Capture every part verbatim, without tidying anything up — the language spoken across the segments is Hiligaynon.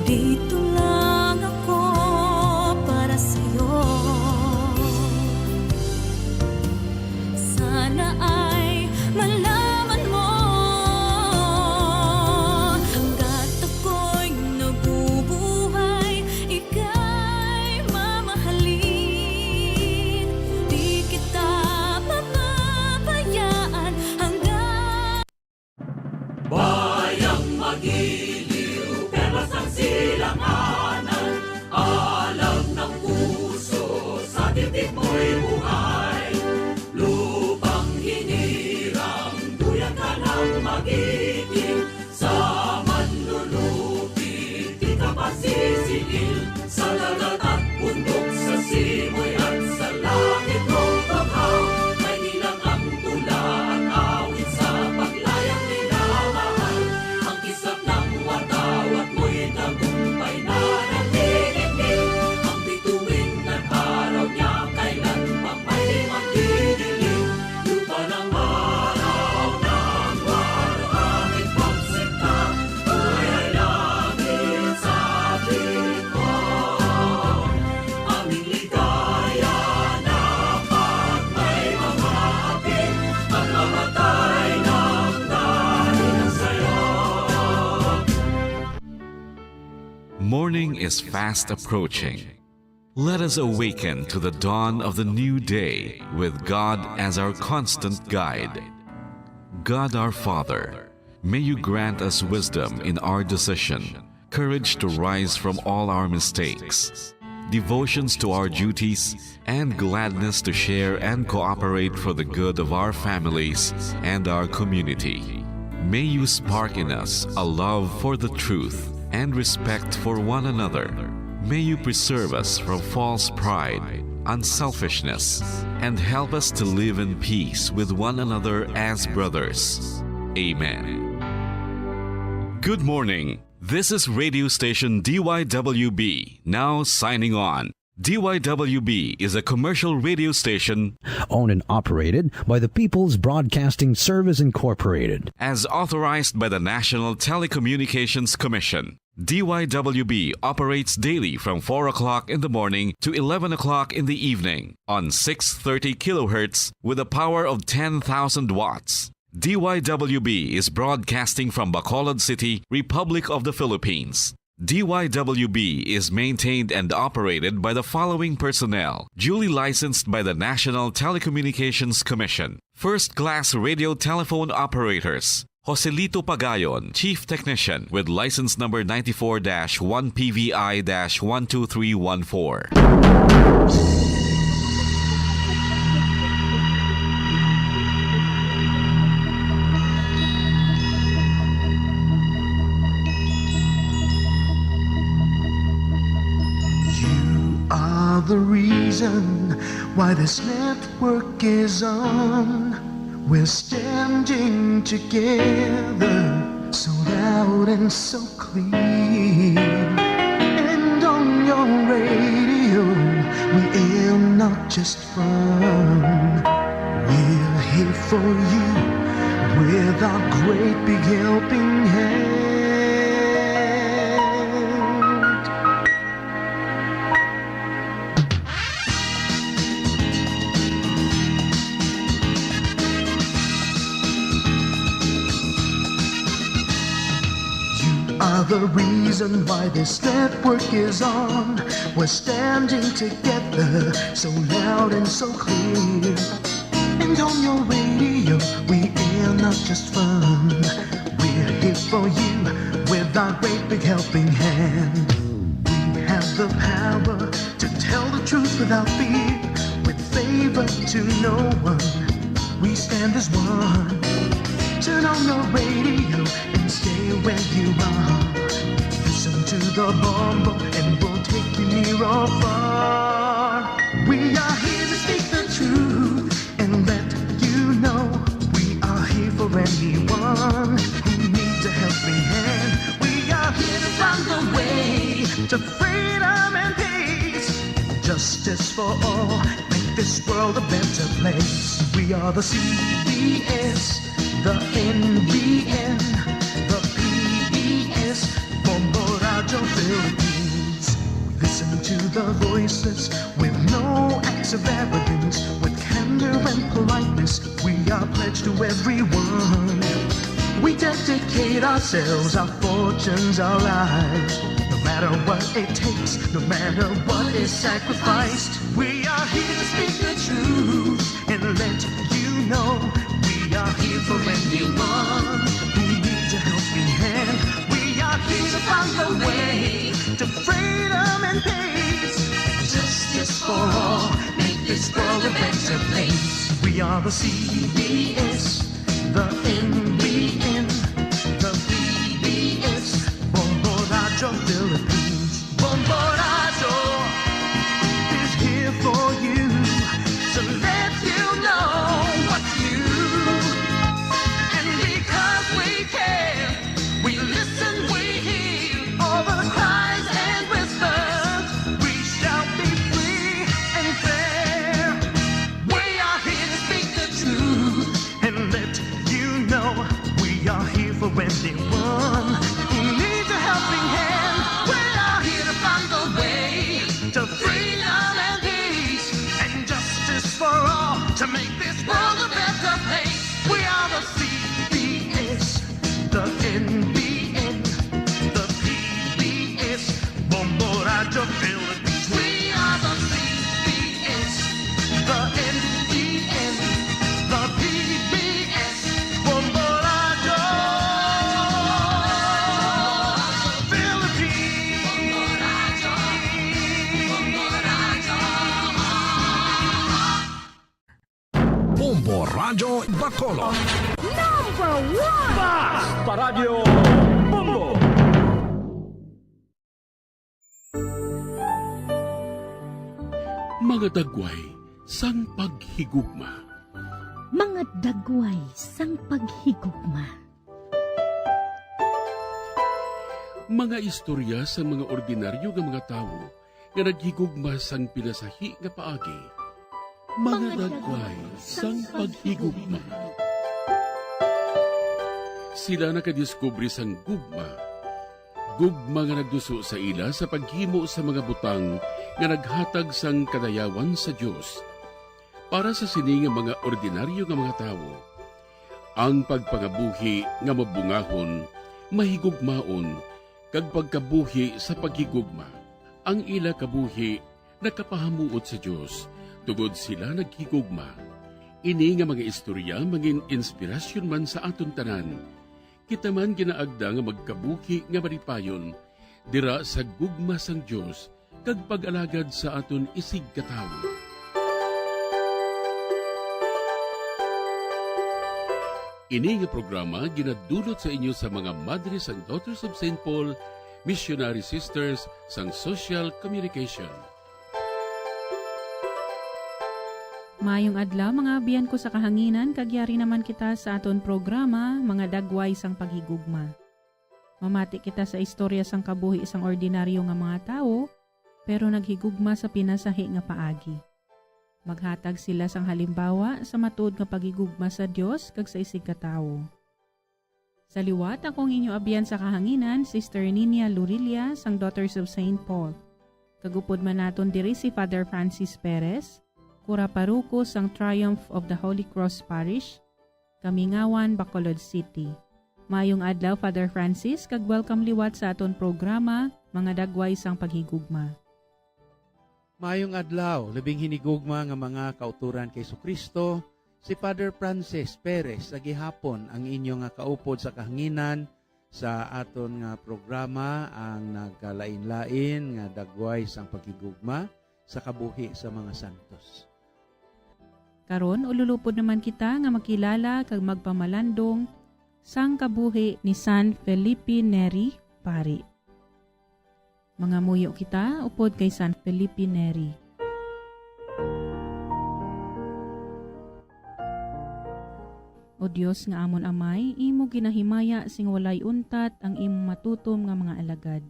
Dito lang ako para sa'yo. Sana ay malaman mo, hanggat ako'y nabubuhay, ika'y mamahalin. Di kita pababayaan hanggang Bayang magiliw, perlas ng silanganan, alam ng puso, sa dibdib mo'y buhay. Lupang hinirang, duyan ka ng magiting, sa manlulupi, di ka pasisiil. Sa dagat at bundok, sa simoy at sa langit mong banghaw, may nilang ang tula at awit sa paglayang minamahal. Ang kislap ng watawat mo'y tagumpay na nagdidibdib. Ang bituin ng araw niya kailan pang may di magdidilim. Lupa ng araw ng waluhan, ipagsinta, buhay ay langit sa tingin mo. Aming ligaya na pag may mga hapit, pagmamatay ng dahil sa'yo. Morning is fast approaching. Let us awaken to the dawn of the new day with God as our constant guide. God our Father, may you grant us wisdom in our decision, courage to rise from all our mistakes, devotions to our duties, and gladness to share and cooperate for the good of our families and our community. May you spark in us a love for the truth and respect for one another. May you preserve us from false pride, unselfishness, and help us to live in peace with one another as brothers. Amen. Good morning. This is radio station D Y W B, now signing on. D Y W B is a commercial radio station owned and operated by the People's Broadcasting Service Incorporated. As authorized by the National Telecommunications Commission. D Y W B operates daily from four o'clock in the morning to eleven o'clock in the evening on six thirty kilohertz with a power of ten thousand watts. D Y W B is broadcasting from Bacolod City, Republic of the Philippines. D Y W B is maintained and operated by the following personnel, duly licensed by the National Telecommunications Commission. First class radio telephone operators, Joselito Pagayon, Chief Technician, with license number ninety-four dash one P V I dash one two three one four. You are the reason why this network is on. We're standing together, so loud and so clear. And on your radio, we aim not just fun. We're here for you with our great big helping hand. You are the reason why this network is on. We're standing together, so loud and so clear. And on your radio, we air not just fun. We're here for you with our great big helping hand. We have the power to tell the truth without fear, with favor to no one. We stand as one. Turn on your radio and stay where you are. Listen to the bomb and we'll take you near or far. We are here to speak the truth and let you know we are here for anyone who needs a helping hand. We are here to find the way to freedom and peace. Justice for all, make this world a better place. We are the C B S, the N B N, the P B S, Bombo Radio. Philippines. We listen to the voices with no acts of arrogance, with candor and politeness. We are pledged to everyone. We dedicate ourselves, our fortunes, our lives. No matter what it takes, no matter what is sacrificed, we are here to speak the truth and let you know we are here for anyone who needs a helping hand. We are here to find the way to freedom and peace and justice for all. Make this world a better place. We are the C B S, the N B N, the P B S, Bombo Radio Philippines. Bombo Radio is here for you to let you know what's new. And because we care, we listen, we hear all the cries and whispers. We shall be free and fair. We are here to speak the truth and let you know we are here for anyone who needs a helping hand. We are here to find the way to freedom and peace and justice for all, to make this world a better place. We are the C B S, the N B N, the P B S, Bombo Radio Philippines. We are the C B S, the N B N, the P B S, Bombo Radio Philippines. Bombo Radyo Bacolod. Number one! Bas! Paradyo Bombo! Mga dagway sang paghigugma. Mga dagway sang paghigugma. Mga istorya sang mga ordinaryo nga mga tawo nga naghigugma sang pinasahi nga paagi. Mga dagway sang paghigugma. Sila nakadiskubre sang gugma. Gugma nga nagduso sa ila sa paghimo sa mga butang nga naghatag sang kadayawan sa Dios. Para sa sini nga mga ordinaryo nga mga tawo, ang pagpangabuhi nga mabungahon, mahigugmaon, kag pagkabuhi sa paghigugma. Ang ila kabuhi nakapahamuot sa Dios, tungod sila naghigugma. Ini nga mga istorya mangin-inspirasyon man sa aton tanan. Kita man ginaagda nga magkabuhi nga malipayon dira sa gugma sang Dios kag pag-alagad sa aton isigkatawo. Ini nga programa ginadulot sa inyo sa mga Madre sang Daughters of Saint Paul, Missionary Sisters sang Social Communication. Maayong adlaw, mga abyan ko sa kahanginan, kag yari naman kita sa aton programa, Mga Dagway sang Paghigugma. Mamati kita sa istorya sang kabuhi sang ordinaryo nga mga tawo, pero naghigugma sa pinasahi nga paagi. Maghatag sila sang halimbawa sa matuod nga paghigugma sa Dios kag sa isigkatawo. Sa liwat, ako ang inyo abyan sa kahanginan, Sister Ninia Lurilia, sang Daughters of Saint Paul. Kag upod man naton diri si Father Francis Perez, kura paruko sang Triumph of the Holy Cross Parish, Kamingawan, Bacolod City. Maayong adlaw, Father Francis, kag welcome liwat sa aton programa, Mga Dagway sang Paghigugma. Maayong adlaw, labing hinigugma nga mga kauturan kay Jesu-Cristo, si Father Francis Perez sa gihapon ang inyo nga kaupod sa kahanginan sa aton nga programa, ang nagkalain-lain nga dagway sang paghigugma sa kabuhi sa mga santos. Karon, ululupod naman kita nga makilala kag magpamalandong sang kabuhi ni San Felipe Neri, Pari. Mangamuyo kita upod kay San Felipe Neri. O Dios nga amon Amay, imo ginahimaya sing walay untat ang imo matutom nga mga alagad.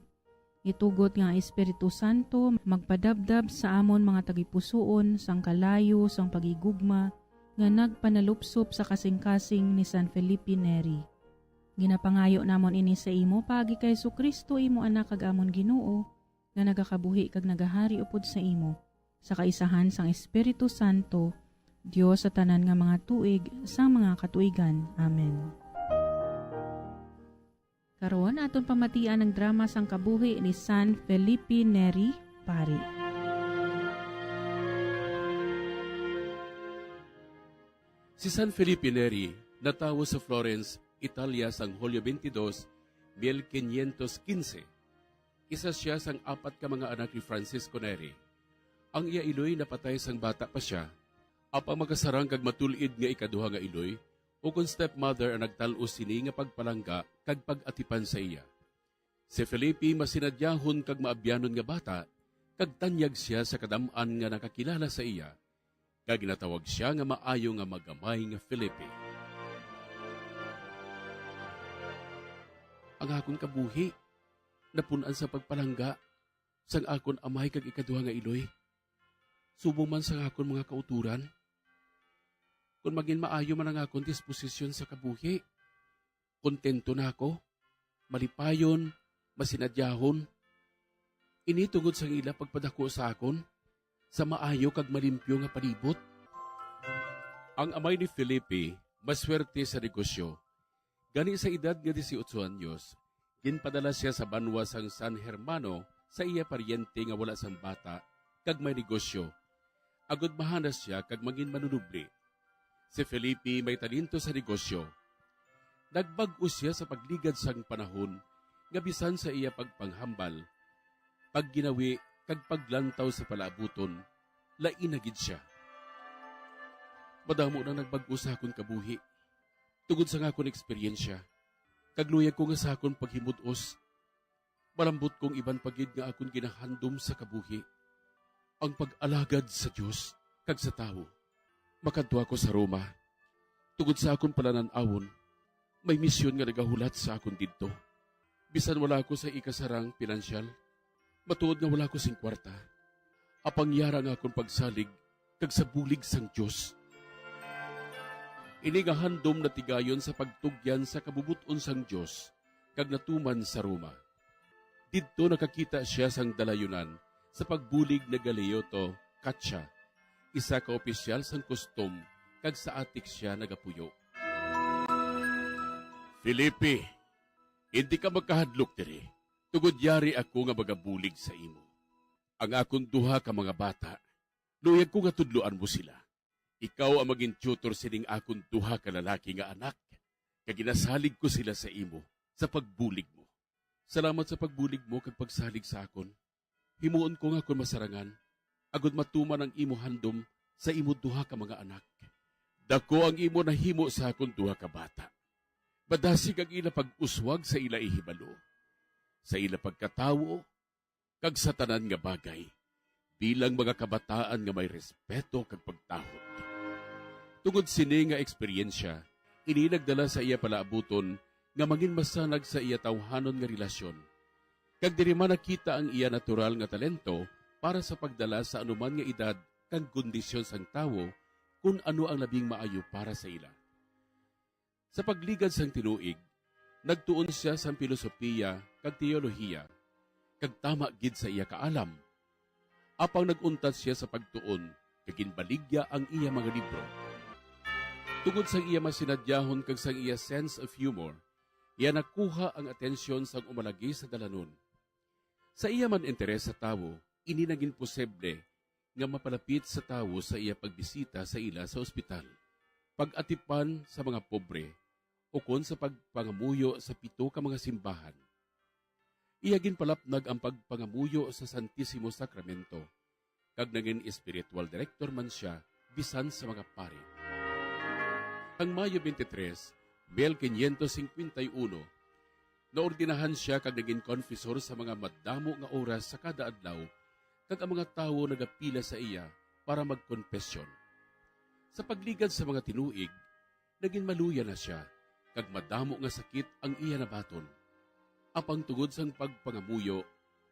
Itugot nga ang Espiritu Santo magpadabdab sa amon mga tagipusoon sang kalayo sang paghigugma nga nagpanalupsop sa kasingkasing ni San Felipe Neri. Ginapangayo namon ini sa imo paagi kay Jesu-Cristo, imo Anak kag amon Ginoo, nga nagakabuhi kag nagahari upod sa imo, sa kaisahan sang Espiritu Santo, Dios sa tanan nga mga tuig sang mga katuigan. Amen. Karon, aton pamatian ang drama sang kabuhi ni San Felipe Neri, Pari. Si San Felipe Neri natawo sa Florence, Italia, sang Hulyo twenty-two, mil quinientos quince. Isa sia sang apat ka mga anak ni Francisco Neri. Ang iya iloy napatay sang bata pa sia. Apang makasarang kag matul-id nga ikaduha nga iloy, ukon stepmother ang nagtal-os sini nga pagpalangga kag pag-atipan sa iya. Si Felipe masinadyahon kag maabyanon nga bata, kag tanyag sia sa kadam-an nga nakakilala sa iya, kag ginatawag sia nga maayo nga magamay nga Felipe. Ang akon kabuhi napun-an sa pagpalangga sang akon amay kag ikaduha nga iloy, subong man sang akon mga kautoran. Kon mangin maayo man ang akon disposisyon sa kabuhi, kontento na ako, malipayon, masinadyahon. Ini tungod sang ila pagpadako sa akon sa maayo kag malimpyo nga palibot. Ang amay ni Felipe maswerte sa negosyo. Gani, sa edad nga dieciocho anyos, ginpadala sia sa banwa sang San Hermano sa iya paryente nga wala sang bata kag may negosyo, agod mahanas sia kag mangin manunubli. Si Felipe may talento sa negosyo. Nagbag-o sia sa pagligad sang panahon, nga bisan sa iya pagpanghambal, pagginawi, kag paglantaw sa palaabuton, lain na gid sia. Madamo na nagbag-o sa akon kabuhi. Tungod sa akon eksperyensya, kag luyag ko nga sa akon paghimud-os, malambot kong iban pa gid nga akon ginahandom sa kabuhi, ang pag-alagad sa Dios kag sa tawo. Makadto ako sa Roma. Tungod sa akon palanan-awon, may misyon nga nagahulat sa akon didto. Bisan wala ako sa ikasarang pinansyal, matuod nga wala ko sing kwarta, apang yara nga akon pagsalig kag sa bulig sang Dios. Ini nga handom natigayon sa pagtugyan sa kabubot-on sang Dios kag natuman sa Roma. Didto nakakita sia sang dalayunan sa pagbulig ni Galeotto Caccia, isa ka opisyal sang kustom, kag sa atik sia nagapuyo. Felipe, indi ka makahadlok diri, tungod yari ako nga magabulig sa imo. Ang akon duha ka mga bata, luyag ko nga tudloan mo sila. Ikaw ang magin-tutor sining akon duha ka lalaki nga anak, kag ginasalig ko sila sa imo sa pagbulig mo. Salamat sa pagbulig mo kag pagsalig sa akon. Himuon ko nga akon masarangan, agod matuman ang imo handom sa imo duha ka mga anak. Dako ang imo nahimo sa akon duha ka bata. Madasig ang ila pag-uswag sa ila ihibalo, sa ila pagkatawo, kag sa tanan nga bagay, bilang mga kabataan nga may respeto kag pagtahod. Tungod sini nga eksperyensya, ini nagdala sa iya palaabuton nga mangin masanag sa iya tawhanon nga relasyon, kag diri man nakita ang iya natural nga talento para sa pagdala sa anuman nga edad kag kondisyon sang tawo kon ano ang labing maayo para sa ila. Sa pagligad sang tinuig, nagtuon sia sang pilosopiya kag teolohiya, kag tama gid sa iya kaalam. Apang nag-untat sia sa pagtuon, kag ginbaligya ang iya mga libro. Tungod sang iya masinadyahon kag sang iya sense of humor, iya nakuha ang atensyon sang umalagi sa dalanon. Sa iya man interes sa tawo, ini nagin posible nga mapalapit sa tawo sa iya pagbisita sa ila sa ospital, pag-atipan sa mga pobre, ukon sa pagpangamuyo sa pito ka mga simbahan. Iya ginpalapnag ang pagpangamuyo sa Santisimo Sakramento, kag nangin espiritual direktor man sia bisan sa mga pari. Sang Mayo twenty-three, mil quinientos cincuenta y uno, naordinahan sia kag nagin konfesor sa mga madamo nga oras sa kada adlaw, kag ang mga tawo nagapila sa iya para magkonpesyon. Sa pagligad sa mga tinuig, nagin maluya na sia, kag madamo nga sakit ang iya nabaton. Apang tungod sang pagpangamuyo,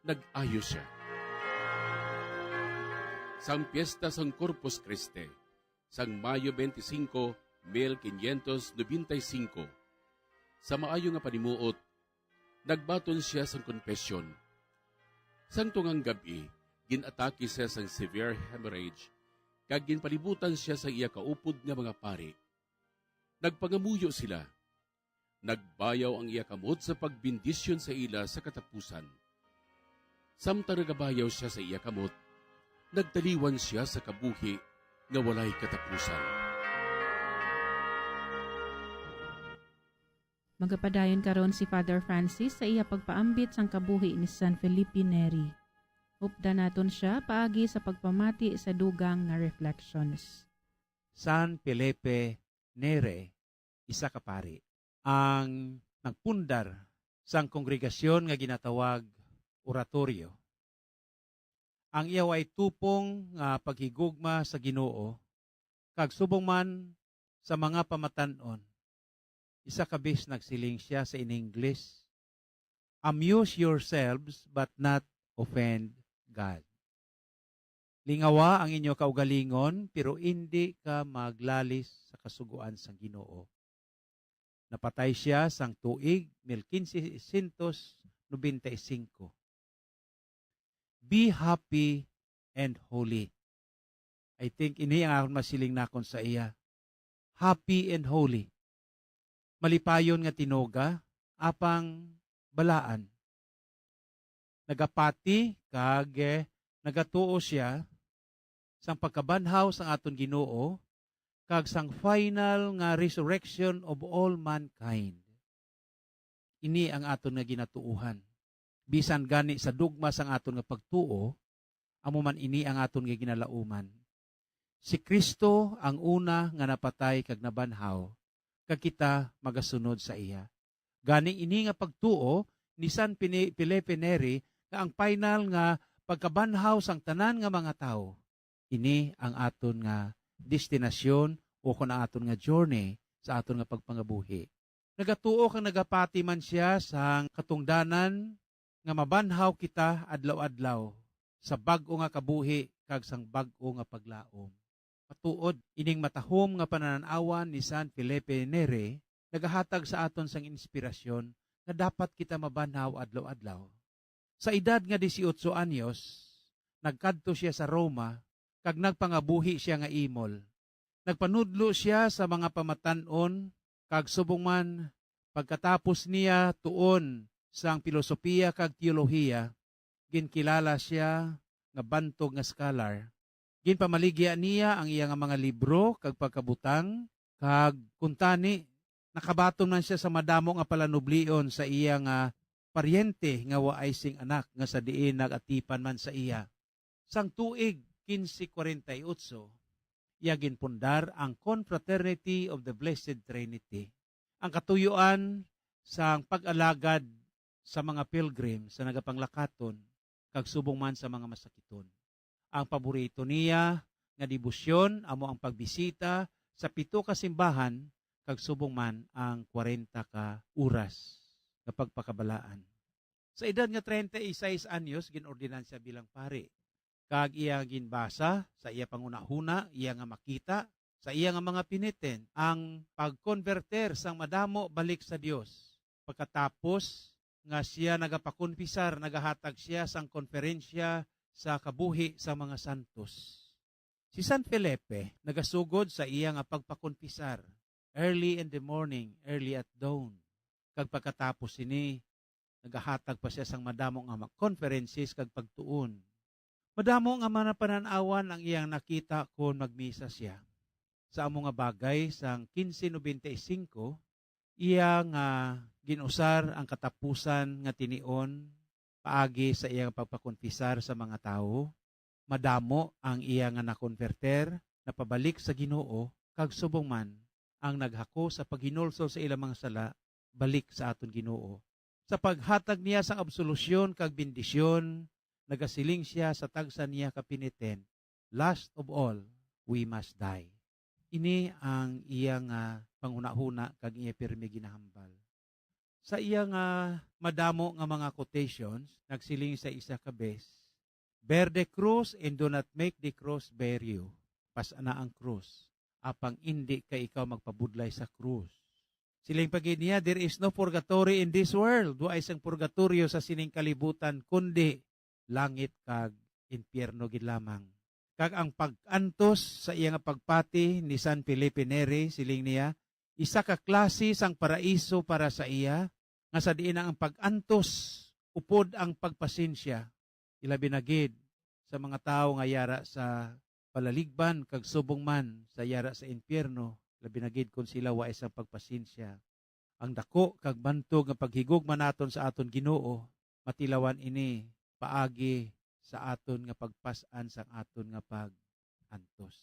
nag-ayo sia. Sang Piesta sang Corpus Christi, sang Mayo twenty-five, mil quinientos noventa y cinco, Sa maayo nga panimuot, nagbaton sia sang konfesyon. Sang tungang gab-i, gin-atake sia sang severe hemorrhage, kag ginpalibutan sia sang iya kaupod nga mga pari. Nagpangamuyo sila. Nagbayaw ang iya kamot sa pagbendisyon sa ila sa katapusan. Samtang nagabayaw sia sa iya kamot, nagtaliwan sia sa kabuhi nga walay katapusan. Magapadayon karon si Father Francis sa iya pagpaambit sang kabuhi ni San Felipe Neri. Updan naton sia paagi sa pagpamati sa dugang nga reflections. San Felipe Neri, isa ka pari, ang nagpundar sang kongregasyon nga ginatawag Oratorio. Ang iya way tupong nga paghigugma sa Ginoo kag subong man sa mga pamatan-on. Isa ka bes nagsiling sia sa in English, "Amuse yourselves but not offend God." Lingawa ang inyo kaugalingon, pero indi ka maglalis sa kasugoan sang Ginoo. Napatay sia sang tuig mil kinse siyento nobenta y singko. Be happy and holy. I think ini ang akon masiling nakon sa iya. Happy and holy. Malipayon nga tinuga, apang balaan. Nagapati kag, eh, nagatuo sia sang pagkabanhaw sang aton Ginoo kag sang final nga resurrection of all mankind. Ini ang aton nga ginatuohan. Bisan gani sa dugma sang aton nga pagtuo, amo man ini ang aton nga ginalauman. Si Cristo ang una nga napatay kag nabanhaw, kag kita magasunod sa iya. Gani ini nga pagtuo ni San Pini-, Felipe Neri nga ang final nga pagkabanhaw sang tanan nga mga tawo, ini ang aton nga destinasyon o kon ang aton nga journey sa aton nga pagpangabuhi. Nagatuo kag nagapati man sia sang katungdanan nga mabanhaw kita adlaw-adlaw sa bag-o nga kabuhi kag sang bag-o nga paglaom. Matuod, ining matahom nga pananan-awan ni San Felipe Neri nagahatag sa aton sang inspirasyon nga dapat kita mabanhaw adlaw-adlaw. Sa edad nga disiotso anyos, nagkadto sia sa Roma kag nagpangabuhi sia nga imol. Nagpanudlo sia sa mga pamatan-on kag subong man pagkatapos niya tuon sang pilosopiya kag teolohiya, ginkilala sia nga bantog nga scholar. Ginpamaligya niya ang iya nga mga libro kag pagkabutang, kag kuntani nakabaton man sia sa madamo nga palanublion sa iya nga paryente nga waay sing anak nga sa diin nag-atipan man sa iya. Sang tuig kinse kwarenta y otso, iya ginpundar ang Confraternity of the Blessed Trinity, ang katuyoan sang pag-alagad sa mga pilgrim sa nagapanglakaton kag subong man sa mga masakiton. Ang paborito niya nga debosyon amo ang pagbisita sa pito ka simbahan kag subong man ang kwarenta ka oras nga pagpakabalaan. Sa edad nga treinta y seis anyos, gin-ordinan sia bilang pari, kag iya ginbasa sa iya panghunahuna, iya nga makita sa iya nga mga piniten ang pagkonberter sang madamo balik sa Dios. Pagkatapos nga sia nagapakonfisar, nagahatag sia sang konferensya sa kabuhi sa mga santos. Si San Felipe nagasugod sa iya nga pagpakonfisar early in the morning, early at dawn. Kag pagkatapos sini, nagahatag pa sia sang madamo nga mga conferences kag pagtuon. Madamo nga mga panan-awan ang iyang nakita kon magmisa sia. Sa amo nga bagay, sang kinse nobenta y singko, iya nga gin-usar ang katapusan nga tinion paagi sa iyang pagpakonfisar sa mga tawo. Madamo ang iya nga nakonberter, napabalik sa Ginoo, kag subong man ang naghako sa paghinulsol sa ila mga sala balik sa aton Ginoo. Sa paghatag niya sang absolusyon kag bendisyon, nagasiling sia sa tagsa niya ka penitent, "Last of all, we must die." Ini ang iya nga panghunahuna kag iya pirmi ginahambal. Sa iya nga madamo nga mga quotations, nagsiling sa isa ka bes, "Bear the cross and do not make the cross bear you." Pas-a na ang krus, apang indi kay ikaw magpabudlay sa krus. Siling pa gid niya, "There is no purgatory in this world." Wa ay sang purgatoryo sa sining kalibutan, kundi langit kag impyerno gid lamang. Kag ang pag-antos sa iya nga pagpati ni San Felipe Neri, siling niya, isa ka klase sang paraiso para sa iya, nga sa diin ang pag-antos upod ang pagpasensya, ilabi na gid sa mga tawo nga yara sa palaligban, kag subong man sa yara sa impyerno, labi na gid kon sila wa isang pagpasensya. Ang daku kag bantog nga paghigugma naton sa aton Ginoo, matilawan ini paagi sa aton nga pagpas-an sang aton nga pag-antos.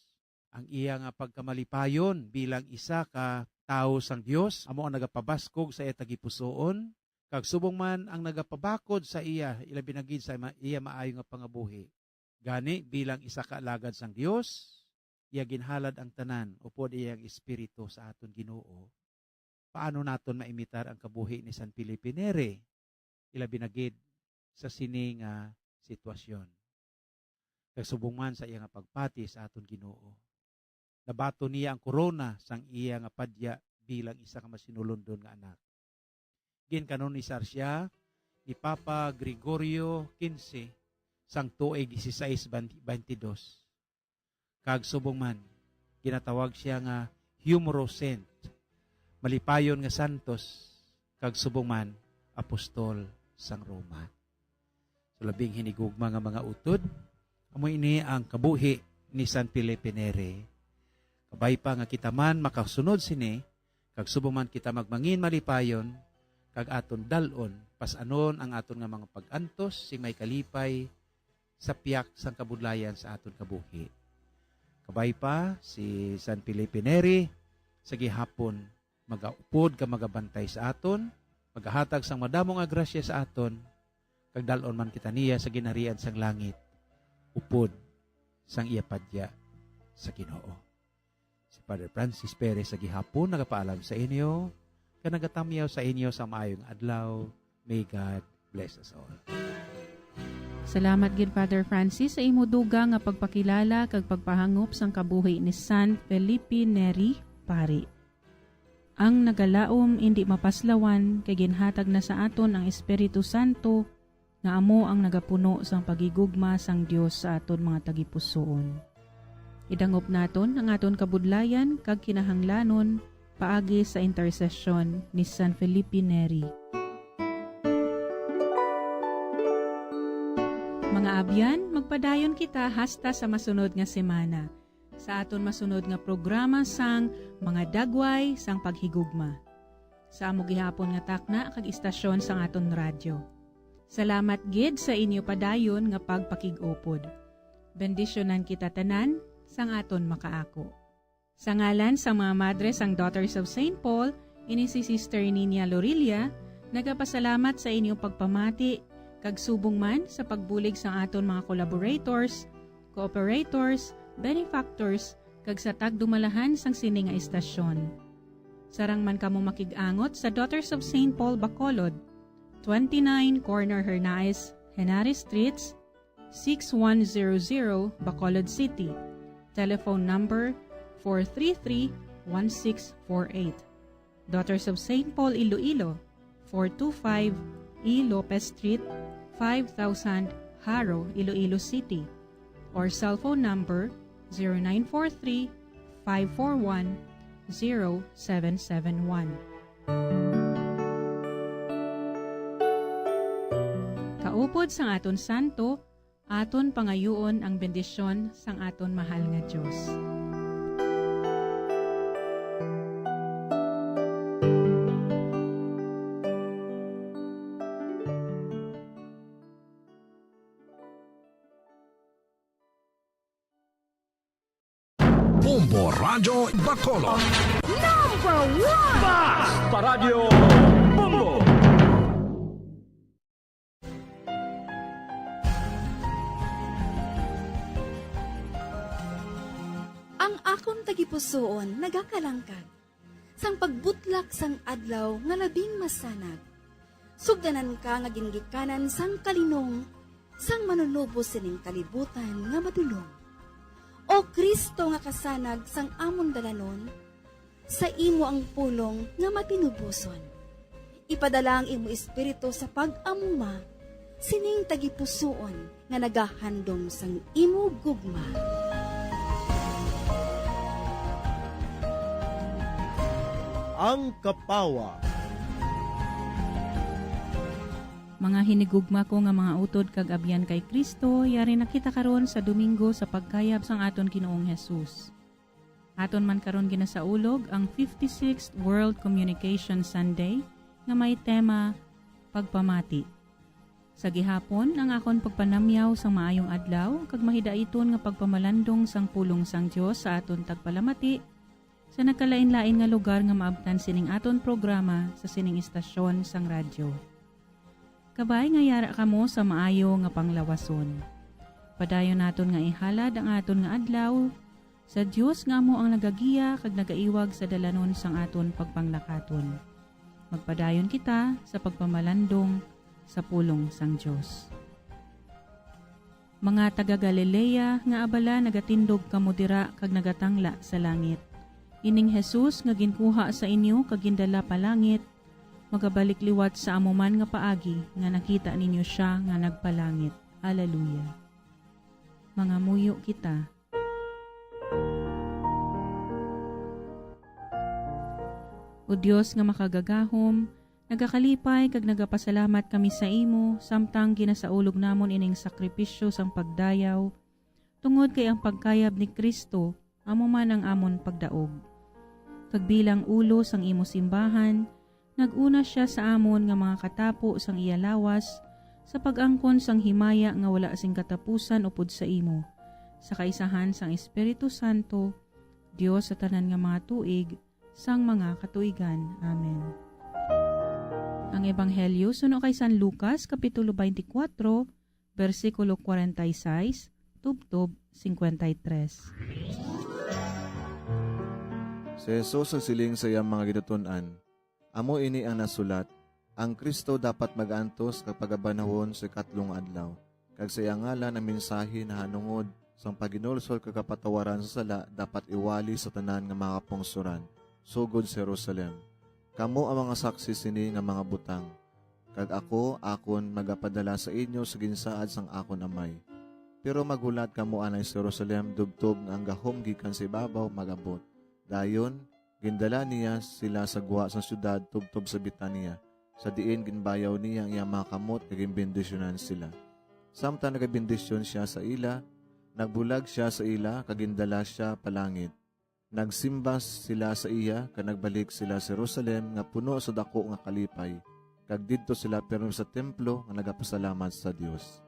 Ang iya nga pagkamalipayon bilang isa ka tawo sang Dios amo ang nagapabaskog sa iya tagipusoon, kag subong man ang nagapabakod sa iya, ilabi na gid sa ma-, iya maayo nga pangabuhi. Gani, bilang isa ka alagad sang Dios, iya ginhalad ang tanan upod iyang espiritu sa aton Ginoo. Paano naton maimitar ang kabuhi ni San Felipe Neri, ilabi na gid sa sini nga sitwasyon? Kag subong man sa iya nga pagpati sa aton Ginoo, nabaton niya ang korona sang iya nga padya bilang isa ka masinulondon nga anak. Ginkanonisar sia ni Papa Gregorio quince sang tuig dieciséis veintidós. Kag subong man, ginatawag sia nga Humoro Saint, malipayon nga santos, kag subong man, apostol sang Roma. So, labing hinigugma nga mga utod, amo ini ang kabuhi ni San Felipe Neri. Kabay pa nga kita man makasunod sini, kag subong man kita magmangin malipayon, kag aton dal-on, pas-anon ang aton nga mga pag-antos sing may kalipay sa piyak sang kabudlayan sa aton kabuhi. Kabay pa si San Felipe Neri, sa gihapon magaupod ka magabantay sa aton, magahatag sang madamo nga grasya sa aton, kag dal-on man kita niya sa ginharian sang langit, upod sang iya padya sa Ginoo. Si Father Francis Perez sa gihapon nagapaalam sa inyo, kag nagatamyaw sa inyo sa maayong adlaw. May God bless us all. Salamat gid, Father Francis, sa imo dugang nga pagpakilala kag pagpahangop sang kabuhi ni San Felipe Neri, Pari. Ang nagalaom indi mapaslawan, kay ginhatag na sa aton ang Espiritu Santo, nga amo ang nagapuno sang paghigugma sang Dios sa aton mga tagipusoon. Idangop naton ang aton kabudlayan kag kinahanglanon paagi sa intersesyon ni San Felipe Neri. Mga abyan, magpadayon kita hasta sa masunod nga semana, sa aton masunod nga programa sang Mga Dagway sang Paghigugma, sa amo gihapon nga takna kag istasyon sang aton radyo. Salamat gid sa inyo padayon nga pagpakig-upod. Bendisyonan kita tanan sang aton makaako. Sa ngalan sang mga madre sang Daughters of Saint Paul, ini si Sister Ninia Lorilla, nagapasalamat sa inyong pagpamati kag subong man sa pagbulig sang aton mga collaborators, cooperators, benefactors, kag sa tagdumalahan sang sini nga istasyon. Sarang man kamo makig-angot sa Daughters of Saint Paul Bacolod, twenty-nine Corner Hernaez, Henares Streets, six one zero zero, Bacolod City. Telephone number four three three, one six four eight. Daughters of Saint Paul Iloilo, four two five E Lopez Street, five thousand, Jaro, Iloilo City, or cell phone number zero nine four three, five four one, zero seven seven one. Kaupod sang aton santo, aton pangayuon ang bendisyon sang aton mahal nga Dios. Bombo Radyo Bacolod. Number one! Mas pa Radyo Bombo! Ang akon tagipusoon nagakalangkag sang pagbutlak sang adlaw nga labing masanag. Sugdanan ka nga gingikanan sang kalinong sang Manunubos sining kalibutan nga madulom. O Cristo nga kasanag sang amon dalanon, sa imo ang pulong nga matinuboson. Ipadala ang imo Espiritu sa pag-amuma sining tagipusoon nga nagahandom sang imo gugma. Ang Kapawa. Mga hinigugma ko nga mga utod kag abyan kay Cristo, yari na kita karon sa Domingo sa pagkayab sang aton Ginoong Jesus. Aton man karon ginasaulog ang fifty-sixth World Communication Sunday nga may tema Pagpamati. Sa gihapon, ang akon pagpanamyaw sang maayong adlaw kag mahidaiton nga pagpamalandong sang pulong sang Dios sa aton tagpalamati sa nagkalain-lain nga lugar nga maabtan sining aton programa sa sining istasyon sang radyo. Kabay nga yara kamo sa maayo nga panglawason. Padayon naton nga ihalad ang aton nga adlaw sa Dios nga amo ang nagagiya kag nagaiwag sa dalanon sang aton pagpanglakaton. Magpadayon kita sa pagpamalandong sa pulong sang Dios. Mga taga-Galilea nga abala, nagatindog kamo dira kag nagatangla sa langit. Ining Jesus nga ginkuha sa inyo kag gindala pa langit, magabalik liwat sa amo man nga paagi nga nakita ninyo sia nga nagpalangit. Alleluia. Mangamuyo kita. O Dios nga makagagahom, nagakalipay kag nagapasalamat kami sa imo, samtang ginasaulog namon ining sakripisyo sang pagdayaw, tungod kay ang pagkayab ni Cristo amo man ang amon pagdaog. Kag bilang ulo sang imo simbahan, nag-una sia sa amon nga mga katapo sang iya lawas, sa pag-angkon sang himaya nga wala sing katapusan upod sa imo, sa kaisahan sang Espiritu Santo, Dios sa tanan nga mga tuig, sang mga katuigan. Amen. Ang Ebanghelyo suno kay San Lucas, Kapitulo twenty-four, bersikulo forty-six tubtob fifty-three. Si Jesus nagsiling sa iyang mga ginatun-an, "Amo ini ang nasulat, ang Cristo dapat mag-antos kag pagabanhawon sa ikatlo nga adlaw, kag sa iya ngalan ang mensahe nahanungod sang paghinulsol kag kapatawaran sa sala dapat iwali sa tanan nga mga kapungsoran sugod sa Jerusalem. Kamo ang mga saksi sini nga mga butang, kag ako akon magapadala sa inyo sa ginsaad sang akon Amay. Pero maghulat kamo anay sa Jerusalem tubtob nga ang gahom gikan sa ibabaw mag-abot." Dayon, gindala niya sila sa gwa sang siyudad tubtob sa Betania, sa diin ginbayaw niya ang iyang mga kamot kag ginbendisyonan sila. Samtang nagabendisyon sia sa ila, nagbulag sia sa ila kag gindala sia palangit. Nagsimba sila sa iya kag nagbalik sila sa Jerusalem nga puno sa daku nga kalipay, kag didto sila pirme sa templo nga nagapasalamat sa Dios.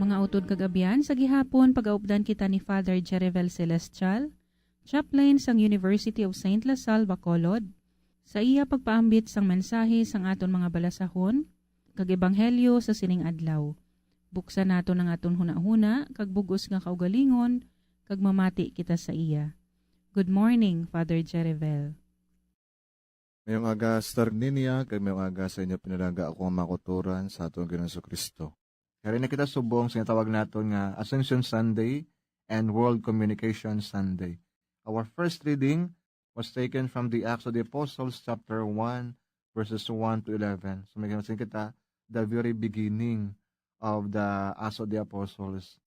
Mga utod kag abyan, sa gihapon pagaupdan kita ni Father Jerivel Celestial, chaplain sang University of Saint La Salle, Bacolod, sa iya pagpaambit sang mensahe sang aton mga balasahon kag ebanghelyo sa sining adlaw. Buksan naton ang aton hunahuna kag bug-os nga kaugalingon, kag mamati kita sa iya. Good morning, Father Jerivel. Mayong aga, Sister Ninia, kag mayong aga sa inyo pinalaga, ako ang makuturan sa aton Ginoong Jesu-Cristo. Kari na kita subong sa ginatawag naton nga Ascension Sunday and World Communication Sunday. Our first reading was taken from the Acts of the Apostles, chapter one, verses one to eleven. So, may kita, the very beginning of the Acts of the Apostles.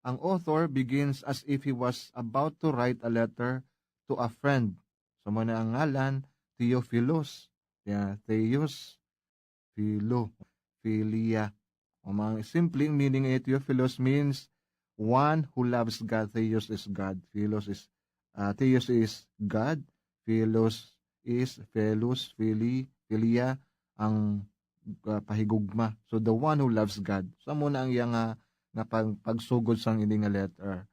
Ang author begins as if he was about to write a letter to a friend. So, mo na ang ngalan, Theophilus. Yeah, Theos, Philo, Philia. Ang mga simpleng meaning ni Theophilus means one who loves God. Theos is God. Philos is, ah, Theos is God. Philos is Philos, Phili, Philia, ang, ah, pahigugma. So, the one who loves God. So, mo na ang iya nga, nga pag-, pagsugod sang ini nga letter.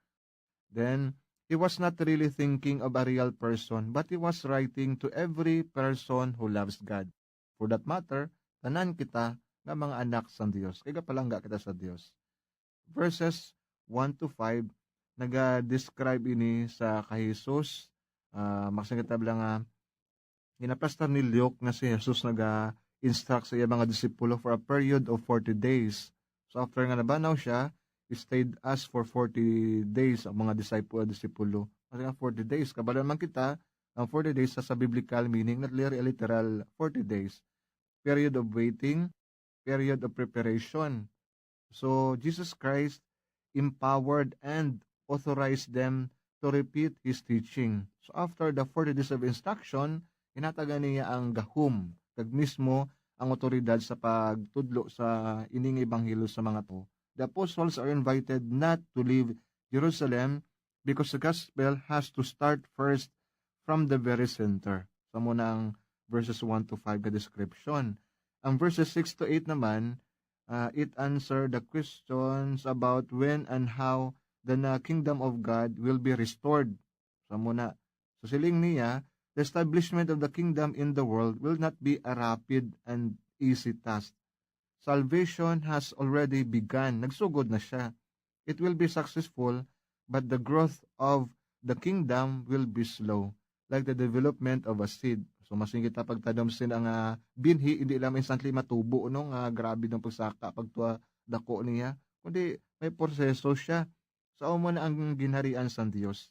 Then, he was not really thinking of a real person, but he was writing to every person who loves God. For that matter, tanan kita nga mga anak sang Dios, kay gapalangga kita sa Dios. Verses one to five, naga-describe ini sa kay Jesus. Ah, makasang kita bala nga ginapastar ni Luke nga si Jesus naga-instruct sa iya mga disipulo for a period of forty days. So, after nga nabanaw siya, stayed as for forty days ang mga disciple, disipulo. Kasi nga forty days, kabalo naman kita, ang forty days sa, sa biblical meaning, not literal, literal forty days. Period of waiting, period of preparation. So, Jesus Christ empowered and authorized them to repeat his teaching. So, after the forty days of instruction, inatagan niya ang gahom, kag mismo ang otoridad sa pagtudlo sa ining ebanghelyo sa mga tawo. The apostles are invited not to leave Jerusalem because the gospel has to start first from the very center. Sa mo na ang verses one to five nga description. Ang verses six to eight naman, uh, it answer the questions about when and how the na kingdom of God will be restored. Sa mo na, sa siling niya, the establishment of the kingdom in the world will not be a rapid and easy task. Salvation has already begun. Nagsugod na siya. It will be successful, but the growth of the kingdom will be slow, like the development of a seed. So, masing kita pagtanom sina nga binhi, hindi lang instantly matubo, no, nga grabe ng pagsaka, pagtuwa, dako niya. Kundi may proseso siya. Sa mo na ang ginharian sang Dios.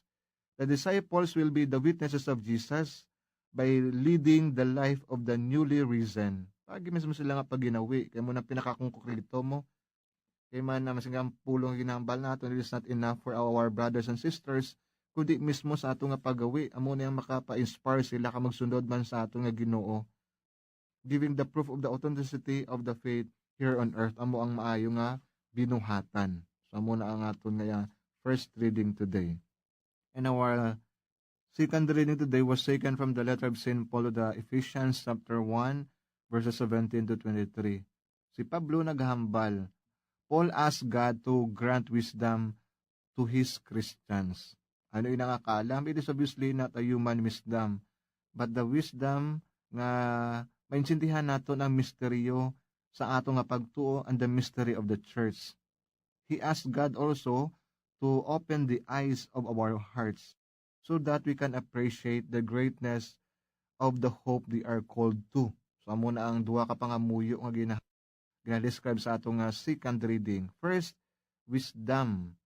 The disciples will be the witnesses of Jesus by leading the life of the newly risen. Pagi mismo sila nga paginawi, kay mo na pinakakongkrito mo. Kay man na masingang pulong ginambal nato, it is not enough for our brothers and sisters, kundi mismo sa ato nga pagawi, amo na yung makapa-inspire sila ka magsunod man sa ato nga Ginoo, giving the proof of the authenticity of the faith here on earth. Amo ang maayo nga binuhatan. So, amo na ang aton nga first reading today. And our second reading today was taken from the letter of Saint Paul to the Ephesians chapter one, verses seventeen to twenty-three. Si Pablo naghambal, Paul asked God to grant wisdom to his Christians. Ano ina nga kalam? It is obviously not a human wisdom, but the wisdom nga maintindihan nato ang misteryo sa ato nga pagtuo and the mystery of the church. He asked God also to open the eyes of our hearts so that we can appreciate the greatness of the hope they are called to. So, amo na ang duha ka pangamuyo nga gina-, gina-describe sa ato nga second reading. First, wisdom.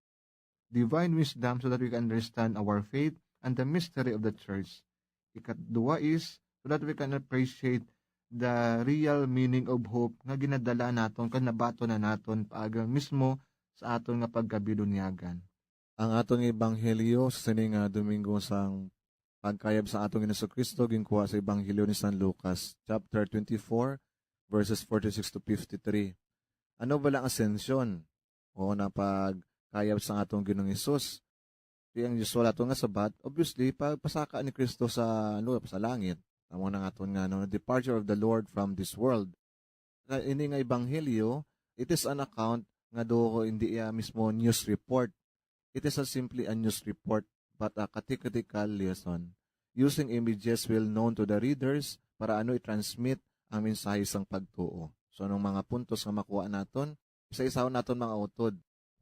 Divine wisdom so that we can understand our faith and the mystery of the church. Ikadua is so that we can appreciate the real meaning of hope nga ginadala naton, kag nabaton na naton paagang mismo sa aton nga pagkabinunyagan. Ang aton nga ebanghelyo sa sini nga Domingo sang pagkayab sa aton Ginoong Jesu-Cristo ginkuha sa Ebanghelyo ni San Lucas, chapter twenty-four, verses forty-six to fifty-three. Ano bala ang Ascension? O na pagkayab sa aton Ginoong Hesus. Di ang usual aton nga sabat, obviously, pagpasaka ni Cristo sa, ano, sa langit. Amo na nga aton nga, no, departure of the Lord from this world. Sa ini nga ebanghelyo, it is an account nga do hindi iya mismo news report. It is a simply a news report, but a catechetical lesson, using images well known to the readers para ano i-transmit ang mensahe sang pagtuo. So, anong mga puntos nga makuha naton? Isa-isahon naton mga utod.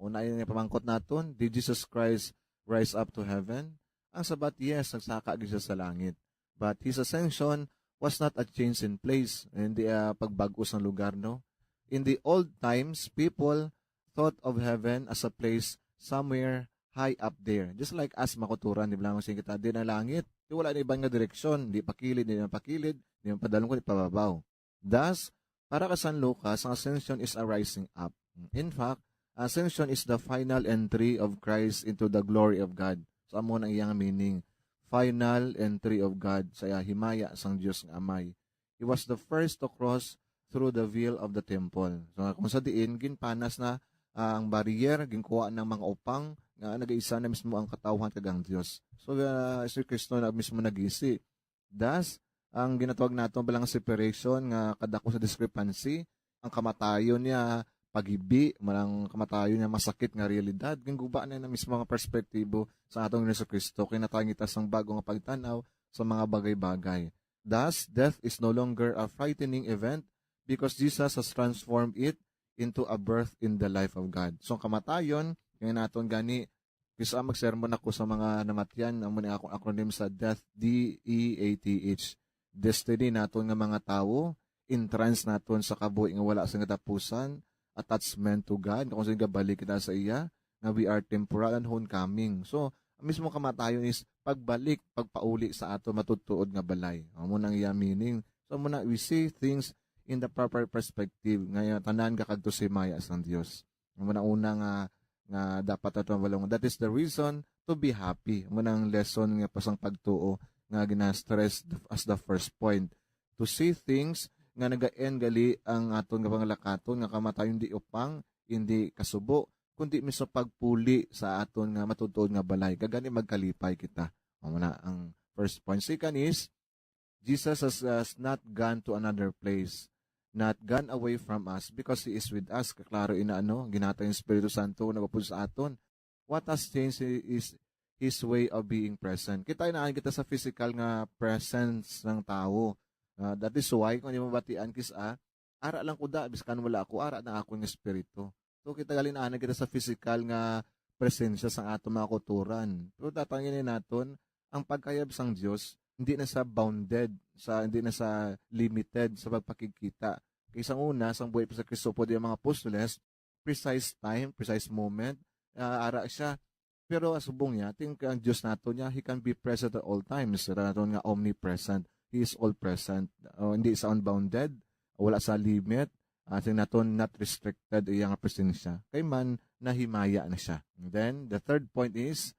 Una, ini nga pamangkot naton, did Jesus Christ rise up to heaven? Ang sabat, yes, nagsaka gid siya sa langit. But his ascension was not a change in place, hindi, ah, pagbag-o sang lugar, no? In the old times, people thought of heaven as a place somewhere high up there. Just like us, makuturan, di ba, lang sing kita, di na langit. Di wala na iban nga direksyon, di pakilid, di na pakilid, di na padalong, kundi pababaw. Thus, para kay San Lucas, ang Ascension is a rising up. In fact, Ascension is the final entry of Christ into the glory of God. So, amo na iyang meaning, final entry of God, sa himaya sang Dios nga Amay. He was the first to cross through the veil of the temple. So, kung sa diin, ginpanas na, ah, ang barrier, ginkuha ng mga upang nga nagaisa na mismo ang katawhan kag ang Dios. So, ah, si Kristo na mismo nagisi. Thus, ang ginatawag nato balang separation nga kadako sa discrepancy, ang kamatayon niya pagibi, man ang kamatayon niya masakit nga realidad. Ginguba na na mismo nga perspektibo sa atong Jesu Cristo, kay natangita sang bago nga pagtanaw sa mga bagay-bagay. Thus, death is no longer a frightening event because Jesus has transformed it into a birth in the life of God. So, ang kamatayon, ngayon naton gani, kisa magsermon ako sa mga namatyan, amo ni akong acronym sa death, D E A T H. Destiny naton nga mga tawo, entrance naton sa kabuhi nga wala sing katapusan, attachment to God, nga kung saan gabalik kita sa iya, nga we are temporal and homecoming. So, ang mismo kamatayon is pagbalik, pagpauli sa aton matutuod nga balay. Amo nang iya meaning. So, amo na, we see things in the proper perspective, nga tanan gakadto sa himaya sang Dios. Amo na una nga, nga dapat ato mabalungan. That is the reason to be happy. Amo na ang lesson nga pasang pagtuo nga gina-stress as the first point. To see things nga naga-end gali ang aton nga pangalakaton, nga kamatayon di upang, hindi kasubo, kundi mismo pagpuli sa aton nga matutuod nga balay. Kag gani magkalipay kita. Amo na ang first point. Second is, Jesus has, has not gone to another place, not gone away from us, because He is with us. Kaklaro ina, ano, ginhatag ang Espiritu Santo nagapod sa aton. What has changed is His way of being present. Kita, inaan kita sa physical nga presence ng tao. Ah, that is why, kung di mo batian, kis-a, ara lang ko da, biskan wala ako, ara na akon nga espiritu. So, kita, galinaanan kita sa physical nga presensya sa aton mga kulturan. Pero datang ini naton, ang pagkayab sang Dios, hindi na sa bounded, sa, hindi na sa limited sa pagpakigkita. Kay sang una, sang buhay pa sa Kristo, pwede ang mga apostoles, precise time, precise moment, ah, ara siya. Pero ang subong niya, ting ang Dios nato niya, He can be present at all times. Sa naton nga omnipresent, He is all present. O, hindi sa unbounded, wala sa limit, ah, ting naton not restricted iya nga presensya. Kay man, nahimaya na siya. And then, the third point is,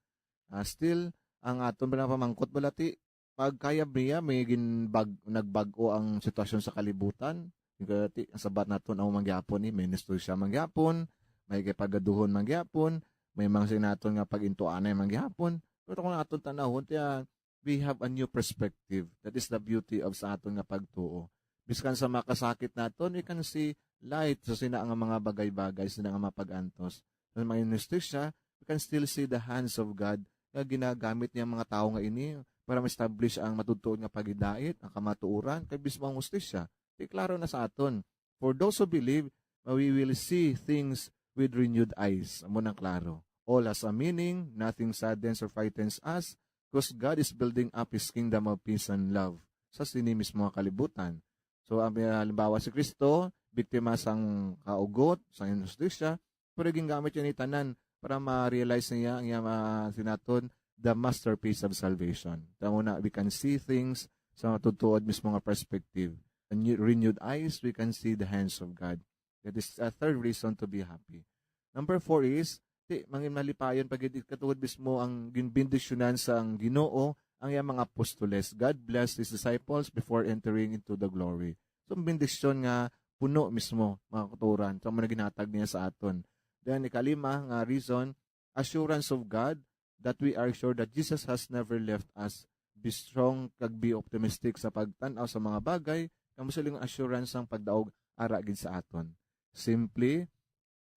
ah, still, ang aton bala pamangkot balati, pagkayab niya, may ginbag-, nagbag-o ang sitwasyon sa kalibutan. Yung kaya ti-, ang sabat naton, ang mangyapon ni minister siya mangyapon, may kipagaduhon mangyapon, may mga sinaton nga pag-intuanay mangyapon. Pero kung aton tanawon, tiya, we have a new perspective. That is the beauty of sa aton nga pagtuo. Biskan sa makasakit naton, we can see light sa sina nga mga bagay-bagay, sina nga mga pag-antos. Sa mga injustisya, we can still see the hands of God nga ginagamit niya ang mga tawo nga ini para ma-establish ang matutuod nga paghidait, ang kamatuoran, kag mismo ang hustisya. Di klaro na sa aton. For those who believe, uh, we will see things with renewed eyes. Amo nang klaro. All has a meaning, nothing saddens or frightens us, because God is building up His kingdom of peace and love sa sini mismo nga kalibutan. So, ang, uh, halimbawa, si Kristo, biktima sang kaugot, sang injustisya, pero gingamit niya ni tanan para ma-realize niya ang iya, ah, sinaton, the masterpiece of salvation. Tamo na, we can see things sa matutuod mismo nga perspective. And y-, renewed eyes, we can see the hands of God. That is a third reason to be happy. Number four is, ti, mangin malipayon pa gid katuod mismo ang ginbendisyonan sang Ginoo ang iyang mga apostoles. God blessed His disciples before entering into the glory. So, ang bendisyon nga puno mismo, mga kauturan, sa mga ginhatag niya sa aton. Then, ikalima nga reason, assurance of God, that we are sure that Jesus has never left us. Be strong kag be optimistic sa pagtan-aw sa mga bagay, kamo siling assurance sang pagdaog ara gid sa aton. Simply,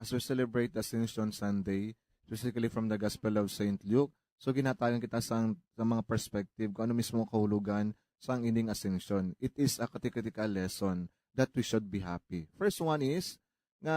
as we celebrate Ascension Sunday, specifically from the Gospel of Saint Luke, so ginhatagan kita sang, sa mga perspective kung ano mismo ang kahulugan sang ining Ascension. It is a katikatikan lesson that we should be happy. First one is nga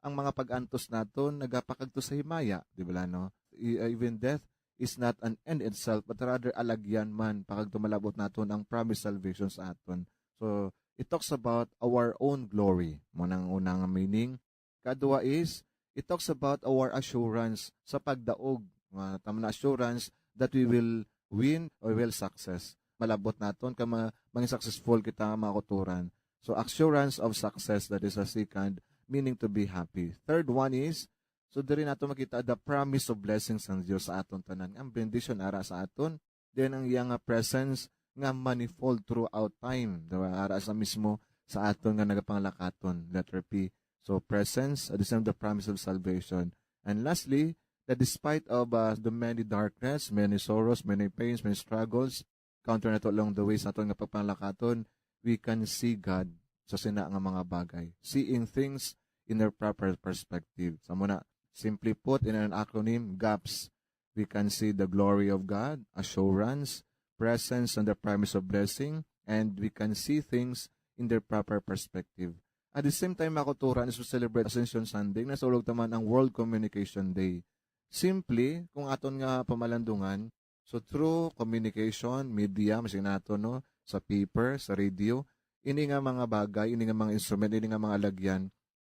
ang mga pag-antos naton nagapakagto sa himaya, di ba, no? I-, even death is not an end itself, but rather alagyan man pakagto malabot naton ang promised salvation sa aton. So, it talks about our own glory. Mo nang unang meaning. Kadua is, it talks about our assurance sa pagdaog. Nga tama na assurance that we will win or will success. Malabot naton ka ma-, maging successful kita nga mga kauturan. So, assurance of success, that is a second meaning to be happy. Third one is, so diri nato makita the promise of blessings sang Dios sa aton tanan. Ang bendition ara sa aton, then ang iya nga presence nga manifold throughout time, diba? Ara sa mismo sa aton nga nagapanglakaton, letter P. So, presence, at the same, the promise of salvation. And lastly, that despite of, uh, the many darkness, many sorrows, many pains, many struggles, counter nato along the way sa aton nga pagpanglakaton, we can see God sa sina nga mga bagay. Seeing things in their proper perspective. Sa muna, simply put, in an acronym, gaps, we can see the glory of God, assurance, presence, and the promise of blessing, and we can see things in their proper perspective. At the same time, mga kauturan, as we celebrate Ascension Sunday, nasulog naman ang World Communication Day. Simply, kung aton nga pamalandungan, so through communication, media, masin nato, no, sa paper, sa radio, ini nga mga bagay, ini nga mga instrument, ini nga mga alagyan,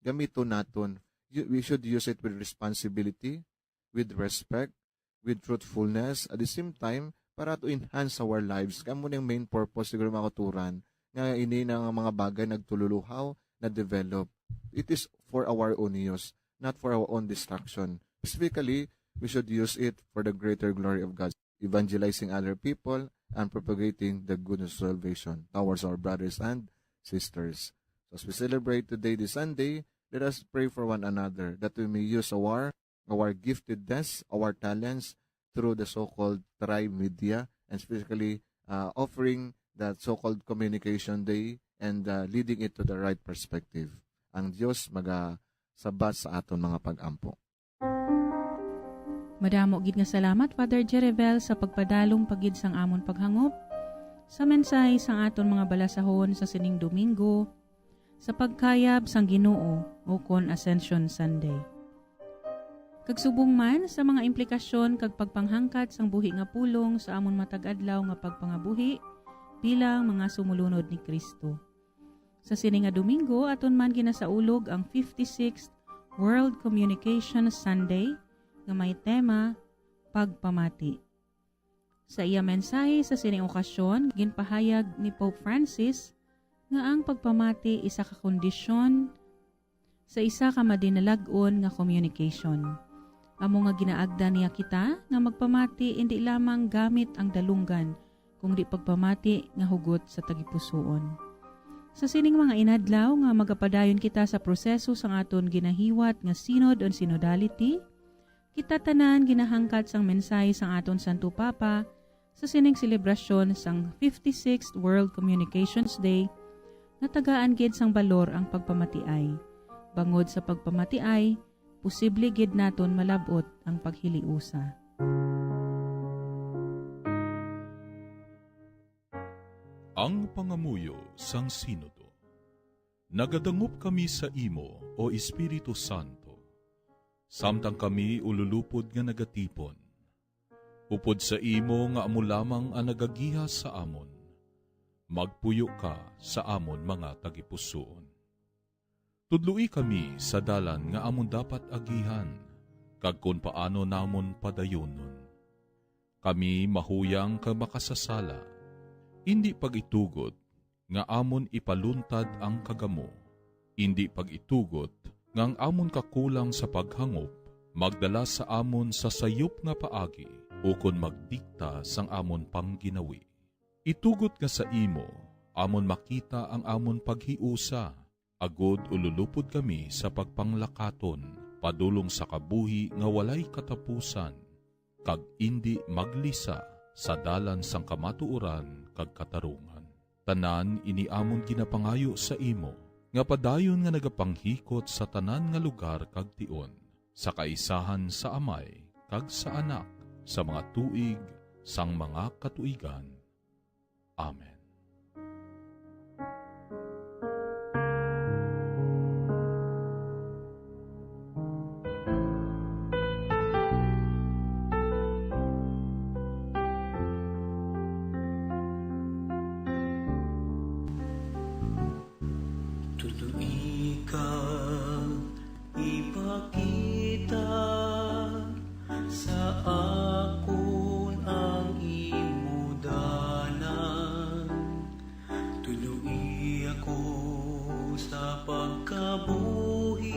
gamiton naton. Y-, we should use it with responsibility, with respect, with truthfulness, at the same time, para to enhance our lives. Kaya mo na yung main purpose siguro, mga kauturan, nga ini na nga mga bagay nagtululuhaw, na-develop. It is for our own use, not for our own destruction. Specifically, we should use it for the greater glory of God, evangelizing other people and propagating the good news of salvation towards our brothers and sisters. So as we celebrate today, this Sunday, let us pray for one another that we may use our, our giftedness, our talents through the so-called Tri Media, and specifically, uh, offering that so-called Communication Day and, uh, leading it to the right perspective. Ang Dios magasabat sa aton mga pag-ampo. Madamo gid nga salamat, Father Jerivel, sa pagpadalom pa gid sang amon paghangop sa mensahe sang aton mga balasahon sa sining Domingo, sa pagkayab sang Ginoo, ukon Ascension Sunday. Kag subong man sa mga implikasyon kag pagpanghangkat sang buhi nga pulong sa amon matag-adlaw nga pagpangabuhi bilang mga sumulunod ni Cristo. Sa sini nga Domingo, aton man ginasaulog ang fifty-sixth World Communication Sunday nga may tema, Pagpamati. Sa iya mensahe sa sining okasyon, ginpahayag ni Pope Francis nga ang pagpamati isa ka kondisyon sa isa ka madinalag-on nga communication. Amo nga ginaagda niya kita nga magpamati indi lamang gamit ang dalunggan, kundi pagpamati nga hugot sa tagipusoon. Sa sining mga inadlaw nga magapadayon kita sa proseso sang aton ginahiwat nga Synod on Synodality, kita tanan ginahangkat sang mensahe sang aton Santo Papa sa sining selebrasyon sang fifty-sixth World Communications Day, nga tagaan gid sang balor ang pagpamatiay. Bangod sa pagpamatiay, posible gid naton malab-ot ang paghiliusa. Ang pangamuyo sang Sinodo. Nagadangop kami sa imo, O Espiritu Santo, samtang kami ululupod nga nagatipon. Upod sa imo nga amo lamang ang nagagiha sa amon, magpuyo ka sa amon mga tagipusoon. Tudloi kami sa dalan nga amon dapat agihan, kag kon paano namon padayonon. Kami mahuyang kag makasasala, indi pag-itugot nga amon ipaluntad ang kagamo, indi pag-itugot nga ang amon kakulang sa paghangop magdala sa amon sa sayop nga paagi ukon magdikta sang amon pangginawi. Itugot nga sa imo amon makita ang amon paghiusa, agod ululupod kami sa pagpanglakaton padulong sa kabuhi nga walay katapusan, kag indi maglisa sa dalan sang kamatuoran kag katarungan. Tanan ini amon ginapangayo sa imo, nga padayon nga nagapanghikot sa tanan nga lugar kag tion, sa kaisahan sa Amay kag sa Anak, sa mga tuig sang mga katuigan. Amen. Tudloi ka, ipakita sa akon ang imo dalan. Tudloi ako sa pagkabuhi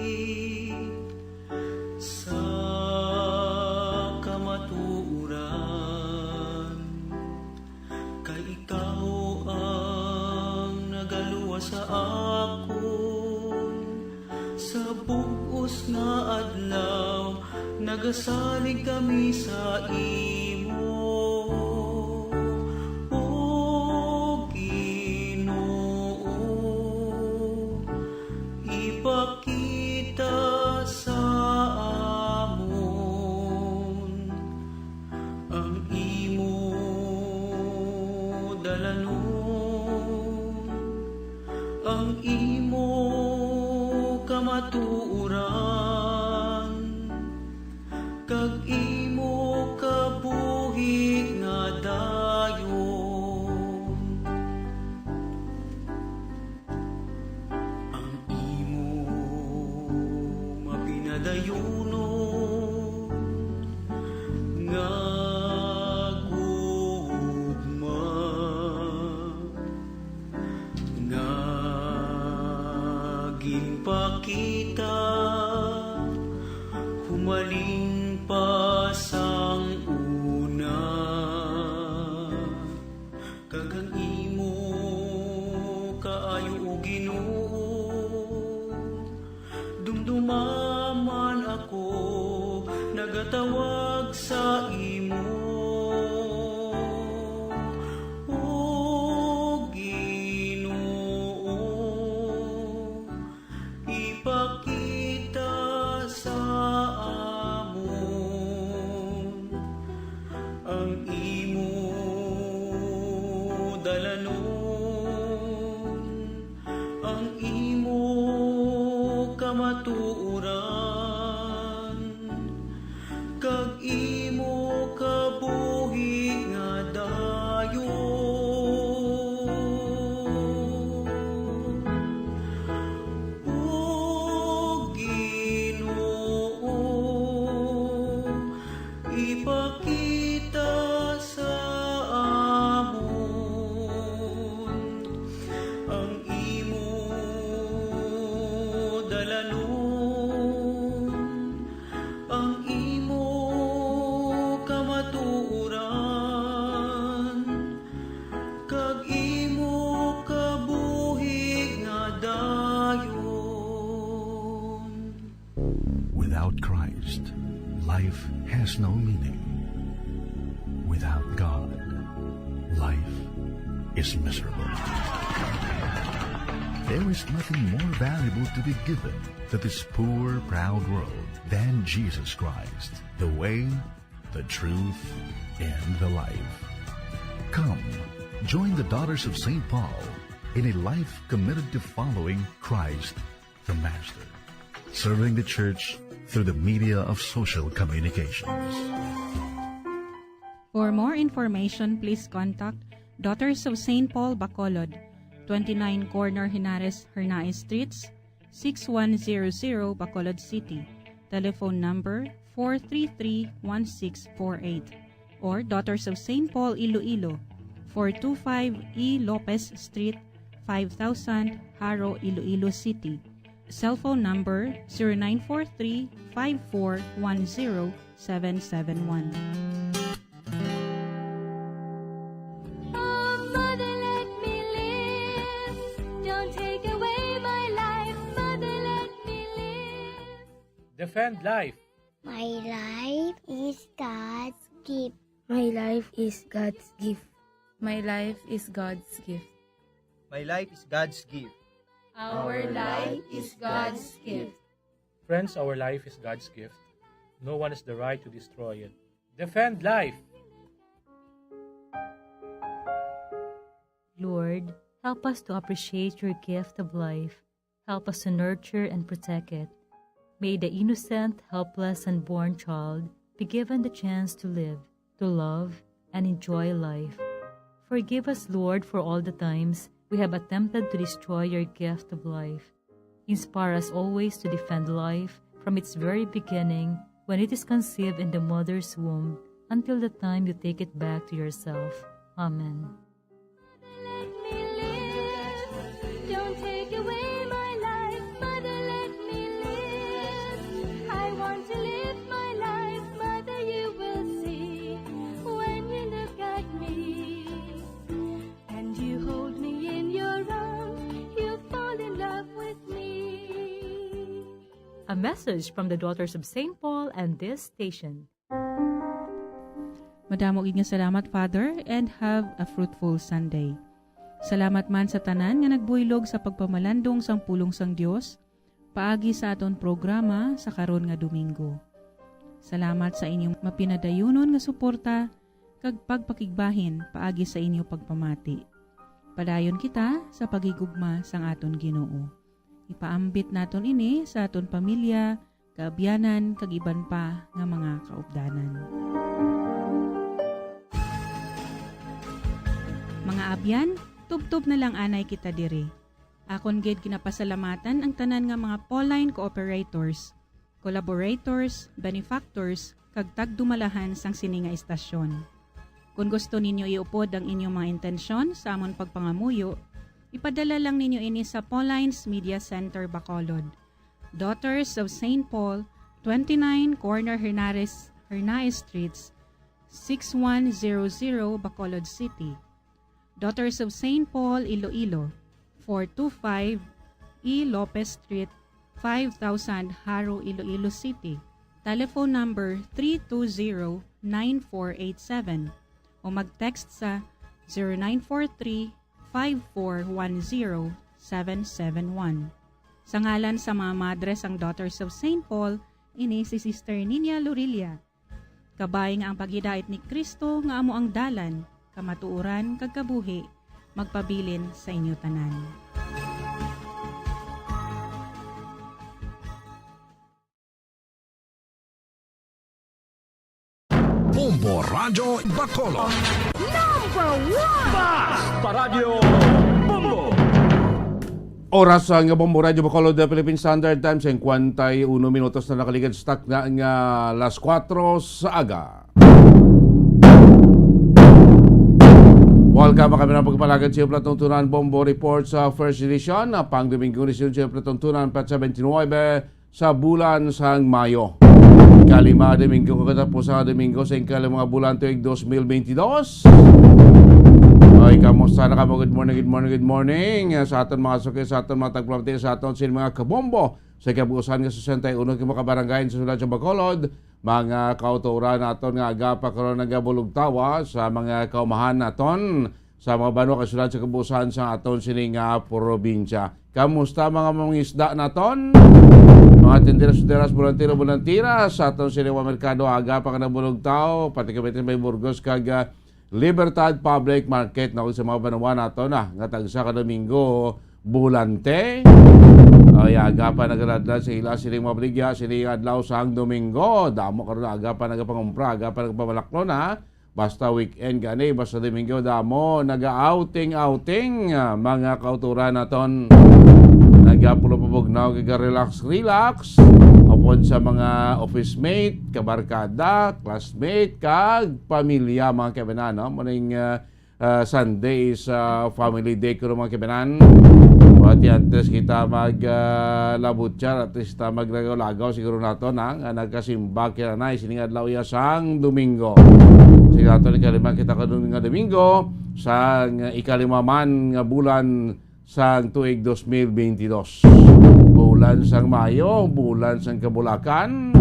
sa kamatuoran. Kay ikaw ang nagaluwas sa akon. Sa bug-os nga adlaw, nagasalig kami sa imo. O Ginoo, ipakita sa amon ang imo dalanon, ang imo kamatuoran, kag imo kabuhi nga dayon. Ang imo Dayuno nga gugma nga ginpakita humaling pa sang una, kag ang imo kaayo, O Ginoo, dumduma man ako nagatawag sa imo, O Ginoo. Ipakita sa amon ang imo dalanon, ang imo kamatuoran, kag imo kabuhi nga dayon. O Ginoo, ipakita sa amon ang imo dalanon, ang imo kamatuoran, kag imo kabuhi nga dayon. Without Christ, life has no meaning. Without God, life is miserable. There is nothing more valuable to be given to this poor, proud world than Jesus Christ, the way, the truth, and the life. Come, join the Daughters of Saint Paul in a life committed to following Christ the Master, serving the church through the media of social communications. For more information, please contact Daughters of Saint Paul Bacolod, twenty-nine Corner Henares Hernaez Streets, six one zero zero, Bacolod City. Telephone number four three three one six four eight. Or Daughters of Saint Paul Iloilo, four two five E Lopez Street, five thousand, Jaro, Iloilo City. Cellphone number zero nine four three five four one zero seven seven one. Oh, Mother, let me live. Don't take away my life. Mother, let me live. Defend life. My life is God's gift. My life is God's gift. My life is God's gift. My life is God's gift. Our life is God's gift. Friends, our life is God's gift. No one has the right to destroy it. Defend life. Lord, help us to appreciate your gift of life. Help us to nurture and protect it. May the innocent, helpless, unborn child be given the chance to live, to love, and enjoy life. Forgive us, Lord, for all the times we have attempted to destroy your gift of life. Inspire us always to defend life from its very beginning, when it is conceived in the mother's womb, until the time you take it back to yourself. Amen. Mother, let me live. Don't take away my life. Mother, let me live. I want to live my life. Mother, you will see when you look at me. And you hold me in your arms. You fall in love with me. A message from the Daughters of Saint Paul and this station. Madamo gid nga salamat, Father, and have a fruitful Sunday. Salamat man sa tanan nga nagbuylog sa pagpamalandong sang pulong sang Dios paagi sa aton programa sa karon nga Domingo. Salamat sa inyong mapinadayunon nga suporta kag pagpakigbahin paagi sa inyo pagpamati. Padayon kita sa paghigugma sang aton Ginoo. Ipaambit naton ini sa aton pamilya, kaabyanan, kag iban pa nga mga kaupdanan. Mga abyan, tubtob na lang anay kita diri. Akon gid ginapasalamatan ang tanan nga mga Pauline cooperators. collaborators, benefactors, kag tagdumalahan sang sini nga istasyon. Kon gusto ninyo iupod ang inyong mga intensyon sa amon pagpangamuyo, ipadala lang ninyo ini sa Paulines Media Center, Bacolod, Daughters of Saint Paul, twenty-nine Corner Hernares, Hernaez Streets, six one zero zero, Bacolod City. Daughters of Saint Paul, Iloilo, four two five E Lopez Street, five thousand, Jaro, Iloilo City. Telephone number three two zero, nine four eight seven o mag-text sa zero nine four three, five four one zero, seven seven one. Sa ngalan sa mga madre sang Daughters of Saint Paul, ini si Sister Ninia Lorilla. Kabay nga ang paghidait ni Cristo nga amo ang dalan, kamatuoran, kag kabuhi, magpabilin sa inyo tanan. Bombo Radyo Bacolod. Number one! Bas! Paradyo Bombo! Oras sa nga Bombo Radyo Bacolod, the Philippine Standard Time, singkwenta y uno minutos na nakaligad sa takna nga las kuwatro sa aga. Welcome kami ng pagpalagad sa Platuntunan Bombo Report sa First Edition, pang Domingo ni June sa Platuntunan, petsa twenty-nine sa bulan sang Mayo. Kalima Domingo, katapusan nga Domingo sa inkalima nga bulan tuig dos mil bentidós. Ay, kamusta na kamo? Good morning, good morning, good morning. Sa aton mga suki, sa aton mga tagpalamati, sa aton sin mga kabombo, sa kabuusan nga sesenta y uno ka mga barangay sa siyudad sa Bacolod, mga kautoran naton nga aga pa karon nagabulugtawa sa mga kaumahan naton sa mga banwa kag syudad sa kabuusan sa aton sini nga probinsya. Kamusta mga mangisda naton? Mga tinderas-tinderas, bolantero-bolantera sa aton sini nga merkado, aga pa nga nabulugtaw, pati kami may Burgos kag, ah, Libertad Public Market na sa mga banwa naton na nga tagsa ka Domingo bulante. Ay, aga pa nagaladlad sa ila sini mga baligya, sini adlaw sang Domingo. Damo karon aga pa nagapangumpra, aga pa nagapamalaklon, ha. Basta weekend gani, basta Domingo, damo naga-outing-outing, ah, mga kauturan naton. Nagapulong pabugnaw, kaga-relax-relax. Upod sa mga office mate, kabarkada, classmate, kag pamilya, mga kaibanan, no? Muning, ah, ah, Sunday is, ah, family day ko, mga kaibanan. Pati antes kita mag, ah, labutya, at least kita maglagaw-lagaw, siguro nato na, nga nagkasimba kaya na, sining adlaw iya sang Domingo. Sige, ato ni kalima kita kanun nga Domingo, sang ikalima man nga bulan sang tuig dos mil bentidós. Bulan sang Mayo, bulan sang kabulakan.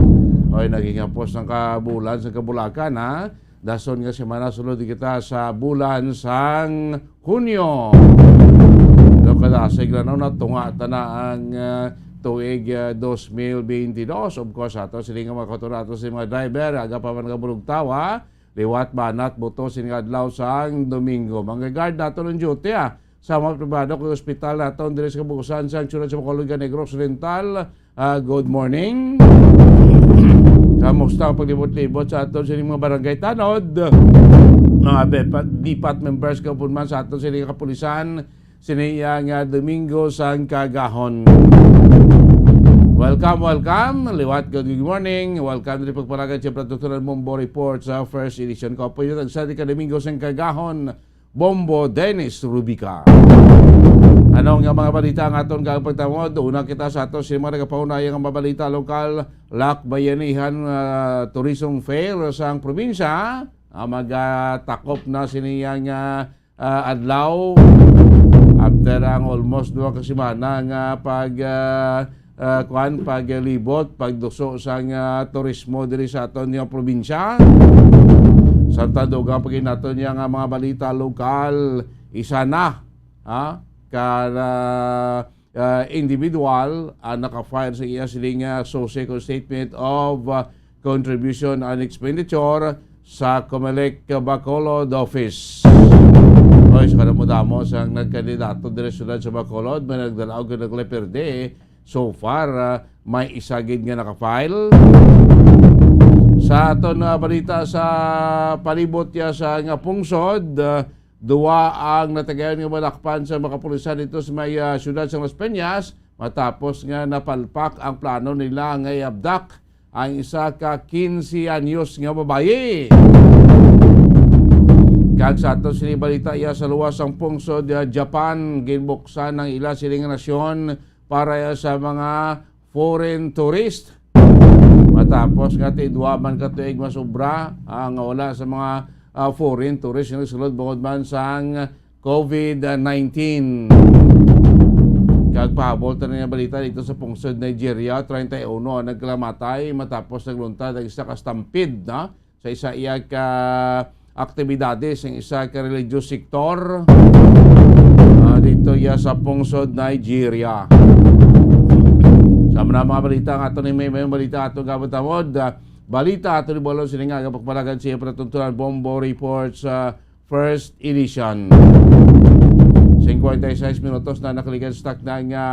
Oy, naging hapos ang kabulan sang kabulakan, ha? Dason nga semana, sulod kita sa bulan sang Hunyo. Do kadasig na, no, natunga ta na ang, ah, tuig, ah, dos mil bentidós. Of course, ato sini nga mga kauturan, ato sini mga driver, aga pa man nga bulugtaw, ha? Liwat, banat, buto, sini nga adlaw sang Domingo. Mga guard nato ng duty, ha? Sa mga pribado kag ospital naton diri sa kabuusan sang siyudad sa Bacolod kag Negros Oriental. Ah, good morning. Kamusta ang paglibot-libot sa aton sini mga barangay tanod? Mga depa-, depat members ka pud man sa aton sini kapulisan, sini iya nga Domingo sang Kagahon. Welcome, welcome. Liwat, good, good morning. Welcome diri pagpalagad sa Pagtutunan Bombo Report sa first edition. Ko po yung tagsa di ka Domingo sang Kagahon. Bombo Dennis Rubica. Ano nga mga balita ang aton kagpagtawag? Una kita sa ato sa mga nagapaunaya nga mga balita lokal, Lakbayanihan, ah, Tourism Fair sa ang probinsya. Ah, magatakop na sini ang, ah, ah, adlaw. After ang almost duha ka semana nga pag, ah, ah, kuan, paglibot, pagduso sang, ah, turismo diri sa aton nga probinsya. Samtang dugang pa gid naton nga mga balita lokal, isa na, ha, ka, ah, ah, individual ang naka-file sa iya sining, ah, S O C kag Statement of, ah, Contribution and Expenditure sa Comelec Bacolod Office. Oy, sa kadamo-damo sang nagkandidato diri sa siyudad sa Bacolod, may nagdala og nagleperde. So far, ah, may isa gid nga naka-file. Sa aton, ah, balita sa palibot niya sa nga pungsod, ah, duwa ang natagayan nga madakpan sa mga kapulisan dito sa may, ah, siyudad sa Las Peñas, matapos nga napalpak ang plano nila nga i-abduct ang isa ka quince anyos nga babayi. Kag sa ato sini balita, iya sa luwas sang pungsod, ah, Japan, ginbuksan ang ila sining nasyon para sa mga foreign tourist. Matapos nga tidua man ka tuig mas obra ang wala sa mga, ah, foreign tourist nga nagsulod bangod man sang covid nineteen. Kag pahabol ta na nga balita dito sa pungsod Nigeria, treinta y uno ang nagkalamatay matapos nagluntad ang isa ka stampede, no? Sa isa iya ka aktibidades ang isa ka religious sektor, ah, dito iya sa pungsod Nigeria. Sa mga, mga balita nga ato ni may, may balita ato gabot tawod, ah, balita ato ni Bolo sining nga pagpalagan siya para tuntunan Bombo Reports, ah, first edition. Cincuenta y seis minutos na nakalikan sa takna nga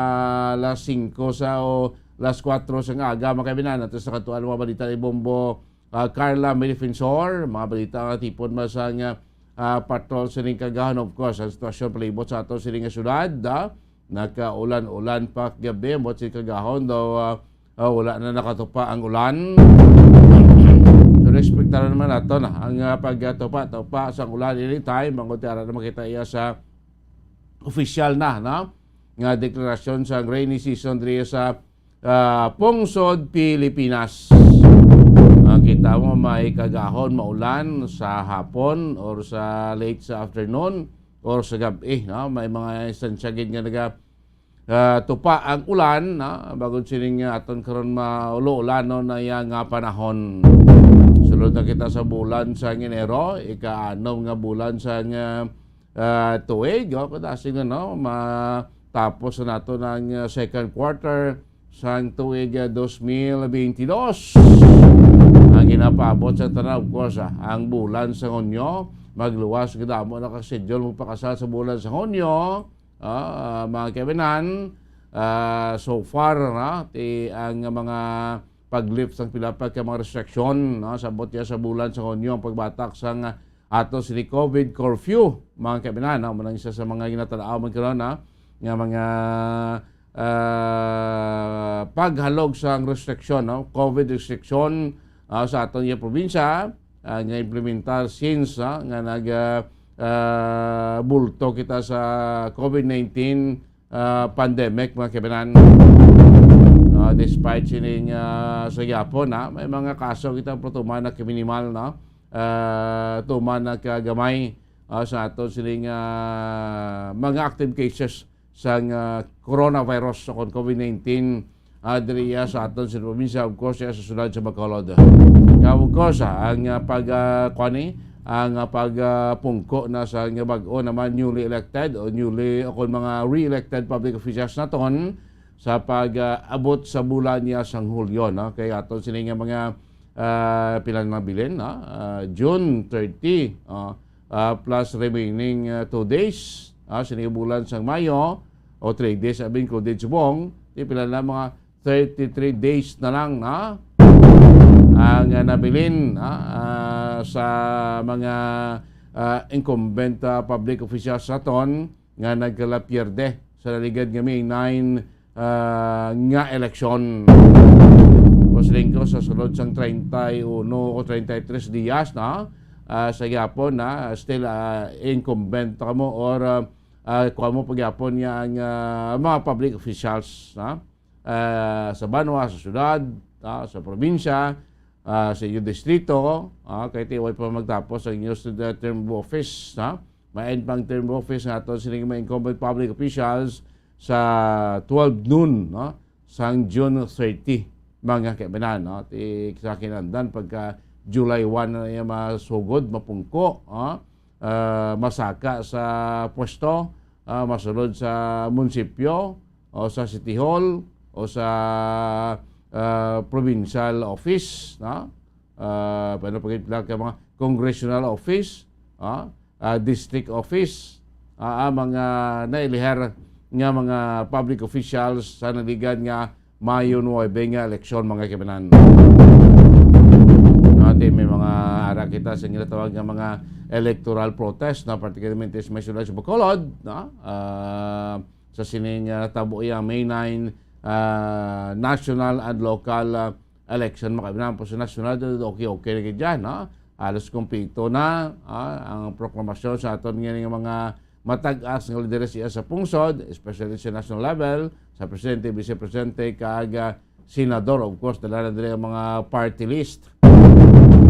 alas singko sa o alas kuwatro sa aga, mga kaibigan. Ato sa katuan mga balita ni Bombo, ah, Carla May Defensor, mga balita nga tipon man sa nga, ah, patrol sining kagahon. Of course, ang sitwasyon palibot sa ato sining nga syudad, ah, nakaulan-ulan pa gabi, ambot sining kagahon daw, ah, ah, wala na nakatupa ang ulan. So, respektaran naman nato na ang, ah, pagtupa-tupa sa ulan anytime, bangod ara na makita iya sa official na, no? Nga deklarasyon sa rainy season diri sa, ah, pungsod Pilipinas. Ah, kita mo, may kagahon, maulan sa hapon or sa late sa afternoon or sa gab-i, no? May mga instansya gid nga naga, ah, tupa ang ulan, no? Bangod sining, ah, aton karon maulo-ulanon na iya nga panahon. Sulod na kita sa bulan sa Enero, ika-anom nga bulan sa nga, ah, tuig, oh, kadasig na, no? Matapos na nato ang, ah, second quarter sang tuig, ah, dos mil benti dos. Ang ginapaabot sa tanan, of course, ah, ang bulan sa Hunyo, magluwas nga damo naka-schedule magpakasal sa bulan sa Hunyo. Ah, mga kaibigan, ah, so far, na, ti, ang mga pag-lift sang pila pa ka mga restriction, no, sa abot niya sa bulan sa Hunyo ang pagbatak sang ato sini covid curfew, mga kaibigan, no? Mao nang isa sa mga ginatanaw man karon, ha, nga mga, ah, paghalog sang restriction, no? Covid restriction, ah, sa aton iya probinsya, ah, nga implementar since, ah, nga nag, ah, ah, bulto kita sa covid nineteen, ah, pandemic, mga kaibigan. Ah, despite sining, ah, sa gyapon, ha, may mga kaso kita, pero tuman na ka minimal, no? Ah, tuman na ka gamay, ah, sa aton sining, ah, mga active cases sang, ah, coronavirus o kon covid nineteen, ah, diri iya sa aton sa probinsya, of course, iya sa syudad sa Bacolod. Kag, of course, ah, ang, ah, pag, ah, kuan ni, ang, ah, pag, ah, pungko na sa nga bag-o naman newly elected o newly o kon mga re-elected public officials naton sa pag, ah, abot sa bulan niya sang Hulyo, no? Kay aton sini nga mga, ah, pila na bilin, no? Ah, June thirty, ah, ah, plus remaining, ah, two days, ah, sini nga bulan sang Mayo, o three days, I mean, included subong, di pila na mga thirty-three days na lang na ang, ah, nabilin, ah, ah, sa mga, ah, incumbent, ah, public officials naton nga nagkalapierde sa naligad nga May nine, ah, nga eleksyon. Kusiling ko sa sulod sang treinta y uno o treinta y tres diyas na, ah, sa gyapon na still, ah, incumbent kamo or, ah, ah, kuha mo pagyapon nga ang, ah, mga public officials, ha? Ah, sa banwa, sa syudad, ah, sa probinsya, ah, sa inyong distrito, ah, kay tiway pa magtapos ang inyong student term of office, ha? Maend pang term of office nga ato sining mga incumbent public officials sa twelve noon, no? Sang June thirty, mga kaibanan, no? Ti, sa kinahanglan, pagka July one na niya masugod, mapungko, ah, ah, masaka sa pwesto, ah, masulod sa munisipyo o sa City Hall o sa, ah, provincial office, no? Ah, paano pag ka mga congressional office, ah, ah, district office, ah, ang mga nailihar nga mga public officials sa naligad nga Mayo nuebe nga eleksyon, mga kaibanan. No, ti may mga ara kita sa ginatawag nga mga electoral protest, no, particularmente sa may syudad sa Bacolod, no? Ah, sa sining, ah, tabo iya May nine, ah, national and local, ah, election. Makabinang po sa national, okay, okay na gid dyan, no? Halos kumpleto na, ah, ang proklamasyon sa aton nga mga matag-as nga lideres iya sa pungsod, especially sa national level, sa presidente, vice presidente, kag, ah, senador. Of course, dala na diri ang mga party list.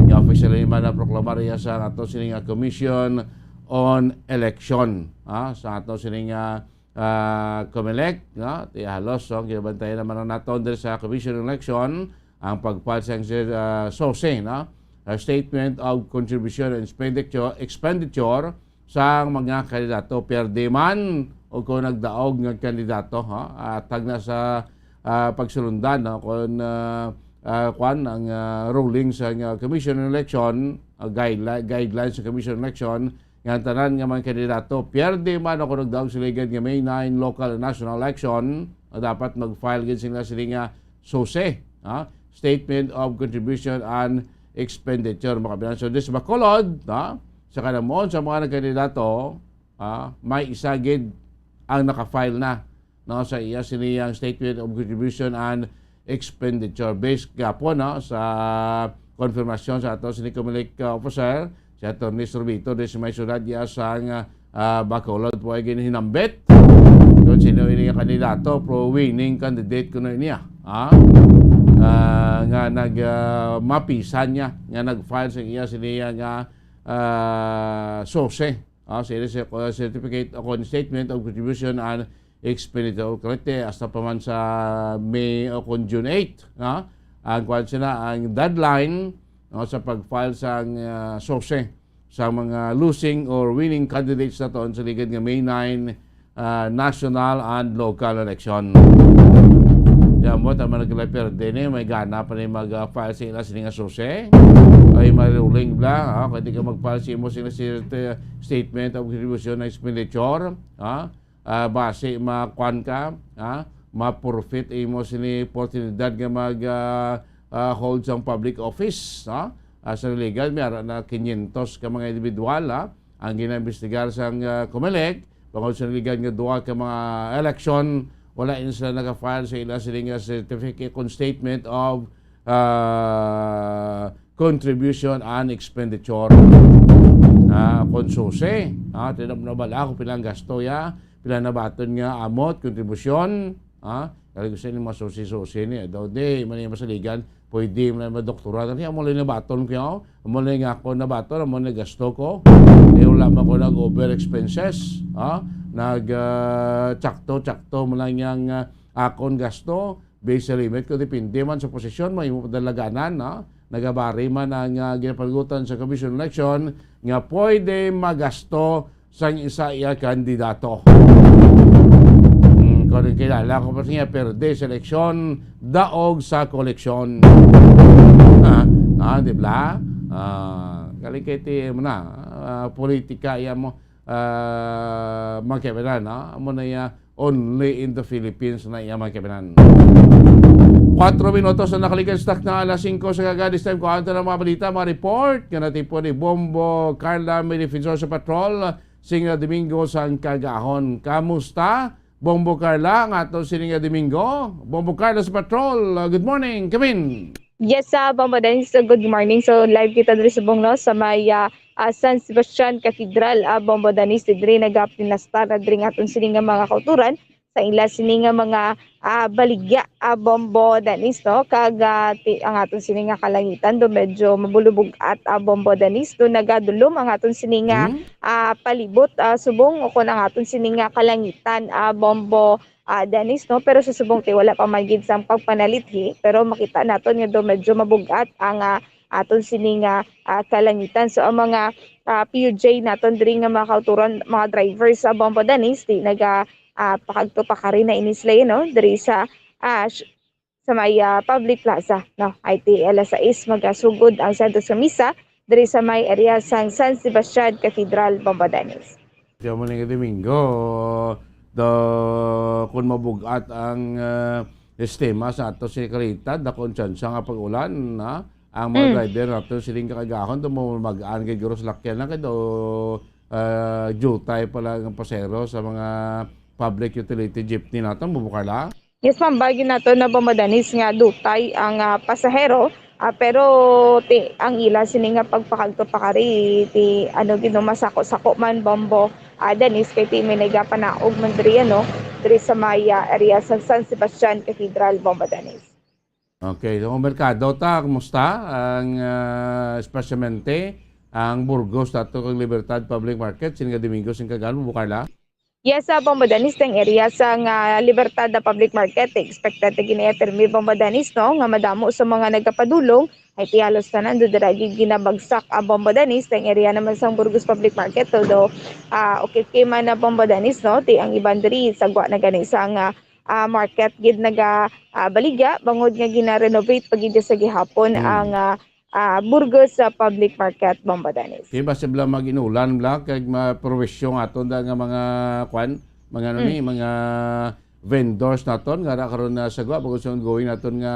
Nga officially man na proklamar iya sa ato sini nga Commission on Election, ah, sa ato sini nga, ah, COMELEC, no? Ti halos, so, ang ginabantayan naman na naton diri sa Commission on Election, ang pag-file sang, ah, SOSE, no? A Statement of Contribution and Expenditure, Expenditure sang mga kandidato, pierde man o kung nagdaog nga kandidato, ha? Atag na sa, ah, pagsulundan, no? Kung, ah, ah, kwan, ang, ah, ruling sa, ah, Commission on Election, ah, guideli-, guidelines sa Commission on Election, nga ang tanan nga mga kandidato, pierde man o kung nagdaog sa ligad nga May nine local and national election, ah, dapat mag-file gid sila sini nga SOSE, ha? Statement of Contribution and Expenditure. Makabinang sa dis Bacolod, ha? Sa kanamon sa mga nagkandidato, ah, may isa gid ang naka-file na, no, sa iya siniyang Statement of Contribution and Expenditure. Based gapon, no, sa konfirmasyon sa ato sini COMELEC, ah, officer, si Attorney Sorbito, di si may syudad iya sang, ah, Bacolod po ay ginhinambit kung sino ini nga kandidato, pro winning candidate kuno niya, ha? Ah, nga nag, ah, mapisan niya, nga nag-file sa iya siniya nga, ah, SOSE. Ah, sa ila sa, uh, certificate o kon statement of contribution and expenditure, correct, eh, hasta pa man sa May o kon June eight, no? Ang kwan sila, ang deadline, no, sa pag-file sa, ah, SOSE sa mga losing or winning candidates naton sa ligad nga May nine, ah, national and local election. Di mo, tama na gila perde ni, may gana pa ni mag, ah, file sa ila sini nga SOSE. Ay, may ruling bla, ha? Kaya di ka mag-file sa imo sini si, eh, statement of contribution na expenditure, ha? Ah, basi makuan ka, ha? Ma-forfeit imo sini oportunidad nga mag, ah, ah, hold sang public office, ha? Ah, sa legal, may ara na quinientos ka mga individual, ha? Ang ginaimbestigar sang, ah, COMELEC, bangod sa legal nga duha ka mga election, wala ini sila naka-file sa ila sini nga certificate kon statement of, ah, contribution and expenditure. Ah, kon SOSE, ah, tinap na bala kung pila ang gasto ya, pila nabaton nga amot, kontribusyon, ah, kali ko sa inyo mga SOSE-SOSE ni, daw di, man yung masaligan, pwede mo na madoktora, kasi amo lang nabaton ko, amo lang nga ako nabaton, amo lang gasto ko, eh, wala man ko nag-over expenses, ah, nag, ah, tsakto-tsakto mo lang yang, ah, akon gasto, based sa limit ko, depende man sa posisyon mo, imo padalaganan, no? Nagabari man ang, ah, ginapanugutan sa Commission on Election nga pwede magasto sang isa iya kandidato. Hmm, kung ang kilala ko pa siya, perde sa eleksyon, daog sa koleksyon. Ah, ah, di ba? Ah, kalikiti mo na. Ah, politika iya mo, ah, mga kaibigan, no? Amo na iya, only in the Philippines na iya, mga kaibigan. Kwatro minutos na nakalikan sa takna alas singko sa kagadi. This time, kuhaan ta ng mga balita, mga report nga natipon ni Bombo Carla, may defensor sa patrol, sing nga Domingo sang kagahon. Kamusta, Bombo Carla, ang ato sini nga Domingo? Bombo Carla sa patrol, uh, good morning, Kevin. Yes, ah, Bombo Dennis, so good morning. So, live kita diri sa Bunglo, sa may, ah, ah, San Sebastian Cathedral, ah, Bombo Dennis, diri nagapinastar na diri nga aton sini nga mga kauturan sa ila sini nga mga, ah, baligya, ah, Bombo Dennis, no? Kag, ah, ti-, ang aton sini nga kalangitan do medyo mabulubog-at, ah, Bombo Dennis, do nagadulom ang aton sini nga, Hmm? ah, palibot, ah, subong, o kon ang aton sini nga kalangitan, ah, Bombo, ah, Dennis, no? Pero sa subong ti wala pa man gid sang pagpanalithi, pero makita naton nga do medyo mabug-at ang, ah, aton sini nga, ah, kalangitan. So ang mga, ah, P U J naton diri nga mga kauturan, mga drivers sa Bombo Dennis, di naga, ah, pakadto pakari na ini sila, you know, diri sa, ah, sh-, sa may, ah, public plaza, no? Ay ti alas sais magasugod ang Santos nga Misa diri sa may area sang San Sebastian Cathedral, Bombo Dennis. Kaya mo nga Domingo, do, kung mabug-at ang, ah, sistema sa ato sa kalita, dakong tsansa nga pag-ulan, ha? Ang mga Mm. driver nato siling kakagahon, do mo mag-an kay guro sa lakyan lang, kay do, ah, jutay pala ang pasero sa mga public utility jeepney naton, Bombo Carla? Yes, ma'am. Bagi nato na, Bombo Danis, nga dutay ang, ah, pasahero, ah, pero ti-, ang ila sini nga pagpakadto pakari ti, ano gid, no, masako-sako man, Bombo, ah, Danis, kay ti may nagapanaog man diri, ano, diri sa may, ah, area sa San Sebastian Cathedral, Bombo Danis. Okay, so ang merkado ta, kumusta? Ang, ah, espesiyalmente ang Burgos nato kag Libertad Public Market, sini nga Domingo, sini nga adlaw, Bombo Carla? Yes, ah, Bombo Danis, tang area sa nga Libertad na Public Market, expected na gini pirmi, Bombo Danis, no, nga madamo sa mga nagapadulong, ay ti halos tanan do dira gi-, ginabagsak ang, Bombo Danis, tang area naman sa Burgos Public Market, although, ah, okay, okay man na, Bombo Danis, no, ti ang iban diri sa gwa na gani sa nga, ah, market gid naga, ah, baligya, bangod nga gina-renovate pa gid sa gihapon Hmm. ang, ah, ah, Burgos sa public market, Bombo Danis. Di ba sila mag-inulan bla kag maprowisyo nga aton da nga mga kwan, mga ano Mm. ni, mga vendors naton nga ra karon na sagwa bangod sa ongoing naton nga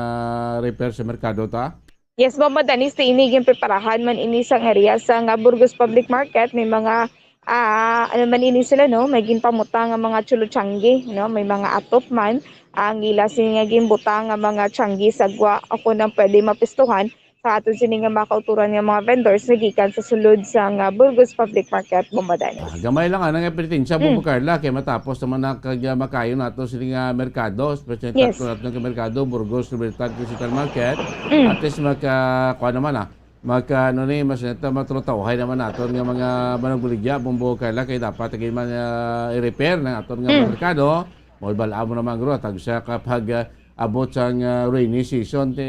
repair sa merkado ta? Yes, Bombo Danis, ti ini ginpreparahan man ini sang area sa nga Burgos Public Market, may mga, ah, ano man ini sila, no? May ginpamutang nga mga chuluchanggi, no? May mga atop man ang ila sini nga ginbutang nga mga changgi sagwa ako nang pwede mapistuhan sa aton sini nga mga kauturan nga mga vendors nga gikan sa sulod sang, ah, Burgos Public Market, Bombo Danis. Ah, gamay lang, ana nga penitensya, Mm. Bombo Carla, kay matapos naman na kag, ah, makayo nato sini nga merkado, especially Yes. tatlo nato nga merkado, Burgos, Libertad, Digital Market. Mm. At least maka, kuha naman, ah, maka, ano ni, mas neta, matrutawhay naman naton nga mga managbuligya, Bombo Carla, kay dapat lagi man, ah, i-repair ng aton nga Mm. merkado. Mao bala mo naman, guro, tag sa kapag, ah, abot sang, ah, rainy season, ti,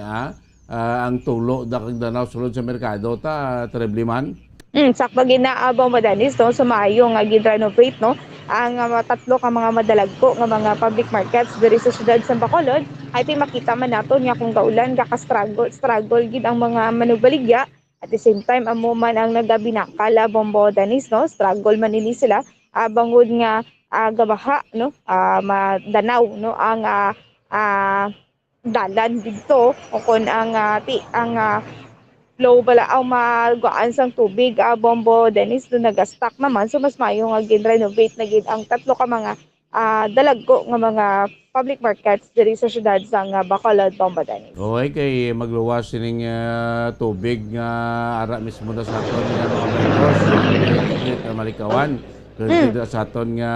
ah, ah, ang tulo da kag danaw sulod sa merkado ta, terrible man. Mm, sakto gid na, ah, Bombo Danis, no? So, maayo nga gid-renovate, no? Ang, ah, tatlo ka mga madalagko nga mga public markets diri sa siyudad sa Bacolod, ay ti makita man naton nga kung gaulan, gaka-struggle, struggle gid ang mga manugbaligya. At the same time, amo man ang nagabinakal, ah, Bombo Danis, no? Struggle man ini sila, ah, bangod nga, ah, gabaha, no? Ah, madanaw, no? Ang, ah, ah, dalan didto, o kon ang, ah, ti-, ang, ah, flow bala ang maguan sang tubig, ah, Bombo Dennis, do naga-stuck naman. So, mas maayo nga gin-renovate na gid ang tatlo ka mga, ah, dalagko nga mga public markets diri sa siyudad sang, ah, Bacolod, Bombo Dennis. Oy, kay magluwas sining, ah, tubig nga ara mismo na sa aton nga mga vendors, nga malikawan. Kay Mm. dito sa aton nga,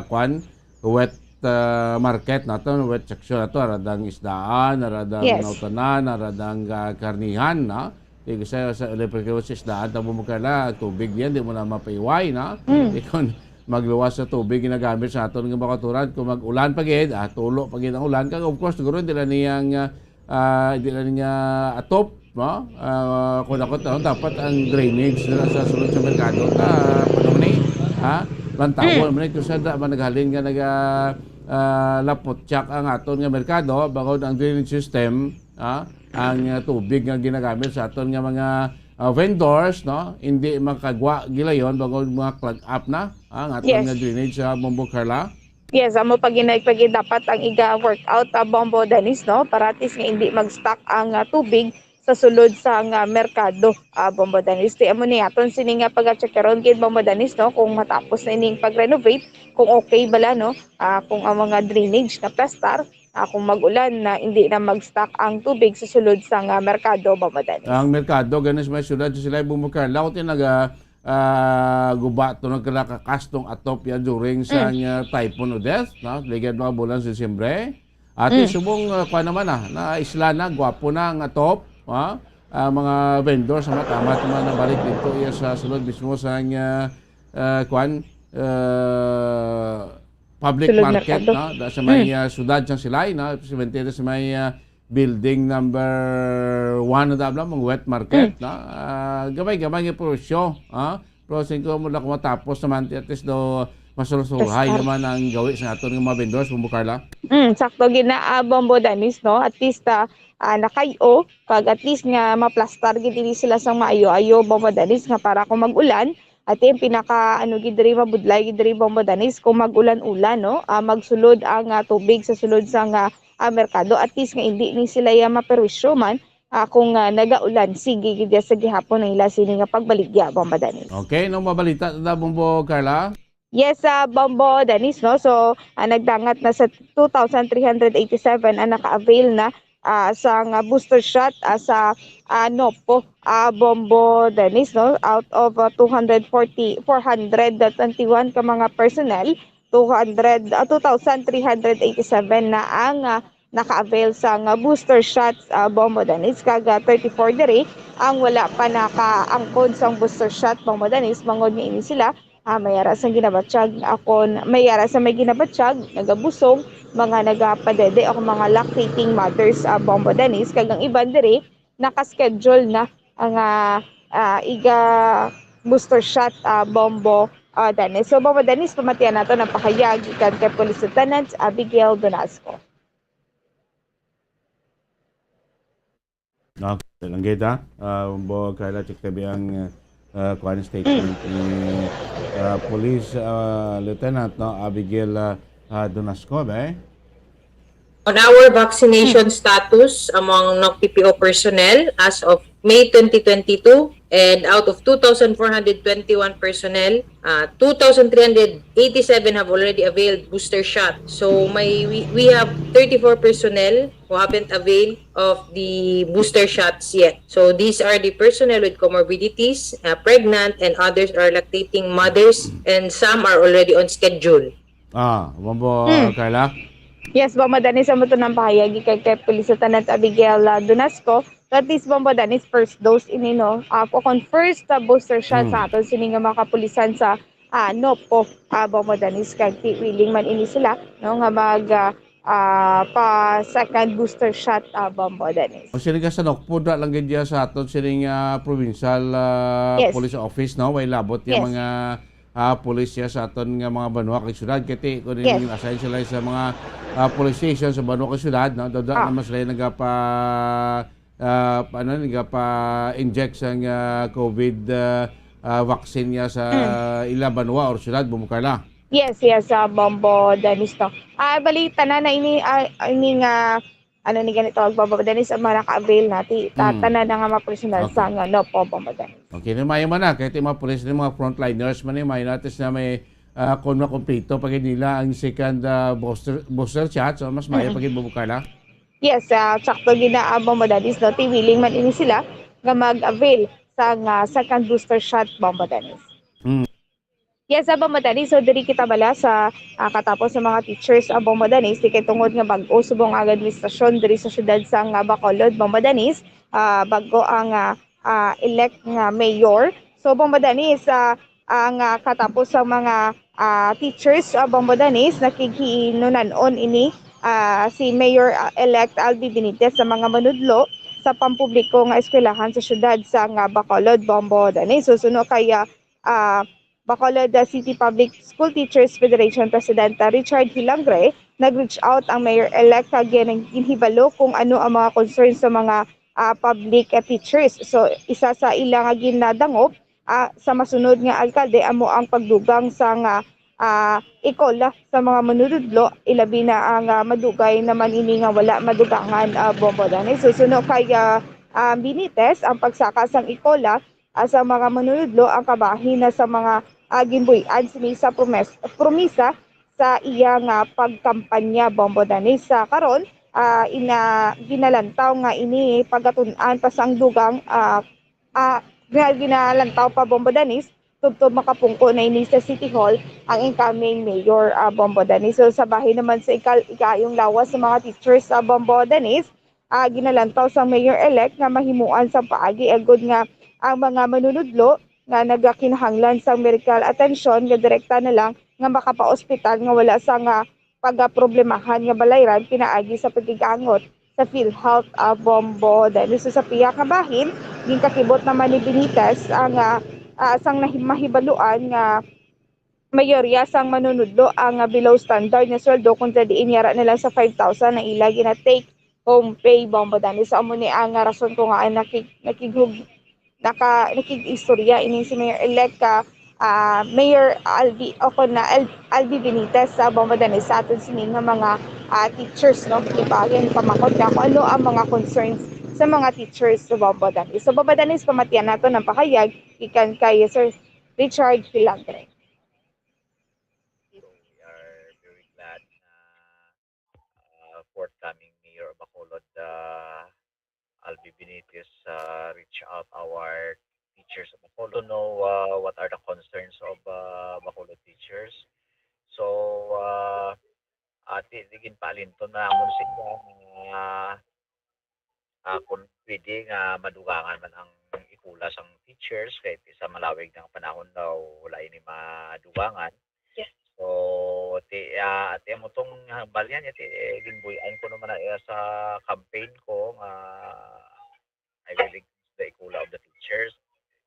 kwan, wet, ah, market naton, wet section nato, ara dang isdaan, ara dang Yes. nautanan, ara dang, ah, karnihan, no? Di ko sa, sa, sa isdaan, tamo mo kala, tubig yan, di mo na mapaiway, no? Mm. Di kon magluwas sa tubig, ginagamit sa aton nga mga kauturan, kung mag-ulan pa gid, ah, tulo pa gid ang ulan. Kag, of course, siguro, hindi lang niyang, ah, ah, hindi lang niya atop, no? Ah, kung ako, ano, dapat ang drainage na sa sulod sa merkado, ta, ano man eh, ha? Lantawon Mm. man eh, kung saan da, man naghalin nga naga, ah, lapotyak ang aton nga merkado, bangod ang drainage system, ha? Ang, ah, tubig nga ginagamit sa aton nga mga, ah, vendors, no? Hindi makagwa gilayon, bangod mga clog up na, ha? Ang aton Yes. nga drainage sa Bombo Carla. Yes, amo pa gid na pag dapat ang iga-workout, ah, Bombo Dennis, no? Para at least nga hindi mag-stuck ang, ah, tubig sa sulod sa nga merkado, ah, Bombo Dennis. Ti amo ni aton sini nga pag-checkeron gid, Bombo Dennis, no? Kung matapos na ining pag-renovate, kung okay bala, no? Ah, kung ang mga drainage na plastar, ah, kung mag-ulan na hindi na mag-stuck ang tubig sa sulod sa nga merkado, Bombo Dennis. Ang merkado, ganis may siyudad sa Silay, Bombo Carla, ti naga, ah, guba to nagkalakakastong atop ya during sa Mm. nga Typhoon Odette, no? Ligad mga bulan sa Disyembre. Ati Mm. subong, ah, kuwan naman, ah, na isla na, gwapo na ang atop, ah. Ah, mga vendors, sa matamat naman na balik dito iya sa sulod mismo sa nga, ah, kuwan, ah, public Sulod market, merkado. no? Da sa may, Mm. ah, sudad sang Silay, no? Sementeryo sa may, ah, building number one na dabla, mga wet market, Mm. no? Ah, gamay-gamay nga presyo, ah. Pero singko mo lang kung matapos naman, at least do, masulsulhay Yes, sir. naman ang gawi sa aton nga mga vendors, Bombo Carla. Mm, sakto gid na, ah, Bombo Dennis, no? At least, ah, ah, nakayo, kag at least nga maplastar gid ini sila sang maayo-ayo, Bombo Dennis, nga para kung mag-ulan, at yung pinaka, ano, gid diri, mabudlay gid diri, Bombo Dennis, kung mag-ulan-ulan, no? Ah, magsulod ang, ah, tubig sa sulod sa nga, ah, merkado, at least nga hindi ni sila ya maperwisyo man, ah, kung, ah, nagaulan. Sige, gid sa gihapon ang ila sini nga pagbaligya, Bombo Dennis. Okay, no mabalita ta, Bombo Carla? Yes, ah, Bombo Dennis, no? So, ah, nagdangat na sa two thousand three hundred eighty-seven ang naka-avail na, ah, sang, ah, booster shot, ah, sa, ah, Nopo, ah, Bombo Dennis, no? Out of, ah, two hundred forty, four hundred twenty-one ka mga personnel, two hundred, ah, two thousand three hundred eighty-seven na ang, ah, naka-avail sang, ah, booster shots, ah, Bombo Dennis, kag, ah, thirty-four diri ang wala pa nakaangkon sang booster shot, Bombo Dennis, bangod nga ini sila, ah, may ara sang ginabatyag, akon, may ara sa may ginabatyag, nagabusog, mga nagapadede o mga lactating mothers, ah, Bombo Dennis, kag ang iban diri naka-schedule na ang, ah, ah, iga booster shot, ah, Bombo, ah, Dennis. So, Bombo Dennis, pamatian nato ang pahayag gikan kay Police Lieutenant Abigail Donasco. Okay, lang gid, ha? Ah, Bombo Carla, check tabi ang, ah, kuan, statement ni, ah, Police, ah, Lieutenant, no, Abigail, ah, ah, Donasco, ba, eh? On our vaccination status among N O C P P O personnel as of May twenty twenty-two, and out of two thousand four hundred twenty-one personnel, uh, two thousand three hundred eighty-seven have already availed booster shot. So may we, we have thirty-four personnel who haven't availed of the booster shots yet. So these are the personnel with comorbidities, uh, pregnant, and others are lactating mothers, and some are already on schedule. Ah, Bombo, Hmm. Carla? Yes, Bombo Dennis, amo to ang pahayag kay, kay Police Lieutenant Abigail, ah, Donasco. So, at least, Bombo Dennis, first dose ini, no? Ah, kung first, ah, booster shot Hmm. sa aton sini nga mga kapulisan sa, ah, Nopo, ah, Bombo Dennis, kag ti willing man ini sila, no, nga mag, ah, ah, pa second booster shot, ah, Bombo Dennis. O, sini ka sa Nopo, da lang gid ya sa aton sining, ah, provincial, ah, Yes. police office, no? Way labot yung Yes. mga ah, pulis niya sa aton nga mga banwa kag syudad. Kay ti, kung Yes. Assign sila sa mga, ah, police station sa banwa kag syudad, no? Daw, daw Ah. naman sila nagapa, ah, ano, nagapa-inject sang, ah, COVID, ah, ah, vaccine niya sa Mm. ila banwa or syudad, Bombo Carla. Yes, yes, ah, Bombo Dennis, no. Ah, bali, tanan na ini, ah, ini nga ano ni ganito, ang Bombo Dennis ang mga naka-avail na, ti-, ta-, Mm. tanan na nga mga personal Okay. sa nga, no, po, Bombo Dennis. Okay, ni mayo man na, kay ti mga pulis ni mga frontliners man ni mayo na, at least na may, ah, kung makumpleto pa gid nila ang second, ah, booster, booster shot, so mas mayo Mm-mm. pa gid, Bombo Carla. Yes, ah, sakto gid na, ah, Bombo Dennis, no, ti willing man ini sila nga mag-avail sa nga second booster shot, Bombo Dennis. Mm. Yes, ah, Bombo Dennis. So, diri kita bala sa, ah, katapos sa mga teachers, ah, Bombo Dennis, di kay tungod nga bag-o subong ang administrasyon diri sa siyudad sang, ah, Bacolod, Bombo Dennis, ah, bag-o ang, ah, ah, elect nga mayor. So, Bombo Dennis, ah, ang, ah, katapos sa mga, ah, teachers, ah, Bombo Dennis, nakighinun-an ini, ah, si Mayor, ah, elect Albi Benitez sa mga manudlo sa pampubliko nga eskwelahan sa siyudad sang, ah, Bacolod, Bombo Dennis. So, suno kay, ah, ah, Bacolod City Public School Teachers Federation President, ah, Richard Hilangre, nag-reach out ang Mayor-elect kag gin-, ginhibalo kung ano ang mga concerns sa mga, ah, public, ah, teachers. So, isa sa ila nga ginadangop, ah, sa masunod nga alkalde amo ang pagdugang sa nga, ah, ikola sa mga manunudlo, ilabi na ang, ah, madugay naman ini nga wala madugangan, ah, Bombo Dennis. So, suno kay, ah, ah, Benitez, ang pagsaka sang ikola ah, sa mga manunudlo ang kabahin na sa mga, ah, ginbuy-an sini sa promes-, promisa sa iya nga pagkampanya, Bombo Dennis. Sa karon, ah, ina-, ginalantaw nga ini pagatun-an pa sang dugang, ah, ah, nga ginalantaw pa, Bombo Dennis, tubtob makapungko na ini sa City Hall ang incoming mayor, ah, Bombo Dennis. So, sa bahin naman sa ikal-, ikaayong lawas sa mga teachers sa Bombo Dennis, ah, ginalantaw sang mayor-elect nga mahimuan sang paagi agud nga ang mga manunudlo nga nagakinahanglan sang medical atensyon nga direkta na lang nga makapaospital nga wala sa nga pagaproblemahan nga balayran pinaagi sa pagig-angot sa PhilHealth, ah, Bombo Dennis. So, sa pihak nga bahin, ginkakibot naman ni Benitez ang, ah, ah, sang nahi-, mahibaluan nga mayorya sang manunudlo ang, ah, below standard nga sweldo, kung sa diin yara na lang sa five thousand ang ila gina-take home pay, Bombo Dennis. So, amo ni ang, ah, rason ko nga ang nakig-, nakighug-, naka-, nakig-istorya ining si Mayor-elect ka, ah, Mayor Albi, o kon na Al-, Albi Benitez sa, Bombo Dennis, sa aton sini nga mga, ah, teachers, no? Ibahin, pamakot niya kung ano ang mga concerns sa mga teachers sa, Bombo Dennis. So, Bombo Dennis, pamatian nato ang pahayag gikan kay Sir Richard Hilangre. Benitez, uh, reach out our teachers of Bacolod to know, uh, what are the concerns of, uh, Bacolod teachers. So, uh, ati, di ginpaalinton man namon sila nga, ah, kung pwede nga madugangan man ang ikula sang teachers, kay sa malawig nga panahon daw wala ini madugangan. Yes. So, ti, ah, ti amo tong hambal niya, ti, eh, ginbuy-an ko naman na iya sa campaign ko nga I will increase the ikula of the teachers.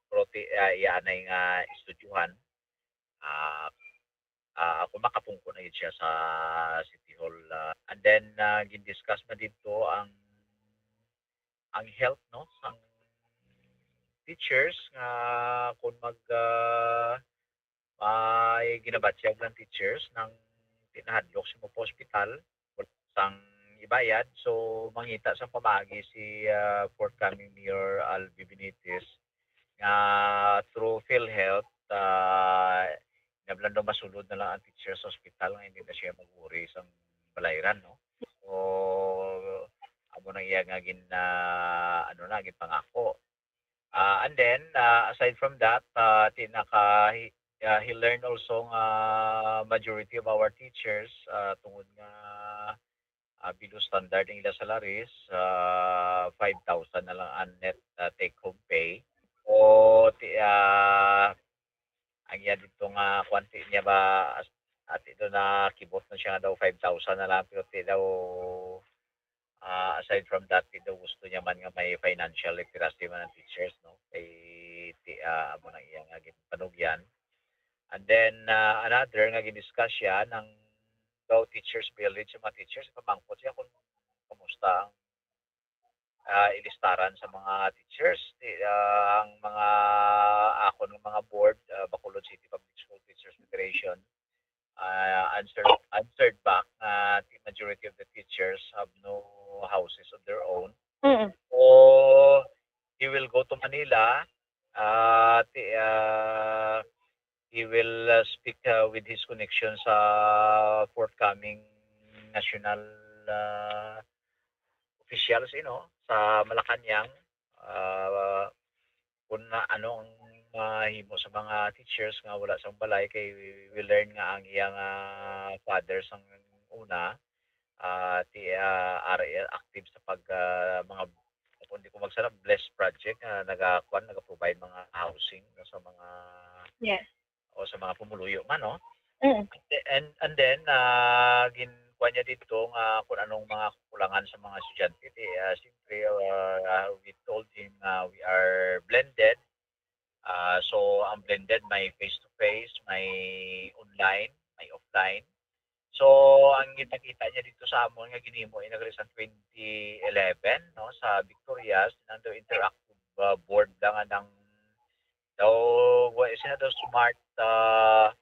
Pero ti, ah, iya anay nga estudyuhan, ah, ah, kung makapungko na gid siya sa City Hall, ah, and then, ah, gin-discuss man didto ang, ang health, no, sang teachers nga kung mag, ah, may ginabatyag lang teachers nang di nahadlok sa mo pa ospital, wala sang ibayad. So, mangita sang pamaagi si, ah, forthcoming Mayor Albi Benitez nga through PhilHealth, ah, nablan daw masulod na lang ang teacher sa ospital nga hindi na siya mag-uri sang balayran, no? So, amo nang iya nga gin-, ah, ano na, ginpangako. Ah, and then, ah, aside from that, ah, ti naka-, he, ah, he learned also nga majority of our teachers, ah, tungod nga, ah, below standard ang ila salaries, ah, five thousand na lang ang net, ah, take home pay. O ti, ah, ang iya dito nga kuwan, ti niya ba, as-, ati do na kibot na siya nga daw five thousand na lang, pero ti daw, ah, aside from that, ti daw gusto niya man nga may financial literacy man ang teachers, no? Kay ti, ah, amo nang iya nga ginpanugyan. And then, ah, another nga gin-discuss siya nang daw teachers village, sa mga teachers, pamangkot siya kung kamusta ang, ah, ilistaran sa mga teachers. Ti, ah, ang mga akon nga mga board, ah, Bacolod City Public School Teachers Federation, ah, answer, answered back nga the majority of the teachers have no houses of their own. Mm. So, he will go to Manila, ah, ti, ah, he will, ah, speak, ah, with his connections sa forthcoming national, ah, officials, you know, sa Malacañang, ah, kung na, ano ang mahimo sa mga teachers nga wala sa balay, kay we, we learn nga ang iyang, ah, father sang una, ah, ti, ah, R L active sa pag, ah, mga, kung di ko magsala, Blessed Project nga nagakuan, nagaprovide mga housing, no, sa mga Yes. o sa mga pumuluyo man, no? Mm. And, and then, ah, ginkuha niya dito nga kung anong mga kakulangan sa mga estudyante. Di, ah, siyempre, ah, ah, we told him, ah, we are blended. Ah, so, ang blended may face-to-face, may online, may offline. So, ang kita-kita niya dito sa amon nga ginhimo, inagri sa twenty eleven, no, sa Victorias, nang daw interactive, ah, board lang ang daw, wa, siya daw smart, ah,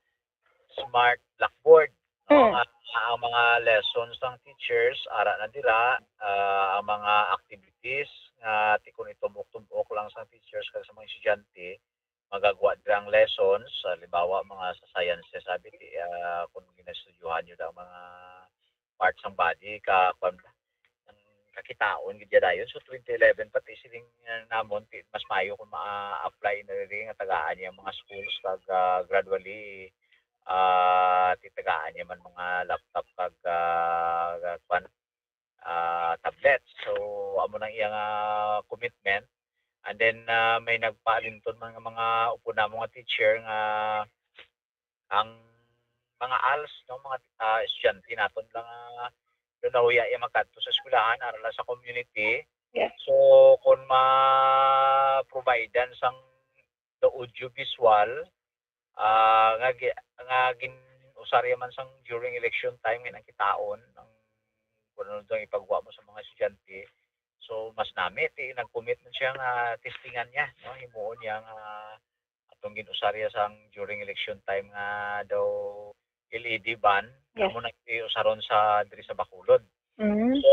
smart blackboard, no? Mm. Nga ang mga lessons sang teachers, ara na dira, ah, ang mga activities nga ti kun itumok-tumok lang sang teachers kag sa mga estudyante, magagwa dira ang lessons, halimbawa, mga sa sciences, sabi ti, ah, kung ginaestudyohan niyo daw mga parts sang body, ka, kwan, ang kakitaon gid ya dayon. So, twenty eleven pa ti siling, ah, namon, ti, mas maayo kung ma-apply na diri nga tagaan niya ang mga schools kag, ah, gradually, ah, ti tagaan niya man mga laptop kag, ah, kwan, ah, tablet. So, amo nang iya nga commitment. And then, ah, may nagpaalintun man nga mga upod namo nga teacher nga ang mga als, no, mga, ah, estudyante naton lang, ah, daw nahuya iya makadto sa eskwelahan, ara lang sa community. Yes. So, kung ma-providean sang the audio visual, ah, nga gi-, nga gin-usar iya man sang during election time nga nang kitaon ang kung ano daw ipagwa mo sa mga estudyante. So, mas nami ti nag-commit man siya nga testingan niya, no? Himuon niya nga atong gin-usar iya sang during election time nga daw L E D van, Yes. amo na ti usaron sa diri sa Bacolod. Mm. So,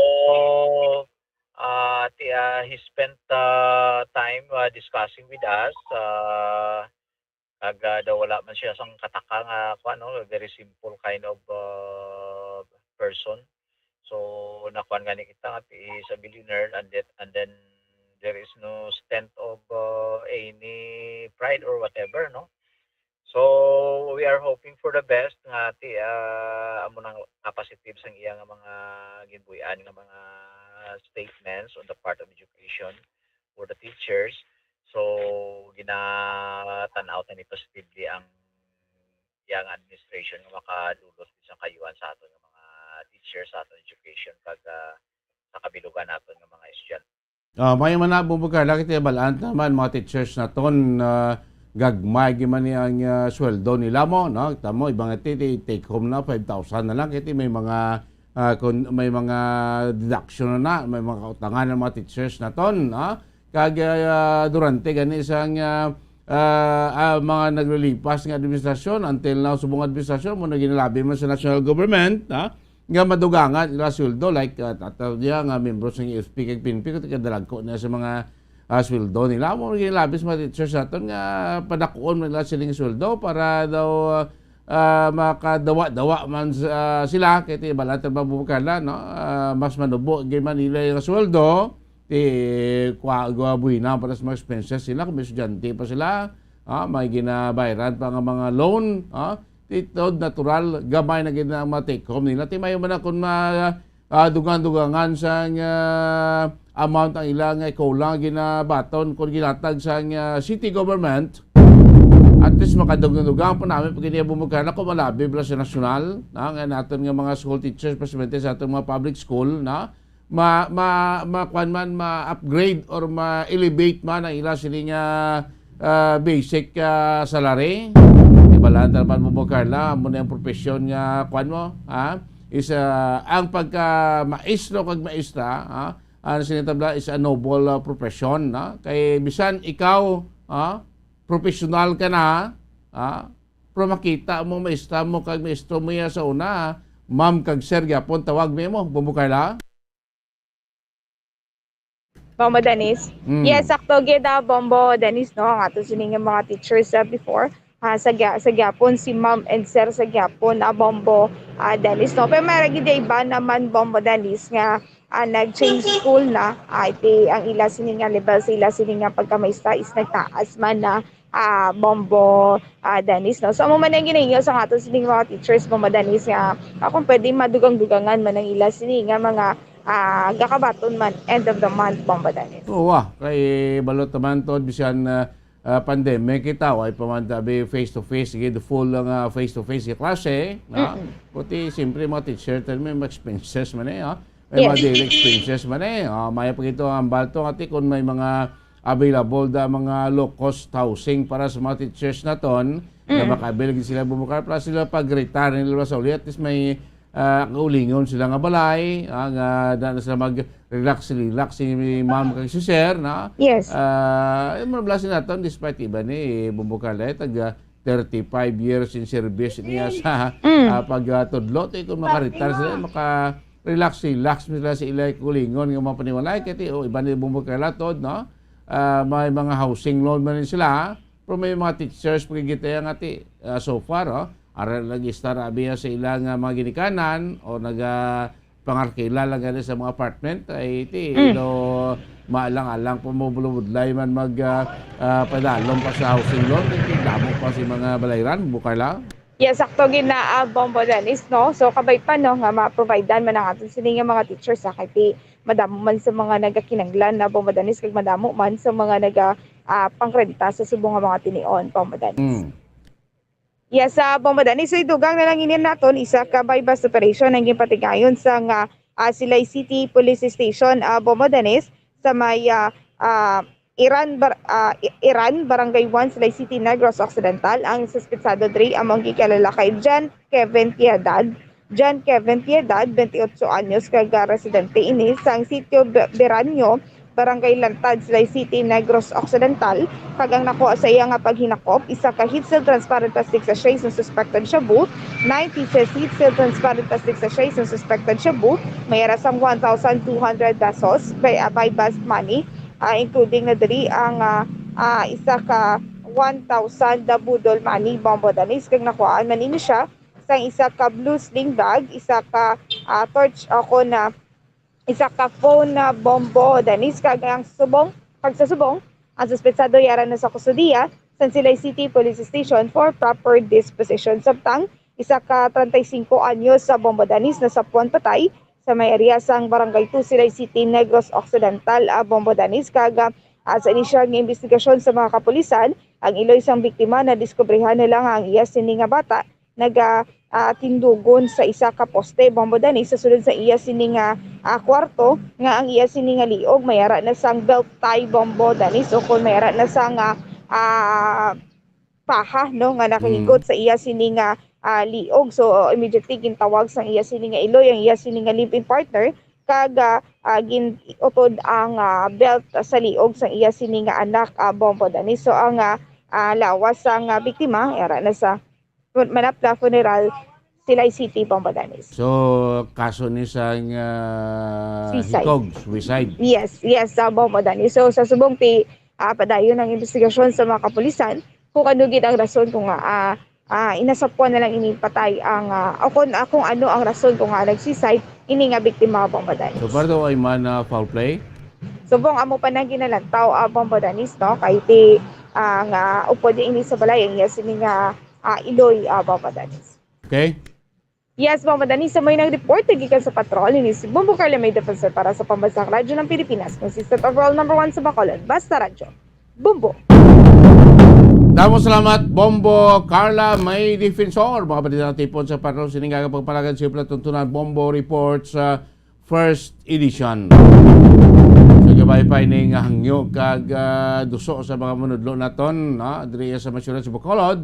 ah, ti, ah, he spent, ah, time, ah, discussing with us, ah, kag, ah, daw wala man siya sang kataka nga, kuwan, no, very simple kind of, ah, person. So, nakuan gani kita nga he is a billionaire, and then, and then there is no stint of, uh, any pride or whatever, no? So, we are hoping for the best nga ti, ah, amo nang positive sang iya nga mga ginbuy-an nga mga statements on the part of education for the teachers. So, ginatan-aw ta ni positively ang iya nga administration nga makadulot sa kayuhan sa aton nga mga teachers, sa aton education, kag, ah, sa kabilugan naton nga mga estudyante. Ah, may man na, Bombo Carla, kay ti bal-an ta man, mga teachers naton, ah, gagmay gyud man ni ang, ah, sweldo nila mo, no? Tamo, iba nga ti, ti take home na, five thousand na lang, kay ti may mga, ah, kun-, may mga deduction na na, may mga kautangan ang mga teachers naton, no? Kag, ah, durante gani sang, ah, ah, ah, mga naglilipas nga administrasyon, until now, subong administrasyon, mo na ginalabi man sa national government, ha? Nga madugangan ila sweldo, like, ah, tataw niya nga membro sa U S P kag P N P, kung kadalagko na sa mga, ah, sweldo nila, mo ginalabi sa mga teachers naton nga padakuon man nila siling sweldo para daw, ah, makadawa-dawa man sa, sila, kay ti bal-an ta, Bombo Carla, no? Ah, mas manubo gyud man nila yung sweldo, ti kwa-, gwa buhina para sa mga expenses sila, kung may estudyante pa sila, ah, may ginabayran pa nga mga loan, ah, ti tod natural, gamay na gid na ang mga take home nila. Ti mayo man na kung ma-, ah, dugang-dugangan sang, ah, amount ang ila nga ikaw lang ginabaton kung ginatag sang, ah, city government. At least makadugang-dugang pa namin pag iniya bumugkana kung malabi bala sa nasyonal, ah, nga naton nga mga school teachers, especially sa aton mga public school, na ma-, ma-, ma-, kwan man, ma-upgrade or ma-elevate man ang ila sini nga, ah, basic, ah, salary. Ibalaan ta naman mo, Carla, amo na ang profesyon nga, kwan mo, ha? Is, ah, ang pagka maestro kag maestra, ha? Ang sinitabla is a noble, ah, profession, no? Kay bisan ikaw, ha? Professional ka na, ha? Pero makita mo, maestra mo kag maestro mo ya sa una, ma'am kag sir gyapon tawag nimo, Bombo Carla. Bombo Dennis. Mm. Yes, sakto gid, ah, Bombo Dennis, no? Ang ato sini nga mga teachers, ah, before, ah, sa gya-, sa gyapon si ma'am and sir sa gyapon, ah, Bombo, ah, Dennis, no? Pero may gid iba naman, Bombo Dennis, nga, ah, nag-change school na. Ah, iti ang ila sini nga level, sa ila sini nga pagkamaestra is nagtaas man na, ah, Bombo, ah, Dennis, no? So, amo man ang ginainyo sa aton sining mga teachers, Bombo Dennis, nga, ah, kung pwede, madugang-dugangan man ang ila sini nga mga, ah, gakabaton man end of the month, Bombo Dennis. Oo, ah, kay balot naman to, bisan, ah, ah, pandemic kita, way pa man tabi face to face, gid full lang, ah, face to face nga klase, no? Mm-mm. Kundi, siyempre, mga teacher, tayo may mga expenses man eh, ah. May mga, yes, daily expenses man eh. Ah, may pa gito ang balto, ati, kung may mga available da mga low-cost housing para sa mga teachers naton, nga, mm, makabil gid sila bumukar para sila pag-retire nila sa uli. At least may, ah, kaulingon sila nga balay, ah, nga da na sila mag-relax, relax si ma'am kag si sir, na. Yes. Ah, yung mga blessing naton, despite iba ni bumukar, eh, taga thirty-five years in service niya sa, mm, ah, pag, ah, tudlo. Ti kung maka-retire sila, maka-relax, relax sila sa ilay kaulingon nga mga panimalay. Kaya ti, oh, iba ni bumukar latod, no? Ah, may mga housing loan man rin sila, pero may mga teachers, pagkikita nga ti, ah, so far, oh, ara nag-istar abi sa ila nga mga ginikanan o naga pangarkila lang gani sa mga apartment, ay ti, mm, ilo maalang-alang pa mo bulubudlay man mag, ah, ah, padalom pa sa housing loan, ti damo pa si mga balayran, bukar lang. Yes, sakto gid na, ah, Bombo Dennis, no? So, kabay pa, no, nga ma-providean man ang aton sini nga mga teachers, ah, kay ti madamo man sa mga nagakinanglan na Bombo Dennis, kag madamo man sa mga naga, ah, pangrenta sa subong nga mga tinion, Bombo Dennis. Mm. Yes, sa Bombo Dennis, so idugang na lang ini naton, isa ka buy-bust operation ang ginpatigayon sa nga, ah, Silay City Police Station, ah, Bombo Dennis, sa may, ah, ah, Iran, Bar-, ah, I-, Iran, Barangay one, Silay City, Negros Occidental. Ang suspitsado diri amo ang gikilala kay John Kevin Piedad. John Kevin Piedad, twenty-eight anyos, kag, ah, residente ini sang Sitio Be-, Beranyo, Barangay Lantad, Silay City, Negros Occidental, kag ang nakuha sa iya nga paghinakop, isa ka heat-sealed transparent plastic sachet sang suspected shabu, nine pieces heat-sealed transparent plastic sachet sang suspected shabu, may ara sang one thousand two hundred pesos, by, ah, buy-bust money, ah, including na diri ang, ah, ah, isa ka one thousand budol money, Bombo Dennis, kag nakuhaan man ini siya sang isa ka blue sling bag, isa ka, ah, torch, o kon, ah, isa ka phone na, Bombo Dennis, kag ang subong Pagsasubong, ang suspetsado yara na sa kustodiya sang Silay City Police Station for proper disposition. Samtang isa ka treinta y cinco anyos sa Bombodanis nasapwan patay sa may area sang Barangay two, Silay City, Negros Occidental, ah, Bombodanis, kag, ah, sa inisyal nga investigasyon sa mga kapulisan, ang iloy sang biktima nadiskubrihan na lang ang iya sini nga bata naga, ah, tindugon sa isa ka poste, Bombodanis, sa sulod sa iya sini nga, ah, kwarto, nga ang iya sini nga liog may ara na sang belt tie, Bombodanis, o kon may ara na sang, ah, ah, paha, no, nga nakahigot Mm. sa iya sini nga, ah, liog. So, immediately gintawag sang iya sini nga iloy ang iya sini nga live-in partner, kag, ah, ah, gin-utod ang, ah, belt sa liog sang iya sini nga anak, ah, Bombodanis. So, ang, ah, ah, lawas sang, ah, biktima, ara na sa Manapla Funeral, Silay City, Bombodanis. So, kaso ni sang, ah, Suicide. Hikog, suicide. Yes, yes, sa Bombodanis. So, sa subong ti, ah, padayon ang investigasyon sa mga kapulisan kung ano gid ang rason kung, ah, ah, ah, inasapwan na lang ini patay ang, ah, o kung, ah, kung ano ang rason kung, ah, nag-suicide ini nga biktima, Bombodanis. So, far daw ay man, ah, foul play? Subong amo pa nang ginalantaw, ah, Bombodanis, no? Kay ti, ah, nga upod ini sa balay ang iya sini nga, ah, iloy, ah, Bombodanis. Okay. Yes, Bombodanis, sa may nag-report gikan sa patrol, ini si Bombo Carla May Defensor para sa Pambansang Radyo ng Pilipinas, consistent overall number one sa Bacolod. Basta Radyo. Bombo. Damo salamat, Bombo Carla May Defensor. Mga balita natipon sa patrol, sining aga pagpalagan sa palatuntunan, Bombo Report sa first edition. So, gabay pa ini nga hangyo kag, ah, duso sa mga manudlo naton, no? Diri sa Masyuran sa Bacolod,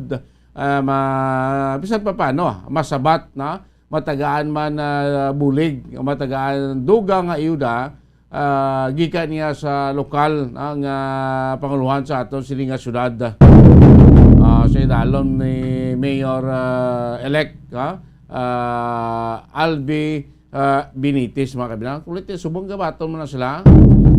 ah, ma-, bisan pa paano, masabat, no? Matagaan man, ah, bulig, matagaan dugang nga ayuda, ah, gikan niya sa lokal, ah, nga panguluhan sa aton sini nga syudad. Ah, sa idalom ni Mayor, ah, elect, ah, ah, Albi, ah, Benitez, mga kabilang. Kulit, eh, subong gabaton mo na sila.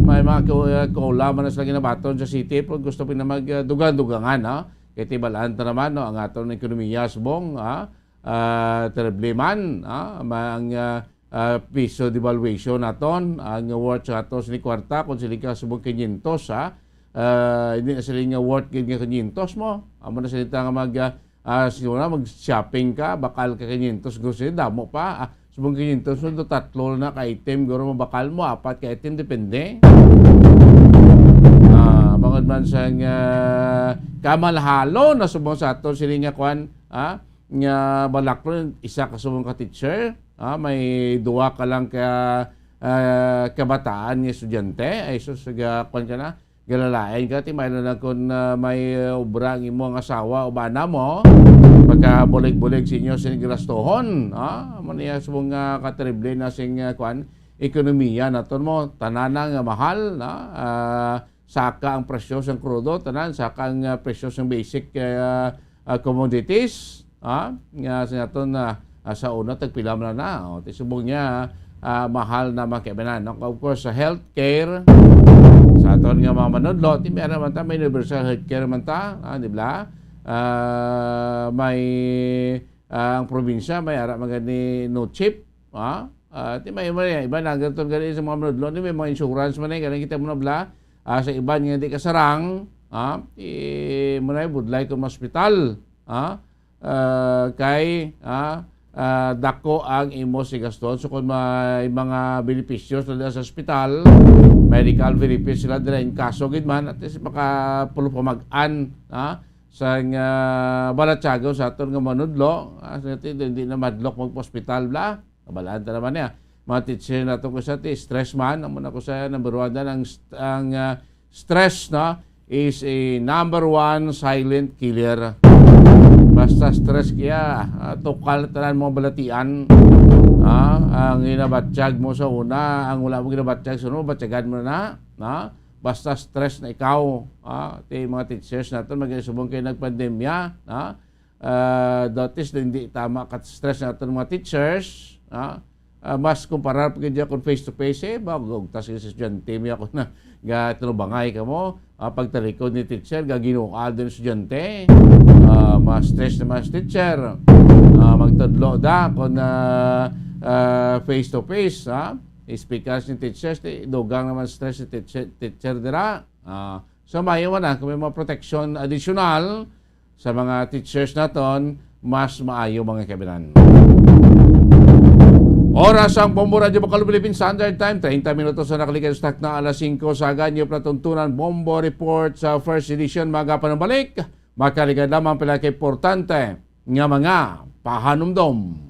May mga ku-, ah, kaula man na sila ginabaton sa city, pero gusto pa na mag, ah, dugang-dugangan, no? Kay tibalaan ta naman, no, ang aton ekonomiya subong, ah, ah, terrible man, ah, ma-, ang, ah, ah, piso devaluation naton, ang worth sa aton sini kwarta, kung sini ka subong quinientos, ah, ah, hindi na sila nga worth gid nga quinientos mo. Amo na sila nga mag, ah, ah, siguro na mag-shopping ka, bakal ka quinientos grocery, damo pa. Ah, subong quinientos mo, do tatlo na ka item, guro mabakal mo, apat ka item, depende. Ah, bangod man sang, ah, kamalhalo na subong sa aton sini nga kwan, ah, nga balaklon, isa ka subong ka teacher, ah, may duwa ka lang ka, ah, kabataan nga estudyante, ay sus, ga-, kwan ka na, galalain ka, ti may na lang kung, ah, may, ah, obra ang imo nga asawa o bana mo, pagkabulig-bulig sa inyo sa gastuhon, ah, amo niya subong nga katerible na sing, ah, kwan, ekonomiya naton mo, tanan na nga mahal, na, ah, saka ang presyo sang krudo, tanan, saka ang, ah, presyo sang basic, ah, ah, commodities, ah, nga sa aton na, ah, sa una, tagpila man na, oh, ti subong niya, ah, mahal na mga kaibanan, no? Of course, sa healthcare, sa aton nga mga manudlo, ti may ara man ta, may universal healthcare man ta, ah, di ba? Ah, may, ah, ang probinsya, may ara man gani no chip, ah, ah, ti may, may iba na, ganito gani sa mga manudlo, ti may mga insurance man eh, gani kita mo na bla, ah, sa iban nga di kasarang, ah, ti mo na budlay kung hospital, ah, ah, kay, ah, ah, dako ang imo si gaston. So, kung may mga benepisyo sila sa ospital, medical benefits sila dira in kaso gid man, at least makapulupamag-an, ah, sang, ah, balatyagon sa aton nga manudlo, ah, sa atin, hindi na madlok magpa-ospital, bla. Kabalaan ta naman niya. Mga teacher na to ko sa ti, stress man, amo na ko sa number one dan, ang st-, ang, ah, stress, no, is a number one silent killer. Basta stress kaya, ah, tukal na tanan mo balatian. Ah, ang ginabatyag mo sa una, ang wala mo ginabatyag sa una, batyagan mo na, na. Basta stress na ikaw, ah, ti mga teachers naton, mag-, subong kay nagpandemya, ah, ah, that is, hindi tama ka stress naton mga teachers, ah, ah, mas kumparar pa gid kung face to face, eh, ba, gugtas yung estudyante mo ako na, ga, tinubangay ka mo, ah, pagtalikod ni teacher, ga, ginual din estudyante, ah, mas stress na mas teacher, ah, magtudlo da kung, ah, ah, face to face, ah, speakers ni teachers, ti, dugang naman stress ni teacher, teacher dira. Ah, so, maayo man na kung may mga protection additional sa mga teachers naton, mas maayo, mga kaibigan. Oras ang Bombo Radyo Bacolod Philippines Standard Time, treinta minutos na nakaligad sa takna alas singko sa Ganyo Platuntunan Bombo Report sa first edition. Mga panumbalik, makaligad lamang pila ka importante nga mga pahanumdom.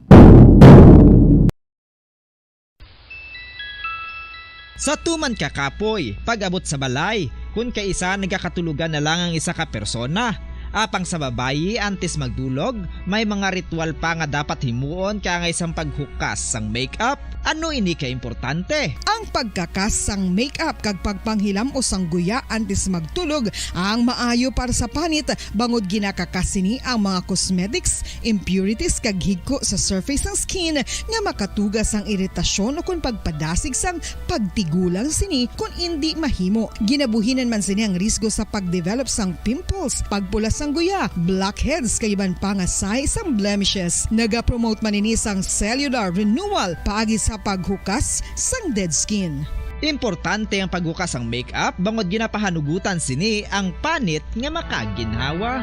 Sa tuman ka kapoy, pag-abot sa balay, kun kaisa nagakatulogan na lang ang isa ka persona. Apang sa babayi, antes magdulog, may mga ritual pa nga dapat himuon kaangay sang paghukas sang make-up. Ano ini ka importante? Ang pagkakas sang make-up kag pagpanghilam-os sang guya antes magtulog ang maayo para sa panit, bangod ginakakas sini ang mga cosmetics, impurities kag higko sa surface sang skin nga makatuga sang iritasyon ukon pagpadasig sang pagtigulang sini kon indi mahimo. Ginabuhinan man sini ang risgo sa pagdevelop sang pimples, pagpula sang guya, blackheads kag iban pa nga sahi sang blemishes. Nagapromote man ini sang cellular renewal paagi sa paghukas sang dead skin. Importante ang paghukas sang make-up bangod ginapahanugutan sini ang panit nga makaginhawa.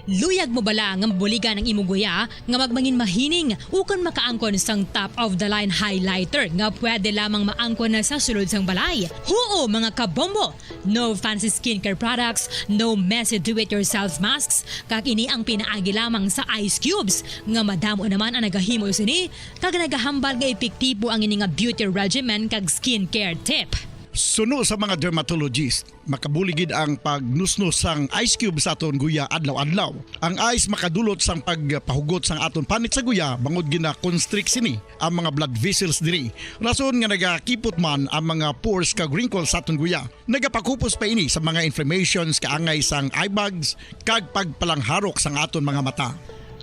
Luyag mo bala nga mabuligan ang imo guya nga magmangin mahining ukon makaangkon sang top of the line highlighter nga pwede lamang maangkon na sa sulod sang balay? Huo, mga kabombo! No fancy skincare products, no messy do-it-yourself masks, kag ini ang pinaagi lamang sa ice cubes nga madamo naman ang nagahimo sini kag nagahambal nga epektibo ang ini nga beauty regimen kag skincare tip. Suno sa mga dermatologist, makabulig gid ang pagnusnos sang ice cube sa aton guya adlaw-adlaw. Ang ice makadulot sang pagpahugot sang aton panit sa guya bangod gina-constrict sini ang mga blood vessels diri, rason nga nagakipot man ang mga pores kag wrinkles sa aton guya. Nagapakupos pa ini sa mga inflammations kaangay sang eye bags kag pagpalangharok sang aton mga mata.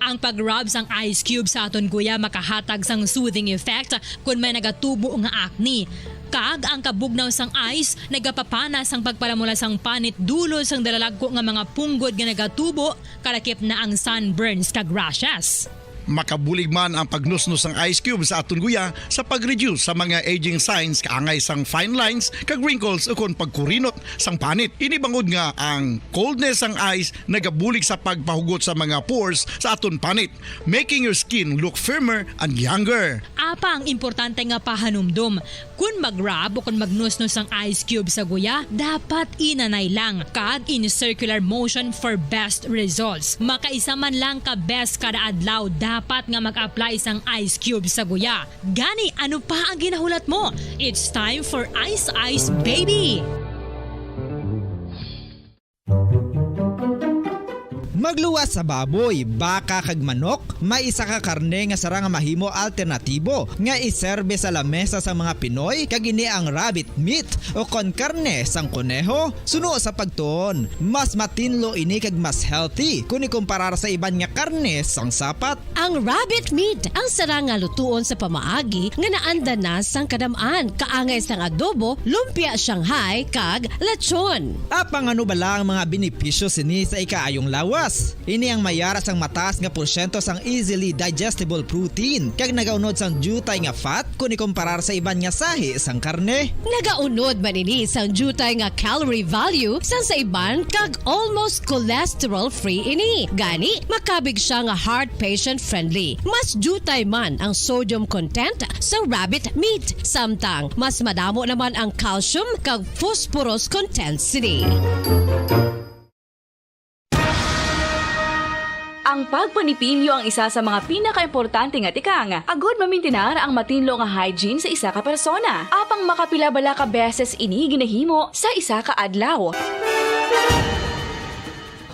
Ang pag-rub sang ice cube sa aton guya makahatag sang soothing effect kon may nagatubo nga acne. Kag ang kabugnaw sang ice nagapapana sang pagpalamula sang panit dulot sang dalalagko nga mga punggod nga nagatubo, kalakip na ang sunburns kag rashes. Makabulig man ang pagnusnos sang ice cube sa aton guya sa pag-reduce sa mga aging signs kaangay sang fine lines kag wrinkles ukon pagkurinot sang panit. Ini bangod nga ang coldness sang ice nagabulig sa pagpahugot sa mga pores sa aton panit, making your skin look firmer and younger. Apang importante nga pahanumdom, kon mag-rub o kon magnusnos ang ice cube sa guya, dapat inanay lang kag in circular motion for best results. Makaisa man lang ka beses kada adlaw dapat nga mag-apply sang ice cube sa guya. Gani, ano pa ang ginahulat mo? It's time for Ice Ice Baby! Magluwas sa baboy, baka kag manok, may isa ka karne nga sarang nga mahimo alternatibo nga iserbe sa lamesa sang mga Pinoy, kag ini ang rabbit meat o kon karne sang koneho. Suno sa pagtuon, mas matinlo ini kag mas healthy kon ikumparar sa iban nga karne sang sapat. Ang rabbit meat ang sarang nga lutuon sa pamaagi nga naanda na sang kadam-an, kaangay sang adobo, lumpia Shanghai, kag lechon. Apang ano bala ang mga benepisyo sini sa ikaayong lawas? Ini ang may ara sang mataas nga porsyento sang easily digestible protein, kag nagaunod sang diutay nga fat kon ikumparar sa iban nga sahi sang karne. Nagaunod man ini sang diutay nga calorie value sang sa iban, kag almost cholesterol-free ini. Gani, makabig sia nga heart patient-friendly. Mas diutay man ang sodium content sa rabbit meat, samtang mas madamo naman ang calcium kag phosphorus content sini. Ang pagpanipilyo ang isa sa mga pinakaimportante nga tikang agud mamintinar ang matinlo nga hygiene sa isa ka persona. Apang makapila bala ka beses ini ginahimo sa isa ka adlaw?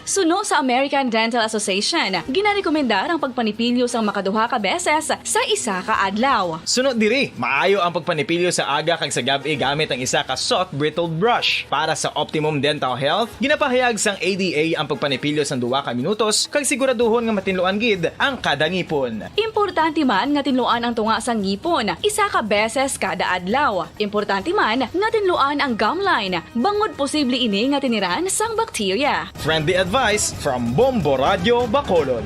Suno sa American Dental Association, ginarekomendar ang pagpanipilyo sang makaduha ka beses sa isa ka adlaw. Suno diri, maayo ang pagpanipilyo sa aga kag sa gab-i gamit ang isa ka soft bristled brush. Para sa optimum dental health, ginapahayag sang A D A ang pagpanipilyo sang duha ka minutos kag siguraduhon nga matinluan gid ang kada ngipon. Importante man nga tinluan ang tunga sang ngipon isa ka beses kada adlaw. Importante man nga tinluan ang gum line, bangod posible ini nga tiniran sang bakterya. Friendly advice from Bombo Radyo Bacolod.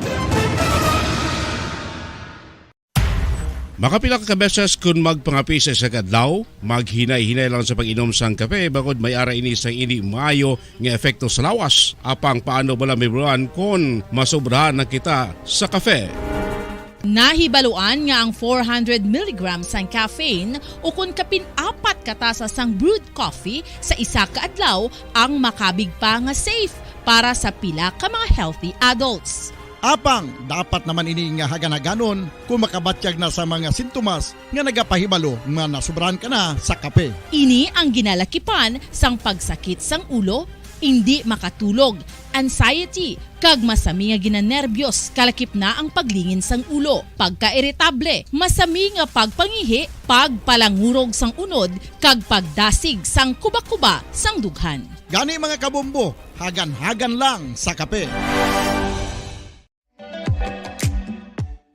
Makapila ka beses kun magpangape sa isa ka adlaw, maghinay-hinay lang sa pag-inom sang kape, bangod may ara ini sang indi maayo nga epekto sa lawas. Apang paano bala mahibaluan kon masobrahan na kita sa kape? Nahibaluan nga ang four hundred milligrams sang caffeine ukon kapin apat ka tasa sang brewed coffee sa isa ka adlaw ang makabig pa nga safe para sa pila ka mga healthy adults. Apang dapat naman ini nga haganhaganon kung makabatyag na sa mga sintomas nga nagapahibalo nga nasubrahan ka na sa kape. Ini ang ginalakipan sang pagsakit sang ulo, indi makatulog, anxiety, kag masami nga ginanerbiyos, kalakip na ang paglingin sang ulo, pagkairitable, masami nga pagpangihi, pagpalangurog sang unod, kag pagdasig sang kubakuba sang dughan. Gani, mga kabombo, haganhagan lang sa kape.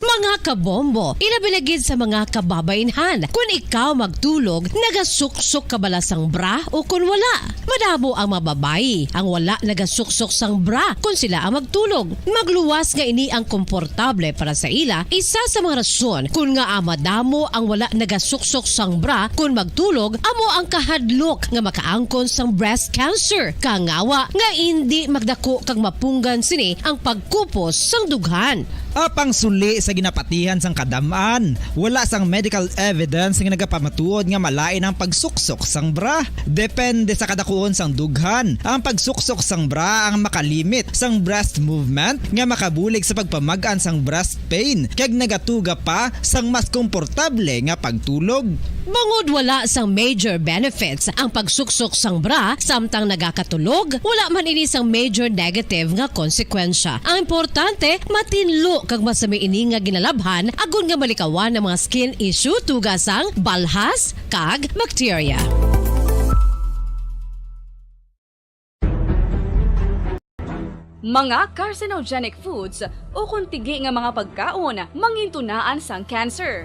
Mga kabombo, ilabi na gid sa mga kababainhan, kun ikaw magtulog, nagasuksok ka bala sang bra o kun wala? Madamo ang mga babayi ang wala nagasuksok sang bra kun sila ang magtulog. Magluwas nga ini ang komportable para sa ila. Isa sa mga rason kun ngaa madamo ang wala nagasuksok sang bra kun magtulog amo ang kahadlok nga makaangkon sang breast cancer, kangawa nga indi magdako kag mapunggan sini ang pagkupos sang dughan. Apang suli sa ginapatihan sang kadam-an, wala sang medical evidence nga nagapamatuod nga malain ang pagsuksok sang bra. Depende sa kadakuon sang dughan, ang pagsuksok sang bra ang makalimit sang breast movement nga makabulig sa pagpamag-an sang breast pain kag nagatuga pa sang mas komportable nga pagtulog. Bangod wala sang major benefits ang pagsuksok sang bra samtang nagakatulog, wala man ini sang major negative nga konsekwensya. Ang importante, matinlo kag masami ini nga ginalabhan agod nga malikawan ang mga skin issue tuga sang balhas kag bacteria. Mga carcinogenic foods ukon tigi nga mga pagkaon mangintunaan sang cancer.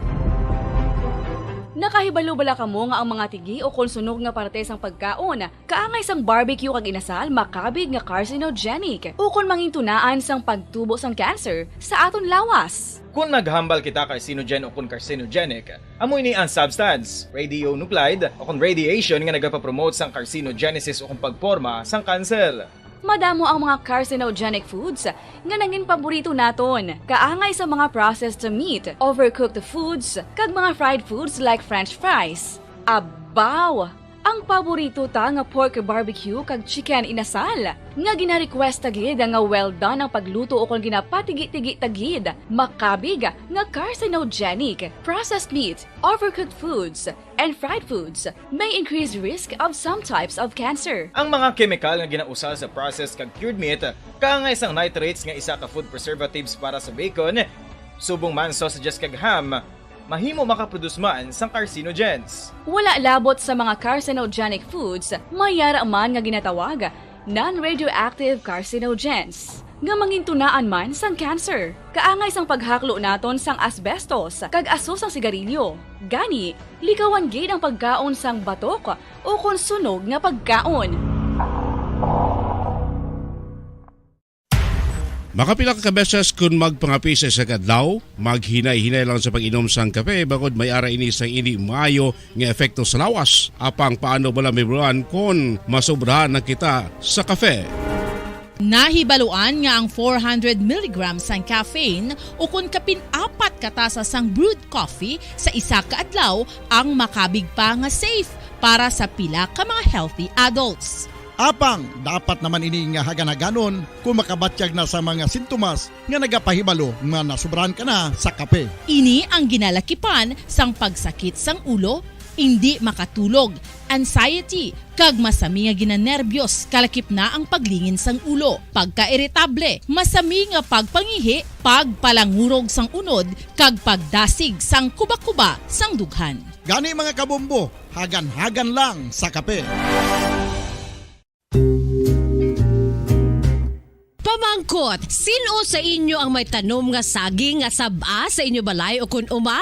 Nakahibalo bala kamo nga ang mga tigi ukon sunog nga parte sang pagkaon kaangay sang barbecue kag inasal makabig nga carcinogenic ukon mangintunaan sang pagtubo sang cancer sa aton lawas? Kon maghambal kita carcinogen ukon carcinogenic, amo ini ang substance, radionuclide, ukon radiation nga nagapapromote sang carcinogenesis ukon pagporma sang kanser. Madamo ang mga carcinogenic foods nga nangin paborito naton, kaangay sa mga processed meat, overcooked foods, kag mga fried foods like French fries. Abaw! Ang paborito ta nga pork barbecue kag chicken inasal, nga gina-request ta gid nga well done ang pagluto ukon ginapatigi-tigi ta gid, makabig nga carcinogenic. Processed meat, overcooked foods, and fried foods may increase risk of some types of cancer. Ang mga kemikal nga ginausa sa processed kag cured meat, kaangay sang nitrates nga isa ka food preservatives para sa bacon, subong man sausages kag ham, mahimo makaproduce man sang carcinogens. Wala labot sa mga carcinogenic foods, may yara man nga ginatawag non-radioactive carcinogens nga mangintunaan man sang cancer. Kaangay sang paghaklo naton sang asbestos kag aso sang sigarilyo. Gani, likawan gid ang pagkaon sang batok ukon sunog nga pagkaon. Makapila ka beses kun magpangape sa isa ka adlaw, maghinay-hinay lang sa pag-inom sang kape, bangod may ara ini sang indi maayo nga epekto sa lawas. Apang paano bala mahibaluan kon masobrahan na kita sa kape? Nahibaluan nga ang four hundred milligrams sang caffeine ukon kapin apat ka tasa sang brewed coffee sa isa ka adlaw ang makabig pa nga safe para sa pila ka mga healthy adults. Apang dapat naman ini nga haganhaganon kung makabatyag na sa mga sintomas nga nagapahibalo nga nasubrahan ka na sa kape. Ini ang ginalakipan sang pagsakit sang ulo, indi makatulog, anxiety, kag masami nga ginanerbiyos, kalakip na ang paglingin sang ulo, pagkairitable, masami nga pagpangihi, pagpalangurog sang unod, kag pagdasig sang kubakuba sang dughan. Gani, mga kabombo, haganhagan lang sa kape. Pamangkot, sin-o sa inyo ang may tanom nga saging nga sab-a sa inyo balay o kun uma?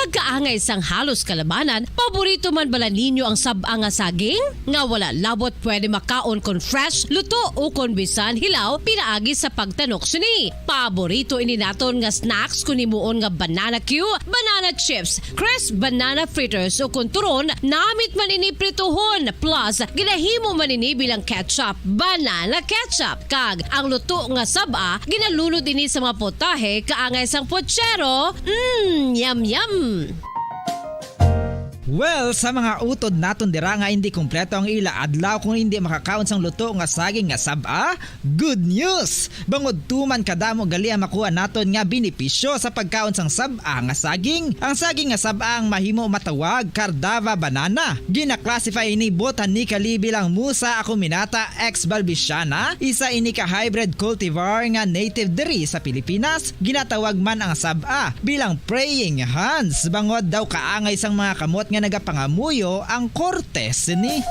Kaangay sang halos kalabanan, paborito man bala ninyo ang sab-a nga saging? Nga wala labot pwede makaon kon fresh, luto, o kon bisan hilaw pinaagi sa pagtanok sini. Paborito ini naton nga snacks kon himuon nga banana cue, banana chips, crisp banana fritters, o kon turon, namit man ini prituhon, plus ginahimo man ini bilang ketchup, banana ketchup. Kag ang luto nga sab-a, ginalunod ini sa mga potahe kaangay sang pochero. Mm, yum, yum! Well, sa mga utod naton dira nga hindi kompleto ang ila adlaw kung hindi makakaon sang luto nga saging nga sab-a, good news! Bangod tuman kadamo gali ang makuha naton nga benepisyo sa pagkaon sang sab-a nga saging. Ang saging nga sab-a ang mahimo matawag Cardava banana. Gina-classify ini botanically bilang Musa acuminata ex balbisiana, isa ini ka hybrid cultivar nga native diri sa Pilipinas. Ginatawag man ang sab-a bilang praying hands, bangod daw kaangay sang mga kamot nga nagapangamuyo ang korte sini.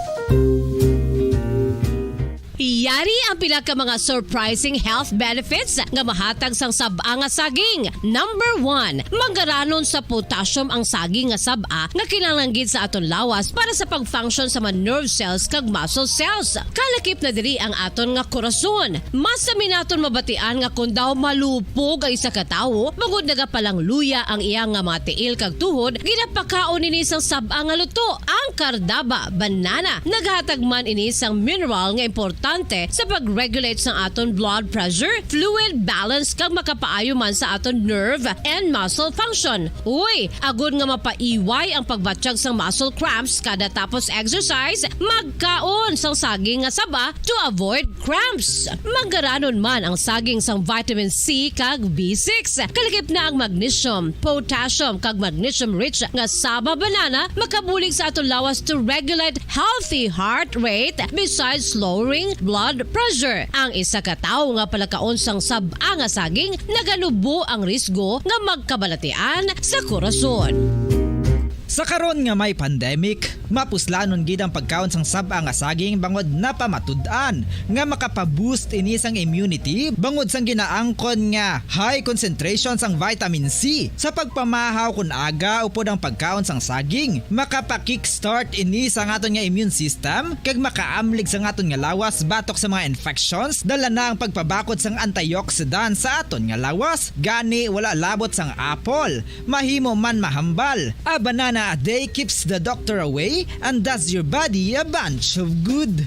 Yari ang pila ka mga surprising health benefits nga mahatag sang sab-a nga saging. Number one, manggaranon sa potassium ang saging nga sab-a nga kinahanglan gid sa aton lawas para sa pag-function sa mga nerve cells kag muscle cells. Kalakip na diri ang aton nga korason. Mas sami naton mabatian nga kon daw malupog ang isa ka tawo, bangod nagapalangluya ang iya nga mga tiil kag tuhod, ginapakaon ini sang sab-a nga luto, ang Cardaba banana. Naghatag man ini sang mineral nga importante sa pag-regulate sang aton blood pressure, fluid balance, kag makapaayo man sa aton nerve and muscle function. Uy, agod nga mapaiway ang pagbatyag sang muscle cramps kada tapos exercise, magkaon sang saging nga saba to avoid cramps. Manggaranon man ang saging sang vitamin C kag B six. Kalakip na ang magnesium, potassium, kag magnesium-rich nga saba banana makabulig sa aton lawas to regulate healthy heart rate besides lowering blood pressure. Ang isa ka tawo nga palakaon sang sab-a nga saging naganubo ang risgo nga magkabalatian sa korason. Sa karon nga may pandemic, mapuslanon gid ang pagkaon sang sab-a nga saging bangod napamatud-an nga makapa-boost ini sang immunity bangod sang ginaangkon nga high concentration sang vitamin C. Sa pagpamahaw kon aga upod ang pagkaon sang saging, makapa-kickstart ini sa aton nga immune system kag makaamlig sa aton nga lawas batok sa mga infections, dala na ang pagpabakod sang antioxidant sa aton nga lawas. Gani, wala labot sang apple, mahimo man mahambal. A banana a day keeps the doctor away and does your body a bunch of good.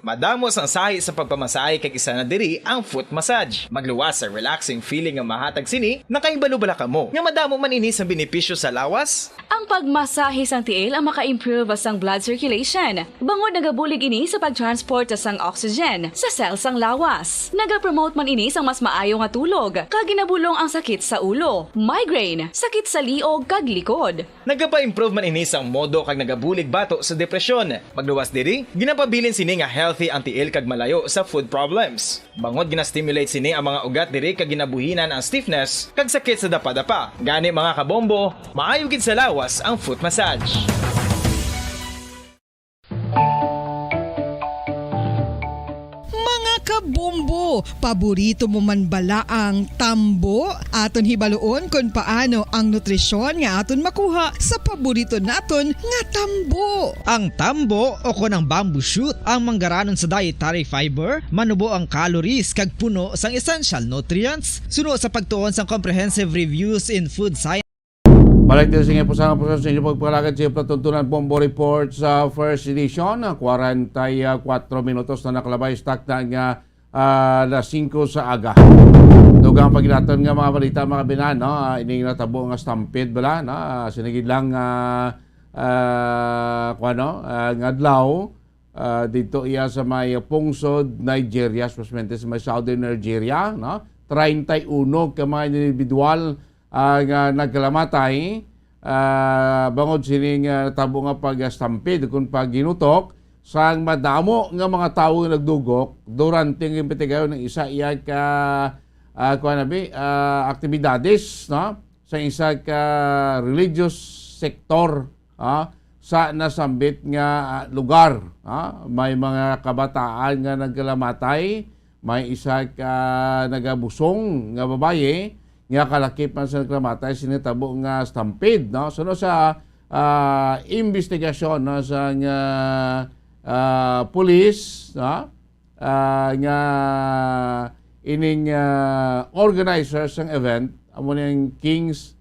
Madamo sang sahi sa pagpamasahe kag isa na diri ang foot massage. Magluwas sa relaxing feeling nga mahatag sini, nakahibalo bala kamo nga madamo man ini sang benepisyo sa lawas? Ang pagmasahe sang tiil ang maka-improve sang blood circulation, bangod nagabulig ini sa pag-transport sang oxygen sa cell sang lawas. Nagapromote man ini sang mas maayo nga tulog, kag ginabulong ang sakit sa ulo, migraine, sakit sa liog, kag likod. Nagapa-improve man ini sang modo kag nagabulig bato sa depresyon. Magluwas diri, ginapabilin sini nga healthy ang tiil kag malayo sa food problems. Bangod gina-stimulate sini ang mga ugat diri kag ginabuhinan ang stiffness kag sakit sa dapadapa. Gani, mga kabombo, maayo gid sa lawas ang foot massage. Mga kabombo, paborito mo man bala ang tambo? Aton hibaluon kon paano ang nutrisyon nga aton makuha sa paborito naton nga tambo. Ang tambo o kon ang bamboo shoot ang manggaranon sa dietary fiber, manubo ang calories kag puno sang essential nutrients. Suno sa pagtuon sang Comprehensive Reviews in Food Science. Balik tayo sa inyo po sa, po sa inyo pagpalagad sa inyo palatuntunan, Bombo Report sa first edition, ah, kwarenta y kuatro minutos na nakalabay sa takna nga, ah, alas singko sa aga. Dugang paginaton nga mga balita, mga binan, no? Ah, ining natabo nga stampede bala, no? Ah, sinigid lang, ah, ah, kuwan, no? Ah, nga adlaw, ah, dito iya sa may Pungsod, Nigeria, especially sa may southern Nigeria, no? Treinta y uno ka mga individual, ah, nga nagkalamatay, ah, bangod sining, ah, tabo nga pag-stampede kung pagginutok sang madamo nga mga tawo nga nagdugok durante ang imbestigasyon ng isa iya ka, ah, kuwan na bi, ah, aktibidades, no? Sa isa ka religious sector, ah, sa nasambit nga, ah, lugar, ah. May mga kabataan nga nagkalamatay, May isa ka nagabusong nga babayi nga kalakip man sa nagkamatay sa natabo nga stampede, no? Suno sa, ah, investigasyon, no, sa nga, ah, pulis, no? Ah, nga ining, ah, organizers sang event, amo ni ang King's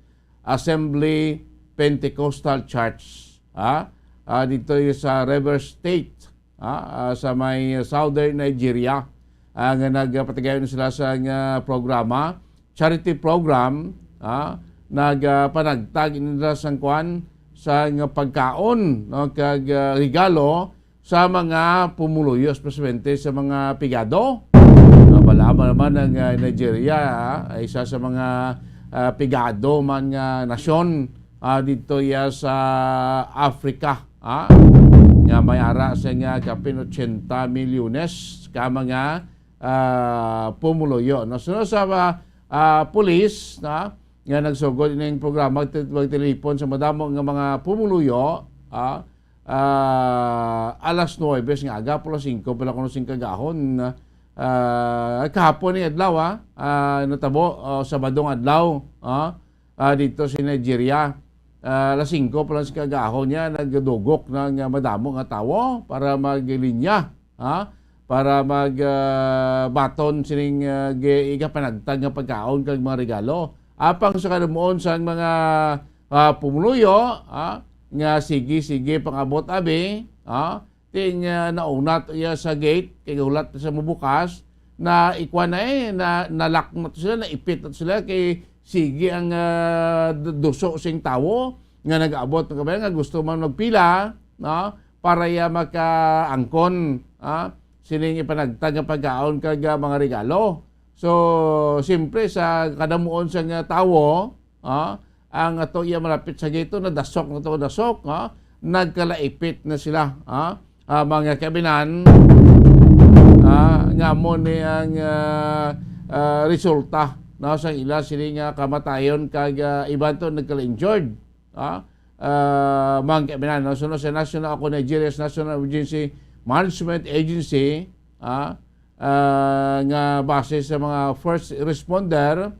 Assembly Pentecostal Church, ah, ah, dito sa Rivers State, ah, ah, sa may southern Nigeria, ah, nga nagpatigayon sila sa nga programa, charity program, ah, nagpanagtag nila sang kwan, sa nga pagkaon, no, kag, ah, regalo sa mga pumuluyo, especially sa mga pigado. Ah, malaman naman ang, ah, Nigeria, ah, ay isa sa mga, ah, pigado man nga nasyon, ah, dito ya sa Africa, ah, nga may ara sa nga kapin ochenta milyones ka mga, ah, pumuluyo. No? So, sa, ah, ah, pulis, na, nga nagsugod ining programa, tit-, magtilipon sa madamo nga mga pumuluyo, ah, ah, alas nuwebe nga aga, alas singko pa lang kuno sing kagahon. Ah, kahapon ni adlaw, ah, ah, natabo, ah, Sabadong adlaw, ah, ah, dito sa Nigeria. Ah, alas singko pa lang sing kagahon niya, nagdugok na nga madamo nga tawo para maglinya, ha? Para mag, ah, baton sining, ah, gi-, igapanagtag nga pagkaon kag mga regalo. Apang sa kadumuon sang mga, ah, pumuluyo, ah, nga sige, sige, pang-abot abi, ah, ting, ah, naunat iya sa gate, kay hulat sa mabukas, na ikuan na eh, na, nalak na to sila, naipit na to sila, kay sige ang, ah, du-, duso sing tawo nga nag-abot, nga gusto man magpila, no? Para iya makaangkon, ah, sining ipanagtag nga pagkaon kag, ah, mga regalo. So, siyempre, sa kadamuon sa nga tawo, ah, ang ato iya malapit sa gate, nadasok na to, dasok, ah, nagkalaipit na sila, ah, ah, mga kabinan, ah, nga mo ni ang, ah, ah, resulta, no, sa ila sini nga kamatayon kag, ah, iban to nagkala-injured. Ah, ah, mga kabinan, no? Suno sa National, ako, Nigeria's National Emergency Management Agency, ah, ah, nga base sa mga first responder,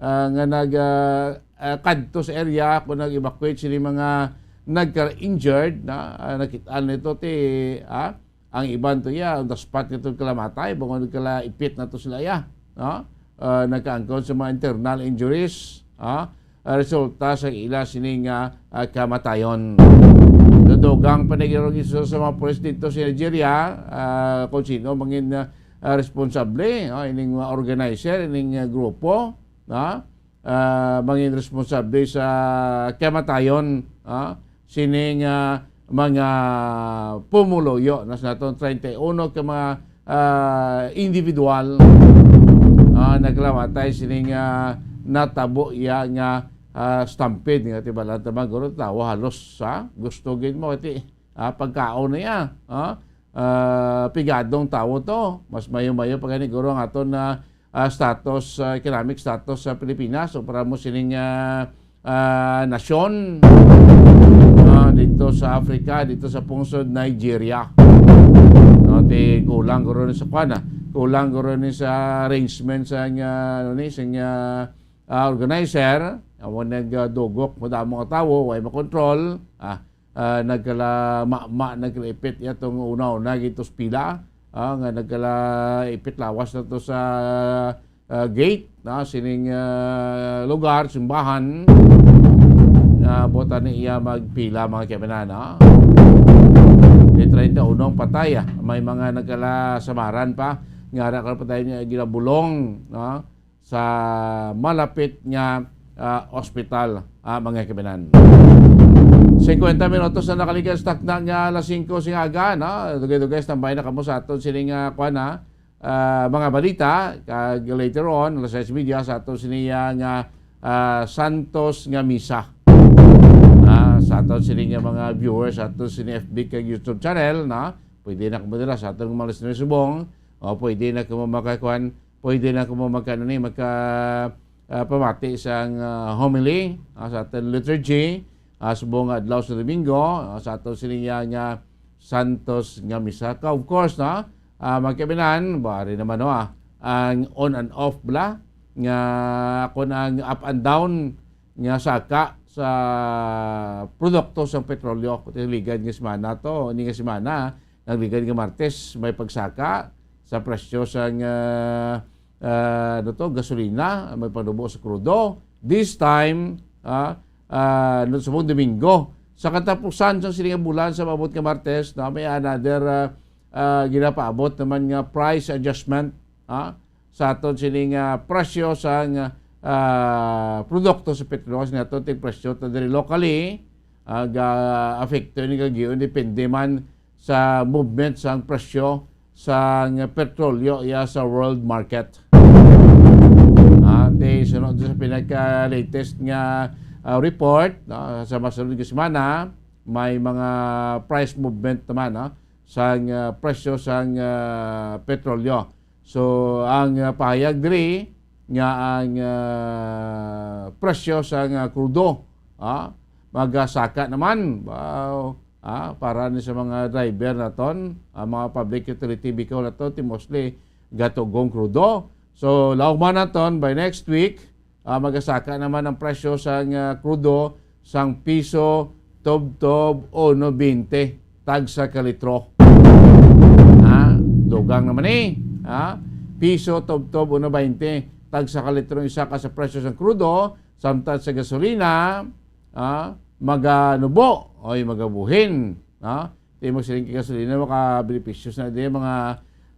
ah, nga nag, ah, ah, kadto sa area kung nag-evacuate sini mga nagka-injured, na, ah, nakit-an nito ti, ah, ang iban to iya, on the spot nito kalamatay, bangon kala ipit na to sila iya, no? Ah, nagkaangkon sa mga internal injuries, ah, ah, resulta sa ila sini nga, ah, kamatayon. Nadugang panigirog iso sa mga pulis dito sa Nigeria, ah, kung sino mangin, ah, ah, responsable, ah, ining mga organizer, ining, ah, grupo, ah, ah, mangin responsable sa kamatayon, ah, sining, ah, mga pumuluyo na sa naton treinta y uno ka mga, ah, individual, ah, naglamatay sining, ah, natabo iya nga, ah, stampede nga ti balang taman guro tawo halos sa gusto gid mo ti, ah, pagkaon niya, ah, ah, pigadong tawo to. Mas mayo-mayo pa gani guro ang aton na, ah, status, ah, economic status sa Pilipinas o para mo sining, ah, ah, nasyon, ah, dito sa Africa, dito sa pungsod Nigeria. No, ti kulang guro ni sa kwan, ah. Kulang guro ni sa arrangement sa nga, ano ni, sa nga, ah, organizer. Amo nagdugok, madamo nga tawo, way makontrol. Ah, ah, nagkala mama, nagkala ipit ya tong una-una gitos pila, ah, nga nagkala ipit lawas na to sa, ah, gate, na sining, ah, lugar, simbahan. Ah, buta ni iya magpila, mga kabinan, ha? Di treinta y uno ang patay, ah. May mga nagkala samaran pa. Nga ra ka patay niya ginabulong, no? Sa malapit nga, ah, ospital, ah, mga kabinan. Singkwenta minutos na nakaligas takna nga alas singko sing aga, no? Dugay-dugay, standby na kamo sa aton sining, ah, kwan, ha? Ah, mga balita, kag later on, alas sais media, sa aton sini, ah, nga, ah, Santos nga Misa. Ah, sa aton sini nga mga viewers, sa aton sini F B kag YouTube channel, no? Pwede na kamo dira sa aton mga listeners subong, o pwede na kamo makakuan, pwede na kamo magka-, ano ni, magka, ah, pamati sang, ah, homily, ah, sa aton liturgy, ah, subong nga adlaw sa Domingo, ah, sa aton sini nga, nga Santos nga Misa. Ka, of course, no? Ah, mga kabinan, bari naman, no, ah. ang on and off bala, nga kon ang up and down nga saka sa produkto sang petrolyo. Kung ligad nga semana to, ini nga semana, nagligad nga Martes, may pagsaka sa presyo sang, ah, ah, ano to, gasolina, may panubo sa krudo. This time, ah, ah, no, subong Domingo. Sa katapusan sa sini nga bulan, sa maabot nga Martes, na may another, ah, ah, ginapaabot naman nga price adjustment, ah, sa aton sini nga presyo sang, ah, produkto sa petrolyo, nga aton ting presyo ta diri locally, ah, ga-apekto ni kagion, depende man sa movement sang presyo sang petrolyo iya sa world market. Ah, ti sunod sa pinaka-latest nga, ah, report, no, sa masunod nga semana, may mga price movement naman, no, sang, ah, presyo sang, ah, petrolyo. So, ang, ah, pahayag diri nga ang, ah, presyo sang, ah, krudo, ah, magasaka naman. Wow. Ah, para ni sa mga driver naton, ang mga public utility vehicle naton, ti mostly gatugong krudo. So, laugman naton by next week, ah, magasaka naman ang presyo sang, ah, krudo sang piso tubtob uno bente tagsa ka litro. Ha? Dugang naman ni. Ha? Piso tubtob uno bente tagsa ka litro ang isaka sa presyo sang krudo, samtang sa gasolina, ah, maganubo, oy, magabuhin, ah. Ti mo siling kay gasolina, makabenepisyo sa di mga,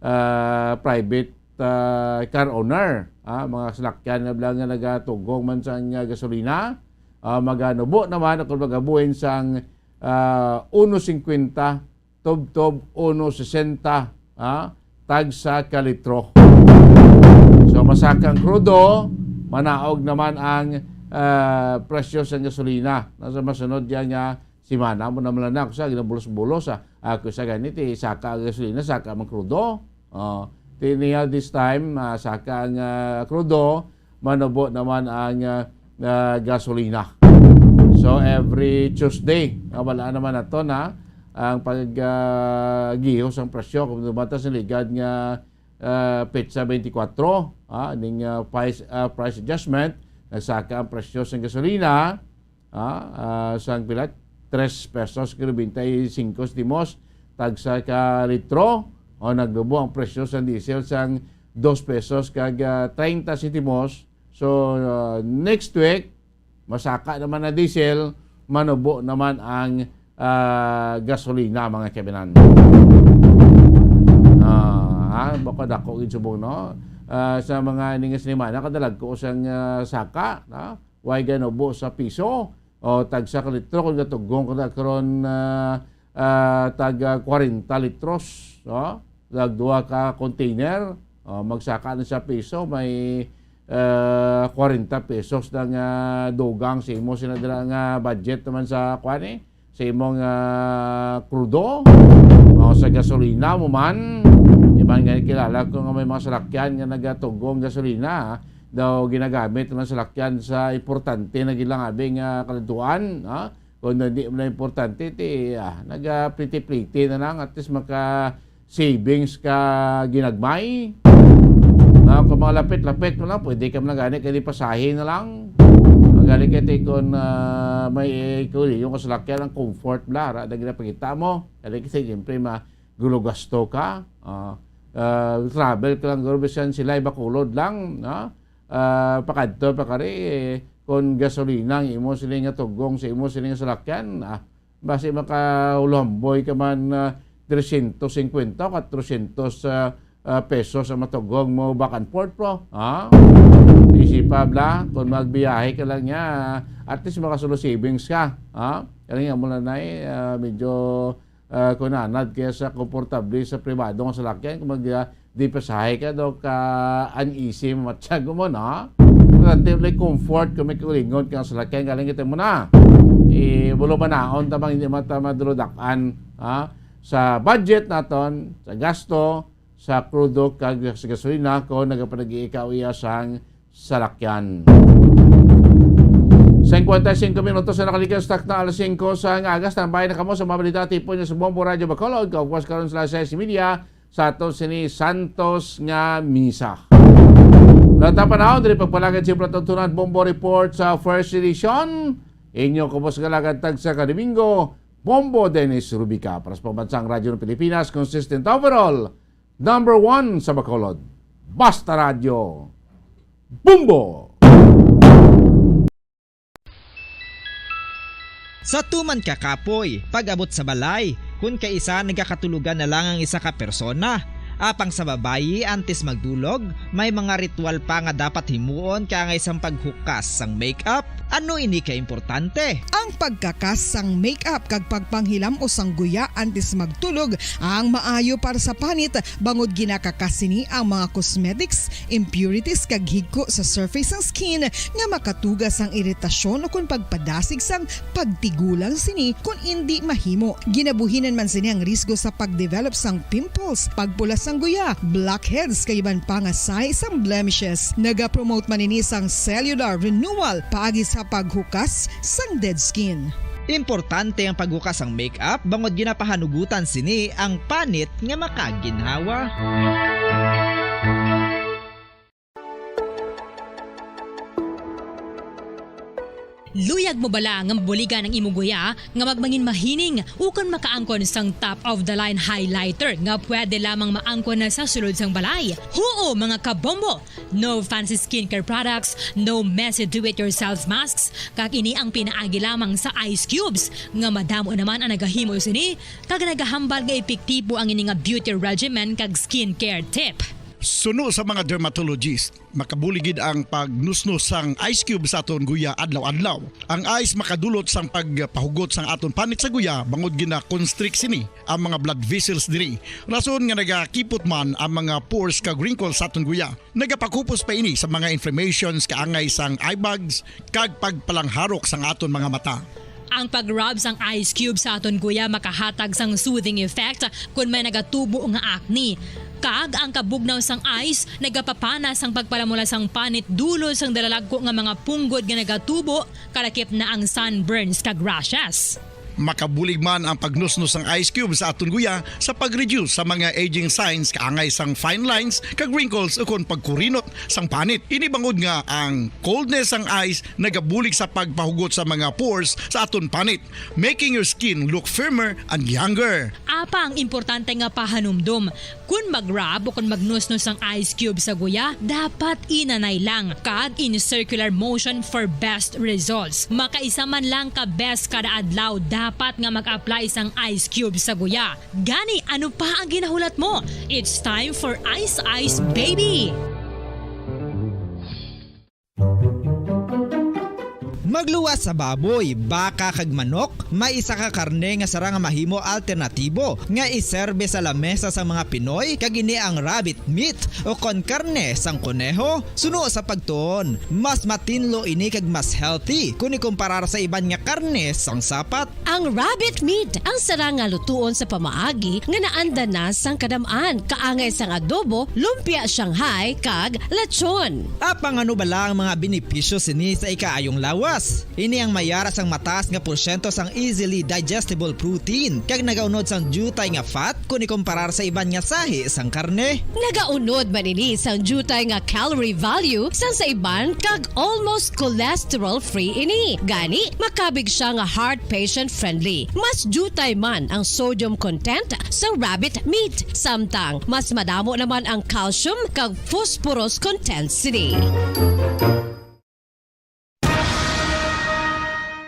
ah, private, ah, car owner, ah, mga salakyan na bala nga nagatugong man sa nga gasolina, ah, maganubo naman kung magabuhin sang, ah, uno cincuenta tubtob uno sesenta, ah, tagsa ka litro. So, masaka ang krudo, manaog naman ang, ah, presyo sa gasolina. Nasa masunod yan nga semana mo naman lang ako sa ginabulos-bulos, ah. Ako sa ganit, eh, saka ang gasolina, saka ang krudo. Oh, ti niya this time, ah, saka ang, ah, krudo, manubo naman ang, ah, ah, gasolina. So, every Tuesday, ah, wala naman nato na ang pag, ah, gihos ang presyo. Kung dumatas sa ligad nga, ah, petsa twenty-four, ah, ning, ah, price, ah, price adjustment, nagsaka ang presyo sa gasolina, ah, ah, sang pilat, tres pesos ka nobenta y singko sentimos tagsa ka litro, o nagnubo ang presyo sang diesel sang dos pesos kag, ah, treinta sentimos. So, ah, next week, masaka naman na diesel, manubo naman ang, ah, gasolina, mga kaibinan. Ah, ha? Baka dako gid subong, no? Ah, sa mga ining semana, kadalag ko sang, ah, saka, no? Way ganubo sa piso o tagsa ka litro, kung gatugong ka na karon, ah, ah, tag, ah, kwarenta litros, no? Tag duha ka container, oh, magsaka na sa piso, may, ah, kwarenta pesos na nga dugang sa imo sina dira nga budget naman sa kwan, eh, sa imong, ah, krudo, o sa gasolina mo man. Di man gani kilala ko nga may mga salakyan nga nagatugong gasolina, ah. Daw ginagamit man salakyan sa importante na gilang abi nga kaladtuan, ha? Kung hindi mo na importante, ti, ah, nagapliti-pliti na lang, at least maka savings ka ginagmay. Ah, kung mga lapit-lapit mo lang, pwede ka man gani kay di pasahe na lang. Ang gani kay ti kung, ah, may, eh, kung yung kasalakyan ang comfort bla, ra, na ginapakita mo. Gani kasi, siyempre, ma-, gulo gasto ka. Ah, ah, travel ka lang, guro, bisan sila'y Bacolod lang, no? Ah, pakadto pa kari, eh, kung gasolina ang imo sini nga tugong sa imo sini nga salakyan, ah, basi makahulamboy ka man, ah, trescientos cincuenta o cuatrocientos, ah, ah, pesos ang matugong mo back and forth, bro. Ha? Easy pa, bla, kung magbiyahe ka lang niya, at least makasulo savings ka. Ha? Kaya nga mo lang na, eh, ah, medyo ah, kunanad kaya sa komportable sa pribado nga salakyan, kung mag, ah, di pasahe ka daw ka uneasy, mamatsyag mo, no? Importante ulit comfort kung may kaulingon ka sa salakyan, galing kita mo na. Di, bulo manaon, tabang hindi mata maduludakan, ha? Sa budget naton, sa gasto, sa krudo kag sa gasolina kung nagapanag-iikaw iya sang salakyan. Singkwenta y singko minutos na nakalikas, takna alas singko sa nga agas. Tambay na kamo sa mga balita tipon niya sa Bombo Radyo Bacolod. Kaugwas karon sa alas sais y media sa aton sini Santos nga Misa. Sa tapanahon, diri pagpalagad siyempre ang tuntunan Bombo Report sa first edition. Inyo kubos nga alagad tagsa ka Domingo, Bombo Dennis Rubica. Para sa Pambansang Radyo ng Pilipinas, consistent overall, number one sa Bacolod. Basta Radyo, Bombo! Sa tuman ka kapoy, pag-abot sa balay, kun kaisa nagakatulogan na lang ang isa ka persona. Apang sa babayi, antes magdulog, may mga ritual pa nga dapat himuon kaangay sang paghukas sang make-up. Ano ini ka importante? Ang pagkakas sang make-up kag pagpanghilam-os sang guya antes magtulog ang maayo para sa panit, bangod ginakakas sini ang mga cosmetics, impurities kag higko sa surface sang skin nga makatuga sang iritasyon ukon pagpadasig sang pagtigulang sini kon indi mahimo. Ginabuhinan man sini ang risgo sa pag-develop sang pimples, pagpula sang guya, blackheads kag iban pa nga sahi sang blemishes. Nagapromote man ini sang cellular renewal paagi sa paghukas sang dead skin. Importante ang paghukas sang make-up bangod ginapahanugutan sini ang panit nga makaginhawa. Luyag mo bala nga mabuligan ang imo guya nga magmangin mahining ukon makaangkon sang top of the line highlighter nga pwede lamang maangkon na sa sulod sang balay? Huo, mga kabombo! No fancy skincare products, no messy do-it-yourself masks, kag ini ang pinaagi lamang sa ice cubes nga madamo naman ang nagahimo sini kag nagahambal nga epektibo ang ini nga beauty regimen kag skincare tip. Suno sa mga dermatologist, makabulig gid ang pagnusnos sang ice cube sa aton guya adlaw-adlaw. Ang ice makadulot sang pagpahugot sang aton panit sa guya bangod gina-constrict sini ang mga blood vessels diri, rason nga nagakipot man ang mga pores kag wrinkles sa aton guya. Nagapakupos pa ini sa mga inflammations kaangay sang eye bags kag pagpalangharok sang aton mga mata. Ang pag-rub sang ice cube sa aton guya makahatag sang soothing effect kon may nagatubo nga acne. Kag ang kabugnaw sang ice nagapapana sang pagpalamula sang panit dulot sang dalalagko nga mga punggod nga nagatubo, kalakip na ang sunburns kag rashes. Makabulig man ang pagnusnos sang ice cube sa aton guya sa pag-reduce sa mga aging signs kaangay sang fine lines kag wrinkles ukon pagkurinot sang panit. Ini bangod nga ang coldness sang ice nagabulig sa pagpahugot sa mga pores sa aton panit, making your skin look firmer and younger. Apang importante nga pahanumdom, kon mag-rub o kon magnusnos ang ice cube sa guya, dapat inanay lang kag in circular motion for best results. Makaisa man lang ka beses kada adlaw dapat nga mag-apply sang ice cube sa guya. Gani, ano pa ang ginahulat mo? It's time for Ice Ice Baby! Magluwas sa baboy, baka kag manok, may isa ka karne nga sarang nga mahimo alternatibo nga iserbe sa lamesa sang mga Pinoy, kag ini ang rabbit meat o kon karne sang koneho. Suno sa pagtuon, mas matinlo ini kag mas healthy kon ikumparar sa iban nga karne sang sapat. Ang rabbit meat ang sarang nga lutuon sa pamaagi nga naanda na sang kadam-an, kaangay sang adobo, lumpia Shanghai, kag lechon. Apang ano bala ang mga benepisyo sini sa ikaayong lawas? Ini ang may ara sang mataas nga porsyento sang easily digestible protein, kag nagaunod sang diutay nga fat kon ikomparar sa iban nga sahi sang karne. Nagaunod man ini sang diutay nga calorie value sang sa iban, kag almost cholesterol-free ini. Gani, makabig sia nga heart patient-friendly. Mas diutay man ang sodium content sang rabbit meat, samtang mas madamo naman ang calcium kag phosphorus content sini.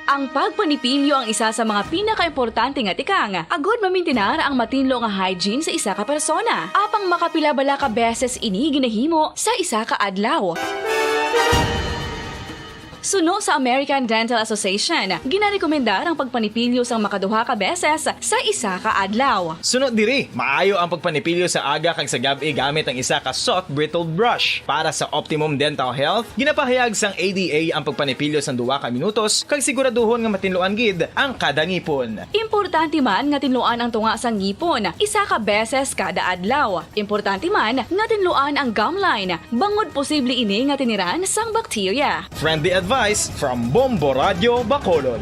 Ang pagpanipilyo ang isa sa mga pinakaimportante nga tikang agod mamintinar ang matinlo nga hygiene sa isa ka persona. Apang makapila bala ka beses ini ginahimo sa isa ka adlaw? Suno sa American Dental Association, ginarekomendar ang pagpanipilyo sang makaduha ka beses sa isa ka adlaw. Suno diri, maayo ang pagpanipilyo sa aga kag sa gab-i gamit ang isa ka soft bristled brush. Para sa optimum dental health, ginapahayag sang A D A ang pagpanipilyo sang duha ka minutos kag siguraduhon nga matinluan gid ang kada ngipon. Importante man nga tinluan ang tunga sang ngipon isa ka beses kada adlaw. Importante man nga tinluan ang gum line, bangod posible ini nga tiniran sang bakterya. Friendly advice from Bombo Radyo Bacolod.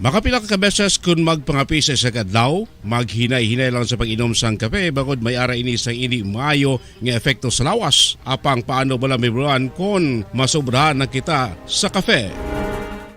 Makapila ka beses kun magpangape sa isa ka adlaw, maghinay-hinay lang sa pag-inom sang kape, bangod may ara ini sang indi maayo nga epekto sa lawas. Apang paano bala mahibaluan kon masobrahan na kita sa kape?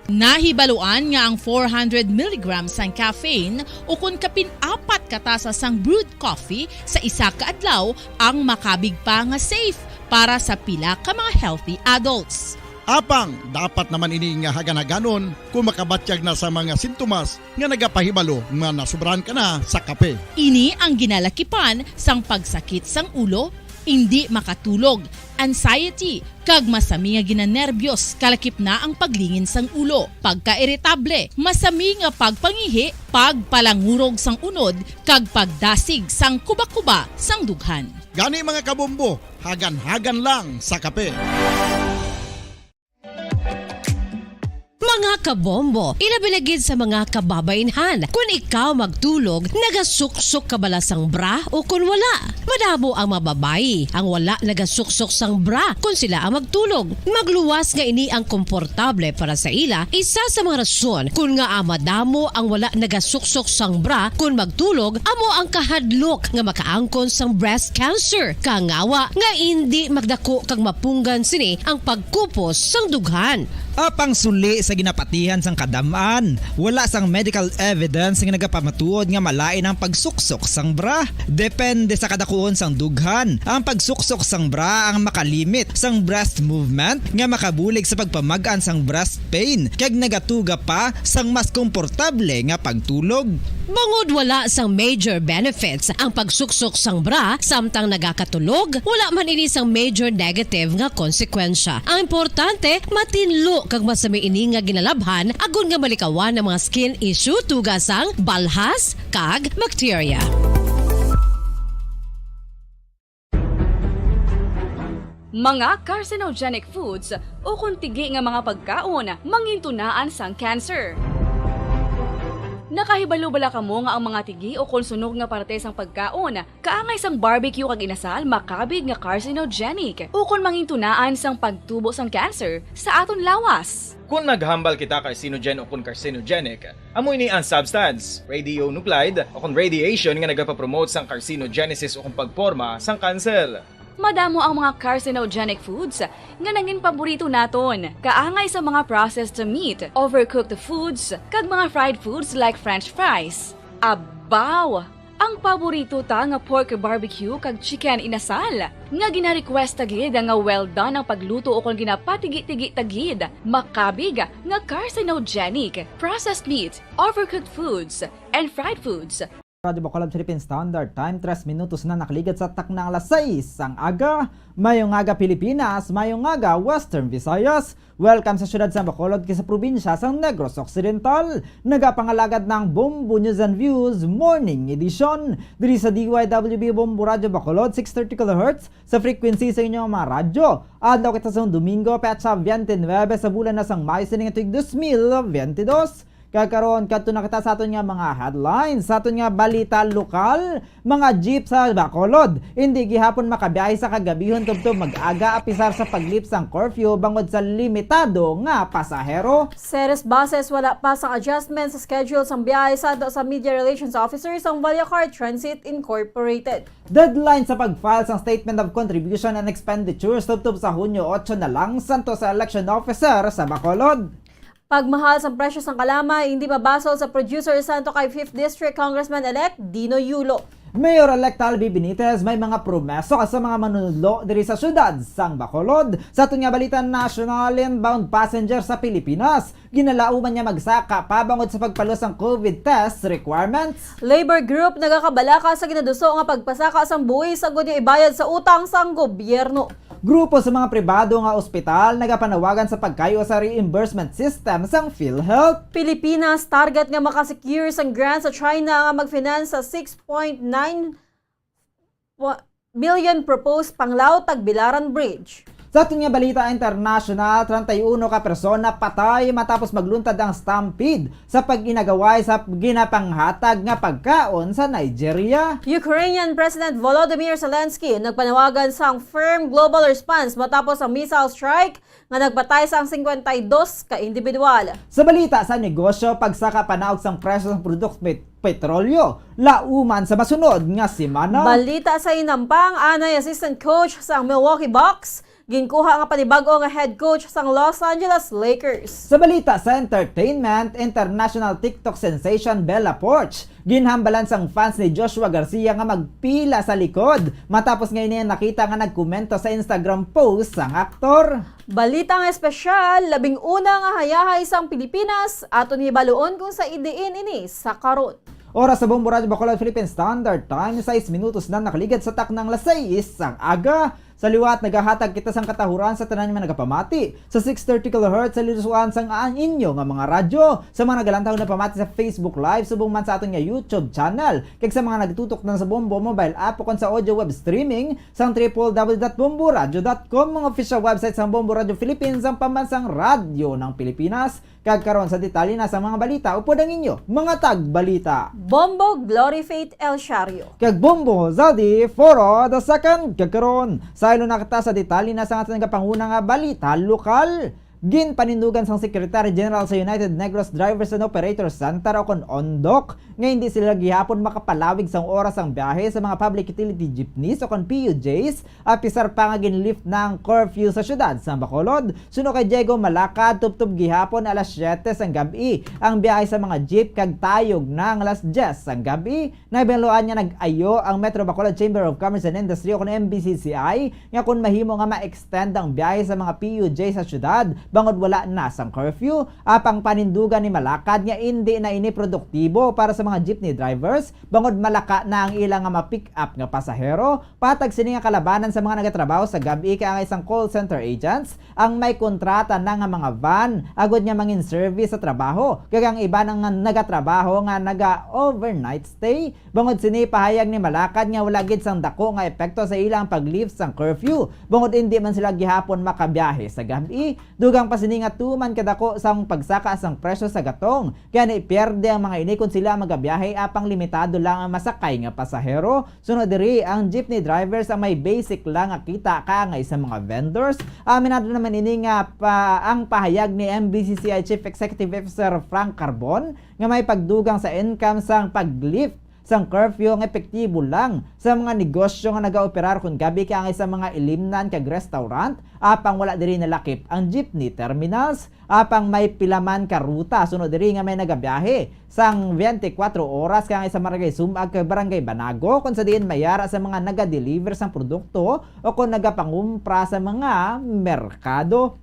Nahibaluan nga ang four hundred milligrams sang caffeine ukon kapin apat ka tasa sang brewed coffee sa isa ka adlaw ang makabig pa nga safe para sa pila ka mga healthy adults. Apang dapat naman ini nga hagan-haganon kung makabatyag na sa mga sintomas nga nagapahibalo nga nasubrahan ka na sa kape. Ini ang ginalakipan sang pagsakit sang ulo, indi makatulog, anxiety, kag masami nga ginanerbiyos, kalakip na ang paglingin sang ulo, pagkairitable, masami nga pagpangihi, pagpalangurog sang unod, kag pagdasig sang kuba-kuba sang dughan. Gani, mga kabombo, hagan-hagan lang sa kape. Mga kabombo, ilabi na gid sa mga kababainhan, kun ikaw magtulog, nagasuksok ka bala sang bra o kun wala? Madamo ang mga babayi ang wala nagasuksok sang bra kun sila ang magtulog. Magluwas nga ini ang komportable para sa ila, isa sa mga rason kun ngaa madamo ang wala nagasuksok sang bra kun magtulog amo ang kahadlok nga makaangkon sang breast cancer, kangawa nga indi magdako kag mapunggan sini ang pagkupos sang dughan. Apang suli sa ginapatihan sang kadam-an, wala sang medical evidence nga nagapamatuod nga malain ang pagsuksok sang bra. Depende sa kadakuon sang dughan, ang pagsuksok sang bra ang makalimit sang breast movement nga makabulig sa pagpamag-an sang breast pain kag nagatuga pa sang mas komportable nga pagtulog. Bangod wala sang major benefits ang pagsuksok sang bra samtang nagakatulog, wala man ini sang major negative nga konsekwensya. Ang importante, matinlo kag masami ini nga ginalabhan agod nga malikawan ang mga skin issue tuga sang balhas kag bakterya. Mga carcinogenic foods ukon tigi nga mga pagkaon mangintunaan sang cancer. Nakahibalo bala kamo nga ang mga tigi ukon sunog nga parte sang pagkaon kaangay sang barbecue kag inasal makabig nga carcinogenic ukon mangintunaan sang pagtubo sang cancer sa aton lawas? Kon naghambal kita carcinogen ukon carcinogenic, amo ini ang substance, radionuclide, ukon radiation nga nagapapromote sang carcinogenesis ukon pagporma sang kanser. Madamo ang mga carcinogenic foods nga nangin paborito naton, kaangay sa mga processed meat, overcooked foods, kag mga fried foods like French fries. Abaw! Ang paborito ta nga pork barbecue kag chicken inasal, nga gina-request ta gid nga well done ang pagluto ukon ginapatigi-tigi ta gid, makabig nga carcinogenic, processed meat, overcooked foods, and fried foods. Radyo Bacolod Philippine Standard Time, tres minutos na nakaligad sa takna alas sais sang aga. Mayong aga, Pilipinas, mayong aga, Western Visayas. Welcome sa siyudad sang Bacolod kag sa probinsya sang Negros Occidental. Nagapangalagad na ang Bombo News and Views Morning Edition diri sa D Y W B Bombo Radyo Bacolod, six thirty kilohertz sa frequency sa inyong mga radyo. Adlaw kita sang Domingo, petsa twenty-nine sa bulan na sang Mayo sining tuig dos mil biyente dos. Kag karon, kadto na kita sa aton nga mga headlines, sa aton nga balita lokal. Mga jeep sa Bacolod indi gihapon makabiyahe sa kagabihon tubtob mag-aga, apisar sa paglip sang curfew bangod sa limitado nga pasahero. Ceres Buses wala pa sang adjustment sa schedule sang biyahe, santo sa Media Relations Officer sang Vallecar Transit Incorporated. Deadline sa pag-file sang Statement of Contribution and Expenditures tubtob sa Hunyo otso na lang, santo sa Election Officer sa Bacolod. Pagmahal sang presyo sang kalamay, hindi mabasol sa producer santo kay Fifth District Congressman-elect Dino Yulo. Mayor-elect Talby Benitez may mga promesa sa mga manunudlo diri sa siyudad sang Bacolod. Sa aton nga balita national, inbound passenger sa Pilipinas ginalauman niya magsaka pa bangod sa pagpaluwas sang COVID test requirements. Labor group nagakabalaka sa ginaduso nga pagpasaka sang buhis agud nga ibayad sa utang sang gobyerno. Grupo sa mga pribado nga ospital nagapanawagan sa pagkayo sa reimbursement system sang PhilHealth. Pilipinas target nga makasecure sang grant sa China nga mag-finance sa six point nine wa-, billion proposed Panglao-Tagbilaran Bridge. Sa aton nga balita international, treinta y uno ka persona patay matapos magluntad ang stampede sa pag-inagaway sa ginapanghatag nga pagkaon sa Nigeria. Ukrainian President Volodymyr Zelensky nagpanawagan sang firm global response matapos ang missile strike nga nagpatay sang cincuenta y dos ka individual. Sa balita sa negosyo, pagsaka panaog sang presyo sang produkto pet-, petrolyo, lauman sa masunod nga semana. Balita sa inampang, anay assistant coach sang Milwaukee Bucks, ginkuha nga panibag-o nga head coach sang Los Angeles Lakers. Sa balita sa entertainment, international TikTok sensation Bella Poarch ginhambalan sang fans ni Joshua Garcia nga magpila sa likod matapos nga ini nakita nga nagkomento sa Instagram post sang aktor. Balita nga espesyal, labing una nga hayahay sang Pilipinas, aton hibaluon kung sa diin ini sa karon. Oras sa Bombo Radyo Bacolod Philippine Standard Time, sais minutos na nakaligad sa taknang las sais sang aga. Sa liwat, nagahatag kita sang katahuran sa tanan nga nagapamati sa six thirty kilohertz sa linusuan sang inyo nga mga radyo, sa mga nagalantaw na pamati sa Facebook Live, subong man sa aton nga YouTube channel, kag sa mga nagtutok na sa Bombo mobile app ukon sa audio web streaming sang triple W dot bomboradio dot com, mga official website sang Bombo Radyo Philippines, ang pambansang radyo ng Pilipinas. Kag karon sa detalye na sa mga balita, upod ang inyo mga tagbalita, Bombo Glory Faith El Shario kag Bombo Zaldi Foro the second. Kag karon, saylo na kita sa detalye na sa aton nga panguna nga balita lokal. Ginpanindugan sang Secretary General sa United Negros Drivers and Operators Center o kon ondoc nga hindi sila gihapon makapalawig sang oras sang biyahe sa mga public utility jeepneys o kon P U Js, apisar pa nga ginlift na ang curfew sa siyudad sang Bacolod. Suno kay Diego Malacad, tubtob gihapon alas siyete sang gab-i ang biyahe sa mga jeep kag tayog na ang alas diyes sang gab-i. Nahibaluan nga nag-ayo ang Metro Bacolod Chamber of Commerce and Industry o kon M B C C I nga kon mahimo nga ma-extend ang biyahe sa mga P U J sa siyudad bangod wala na sang curfew. Apang panindugan ni Malacad nga indi na ini produktibo para sa mga jeepney drivers bangod malaka na ang ila nga ma-pick up nga pasahero. Patag sini nga kalabanan sa mga nagatrabaho sa gab-i kay ang isang call center agents ang may kontrata na nga mga van agod nga mangin-service sa trabaho, kag ang iban nga nagatrabaho nga naga-overnight stay. Bangod sini, pahayag ni Malacad nga wala gid sang dako nga epekto sa ilang pag-lift sang curfew, bangod indi man sila gihapon makabiyahe sa gab-i. Dugang pa sini nga tuman kadako sang pagsaka sang presyo sa gatong, gani pierde ang mga ini kon sila magabiyahe apang limitado lang ang masakay nga pasahero. Sunod diri, ang jeepney drivers ang may basic lang nga kita kaangay sa mga vendors. Aminado naman ini nga pa, ang pahayag ni M B C C I Chief Executive Officer Frank Carbon nga may pagdugang sa income sang pag-lift sang curfew nga epektibo lang sa mga negosyo nga nagaoperar kon gab-i kaangay sa mga ilimnan kag restaurant, apang wala diri nalakip ang jeepney terminals. Apang may pila man ka ruta sunod diri nga may nagabiyahe sang twenty-four oras kaangay sa Barangay Sumag kag Barangay Banago, kon sa diin may ara sa mga naga-deliver sang produkto o kon nagapangumpra sa mga merkado.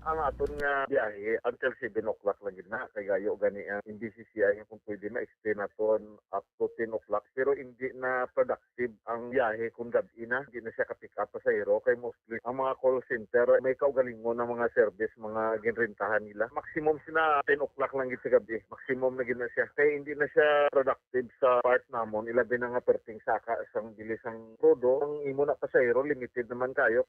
Ang aton nga biyahe until seven o'clock lang gid na, kay gayo gani ang M B C C I nga kung pwede ma-extend naton up to ten o'clock, pero hindi na productive ang biyahe kung gab-i na, hindi na siya ka-pick up pasahero, kay mostly ang mga call center may kaugalingon ang mga service, mga ginrentahan nila. Maximum sina ten o'clock lang gid sa gab-i, maximum na gid na siya, kay hindi na siya productive sa part namon, ilabi na nga perting saka sang dili sang krudo. Ang imo na pasahero, limited naman kayo.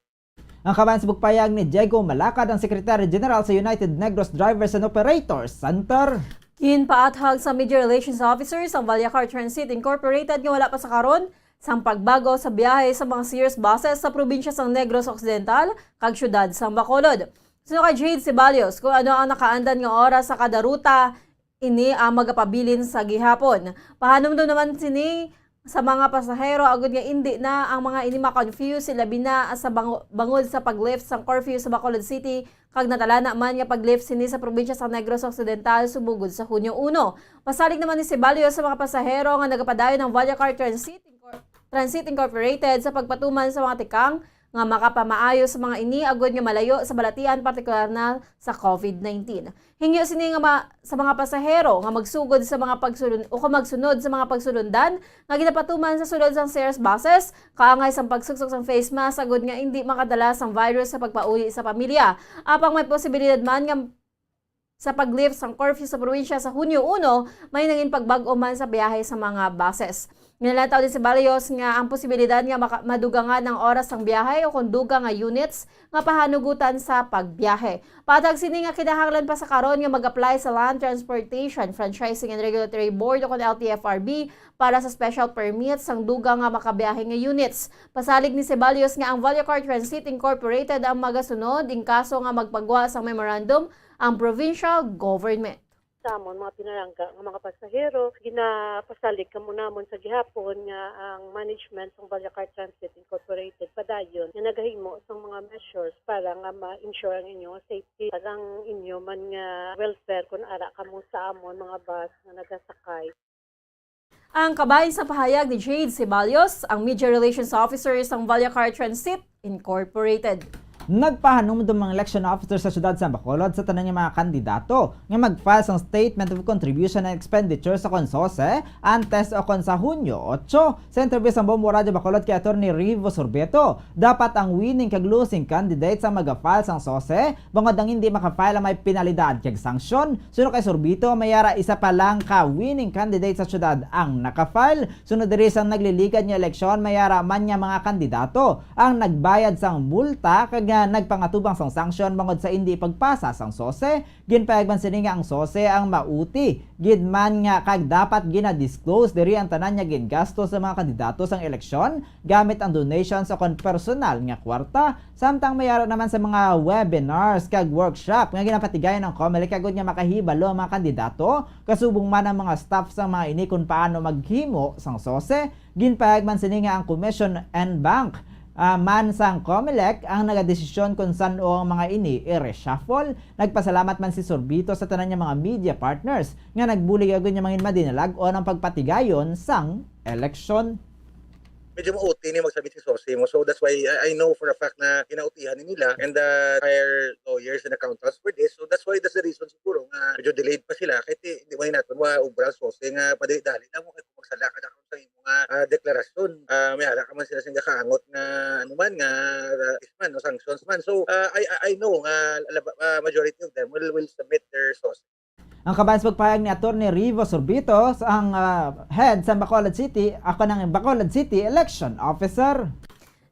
Ang kabayan sa bugpayag ni Diego Malacad, ang Secretary General sa United Negros Drivers and Operators Center. Ginpaathag sa Media Relations Officer sang Vallecar Transit Incorporated nga wala pa sa karon sang pagbago sa biyahe sa mga Sears buses sa probinsya sang Negros Occidental kag siyudad sang Bacolod. Suno kay Jade Ceballos, kung ano ang nakaandan nga oras sa kada ruta, ini ang magapabilin sa gihapon. Pahanumdom naman sini sa mga pasahero agud nga indi na ang mga ini ma-confuse, labi na sa bango-, bangod sa pag-lift sang curfew sa Bacolod City, kag natalana man nga pag-lift sini sa probinsya sa Negros Occidental subong gud sa Hunyo uno. Pasalig naman ni Ceballos sa mga pasahero nga nagapadayon ang Vallecar Transit Incor-, Transit Incorporated sa pagpatuman sa mga tikang nga makapamaayo sa mga ini agud nga malayo sa balatian, partikular na sa COVID nineteen. Hingyo sini nga ma-, sa mga pasahero nga magsugod sa mga pagsulon-, o kung magsunod sa mga pagsulundan nga ginapatuman sa sulod sang Sears buses, kaangay sang pagsuksok sang face mask agud nga indi makadala sang virus sa pagpauli sa pamilya. Apang may posibilidad man nga sa pag-lift sang curfew sa probinsya sa Hunyo uno, may nangin pagbag-o man sa biyahe sa mga buses. Ginalataw ni Ceballos nga ang posibilidad nga maka-, madugangan ang oras sang biyahe o kon dugang nga units nga pahanugutan sa pagbiyahe. Patag sini nga kinahanglan pa sa karon nga mag-apply sa Land Transportation Franchising and Regulatory Board o kon L T F R B para sa special permit sang dugang nga makabiyahe nga units. Pasalig ni Ceballos nga ang Vallecar Transit Incorporated ang magasunod in kaso nga magpagwa sang memorandum ang provincial government. Sa amon mga pinalangga nga mga pasahero, ginapasalig kamo namon sa gihapon nga ang management sang Vallecar Transit Incorporated padayon nga nagahimo sang mga measures para nga ma-ensure ang inyong safety, kag ang inyo man nga welfare kon ara kamo sa amon mga bus nga nagasakay. Ang kabahin sa pahayag ni Jade Ceballos, ang Media Relations Officer sang Vallecar Transit Incorporated. Nagpahanumdom ang election officer sa siyudad sa Bacolod sa tanan nga mga kandidato nga mag-file sang Statement of Contribution and Expenditure sa kon SOCE antes o kon sa Hunyo otso. Sa interview sa Bombo Radyo Bacolod kay Attorney Rivo Sorbeto, dapat ang winning kag losing candidates ang mag-file sang SOCE bangod ang hindi maka-file ang may penalidad kag sanksyon. Suno kay Sorbito, may ara isa pa lang ka winning candidate sa siyudad ang naka-file. Sunod diri sang nagliligad nga eleksyon, may ara man nga mga kandidato ang nagbayad sang multa kag, ah, nagpangatubang sang sanksyon bangod sa indi pagpasa sang SOCE. Ginpahayag man sini nga ang SOCE ang mauti gid man nga kag dapat gina-disclose diri ang tanan nga gingasto sa mga kandidato sang eleksyon gamit ang donations o kon personal nga kwarta. Samtang may ara naman sa mga webinars kag workshop nga ginapatigayon ang COMELEC agud nga makahibalo ang mga kandidato, kasubong man ang mga staff sang mga ini kon paano maghimo sang SOCE. Ginpahayag man sini nga ang Commission en banc, ah, man sang COMELEC ang nagadesisyon kon san-o ang mga ini i-reshuffle. Nagpasalamat man si Sorbito sa tanan nga mga media partners nga nagbulig agud nga mangin madinalag-on ang pagpatigayon sang eleksyon. Medyo mauti ni magsabit si SOCE mo. So that's why I, I know for a fact na kinautihan ni nila and, uh, hire lawyers and accountants for this. So that's why, that's the reason siguro nga medyo delayed pa sila. Kay ti-, di man naton wa ubra ang SOCE nga padali-dali na mo kay kung magsala ka na sa imo nga, ah, deklarasyon. Ah, may ara ka man sila sing gakaangot nga ano man nga, ah, man, no, sanctions man. So, ah, I, I, I know nga laba-, ah, majority of them will, will submit their SOCE. Ang kabahin sa pagpahayag ni Attorney Rivo Sorbito, sa ang, ah, head sa Bacolod City, ako nang Bacolod City Election Officer.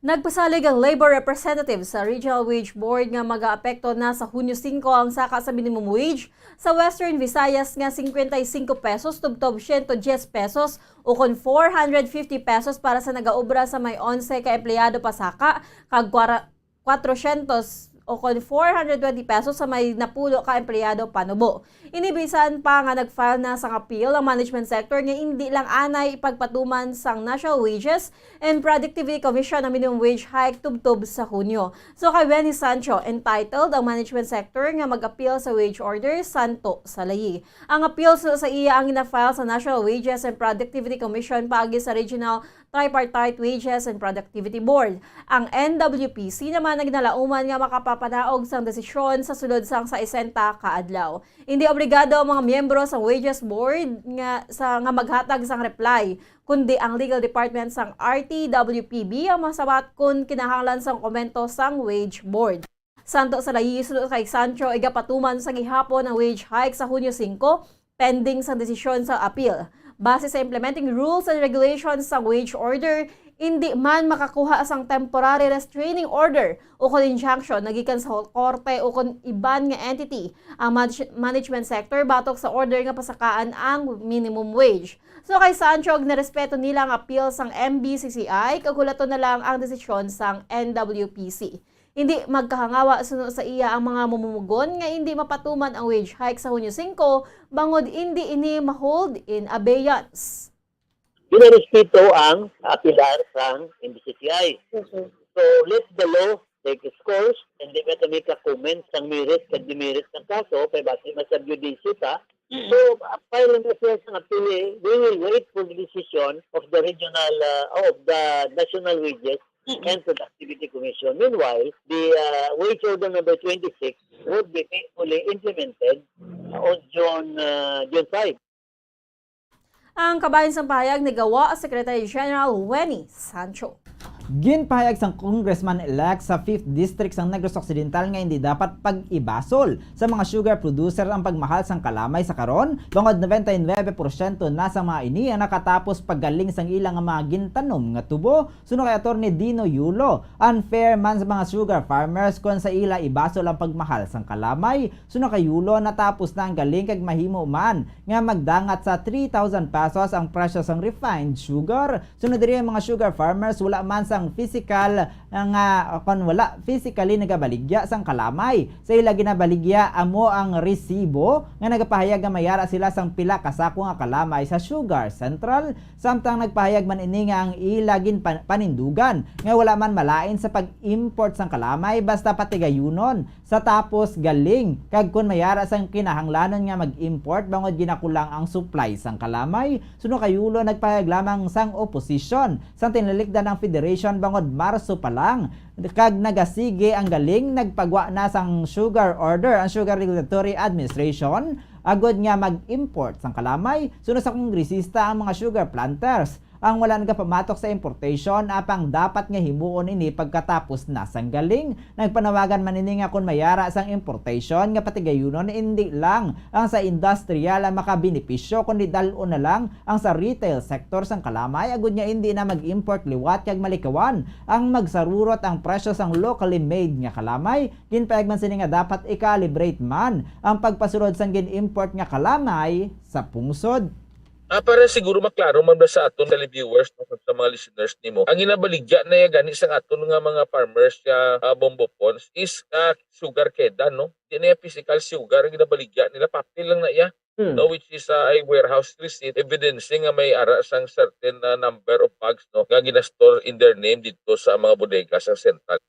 Nagpasalig ang labor representative sa Regional Wage Board nga magaapekto na sa Hunyo singko ang saka sa minimum wage sa Western Visayas nga cincuenta y cinco pesos tubtob ciento diez pesos, ukon four hundred fifty pesos para sa nagaobra sa may onse ka empleyado pasaka kag kwara-, kwatrocientos ukon four hundred twenty pesos sa may napulo ka empleyado panubo. Ini bisan pa nga nag-file na sang appeal ang management sector nga indi lang anay ipagpatuman sang National Wages and Productivity Commission ang minimum wage hike tubtob sa Hunyo. So kay Benny Sancho, entitled ang management sector nga mag-appeal sa wage order santo sa layi. Ang appeal sa, sa iya ang gina-file sa National Wages and Productivity Commission paagi sa Regional Tripartite Wages and Productivity Board. Ang N W P C naman naginalauman nga makapapanaog sang desisyon sa sulod sang sesenta ka adlaw. Hindi obligado ang mga miyembro sa Wages Board nga, sa, nga maghatag sang reply, kundi ang legal department sang R T W P B ang masabat kon kinahanglan sang komento sang Wage Board. Santo sa layi, suno kay Sancho, igapatuman sa gihapon ang wage hike sa Hunyo singko, pending sang desisyon sa appeal. Base sa implementing rules and regulations sa wage order, indi man makakuha sang temporary restraining order ukon injunction nagikan sa korte ukon iban nga entity ang manage-, management sector batok sa order nga pasakaan ang minimum wage. So kay Sancho, ginarespeto nila ang appeal sang M B C C I kag hulaton na lang ang desisyon sang N W P C. Hindi magkahangawa suno sa iya ang mga mamumugon nga hindi mapatuman ang wage hike sa Hunyo singko bangod indi ini ma-hold in abeyance. Ginarespeto ang apilar sang M B C C I. Mhm. So, let the law take its course, and di ka kami ka-comment sang merit kag demerit ng kaso, kay basi ma-sub judice pa. Mm. So, file lang siya sa appeal, we will wait for the decision of the regional, uh, of the National Wages Mm. and Productivity Commission. Meanwhile, the, uh, wage order number twenty-six would be faithfully implemented on June, uh, June five. Ang kabahin sang pahayag ni Gawa Secretary General Wenny Sancho. Ginpahayag sang congressman-elect sa fifth District sang Negros Occidental nga hindi dapat pag-ibasol sa mga sugar producer ang pagmahal sang kalamay sa karon, bangod ninety-nine porsyento na sa mga ini ang nakatapos paggaling sang ila nga mga gintanom nga tubo. Suno kay Attorney Dino Yulo, unfair man sa mga sugar farmers kon sa ila ibasol ang pagmahal sang kalamay. Suno kay Yulo, natapos na ang galing kag mahimo man nga magdangat sa three thousand pesos ang presyo sang refined sugar. Suno diri, ang mga sugar farmers wala man sang physical nga, kon wala physically nagabaligya sang kalamay. Sa ila ginabaligya amo ang resibo nga nagapahayag nga mayara sila sang pila ka sako nga kalamay sa Sugar Central. Samtang nagpahayag man ini nga ang ila ginpan-, panindugan nga wala man malain sa pag-import sang kalamay basta patigayunon sa tapos galing, kag kon mayara sang kinahanglanon nga mag-import bangod ginakulang ang supply sang kalamay. Suno kay Yulo, nagpahayag lamang sang oposisyon sang tinalikdan ang federation bangod Marso pa lang, kag nagasige ang galing, nagpagwa na sang sugar order ang Sugar Regulatory Administration agod nga mag-import sang kalamay. Suno sa kongresista, ang mga sugar planters ang wala nagapamatok sa importation, apang dapat nga himuon ini pagkatapos na sang galing. Nagpanawagan man ini nga kon mayara sang importation nga patigayunon, indi lang ang sa industrial ang makabenepisyo, kundi dal-on na lang ang sa retail sector sang kalamay, agud nga indi na mag-import liwat kag malikawan ang magsarurot ang presyo sang locally made nga kalamay. Ginpahayag man sini nga dapat i-calibrate man ang pagpasulod sang gin-import nga kalamay sa pungsod. Ah, para siguro maklaro man ba sa aton televiewers, no, kag sa mga listeners nimo, ang ginabaligya na ya gani sang aton nga mga farmers sa, ah, Bombo Ponds is, ah, sugar keda, no? Di na ya physical sugar ang ginabaligya nila, papel lang na ya, Hmm. no, which is, ah, a warehouse receipt, evidence nga may ara sang certain, ah, number of bags, no, nga ginastore in their name dito sa mga bodega sa sentral.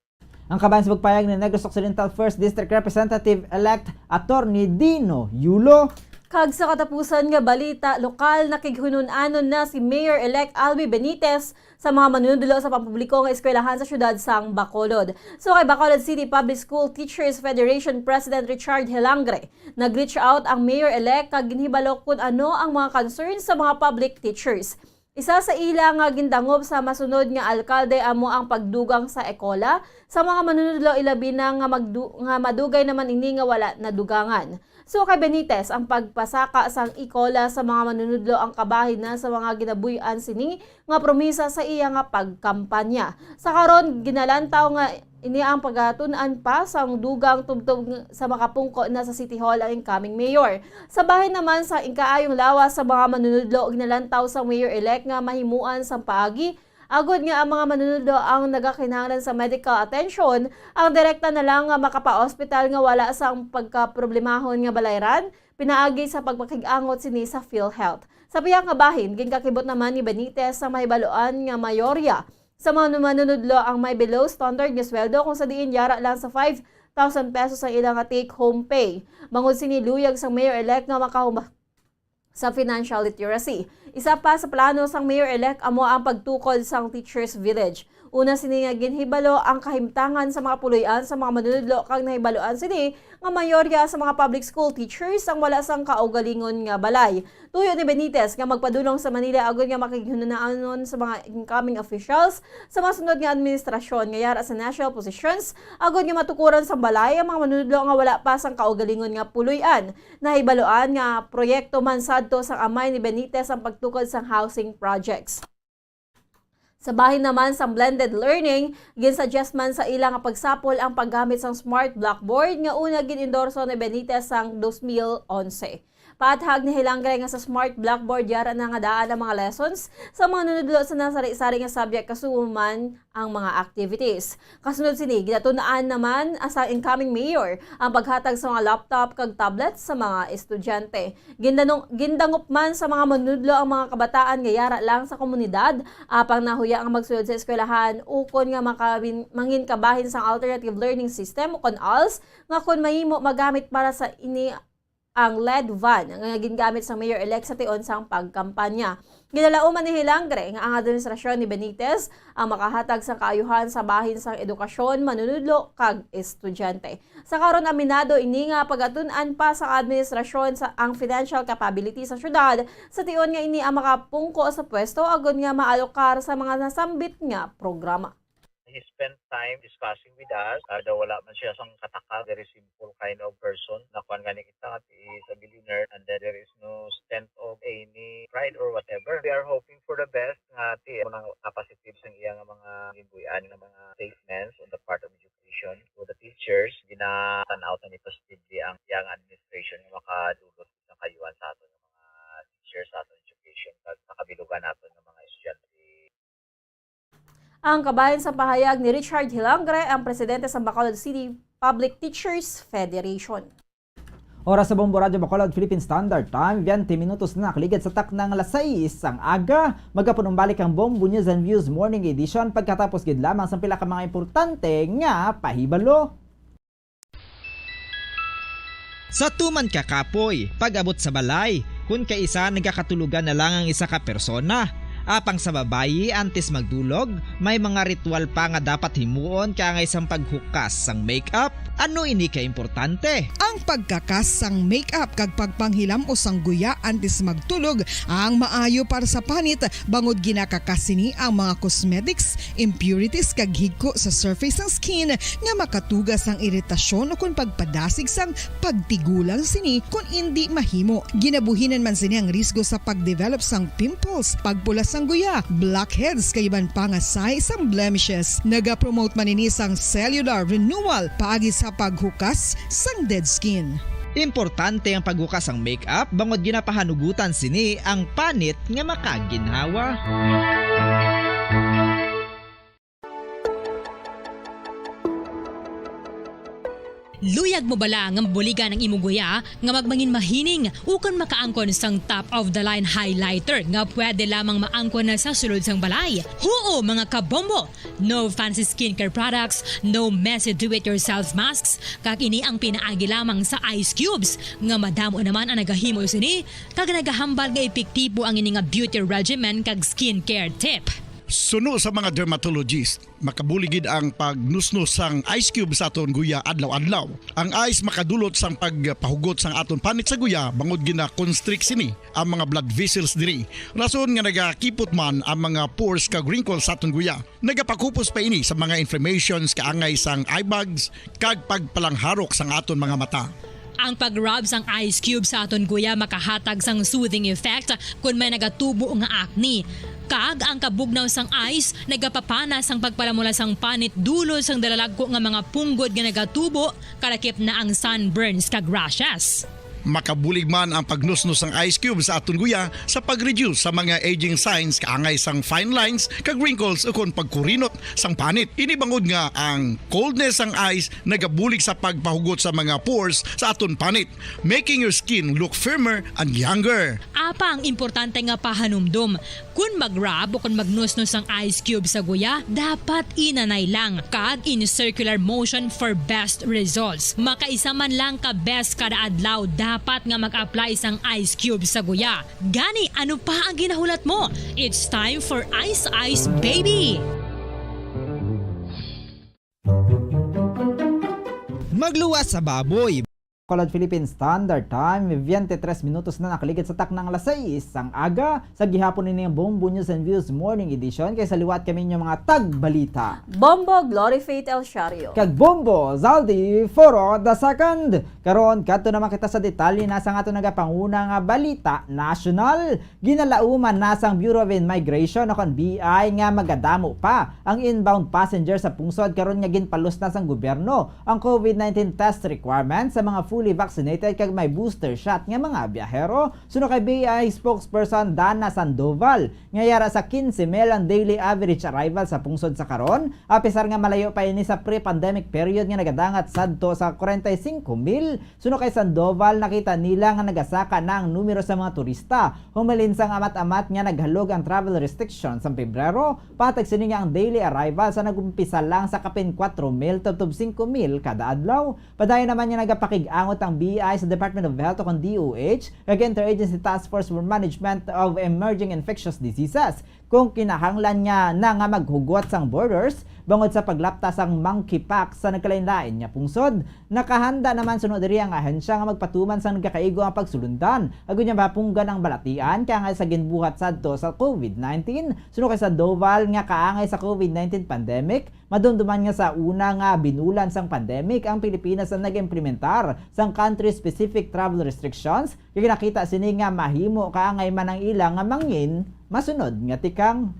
Ang kabahin sa pagpayag ni Negros Occidental First District Representative-elect Attorney Dino Yulo. Kag sa katapusan nga balita lokal, nakighunun-anon na si Mayor-elect Albi Benitez sa mga manunudlo sa pampubliko nga eskwelahan sa siyudad sang Bacolod. So kay Bacolod City Public School Teachers Federation President Richard Hilangre, nag-reach out ang Mayor-elect kag ginhibalo kun ano ang mga concerns sa mga public teachers. Isa sa ila nga gindangop sa masunod nga alkalde amo ang pagdugang sa ECOLA sa mga manunudlo, ilabi na nga magdu-, nga madugay naman ini nga wala nadugangan. So kay Benitez, ang pagpasaka sang ECOLA sa mga manunudlo ang kabahin na sa mga ginabuy-an sini nga promisa sa iya nga pagkampanya. Sa karon, ginalantaw nga ini ang pagatun-an pa sang dugang tubtob sa makapungko na sa City Hall ang incoming mayor. Sa bahin naman sa inkaayong lawas sa mga manunudlo, ginalantaw sa mayor-elect nga mahimuan sang paagi, agud nga ang mga manunudlo ang nagakinahanglan sa medical attention, ang direkta na lang nga makapaospital nga wala sang pagkaproblemahon nga balayran, pinaagi sa pagpakig-angot sini sa PhilHealth. Sa pihak nga bahin, ginkakibot naman ni Benitez sa mahibaluan nga mayorya sa mga manunudlo ang may below standard nga sweldo, kung sa diin yara lang sa five thousand pesos ang ila nga take-home pay. Bangod sini, luyag sang mayor-elect nga makahuma sa financial literacy. Isa pa sa plano sang mayor-elect amo ang pagtukod sang Teachers Village. Una sini nga ginhibalo ang kahimtangan sa mga puloy-an sa mga manunudlo, kag nahibaluan sini nga mayorya sa mga public school teachers ang wala sang kaugalingon nga balay. Tuyo ni Benitez nga magpadulong sa Manila agud nga makighunahunaan sa mga incoming officials sa masunod nga administrasyon nga yara sa national positions, agud nga matukuran sang balay ang mga manunudlo nga wala pa sang kaugalingon nga puloy-an. Nahibaluan nga proyekto man sadto sang amay ni Benitez ang pagtukod sang housing projects. Sa bahin naman sang blended learning, ginsuggest man sa ila nga pagsapol ang paggamit sang smart blackboard nga una gin-endorso ni Benitez sang dos mil onse. Paathag ni Hilangre nga sa smart blackboard yara na nga daan ang mga lessons sa mga manunudlo sa nasari-sari nga subject kasubo man ang mga activities. Kasunod sini, ginatun-an naman sa incoming mayor ang paghatag sa mga laptop kag tablet sa mga estudyante. Gindanong-, gindangop man sa mga manunudlo ang mga kabataan nga yara lang sa komunidad, apang nahuya nga magsulod sa eskwelahan ukon nga makabin-, mangin kabahin sang alternative learning system ukon als, nga kon mahimo magamit para sa ini ang lead van nga gingamit sang mayor-elect sa tion sang pagkampanya. Ginalauman ni Hilangre nga ang administrasyon ni Benitez ang makahatag sang kaayuhan sa bahin sang edukasyon, manunudlo, kag estudyante. Sa karon, aminado ini nga pagatun-an pa sa administrasyon sa ang financial capability sa syudad, sa tion nga ini ang makapungko sa pwesto agud nga maalokar sa mga nasambit nga programa. He spent time discussing with us. Ah, daw wala man siya sang katakag, very simple kind of person. Nakuan gani kita nga ti is a billionaire, and then there is no stint of any pride or whatever. We are hoping for the best nga ti mo nang positive sang iya nga mga ginbuy-an nga mga statements on the part of education. So the teachers, ginatan-aw ta ni positively ang iyang administration nga makadulot sa kayuhan sa aton nga mga teachers, sa aton education, kag sa kabilugan naton nga mga estudyante. Ang kabahin sa pahayag ni Richard Hilangre, ang presidente sa Bacolod City Public Teachers Federation. Oras sa Bombo Radyo Bacolod, Philippine Standard Time, twenty minutos na nakaligid sa taknang alas sais sang aga. Magapunumbalik ang Bombo News and Views Morning Edition pagkatapos gid lamang sa pila ka mga importante nga pahibalo. Sa tuman ka kapoy, pag-abot sa balay, kun kaisa nagakatulogan na lang ang isa ka persona. Apang sa babayi, antes magdulog, may mga ritual pa nga dapat himuon kaangay sang paghukas sang make-up. Ano ini ka importante? Ang pagkakas sang make-up kag pagpanghilam-os sang guya antes magtulog ang maayo para sa panit, bangod ginakakas sini ang mga cosmetics, impurities kag higko sa surface sang skin nga makatuga sang iritasyon ukon pagpadasig sang pagtigulang sini kon indi mahimo. Ginabuhinan man sini ang risgo sa pagdevelop sang pimples, pagpula sang guya, blackheads kag iban pa nga sahi sang blemishes. Nagapromote man ini sang cellular renewal paagi sa paghukas sang dead skin. Importante ang paghukas sang make-up bangod ginapahanugutan sini ang panit nga makaginhawa. Luyag mo bala nga mabuligan ang imo guya nga magmangin mahining ukon makaangkon sang top of the line highlighter nga pwede lamang maangkon na sa sulod sang balay? Huo, mga kabombo! No fancy skincare products, no messy do-it-yourself masks, kag ini ang pinaagi lamang sa ice cubes nga madamo naman ang nagahimo sini kag nagahambal nga epektibo ang ini nga beauty regimen kag skincare tip. Suno sa mga dermatologist, makabulig gid ang pagnusnos sang ice cube sa aton guya adlaw-adlaw. Ang ice makadulot sang pagpahugot sang aton panit sa guya bangod gina-constrict sini ang mga blood vessels diri. Rason nga nagakipot man ang mga pores kag wrinkles sa aton guya. Nagapakupos pa ini sa mga inflammations kaangay sang eye bags kag pagpalangharok sang aton mga mata. Ang pag-rub sang ice cube sa aton guya makahatag sang soothing effect kon may nagatubo nga acne. Kag ang kabugnaw sang ice nagapapana sang pagpalamula sang panit dulot sang dalalagko nga mga punggod nga nagatubo, kalakip na ang sunburns kag rashes. Makabulig man ang pagnusnos sang ice cube sa aton guya sa pag-reduce sa mga aging signs kaangay sang fine lines kag wrinkles ukon pagkurinot sang panit. Ini bangod nga ang coldness sang ice nagabulig sa pagpahugot sa mga pores sa aton panit, making your skin look firmer and younger. Apang importante nga pahanumdom, kun mag-rub o kun magnusnos ang ice cube sa guya, dapat inanay lang kag in circular motion for best results. Makaisa man lang ka beses kada adlaw dapat nga mag-apply sang ice cube sa guya. Gani, ano pa ang ginahulat mo? It's time for Ice Ice Baby! Magluwas sa baboy. Bacolod Philippine Standard Time, twenty-three minutos na nakaligid sa taknang alas sais sang aga. Sa gihapon ini ang Bombo News and Views Morning Edition, kay sa liwat kami inyo mga tagbalita. Bombo Glory Faith El Shario. Kag Bombo Zaldi Foro the Second. Karon, kadto naman kita sa detalye na sang aton nagapanguna nga balita nasyonal. Ginalauman na sang Bureau of Immigration o kon B I nga magadamo pa ang inbound passenger sa pungsod karon nga ginpalusnas sang gobyerno ang COVID nineteen test requirement sa mga fully vaccinated kag may booster shot nga mga biyahero. Suno kay B I spokesperson Dana Sandoval, nga yara sa quince mil ang daily average arrival sa pungsod sa karon, apisar nga malayo pa ini sa pre-pandemic period nga nagadangat sadto sa forty-five mil. Suno kay Sandoval, nakita nila nga nagasaka na ang numero sa mga turista humalin sang amat-amat nga naghalog ang travel restrictions sa Pebrero. Patag sini nga ang daily arrival sa nag-umpisa lang sa kapin kuwatro mil tubtob singko mil kada adlaw. Padayon naman nga nagapakig-angot ang B I sa Department of Health o kon D O H kag Interagency Task Force for Management of Emerging Infectious Diseases Kung kinahanglan niya na nga maghugwat sang borders bangod sa paglapta sang monkeypox sa nagkalain-lain nga pungsod, nakahanda naman suno diri ang ahensya nga magpatuman sang nagakaigo ang pagsulundan agud nga mapunggan ang balatian kaangay sa ginbuhat sadto sa COVID nineteen. Suno kay Sandoval nga kaangay sa COVID nineteen pandemic, madumduman nga sa una nga binulan sang pandemic ang Pilipinas ang nag-implementar sang country-specific travel restrictions, kay nakita sini nga mahimo kaangay man ang ila nga mangin masunod nga tikang.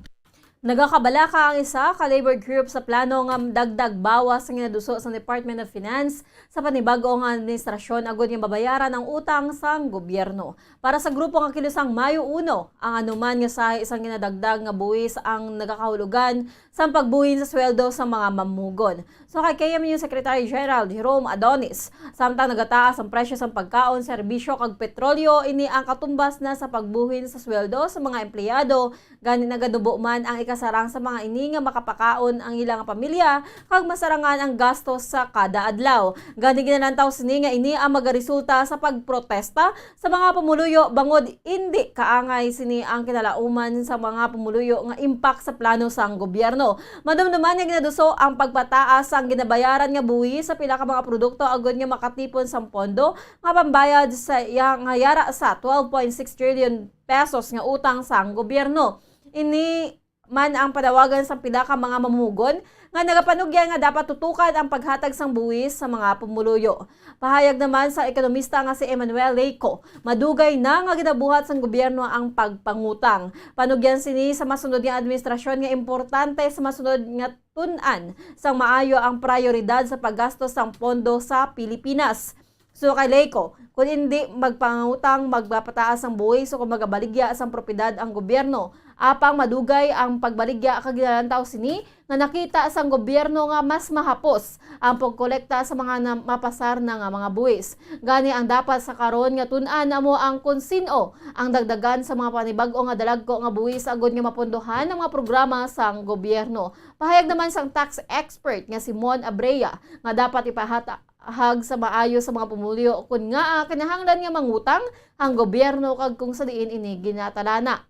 Nagakabalaka ang isa ka labor group sa plano nga dagdag bawas nga ginaduso sa Department of Finance sa panibag-o nga administrasyon agud nga mabayaran ang utang sang gobyerno. Para sa grupo nga kilusang Mayo uno, ang anuman nga sahi sang ginadagdag nga buhis ang nagakahulugan sang pagbuhin sa sweldo sa mga mamugon. So kay K M U Secretary General Jerome Adonis, samtang nagataas ang presyo sang pagkaon, serbisyo kag petrolyo, ini ang katumbas na sa pagbuhin sa sweldo sa mga empleyado. Gani nagadubo man ang ikasarang sa mga ini nga makapakaon ang ila nga pamilya kag masarangan ang gastos sa kada adlaw. Gani ginalantaw sini nga ini ang magaresulta sa pagprotesta sa mga pumuluyo bangod indi kaangay sini ang kinalauman sa mga pumuluyo nga impact sa plano sang gobyerno. Madumduman nga ginaduso ang pagpataas sang ginabayaran nga buhis sa pila ka mga produkto agud nga makatipon sang pondo nga pambayad sa iya nga yara sa twelve point six trillion pesos nga utang sang gobyerno. Ini man ang panawagan sang pila ka mga mamumugon nga nagapanugyan nga dapat tutukan ang paghatag sang buhis sa mga pumuluyo. Pahayag naman sa ekonomista nga si Emmanuel Leco, madugay na nga ginabuhat sang gobyerno ang pagpangutang. Panugyan sini sa masunod nga administrasyon nga importante sa masunod nga tun-an sang maayo ang prayoridad sa paggastos sang pondo sa Pilipinas. So kay Leco, kung indi magpangutang, magpapataas ang buhis o kung magabaligya sang propiedad ang gobyerno, apang madugay ang pagbaligya kag ginalantaw sini nga nakita sang gobyerno nga mas mahapos ang pagkolekta sa mga na-, mapasar na nga mga buhis. Gani ang dapat sa karon nga tun-an amo ang kung sin-o ang dagdagan sa mga panibag-o nga dalagko nga buhis agud nga mapondohan ang mga programa sang gobyerno. Pahayag naman sang tax expert nga si Mon Abrea nga dapat ipahata-, hag sa maayo sa mga pumuluyo kon ngaa kinahanglan nga mangutang ang gobyerno kag kung sa diin ini ginatalana.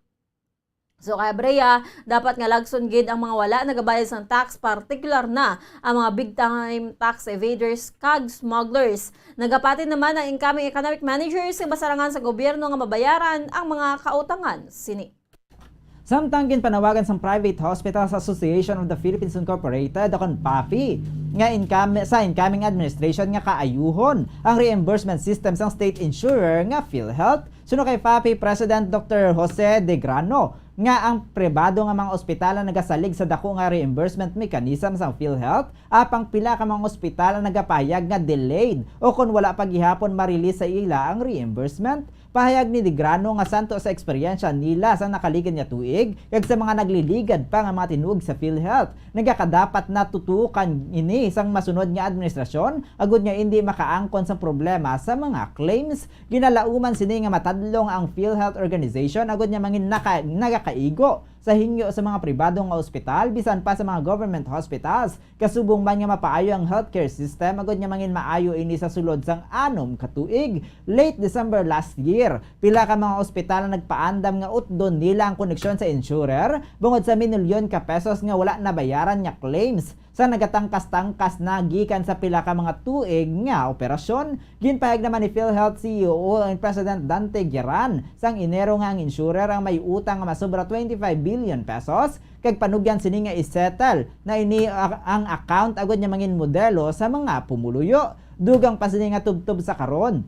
So kay Abrea, dapat nga lagson gid ang mga wala nagabayad sang tax, partikular na ang mga big time tax evaders kag smugglers. Nagapati naman ang incoming economic managers nga masarangan sa gobyerno nga mabayaran ang mga kautangan sini. Samtang ginpanawagan sang Private Hospitals Association of the Philippines Incorporated, o kon PAPHI, nga income-, sa incoming administration nga kaayuhon ang reimbursement system sang state insurer nga PhilHealth, suno kay PAPHI President Doctor Jose De Grano, nga ang pribado nga mga ospital ang nagasalig sa dako nga reimbursement mechanism sang PhilHealth, apang pila ka mga ospital ang nagapahayag nga delayed o kon wala pa gihapon ma-release sa ila ang reimbursement. Pahayag ni De Grano nga santo sa eksperyensya nila sa nakaligad nga tuig kag sa mga nagliligad pa nga mga tinuog sa PhilHealth, nagakadapat na tutukan ini sang masunod nga administrasyon agud nga indi makaangkon sang problema sa mga claims. Ginalauman sini nga matadlong ang PhilHealth Organization agud nga mangin naka-, nagakaigo sa hingyo sa mga pribado nga ospital, bisan pa sa mga government hospitals. Kasubong man nga mapaayo ang healthcare system, agud nga mangin maayo ini sa sulod sang anom ka tuig, late December last year, pila ka mga ospital ang nagpaandam nga utdon nila ang koneksyon sa insurer bangod sa minilyon ka pesos nga wala nabayaran nga claims sa nagatangkas-tangkas na gikan sa pila ka mga tuig nga operasyon. Ginpahayag naman ni PhilHealth C E O and President Dante Gueran sang Enero nga ang insurer ang may utang nga masobra twenty-five billion pesos, kag panugyan sini nga i-settle na ini a-, ang account agud nga mangin modelo sa mga pumuluyo. Dugang pa sini nga tubtob sa karon,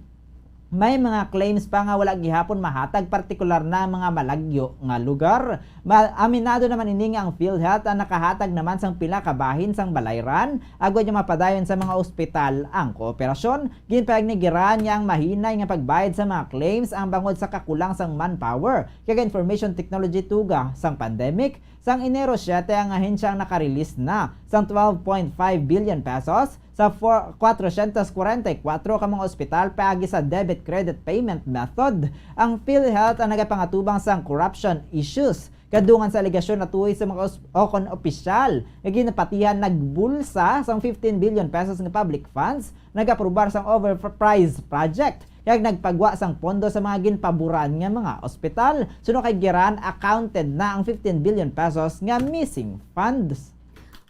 may mga claims pa nga wala gihapon mahatag, partikular na ang mga malagyo nga lugar. Ma-, aminado naman ini nga ang PhilHealth ang nakahatag naman sang pila ka bahin sang balayran agud nga mapadayon sa mga ospital ang kooperasyon. Ginpahayag ni Gueran nga ang mahinay nga pagbayad sa mga claims ang bangod sa kakulang sang manpower kag information technology tuga sang pandemic. Sang Enero siete, ang ahensya ang nakarelease na sang twelve point five billion pesos sa four, kwatrocientos kwarenta y kuwatro ka mga ospital paagi sa debit credit payment method. Ang PhilHealth ang nagapangatubang sang corruption issues Kadungan sa alegasyon, natuhoy sa mga os-, o kon opisyal nga ginapatihan nagbulsa sang fifteen billion pesos nga public funds, nag-aprobar sang overpriced project, kag nagpagwa sang pondo sa mga ginpaboran nga mga ospital. Suno kay Geran, accounted na ang fifteen billion pesos nga missing funds.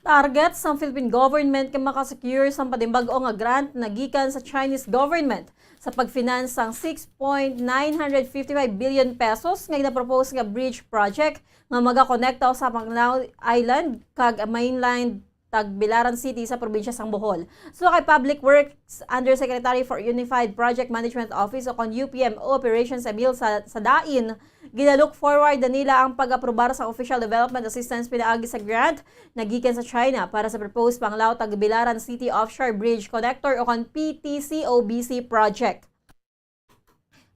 Target sang Philippine government nga makasecure sang panimbag-o nga grant nagikan sa Chinese government sa pag-finance sang six point nine hundred fifty-five billion pesos nga ginapropose nga bridge project nga magakonekta sa Panglao Island kag mainland Tagbilaran City sa probinsya sang Bohol. Suno kay Public Works Undersecretary for Unified Project Management Office o kon U P M O Operations Emil Sa-, Sadain, gina-look forward na nila ang pag-aprobar sa official development assistance pinaagi sa grant nagikan sa China para sa proposed Panglao Tagbilaran City Offshore Bridge Connector o kon P T C O B C project.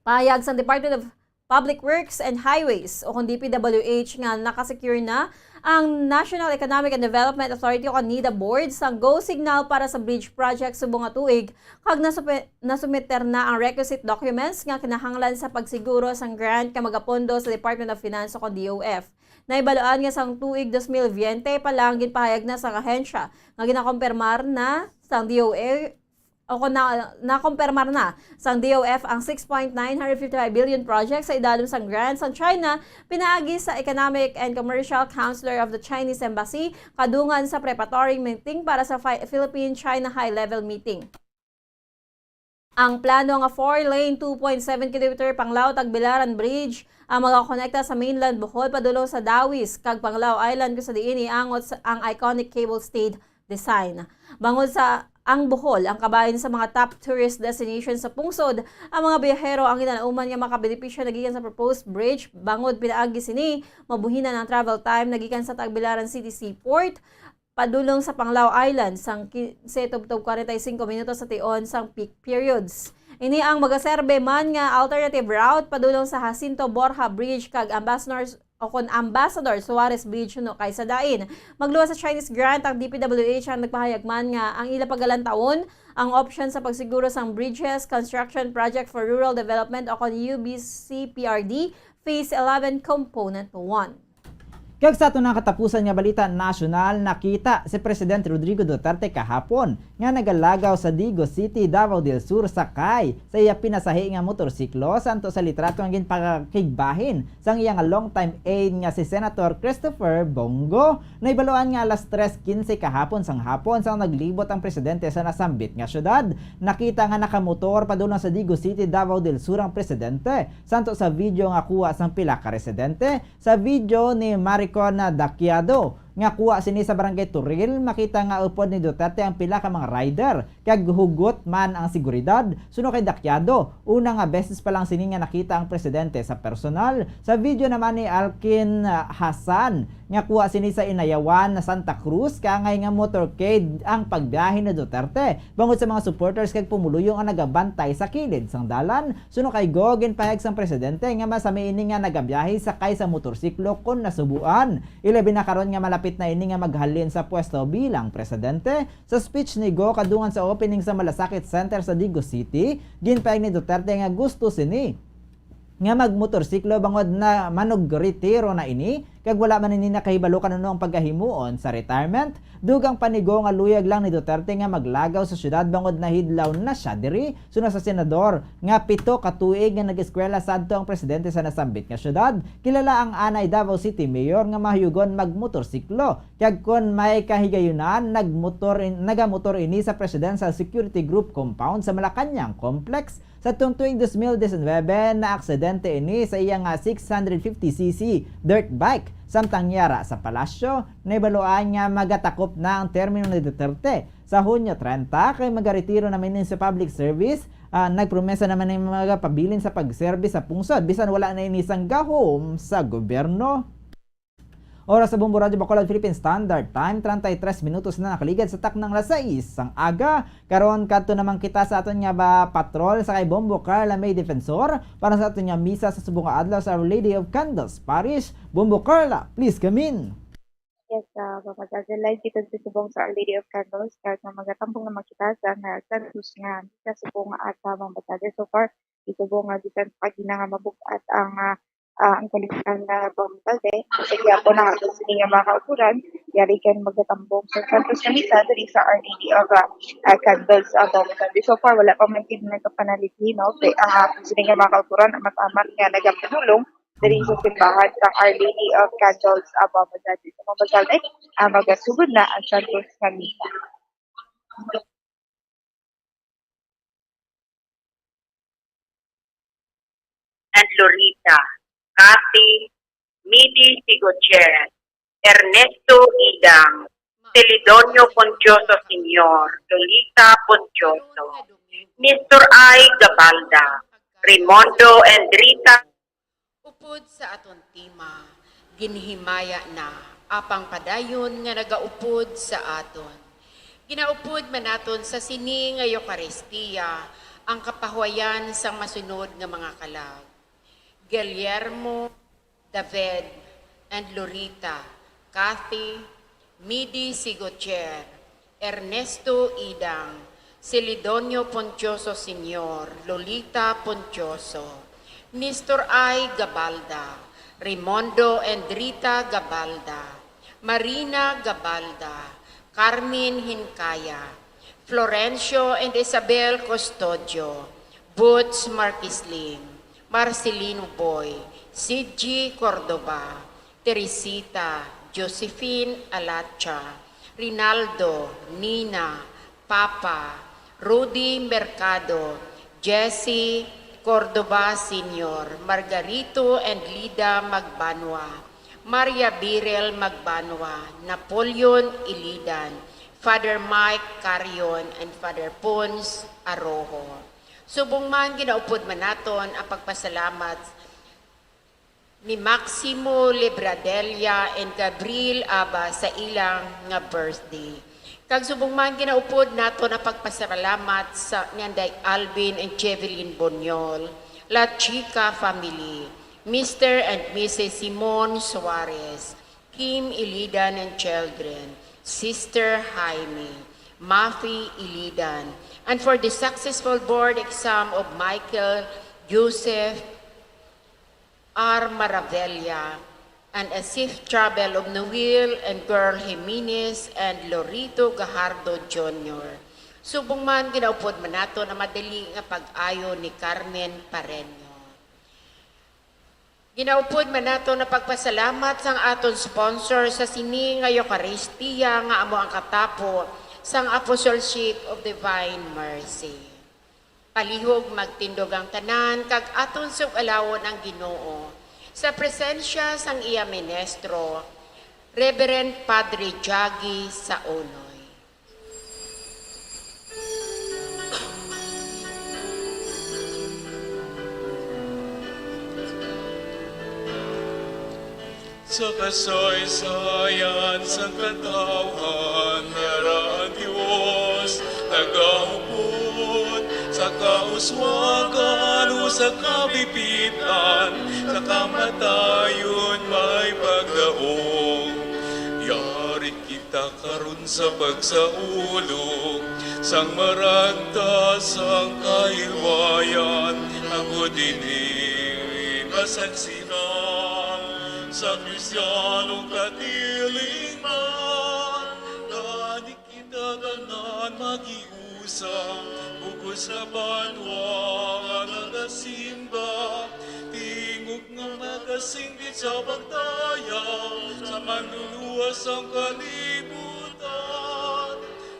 Pahayag sang Department of Public Works and Highways o kon D P W H nga nakasecure na ang National Economic and Development Authority o kon NEDA Board sang go signal para sa bridge project subong nga tuig kag nasupe-, nasumiter na ang requisite documents nga kinahanglan sa pagsiguro sang grant nga magapondo sa Department of Finance o kon D O F. Nahibaluan nga sang tuig dos mil veinte pa lang ginpahayag na sang ahensya nga ginakompirmar na sang D O A o kon na, nakompirmar na sang D O F ang six point nine hundred fifty-five billion project sa idalom sang grant sang China pinaagi sa Economic and Commercial Counselor of the Chinese Embassy kadungan sa preparatory meeting para sa Fi-, Philippine-China High-Level Meeting. Ang plano nga four-lane, two point seven kilometer Panglao Tagbilaran Bridge ang magakonekta sa mainland Bohol padulong sa Dawis kag Panglao Island, kung sa diin iangot sa, ang iconic cable stayed design. Bangod sa ang Bohol ang kabahin sa mga top tourist destination sa pungsod, ang mga biyahero ang ginalauman nga makabenepisyo na gikan sa proposed bridge, bangod pinaagi sini mabuhinan ang travel time na gikan sa Tagbilaran City Seaport padulong sa Panglao Island sang kinse tubtob kwarenta y singko minutos sa tion sang peak periods. Ini ang magaserbe man nga alternative route padulong sa Jacinto Borja Bridge kag Ambassador o kon Ambassador Suarez Bridge, no, kay sa dain. Magluwas sa Chinese grant ang D P W H, ang nagpahayag man nga ang ila pagalantawon ang option sa pagsiguro sang Bridges Construction Project for Rural Development o kon U B C P R D Phase eleven Component one. Kag sa aton nga katapusan nga balita nasyonal, nakita si Presidente Rodrigo Duterte kahapon nga nagalagaw sa Digos City, Davao del Sur, sakay sa iya pinasahi nga motorsiklo, santo sa litrato nga ginpakigbahin sang iya nga long-time aide nga si Senator Christopher Bong Go. Nahibaluan nga alas tres quince kahapon sang hapon, sang naglibot ang presidente sa nasambit nga syudad, nakita nga nakamotor padulong sa Digos City, Davao del Sur ang presidente. Santo sa video nga kuha sang pila ka residente, sa video ni Maricon Daquiado nga kuha sini sa Barangay Toril, makita nga upod ni Duterte ang pila ka mga rider, kag hugot man ang seguridad. Suno kay Daquiado, una nga beses pa lang sini nga nakita ang presidente sa personal. Sa video naman ni Alkin, ah, Hasan nga kuha sini sa Inayawan, Santa Cruz, kaangay nga motorcade ang pagbiyahe ni Duterte bangod sa mga supporters kag pumuluyo nga nagabantay sa kilid sang dalan. Suno kay Go, ginpahayag sang presidente nga masami ini nga nagabiyahe sakay sa motorsiklo kon nasubuan. Ilabi na karon nga malapit na ini nga maghalin sa pwesto bilang presidente. Sa speech ni Go kadungan sa opening sa Malasakit Center sa Digos City, ginpahayag ni Duterte nga gusto sini nga magmotorsiklo bangod na manugretiro na ini, kag wala man ini nakahibalo kan ano ang pagahimuon sa retirement. Dugang pa ni Go nga luyag lang ni Duterte nga maglagaw sa syudad bangod nahidlaw na sia diri. Suno sa senador nga pito ka tuig nga nag-eskwela sadto ang presidente sa nasambit nga syudad, kilala ang anay Davao City Mayor nga mahayugon magmotorsiklo, kag kon may kahigayunan, nagmotor in-, nagamotor ini sa Presidential Security Group compound sa Malacañang Complex. Sa tuong tuig dos mil diecinuebe, naaksidente ini sa iya nga six hundred fifty C C dirt bike. Samtang yara sa palasyo, nahibaluan nga magatakop na ang termino ni Duterte sa Hunyo treinta, kay magaretiro naman ini sa public service. Ah, nagpromesa naman ang magapabilin sa pagserbi sa pungsod, bisan wala na ini sang gahom sa gobyerno. Oras sa Bombo Radyo Bacolod Philippine Standard Time, treinta y tres minutos na nakaligad sa taknang alas sais sang aga. Karon, kadto naman kita sa aton nga ba patrol sa kay Bombo Carla May Defensor para sa aton nga misa sa subong nga adlaw sa Our Lady of Candles Parish. Bombo Carla, please come in. Yes, ah, Papa Jazz, live kita sa subong sa Our Lady of Candles, kag nga magatampong naman kita sa nga Santos nga misa subong nga adlaw, Papa Jazz. So far, isubo nga bisan pa gina nga mabug-at ang, ah, ah, ang kaligtasan nga pambalde. Sa gihapon ang aton sini nga mga kauturan, yari kay magatambong sa Santos nga Misa diri sa Our Lady of, ah, ah, Candles, ah, Baucau. So far, wala pa man gid nagkapanalig linaw, kay ang aton sini nga mga kauturan, amat-amat nga nagapadulong diri sa simbahan sa Our Lady of Candles, ah, Baucau. Sa mga pagkabit, ah, magasugod na ang Santos nga Misa. And Lorita, Kathy, Midi Sigocher, Ernesto Idang, Celidonio Poncioso Senior, Lolita Poncioso, Mister I Gabalda, Raymondo and Rita. Upod sa aton tima, ginhimaya na, apang padayon nga nagaupod sa aton. Ginaupod man naton sa sini nga Eukaristiya ang kapahuwayan sang masunod nga mga kalag: Guillermo, David, and Lorita, Kathy, Midi Sigocher, Ernesto Idang, Celidonio Poncioso Senior, Lolita Poncioso, Nestor I Gabalda, Raymondo and Rita Gabalda, Marina Gabalda, Carmen Hincaya, Florencio and Isabel Custodio, Boots Marquisling, Marcelino Boy, Sidji Cordova, Teresita, Josephine Alacha, Rinaldo, Nina, Papa, Rudy Mercado, Jesse Cordova Senior, Margarito and Lida Magbanwa, Maria Birel Magbanwa, Napoleon Ilidan, Father Mike Carion, and Father Pons Arojo. Subong man, ginaupod man naton ang pagpasalamat ni Maximo Libradella and Gabriel Aba sa ilang nga birthday. Kag subong man, ginaupod naton ang pagpasalamat sa ni Anday Alvin and Chevelyn Boniol, La Chica family, Mister and Missus Simon Suarez, Kim Ilidan and children, Sister Jaime, Mafi Ilidan, and for the successful board exam of Michael Joseph R Maravella, and a safe travel of Noel and Girl Jimenez and Lorito Gajardo Junior. Subong man, ginaupod man naton ang madali nga pag-ayo ni Carmen Pareño. Ginaupod man naton ang pagpasalamat sang aton sponsor sa sini nga Eukaristiya, nga amo ang katapo sang Apostleship of Divine Mercy. Palihog magtindog ang tanan, kag aton sug-alawon ang Ginoo sa presensya sang iya ministro, Reverend Padre Jaggy Saunoy. Sa kasaysayan sang katawhan, yara ang Dios nagaupod, sa kauswagan o sa kapipit-an, sa kamatayon may pagdaog. Yari kita karon sa pagsaulog sang maragta sang kahilwayan, agod ini masansinan sa Kristiyanong katilingban. Gani kita tanan maghiusa, bug-os nga banwa nga nagasimba, tingog nga magasinggit sa pagdayaw sa Manluluwas sang kalibutan.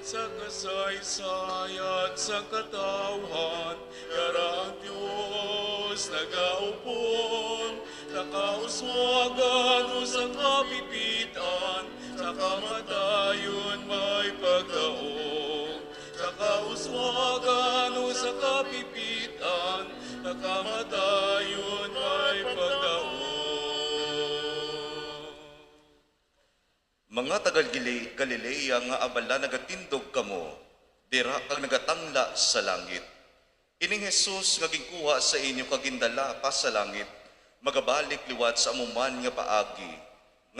Sa kasaysayan sang katawhan, yara ang Dios nagaupod, sa kauswagan o sa kapipit-an, sa kamatayon may pagdaog. Sa kauswagan o sa kapipit-an, sa kamatayon may pagdaog. Mga taga Gili-, Galilea nga abala nagatindog kamo dira kag nagatangla sa langit. Ining Jesus nga ginkuha sa inyo kag gindala pa sa langit, magabalik liwat sa amo man nga paagi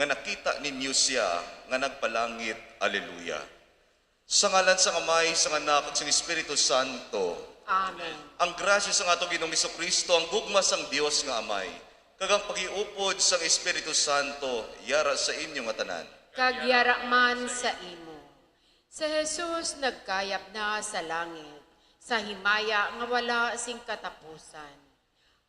nga nakita ninyo sia nga nagpalangit. Aleluya. Sa ngalan sang Amay, sang Anak, kag sang Espiritu Santo. Amen. Ang grasya sang aton Ginoong Jesu-Cristo, ang gugma sang Dios nga Amay, Kag ang paghiupod sang Espiritu Santo yara sa inyo nga tanan. Kag yara man sa imo. Si Jesus nagkayab na sa langit, sa himaya nga wala sing katapusan.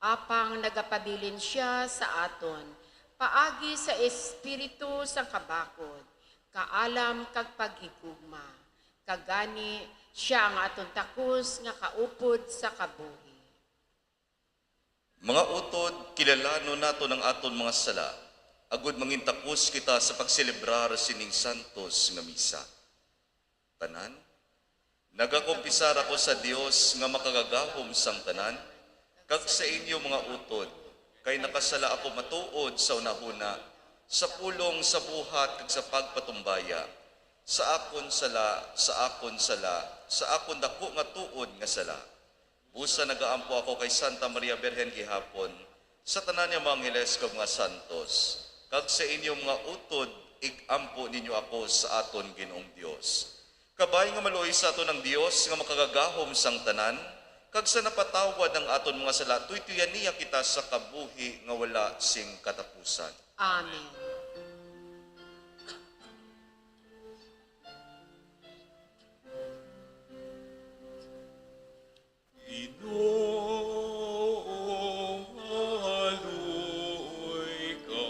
Apang nagapabilin sia sa aton paagi sa Espiritu sang kabakod, kaalam kag paghigugma. Kag gani, sia ang aton takos nga kaupod sa kabuhi. Mga utod, kilalanon naton ang aton mga sala, agod mangintakos kita sa pagselebrar sining santos nga misa. Tanan, nagakumpisar ako sa Dios nga makagagahom sang tanan, kag sa inyo, mga utod, kay nakasala ako matuod sa hunahuna, sa pulong, sa buhat, kag sa pagpatumbaya, sa akon sala, sa akon sala, sa akon daku nga tuod nga sala. Busa nagaampo ako kay Santa Maria Birhen gihapon, sa tanan nga mga angheles kag mga santos, kag sa inyo mga utod, ig-ampo ninyo ako sa aton Ginoong Dios. Kabay nga maluoy sa aton ang Dios nga makagagahom sang tanan, kag sa napatawad ang aton mga sala, tuytuyan niya kita sa kabuhi nga wala sing katapusan. Amen. Ginoo, maluoy ka,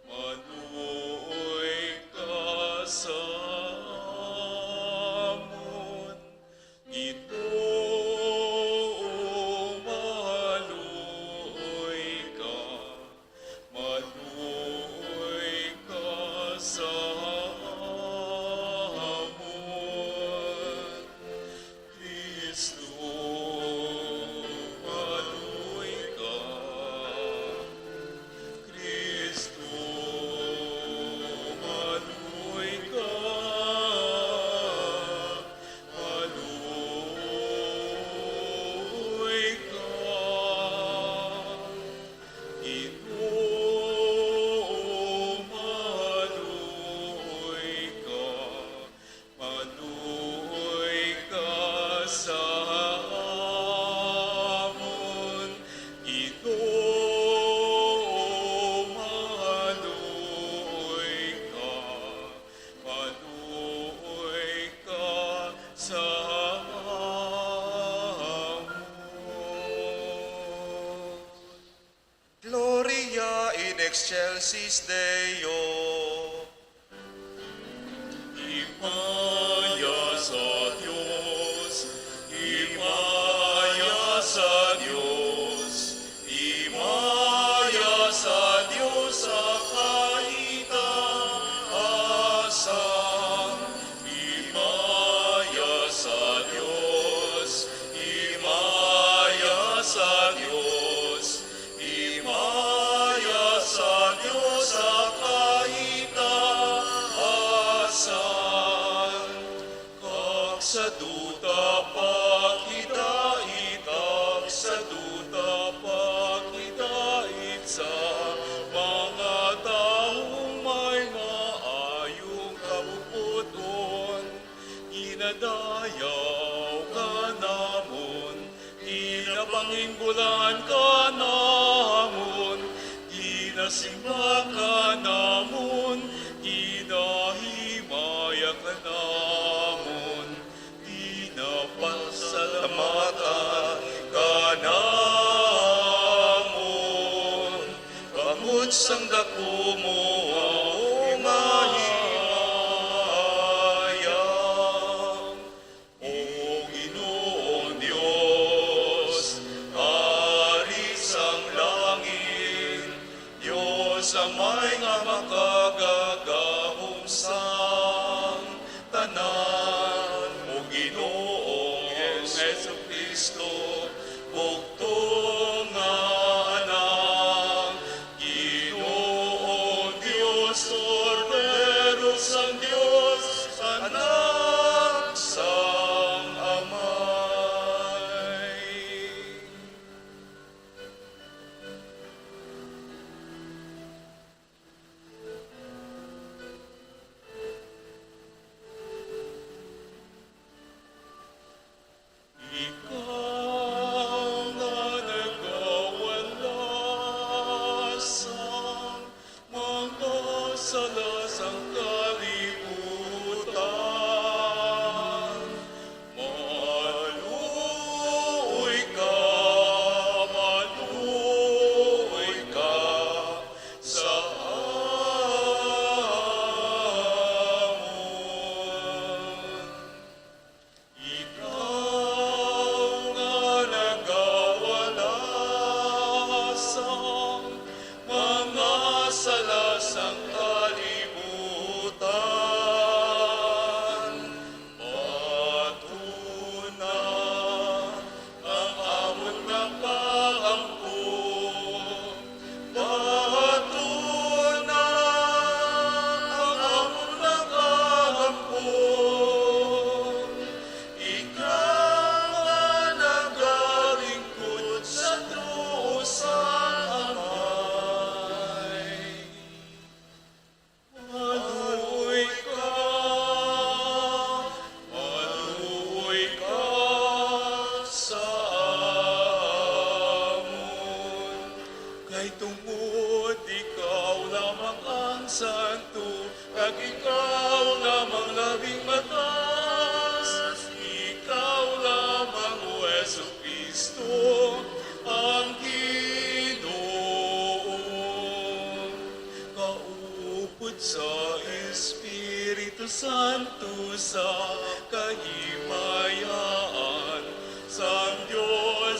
maluoy ka sa amon. Ginoo, maluoy ka, maluoy ka sa amon. Kristo, maluoy ka. Kristo, maluoy ka. Maluoy ka. Ginoo, maluoy ka, maluoy ka sa amon. Ginoo, maluoy ka, maluoy ka sa amon. Gloria in excelsis Deo. Himaya sa Dios, himaya sa Dios, himaya sa Dios sa kaitaasan. Himaya sa Dios, himaya sa Dios, himaya sa Dios sa kaitaasan. Kag sa duta pakidait, kag sa duta pakidait sa mga tawo may maayong kabubuton. Ginadayaw ka namon, ginapangimbulan ka namon, ginasimba ka namon, ginahimaya ka namon, ginapasalamatan ka namon, bangod sang daku mo nga himaya. O Ginoong Dios, Hari sang langit, Dios Amay nga makagagahom sang tanan, o Ginoong Jesu-Cristo, bugtong nga Anak, Ginoong Dios, Kordero sang Dios, Anak sang Amay. Ikaw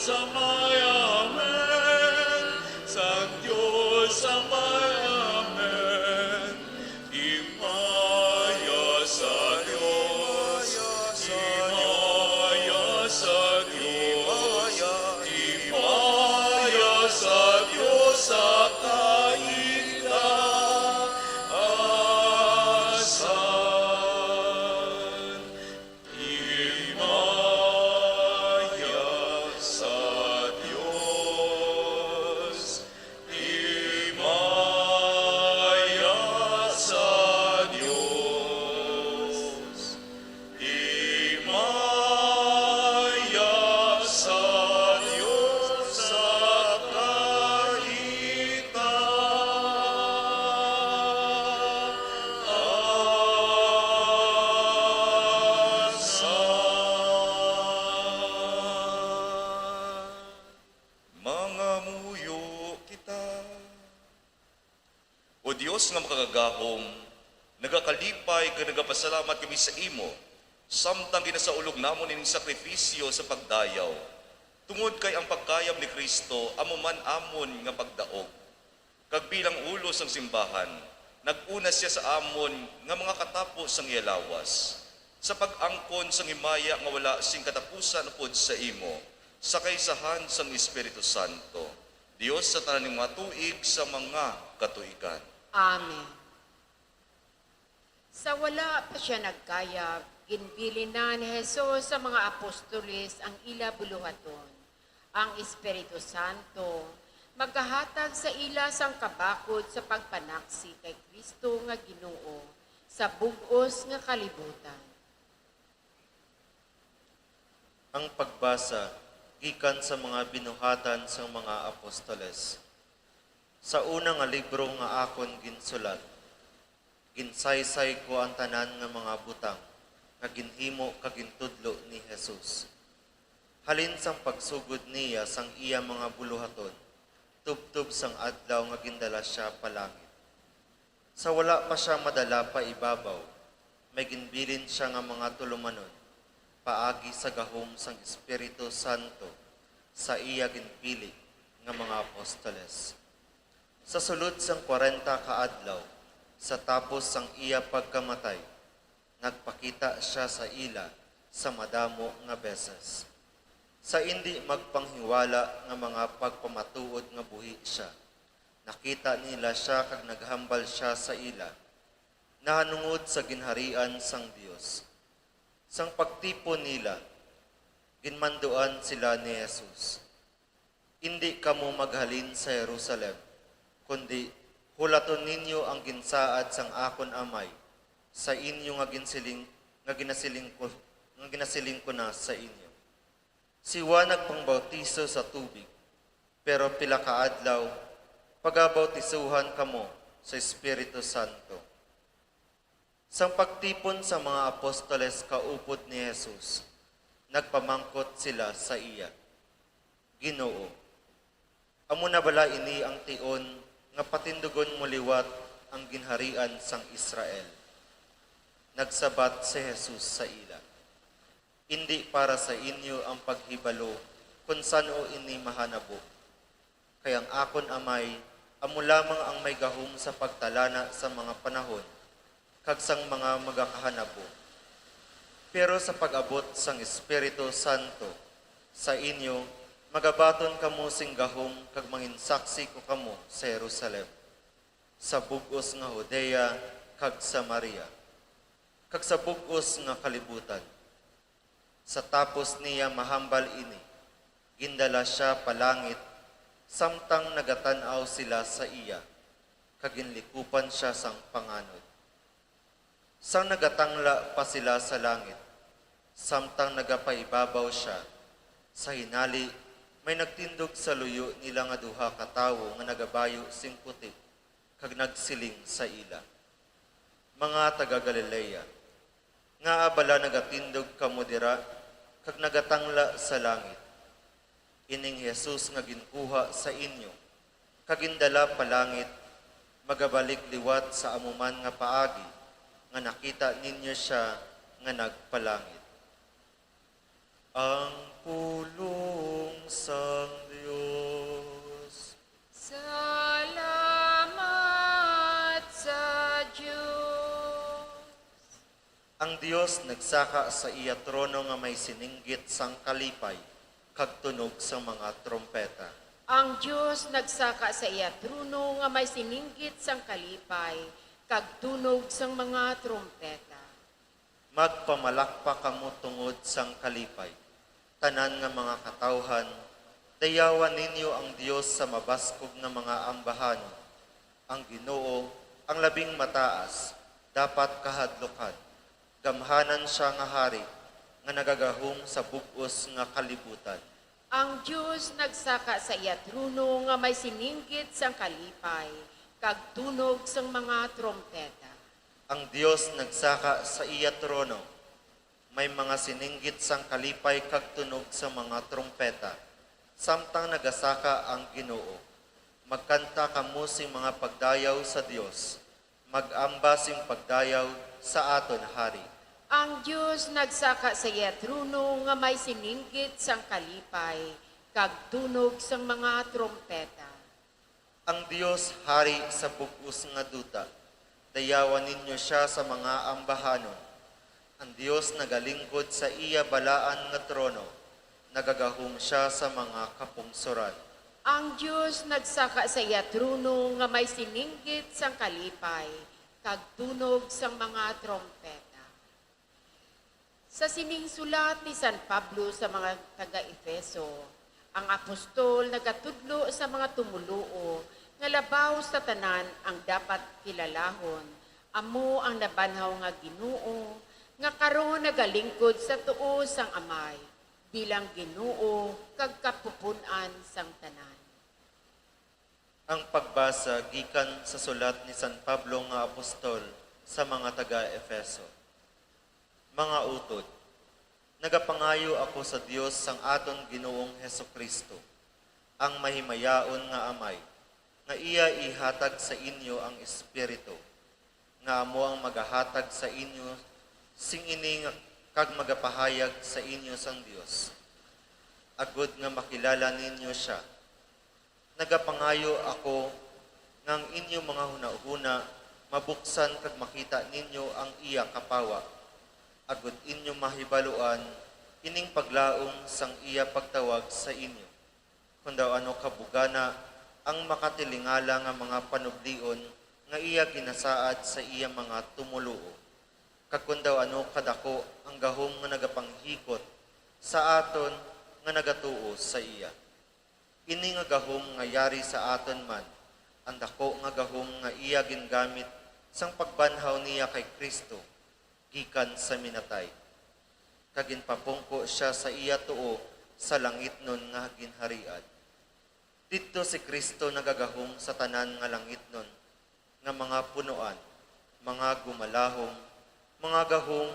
Sa may amen, sang Dios sa may amen. Himaya sa Dios, himaya sa Dios, himaya sa Dios sa kaitaasan. Himaya sa Dios, himaya sa Dios, himaya sa Dios sa kaitaasan. Mangamuyo kita. O Dios nga makagagahom, nagakalipay kag nagapasalamat kami sa imo, samtang ginasaulog namon ining sakripisyo sa pagdayaw, tungod kay ang pagkayab ni Cristo amo man amon nga pagdaog. Kag bilang ulo sang simbahan, nag-una sia sa amon nga mga katapo sang iya lawas, sa pag-angkon sang himaya nga wala sing katapusan upod sa imo, sa kaisahan sang Espiritu Santo, Dios sa tanan nga mga tuig sa mga katuigan. Amen. Sa wala pa sia nagkayab, ginbilin na ni Jesus sa mga apostoles ang ila buluhaton. Ang Espiritu Santo magahatag sa ila sang kabakod sa pagpanaksi kay Cristo nga Ginoo sa bug-os nga kalibutan. Ang pagbasa gikan sa mga binuhatan sang mga apostoles. Sa una nga libro nga akon ginsulat, ginsaysay ko ang tanan nga mga butang nga ginhimo kag gintudlo ni Jesus, halin sang pagsugod niya sang iya mga buluhaton, tubtob sang adlaw nga gindala sia pa langit. Sa wala pa sia madala pa ibabaw, may ginbilin sia nga mga tulumanon paagi sa gahom sang Espiritu Santo sa iya ginpili nga mga apostoles. Sa sulod sang kwarenta ka adlaw, sa tapos sang iya pagkamatay, nagpakita sia sa ila sa madamo nga beses. Sa indi magpanghiwala nga mga pagpamatuod nga buhi sia, nakita nila sia kag naghambal sia sa ila nahanungod sa Ginharian sang Dios. Sang pagtipon nila, ginmanduan sila ni Jesus, "Indi kamo maghalin sa Jerusalem, kundi hulaton ninyo ang ginsaad sang akon Amay sa inyo nga ginsiling, nga ginasiling ko, nga ginasiling ko na sa inyo." Si Juan nagpangbautiso sa tubig, pero pila ka adlaw pagabautisohan kamo sa Espiritu Santo. Sang pagtipon sang mga apostoles kaupod ni Jesus, nagpamangkot sila sa iya, "Ginoo, amo na bala ini ang tion nga patindugon mo liwat ang ginharian sang Israel?" Nagsabat si Jesus sa ila, "Indi para sa inyo ang paghibalo kon san-o ini mahanabo, kay ang akon Amay amo lamang ang may gahom sa pagtalana sa mga panahon kag sang mga magakahanabo. Pero sa pag-abot sang Espiritu Santo sa inyo, magabaton kamo sing gahom kag manginsaksi ko kamo sa Jerusalem, sa bug-os nga Judea kag Samaria, kag sa bug-os nga kalibutan." Sa tapos niya mahambal ini, gindala sia pa langit, samtang nagatan-aw sila sa iya, kag ginlikupan sia sang panganod. Sang nagatangla pa sila sa langit, samtang nagapaibabaw sia, sa hinali may nagtindog sa luyo nila nga duha ka tawo nga nagabayo sing puti, kag nagsiling sa ila, "Mga taga-Galilea, ngaa bala nagatindog kamo dira kag nagatangla sa langit? Ining Jesus nga ginkuha sa inyo kag gindala pa langit, magabalik liwat sa amo man nga paagi nga nakita ninyo sia nga nagpalangit." Ang pulong sang Dios. Salamat sa Dios. Ang Dios nagsaka sa iya trono nga may sininggit sang kalipay kag tunog sang mga trompeta. Ang Dios nagsaka sa iya trono nga may sininggit sang kalipay kag tunog sang mga trompeta. Magpamalakpak kamo tungod sang kalipay, tanan nga mga katawhan, dayawan ninyo ang Dios sa mabaskog nga mga ambahanon. Ang Ginoo, ang labing mataas, dapat kahadlukan. Gamhanan sia nga hari nga nagagahom sa bug-os nga kalibutan. Ang Dios nagsaka sa iya trono nga may sininggit sang kalipay kag tunog sang mga trompeta. Ang Dios nagsaka sa iya trono, may mga sininggit sang kalipay kag tunog sang mga trompeta, samtang nagasaka ang Ginoo. Magkanta kamo sing mga pagdayaw sa Dios, mag-amba sing pagdayaw sa aton Hari. Ang Dios nagsaka sa iya trono nga may sininggit sang kalipay kag tunog sang mga trompeta. Ang Dios hari sa bug-os nga duta, dayawan ninyo sia sa mga ambahanon. Ang Dios nagalingkod sa iya balaan nga trono, nagagahom sia sa mga kapungsoran. Ang Dios nagsaka sa iya trono nga may sininggit sang kalipay kag tunog sang mga trompeta. Sa sining sulat ni San Pablo sa mga taga-Efeso, ang apostol nagatudlo sa mga tumoluo nga labaw sa tanan ang dapat kilalahon amo ang nabanhaw nga Ginoo, nga karon nagalingkod sa tuo sang Amay bilang Ginoo kag Kapupun-an sang tanan. Ang pagbasa gikan sa sulat ni San Pablo nga apostol sa mga taga-Efeso. Mga utod, nagapangayo ako sa Dios sang aton Ginoong Jesu-Cristo, ang mahimayaon nga Amay, nga iya ihatag sa inyo ang Espiritu, nga amo ang magahatag sa inyo sing ini nga, kag magapahayag sa inyo sang Dios, agod nga makilala ninyo sia. Nagapangayo ako nga ang inyo mga hunahuna mabuksan kag makita ninyo ang iya kapawa, agod inyo mahibaluan ining paglaom sang iya pagtawag sa inyo, kon daw ano kabugana ang makatilingala nga mga panublion nga iya ginasaad sa iya mga tumoluo, kag kon daw ano kadako ang gahom nga nagapanghikot sa aton nga nagatuo sa iya. Ini nga gahom nga yari sa aton man, ang daku nga gahom nga iya gingamit sang pagbanhaw niya kay Cristo gikan sa minatay, kag ginpapungko sia sa iya tuo sa langitnon nga ginharian. Didto si Cristo nagagahom sa tanan nga langitnon nga mga punoan, mga gumalahom, mga gahom,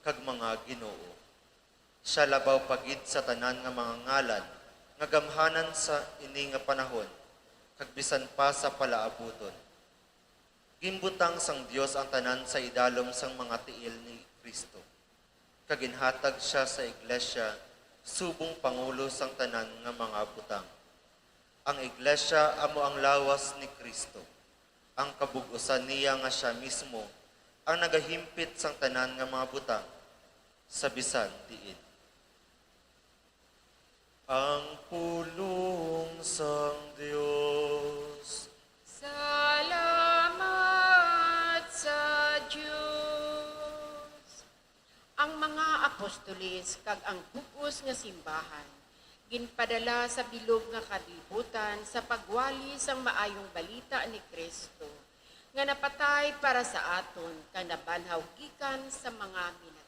kag mga ginoo. Sia labaw pa gid sa tanan nga mga ngalan nga gamhanan sa ini nga panahon, kag bisan pa sa palaabuton. Ginbutang sang Dios ang tanan sa idalom sang mga tiil ni Cristo, kag ginhatag sia sa iglesia subong pangulo sang tanan nga mga butang. Ang iglesia amo ang lawas ni Cristo, ang kabug-usan niya nga sia mismo ang nagahimpit sang tanan nga mga butang sa bisan diin. Ang pulong sang Dios. Salamat sa Dios. Ang mga apostoles kag ang bug-os nga simbahan ginpadala sa bilog nga kalibutan sa pagwali sang Maayong Balita ni Cristo, nga napatay para sa aton kag nabanhaw gikan sa mga minatay.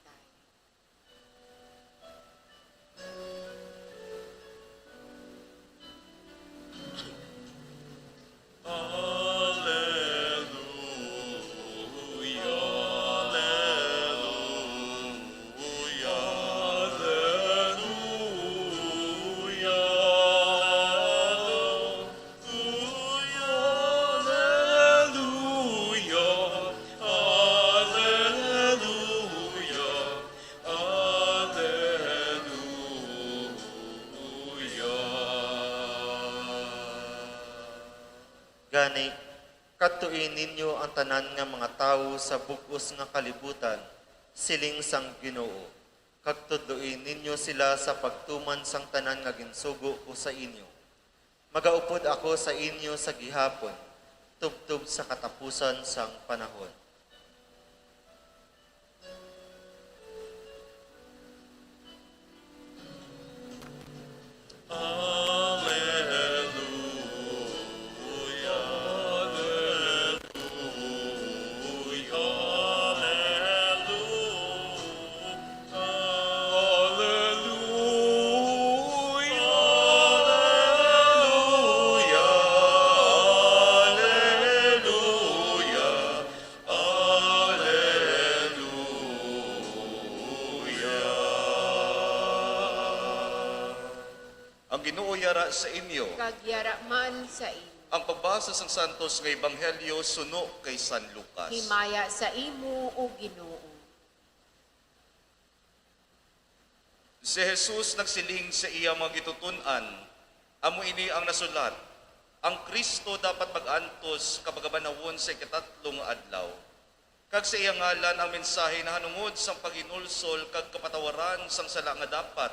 Gani, kadtoi ninyo ang tanan nga mga tawo sa bug-os nga kalibutan, siling sang Ginoo, kag tudloi ninyo sila sa pagtuman sang tanan nga ginsugo ko sa inyo. Magaupod ako sa inyo sa gihapon, tubtob sa katapusan sang panahon. Ang Ginoo yara sa inyo. Kag yara man sa inyo. Ang pagbasa sang Santos nga Ebanghelyo suno kay San Lucas. Himaya sa imo, O Ginoo. Si Jesus nagsiling sa iya mga gintutun-an, "Amo ini ang nasulat, ang Cristo dapat mag-antos kag magabanhawon sa ikatatlo nga adlaw. Kag sa iya ngalan ang mensahe nahanungod sang paghinulsol kag kapatawaran sang sala nga dapat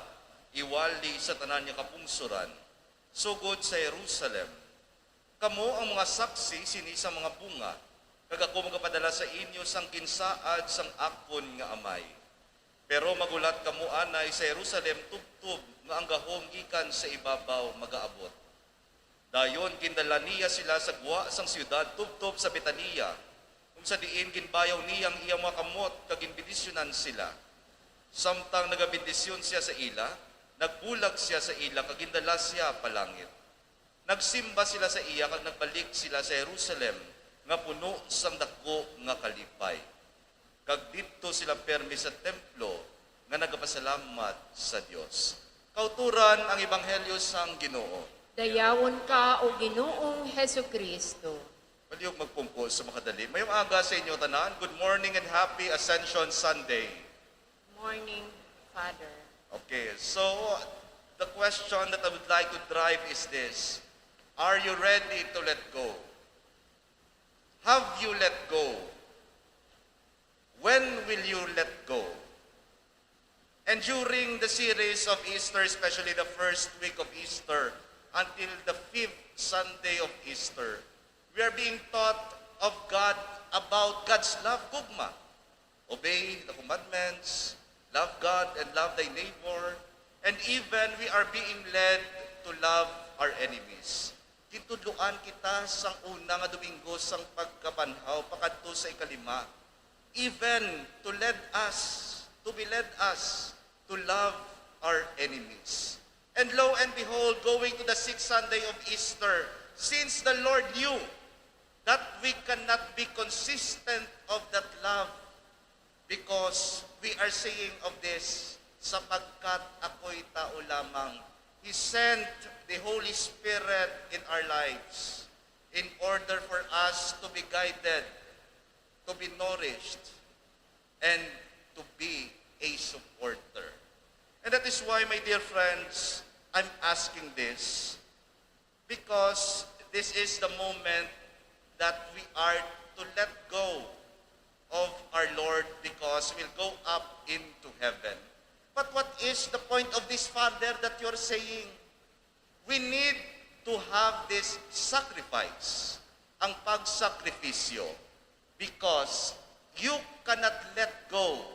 iwali sa tanan nga kapungsoran, sugod sa Jerusalem. Kamo ang mga saksi sini sa mga bunga, kag ako magapadala sa inyo sang ginsaad sang akon nga Amay. Pero maghulat kamo anay sa Jerusalem tubtob nga ang gahom gikan sa ibabaw magaabot." Dayon gindala niya sila sa gwa sang siyudad tubtob sa Betania, kung sa diin ginbayaw niya ang iya mga kamot kag ginbendisyonan sila. Samtang nagabendisyon sia sa ila, nagbulag sia sa ila kag gindala sia palangit. Nagsimba sila sa iya kag nagbalik sila sa Jerusalem nga puno sang daku nga kalipay. Kag didto sila pirme sa templo nga nagapasalamat sa Dios. Kautoran ang ebanghelyo sang Ginoo. Dayawon ka, O Ginoong Jesu-Cristo. Palihog magpungko sa makadali. Mayong aga sa inyo tanan. Good morning and happy Ascension Sunday. Morning, Father. Okay, so the question that I would like to drive is this. Are you ready to let go? Have you let go? When will you let go? And during the series of Easter, especially the first week of Easter until the fifth Sunday of Easter, we are being taught of God, about God's love, gugma. Obey the commandments, love God and love thy neighbor, and even we are being led to love our enemies. Gintudloan kita sang una nga Domingo sang pagkabanhaw pakadto sa ikalima, even to lead us, to be led us to love our enemies. And lo and behold, going to the sixth Sunday of Easter, since the Lord knew that we cannot be consistent of that love, because we are saying of this, "Sapagkat ako'y tao lamang." He sent the Holy Spirit in our lives in order for us to be guided, to be nourished, and to be a supporter. And that is why, my dear friends, I'm asking this because this is the moment that we are to let go of our Lord because we'll go up into heaven. But what is the point of this, Father, that you're saying? We need to have this sacrifice, ang pagsakripisyo, because you cannot let go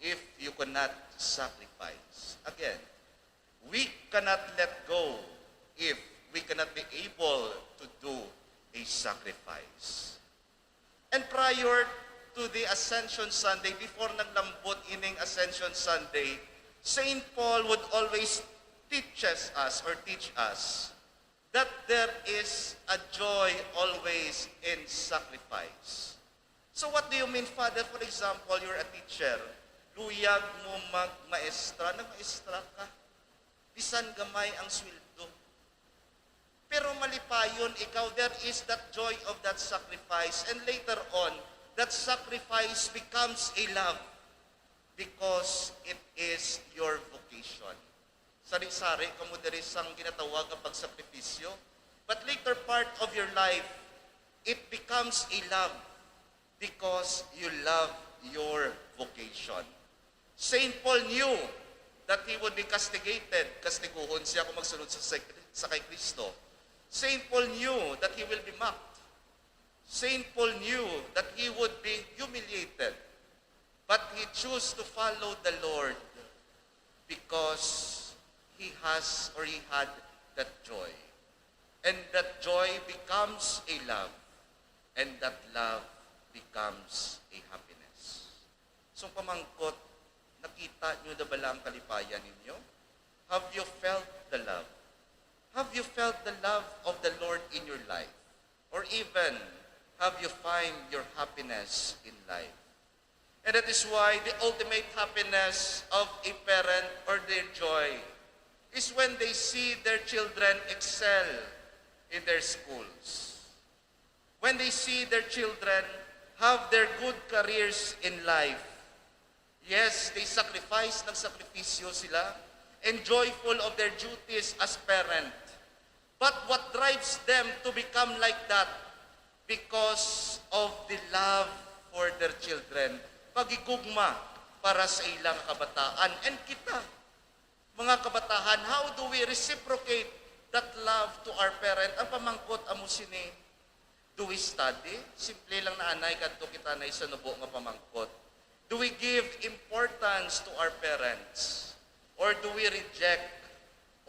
if you cannot sacrifice. Again, we cannot let go if we cannot be able to do a sacrifice. And prior to the Ascension Sunday, before naglambot ining Ascension Sunday, Saint Paul would always teaches us or teach us that there is a joy always in sacrifice. So what do you mean, Father? For example, you're a teacher. Luyag mo magmaestra, nagmaestra ka. Bisan gamay ang sweldo. Pero malipayon ikaw, there is that joy of that sacrifice. And later on, that sacrifice becomes a love because it is your vocation. Sari-sari kamo diri sang ginatawag nga pagsakripisyo. But later part of your life, It becomes a love because you love your vocation. Saint Paul knew that he would be castigated, kastiguhon siya kung magsunod sa, sa, sa kay Kristo. Saint Paul knew that he will be mocked. Saint Paul knew that he would be humiliated. But he chose to follow the Lord because he has or he had that joy. And that joy becomes a love. And that love becomes a happiness. So pamangkot, nakita nyo na bala ang kalipayan ninyo? Have you felt the love? Have you felt the love of the Lord in your life? Or even, have you find your happiness in life? And that is why the ultimate happiness of a parent or their joy is when they see their children excel in their schools. When they see their children have their good careers in life. Yes, they sacrifice, nagsakripisyo sila, and joyful of their duties as parent. But what drives them to become like that? Because of the love for their children. Pagigugma para sa ilang kabataan. And kita, mga kabatahan, how do we reciprocate that love to our parent? Ang pamangkot amo sini, do we study? Simple lang na anay kadto kita na isa nubo nga pamangkot. Do we give importance to our parents? Or do we reject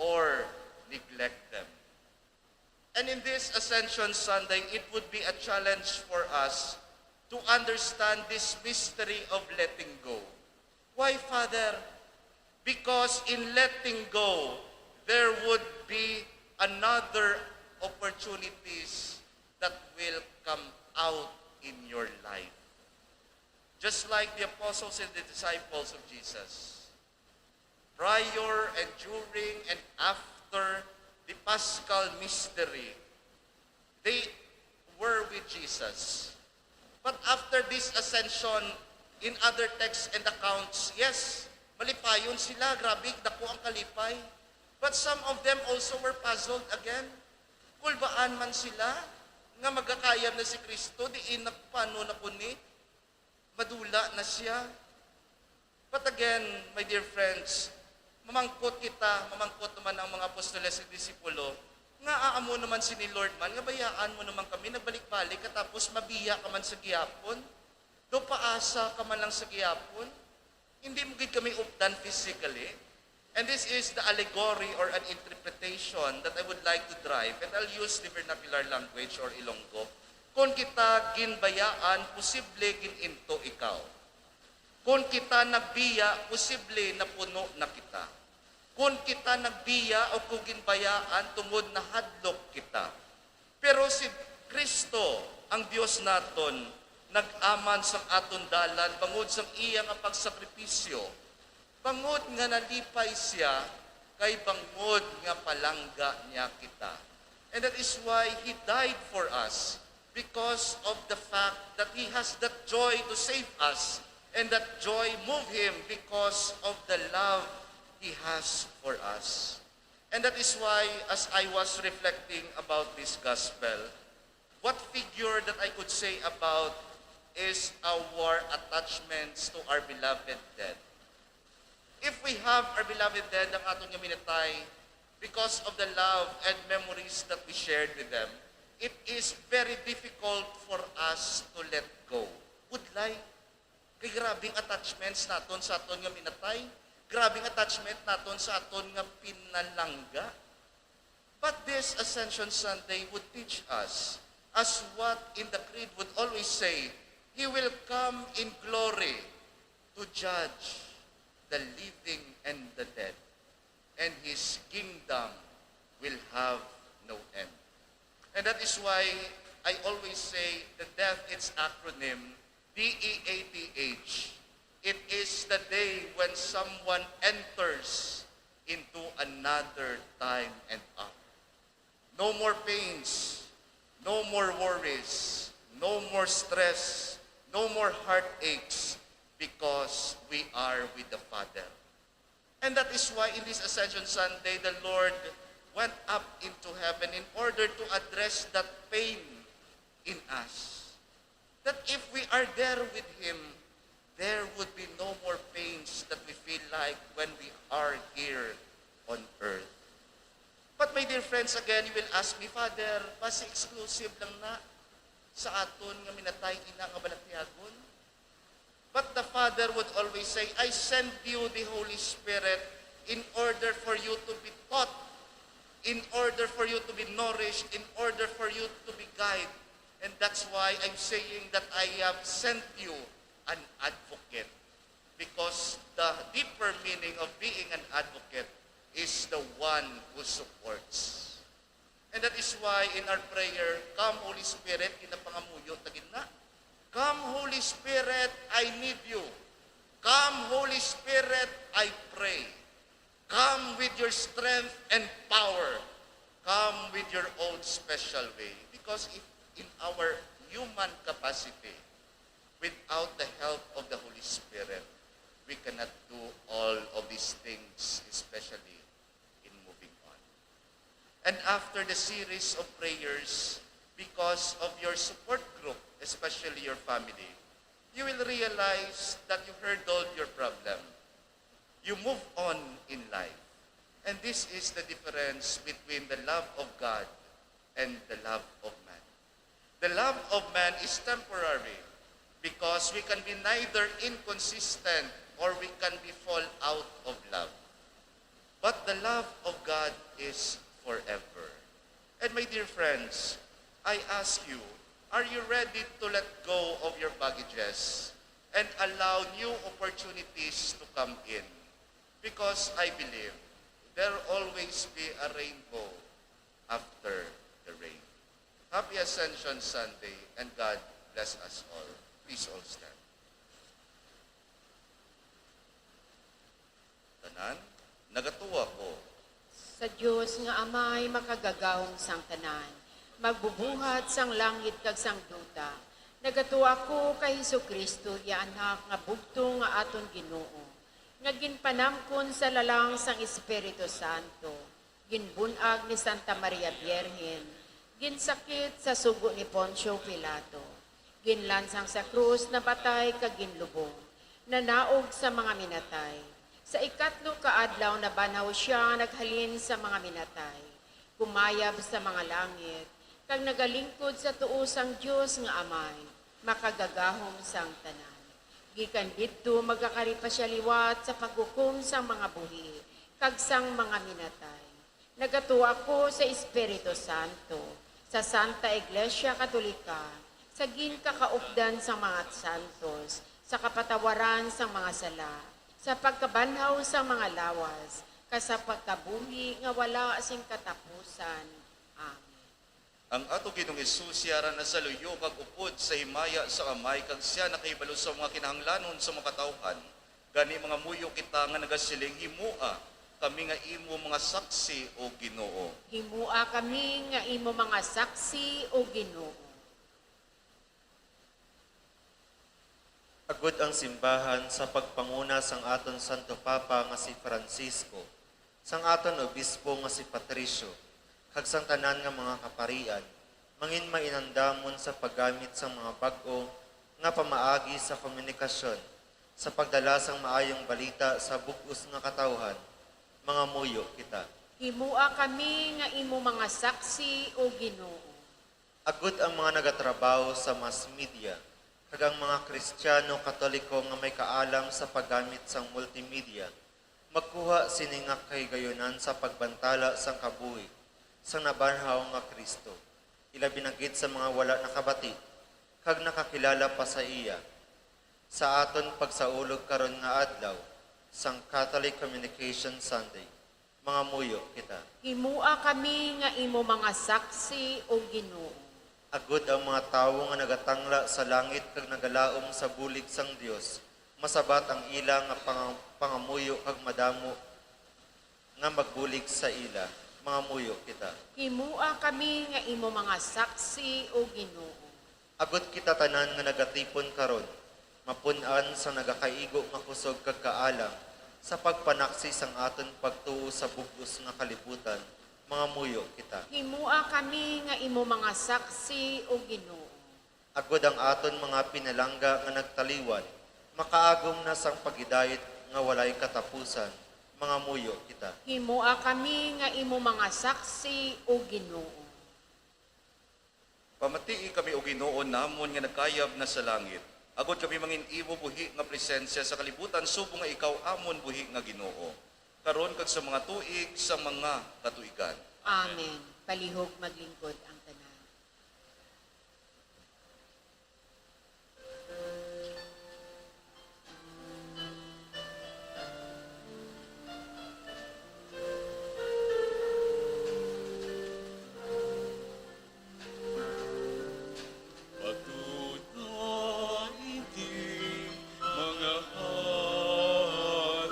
or neglect them? And in this Ascension Sunday, it would be a challenge for us to understand this mystery of letting go. Why, Father? Because in letting go, there would be another opportunities that will come out in your life. Just like the apostles and the disciples of Jesus, prior and during and after the Paschal mystery, they were with Jesus. But after this ascension, in other texts and accounts, yes, malipayon sila, grabe, dako ang kalipay. But some of them also were puzzled again. Kulbaan man sila nga magakayab na si Kristo, diin na, paano na kuni? Madula na siya. But again, my dear friends, mamangkot kita, mamangkot naman ang mga apostoles ug disipulo, nga aamo naman sini, Lord man, nga bayaan mo naman kami, nagbalik-balik ka, tapos mabiya ka man sa gihapon, do paasa ka man lang sa gihapon. Hindi mo gid kami updan physically. And this is the allegory or an interpretation that I would like to drive, and I'll use the vernacular language or Ilonggo. Kon kita ginbayaan, posible gin-into ikaw. Kon kita nagbiya, posible napuno na kita. Kon kita nagbiya o kon ginbayaan tungod nahadlok kita. Pero si Cristo, ang Dios naton, nag-aman sang aton dalan bangod sang iya nga pagsakripisyo, bangod nga nalipay sia, kay bangod nga palangga niya kita. And that is why he died for us, because of the fact that he has that joy to save us, and that joy move him because of the love he has for us. And that is why, as I was reflecting about this gospel, what figure that I could say about is our attachments to our beloved dead. If we have our beloved dead, ang aton nga minatay, because of the love and memories that we shared with them, it is very difficult for us to let go. Budlay. Kay grabing attachments naton sa aton nga minatay. Grabing attachment naton sa aton nga pinalangga. But this Ascension Sunday would teach us, as what in the Creed would always say, "He will come in glory to judge the living and the dead, and his kingdom will have no end." And that is why I always say the death, its acronym, D E A T H. It is the day when someone enters into another time and hour. No more pains, no more worries, no more stress, no more heartaches, because we are with the Father. And that is why in this Ascension Sunday, the Lord went up into heaven in order to address that pain in us. That if we are there with Him, there would be no more pains that we feel like when we are here on earth. But my dear friends, again, you will ask me, "Father, basi exclusive lang na sa aton nga minatay ina nga balatyagon?" But the Father would always say, "I send you the Holy Spirit in order for you to be taught, in order for you to be nourished, in order for you to be guided." And that's why I'm saying that I have sent you an advocate, because the deeper meaning of being an advocate is the one who supports. And that is why in our prayer, "Come, Holy Spirit," ginapangamuyo ta gid na. "Come, Holy Spirit, I need you. Come, Holy Spirit, I pray. Come with your strength and power. Come with your own special way." Because if in our human capacity, without the help of the Holy Spirit, we cannot do all of these things, especially in moving on. And after the series of prayers, because of your support group, especially your family, you will realize that you hurdled your problem. You move on in life. And this is the difference between the love of God and the love of man. The love of man is temporary because we can be neither inconsistent or we can be fall out of love. But the love of God is forever. And my dear friends, I ask you, are you ready to let go of your baggages and allow new opportunities to come in? Because I believe there will always be a rainbow after the rain. Happy Ascension Sunday and God bless us all. Please all stand. Tanan, nagatuo ako sa Dios nga Amay makagagahom sang tanan, magbubuhat sang langit kag sang duta. Nagatuo ako kay Jesu-Cristo, iya Anak nga bugtong nga aton Ginoo, nga ginpanamkon sa lalang sang Espiritu Santo, ginbun-ag ni Santa Maria Birhen, ginsakit sa sugo ni Poncio Pilato, ginlansang sa krus, nabatay kag ginlubong, nanaog sa mga minatay. Sa ikatlo ka adlaw nabanhaw sia, naghalin sa mga minatay, kumayab sa mga langit, kag nagalingkod sa tuo sang Dios nga Amay, makagagahom sang tanan. Gikan didto magakari pa sia liwat sa paghukom sang mga buhi kag sang mga minatay. Nagatuo ako sa Espiritu Santo, sa Santa Iglesia Katolika, sa ginkakaupdan sang mga santos, sa kapatawaran sang mga sala, sa pagkabanhaw sang mga lawas, kag sa pagkabuhi nga wala sing katapusan. Amen. Ang ato Ginoong Hesus yara na sa luyo kag upod sa himaya sa Amay, kag sia nakahibalo sa mga kinahanglanon sa mga katawhan. Gani, mangamuyo kita nga nagasiling, "Himoa kami nga imo mga saksi, O Ginoo." Himoa kami nga imo mga saksi, O Ginoo. Agud ang simbahan sa pagpanguna sang aton Santo Papa nga si Francisco, sang aton obispo nga si Patricio, kag sang tanan nga mga kaparian, mangin mainandamon sa paggamit sang mga bag-o nga pamaagi sa komunikasyon, sa pagdala sang maayong balita sa bug-os nga katawhan. Mangamuyo kita. Himoa kami nga imo mga saksi, O Ginoo. Agud ang mga nagatrabaho sa mass media, kag ang mga Kristiyano Katoliko nga may kaalam sa paggamit sang multimedia, magkuha sini nga kahigayunan sa pagbantala sang kabuhi sang nabanhaw nga Cristo, ilabi na gid sa mga wala nakabati kag nakakilala pa sa iya. Sa aton pagsaulog karon nga adlaw sang Catholic Communication Sunday, mangamuyo kita. Himoa kami nga imo mga saksi, O Ginoo. Agud ang mga tawo nga nagatangla sa langit kag nagalaom sa bulig sang Dios, masabat ang ila nga panga-, pangamuyo, kag madamo nga magbulig sa ila. Mangamuyo kita. Himoa kami nga imo mga saksi, O Ginoo. Agud kita tanan nga nagatipon karon, mapun-an sang nagakaigo nga kusog kag kaalam sa pagpanaksi sang aton pagtuo sa bug-os nga kalibutan, mangamuyo kita. Himoa kami nga imo mga saksi, O Ginoo. Agod ang aton mga pinalangga nga nagtaliwan makaagom na sang paghidait nga walay katapusan, mangamuyo kita. Himoa kami nga imo mga saksi, O Ginoo. Pamatii kami, O Ginoo namon nga nagkayab na sa langit, agod kami mangin-imo buhi nga presensya sa kalibutan subong nga ikaw amon buhi nga Ginoo, karon kag sa mga tuig sa mga katuigan. Amen. Palihog maglingkod ang tanan. Patuna ini mga halad,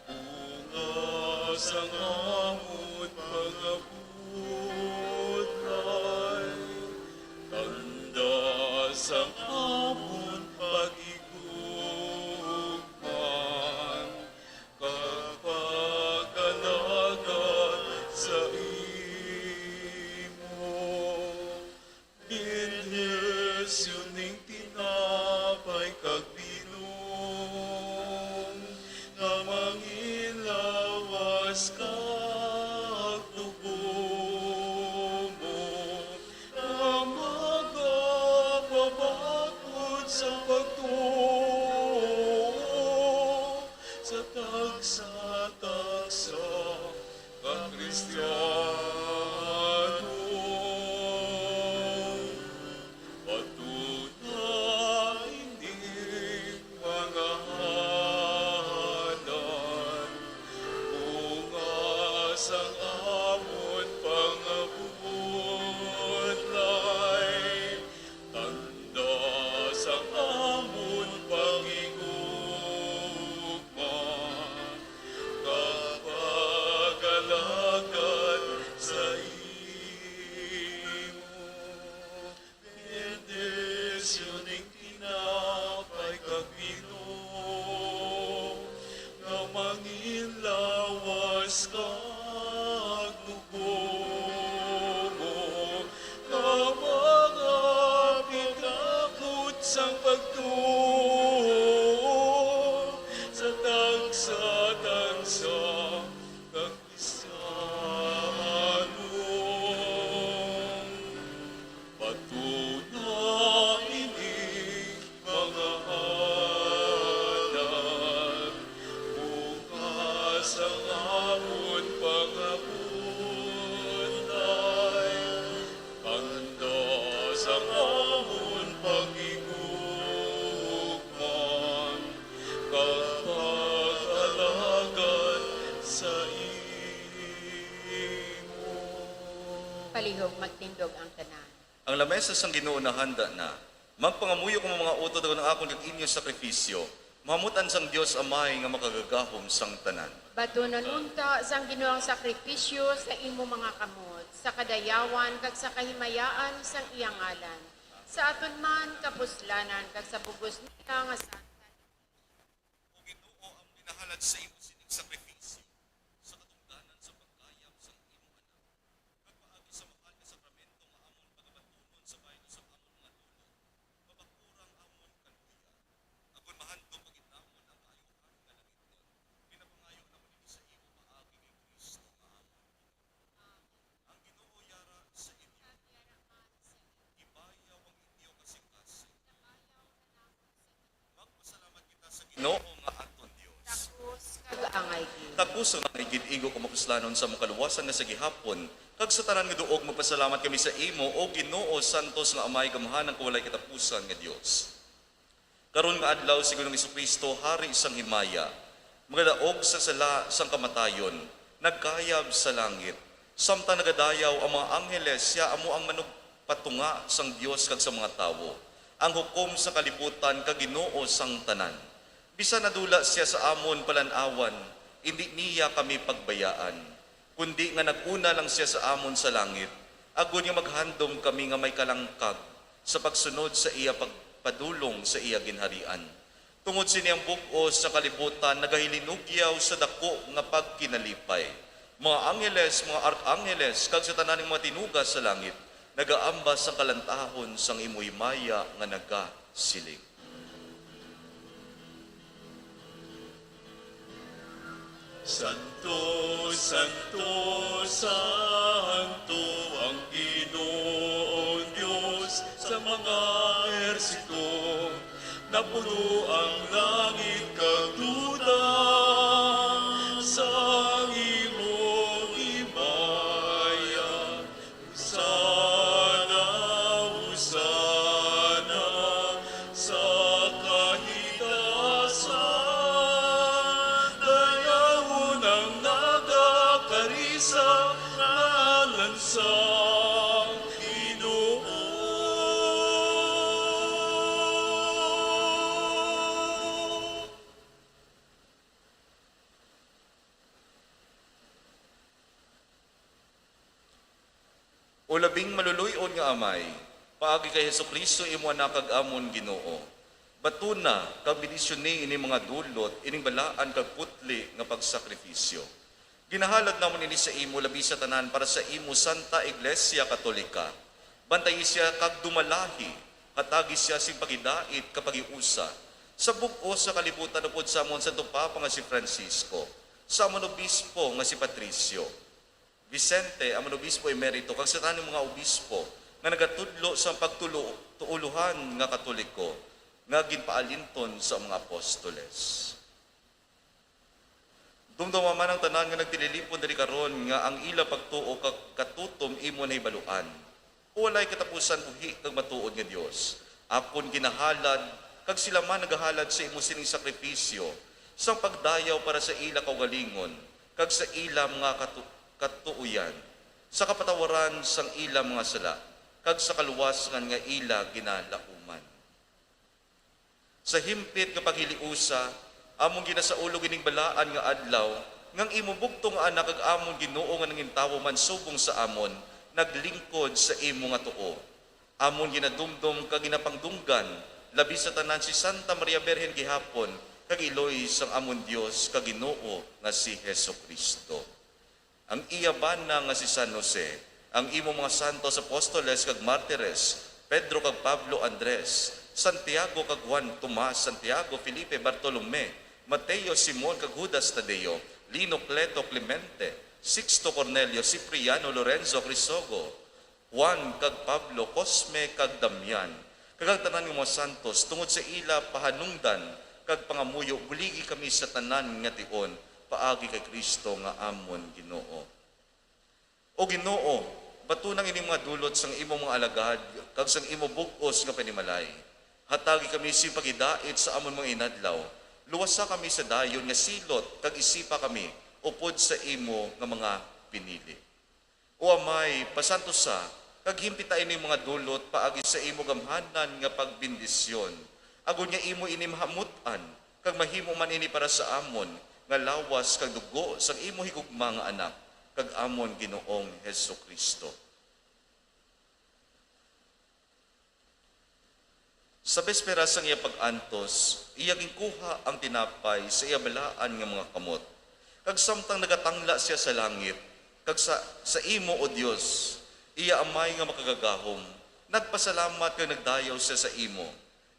bunga sang amon pangabutlay, tanda sang amon paghigugma, kag pag-alagad sa imo. Bendisyon ning tinapay kag bino nga manginlawas kag dugo mo, nga magapabakod sa pagtuo sa tagsa-tagsa ka Kristiyano. Patuna ini mga halad, bunga sang amon pangabutlay, tanda sang amon paghigugma, kag pag-alagad sa imo. Bendisyon ning tinapay kag bino nga manginlawas kag dugo mo, nga magapabakod sang pagtuo sa tagsa-tagsa ka Kristiyano. Patuna ini mga halad, bunga sang amon pangabutlay, tanda sang amon paghigugma, kag pag-alagad sa imo. Palihog magtindog ang tanan. Ang lamesa sang Ginoo nahanda na. Magpangamuyo kamo, mga utod, agod ang akon kag inyo sakrifisyo mahamut-an sang Dios Amay nga makagagahom sang tanan. Batunon unta sang Ginoo ang sakrifisyo sa imo mga kamot, sa kadayawan kag sa kahimayaan sang iya ngalan, sa aton man kapuslanan kag sa bug-os niya nga santa. O Ginoo, amo ginahalad sa imo sining sakrifisyo sa katungdanan sa pagkayab sang imo Anak, kag paagi sa mahal nga sakramento nga amon pagabatunon sa baylo sang amon mga dulot, mabakura ang amon kaluy-an, agod mahandom pa gid namon ang kaayuhan nga langitnon. Ginapangayo namon ini sa imo paagi kay Cristo nga amon Ginoo. Ang Ginoo yara sa inyo. Ibayaw ang inyo kasingkasing. Magpasalamat kita sa Ginoo nga aton Dios. Takos kag angay gid. Takos kag angay gid, igo kag mapuslanon sa amon kaluwasan nga sa gihapon, kag sa tanan nga duog magpasalamat kami sa imo, O Ginoo, santos nga Amay, gamhanan kag walay katapusan nga Dios. Karon nga adlaw, si Ginoong Jesu-Cristo, Hari sang himaya, magadaog sa sala sang kamatayon, nagkayab sa langit. Samtang nagadayaw ang mga angheles, sia amo ang manugpatunga sang Dios kag sa mga tawo, ang hukom sa kalibutan kag Ginoo sang tanan. Bisan nadula sia sa amon palan-awan, indi niya kami pagbayaan, kundi nga nag-una lang sia sa amon sa langit, agod nga maghandom kami nga may kalangkag sa pagsunod sa iya pagpadulong sa iya ginharian. Tungod sini ang bug-os nga kalibutan nagahilinugyaw sa daku nga pagkinalipay. Mga angheles, mga arkangeles, kag sa tanan nga mga tinuga sa langit, Nagaambas ang kalantahon sang imo himaya nga nagasiling: Santo, santo, santo ang Ginoong Dios sa mga ehersito. Napuno ang langit kag duta sang imo himaya. Hosana, Hosana sa kahitasan. Dayawon ang nagakari sa ngalan sang Ginoo. O labing maluloy-on nga Amay, paagi kay Jesu-Cristo, imo Anak kag amon Ginoo, batuna kag bendisyoni ini mga dulot, ining balaan kag putli nga pagsakripisyo. Ginahalad namon ini sa imo, labi sa tanan, para sa imo Santa Iglesia Katolika. Bantayi sia kag dumalahi, hatagi sia sing paghidait kag paghiusa sa bug-os nga kalibutan, upod sa amon Santo Papa nga si Francisco, sa amon Obispo nga si Patricio Vicente, amon Obispo Emerito, kag sa tanang mga obispo nga nagatudlo sang pagtulo-, tuulohan nga Katoliko nga ginpaalinton sa mga apostoles. Dumduma man ang tanan nga nagtililipon diri karon nga ang ila pagtuo kag katutom imo nahibaluan. O walay katapusan buhi kag matuod nga Dios, akon ginahalad, kag sila man nagahalad sa imo sining sakripisyo sang pagdayaw para sa ila kaugalingon kag sa ila mga katu-, katuoyan, sa kapatawaran sang ila mga sala, kag sa kaluwasan nga ila ginalauman. Sa himpit nga paghiliusa, amon ginasaulog ining balaan nga adlaw, nga ang imo bugtong nga Anak kag amon Ginoo nga nangintawo man subong sa amon, naglingkod sa imo nga tuo. Amon ginadumdom kag ginapangdunggan, labi sa tanan si Santa Maria Birhen gihapon, kag iloy sang amon Dios kag Ginoo nga si Jesu-Cristo. Ang iya bana nga si San Jose, ang imo mga santos apostoles kag martires, Pedro kag Pablo, Andres, Santiago kag Juan, Tomas, Santiago, Felipe, Bartolome, Mateo, Simon kag Judas Tadeo, Lino, Cleto, Clemente, Sixto, Cornelio, Cipriano, Lorenzo, Crisogo, Juan kag Pablo, Cosme kag Damian, kag ang tanan nga mga santos, tungod sa ila pahanungdan kag pangamuyo, buligi kami sa tanan nga tion, paagi kay Cristo nga amon Ginoo. O Ginoo, batunang ini mga dulot sang imo mga alagad kag sang imo bug-os nga panimalay. Hatagi kami sing paghidait sa amon mga inadlaw. Luwasa kami sa dayon nga silot kag isipa kami upod sa imo nga mga pinili. O Amay, pasantosa kag himpita ining mga dulot paagi sa imo gamhanan nga pagbendisyon, agod nga imo ini mahamut-an, kag mahimo man ini para sa amon nga lawas kag dugo sang imo higugma nga Anak kag amon Ginoong Jesu-Cristo. Sa bespera sang iya pag-antos, iya ginkuha ang tinapay sa iya balaan nga mga kamot, kag samtang nagatangla sia sa langit, kag sa, sa imo, O Dios, iya Amay nga makagagahom, nagpasalamat kag nagdayaw sia sa imo.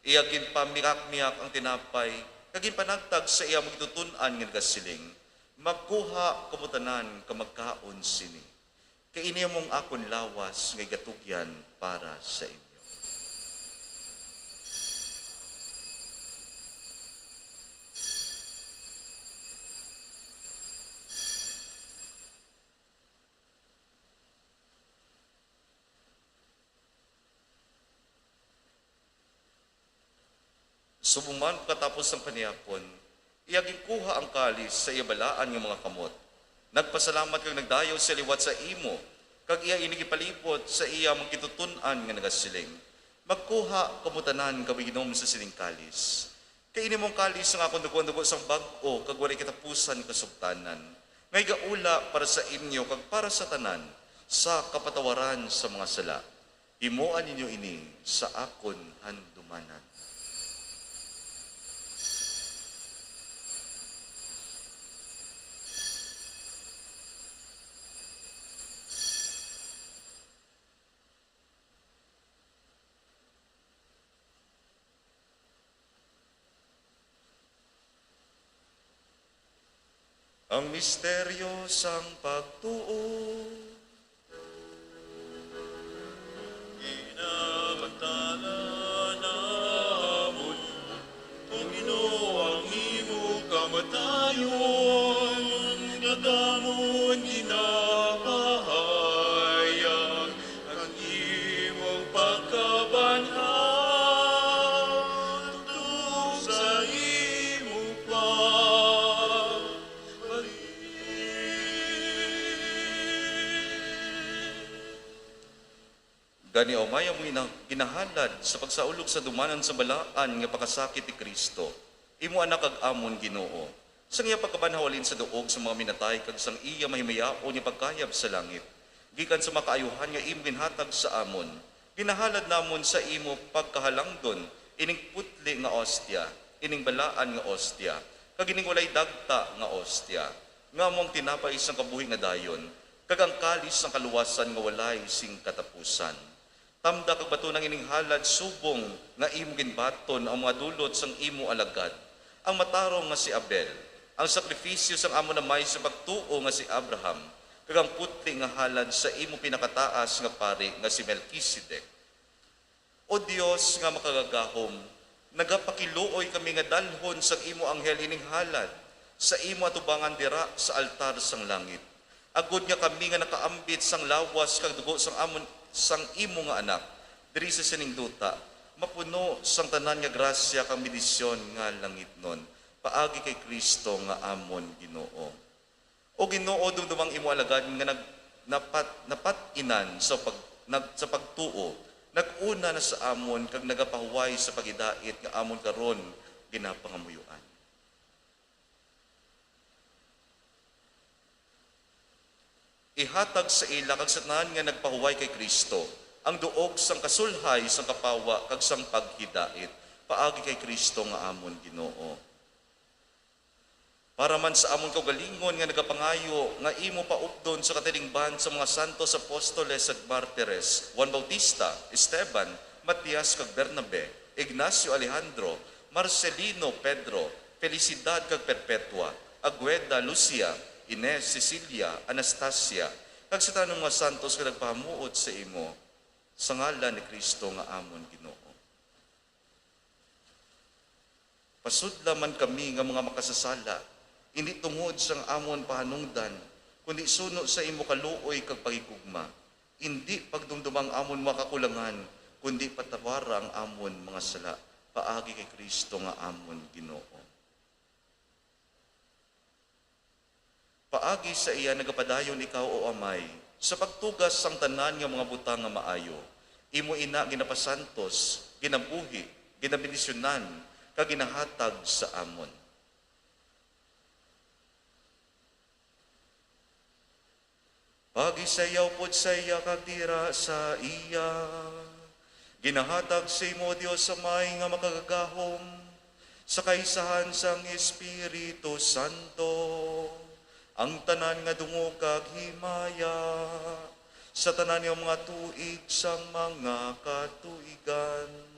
Iya ginpamihakmihak ang tinapay, kag ginpanagtag sa iya magtutun-an nga nagasiling, "Magkuha kamo tanan kag magkaon sini." Kay ini amo ang akon lawas nga igatugyan para sa inyo. Subong man pagkatapos sang panihapon, iya ginkuha ang kalis sa iya balaan nga mga kamot. Nagpasalamat kag nagdayaw sia liwat sa imo, kag iya ini ginpalibot sa iya magtutun-an nga nagasiling, "Magkuha kamo tanan kag mag-inom sa sining kalis. Kay ini amo ang kalis sang akon dugo, ang dugo sang bag-o kag walay katapusan nga sugtanan, nga igaula para sa inyo kag para sa tanan sa kapatawaran sa mga sala. Himoa ninyo ini sa akon handumanan." Ang misteryo sang pagtuo. Ginabantala namon, O Ginoo, ang imo kamatayon, kag amon ginapahayag ang imo pagkabanhaw tubtob sa imo pagbalik. Gani, O Amay, amon gina-, ginahalad sa pagsaulog sa dumanan sa balaan nga pakasakit ni Cristo, imo Anak kag amon Ginoo, sang iya pagkabanhaw halin sa duog sa mga minatay kag sang iya mahimayaon nga pagkayab sa langit, gikan sa mga kaayuhan nga imo ginhatag sa amon, ginahalad namon sa imo pagkahalangdon ining putli nga ostia, ining balaan nga ostia, kag ining walay dagta nga ostia, nga amo ang tinapay sang kabuhi nga dayon, kag ang kalis sang kaluwasan nga walay sing katapusan. Tamda kag batunang ining halad subong nga imo ginbaton ang mga dulot sang imo alagad, ang matarong nga si Abel, ang sakrifisyo sang amon amay sa pagtuo nga si Abraham, kag ang putli nga halad sa imo pinakataas nga pari nga si Melquisedec. O Dios nga makagagahom, nagapakiluoy kami nga dalhon sang imo anghel ining halad sa imo atubangan dira sa altar sang langit, agod nga kami nga nakaambit sang lawas kag dugo sang amon, sang imo nga Anak diri sa sining duta, mapuno sang tanan nga grasya kag bendisyon nga langitnon, paagi kay Cristo nga amon Ginoo. O Ginoo, dumdumang imo alagad nga nag-, napat-, napat-inan sa pag-, nag-, sa pagtuo, nag-una na sa amon kag nagapahuway sa paghidait nga amon karon ginapangamuyoan. Ihatag sa ila kag sa tanan nga nagpahuway kay Cristo ang duog sang kasulhay sang kapawa kag sang paghidait paagi kay Cristo nga amon Ginoo. Para man sa amon kaugalingon nga nagapangayo nga imo paupdon sa katilingban sa mga santos apostoles kag martires, Juan Bautista, Esteban, Matias kag Bernabe, Ignacio, Alejandro, Marcelino, Pedro, Felicidad kag Perpetua, Agueda, Lucia, Ines, Cecilia, Anastasia, kag sa tanan nga mga santos nga nagpahamuot sa imo, sa ngalan ni Cristo nga amon Ginoo. Pasudla man kami nga mga makasasala, indi tungod sang amon pahanungdan, kundi suno sa imo kaluoy kag paghigugma, indi pagdumduma ang amon mga kakulangan, kundi patawara ang amon mga sala, paagi kay Cristo nga amon Ginoo. Paagi sa iya nagapadayon ikaw, O Amay, sa pagtugas sang tanan nga mga butang nga maayo. Imo ina ginapasantos, ginabuhi, ginabendisyonan, kag ginahatag sa amon. Paagi sa iya, upod sa iya, kag dira sa iya, ginahatag sa imo, Dios Amay nga makagagahom, sa kaisahan sang Espiritu Santo, ang tanan nga dungog kag himaya sa tanan nga mga tuig sang mga katuigan.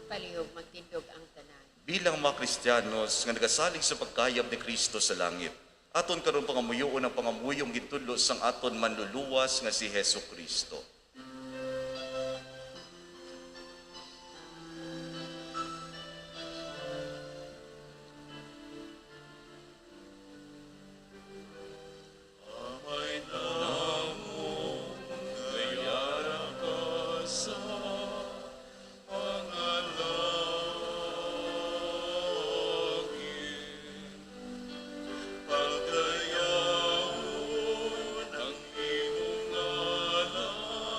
Palihog, magtindog ang tanan. Bilang mga Kristiyanos nga nagasalig sa pagkayab ni Cristo sa langit, aton karon pangamuyoon ang pangamuyong gintudlo sang aton Manluluwas nga si Jesu-Cristo. Amay namon, dayara ka sa pangalagin, pagdayawon ang imo ngalan.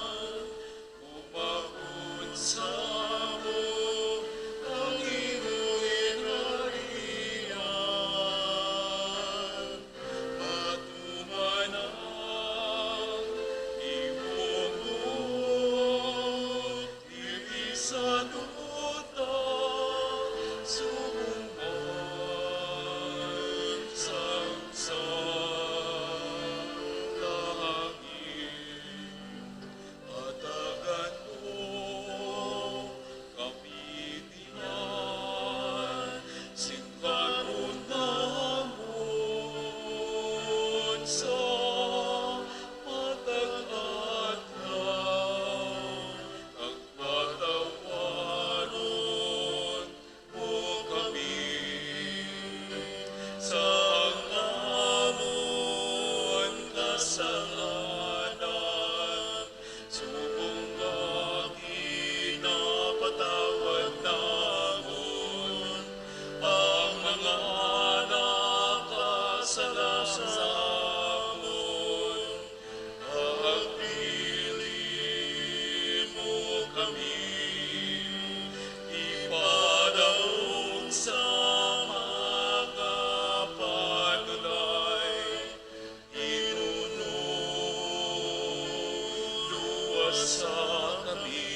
Subong man sang sa langit, hatagan mo kami diman sing karon namon sa matag adlaw, kag patawaron mo kami sa amon kasalanan, subong nga ginapatawad namon ang mga nakasala sa amon. Agpili mo kami ipadaog sa mga panulay, inuno luwasa kami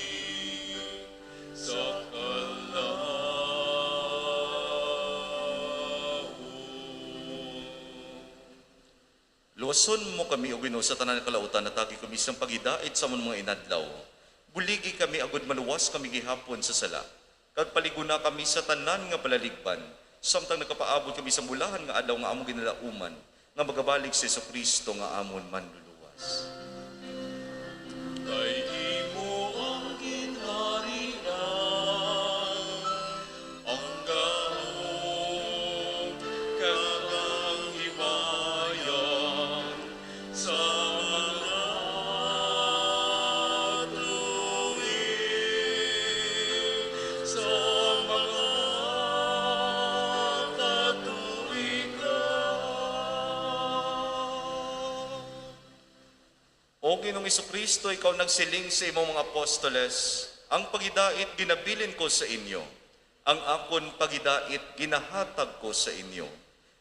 sa kalaut. Luwason mo kami, O Ginoo, sa tanan nga kalautan, hatagi kami sang paghidait sa amon mga inadlaw. Buligi kami agod maluwas kami gihapon sa sala, kag paliguna kami sa tanan nga palaligban, samtang nagapaabot kami sa bulahan nga adlaw nga amon ginalauman, nga magabalik si Jesu-Cristo nga amon Manluluwas. Kay imo ang ginharian, ang gahom kag ang himaya sa mga tuig, sa mga katuigan. O Ginoong Jesu-Cristo, ikaw nagsiling sa imong mga apostoles, "Ang paghidait ginabilin ko sa inyo, ang akon paghidait ginahatag ko sa inyo."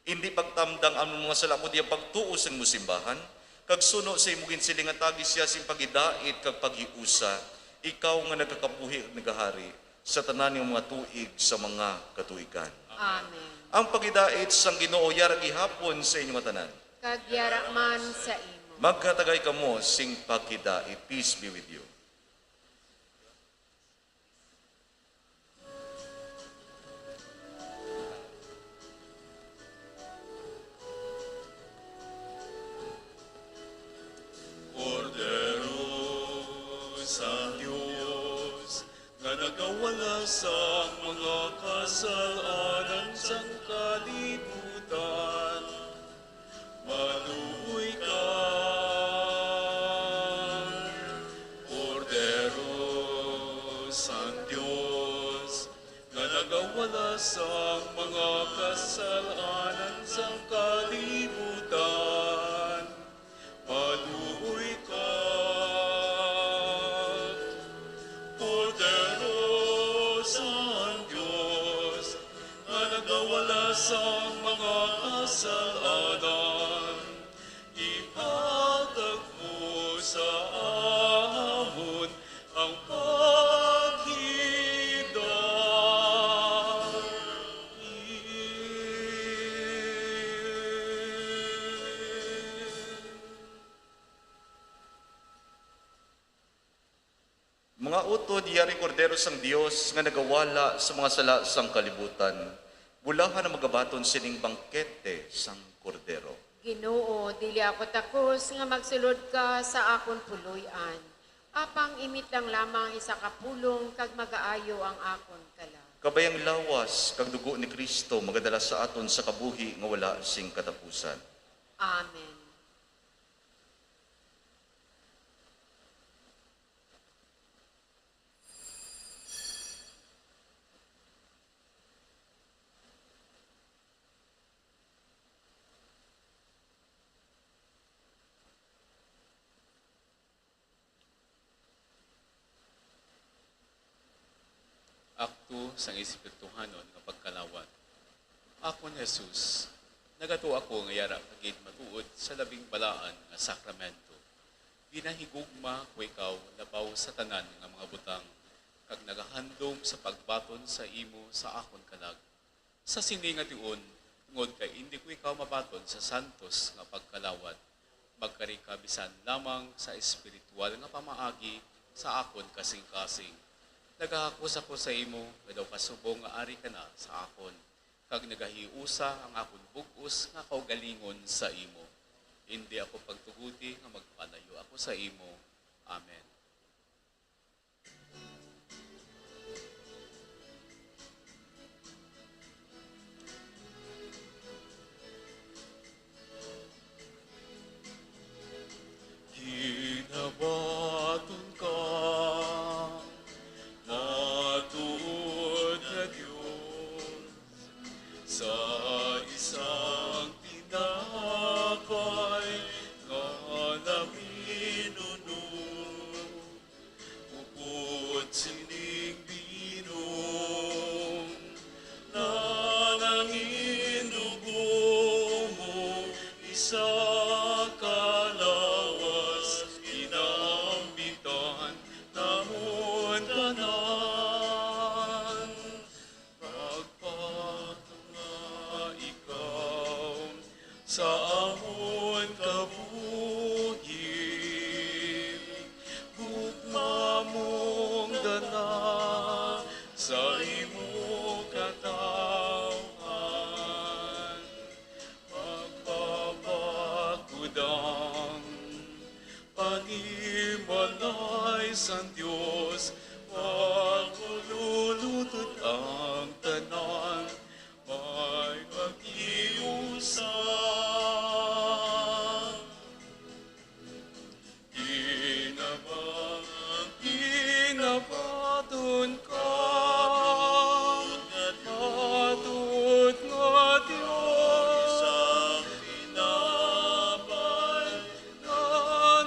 Indi pagtamda ang amon mga sala, kundi ang pagtuo sa imong simbahan, kag suno sa imong ginsiling nga hatagi siya sing paghidait kag paghiusa, ikaw nga nagakabuhi kag nagahari sa tanan nga mga tuig sa mga katuigan. Amen. Ang paghidait sang Ginoo yara gihapon sa inyo nga tanan. Kag yara man sa imo. Magkatagay kamo sing paghidait. Peace be with you. Kordero sa Dios, nga nagawala sa mga kasal-anan sang kalibutan, maluoy ka. Kordero sang Dios, nga nagawala sa mga kasal-anan sang kalibutan, maluoy ka. Kordero sang Dios, nga nagawala sa mga kasal-anan, ihatag mo sa amon ang paghidait. Mga utod, yari Kordero sang Dios nga nagawala sa mga sala sang kalibutan, bulahan ang magabaton sining bangkete sang Kordero. Ginoo, dili ako takos nga magsulod ka sa akon puloy-an, apang imit lang lamang isa ka pulong kag magaayo ang akon kalag. Kabay ang lawas kag dugo ni Cristo magadala sa aton sa kabuhi nga wala sing katapusan. Amen. Akto sang espirituhanon nga pagkalawat. Akon Jesus, nagato ako nga yara ka gid matuod sa labing balaan nga sakramento. Ginahigugma ko ikaw labaw sa tanan nga mga butang, kag nagahandom sa pagbaton sa imo sa akon kalag. Sa sini nga tion, tungod kay indi ko ikaw mabaton sa santos nga pagkalawat, magkari ka bisan lamang sa espiritual nga pamaagi sa akon kasing-kasing. Nagahakos ako sa imo nga daw kasubong nga ari ka na sa akon, kag nagahiusa ang akon bug-os nga kaugalingon sa imo. Indi ako pagtuguti nga magpalayo ako sa imo. Amen. Ginabaton ka, matuod nga Dios, sa isang tinapay nga naminunod. Upod sining binuang, nga nangin dugo mo, isa ka lawas, ginaambitan namon tanan. Magpatunga ikaw sa amon kabuhi, gugma mong dala sa imo katawhan. Magpapakudang panimalay sang Dios, makululutod ang tanan, may maghiusa. Ginaba-, ginabaton ka, matuod nga Dios, sa tinapay nga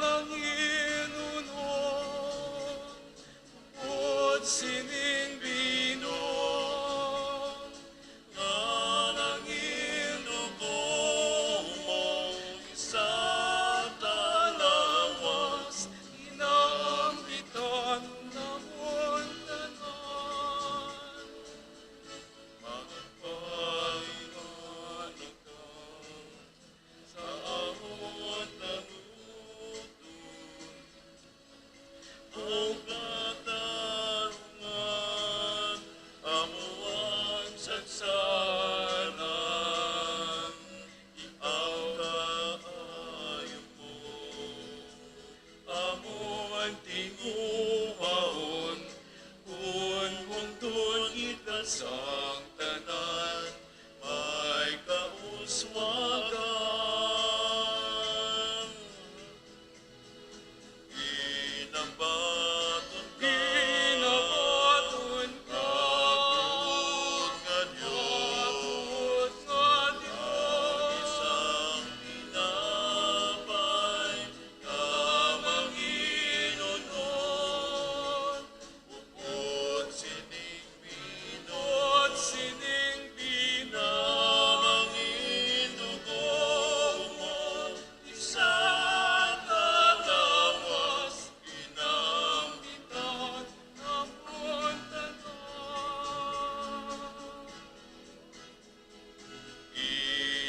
nanginunod, upod sining binuang, nga nangin dugo mo, isa ka lawas, ginaambitan namon tanan. Magpahinga ikaw sa amon kaluton, ang katarungan, amo ang sagsaran, ikaw kaayo mo. Amo ang tinguhaon, kun hungton kita sang tanan, may kauswagan. Ginabaton ka, ginabaton ka, matuod nga Dios, nga Dios, isang tinapay nga manginunod. Upod sining binuang, upod sining binuang, ang dugo mo, isa ka lawas, ginambitan namon tanan.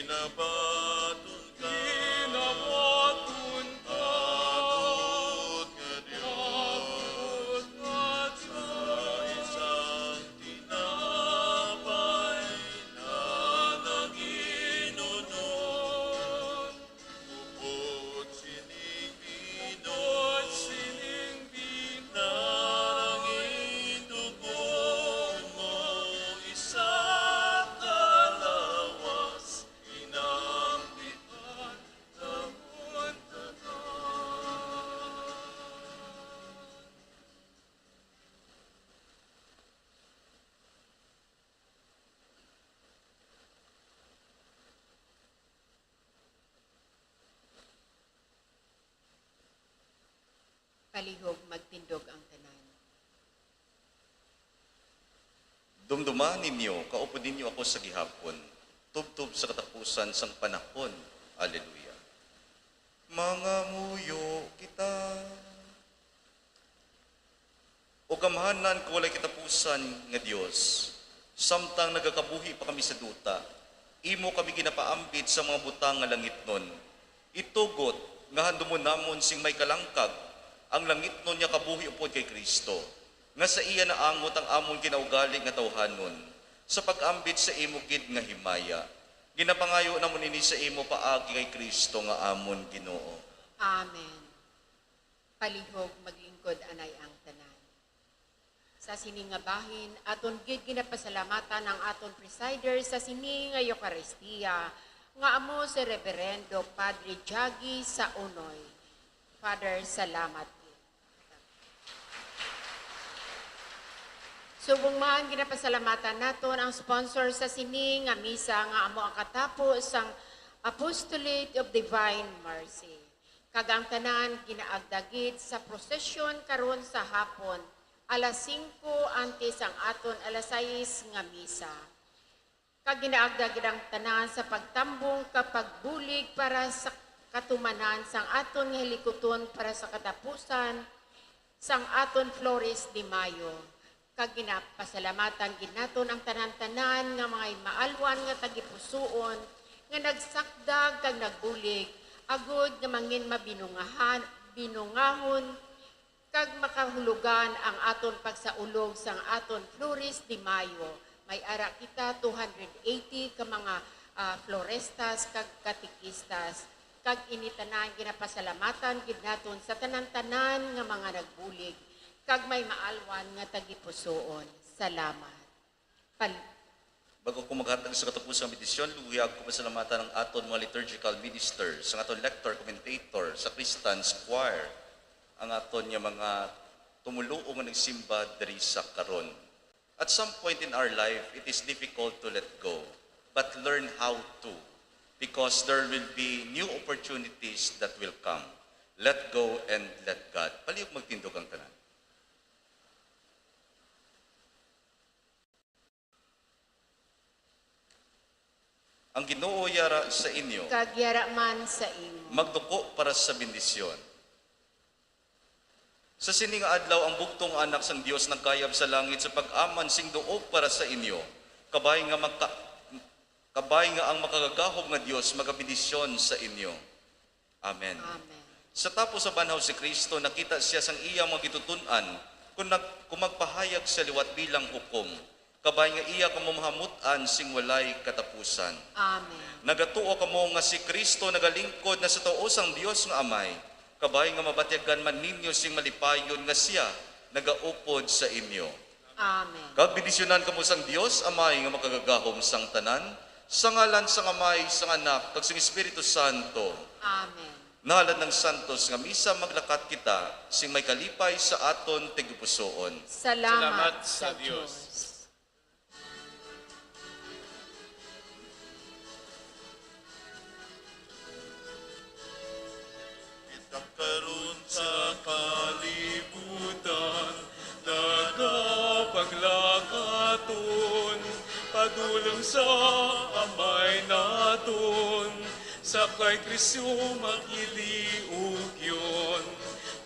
Ginabaton ka, ginabaton ka, matuod nga Dios, matuod nga Dios, sa isang tinapay nga nanginunod. Upod sining binuang, upod sining binuang, ang dugo mo, isa ka lawas, ginambitan namon tanan. Palihog, magtindog ang tanan. Dumduma ninyo, kaupod ninyo ako sa gihapon, tubtob sa katapusan sang panahon. Aleluya. Mangamuyo kita. O gamhanan kag walay katapusan nga Dios, samtang nagakabuhi pa kami sa duta, imo kami ginapaambit sa mga butang nga langitnon. Itugot nga handumon namon sing may kalangkag ang langitnon nga kabuhi upod kay Cristo, nga sa iya naangot ang amon kinaugali nga tawhanon, sa pag-ambit sa imo gid nga himaya. Ginapangayo namon ini sa imo paagi kay Cristo nga amon Ginoo. Amen. Palihog maglingkod anay ang tanan. Sa sini nga bahin, aton gid ginapasalamatan ang aton presider sa sini nga Eukaristia, nga amo si Reverendo Padre Jagi Saunoy. Father, salamat gid. Subong man, ginapasalamatan naton ang sponsor sa sini nga misa, nga amo ang katapo sang Apostolate of Divine Mercy. Kag ang tanan ginaagda gid sa prosesyon karon sa hapon, alas singko antes ang aton alas sais nga misa. Kag ginaagda gid ang tanan sa pagtambong kag pagbulig para sa katumanan sang aton nga hilikuton para sa katapusan sang aton Flores de Mayo. Kag ginapasalamatan gid naton ang tanan-tanan nga mga maalwan nga tagipusoon nga nagsakdag kag nagbulig, agod nga mangin mabinungahan, binungahon, kag makahulugan ang aton pagsaulog sang aton Flores de Mayo. May ara kita two hundred eighty ka mga, ah, florestas kag katekistas, kag ini tanan ginapasalamatan gid naton sa tanan-tanan nga mga nagbulig kag may maalwan nga tagipusoon. Salamat. Pal- Bago ko maghatag sa katapusang bendisyon, luyag ko pasalamatan ang aton mga liturgical ministers, ang aton lector, commentator, sacristans, choir, ang aton nga mga tumoluo nga nagsimba diri sa karon. At some point in our life, it is difficult to let go, but learn how to, because there will be new opportunities that will come. Let go and let God. Palihog magtindog ang tanan. Ang Ginoo yara sa inyo. Kag yara man sa imo. Magduko para sa bendisyon. Sa sini nga adlaw, ang bugtong Anak sang Dios nagkayab sa langit sa pag-aman sing duog para sa inyo. Kabay nga maka-, kabay nga ang makagagahom nga Dios magabendisyon sa inyo. Amen. Amen. Sa tapos sa banhaw si Cristo, nakita siya sang iya mga gitutun-an, kung nag-, kung magpahayag siya liwat bilang hukom, kabay nga iya kamo mahamut-an sing walay katapusan. Amen. Nagatuo kamo nga si Cristo nagalingkod na sa tawo sang Dios nga Amay, kabay nga mabatyagan man ninyo sing malipayon nga sia nagaupod sa inyo. Amen. Kag bendisyonan kamo sang Dios, Amay nga makagagahom sang tanan, sa ngalan sang Amay, sang Anak, kag sang Espiritu Santo. Amen. Nahalad ng santos nga misa, maglakat kita sing may kalipay sa aton tagipusoon. Salamat Salamat sa sa Dios. Dios. Kita karon sa kalibutan, nagapaglakaton, padulong sa Amay naton, sa kay Kristo maghiliugyon.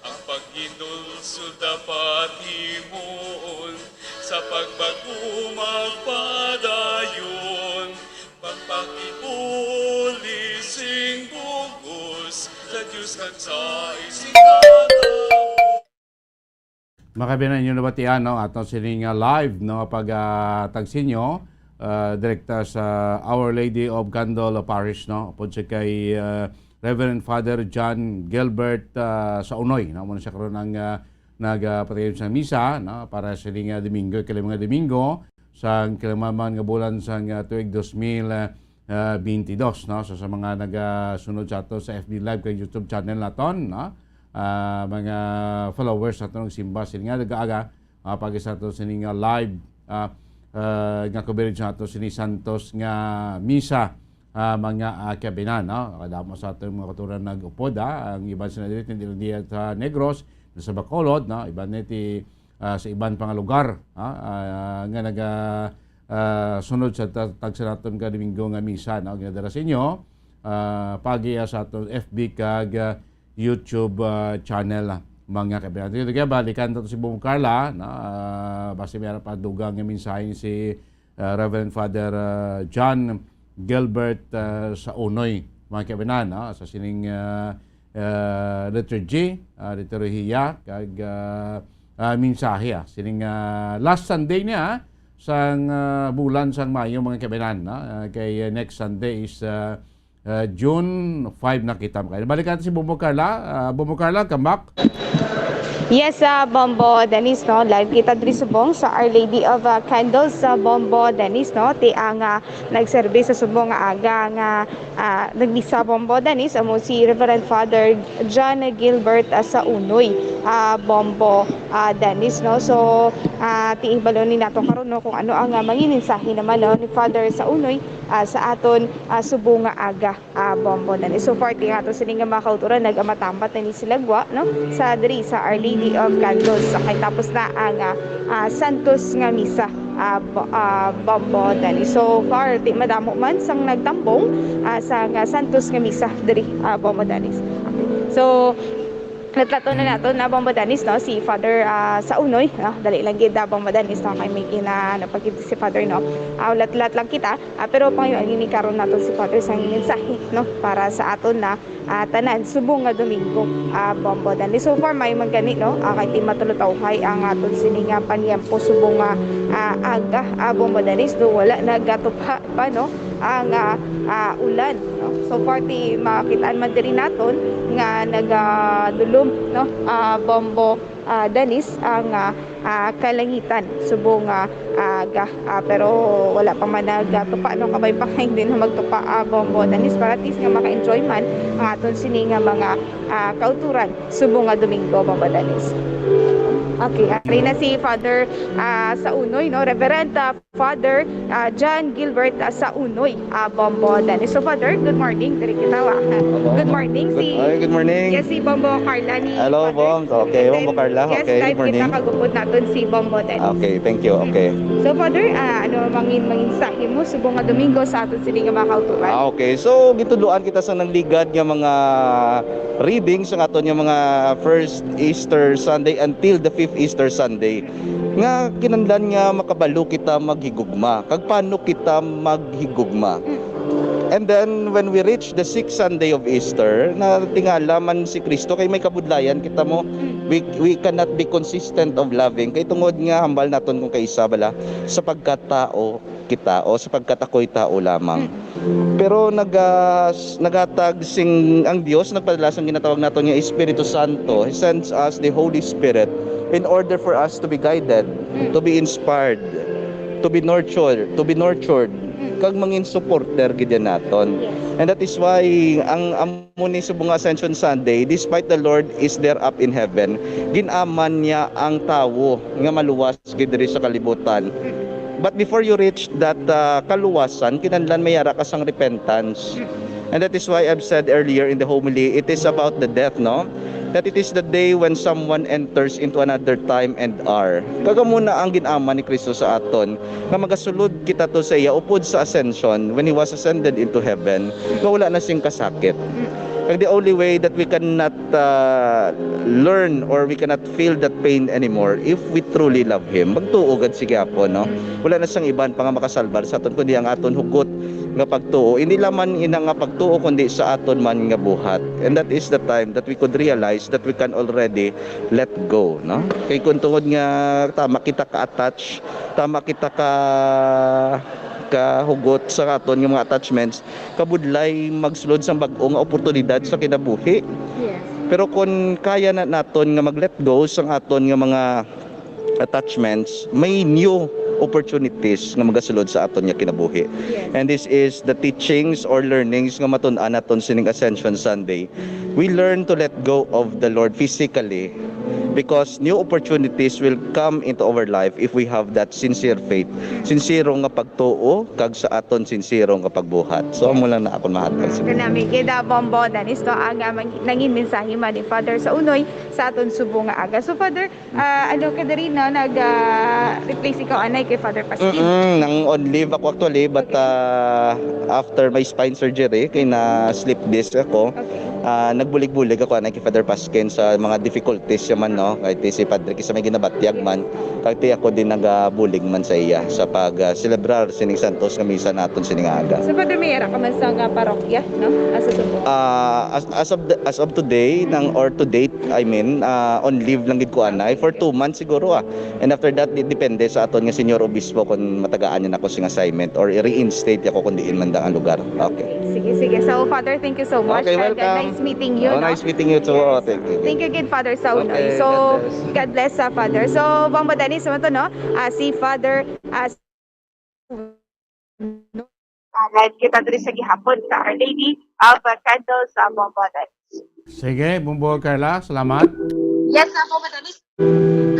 Ang paghinulsol dapat himuon, sa pagbag-o magpadayon, pagpakiguli sing bug-os sa Dios kag sa isigkatawo. Mga kaabyanan, inyo nabatian, no, aton sini nga live, no, pag, ah, tag sa inyo, ah, direkta sa Our Lady of Candle Parish, no, upod sa kay, ah, Reverend Father John Gilbert, ah, Saunoy, no, amo na siya karon ang, ah, nagapatayub sang misa, no, para sini nga Domingo, ikalima nga Domingo sang kalimamang nga bulan sang, ah, tuig dos mil, ah, ah, twenty-two, no? So, sa mga nagasunod sa ato sa F B Live kag YouTube channel naton, no? Ah, mga followers naton nga nagsimba sini nga aga-aga, ah, pag sa ato sini nga live, ah, ah, nga coverage nato sini santos nga misa, ah, mga, ah, kaabyanan, no? Kadamo sa aton mga kautoran nag-upod, ah. Ang iban sila diri, hindi lang diya sa Negros, sa Bacolod, no? Iban ni ti, ah, sa iban pa nga lugar, ah, ah, nga naga, ah, sunod sa ta-, tagsa naton ka Domingo nga misa, no? Ginadala sa inyo, ah, paagi sa aton F B kag, ah, YouTube, ah, channel, ah. mga kaibigan. Sige, balikan nato si Bombo Carla, no? Ah, basi may ara pa dugang nga mensahe ni si, ah, Reverend Father, ah, John Gilbert, ah, sa Unoy, mga kaibigan, no? Sa sining, ah, ah, liturgy, ah, liturhiya, kag, ah, ah, mensahe, ah, sining, ah, last Sunday niya, sang, ah, bulan sang Mayo, mga kaibigan, no? Ah, kay, ah, next Sunday is, ah, ah, June five na kita, mga kaibigan. Balikan nato si Bombo Carla. Ah, Bombo Carla, come back. Yes, ah, Bombo Dennis, no? Live kita diri subong sa Our Lady of, ah, Candles sa Bombo Dennis, no? Ti ang, ah, nagserbi sa subong nga aga nga, ah, nagmisa, Bombo Dennis, amo si Reverend Father John Gilbert, ah, sa Unoy, ah, Bombo, ah, Dennis, no? So, ah, ti ibalo ni nato karon, no, kung ano ang, ah, manginmensahe naman, no, ni Father sa Unoy, ah, sa aton, ah, subong nga aga, ah, Bombo Dennis. So far, ti ato sini nga mga kauturan, nagamatambay na ni sila gwa, no? Sa diri sa Our Lady of Candles. Okay, tapos na ang, ah, ah, Santos nga misa, ah, bo-, ah, Bombo Dennis. So far, ti madamo man sang nagtambong, ah, sang, ah, Santos nga misa diri, ah, Bombo Dennis. So, natlaton na nato na, Bombo Dennis, no? Si Father, ah, sa Unoy, no? Dali lang gid, ah, Bombo Dennis, no? Kay may gina-, napagid si Father, no? Ah, ulat-ulat lang kita. Ah, pero pangayoan gini karon naton si Father sang mensahe, no, para sa aton na, ah, tanan subong nga Domingo, ah, Bombo Dennis. So far, may man gani, no? Ah, kay ti matulutawhay ang aton sini nga panyempo subong nga, ah, aga, ah, Bombo Dennis, do wala nagatupa pa, no, ang, ah, ah, ulan, no? So far, ti makitaan man diri naton nga nagadulom, no, ah, Bombo, ah, Dennis, ang, ah, ah, kalangitan subong nga, ah, aga. Ah, pero wala pa man nagatupa, no? Kabay pa kay hindi na magtupa, ah, Bombo Dennis, para at least nga maka-enjoy man ang aton sini nga mga, ah, kauturan subong nga Domingo, Bombo Dennis. Okay, ari na si Father, ah, sa Unoy, no? Reverend, ah, Father, ah, John Gilbert, ah, sa Unoy, ah, Bombo Dennis. So, Father, good morning. Diri kita, wa. Good morning. Good, si, ay, good morning. Yes, si Bombo Carla ni Hello, Father. Bom. Okay, Bombo Carla. Yes, okay, live good morning. Kita kagupod naton si Bombo Dennis. Okay, thank you. Okay. So, Father, ah, ano mangin-, manginsahe mo subong nga Domingo sa aton sini nga mga kauturan? Ah, okay. So, gitudloan kita sa nagligad nga mga readings sa aton nga mga first Easter Sunday until the fifth Easter Sunday, nga kinahanglan nga makabalo kita maghigugma. Kag paano kita maghigugma? Mm. And then, when we reach the sixth Sunday of Easter, natingala man si Cristo, kay may kabudlayan kita mo, Mm. we, we cannot be consistent of loving. Kay tungod nga, hambal naton kung kaisa bala, sapagkat tao kita, o sapagkat ako'y tao lamang. Mm. Pero naga-, nagatag sing ang Dios, nagpadala sang ginatawag naton nga Espiritu Santo. He sends us the Holy Spirit in order for us to be guided, Mm. to be inspired, to be nurtured, to be nurtured, Mm. kag mangin supporter gid yan naton. Yes. And that is why ang, ang amo ni subong nga Ascension Sunday, despite the Lord is there up in heaven, gin-aman niya ang tawo nga maluwas gid diri sa kalibutan. But before you reach that, uh, kaluwasan, kinahanglan may ara ka sang repentance. And that is why I've said earlier in the homily, it is about the death, no? That it is the day when someone enters into another time and hour. Kag amo na ang gin-aman ni Cristo sa aton, nga magasulod kita to sa iya upod sa ascension, when he was ascended into heaven, nga wala na sing kasakit. Kag the only way that we cannot, uh, learn or we cannot feel that pain anymore if we truly love him. Magtuo gid sa gihapon, no? Wala na sang iban pa nga makasalbar sa aton, kundi ang aton hugot nga pagtuo. Hindi lamang ina nga pagtuo, kundi sa aton man nga buhat. And that is the time that we could realize that we can already let go, no? Kay kung tungod nga tama kita ka-attach, tama kita ka, kahugot sa aton nga mga attachments, kabudlay magsulod sang bag-o nga oportunidad sa kinabuhi. Yes. Pero kung kaya na naton nga mag-let go sang aton nga mga attachments, may new opportunities nga magasulod sa aton nga kinabuhi. Yes. And this is the teachings or learnings nga matun-an naton sining Ascension Sunday. We learn to let go of the Lord physically Because new opportunities will come into our life if we have that sincere faith. Sinsero nga pagtuo kag sa aton sinsero nga pagbuhat. So, amo lang na akon mahatag sa inyo. Kanami, kay Bombo Danis to ang, ah, mang-, nangin mensahe man ni Father sa unoy sa aton subong nga aga. So, Father, ah, ano ka diri, no? Nag, ah, replace ikaw anay kay Father Pasquin? Mm-mm, nang on leave ako actually, but, ah, after my spine surgery, kay na slip disc ako, Okay. ah, nagbulig-bulig ako anay kay Father Pasquin sa mga difficulties siya man, no? Kay ti si Padre kisa may ginabatyag man, kay ti ako din nagabulig man sa iya sa pag, ah, celebrar sining santos nga misa naton sining aga. So, Father, may ara ka man sa nga parokya, no? Asa sa Subo? Ah, as, as of the, as of today, nang, or to date, I mean, ah, on leave lang gid ko anay for two months siguro, ah. And after that, di-, depende sa aton nga Senyor Obispo kung matagaan niya ako sing assignment or i-reinstate ako kung diin man dang ang lugar. Okay. Sige, sige. So, Father, thank you so much. Okay, And, uh, welcome. Nice meeting you, Oh, no? nice meeting you too. Yes. Oh, thank you. Thank you again, Father, sa unoy. Okay, So, God bless. God bless, uh, Father. So, Bombo Danis, sa to, no? Ah, si Father, ah, Ah, live kita diri sa gihapon sa Our Lady of Candles sa Bombo Danis. Sige, Bombo Carla, salamat. Yes, ako, Madanis.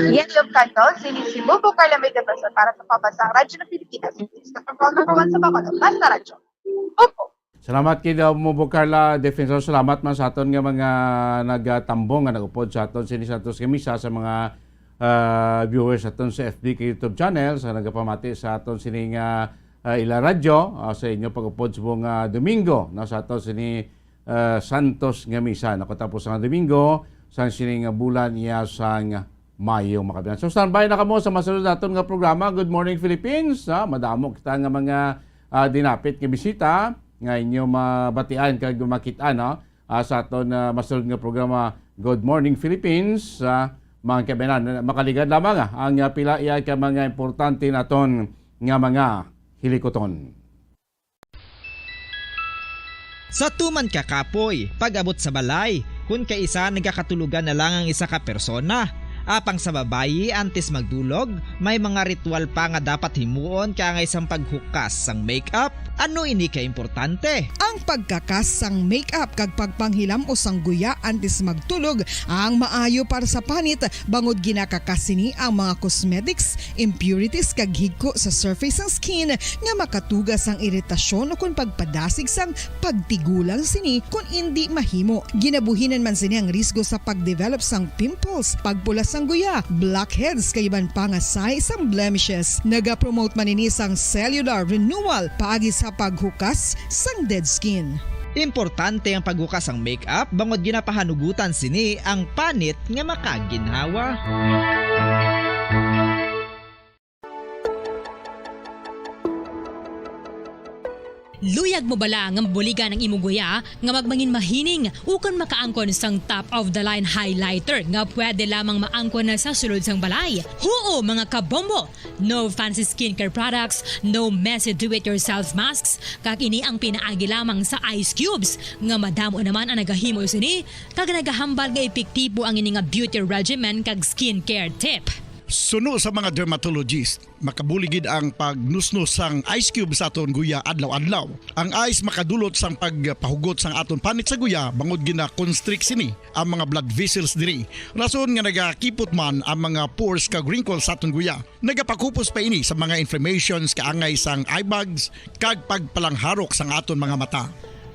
Yes, yung kanto, sini si Bombo Carla May Defensor para sa Pabasa, Radyo ng Pilipinas. Sa pagkaon ng kawan sa Bacolod, Basta Radyo. Opo. Salamat kay Bombo Carla Defensor. Salamat man sa aton nga mga nagtambong nga nag-upod sa aton sini Santos nga Misa, sa mga, ah, viewers aton sa F B kag YouTube channel, sa nagapamati sa aton sini nga, ah, ila radyo, ah, sa inyo pag-upod subong, ah, Domingo, no, sa aton sini, ah, Santos nga Misa. Nakatapos nga Domingo, sang sini nga bulan iya sang Mayo, mga kabinan. So, standby na kamo sa masunod naton nga programa, Good Morning Philippines. Ah, madamo kita nga mga, ah, dinapit nga bisita nga inyo mabatian kag makit-an, no? Ah, sa aton, ah, masunod nga programa, Good Morning Philippines. Ah, mga kabinan, makaligad lamang, ah, ang, ah, pila iya ka mga importante naton nga mga hilikuton. Sa tuman ka kapoy, pag-abot sa balay, kun kaisa nagakatulogan na lang ang isa ka persona. Apang sa babayi, antes magdulog, may mga ritual pa nga dapat himuon kaangay sang paghukas sang make-up. Ano ini ka importante? Ang pagkakas sang make-up kag pagpanghilam-os sang guya antes magtulog ang maayo para sa panit, bangod ginakakas sini ang mga cosmetics, impurities kag higko sa surface sang skin nga makatuga sang iritasyon ukon pagpadasig sang pagtigulang sini kon indi mahimo. Ginabuhinan man sini ang risgo sa pagdevelop sang pimples, pagpula sang guya, blackheads kag iban pa nga signs sang blemishes. Nagapromote man ini sang cellular renewal paagi sa paghukas sang dead skin. Importante ang paghukas sang make-up bangod ginapahanugutan sini ang panit nga makaginhawa. Luyag mo bala nga mabuligan ang imong guya nga magmangin mahining ukon makaangkon sang top of the line highlighter nga pwede lamang maangkon na sa sulod sang balay? Huo, mga kabombo! No fancy skincare products, no messy do-it-yourself masks, kag ini ang pinaagi lamang sa ice cubes, nga madamo naman ang nagahimo sini, kag nagahambal nga epektibo ang ini nga beauty regimen kag skincare tip. Suno sa mga dermatologist, makabulig gid ang pagnusnos sang ice cube sa aton guya adlaw-adlaw. Ang ice makadulot sang pagpahugot sang aton panit sa guya, bangod gina-constrict sini ang mga blood vessels diri. Rason nga nagakipot man ang mga pores kag wrinkles sa aton guya. Nagapakupos pa ini sa mga inflammations kaangay sang eye bags kag pagpalangharok sang aton mga mata.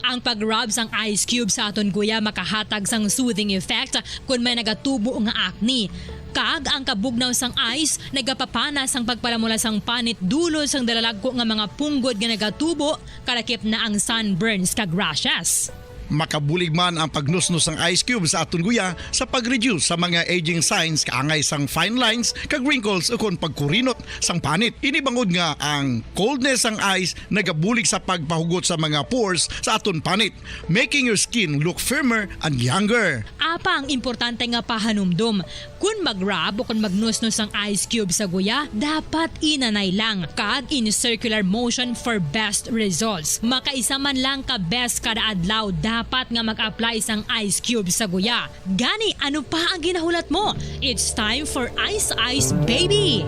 Ang pag-rub sang ice cube sa aton guya makahatag sang soothing effect kon may nagatubo nga acne. Kag ang kabugnaw sang ice nagapapana sang pagpalamula sang panit dulot sang dalalagko nga mga punggod nga nagatubo, kalakip na ang sunburns kag rashes. Makabulig man ang pagnusnos sang ice cube sa aton guya sa pag-reduce sa mga aging signs kaangay sang fine lines kag wrinkles ukon pagkurinot sang panit. Ini bangod nga ang coldness sang ice nagabulig sa pagpahugot sa mga pores sa aton panit, making your skin look firmer and younger. Apang importante nga pahanumdom, kon mag-rub o kon magnusnos ang ice cube sa guya, dapat inanay lang kag in circular motion for best results. Makaisa man lang ka beses kada adlaw dapat nga mag-apply sang ice cube sa guya. Gani, ano pa ang ginahulat mo? It's time for Ice Ice Baby!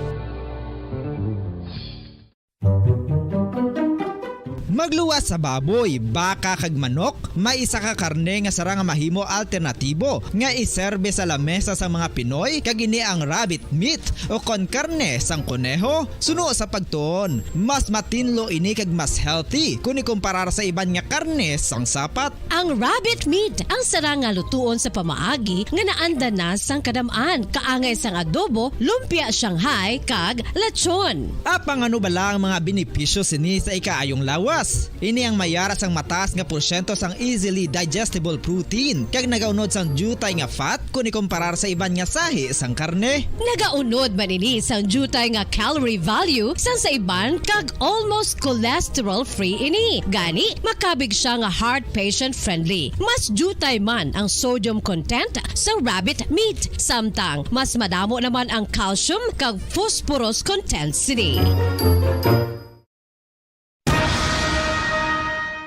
Magluwas sa baboy, baka kag manok, may isa ka karne nga sarang nga mahimo alternatibo nga iserbe sa lamesa sang mga Pinoy, kag ini ang rabbit meat o kon karne sang koneho. Suno sa pagtuon, mas matinlo ini kag mas healthy kon ikumparar sa iban nga karne sang sapat. Ang rabbit meat ang sarang nga lutuon sa pamaagi nga naanda na sang kadam-an, kaangay sang adobo, lumpia Shanghai, kag lechon. Apang ano bala ang mga benepisyo sini sa ikaayong lawas? Ini ang may ara sang mataas nga porsyento sang easily digestible protein, kag nagaunod sang diutay nga fat kon ikumparar sa iban nga sahi sang karne. Nagaunod man ini sang diutay nga calorie value sang sa iban, kag almost cholesterol-free ini. Gani, makabig siya nga heart patient-friendly. Mas diutay man ang sodium content sa rabbit meat, samtang mas madamo naman ang calcium kag phosphorus content sini.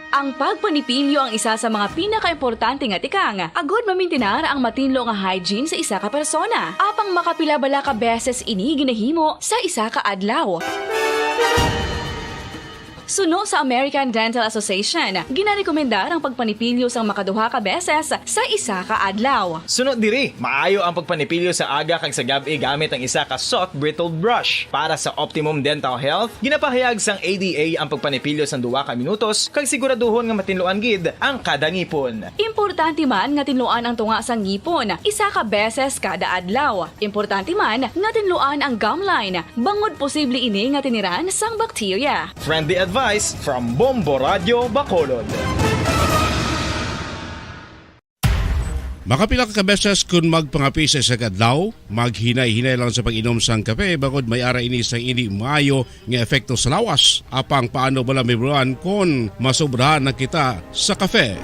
Ang pagpanipilyo ang isa sa mga pinakaimportante nga tikang agud mamintinar ang matinlo nga hygiene sa isa ka persona. Apang makapila bala ka beses ini ginahimo sa isa ka adlaw? Suno sa American Dental Association, ginarekomendar ang pagpanipilyo sang makaduha ka beses sa isa ka adlaw. Suno diri, maayo ang pagpanipilyo sa aga kag sa gab-i gamit ang isa ka soft bristled brush. Para sa optimum dental health, ginapahayag sang A D A ang pagpanipilyo sang duha ka minutos kag siguraduhon nga matinluan gid ang kada ngipon. Importante man nga tinluan ang tunga sang ngipon isa ka beses kada adlaw. Importante man nga tinluan ang gum line, bangod posible ini nga tiniran sang bakterya. Friendly advice from Bombo Radio Bacolod. Makapila ka beses kun magpangape sa isa ka adlaw, maghinay-hinay lang sa pag-inom sang kape, bangod may ara ini sang indi maayo nga epekto sa lawas. Apang paano bala mahibaluan kon masobrahan na kita sa kape?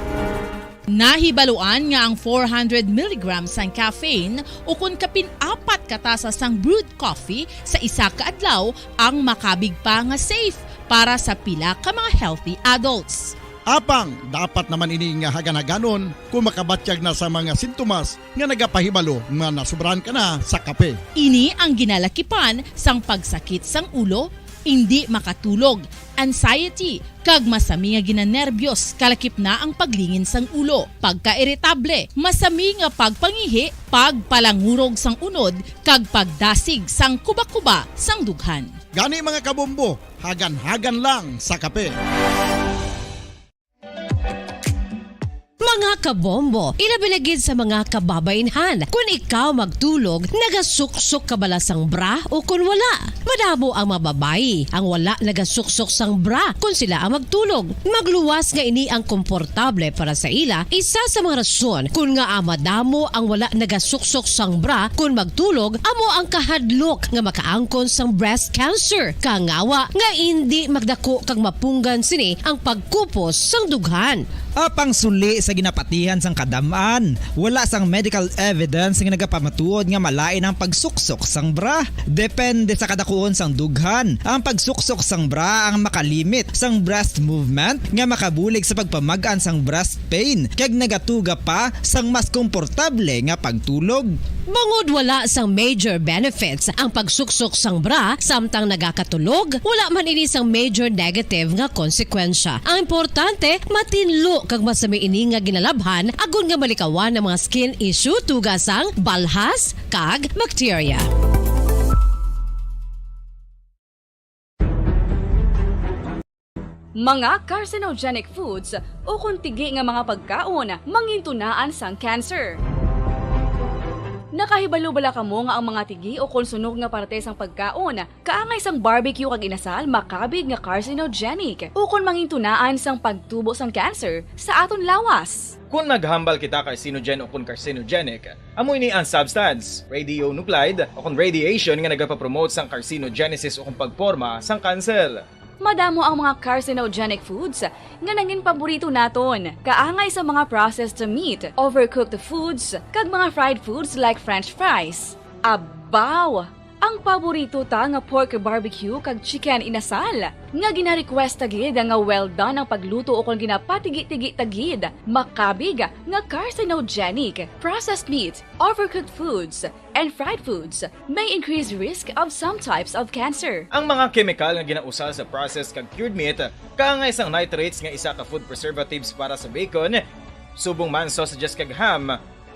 Nahibaluan nga ang four hundred milligrams sang caffeine ukon kapin apat ka tasa sang brewed coffee sa isa ka adlaw ang makabig pa nga safe para sa pila ka mga healthy adults. Apang dapat naman ini nga hagan-haganon kon makabatyag na sa mga sintomas nga nagapahibalo nga nasobrahan ka na sa kape. Ini ang ginalakipan sang pagsakit sang ulo, indi makatulog, anxiety, kag masami nga ginanerbyos, kalakip na ang paglingin sang ulo, pagkairitable, masami nga pagpangihi, pagpalangurog sang unod, kag pagdasig sang kubakuba sang dughan. Gani, mga kabombo, hagan-hagan lang sa kape. Mga kabombo, ilabi na gid sa mga kababainhan, kun ikaw magtulog, nagasuksok ka bala sang bra o kun wala? Madamo ang mga babayi ang wala nagasuksok sang bra kun sila ang magtulog. Magluwas nga ini ang komportable para sa ila, isa sa mga rason kun ngaa madamo ang wala nagasuksok sang bra kun magtulog amo ang kahadlok nga makaangkon sang breast cancer, kangawa nga indi magdako kag mapunggan sini ang pagkupos sang dughan. Apang suli sa ginapatihan sang kadam-an, wala sang medical evidence nga nagapamatuod nga malain ang pagsuksok sang bra. Depende sa kadakuon sang dughan, ang pagsuksok sang bra ang makalimit sang breast movement nga makabulig sa pagpamag-an sang breast pain kag nagatuga pa sang mas komportable nga pagtulog. Bangod wala sang major benefits ang pagsuksok sang bra samtang nagakatulog, wala man ini sang major negative nga konsekwensya. Ang importante, matinlo kag masami ini nga ginalabhan agod nga malikawan ang mga skin issue tuga sang balhas kag bakterya. Mga carcinogenic foods ukon tigi nga mga pagkaon mangintunaan sang cancer. Nakahibalo bala kamo nga ang mga tigi ukon sunog nga parte sang pagkaon, kaangay sang barbecue kag inasal, makabig nga carcinogenic ukon mangintunaan sang pagtubo sang cancer sa aton lawas? Kon maghambal kita carcinogen ukon carcinogenic, amo ini ang substance, radionuclide, ukon radiation nga nagapapromote sang carcinogenesis ukon pagporma sang cancer. Madamo ang mga carcinogenic foods nga nangin paborito naton, kaangay sa mga processed meat, overcooked foods, kag mga fried foods like French fries. Abaw! Ang paborito ta nga pork barbecue kag chicken inasal, nga gina-request ta gid nga well done ang pagluto ukon ginapatigi-tigi ta gid, makabig nga carcinogenic. Processed meat, overcooked foods, and fried foods may increase risk of some types of cancer. Ang mga kemikal nga ginausal sa processed kag cured meat, kaangay sang nitrates nga isa ka food preservatives para sa bacon, subong man sausages kag ham,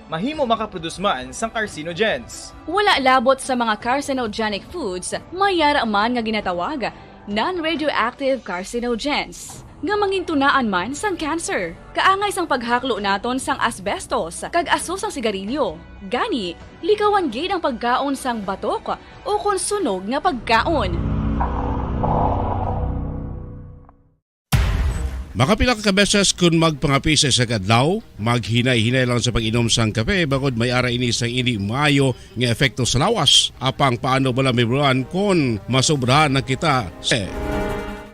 mahimo makaproduce man sang carcinogens. Wala labot sa mga carcinogenic foods, may yara man nga ginatawag non-radioactive carcinogens, nga mangintunaan man sang cancer. Kaangay sang paghaklo naton sang asbestos kag aso sang sigarilyo. Gani, likawan gid ang pagkaon sang batok ukon sunog nga pagkaon. Makapila ka beses kon magpangape sa isa ka adlaw, maghinay-hinay lang sa pag-inom sang kape, bangod may ara ini sang indi maayo nga epekto sa lawas. Apang paano bala, Ma'am Ron, kon masobrahan na kita sa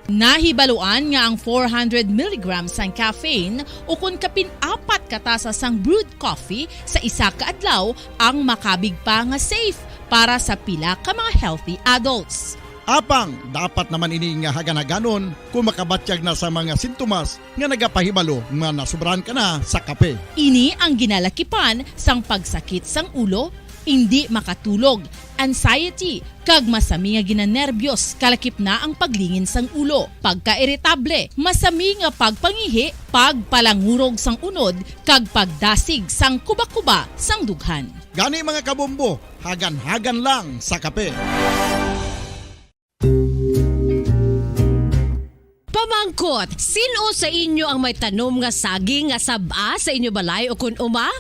Nahibaluan nga ang four hundred milligrams sang caffeine ukon kapin apat ka tasa sang brewed coffee sa isa ka adlaw ang makabig pa nga safe para sa pila ka mga healthy adults. Apang dapat naman ini nga hagan-haganon kung makabatyag na sa mga sintomas nga nagapahibalo nga nasobrahan ka na sa kape. Ini ang ginalakipan sang pagsakit sang ulo, indi makatulog, anxiety, kag masami nga ginanerbyos, kalakip na ang paglingin sang ulo, pagkairitable, masami nga pagpangihi, pagpalangurog sang unod, kag pagdasig sang kubakuba sang dughan. Gani, mga kabombo, hagan-hagan lang sa kape. Pamangkot, sin-o sa inyo ang may tanom nga saging nga sab-a sa inyo balay ukon uma?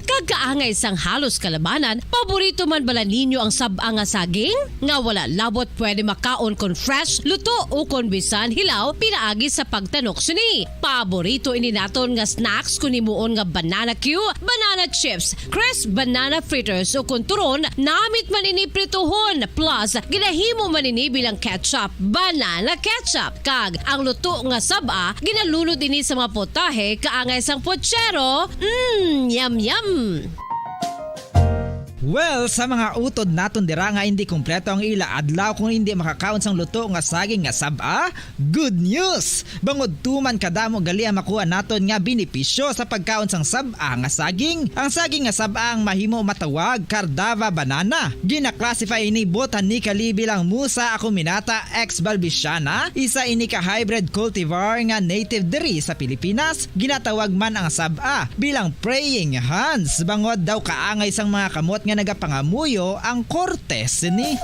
Kag kaangay sang halos kalabanan, paborito man bala ninyo ang sab-a nga saging? Nga wala labot pwede makaon kon fresh, luto, ukon bisan hilaw pinaagi sa pagtanok sini. Paborito ini naton nga snacks kon himuon nga banana cue, banana chips, crisp banana fritters, ukon turon, namit man ini prituhon, plus ginahimo man ini bilang ketchup, banana ketchup. Kag ang luto nga sab-a, ginalunod ini sa mga potahe kaangay sang pochero. Mm, yum, yum! Well, sa mga utod naton dira nga indi kompleto ang ila adlaw kung indi makakaon sang luto nga saging nga sab-a, good news! Bangod tuman kadamo gali ang makuha naton nga benepisyo sa pagkaon sang sab-a nga saging. Ang saging nga sab-a ang mahimo matawag Cardava banana. Gina-classify ini botanically bilang Musa acuminata ex balbisiana, isa ini ka hybrid cultivar nga native diri sa Pilipinas. Ginatawag man ang sab-a bilang praying hands, bangod daw kaangay sang mga kamot nga nagapangamuyo ang korte sini.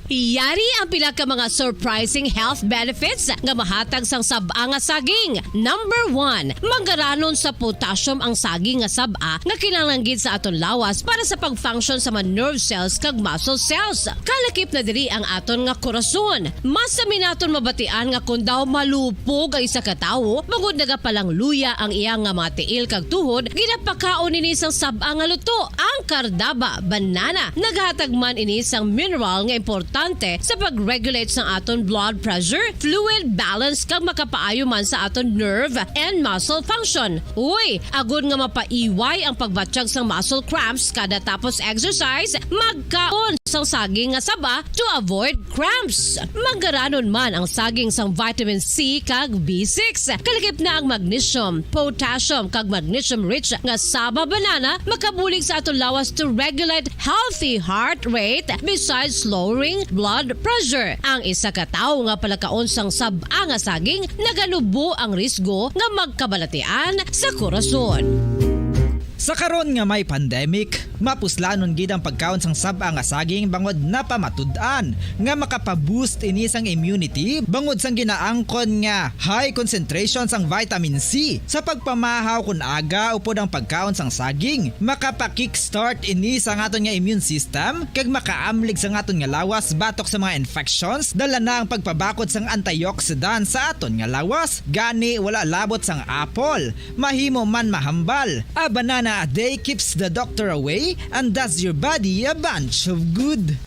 Yari ang pila ka mga surprising health benefits nga mahatag sang sab-a nga saging. Number one, manggaranon sa potassium ang saging nga sab-a nga kinahanglan gid sa aton lawas para sa pag-function sa mga nerve cells kag muscle cells. Kalakip na diri ang aton nga korason. Masami naton mabatian nga kon daw malupog ang isa ka tawo, bangod nagapalangluya ang iya nga mga tiil kag tuhod, ginapakaon ini sang sab-a nga luto, ang Cardava banana. Naghatag man ini sang mineral nga importante sa pag-regulate sang aton blood pressure, fluid balance, kag makapaayo man sa aton nerve and muscle function. Uy, agod nga mapaiway ang pagbatyag sang muscle cramps kada tapos exercise, magkaon sang saging nga saba to avoid cramps. Manggaranon man ang saging sang vitamin C kag B six. Kalakip na ang magnesium, potassium, kag magnesium-rich nga saba banana makabulig sa aton lawas to regulate healthy heart rate besides lowering blood pressure. Ang isa ka tawo nga palakaon sang sab-a nga saging naganubo ang risgo nga magkabalatian sa korason. Sa karon nga may pandemic, mapuslanon gid ang pagkaon sang sab-a nga saging bangod napamatud-an nga makapa-boost ini sang immunity bangod sang ginaangkon nga high concentration sang vitamin C. Sa pagpamahaw kon aga upod ang pagkaon sang saging, makapa-kickstart ini sa aton nga immune system kag makaamlig sa aton nga lawas batok sa mga infections, dala na ang pagpabakod sang antioxidant sa aton nga lawas. Gani, wala labot sang apple, mahimo man mahambal. A banana a day keeps the doctor away and does your body a bunch of good.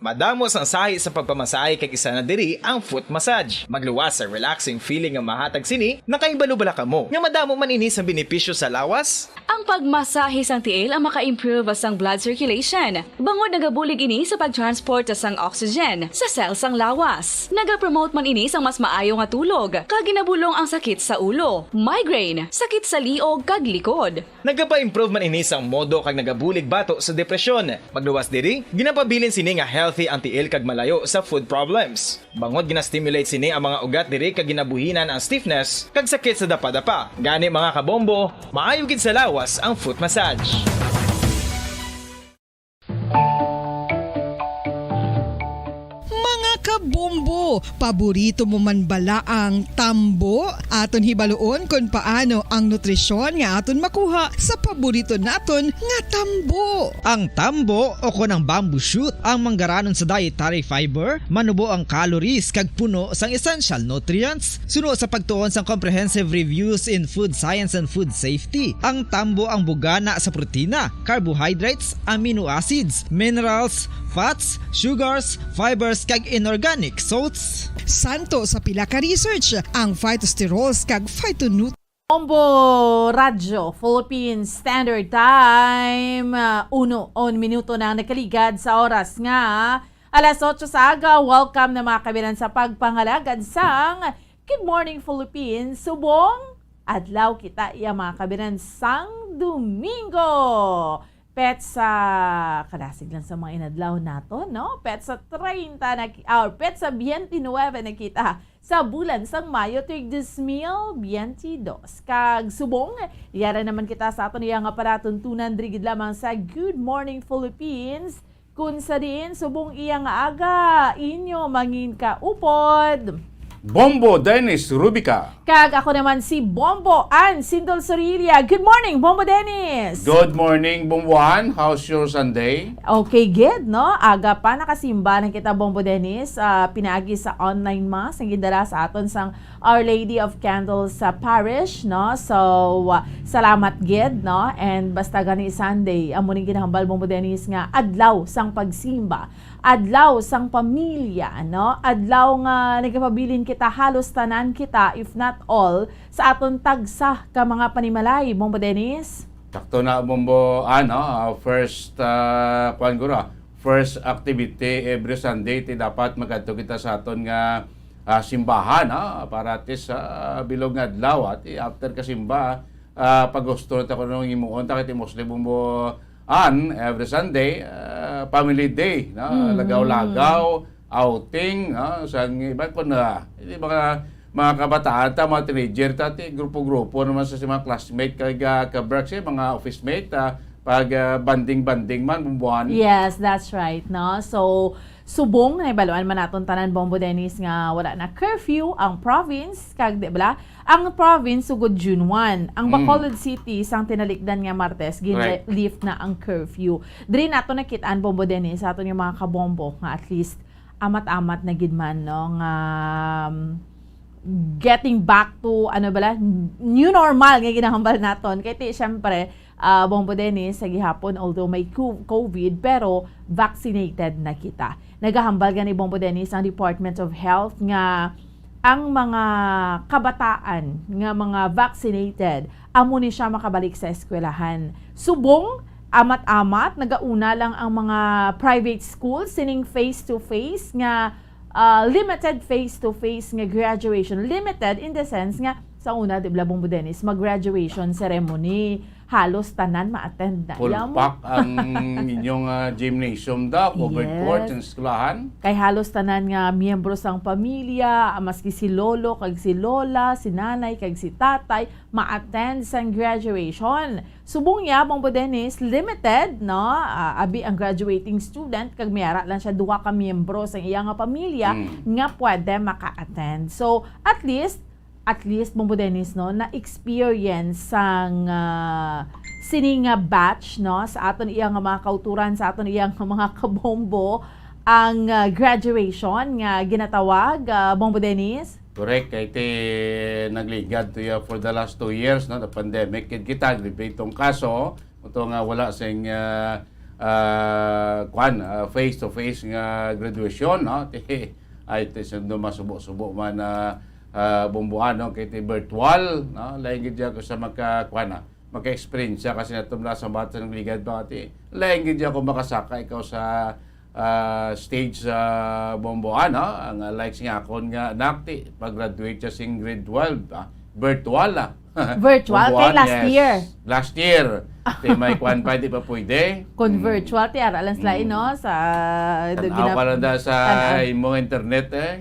Madamo sang sahi sa pagpamasahe, kag isa na diri ang foot massage. Magluwas sa relaxing feeling nga mahatag sini. Nakahibalo bala kamo nga madamo man ini sang benepisyo sa lawas? Ang pagmasahe sang tiil ang maka-improve sang blood circulation, bangod nagabulig ini sa pag-transport sang oxygen sa cell sang lawas. Nagapromote man ini sang mas maayo nga tulog, kag ginabulong ang sakit sa ulo, migraine, sakit sa liog, kag likod. Nagapa-improve man ini sang modo kag nagabulig bato sa depresyon. Magluwas diri, ginapabilin sini nga healthy ang tiil kag malayo sa foot problems. Bangod gina-stimulate sini ang mga ugat diri kag ginabuhinan ang stiffness kag sakit sa dapadapa. Gani, mga kabombo, maayo gid sa lawas ang foot massage. Mga kabombo, paborito mo man bala ang tambo? Aton hibaluon kon paano ang nutrisyon nga aton makuha sa paborito naton nga tambo. Ang tambo o kon ang bamboo shoot ang manggaranon sa dietary fiber, manubo ang calories kag puno sang essential nutrients. Suno sa pagtuon sang Comprehensive Reviews in Food Science and Food Safety, ang tambo ang bugana sa protina, carbohydrates, amino acids, minerals, fats, sugars, fibers, kag inorganic salts. Santo sa pila ka research ang phytosterols kag phytonut- Bombo Radyo Philippines Standard Time, ah, uno on minuto na ang nakaligad sa oras nga alas otso sa aga. Welcome na, mga kabiran, sa pagpangalagad sang Good Morning Philippines. Subong adlaw kita iya, mga kabiran, sang Domingo. Petsa, kadasig lang sa mga inadlaw nato, no? Petsa treinta na ki-, ah, petsa twenty-nine na kita sa bulan sang Mayo, tig dos mil biyente dos. Kag subong, yara naman kita sa aton iya nga palatuntunan diri gid lamang sa Good Morning Philippines, kun sa diin subong iya nga aga, inyo mangin kaupod, Bombo Dennis Rubica. Kag ako naman si Bombo Ann Sindol Sorilla. Good morning, Bombo Dennis. Good morning, Bombo Ann. How's your Sunday? Okay, good, no? Aga pa, nakasimba na kita, Bombo Dennis. Ah, pinaagi sa online mass ang gindala sa aton sang Our Lady of Candles sa parish, no? So, ah, salamat gid, no? And basta gani Sunday, amo ning ginahambal, Bombo Dennis, nga adlaw sang pagsimba, adlaw sang pamilya, no? Adlaw nga nagapabilin kita, halos tanan kita, if not all, sa aton tagsa ka mga panimalay, Bombo Dennis. Sakto na, Bombo, ano, ah, first, ah, kuwan ko na, first activity every Sunday, ti dapat magadto kita sa aton nga, ah, simbahan, ah, para at least, ah, bilog nga adlaw, ah, ti after ka simba, ah, pag-gusto na ta kung anong himuon ta, kay ti mostly, Bombo Ann, every Sunday, ah, family day, no? Mm. Lagaw-lagaw, outing, no? Sa iba ko na, hindi, mga, mga kabataan ta, mga teenager ta, ti grupo-grupo naman sa, sa mga classmate, kag, ah, ka-work, sa mga office mate, ah, pag, ah, banding-banding man, Bombo Ann. Yes, that's right, no? So, subong, nahibaluan man naton tanan, Bombo Dennis, nga wala na curfew ang province, kag, di bala, ang province sugod June one. Ang Mm. Bacolod City, sang tinalikdan nga Martes, Correct. gin-lift na ang curfew. Diri nato nakit-an, Bombo Dennis, sa aton nga mga kabombo, nga at least amat-amat na gid man, no, nga, um, getting back to, ano bala, new normal nga ginahambal naton. Kay ti, syempre, ah, Bombo Dennis, sa gihapon, although may co-, covid, pero vaccinated na kita. Nagahambal gani, Bombo Dennis, ang Department of Health nga ang mga kabataan nga mga vaccinated, amo ni siya makabalik sa eskwelahan. Subong, amat-amat, nagauna lang ang mga private schools sining face-to-face nga, ah, limited face-to-face nga graduation. Limited in the sense nga, sa una, di ba, Bombo Dennis, mag-graduation ceremony, halos tanan ma-attend na. Full Yamo. pack ang inyong, ah, gymnasium daw, covered Yes. court, ang eskwelahan. Kay halos tanan nga miyembro sang pamilya, ah, maski si lolo kag si lola, si nanay kag si tatay, ma-attend sang graduation. Subong niya, Bombo Dennis, limited, no? Ah, abi ang graduating student, kag may ara lang siya duha ka miyembro sang iya nga pamilya Mm. nga pwede maka-attend. So, at least, at least, Bombo Dennis, no, na-experience sang, ah, sini nga batch, no, sa aton iya nga mga kauturan, sa aton iya nga mga kabombo, ang, ah, graduation nga ginatawag, ah, Bombo Dennis? Correct. Kay ti nagligad to ya for the last two years, no, the pandemic, kid kita, grabe itong kaso, ito nga wala sing, ah, ah, kwan, ah, face-to-face nga graduation, no? Ti, ay, ti, sundo masubo-subo man, ah, ah, Bomboan, no? Kay ti virtual, no? Lain gid ako sa maka, kwan, ah, maka-experience kasi natumla sa bata ng ligad ba, ti, lain gid ako makasaka ikaw sa, ah, stage sa Bomboan, no? Ang, ah, likes nga akon nga anak, ti, pag-graduate siya sing grade twelve, ah, virtual, ah. Virtual kay Bubuan, last yes. year. Last year. Kay may kwan pa, di pa pwede. Kung Mm. virtual, ti ara lang sila, Mm. no, sa Tanaw gina- ka lang da sa tanaw. Imong internet, eh.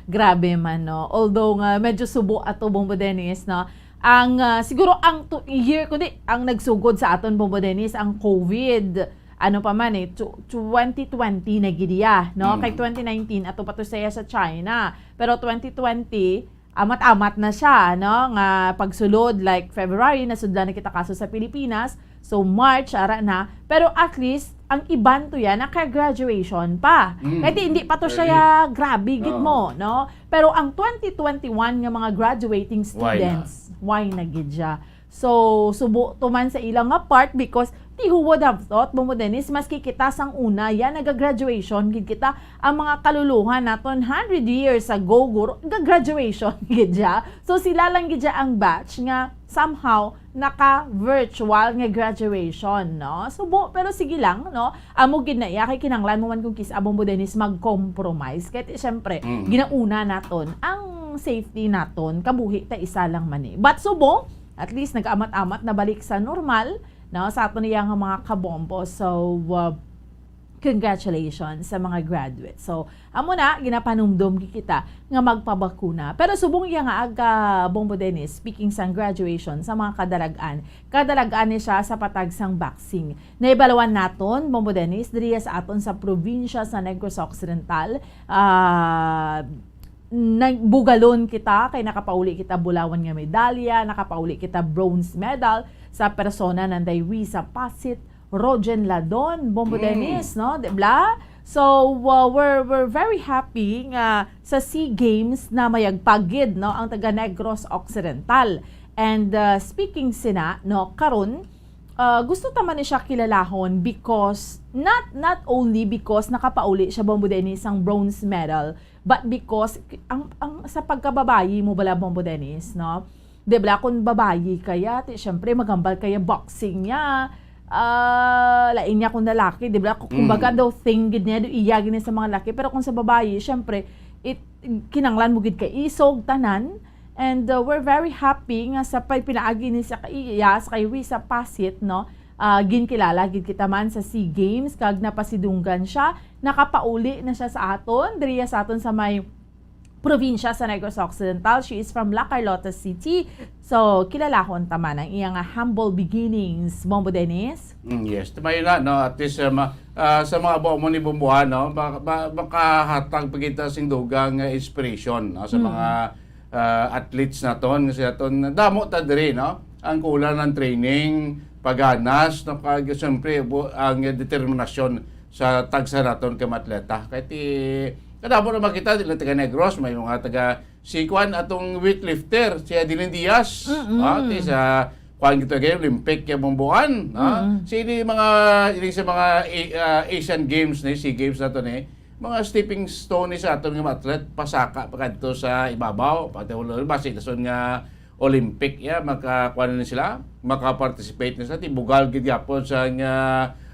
Grabe man, no? Although nga, medyo subo ato, Bombo Dennis, no? Ang, ah, siguro ang tu-, year, kundi ang nagsugod sa aton, Bombo Dennis, ang COVID, ano pa man, eh, tw-, twenty twenty na gid iya, no? Mm. Kay twenty nineteen, ato pa to siya sa China. Pero twenty twenty, amat-amat na siya, no? Nga pagsulod, like, February, nasudlan na kita kaso sa Pilipinas. So, March, ara na. Pero at least, ang iban to yan, naka-graduation pa. Mm. Kaya di, hindi pa to siya Early. grabe, gid Oo. mo, no? Pero ang twenty twenty-one nga mga graduating Why not? students, why na gid siya? So, subo to man sa ilang nga part because ti who would have thought, Bombo Dennis, maski kita sang una, yan, naga-graduation gid kita, ang mga kaluluhan naton hundred years ago, guro, ga-graduation gid siya. So, sila lang gid siya ang batch nga somehow naka-virtual nga graduation, no? Subo, pero sige lang, no? Amo gid na iya, kay kinahanglan mo man kung kis-a, Bombo Dennis, mag-compromise. Kay, ti, syempre, Mm. ginauna naton ang safety naton, kabuhi ta isa lang man eh. But subong, at least nag-amat-amat na balik sa normal, no, sa aton iya nga mga kabombo. So, uh, congratulations sa mga graduates. So, amo na, ginapanumdom kita nga magpabakuna. Pero subong iya nga aga, Bombo Dennis, speaking sang graduation, sa mga kadalag-an, kadalag-an ni siya sa patag sang boxing. Naibalawan naton, Bombo Dennis, diriya sa aton sa probinsya sa Negros Occidental, ah, nagbugalon kita kay nakapauli kita bulawan nga medalya, nakapauli kita bronze medal sa persona nanday Risa Pasit, Rogen Ladon, Bombo Mm. Dennis, no? Di bla? So, uh, we're, we're very happy nga sa SEA Games na mayagpagid, no, ang taga Negros Occidental. And, uh, speaking sina, no, karon, uh, gusto ta man ni siya kilalahon because, not, not only because nakapauli siya, Bombo Dennis, ang bronze medal, but because ang, ang sa pagkababayi mo bala, Bombo Dennis, no? Di ba, kung babayi kaya, ti, syempre, magambal kaya boxing niya. Ah, lain niya kung lalaki, di ba? Kung, kumbaga Mm. daw thing gid niya, do iya gid niya sa mga laki. Pero kung sa babayi, syempre, it, kinanglan mo gid kay isog, tanan. And, uh, we're very happy nga sa pay-, pinaagi ni sa kay iya, sa kay Risa Pasit, no? Ah, ginkilala gid kita man sa SEA Games, kag napasidunggan siya, nakapauli na siya sa aton, diriya sa aton sa may probinsya sa Negros Occidental. She is from La Carlota City. So, kilalahon ta man ang iya nga humble beginnings, Bombo Dennis. Mm, yes, tumayo na, no? At least, uh, ma-, ah, sa mga abo mo ni Bomboan, no? Ma-, ma-, makahatag pa kita sing dugang, uh, inspiration, no? Sa Mm. mga, ah, athletes naton, nga sa aton, damo ta diri, no? Ang kulang ng training, paghanas, no? Kag, siyempre, bu-, ang determinasyon sa tagsa naton ka mga atleta. Kay ti, kadamo na makita, dili taga Negros, may mga taga, si Kwan, atong weightlifter, si Adeline Diaz. Mm-mm. Ah, ti sa, Kwan, gito kay Olympic, kay Bomboan, ah. Mm-mm. Si ini mga, ini sa mga, eh, ah, Asian Games ni, SEA Games naton eh, mga stepping stone ni sa aton nga mga atlet, pasaka pa kadto sa ibabaw, pati ulo, basi dason nga Olympic, ya, makakuan na sila, maka-participate na sila. Ti bugal gid gyapon sa nga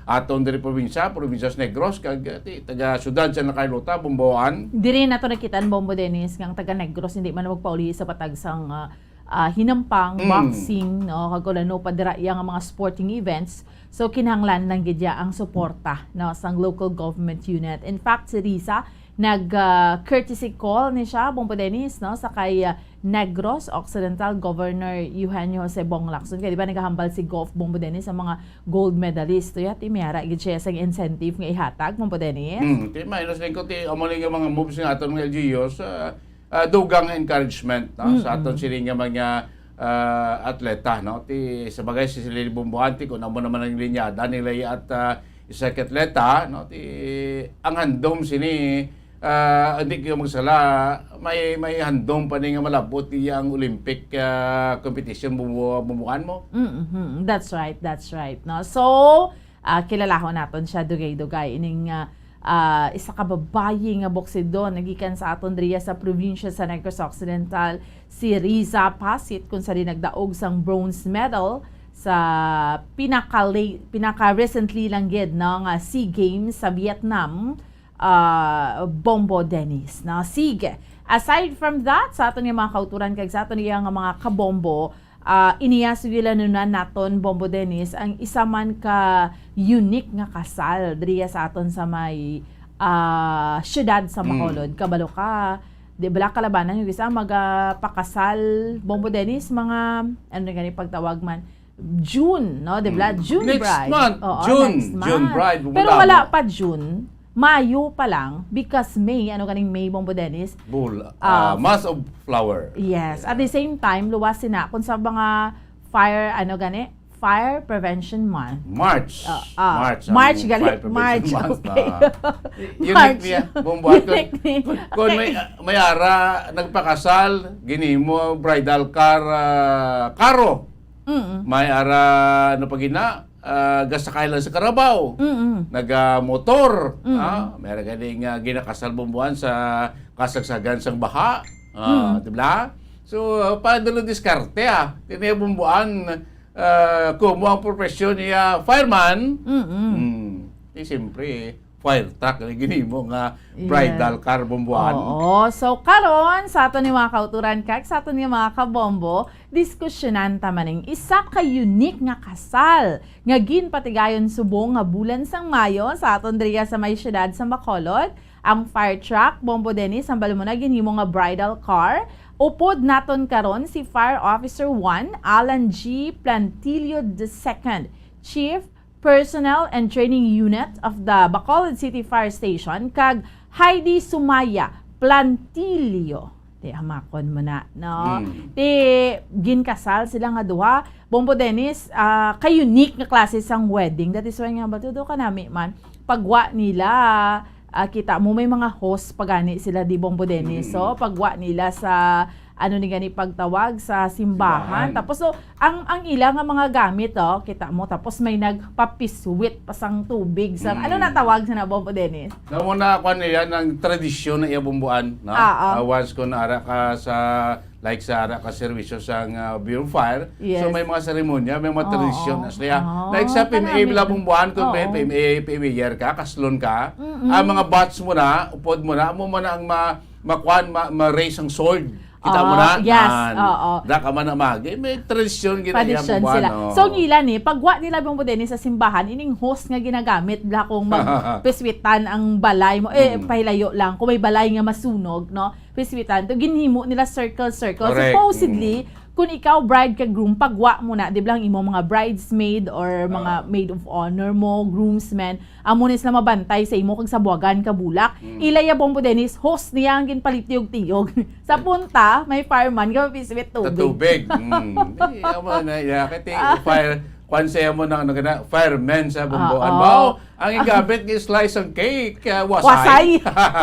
aton diri probinsya, probinsya sa Negros, kag, eh, ti, taga syudad sa Nacarlota, Bomboan. Diri nato nakita ang Bombo Dennis nga ang taga Negros hindi man magpauli sa patag sang, ah, ah, hinampang, Mm. boxing, no, kag wala no pa dira iya nga mga sporting events. So, kinahanglan lang gid iya ang suporta, no, sang local government unit. In fact, si Risa, nag, ah, courtesy call ni siya, Bombo Dennis, no, sa kay, ah, Negros Occidental Governor Eugenio Jose Bong Lacson. Kaya di ba nagahambal si Gov Bombo Dennis sa mga gold medalist? So, yati, may ara gid siya sa incentive nga ihatag, Bombo Dennis. Hmm, ti, minus din ko, ti, amo lang yung mga moves nga aton mga L G Us, ah, ah, dugang nga encouragement, no, sa Mm-mm. aton sini nga mga, ah, atleta, no? Ti, sa bagay, si Silili Bomboan, ti, kung amo naman ang linyada nila at, ah, isa ka atleta, no? Ti, ang handom sini, ah, hindi kayo magsala, may, may handom pa ni nga malabot iya ang Olympic, ah, competition, Bombo-, Bomboan mo. Mm-hmm. That's right, that's right, no? So, Ah, kilalahon naton siya dugay-dugay. Ining, ah, ah, isa ka babayi nga boksidon nagikan sa aton diriya sa probinsya sa Negros Occidental, si Riza Pasit, kung sa di nagdaog sang bronze medal sa pinaka pinaka recently lang gid, no, nga SEA Games sa Vietnam, ah, Bombo Dennis, no? Sige. Aside from that, sa aton nga mga kauturan kag sa aton iya nga mga kabombo, ah, iniya sugilanon naton, Bombo Dennis, ang isa man ka unique nga kasal diriya sa aton sa may, ah, siyudad sa Mm. Bacolod. Kabalo ka, di bala kalabanan yung isa magpakasal, Bombo Dennis, mga, ano na gani pagtawag man, June, no? Di bala? Mm. June Next bride. month, Oo, June, next June month. bride, Pero wala wala mo. pa June. Mayo pa lang, because May, ano ganing May, Bombo Dennis? Bul-, Ah, ah, month of flower. Yes. At the same time, luwas sina, kung sa mga fire, ano gani? Fire Prevention Month. March. Ah, ah, March ang March, gali. Fire Prevention March, Month. okay. Ah. Unique March. niya, Bombo, at kung, Unique niya. kung, kung may, Okay. may ara, nagpakasal, ginimo, bridal car, ah, karo. Mm-mm. May ara, ano pa gina, ah, gasakay lang sa karabaw. Mm-mm. Nagamotor. Mm-mm. Ah, may ara gani nga ginakasal, Bomboan, sa kasagsagan sang baha. Ah, Mm. di ba? So, ah, pa dulo diskarte, ah. Tini, Bomboan, ah, kumo ang profesyon niya, fireman. Mm-mm. Hmm. Di siyempre, fire truck, eh, ginimo nga Yeah. bridal car, Bomboan. Oo. So, karon, sa aton ni mga kauturan, kag sa aton ni mga kabombo, diskusyonan ta man ning isa ka unique nga kasal nga ginpatigayon subong nga bulan sang Mayo sa aton diriya sa may siyudad sa Bacolod, ang fire truck, Bombo Dennis, ang balumuna ginhimo nga bridal car. Upod naton karon si Fire Officer one, Alan G Plantillo the second, Chief Personnel and Training Unit of the Bacolod City Fire Station, kag Heidi Sumaya Plantillo. Di amakon mo na, no? Mm. Di ginkasal sila nga duha. Bombo Dennis, ah, ka-unique nga klase sang wedding. That is why nga ba, tudo ka nami man, pagwa nila, ah, kita mo, may mga host pa gani sila, di, Bombo Dennis. Mm. So, pagwa nila sa, ano ni gani pagtawag, sa simbahan. Simbahan. Tapos, so, ang, ang ila nga mga gamit, oh, kita mo, tapos may nagpapiswit pa sang tubig. Sa, Mm. ano na tawag sa na, Bombo Dennis? Sa muna, kwan, yan ang tradisyon na iya, Bomboan, no? Ah, ah. Ah, once kung naara ka sa, like, sa ara ka servisyo sa, ah, Bureau of Fire, Yes. so may mga seremonya, may mga Oo. tradisyon na siya. Ah, Like sa P M A, marami. Bomboan, kung may Oo. P M A, P M A year ka, kaslon ka, Mm-mm. ang mga batch mo na, upod mo na, amo man na ang ma-, makuan, ma-, ma-raise ang sword. Kita mo Oo, na? yes, Nan. oo. Da ka man na magi. May tradisyon gina iya Tradisyon mo, sila. ano. So, ang ila ni, pagwa nila, Bombo Dennis, sa simbahan, ining hose nga ginagamit, bla, kung magpiswitan ang balay mo, eh, Mm. pahilayo lang, kung may balay nga masunog, no? Piswitan. To, ginhimo nila circle-circle. Correct. Supposedly, Mm. kung ikaw bride ka groom, pagwa mo na, di ba, ang imo mga bridesmaid or mga Ah. maid of honor mo, groomsmen, amo ni sila mabantay sa imo kag sa buwagan ka bulak. Mm. Ila ya, Bombo Dennis, hose niya ang ginpalitiyog-tiyog. Sa Eh. punta, may fireman nga mapiswit Sa tubig. tubig. Mm. Eh, amo na, ya, kay ti-, Ah. fire, kwan siya mo ng, ano ka na, fireman sa Bomboan. Oo. Mao, ang igamit nga slice ang cake, ah, wasay. Wasay.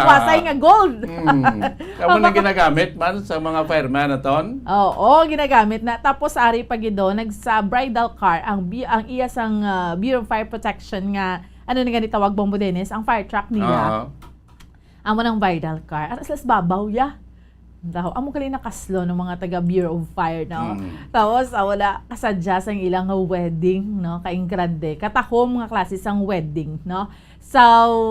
Wasay nga gold. Mm. Amo na Ang mga ginagamit man sa mga fireman, aton? Oo, ginagamit na. Tapos, ari pa gid, oh, nagsa bridal car ang bi-, ang iya sang, ah, Bureau of Fire Protection nga, ano na gani tawag, Bombo Dennis, ang fire truck nila. Oo. Amo nang bridal car. Ara sila sa babaw, ya. Daw, amo gali nakaslo ng mga taga Bureau of Fire, no? Mm. Tapos, ah, wala kasadya sang ilang wedding, no? Kaing grande. Katahom nga klase sang wedding, no? So,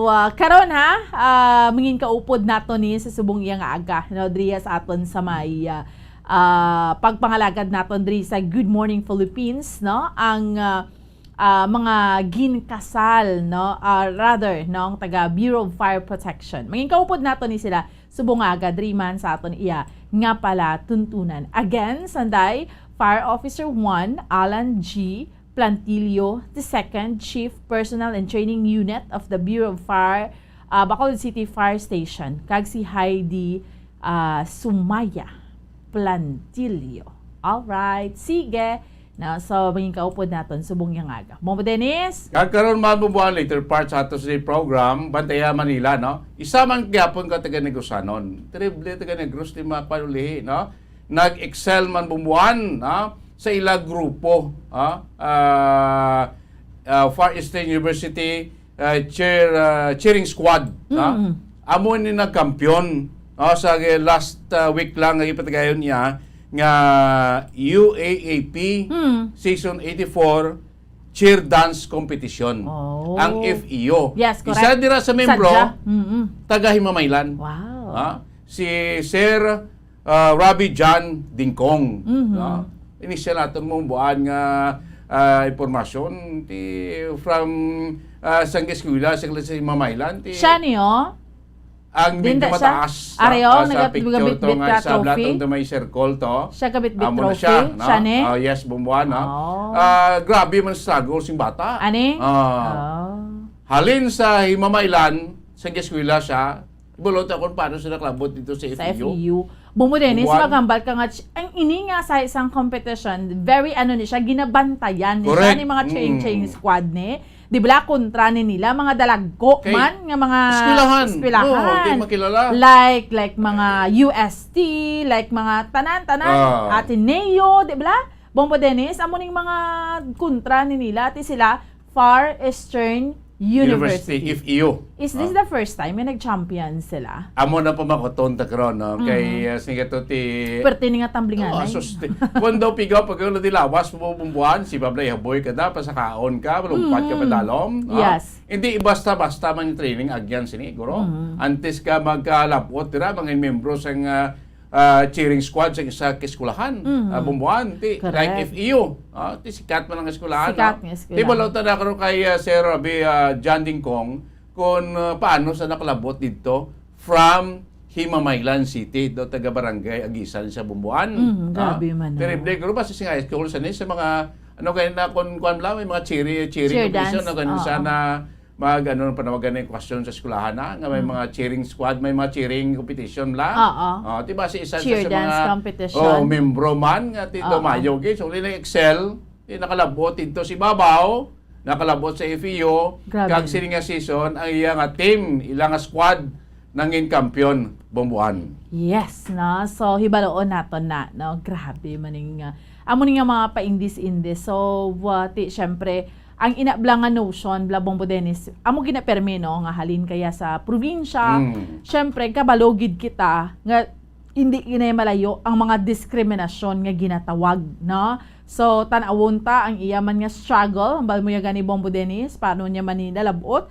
ah, karon, ha, ah, mangin kaupod nato ni sa subong iya nga aga, no? Diriya sa aton sa may, ah, ah, pagpangalagad naton diri sa Good Morning Philippines, no? Ang, ah, ah, mga ginkasal, no? Ah, rather, no, ang taga Bureau of Fire Protection. Mangin kaupod nato ni sila subong nga aga diri man sa aton iya nga palatuntunan. Again, sanday, Fire Officer one, Alan G Plantillo the second, Chief Personnel and Training Unit of the Bureau of Fire, ah, Bacolod City Fire Station, kag si Heidi, ah, Sumaya Plantillo. Alright, sige. Na, so, mangin kaupod naton subong yang aga. Bombo Dennis? Kag karon, mga Bomboan, later part sa ato sa program, Bantaya Manila, no? Isa man gyapon ka taga Negrosanon. Terrible taga Negros, di mapalulihi, no? Nag-excel man, Bomboan, no? Sa ila grupo, ha? Ah, ah, Far Eastern University, ah, cheer, ah, cheering squad, no? Mm. Amo ni nagkampiyon, no, sa last, ah, week lang nga ipatigayon niya nga U A A P Mm. Season eighty-four Cheer Dance Competition, Oh. ang F E U. Yes, Isa correct. dira sa membro, Sadya. Mm-mm. taga Himamaylan. Wow. Ha? Si Sir, ah, Rabi John Dingkong, Mhm. no? Initial naton mo buwan nga, ah, impormasyon ti from, ah, sang eskwela, sa klase Himamaylan, ti Siya niyo? ang Din medyo ta siya? mataas, Areo, ah, sa nagat-, picture to nagabitbit nga ka isa trophy? blatong to may circle to. Siya gabitbit Amo na trophy? siya, no? Siya ni? Ah, yes, Bumbuan, no? Oh. Ah, grabe man struggle sing bata. Ani? Ah. Oh. Halin sa Himamaylan, sa eskwela siya, bulot ako kung paano sila nakalabot dito sa Sa F E U. F E U. Bumbo Dennis, Bumbuan. maghambal ka nga, ch-, ang ini nga sa isang competition, very ano ni siya, ginabantayan ni siya Correct. ni mga train, Mm. train squad ni. Di ba, kontra ni nila, mga dalagko Kay man nga mga eskwelahan. eskwelahan. Oo, di makilala. Like, like mga U S T, like mga tanan-tanan, Ah. Ateneo, di ba? Bumbo Dennis, amo ning mga kontra ni nila, ti sila, Far Eastern University. University, F E U. Is this Ah. the first time nga nag-champion sila? Amo na pamakuton ta karon, no? Kay, Mhm. ah, sige to ti Perte ni nga tamblingan, Oh, ay. sus, ti-, kung daw pigaw, pag ano, di lawas mo bumbuan, si Babla Ihaboy ka na, pasakaon ka, malumpat ka Mhm. padalom, no? Yes. Hindi basta-basta man yung training, agyan sini, guro. Mhm. Antes ka magkalabot, dira, mga membro sang, ah, ah, cheering squad sa isa ka eskwelahan, Mhm. ah, Bumbuan, ti, Correct. like F E U, ah, ti sikat man ang eskwelahan, Sikat no? nga eskwelahan. Ti, balo ta na karon kay, ah, Sir Rabi, ah, John Dingkong, kung, ah, paano sa nakalabot dito from Himamaylan City, do taga Barangay Agisan sa Bumbuan, Mhm, no? grabe man, no? Terrible, guro, basta sa high school, sa, sa mga, ano, kaya na, kung, kung, may mga cheer, cheering Cheer competition, dance, no? Ganun oo. sana, mag, ano, panawagan na yung question sa eskwelahan na, nga may Mm. mga cheering squad, may mga cheering competition la. Oo. Oh, di ba, si isa Cheer sa dance mga, competition. oh, membro man, nga ti Oo. Dumayo, gi. So, uli na excel, di nakalabot dito si Babaw, nakalabot sa F E U, Grabe. kag sini nga season, ang iya nga team, ila nga squad, nangin kampiyon, Bumbuan. Yes, no? So, hibaloon naton na, no? Grabe, maning, ah, amo ni nga mga paindis-indis. So, wa-, ti, syempre, ang ina bala nga notion, bala Bumbo Dennis, amo ginapermi, no, nga halin kaya sa probinsya, Mm. syempre, kabalo gid kita nga hindi ginay malayo ang mga diskriminasyon nga ginatawag, no? So, tan-awon ta ang iya man nga struggle, hambal mo ya gani, Bumbo Dennis, paano niya man ni nalabot,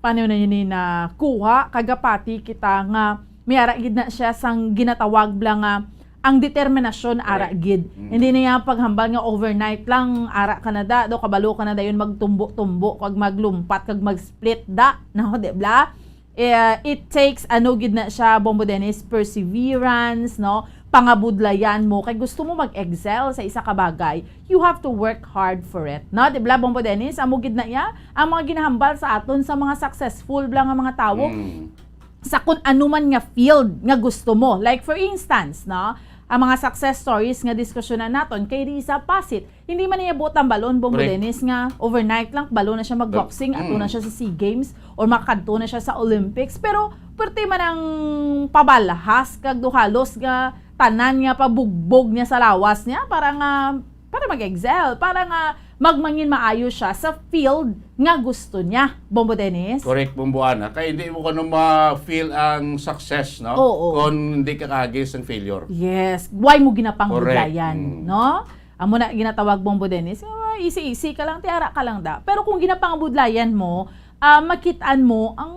paano na niya ni nakuha, kag gapati kita nga may ara gid na siya sang ginatawag bala nga ang determinasyon ara Correct. gid. Mm. Hindi na niya paghambal nga overnight lang, ara ka na da, do kabalo ka na dayon magtumbo-tumbo, kag maglumpat, kag mag-split da, no, di bala? Eh, it takes, ano gid na siya, Bumbo Dennis, perseverance, no? Pangabudlayan mo. Kay gusto mo mag-excel sa isa ka bagay, you have to work hard for it, no? Di bala, Bumbo Dennis? Amo gid na iya ang mga ginahambal sa aton sa mga successful bala nga mga tawo. Mm. Sa kun ano man nga field nga gusto mo. Like, for instance, no, ang mga success stories nga diskusyonan naton kay Riza Pasit, hindi man niya buot ang balon, Bumbo Correct. Dennis, nga overnight lang, balo na siya mag-boxing, Correct. ato na Mm. siya sa SEA Games, or makadto na siya sa Olympics. Pero, pwerte man ang pabalhas, kag do halos nga tanan nga pabugbog niya sa lawas niya para nga, para mag-excel, para nga magmangin maayo siya sa field nga gusto niya, Bumbo Dennis. Correct, Bumbuan, ha? Kaya hindi mo kuno ma-feel ang success, no? Oo. Kung hindi ka kahagis ng failure. Yes. Why mo ginapangudlayan, Correct. Mm. no? Amo na ginatawag, Bumbo Dennis, "Ah, easy-easy ka lang, tiara ka lang da." Pero kung ginapangabudlayan mo, ah, makitaan mo ang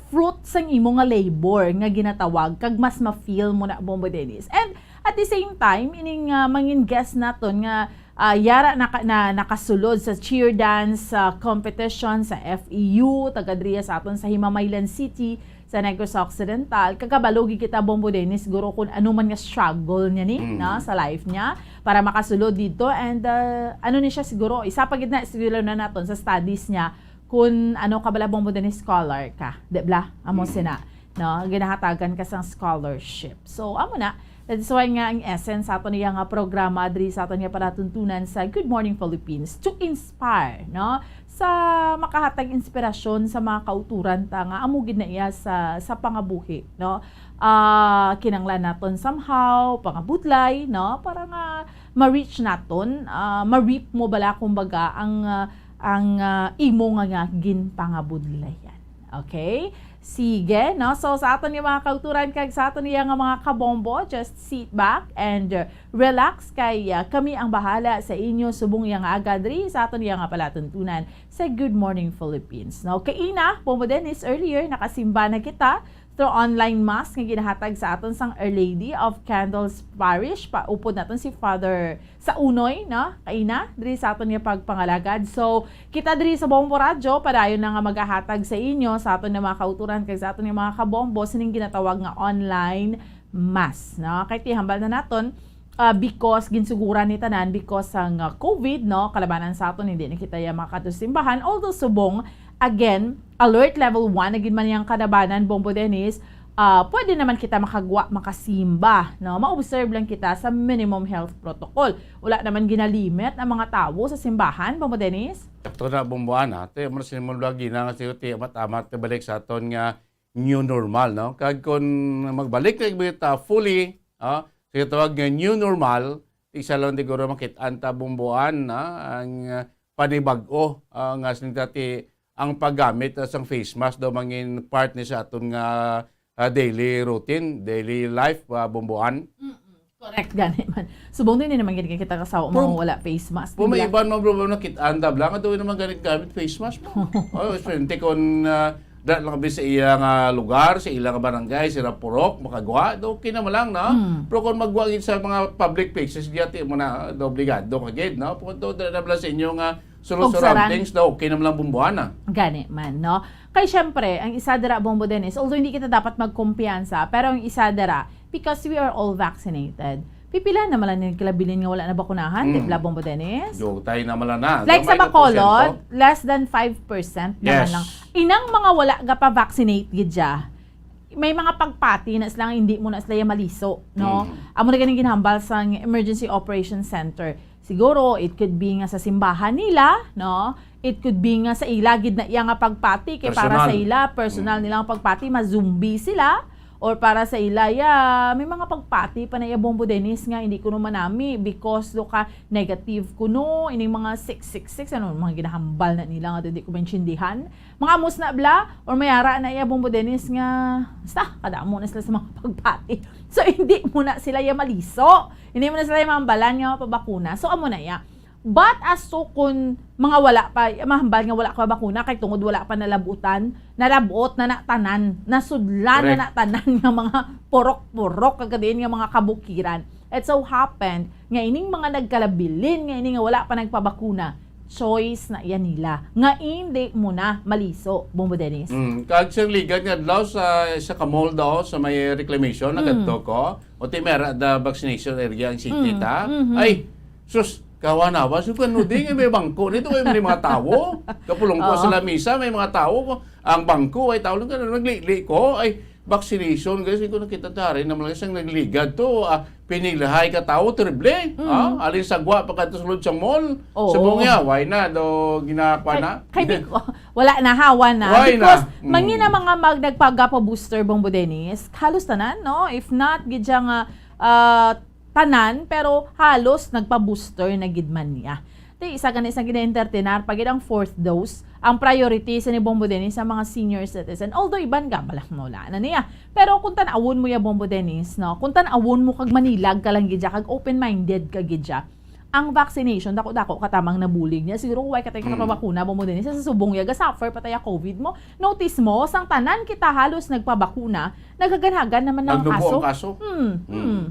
fruit sang imo nga labor nga ginatawag, kag mas ma-feel mo na, Bumbo Dennis. And at the same time, ining, ah, mangin guest naton nga, ah, yara naka-, na, nakasulod sa cheer dance, ah, competition sa F E U, taga diriya sa aton sa Himamaylan City, sa Negros Occidental. Kag kabalo gid kita, Bumbo Dennis, siguro kung ano man nga struggle niya ni, Mm. na, sa life niya, para makasulod dito. And, ah, ano ni siya siguro, isa pa gid na, siguro na naton sa studies niya, kung ano ka bala, Bumbo Dennis, scholar ka, di bala? Amo Mm. sina, no? Ginahatagan ka sang scholarship. So, amo na. That is why nga ang essence sa aton niya nga programa diri sa aton nga palatuntunan sa Good Morning Philippines, to inspire, no? Sa makahatag inspirasyon sa mga kauturan ta nga amo gid na iya sa, sa pangabuhi, no? Ah, kinanglan naton somehow pangabudlay, no? Para nga ma-reach naton, ah, ma-reap mo bala, kumbaga, ang, ah, ang, ah, imo nga, nga ginpangabudlayan. Okay? Sige, no? So, sa aton nga mga kauturan kag sa aton nga mga kabombo, just sit back and, uh, relax kay, uh, kami ang bahala sa inyo subong nga aga diri sa aton nga palatuntunan sa Good Morning Philippines, no? Kaina, Bombo Dennis, earlier, nakasimba na kita through online mass nga ginahatag sa aton sang Our Lady of Candles Parish. Paupod naton si Father sa unoy, no? Kaina, diri sa aton nga pagpangalagad. So, kita diri sa Bombo Radyo, padayon na nga magahatag sa inyo, sa aton nga mga kauturan, kag sa aton nga mga kabombo, sining ginatawag nga online mass, no? Kay tihambal na naton, ah, because ginsuguran ni tanan because sang, ah, COVID, no? Kalabanan sa aton, hindi na kita ya makadto sa simbahan. Although subong, again, alert level one na gid man yang kalabanan, Bombo Dennis, ah, pwede naman kita makagwa, makasimba, no? Ma-observe lang kita sa minimum health protocol. Wala naman ginalimit ang mga tawo sa simbahan, Bombo Dennis? Sakto na, Bombo Ana. Te, mo sa imong lagi na nga siyo, te, amat-amat, te, balik sa aton nga new normal, no? Kag kung magbalik na kita fully, ah, sa tawag nga new normal, isa lang siguro makit-an ta, Bombo Ana, ang, ah, panibag-o, ah, nga sining dati ang paggamit, ah, sang face mask daw mangin part ni sa aton nga, ah, daily routine, daily life, ah, Bombo Ana. Mm-mm. Correct, gani man. Subong din naman gid kita kasawa Pero, mga wala face mask, kung di may ba? Iban mo, bro, nakit-an ta lang, ato naman ganit gamit face mask mo. Oh, especially kung, ah, da lang kami sa iya nga lugar, sa ila nga barangay, sa ila purok, makagwa, do, okay naman lang, no? Hmm. Pero kung magwa gid sa mga public places, di ati mo na, do, obligado ka gid, no? Pero do, da, da, sa inyo nga, Sulod sa Pugsaran. Surroundings daw, okay naman lang, Bombo Ana. Gani man, no? Kay syempre, ang isa dira, Bombo Dennis, although hindi kita dapat magkumpiyansa, pero ang isa dira, because we are all vaccinated, pipila naman lang yung kilabilin nga wala na bakunahan, di Mm. ba, Bombo Dennis? Yo, tayo naman lang na. Like Gamay sa na Bacolod, porsyento. Less than five percent naman Yes. lang. Inang mga wala ga pa-vaccinate gid siya, may mga pagpati na sila nga hindi mo na sila ya maliso, no? Mm. Amo na ganing ginhambal sang Emergency Operation Center. Siguro, it could be nga sa simbahan nila, no? It could be nga sa ila gid na iya nga pagpati, kay para Personal. Sa ila, personal Mm. nila nga pagpati, ma-zombie sila, or para sa ila, ya, may mga pagpati pa na iya, Bombo Dennis, nga hindi kuno manami because do ka negative kuno, ining mga six six six, ano, mga ginahambal na nila nga hindi ko maintindihan. Mga amos na bla, or may ara na iya, Bombo Dennis, nga, basta, kadamo na sila sa mga pagpati. So, hindi mo na sila ya maliso. Hindi mo na sila ya mahambalan nga mapabakuna. So, amo na iya. But as to kun mga wala pa, mahambal nga wala ka bakuna, kay tungod wala pa nalabutan, nalabot na natanan, nasudlan na Correct. Natanan nga mga purok-purok, kag diin nga mga kabukiran. It so happened nga ining mga nagkalabilin, nga ini nga wala pa nagpabakuna, choice na iya nila nga hindi mo na maliso, Bombo Dennis. Mm, kag Sir Ligan nga adlaw sa, sa ka-mall daw, sa may reclamation, Mm. nagadto ko. O ti mera da vaccination area ang city, Mm, ta? Mhm. Ay, sus, kawa-nawa. So, kung ano din, may bangko nito, may, may mga tawo. Kapulong ko Oo. Sa lamisa, may mga tawo. Ang bangko, ay tao lang ka, naglili ko. Ay, vaccination, guys, hindi ko nakita tari naman lang isang nagligad to. Ah, pinilahay ka tao, triple. Mm. Ah, alin sagwa pa kadto sulod sa mall. Oo. Sa Bungia, why na? Do, ginakwa na? Kay, kay di ko, wala na, hawa na. Why na? Because, Mm. mangina mga mag-, nagpagapa-booster, Bombo Dennis, halos tanan, no? If not, gid siya nga, ah, tanan, pero halos nagpa-booster na gid man niya. Ti, isa gani sa gina-entertainar, pag ang fourth dose, ang priority sa ni Bombo Dennis sa mga senior citizen. Although iban ga, bala, wala na niya. Pero kung tan-awon mo ya, Bombo Dennis, no? Kung tan-awon mo kag manilag ka lang gid siya, kag open-minded ka gid siya, ang vaccination, dako-dako ka tamang nabulig niya. Siguro, why ka tayo Mm. Kapabakuna, Bombo Dennis? Sa subong ya, ga-suffer pa tayo COVID mo. Notice mo, sang tanan kita halos nagpabakuna, naghaganhagan naman ang Nagnubo kaso. Ang kaso. Hmm, Hmm. hmm.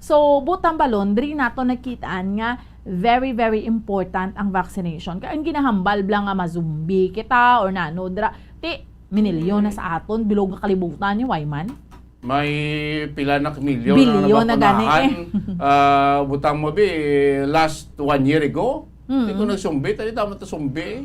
So, butang balon, diri nato nakitaan nga very, very important ang vaccination. Kaya ang ginahambal bla nga mazumbi kita or nano, dra, ti, minilyon na sa aton, bilog nga kalibutan ni Wayman. May pila na milyon Bilyon na na gani, nabakunahan. Eh. Ah, butang mo, bi, last one year ago, Mm. Di ko nagsumbi, tadi tama to sumbi.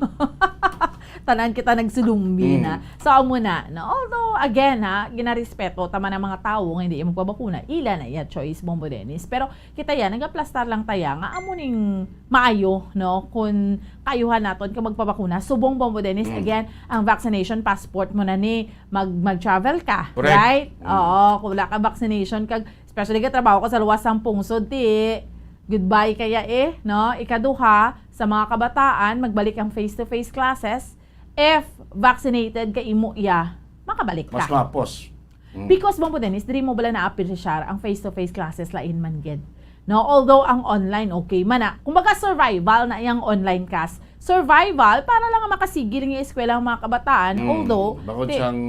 Tanan kita nagsulumbi Mm. na. So, amo na, no? Although, again, ha, ginarespeto ta man ang mga tawo nga hindi magpabakuna. Ila na iya choice, Bombo Dennis. Pero kita yan, nagaplastar lang taya nga amo ning maayo, no? Kung kayuhan naton ka magpabakuna. Subong, Bombo Dennis, Mm. again, ang vaccination passport mo na ni mag-, mag-travel ka, Correct. Right? Mm. Oo, kung wala ka vaccination, kag, especially ka trabaho ka sa luwas sang pungsod, ti, goodbye kaya eh, no? Ikaduha, sa mga kabataan, magbalik ang face-to-face classes, if vaccinated ka imo iya, makabalik ka. Mas mapos. Mm. Because, Bombo Dennis, diri mo bala na-appreciate ang face-to-face classes, lain man gid. No, although ang online, okay man na. Kumbaga, survival na yang online class. Survival para lang makasigi lang yung eskwela ang mga kabataan, mm, although bakod sang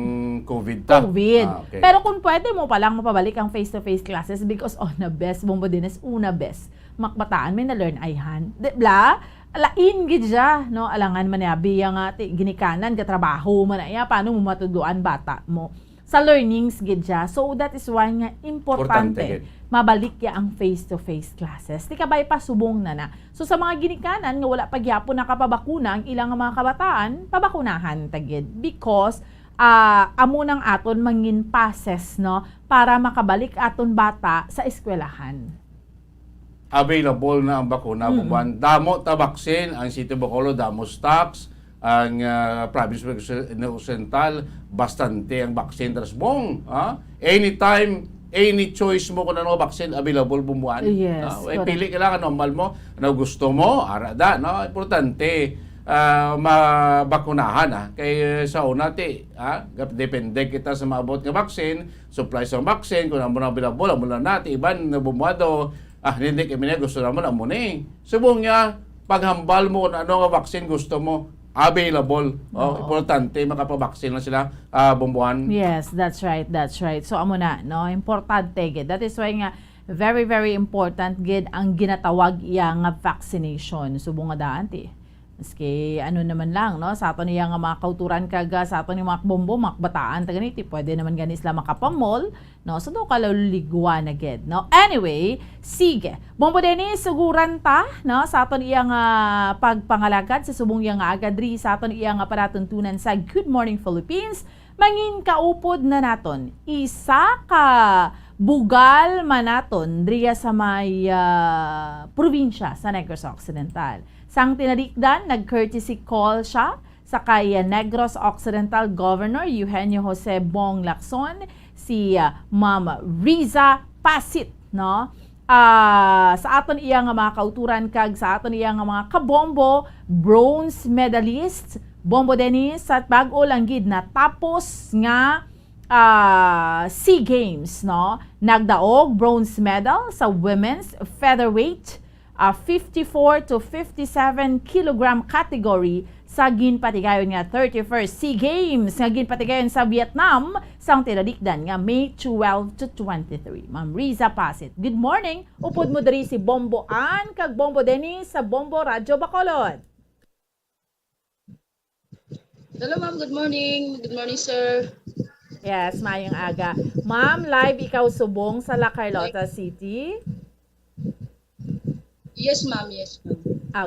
COVID ta. COVID. Ah, okay. Pero kung pwede mo pa lang mapabalik ang face-to-face classes because on the best, Bombo Dennis, una best, mga kabataan, may na-learn ayhan. Di bla? Lain gid siya, no? Alangan man niya, biya nga, ti, ginikanan, gatrabaho man na iya, paano mo matudloan bata mo? Sa learnings gid siya. So, that is why nga importante, importante gid, mabalik ya ang face-to-face classes. Ti kabay pa subong na na. So, sa mga ginikanan nga wala pa gyapon nakapabakuna ang ilang mga kabataan, pabakunahan ta gid. Because, ah, amo nang aton mangin passes, no? Para makabalik aton bata sa eskwelahan. Available na ang bakuna, mm, bubuan. Damo ta vaccine, ang City of Bacolod, damo stocks, ang, ah, province of Occidental, bastante ang vaccine, Rasbong, ha? Anytime, any choice mo kung ano vaccine available, bubuan. Yes, ah, eh, correct. Pili ka lang, ano, ambal mo, ano gusto mo, ara da, no? Importante, ah, mabakunahan, ah. Kay, eh, sa una, ti, ah, gap-, depende kita sa maabot nga vaccine, supply sa vaccine, kung amo na available, amo lang na, ti iban, nabumado, ah, hindi kami na gusto naman, amo ni. Subong niya, paghambal mo kung ano nga vaccine gusto mo, available. Oh, oo, importante, makapabaksin na sila, ah, bumbuan. Yes, that's right, that's right. So, amo na, no? Importante gid. That is why nga, very, very important gid ang ginatawag iya nga vaccination. Subong nga daan, ti. Maski ano naman lang, no? Sa aton iya nga mga kauturan kag, ah, sa aton nga mga kabombo, mga kabataan, ta gani, ti, pwede naman gani sila makapamol, no? So, daw kalaligwa na gid, no? Anyway, sige. Bombo Dennis, suguran ta, no? Sa aton iya nga pagpangalagad sa subong iya nga aga diri sa aton iya nga palatuntunan sa Good Morning Philippines. Mangin kaupod na naton, isa ka bugal man naton diriya sa may, ah, probinsya sa Negros Occidental. Sang tinalikdan, nag-courtesy call siya sa kay Negros Occidental Governor Eugenio Jose Bong Lacson, si, ah, Ma'am Riza Pasit, no? Ah, sa aton iya nga mga kauturan kag sa aton iya nga mga kabombo, bronze medalist, Bombo Dennis, sa bag-o lang gid natapos nga, ah, SEA Games, no? Nagdaog bronze medal sa women's featherweight, ah, fifty-four to fifty-seven kilogram category sa ginpatigayon nga thirty-first SEA Games nga ginpatigayon sa Vietnam sang tinalikdan nga May twelve to twenty-three. Ma'am Riza Pasit, good morning. Upod mo diri si Bombo Ann kag Bombo Dennis sa Bombo Radyo Bacolod. Hello, ma'am. Good morning. Good morning, sir. Yes, mayong aga. Ma'am, live ikaw subong sa La Carlota City? Yes, ma'am. Yes, ma'am.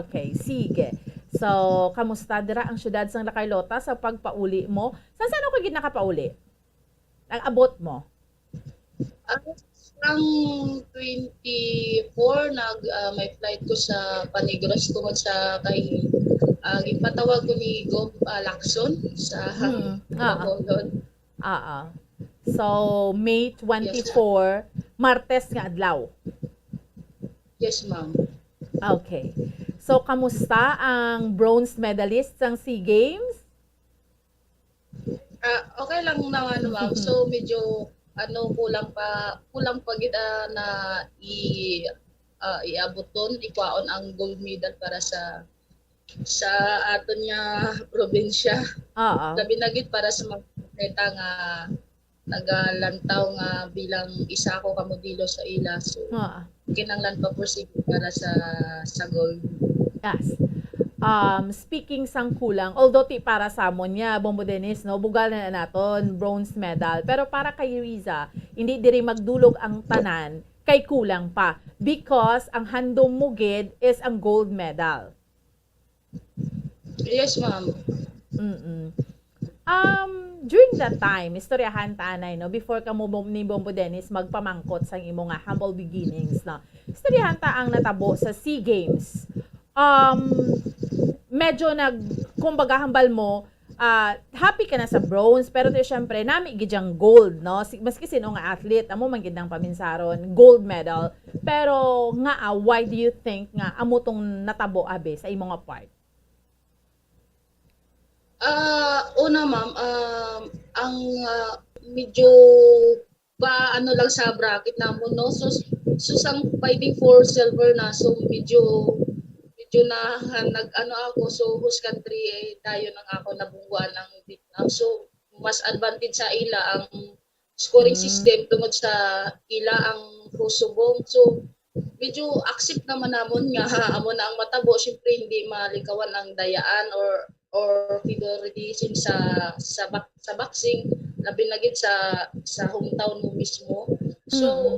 Okay, sige. So, kamusta dira ang siyudad sang La Carlota sa pagpauli mo? San, san ka gid nakapauli? Ang abot mo? Ah, ang twenty-four, nag, ah, may flight ko sa Panigros tungod sa kay, ah, ginpatawag ko ni Gov, ah, Lacson sa, hmm, ah, Bacolod. Ah, ah. So, May twenty-four, yes, ma'am. Martes nga adlaw. Yes, ma'am. Okay. So, kamusta ang bronze medalist sang SEA Games? Ah, okay lang naman, ma'am. Mm-hmm. So, medyo, ano, kulang pa, kulang pa gid, ah, na i-, ah, iabuton, ikwaon ang gold medal para sa, sa aton nga probinsya. Oo. Labi na gid para sa mga atleta nga nagalantaw nga bilang isa ako ka modelo sa ila. So, oo, kinahanglan pa pursige para sa, sa gold. Yes. Um, speaking sang kulang, although ti para sa amon niya, Bombo Dennis, no, bugal na naton, bronze medal. Pero para kay Riza, hindi diri magdulog ang tanan, kay kulang pa. Because ang handom mo gid is ang gold medal. Yes, ma'am. Mm-mm. Um, during that time, istoryahan ta anay, no, before ka mo bom-, ni Bombo Dennis magpamangkot sang imo nga humble beginnings, no. Istoryahan ta ang natabo sa SEA Games. Um, medyo nag-, kumbaga, hambal mo, ah, happy ka na sa bronze, pero ti, syempre, nami gid ang gold, no? Si-, maski sino nga athlete, amo man gid ang paminsaron, gold medal. Pero nga, ah, why do you think nga amo tong natabo, abi, sa imo nga part? Ah, una, ma'am, um, ang, ah, medyo pa ano lang sa bracket namon, no? So, so sang fighting for silver na, so medyo, medyo na nag ano ako, so host country, eh, dayon ang ako nabungguan ang Vietnam. So, mas advantage sa ila ang scoring Mm. system tungod sa ila ang host subong. So, medyo accept naman namon nga amo na ang matabo. Siyempre, hindi malikawan ang dayaan or or favoritism sa sa bak- sa boxing, labi na gid sa sa hometown mo mismo. So, Mm.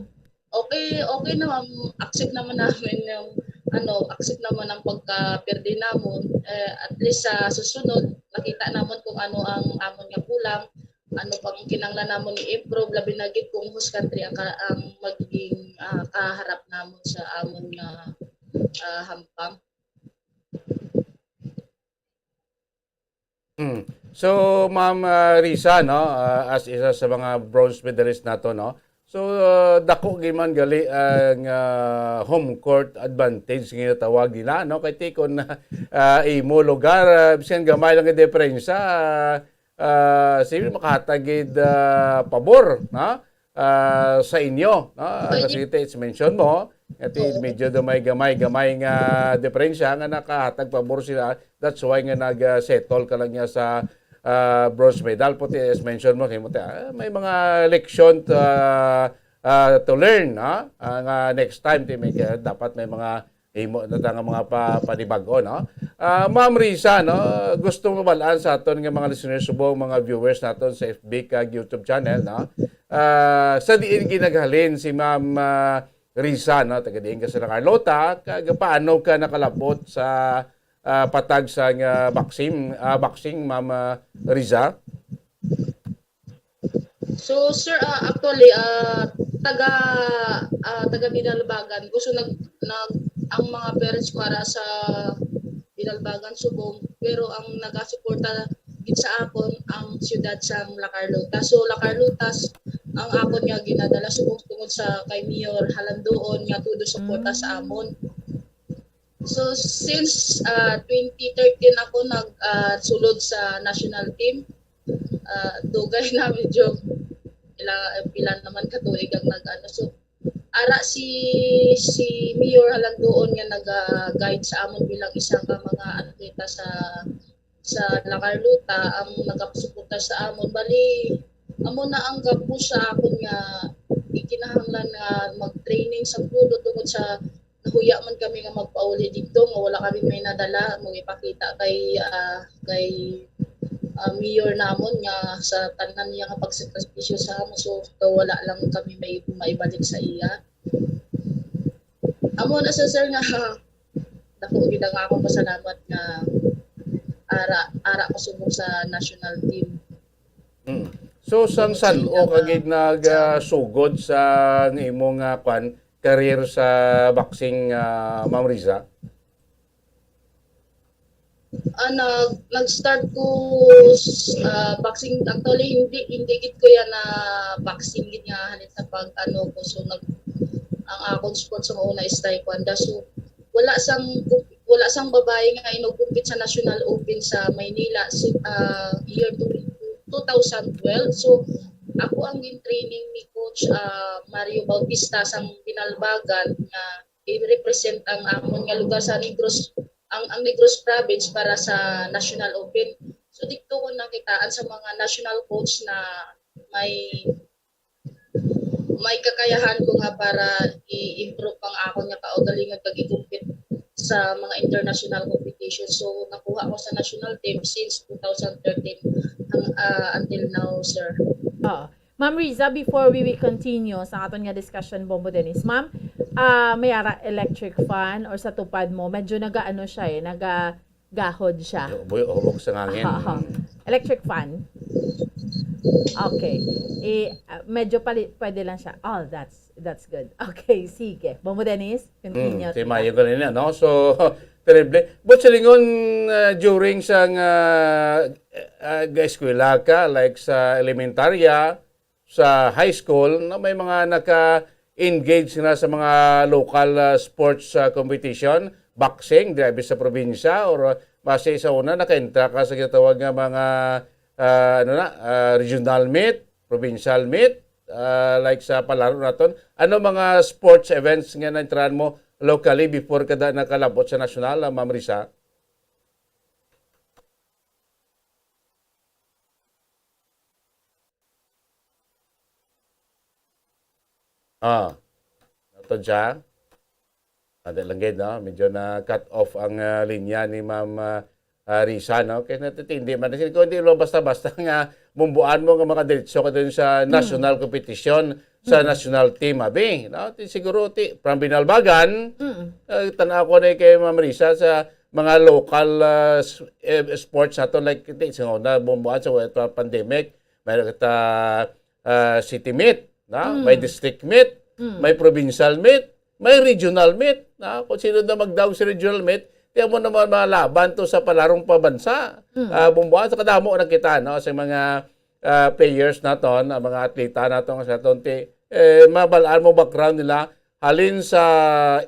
okay, okay naman, accept naman namin yung ano, accept naman ang pagka-perde namon. Eh, at least sa susunod, makita namon kung ano ang amon nga kulang, ano pang kinahanglan namon i-improve, labi na gid kung whose country ang, ka- ang magiging ah, kaharap namon sa amon nga ah, hampang. Mm. So, Ma'am ah, Risa, no, ah, as isa sa mga bronze medalist nato, no. So, ah, dako gyud man gali ang ah, home court advantage nga tawag nila, no, kay tikon na ah, imo lugar, ah, bisan gamay lang ang diferensya, ah, ah, sige, makahatag gid ah, pabor, no, ah, sa inyo, no. Pwede. Kasi ito, it's mention mo, ito Oo. medyo gamay-gamay, gamay nga diferensya nga nakahatag pabor sila. That's why nga nag-settle ka lang niya sa ah, bronze medal. Puti, as mention mo, kay mo, ah, may mga leksyon to, ah, ah, to learn, no? Ah, nga next time, ti may, dapat may mga himo na ta nga mga pa, panibago, no? Ah, Ma'am Risa, no, gusto mo balaan sa aton nga mga listeners, subong mga viewers naton sa F B kag YouTube channel, no? Ah, sa diin ginaghalin si Ma'am ah, Risa, no, taga diin ka sa Carlota, kag paano ka nakalabot sa ah, patag sa nga boxing, ah, boxing, Ma'am ah, Risa? So, sir, ah, actually, ah, taga ah, taga Binalbagan ko. So, nag, nag ang mga parents ko ara sa Binalbagan, Subong, pero ang nagasuporta gid sa akon ang siyudad sang La Carlota. So, La Carlota s- ang akon nga ginadala, subong tungod sa kay Mayor Halandoon nga todo suporta sa amon. So, since ah, twenty thirteen ako nag ah, sulod sa national team, ah, dugay na, medyo pila, pila naman ka tuig ang nag-ano. So, ara si si Mayor Halandoon nga naga-guide sa amon bilang isa ka mga atleta sa sa La Carlota ang nagapasuporta sa amon. Bali, amo na ang gapu sa akon nga ikinahanglan nga mag-training sa pulo tungod sa nahuya man kami nga magpauli dito nga wala kami may nadala mo ipakita kay ah, kay ah, mayor namon nga sa tanan niya nga pagsakripisyo sa amo, so wala lang kami may maibalik sa iya. Amo na sa, sir, nga dako gid ang akong pasalamat nga ara ara ko subong sa national team. Mm. So, sang Sa san-o ilang, ka ah, gid nagsugod sa nga imong ah, kwan, career sa boxing, ah, Ma'am Risa? Ah, nag nag-start ko s- ah, boxing, actually hindi hindi gid ko yan na boxing gid nga halin sa pag ano ko, so nag ang akong sports sa una is taekwondo. So wala sang wala sang babae nga inugkumpit sa National Open sa Maynila si ah, year two- two thousand twelve. So ako ang gin-training ni Coach ah, Mario Bautista sang Binalbagan nga i-represent ang amon nga lugar sa Negros, ang, ang Negros Province para sa National Open. So dito ko nakitaan sa mga national coach na may may kakayahan ko nga para i-improve ang akon nga kaugalingon pag i-compete sa mga international competition. So nakuha ko sa national team since two thousand thirteen hang, ah, until now, sir. Oo. Ma'am Riza, before we, we continue sa aton nga discussion, Bombo Dennis, ma'am, ah, may ara electric fan or sa tupad mo, medyo nagaano siya eh, nagagahod siya. Yung buyo, hubog sa ngangin. Aha. Electric fan? Okay. Eh, ah, medyo pali, pwede lang siya. Oh, that's that's good. Okay, sige. Bombo Dennis, continue. Hmm, si Mayo ganina, no? So, terrible. But silingon, uh, during sa nga uh, eskwela ka, like sa elementarya, sa high school, na may mga naka engage na sa mga local, ah, sports, ah, competition, boxing, diri sa probinsya, or, ah, base sa una, nakaentra ka sa ginatawag nga mga, ah, ano na, ah, regional meet, provincial meet, ah, like sa palaro naton. Ano mga sports events nga naentrahan mo locally before ka da nakalabot sa nasyonal, ah, Ma'am Risa? Ah, naton siya. Ano lang gid, no? Medyo na-cut off ang, ah, linya ni Ma'am, ah, ah, Risa, no? Kaya natitindi man. Kasi kung hindi mo basta-basta nga bumbuan mo nga makadiretso ka dun sa national competition, sa national team, abi, no? Ti, siguro, ti, from Binalbagan, ah, tanaw ko na kay Ma'am Risa sa mga local, ah, s-, eh, sports nato, like, ti, sa una, bumbuan sa wala pa pandemic, may kita, ah, city meet, no? May district meet, may provincial meet, may regional meet, no? Kung sino na magdaog sa regional meet, di mo naman malaban to sa palarong pabansa. Ah, bumbuan sa kadamo na kita, no? Sa mga, ah, players naton, ang mga atleta naton sa aton, ti, eh, mabalaan mo background nila, halin sa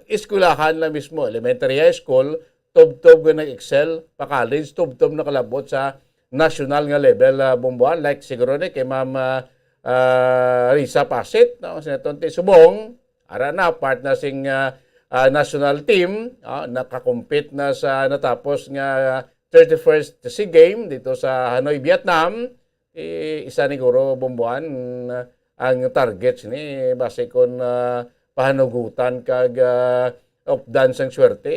eskwelahan lang mismo, elementary, high school, tubtob nga nag-excel, pa college, tubtob nakalabot sa national nga level, ah, bumbuan. Like siguro ni kay Ma'am, ah, ah, Risa Pasit, no? Sa aton ti subong, ara na, part na sing, ah, ah, national team, ah, nakakompete na sa natapos nga thirty-first SEA Game dito sa Hanoi, Vietnam. Eh, isa ni guro, bumbuan, ah, ang targets ni, base kon, ah, pahanugutan kag, ah, updan sang swerte,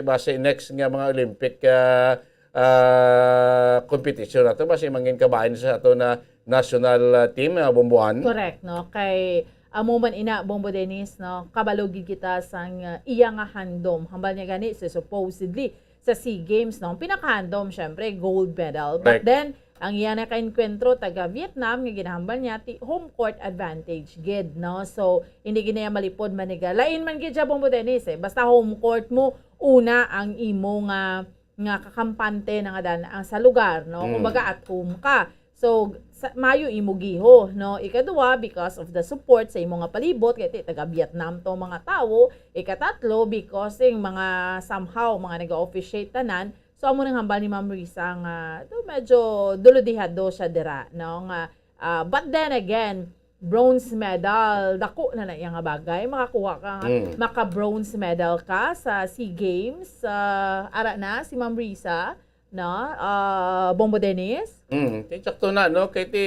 base next nga mga Olympic, ah, ah, competition nato, base mangin kabahin sa ato na national, ah, team, ah, bumbuan. Correct, no? Kay amo man ina, Bombo Dennis, no? Kabalo gid kita sang, ah, iya nga handom. Hambal niya gani, so supposedly, sa SEA Games, no? Ang pinakahandom, syempre, gold medal. But Correct. Then, ang iya nakaenkwentro taga Vietnam nga ginahambal niya ti home court advantage gid, no? So, hindi gid niya malipod maniga. Lain man gid siya, Bombo Dennis, eh. Basta home court mo, una ang imo nga, nga kakampante na nga dan ang sa lugar, no? Mm. Kumbaga, at home ka. So, sa, mayo imo giho, no? Ikaduha, because of the support sa imo nga palibot, kay ti taga Vietnam to mga tawo. Ikatatlo, because sing mga somehow, mga nag-officiate tanan. So, amo nang hambal ni Ma'am Risa nga, do, medyo duludihado siya dira, no? Nga, ah, but then again, bronze medal, dako na na iya nga bagay. Makakuha ka nga, Mm. maka-bronze medal ka sa SEA Games, ah, ara na, si Ma'am Risa, no? Ah, Bombo Dennis? Mm, ti, sakto na, no? Kay ti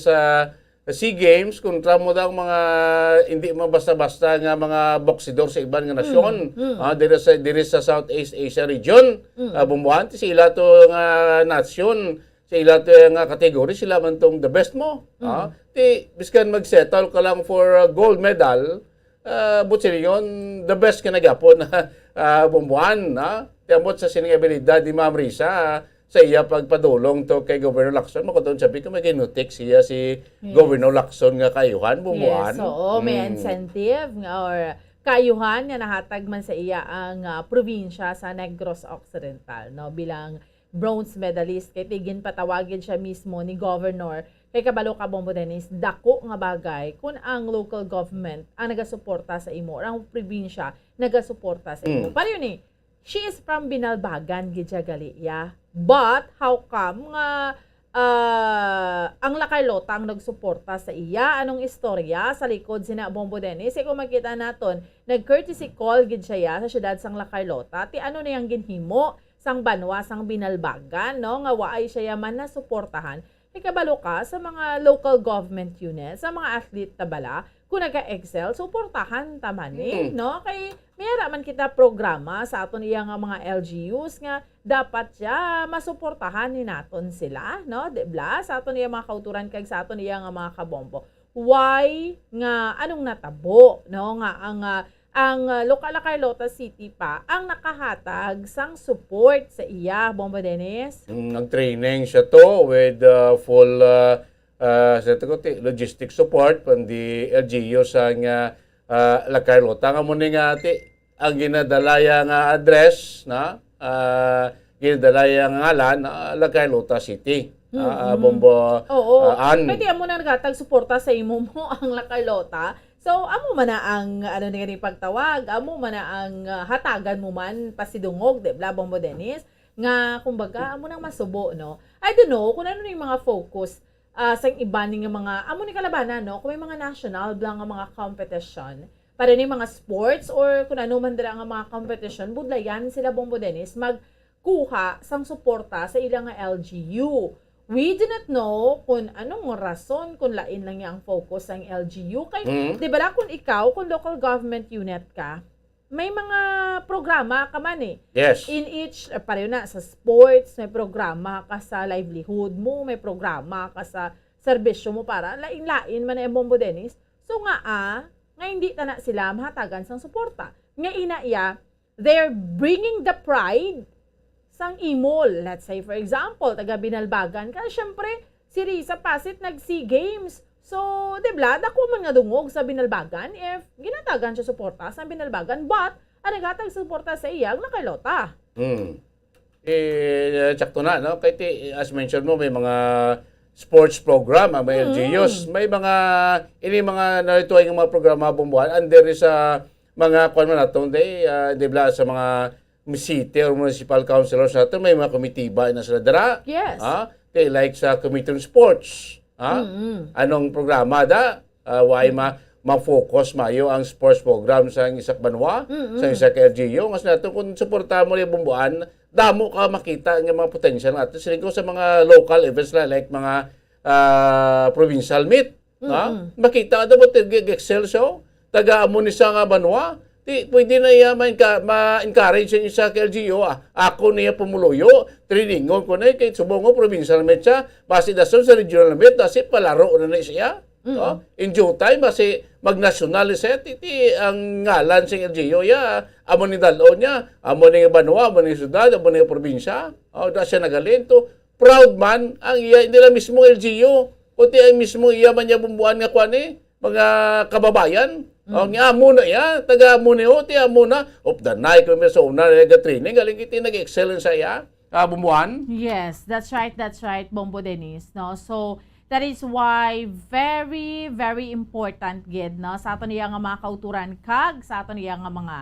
sa SEA Games, kontra mo daw mga hindi mo basta-basta nga mga boksidor sa iban nga nasyon. Mm, mm. Ah, diri sa, diri sa Southeast Asia region, Mm. ah, bumbuhan, ti sila to nga nasyon, sa ila to nga category, sila man tong the best mo. Mm. Ah, ti, biskan mag-settle ka lang for, ah, gold medal, ah, buot silingon, the best ka na gyapon, ah, bumbuhan, ah. Ti, ambot sa sining abilidad ni Ma'am Risa, ah, sa iya pagpadulong to kay Governor Lacson, makaton sabi ko may ginutik siya si Yes. Governor Lacson nga kaayuhan, bumbuhan. Yes, oo, may Mm. incentive nga or kaayuhan nga nahatag man sa iya ang, ah, probinsya sa Negros Occidental, no, bilang bronze medalist, kay ti ginpatawag gid siya mismo ni Governor. Kay kabalo ka, Bombo Dennis, dako nga bagay kun ang local government ang nagasuporta sa imo or ang probinsya nagasuporta sa imo. Mm. Pareho ni, she is from Binalbagan gid siya gali, yeah. But how come nga, ah, ang La Carlota ang nagsuporta sa iya? Anong istorya sa likod sina, Bombo Dennis? Kay kung makita naton, nag-courtesy call gid siya, ya, sa siyudad sang La Carlota. Ti ano na yang ginhimo sang banwa sang Binalbagan, no? Nga waay siya ya man nasuportahan. Kay kabalo ka, sa mga local government units, sa mga athlete ta bala, kung naga-excel, suportahan ta man ni, Mm. no? Kay may ara man kita programa sa aton iya nga mga L G Us nga dapat siya masuportahan ni naton sila, no? Di bala? Sa aton iya mga kauturan kag sa aton iya nga mga kabombo. Why nga, anong natabo, no? Nga ang, ah, ang, ah, local La Carlota City pa ang nakahatag sang support sa iya, Bombo Dennis? Mm, nag-training siya to with, ah, full, ah, ah, sa to ko, ti, logistic support from the L G U sa nga, ah, La Carlota. Nga mo ni nga, ti, ang ginadalaya nga address, na, ah, ginadalaya nga ngalan, ah, La Carlota City. Ah, ah, Mm-mm. Bombo, Oo. ah, An. Pwede amo na naghatag suporta sa imo mo ang La Carlota. So, amo man na ang, ano ni, ni pagtawag, amo man na ang, ah, hatagan mo man pasidungog, di ba, Bombo Dennis? Nga, kumbaga, amo nang masubo, no? I don't know kung ano ni mga focus, ah, sang iba ni nga mga, amo ni kalabanan, no? Kung may mga national bala nga mga competition, para ni mga sports or kung ano man dira nga mga competition, budlayan sila, Bombo Dennis, magkuha sang suporta sa ila nga L G U. We do not know kung anong rason, kung lain lang niya ang focus sang L G U. Kay, Mm. di ba, kung ikaw, kung local government unit ka, may mga programa ka man eh. Yes. In each, eh, pareho na, sa sports, may programa ka sa livelihood mo, may programa ka sa serbisyo mo para lain-lain man na, Bombo Dennis. So nga, ah, nga hindi ta na sila mahatagan sang suporta. Nga ina iya, they're bringing the pride sang imol. Let's say, for example, taga Binalbagan ka, syempre, si Risa Pasit nag-SEA Games. So, di ba, dako man nga dungog sa Binalbagan if ginatagan siya suporta sa Binalbagan, but ang naghatag suporta sa iya, ang Carlota. Hmm. Eh, sakto na, no? Kay ti, as mentioned mo, may mga sports program, ah, may Mm. L G Us, may mga, ini mga narituay nga mga programa, Bombohan, and there is a mga, kuwan man naton, day, ah, di ba, sa mga city or municipal councilors naton, may mga komitiba na sila dira. Yes. Ah, kay like sa Committee on Sports, ah, Mm-mm. anong programa da? Ah, why ma-, ma-focus mayo ang sports program sa isa ka banwa, Mm-mm. sa isa ka L G U? Nga sa nato, kung suportahan mo ni Bombohan, damo ka makita nga mga potential nga ato. Siling ko sa mga local events na, like mga, ah, provincial meet, ha? Mm-mm. Makita ka dapat nag-excel siya, oh. Taga amo ni sa nga banwa. Di, pwede na iya ma-enca-, ma-encourage yung isa ka L G U, ah. Ako niya pumuluyo, trainingon ko na, kay subong ko, provincial meet siya, basi dason sa regional meet, basi palaro na na siya. Mm. No? In due time, basi mag-national siya, ti, ti, ang ngalan sa L G U, ya, amo ni dal-on niya, amo ni banwa, amo ni syudad, amo ni probinsya. Oh, da siya nagalin to. Proud man ang iya, hindi lang mismo L G U, kundi ang mismo iya man niya Bombohan nga kwan eh, mga kababayan. Mm. Oh, nga amo na iya, taga amo ni, oh, ti amo na. Of the night, kung may sa una, nag-training, galing iti nag-excel sa iya, ah, Bombohan. Yes, that's right, that's right, Bombo Dennis, no? So, that is why very, very important gid, no, sa aton iya nga mga kauturan kag sa aton iya nga mga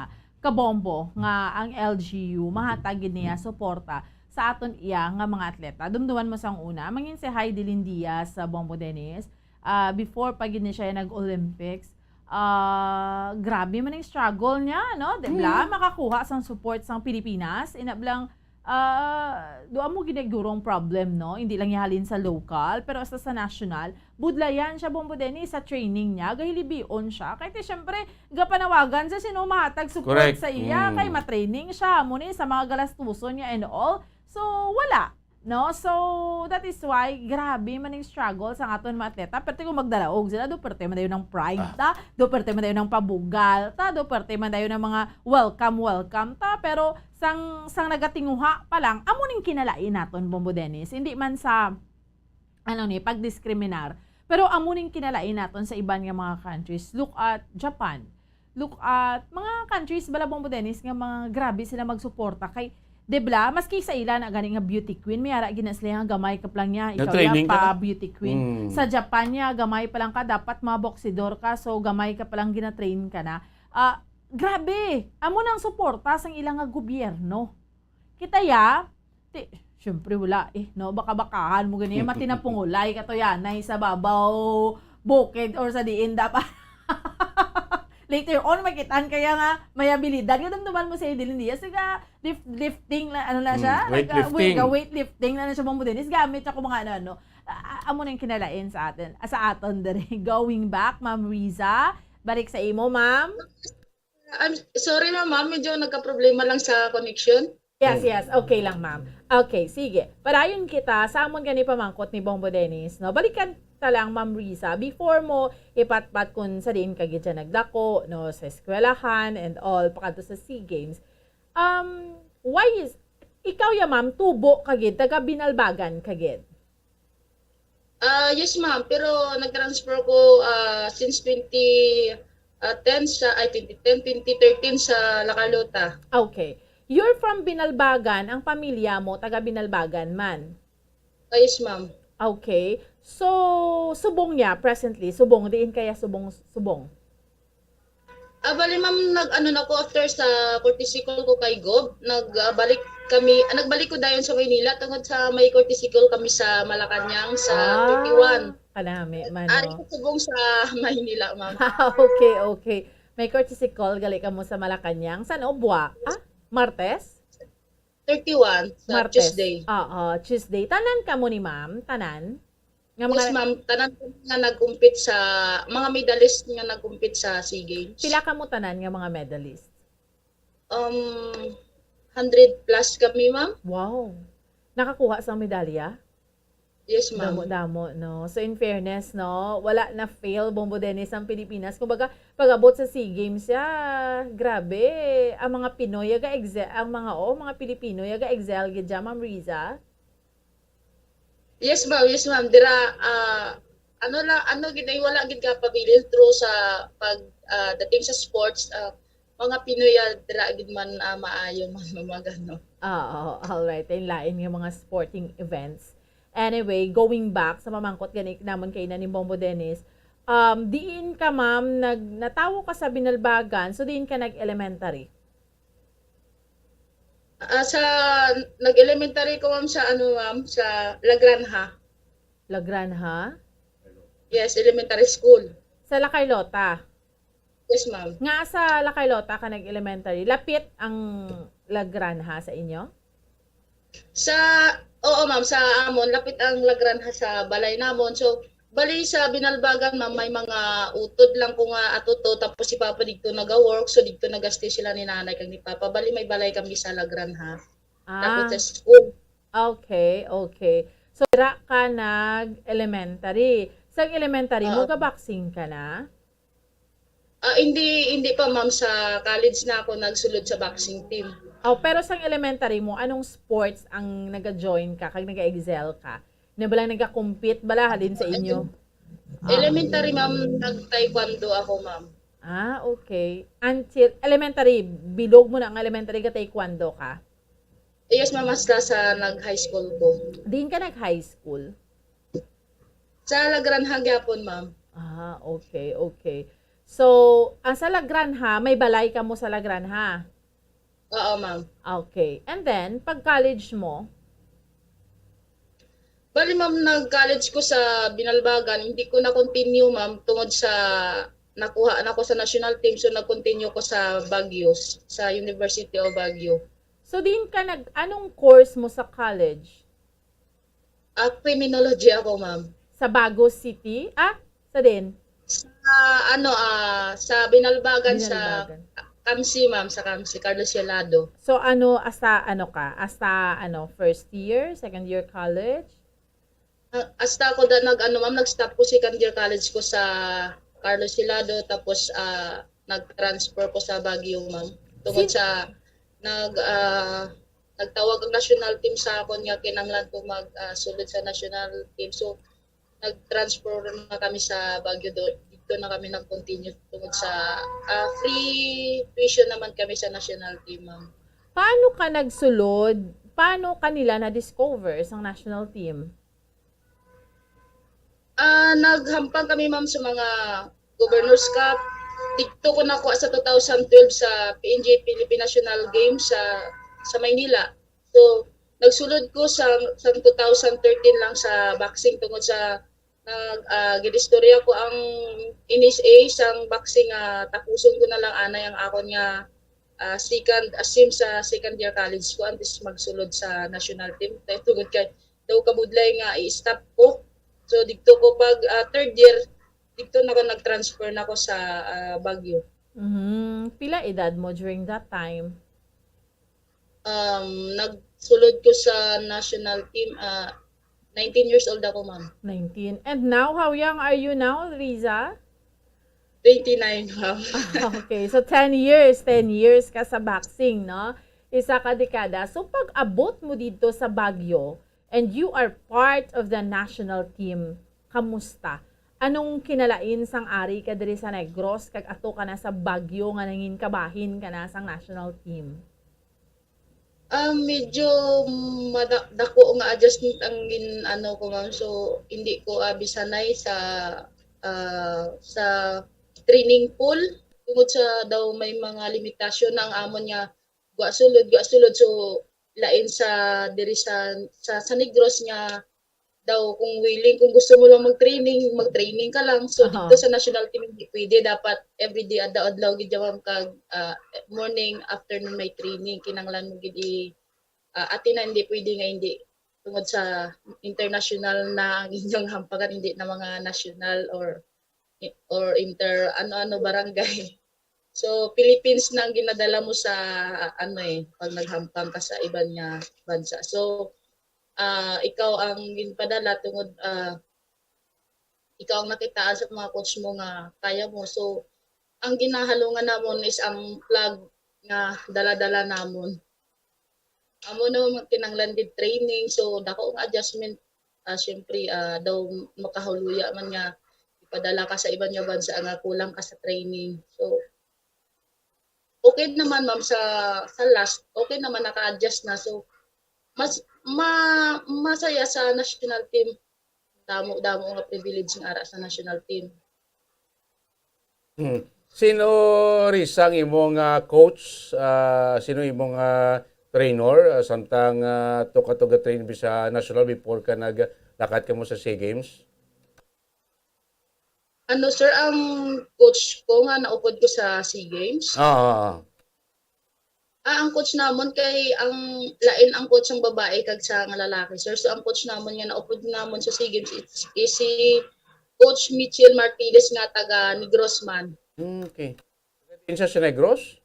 kabombo nga ang L G U mahatag gid niya suporta sa aton iya nga mga atleta. Dumduman mo sang una, mangin si Heidi Lindia sa Bombo Dennis, ah, before pa gid ni siya nag-Olympics, ah, grabe man ang struggle niya, no? Di ba? Mm. Makakuha sang support sang Pilipinas, ina blang, ah, do amo ginagdurong problem, no? Hindi lang niya halin sa local, pero hasta sa national. Budlayan siya, Bombo Dennis, sa training niya. Gahilibion siya. Kaya ti, syempre, gapanawagan siya sino mahatag support Correct. sa iya. Mm. Kay matraining siya, amo ni sa mga galastuson niya and all. So, wala. No? So, that is why, grabe man yung struggle sa aton mga atleta. Perte kung magdalaog sila, do perte man dayon ng pride Ah. ta, do perte man dayon ng pabugal ta, do perte man dayon ng mga welcome, welcome ta. Pero sang, sang nagatinguha pa lang, amo ning kinalain naton, Bombo Dennis. Hindi man sa, ano ni, pagdiskriminar. Pero amo ning kinalain naton sa iban nga mga countries. Look at Japan. Look at mga countries bala, Bombo Dennis, nga mga grabe sila magsuporta kay, di bala, maski sa ila na gani nga beauty queen, may ara gina sila nga gamay ka pa lang niya, ikaw Na-training ya ka pa na? beauty queen. Mm. Sa Japan niya, gamay pa lang ka, dapat mga boksidor ka, so gamay ka pa lang gina-train ka na. Ah, grabe! Amo nang suporta sang ila nga gobyerno. Kita ya, ti, syempre wala eh, no? Baka-bakahan mo gani, matinapungulay ka to yan, ay sa babaw, bukid, or sa diin dapat. Later on, makitaan kaya nga may abilidad. Kadamdaman mo sa Idilin Diaz, naga lif-, lifting na, ano na siya? Mm, weightlifting. Naga, wait, weightlifting na na siya, Bombo Dennis. Gamit ako mga ano, ano. A-, a-, amo na yung kinalain sa atin, ah, sa aton diri. Going back, Ma'am Riza. Balik sa imo, ma'am. I'm sorry, ma'am, ah, medyo nagka-problema lang sa connection. Yes, Mm. yes. Okay lang, ma'am. Okay, sige. Padayon kita sa amon gani pamangkot ni Bombo Dennis, no? Balikan ta lang, Ma'am Riza. Before mo ipatpat kung sa diin ka gid siya nagdako, no, sa eskwelahan and all, pakadto sa SEA Games. Um, why is, ikaw ya, ma'am, tubo ka gid, taga Binalbagan ka gid? Ah, yes, ma'am. Pero nag-transfer ko, ah, since twenty, ah, ten sa, ay, twenty ten, twenty thirteen sa La Carlota. Okay. You're from Binalbagan, ang pamilya mo taga Binalbagan man? Ah, yes, ma'am. Okay. So, subong niya presently, subong, diin kaya subong, subong? Ah, bali, ma'am, nag-ano na ko after sa courtesy call ko kay Gob, nagbalik kami, ah, nagbalik ko dayon sa Maynila tungod sa may courtesy call kami sa Malacañang sa Ah, thirty-one. Kanami man, Ari no? Ko subong sa Maynila, ma'am. Ah, okay, okay. May courtesy call, gali ka mo sa Malacañang. San o, Bua? Ah, Martes? Thirty-one sa Martes. Tuesday. Oo, Tuesday. Tanan ka mo ni ma'am? Tanan? Nga mga Yes, ma'am. Tanan po nga nag-compete sa, mga medalist nga nag-compete sa SEA Games. Pila ka mo tanan nga mga medalist? Um, hundred plus kami, ma'am. Wow. Nakakuha sa medalya? Yes, ma'am. Damo-damo, no? So, in fairness, no, wala na fail, Bombo Dennis, ang Pilipinas. Kumbaga, pag-abot sa SEA Games, ya, grabe, ang mga Pinoy, yaga excel, ang mga, oh, mga Pilipino, yaga excel gid dyan, Ma'am Riza. Yes, ma'am. Yes, ma'am. Dira, ah, ano la, ano gid ay wala gid ka pabilin through sa pag, ah, dating sa sports, ah, mga Pinoy, ah, dira gid man, ah, maayo man magano. Oo, all right. Lain-lain nga mga sporting events. Anyway, going back sa pamangkot gani namon kay ni Bombo Dennis, um, diin ka, ma'am, nag-, natawo ka sa Binalbagan, so diin ka nag-elementary? Ah, sa, nag-elementary ko, ma'am, sa ano, ma'am, sa La Granja. La Granja? Yes, elementary school. Sa La Carlota? Yes, ma'am. Nga sa La Carlota ka nag-elementary, lapit ang La Granja sa inyo? Sa, oo, ma'am, sa amon, lapit ang La Granja sa balay namon. So, bali sa Binalbagan, ma'am, may mga utod lang ko nga ato to, tapos si Papa dito naga-work, so dito nagastay sila ni Nanay kag ni Papa. Bali may balay kami sa La Granja. Ah. Lapit sa school. Okay, okay. So, dira ka nag-elementary. Sa elementary mo, Oo. Ga-boxing ka na? Ah, hindi, hindi pa, ma'am. Sa college na ako nagsulod sa boxing team. Oh, pero sang elementary mo, anong sports ang naga-join ka kag naga-excel ka? Na bala naga-compete bala halin sa inyo? Elementary, ma'am, nag-taekwondo ako, ma'am. Ah, okay. Until elementary, bilog mo na ang elementary, ga-taekwondo ka? Yes, ma'am, hasta sa nag-high school ko. Diin ka nag-high school? Sa La Granja gyapon, ma'am. Ah, okay, okay. So, ah, sa La Granja, may balay ka mo sa La Granja? Oo, ma'am. Okay. And then, pag college mo? Bali, ma'am, nag-college ko sa Binalbagan. Hindi ko na-continue, ma'am, tungod sa nakuha na ko sa national team. So, nag-continue ko sa Baguio, sa University of Baguio. So, diin ka nag-, anong course mo sa college? Ah, criminology ako, ma'am. Sa Bago City? Ah, sa din? Sa, ano, ah, sa Binalbagan, sa Binalbagan. Kamsi, ma'am, sa Kamsi, Carlos Celado. So, ano, hasta, ano ka? Hasta, ano, first year, second year college? Ah, hasta ako da, nag, ano, ma'am, nag-stop ko second year college ko sa Carlos Celado, tapos, ah, nag-transfer ko sa Baguio, ma'am. Tungod Sin- sa, nag, ah, nagtawag ang national team sa akon nga kinahanglan ko mag, ah, sulod sa national team. So, nag-transfer na kami sa Baguio do. Dito na kami nag-continue tungod sa, ah, free tuition naman kami sa national team, ma'am. Paano ka nagsulod? Paano kanila na-discover sang national team? Ah, naghampang kami, ma'am, sa mga Governor's Cup. Dito ko nakuha sa two thousand twelve sa P N G Philippine National Games sa, sa Maynila. So, nagsulod ko sa, sa two thousand thirteen lang sa boxing tungod sa nag, ah, gin-istorya ko ang N S A sang boxing, ah, tapuson ko na lang anay ang akon nga, ah, second, ah, sim sa second year college ko antes magsulod sa national team. Kay tungod kay daw kabudlay nga i-stop ko. So, dito ko pag, ah, third year, dito na ko nag-transfer na ko sa, ah, Baguio. Mhm. Pila edad mo during that time? Um, nagsulod ko sa national team, ah, nineteen years old ako, ma'am. Nineteen. And now, how young are you now, Riza? Twenty-nine, ma'am. Okay, so ten years, ten years ka sa boxing, no? Isa ka dekada. So, pag-abot mo dito sa Baguio, and you are part of the national team, kamusta? Anong kinalain sang ari ka diri sa Negros, kag ato ka na sa Baguio nga nangin kabahin ka na sang national team? Ah, medyo mada-, dako nga adjustment ang gin-, ano ko, ma'am. So, hindi ko, ah, bisanay sa, ah, sa training pool. tungod sa daw may mga limitasyon na ang amon nga gwa sulod, gwa sulod. So, lain sa diri sa, sa, sa Negros nga daw kung willing, kung gusto mo lang mag-training, mag-training ka lang. So, Aha. dito sa national team, hindi pwede. Dapat everyday, adlaw-adlaw gid, ma'am, kag, ah, morning, afternoon may training. Kinahanglan mo gid i-, ah, attend na, hindi pwede nga hindi. Tungod sa international na ang inyong hampagan, hindi na mga national or, or inter, ano-ano barangay. So, Philippines na ang ginadala mo sa, ano eh, pag naghampang ka sa iban nga bansa. So, ah, ikaw ang ginpadala tungod, ah, ikaw ang nakitaan sa mga coach mo nga kaya mo. So, ang ginahalungan namon is ang flag nga dala-dala namon. Amo na ang kinahanglan gid training. So, dako nga adjustment, ah, syempre, ah, daw makahuluya man nga ipadala ka sa iban nga bansa nga kulang ka sa training. So, okay naman, ma'am, sa, sa last, okay naman, naka-adjust na. So, mas, ma-, masaya sa national team. Damo, damo nga privilege nga ara sa national team. Hmm. Sino, Risa, ang imong, ah, coach? Ah, sino imong, ah, trainer? Ah, samtang, ah, to ka to ga-train bi sa national before ka naglakat ka mo sa SEA Games? Ano, sir, ang coach ko nga naupod ko sa SEA Games? Ah, ah, ah. Ah, ang coach namon kay ang lain ang coach sang babae kag sa nga lalaki, sir. So, ang coach namon nga naupod namon sa SEA Games is, is si Coach Mitchell Martinez nga taga Negros man. Hmm, okay. Kinsa sa Negros?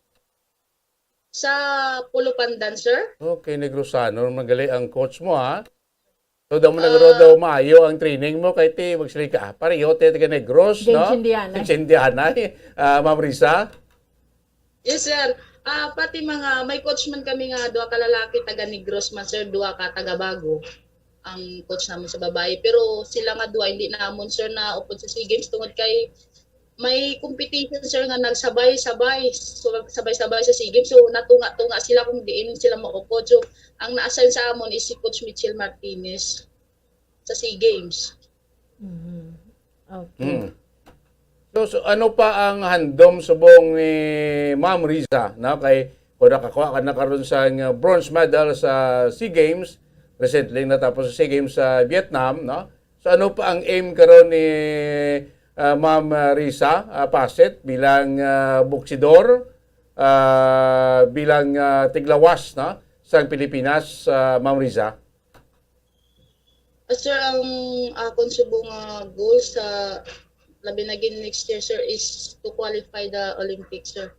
Sa Polo Pandan, sir. Okay, Negrosano man gali ang coach mo, ha? So, daw mo Ah. nagro daw maayo ang training mo kay ti magsilika. Pareho ti taga Negros, no? Gaintindihan na. Gaintindihan na, eh. Ah, Ma'am Risa? Yes, sir. Ah, pati mga, may coach man kami nga duha ka lalaki taga Negros man, sir, duha ka taga Bago ang coach namin sa babae. Pero sila nga duha, hindi namon, sir, naupod sa SEA Games tungod kay may competition, sir, nga nagsabay-sabay. So, sabay-sabay sa SEA Games. So, natunga-tunga sila kung diin sila maupod. So, ang na-assign sa amon is si Coach Mitchell Martinez sa SEA Games. Mhm. Okay. Mm. So, so, ano pa ang handom subong ni Ma'am Riza, no? Kay kung nakakuha ka na karon sa, uh, bronze medal sa SEA Games, recently natapos sa SEA Games sa Vietnam, no? So, ano pa ang aim karon ni, uh, Ma'am, uh, Riza, uh, Paset bilang, uh, boksidor, uh, bilang, uh, tiglawas, no, sa Pilipinas, uh, Ma'am Riza? Ah, sir, ang akon subong nga goal sa, labi na gid next year, sir, is to qualify the Olympics, sir.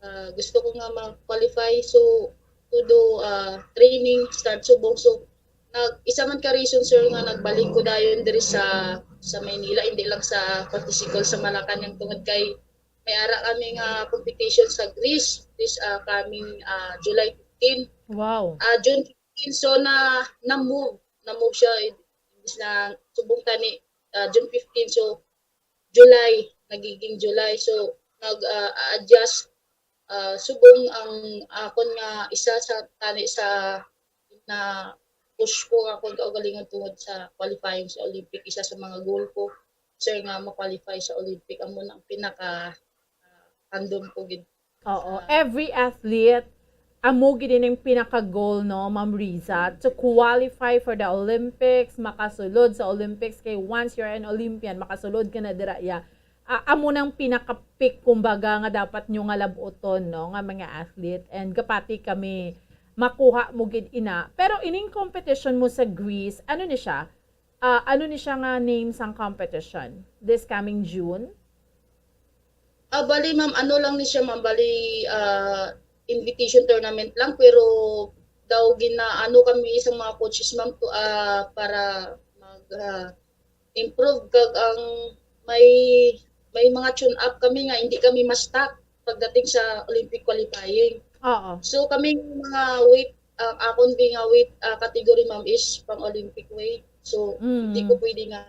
Ah, gusto ko nga ma-qualify, so, to do, ah, training, start subong. So, nag-, isa man ka reason, sir, nga nagbalik ko dayon diri sa, sa Maynila, hindi lang sa Corte Siquel sa Malacañang, tungod kay may ara kami nga competition sa Greece this, ah, coming, ah, July fifteen. Wow. Ah, June fifteen, so na, na-move, na-move siya, imbis na subong tani, ah, June fifteen, so July, nagiging July. So, nag, ah, adjust, ah, subong ang akon nga isa sa tani sa na-push ko akon kaugalingon tungod sa qualifying sa Olympic, isa sa mga goal ko, sir, nga ma-qualify sa Olympic. Amo na ang pinaka, ah, handom ko gid. Oo, sa every athlete, amo gid ning pinaka-goal, no, Ma'am Riza, to qualify for the Olympics, makasulod sa Olympics, kay once you're an Olympian, makasulod ka na dira, ya. Ah, amo nang pinaka-peak, kumbaga, nga dapat nyo nga lab-oton, no, nga mga athlete. And gapati kami makuha mo gid ina. Pero ining competition mo sa Greece, ano ni siya? Ah, ano ni siya nga name sang competition this coming June? Ah, bali, ma'am, ano lang ni siya, ma'am, bali, ah, invitation tournament lang, pero daw ginaano kami sa mga coaches, ma'am, to, ah, para mag, ah, improve kag ang may, may mga tune up kami nga hindi kami ma-stock pagdating sa Olympic qualifying. Oo. So, kami mga weight, ang akon bi nga weight, ah, category, ma'am, is pang Olympic weight. So, hindi ko Mm. pwede nga,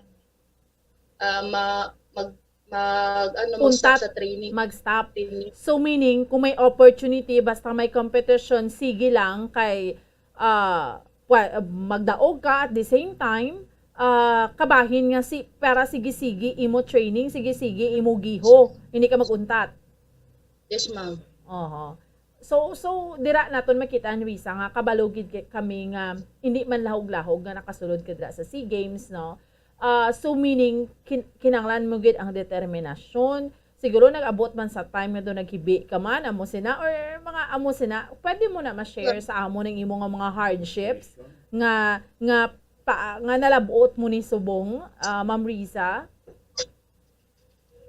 ah, ma-, mag, mag, ano, mag-stop Untat, sa training. Mag-stop. Training. So, meaning, kung may opportunity, basta may competition, sige lang, kay, ah, wa-, magdaog ka at the same time, ah, kabahin nga si, para sige-sige imo training, sige-sige imo giho, hindi ka mag-untat. Yes, ma'am. Oho. So, so dira naton makita, Risa, nga kabalo gid kay kami nga hindi man lahog-lahog nga nakasulod ka dira sa SEA Games, no? Ah, so meaning, kin- kinahanglan mo gid ang determinasyon. Siguro nag-abot man sa time nga do naghibi ka man, amo sina, or mga amo sina, pwede mo na ma-share sa amo ning imo nga mga hardships nga nga pa, nga nalabot mo ni subong, ah, Ma'am Risa?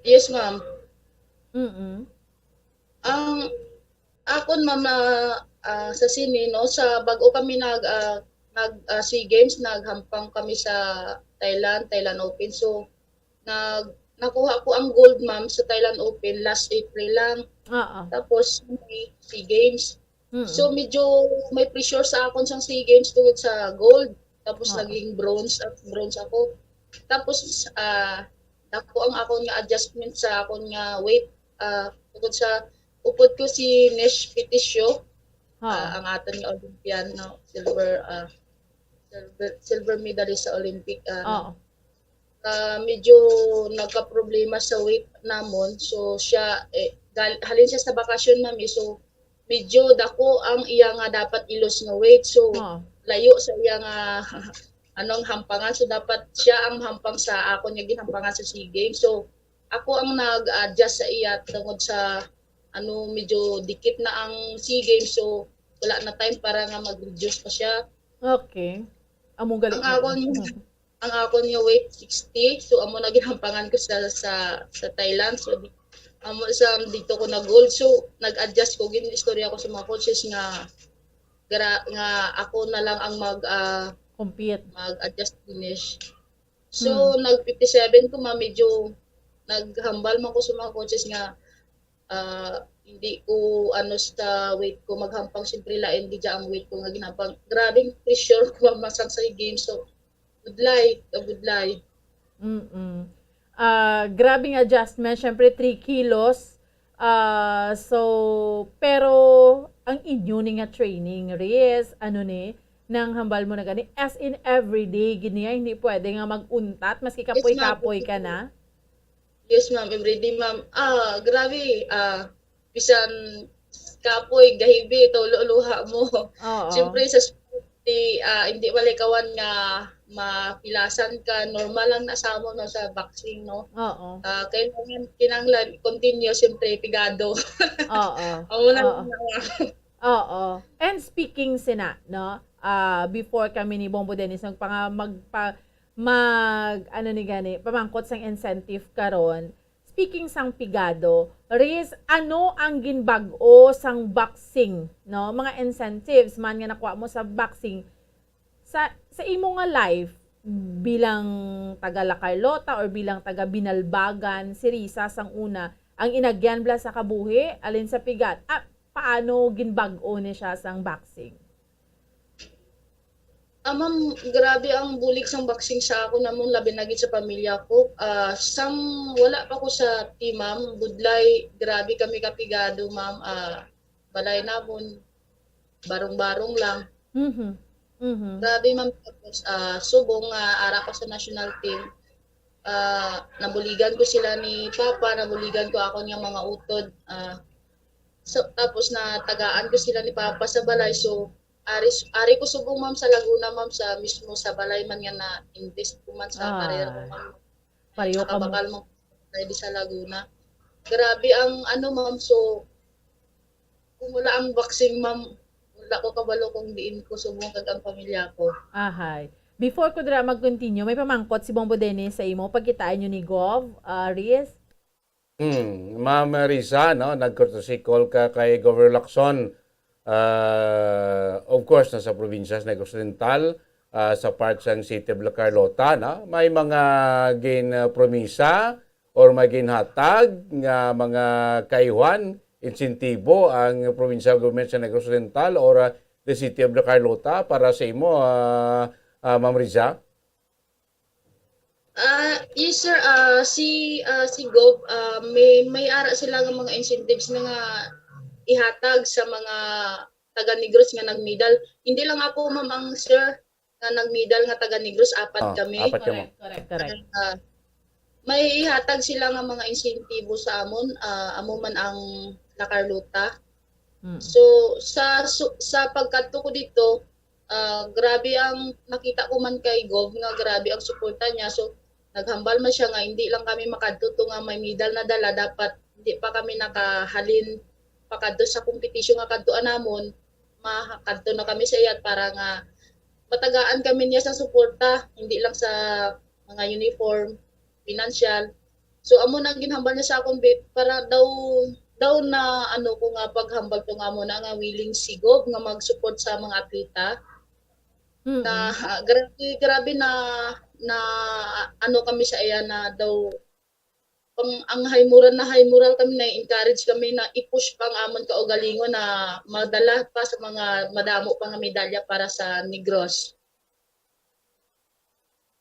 Yes, ma'am. Mm. Ang akon, ma'am, na, ah, sa sini, no, sa bago kami nag, ah, nag, ah, SEA Games, naghampang kami sa Thailand, Thailand Open. So, nag, nakuha ko ang gold, ma'am, sa Thailand Open last April lang. Oo. Tapos, may SEA Games. Mm. So, medyo may pressure sa akon sang SEA Games tungod sa gold. Tapos, Oo. naging bronze at bronze ako. Tapos, ah, dako ang akon nga adjustment sa akon nga weight. Ah, tungod sa upod ko si Nesh Pitisyo, Oo. ah, ang aton nga Olympian, no, silver, ah, silver, silver medalist sa Olympic. Ah, Oo. ah, medyo nagka-problema sa weight namon. So, siya, eh, gal- halin siya sa bakasyon, ma'am, eh. So, medyo dako ang iya nga dapat i-lose nga weight. So, Oo. layo sa iya nga anong hampangan. So, dapat siya ang hampang sa akon nga ginhampangan sa SEA Games. So, ako ang nag-adjust sa iya tungod sa ano, medyo dikit na ang SEA Games. So, wala na time para nga mag-reduce pa siya. Okay. Amo gali Ang na. akon, Mm. ang akon nga weight sixty, so amo na ginhampangan ko sa sa, sa Thailand. So, di, amo sa dito ko na gold. So, nag-adjust ko, gin-istorya ko sa mga coaches nga gra, nga ako na lang ang mag, ah, Compete. mag-adjust finish. So, nag fifty-seven ko, ma, medyo naghambal man ko sa mga coaches nga, ah, hindi ko, ano, sa weight ko maghampang, siyempre, lain gid ang weight ko nga ginhampang. Grabing pressure ko, ma, sang sa game. So, budlay, ah, budlay. Mm-mm. Ah, grabing adjustment, syempre three kilos. Ah, so, pero ang inyo ni nga training, Riz, ano ni, nang hambal mo na gani, as in everyday, gid niya, hindi pwede nga mag-untat, maski kapoy-kapoy ka na? Yes, ma'am, everyday, ma'am. Ah, grabe, ah, bisan kapoy, gahibi, tulo luha mo. Oo. Siyempre, sa sport, di, ah, hindi malikawan nga mapilasan ka. Normal lang na sa amon, no, sa boxing, no? Oo. Ah, kailangan, kinahanglan, continue, siyempre, pigado. Oo. Amo na Oo. lang na. Oo. And speaking sina, no? Ah, before kami ni Bombo Dennis magpanga-, magpa-, mag, ano ni gani, pamangkot sang incentive karon. Speaking sang pigado, Riz, ano ang ginbag-o sang boxing, no? Mga incentives man nga nakuha mo sa boxing sa, sa imo nga life bilang taga La Carlota or bilang taga Binalbagan, si Risa sang una, ang inagyan bala sa kabuhi, alin sa pigat, ah, paano ginbag-o ni siya sang boxing? Ah, ma'am, grabe ang bulig sang boxing sa ako namon, labi na gid sa pamilya ko. Ah, sang wala pa ko sa team, ma'am, budlay, grabe kami kapigado, ma'am. Ah, balay namon, barong-barong lang. Mhm. Mhm. Grabe, ma'am. Tapos, ah, subong nga ara ko sa national team, ah, nabuligan ko sila ni Papa, nabuligan ko akon nga mga utod. Ah, so, tapos natagaan ko sila ni Papa sa balay. So, ari, ari ko subong, ma'am, sa Laguna, ma'am, sa mismo sa balay man nga na-invest ko man sa Ah, career ko, ma'am. pareho ka mo. Nakabakal mo di sa Laguna. Grabe ang ano, ma'am. So, kung wala ang boxing, ma'am, wala ko kabalo kung diin ko subong kag ang pamilya ko. Ahay. Before ko dira mag-continue, may pamangkot si Bombo Dennis sa imo. Pagkitaan nyo ni Gov, ah, Riz? Hmm, Ma'am Risa, no, nag-courtesy call ka kay Governor Lacson. Ah, of course, nasa probinsya sa Negros Oriental, ah, sa part sang City of La Carlota, no? May mga ginpromisa or may ginhatag nga mga kayuhan, insentibo ang provincial government sa Negros Oriental or, ah, the City of La Carlota para sa imo, ah, ah, Ma'am Risa? Ah, yes, sir. Ah, si, ah, si Gov, ah, may, may ara sila nga mga incentives na nga ihatag sa mga taga Negros nga nagmedal. Hindi lang ako, ma'am, ang sir nga nagmedal nga taga Negros, apat Ah, kami. apat kamo. Correct, correct. Ah, may ihatag sila nga mga insentibo sa amon. Ah, amo man ang La Carlota. Mm. So, sa su- sa pagkadto ko dito, ah, grabe ang nakita ko man kay Gov nga grabe ang suporta niya. So, naghambal man siya nga hindi lang kami makadto to nga may medal na dala, dapat hindi pa kami nakahalin pakadto sa competition nga kadtuan namon, makadto na kami sa iyat para nga matagaan kami niya sa suporta, hindi lang sa mga uniform, financial. So, amo na ang ginhambal niya sa akon, bi- para daw daw na ano ko nga paghambal ko nga mo na nga willing si Gov nga mag-support sa mga atleta. Mm. Na ah, grabe grabe na na ano kami sa iya na daw pang ang high moral na high moral kami, na-encourage kami na i-push pa ang amon kaugalingon na madala pa sa mga madamo pa nga medalya para sa Negros.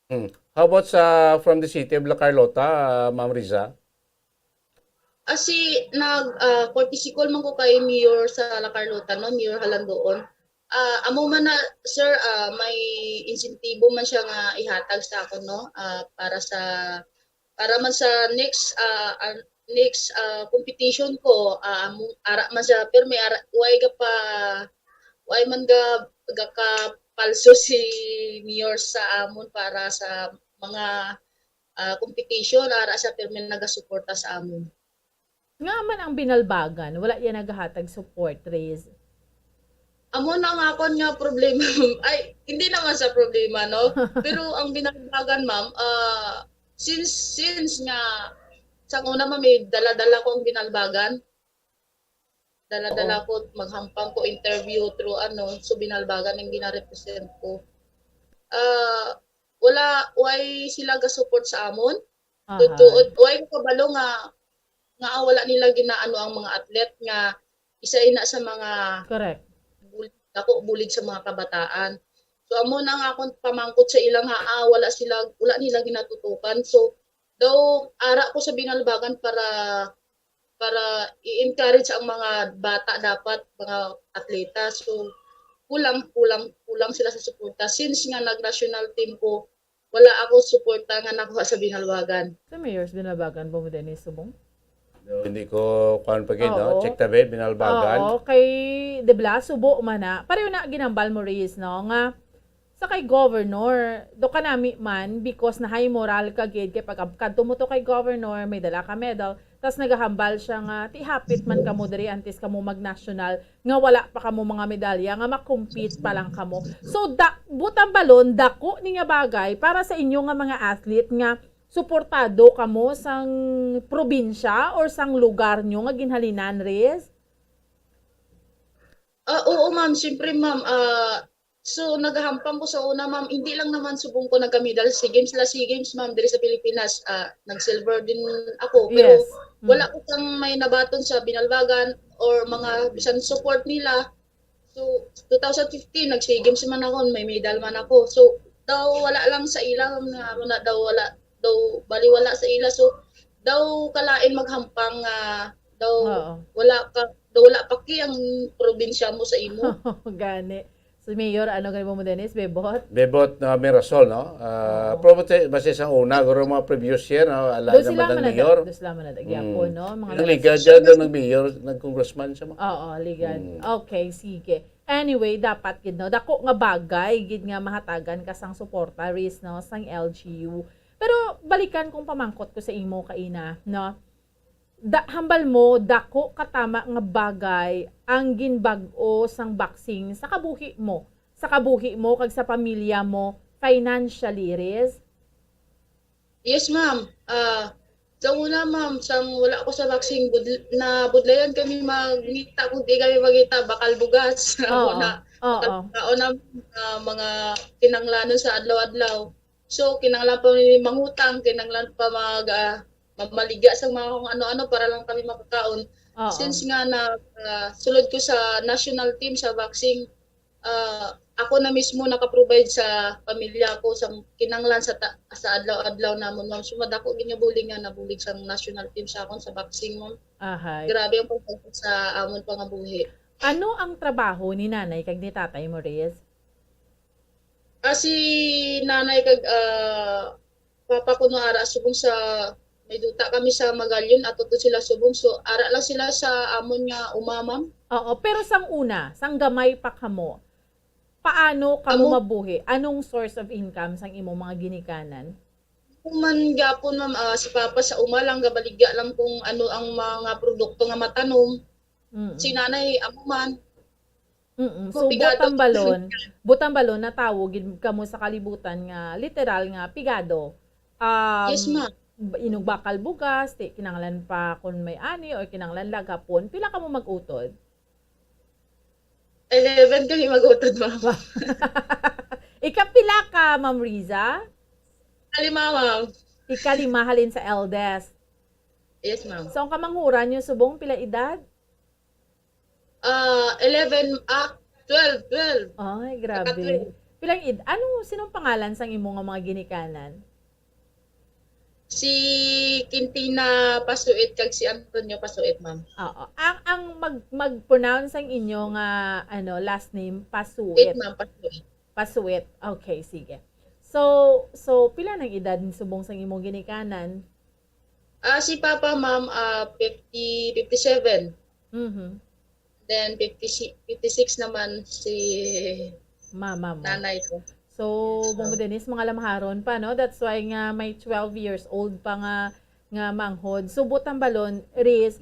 Hmm. How about sa from the city of La Carlota, uh, Ma'am Riza? Ah, si nag ah, courtesy call man ko kay Mayor sa La Carlota, no, Mayor Halandoon. Ah, amo man na, sir, ah, may insentibo man siya nga ihatag sa ako, no, ah, para sa para man sa next ah, ah, next ah, competition ko, ah, amo- ara man siya, pero may ara, way ga pa way man ga gakapalso si Mayor sa amon para sa mga ah, competition, ara siya, pero may nagasuporta sa amon. Nga man ang Binalbagan, wala yan naghatag support, Riz. Amo na ang akon nga problema. Ay, hindi naman sa problema, no? Pero ang Binalbagan, ma'am, ah, since since nga sa una, ma'am, may dala-dala ko ang Binalbagan. Dala-dala ko, maghampang ko interview through ano, so Binalbagan ang ginarepresent ko. Ah, wala, why sila ga-support sa amon? Aha. Tutuod, why ko kabalo nga nga wala nila ginaano ang mga atlet nga isa ina sa mga Correct. bul- dako bulig sa mga kabataan. So amo na nga akong pamangkot sa ilang ha, ah, wala sila wala nila ginatutukan. So daw ara ko sa Binalbagan para para i-encourage ang mga bata dapat mga atleta. So kulang kulang kulang sila sa suporta since nga nag-national team ko wala ako suporta nga nakuha sa Binalbagan. Sa Mayor's Binalbagan ba mo din subong? Hindi ko kuan pa gid, no? Oo. Check tabi, Binalbagan. Oo, kay de bla subo man na. Pareho na ginambal mo, Riz, no, nga sa kay governor, do ka nami man because na high moral ka gid kay pag kadto mo to kay governor, may dala ka medal, tas nagahambal siya nga ti hapit man kamo diri antes kamo mag-national nga wala pa kamo mga medalya nga ma-compete pa lang kamo. So da, butang balon dako ni nga bagay para sa inyo nga mga athlete nga suportado kamo sang probinsya or sang lugar nyo nga ginhalinan, Riz? Ah, oo, ma'am. Siyempre, ma'am. Ah, so, nagahampang ko sa una, ma'am. Hindi lang naman subong ko nagkamedal sa SEA Games. La SEA Games, ma'am, diri sa Pilipinas. Ah, nag-silver din ako. Pero Yes. Mm. wala ko kang may nabaton sa Binalbagan or mga bisan support nila. So, two thousand fifteen, nag-SEA Games man ako, may medal man ako. So, daw wala lang sa ila, na, na daw wala, daw baliwala sa ila. So, daw kalain maghampang nga daw Oo. wala ka daw wala pa ki ang probinsya mo sa imo. Gani. So, Mayor, ano gani mo, Dennis? Bebot? Bebot na may rasol, no? Ah, Oo. Probably, basta sa una, guro mga previous year, no? Ala Doon sila naman ang man mayor. Doon sila man nag-agyapon, no? Mga Ang nag- liga dyan, doon nag-mayor, nag-congressman siya mo. Oo, ligad. Mm. Okay, sige. Anyway, dapat gid, no, dako nga bagay gid nga mahatagan ka sang suporta, Riz, no, sang L G U. Pero balikan kong pamangkot ko sa imo kaina, no. Da, hambal mo, dako katama nga bagay ang ginbag-o sang boxing sa kabuhi mo, sa kabuhi mo kag sa pamilya mo financially, Riz? Yes, ma'am. Ah, sa una, ma'am, sang wala ko sa boxing, bud- nabudlayan kami magngita. Kung di kami magngita, bakal bugas. Oo. Una, Oo. kaon na ah, mga kinanglanon sa adlaw-adlaw. So, kinanglan pa mi mangutang, kinanglan pa mag ah, mamaligya sa mga kung ano-ano para lang kami makakaon. Oo. Since nga na ah, sulod ko sa national team sa boxing, ah, ako na mismo naka-provide sa pamilya ko sa kinanglan sa ta- sa adlaw-adlaw namon, ma'am. So, madako gid nga bulig nga nabulig sa national team sa akon sa boxing, ma'am. Ahay. Grabe ang pagbago sa amon pangabuhi. Ano ang trabaho ni nanay kag ni tatay mo, Riz? Ah, si nanay kag ah, papa ko no ara subong sa May duta kami sa Magallanes, ato to sila subong. So, ara lang sila sa amon nga uma, ma'am. Oo, pero sang una, sang gamay pa kamo, paano kamo Amo mabuhi? Anong source of income sang imong mga ginikanan? Human gyapon, ma'am, ah, si Papa sa uma lang, gabaligya lang kung ano ang mga produkto nga matanom. Mm. Si nanay, amo man. Mm-mm. So, Mapigado butang balon, butang balon, natawo gid kamo sa kalibutan nga literal nga pigado. Um, Yes, ma'am. Ba-, inugbakal bugas, ti-, kinahanglan pa kun may ani or kinahanglan lagapon. Pila kamo mag-utod? Eleven kami mag-utod, ma'am. Ikapila ka, Ma'am Riza? Kalima, ma'am. Ikalima halin sa eldest. Yes, ma'am. So, ang kamanghuran niyo subong pila edad? Ah, eleven, ah, twelve, twelve. Ay, grabe. Naka-twelve. Pilang ed-, ano, sinong pangalan sang imo nga mga ginikanan? Si Quintina Pasuit kag si Antonio Pasuit, ma'am. Oo. Ang, ang mag-, mag-pronounce ang inyo nga, ano, last name, Pasuit. Pasuit, ma'am, Pasuit. Pasuit. Okay, sige. So, so, pila nang edad subong sang imong ginikanan? Ah, si Papa, ma'am, ah, fifty, fifty-seven. Mhm. Then, fifty-six, fifty-six naman si Mama mo. Nanay ko. So, Yes, ma'am. Ma'am Denise, mga lamharon pa, no? That's why nga may twelve years old pa nga, nga manghod. So, butang balon, Riz,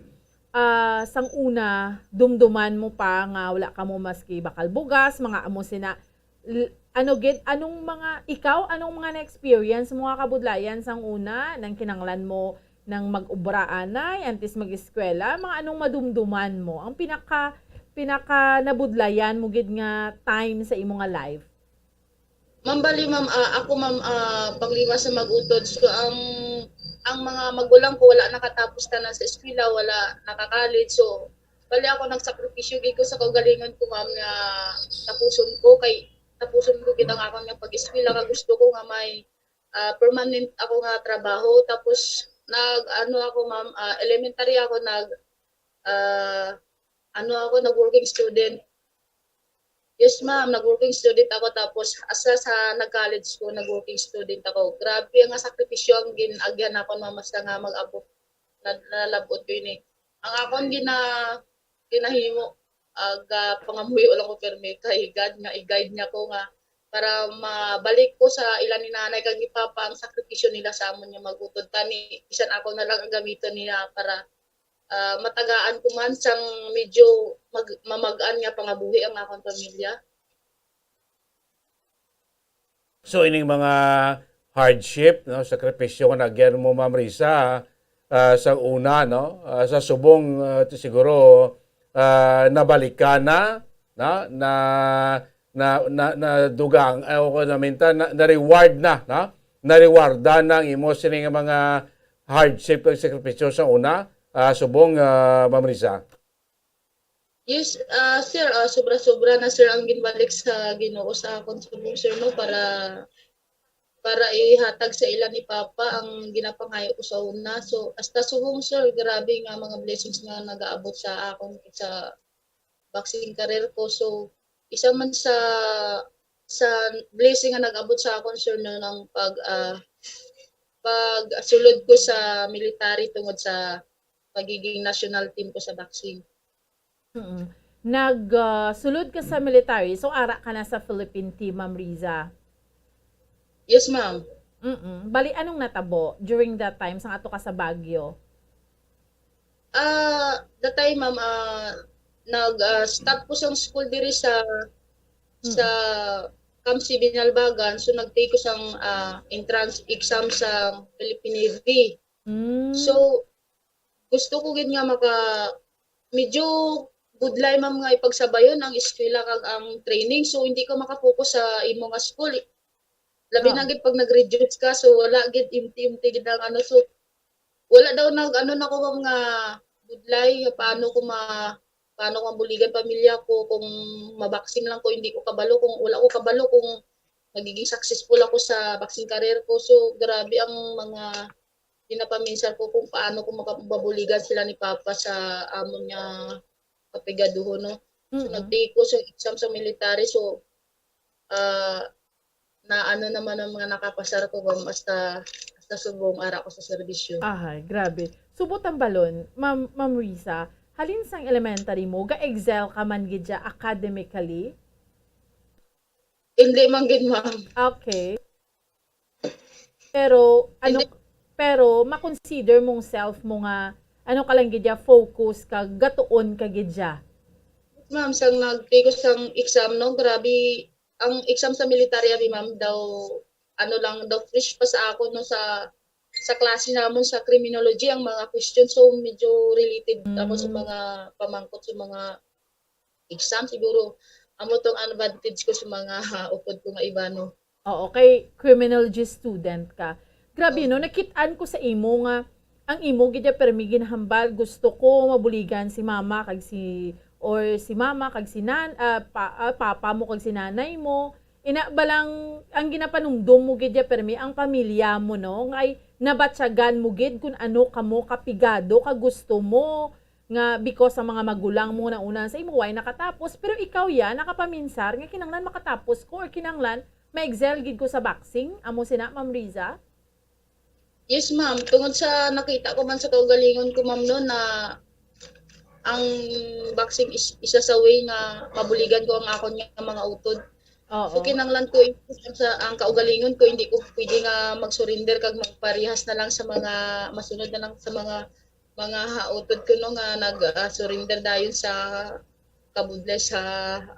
ah, sang una, dumduman mo pa nga wala kamo maski bakal bugas, mga amo sina, l-, ano gid, anong mga, ikaw, anong mga na-experience mo nga kabudlayan sang una, nang kinanglan mo nang mag-obra anay, antes mag-eskwela, mga anong madumduman mo? Ang pinaka, pinaka nabudlayan mo gid nga time sa imo nga life? Ma'am, bali, ma'am, ah, ako, ma'am, ah, pagliwas sa mag-utod, so, ang, ang mga magulang ko wala nakatapos tanan sa eskwela, wala naka-college. So, bali, ako nagsakripisyo gid ko sa kaugalingon ko, ma'am, nga tapuson ko, kay tapuson ko gid ang akon nga pag-eskwela, nga gusto ko nga may, ah, permanent ako nga trabaho. Tapos, nag-ano ako, ma'am, ah, elementary ako, nag, ah, ano ako, nag-working student. Yes, ma'am. Nag-working student ako, tapos asa sa nag-college ko, nag-working student ako. Grabe nga sakripisyo ang gin-agyan ako, ma'am, basta nga mag-abot, na-, nalabot ko ini. Ang akon gina-, ginahimo, aga, pangamuyo lang ko, permi kay God nga i-guide niya ko nga para mabalik ko sa ila ni nanay kag ni papa ang sakripisyo nila sa amon nga mag-utod. Tani, bisan ako na lang ang gamiton nila para, ah, matagaan ko man sang medyo mag-, mamag-an nga pangabuhi ang akon pamilya. So, ining mga hardship, no, sakripisyo nga nagyan mo, Ma'am Risa, ah, sa una, no, ah, sa subong, ah, ti-, siguro, ah, nabalikan na, na, na, na, na, nadugang, eh, o kung naminta, na, na-reward na, no? Na-rewardan na ang imo sini nga mga hardship kag sakripisyo sa una, ah, subong, ah, Ma'am Risa? Yes, ah, sir, ah, sobra-sobra na, sir, ang ginbalik sa Ginoo sa akon subong, sir, no, para, para ihatag sa ila ni Papa ang ginapangayo ko sa una. So, hasta subong, sir, grabe nga mga blessings nga nagaabot sa akon sa boxing career ko. So, isa man sa, sa blessing nga nag-abot sa akon, sir, no, ng pag, ah, pagsulod ko sa military tungod sa pagiging national team ko sa boxing. Mm. Nag, ah, sulod ka sa military, so ara ka na sa Philippine team, Ma'am Riza? Yes, ma'am. Mm. Bali, anong natabo during that time, sang ato ka sa Baguio? Ah, that time, ma'am, ah, nag, ah, stop ko sang school diri sa, Mm. sa Camp C Binalbagan. So, nag-take ko sang, ah, entrance exam sa Philippine Navy. Mm. So, gusto ko gid nga maka-, medyo budlay, ma'am, nga ipagsabayon ang eskwela kag ang training. So, hindi ka maka-focus sa imo nga school. Labi Oo. na gid pag nag-reduce ka, so wala gid, imti-imti gid ang ano. So, wala daw nag-ano na ko, ma'am, nga budlay, nga paano ko ma-, paano ko mabuligan pamilya ko, kung maboxing lang ko, hindi ko kabalo, kung wala ko kabalo kung magiging successful ako sa boxing career ko. So, grabe ang mga ginapaminsar ko kung paano ko maka-, mabuligan sila ni Papa sa amon nga kapigaduhon, no? So, Mm. nag-take ko sa exam sa military. So, ah, na ano naman ang mga nakapasar ko, ma'am, hasta, sa subong ara ko sa serbisyo. Ahay, grabe. Subot ang balon, Ma'am, Ma'am Riza, halin sang elementary mo, ga-excel ka man gid siya academically? Hindi man gid, ma'am. Okay. Pero, ano, Hindi. Pero, ma-consider mong self mo nga, ano ka lang gid ya, focus ka, gatuon ka gid ya? Ma'am, sang nag-take ko sang exam, no, grabe, ang exam sa military, abi, ma'am, daw, ano lang, daw fresh pa sa ako, no, sa sa klase namon sa criminology ang mga questions. So, medyo related ako sa Mm. mga pamangkot sa mga exam. Siguro, amo tong advantage ko sa mga upod ko nga iba, no? Oo, kay criminology student ka. Grabe, no? Oo. Nakit-an ko sa imo nga ang imo gid ya permi ginhambal, gusto ko mabuligan si mama kag si, or si mama kag si nan-, ah, pa-, ah, papa mo kag si nanay mo. Ina ba lang ang ginapanumdom mo gid ya permi ang pamilya mo, no? Ngay nabatyagan mo gid kung ano kamo kapigado ka gusto mo nga because ang mga magulang mo na una sa imo way nakatapos, pero ikaw ya nakapaminsar nga kinahanglan makatapos ko or kinahanglan ma-excel gid ko sa boxing, amo sina, Ma'am Riza? Yes, ma'am. Tungod sa nakita ko man sa kaugalingon ko, ma'am, no, na ang boxing is isa sa way nga mabuligan ko ang akon nga mga utod. So, Oo. kinahanglan ko sa ang kaugalingon ko, hindi ko pwede nga mag-surrender kag magparehas na lang sa mga masunod na lang sa mga mga utod ko, no, nga nag-surrender dayon sa kabudlay sa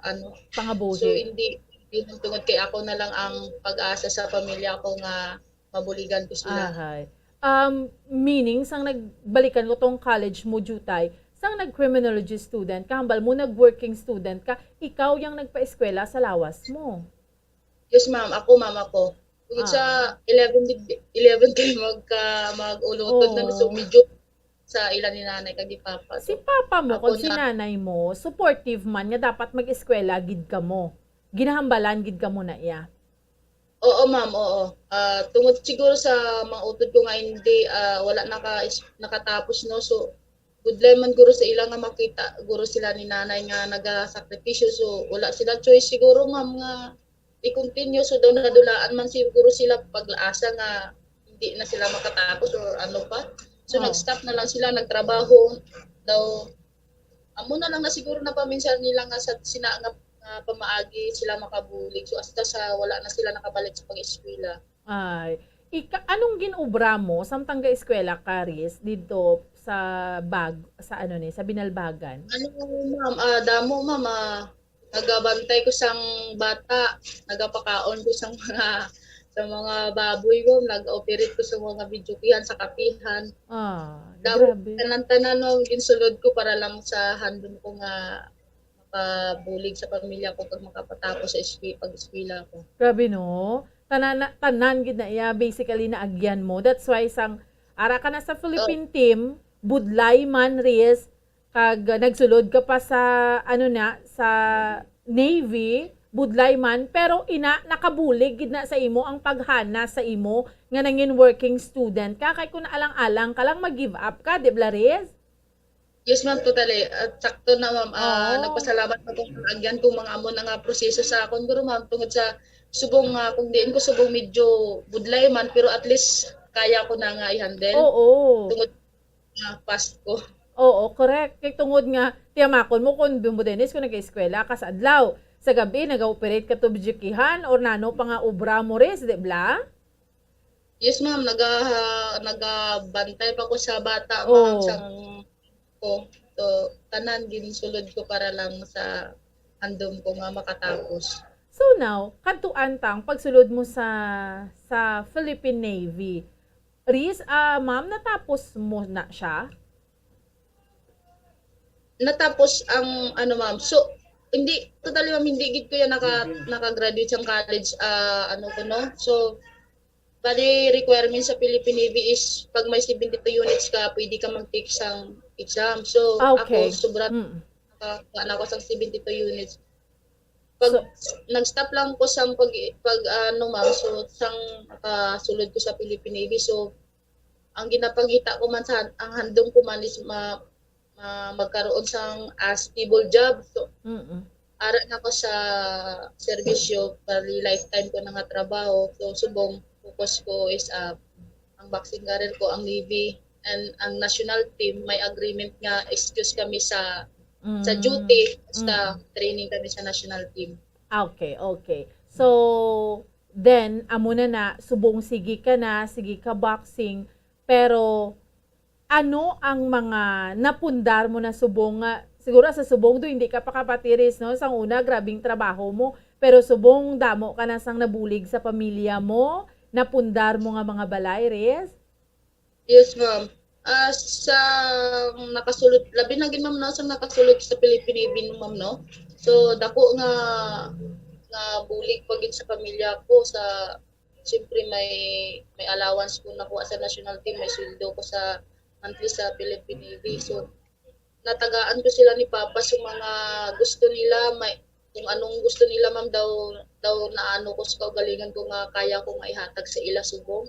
ano. So, Pangabuhi. hindi, hindi lang tungod kay ako na lang ang pag-asa sa pamilya ko nga mabuligan ko sila. Ahay. Um, meaning, sang nagbalikan ko tong college mo, Jutay, sang nag-criminology student ka, hambal mo nag-working student ka, ikaw yang nagpaeskwela sa lawas mo. Yes, ma'am. Ako, ma'am, ako. Tungod sa Ah. eleven, dig- eleven kay magka, mag-ulutod na, no? So, Oo. Medyo sa ila ni nanay kag ni papa. Si So, papa mo ako kag si na, nanay mo, supportive man nga dapat mag-eskwela gid kamo. Ginahambalan gid kamo na iya. Oo, ma'am, oo. Ah, tungod siguro sa mga utod ko nga hindi, ah, wala naka, nakatapos, no? So, budlay man guro sa ila nga makita guro sila ni nanay nga nagasakripisyo. So, wala sila choice siguro, ma'am, nga i-continue. So, daw nadulaan man siguro sila pag-asa nga hindi na sila makatapos or ano pa. So, Oh. nag-stop na lang sila, nagtrabaho. Daw, amo na lang na siguro na paminsar nila nga sa sina nga, nga pamaagi sila makabulig. So, hasta sa wala na sila nakabalik sa pag-eskwela. Ay, ika-, anong gin-obra mo samtang ga-eskwela ka, Riz, didto sa Bag-, sa ano ni, sa Binalbagan? Ano, ma'am, ah, damo, ma'am, ah, nagabantay ko sang bata, nagapakaon ko sang mga, sa mga baboy ko, nag-operate ko sa mga videokihan, sa kapihan. Ah, Damo, grabe. tanan-tanan, ma'am, ginsulod ko para lang sa handom ko nga makabulig sa pamilya ko kag makapatapos sa espe-, pag-eskwela ko. Grabe, no? Tanan, na, tanan gid na iya, basically, naagyan mo. That's why sang ara ka na sa Oh, Philippine team, budlay man, Riz, kag, uh, nagsulod ka pa sa, ano na, sa Navy, budlay man, pero ina, nakabulig gid na sa imo ang paghana sa imo nga nangin working student ka. Kay kung naalang-alang ka lang, mag-give up ka, di ba, Riz? Yes, ma'am, totally. At sakto na, ma'am. Ah, Oo. Nagpasalamat ako sa agyan kung mga amo na nga proseso sa akon, guro, ma'am, tungod sa subong nga, kung diin ko subong medyo budlay man, pero at least kaya ko na nga i-handle. Oo. Tungod nga past ko. Oo, correct. Kay tungod nga, tiyamakon mo kung bumudenis kung nag-eskwela ka sa adlaw. Sa gabi, nag-operate ka to bijukihan or nano pa nga obra mo, Riz, di bla? Yes, ma'am. Naga-, nagabantay pa ko sa bata, ma'am, Oh. sang ko. So, tanan ginsulod ko para lang sa handom ko nga makatapos. So now, kadtuan tang pagsulod mo sa, sa Philippine Navy. Riz, ah, ma'am, natapos mo na siya? Natapos ang, ano, ma'am. So, hindi, totally, ma'am, hindi gid ko yan naka-, naka-graduate sa college, ah, ano ko, no? So, bali, requirement sa Philippine Navy is pag may seventy-two units ka, pwede ka mag-take sang exam. So, Ah, ako, okay. Sobra Mm. nakakuha na ako sang seventy-two units. Pag So, nag-stop lang ko sang pag, pag, ano, ma'am, so, sang, ah, sulod ko sa Philippine Navy. So, ang ginapangita ko man sa, ang handom ko man is ma-, ma-, magkaroon sang, ah, stable job. So, mm. Ara na ko sa serbisyo, bali lifetime ko na nga trabaho. So, subong focus ko is, ah, ang boxing career ko, ang Navy, and ang national team, may agreement nga excuse kami sa sa Mm. duty, basta Mm. training kami sa national team. Okay, okay. So, then, amo na na, subong sige ka na, sige ka boxing, pero ano ang mga napundar mo na subong nga, siguro sa subong do, hindi ka pa kapatiris, no? Sang una, grabing trabaho mo, pero subong damo ka na sang nabulig sa pamilya mo, napundar mo nga mga balay, Riz? Yes, ma'am. Ah, sa nakasulod, labi na gid, ma'am, no, sa nakasulod sa Philippine Navy, no, ma'am, no? So, dako nga nga bulig pa gid sa pamilya ko sa, siyempre, may may allowance ko nakuha sa national team, may sweldo ko sa monthly sa Philippine Navy. So, natagaan ko sila ni Papa sa mga gusto nila, may kung anong gusto nila, ma'am, daw daw naano ko sa kaugalingon ko nga kaya ko nga ihatag sa ila subong.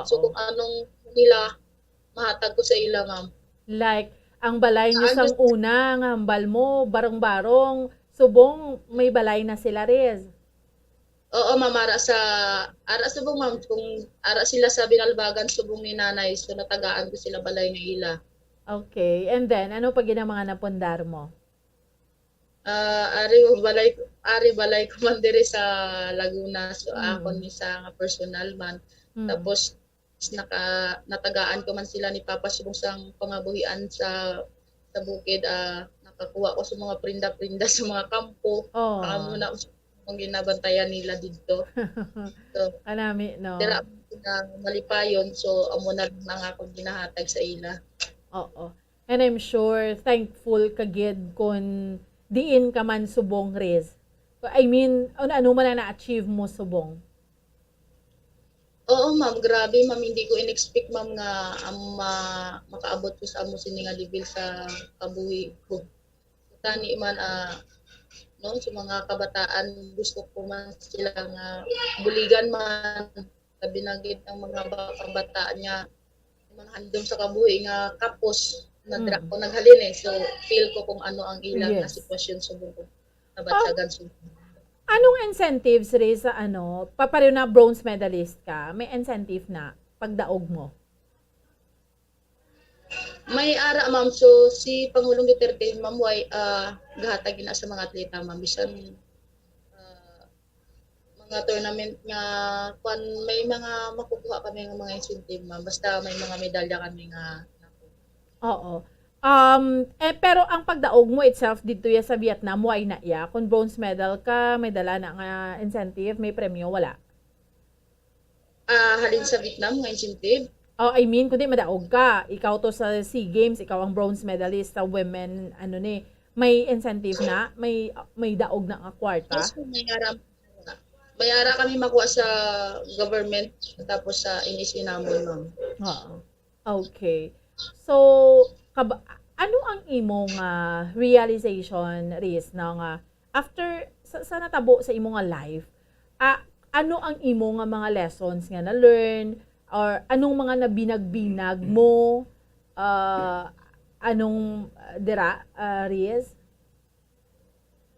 So, Oo. kung anong nila, mahatag ko sa ila, ma'am. Like, ang balay nyo Ang sang gusto, una nga hambal mo, barong-barong, subong may balay na sila, Riz? Oo, ma'am, ara sa ara subong, ma'am, kung ara sila sa Binalbagan, subong ni nanay, so natagaan ko sila balay nga ila. Okay. And then, ano pa gid ang mga napundar mo? Ah, ari balay, ari balay ko man diri sa Laguna. So, ako Mm. ni sa nga personal man. Mm. Tapos, naka, natagaan ko man sila ni Papa subong sang pangabuhian sa sa bukid. Ah, nakakuha ko sa mga prinda-prinda sa mga kampo. Amo Oh, na ang ginabantayan nila didto. So, kanami, dira no? na malipayon. So, amo na lang ang akong ginahatag sa ila. Oo. And I'm sure, thankful ka gid kung diin ka man subong, Riz. I mean, ano, ano man ang na-achieve mo subong? Oo, ma'am. Grabe, ma'am. Hindi ko in-expect, ma'am, nga ang ma makaabot ko sa amo sini nga level sa kabuhi ko. Tani man, ah, no, sa mga kabataan, gusto ko man sila nga buligan man, labi na gid ang mga ba- kabataan nga mga handom sa kabuhi nga kapos na dira Mm. ko naghalin eh. So, feel ko kung ano ang ilang nga Yes. sitwasyon subong ko Um, nabatyagan subong. Anong incentives, Riz, sa ano, papareho na bronze medalist ka? May incentive na pagdaog mo? May ara, ma'am. So, si Pangulong Duterte, ma'am, way, ah, gahatag ina sa mga atleta, ma'am. Bisan, ah, mga tournament nga, kwan, may mga makukuha kami nga mga incentive, ma'am. Basta may mga medalya kami nga nakuha. Oo. Um, eh, pero ang pagdaog mo itself dito ya sa Vietnam, way na ya? Kung bronze medal ka, may dala na nga incentive, may premyo, wala? Ah, halin sa Vietnam nga incentive? Oh, I mean, kundi madaog ka. Ikaw to sa SEA Games, ikaw ang bronze medalist sa women, ano ni, may incentive na, may may daog na nga kwarta. Yes, may ara, may ara kami makuha sa government tapos sa N S A namon, ma'am. Oo. Okay. So, kab- ano ang imo nga realization, Riz, na nga after sa, sa natabo sa imo nga life, ah, ano ang imo nga mga lessons nga na-learn or anong mga nabinag-binag mo, ah, anong, ah, dira, ah, Riz?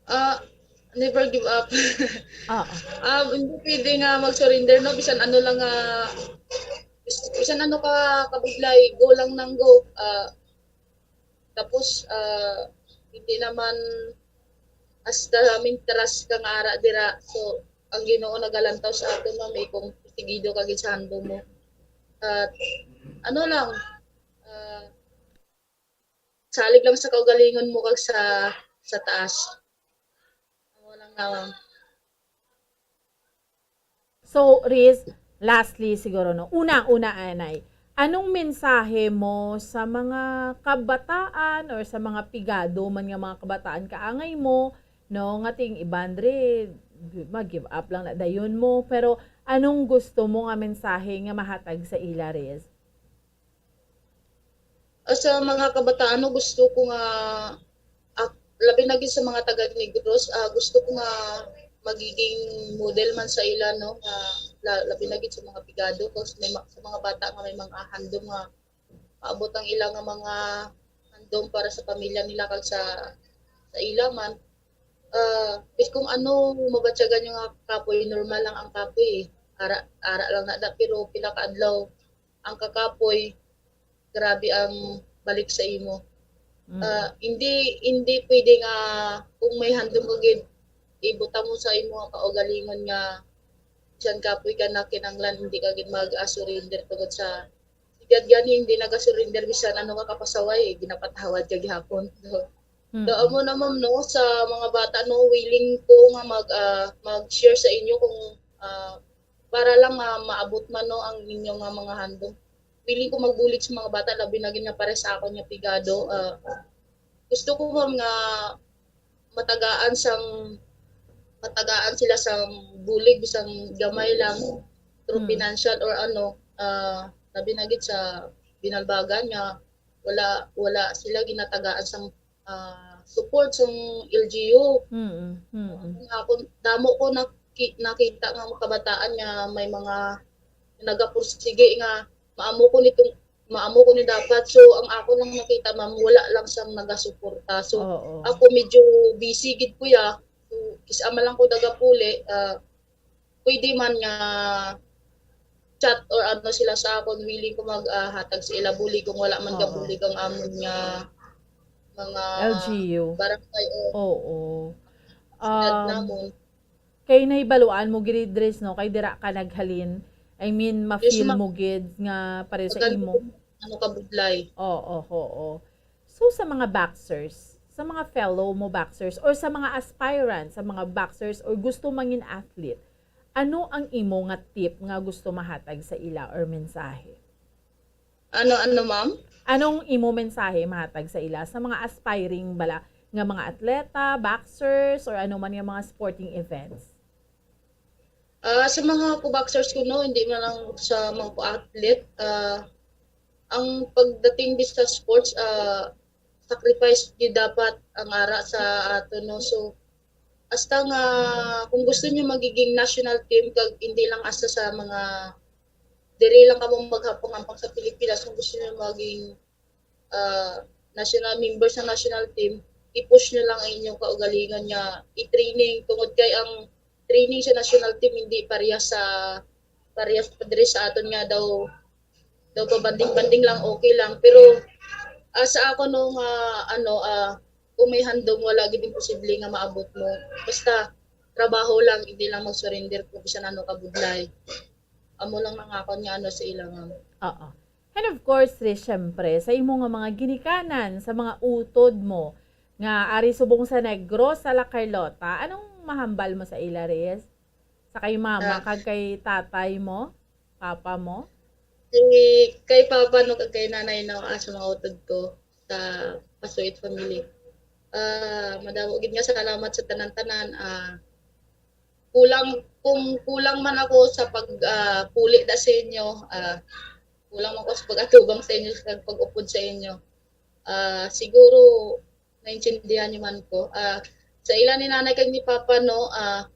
Ah, never give up. Ah, Ah, hindi pwede nga mag-surrender, no? Bisan ano lang nga, bis- bisan ano ka kabudlay, go lang nang go. Ah, tapos, ah, hindi naman hasta mintras ka nga ara dira. So, ang Ginoo nagalantaw sa aton, ma'am, eh, kung sigido ka gid sa handom mo. At ano lang, ah, salig lang sa kaugalingon mo kag sa sa taas. Amo lang na, ma'am. So, Riz, lastly siguro, no, una, una, anay, anong mensahe mo sa mga kabataan or sa mga pigado man nga mga kabataan kaangay mo, no, nga ting iban diri, mag-give up lang na dayon mo, pero anong gusto mo nga mensahe nga mahatag sa ila, Riz? Ah, sa mga kabataan, no, gusto ko nga, ah, labi na gid sa mga taga Negros, ah, gusto ko nga magiging model man sa ila, no, nga la- labi na gid sa mga pigado, cause may ma- sa mga bata nga may mga handom nga maabot ang ila nga mga handom para sa pamilya nila kag sa sa ila man. Ah, bis kung ano mabatyagan nyo nga kapoy, normal lang ang kapoy eh. Ara, ara lang na, da, pero pila ka adlaw ang kakapoy, grabe ang balik sa imo. Mm. Ah, hindi, hindi pwede nga kung may handom ka gid, ibutang mo sa imo ang kaugalingon nga bisan kapoy ka na, kinahanglan hindi ka gid mag-surrender tungod sa sigad gani hindi nagasurrender bisan ano ka kapasaway, eh, ginapatawad ka gihapon. So, Mm. amo na, ma'am, no, sa mga bata, no, willing ko nga mag, ah, mag-share sa inyo kung, ah, para lang nga maabot man, no, ang inyo nga mga handom. Willing ko magbulig sa mga bata, labi na gid nga pares sa akon nga pigado. Ah, gusto ko, ma'am, nga matagaan sang, matagaan sila sang bulig, bisan gamay lang, through Mm. financial or ano, ah, labi na gid sa binalbagan nga wala, wala sila ginatagaan sang, ah, support sang L G U. Mm, mm. Nga ako, damo ko naki-, nakita nga mga kabataan nga may mga nagapursige nga maamo ko nitong, maamo ko ni dapat. So, ang ako lang nakita, ma'am, wala lang sang nagasuporta. So, Oo. ako medyo busy gid, kuya. So, kis-a man lang ko nagapuli, ah, pwede man nga chat or ano sila sa akon, willing ko mag, ah, hatag sa ila bulig kung wala man Oo. gabulig ang amon nga mga L G U. barangay o Oo. siyudad Um, namon. Kay nahibaluan mo gid, Dres, no, kay dira ka naghalin. I mean, Yes, ma-feel mo gid nga pareho sa Maganda imo. Ano ka budlay. Oo, oo. So, sa mga boxers, sa mga fellow mo boxers, or sa mga aspirant, sa mga boxers, or gusto mangin athlete, ano ang imo nga tip nga gusto mahatag sa ila or mensahe? Ano, ano, ma'am? Anong imo mensahe mahatag sa ila, sa mga aspiring bala nga mga atleta, boxers, or ano man nga mga sporting events? Ah, sa mga co-boxers ko, no, hindi man lang sa mga co-athlete, ah, ang pagdating di sa sports, ah, sacrifice di dapat ang ara sa ato, no? So, hasta nga kung gusto niyo magiging national team, kag hindi lang hasta sa mga, diri lang kamo maghapang-hampang sa Pilipinas, kung gusto niyo maging, ah, national member sa national team, i-push niyo lang ang inyong kaugalingon nga i-training, tungod kay ang training sa national team hindi parehas sa, parehas pa diri sa aton nga daw, daw pa banding-banding lang, okay lang. Pero, ah, sa ako, no, nga, ano, ah, kung may handom, wala gid imposible nga maabot mo. Basta trabaho lang, hindi lang mag-surrender kung bisan ano ka budlay. Amo lang ang akon nga ano sa ila, ma'am. Oo. And of course, Riz, syempre, sa imo nga mga ginikanan, sa mga utod mo, nga ari subong sa Negros, sa La Carlota, anong mahambal mo sa ila, Riz? Sa kay mama, Ah. kag kay tatay mo, papa mo? Kay, kay papa, no, kag kay nanay, no, ah, sa mga utod ko, sa Pasuit family. Ah, madamo gid nga salamat sa tanan-tanan. Ah, kulang, kung kulang man ako sa pag, ah, puli da sa inyo, ah, kulang man ako sa pag-atubang sa inyo, sa pag-upod sa inyo. Ah, siguro, naintindihan niyo man ko. Ah, sa ila ni nanay kag ni papa, no, ah,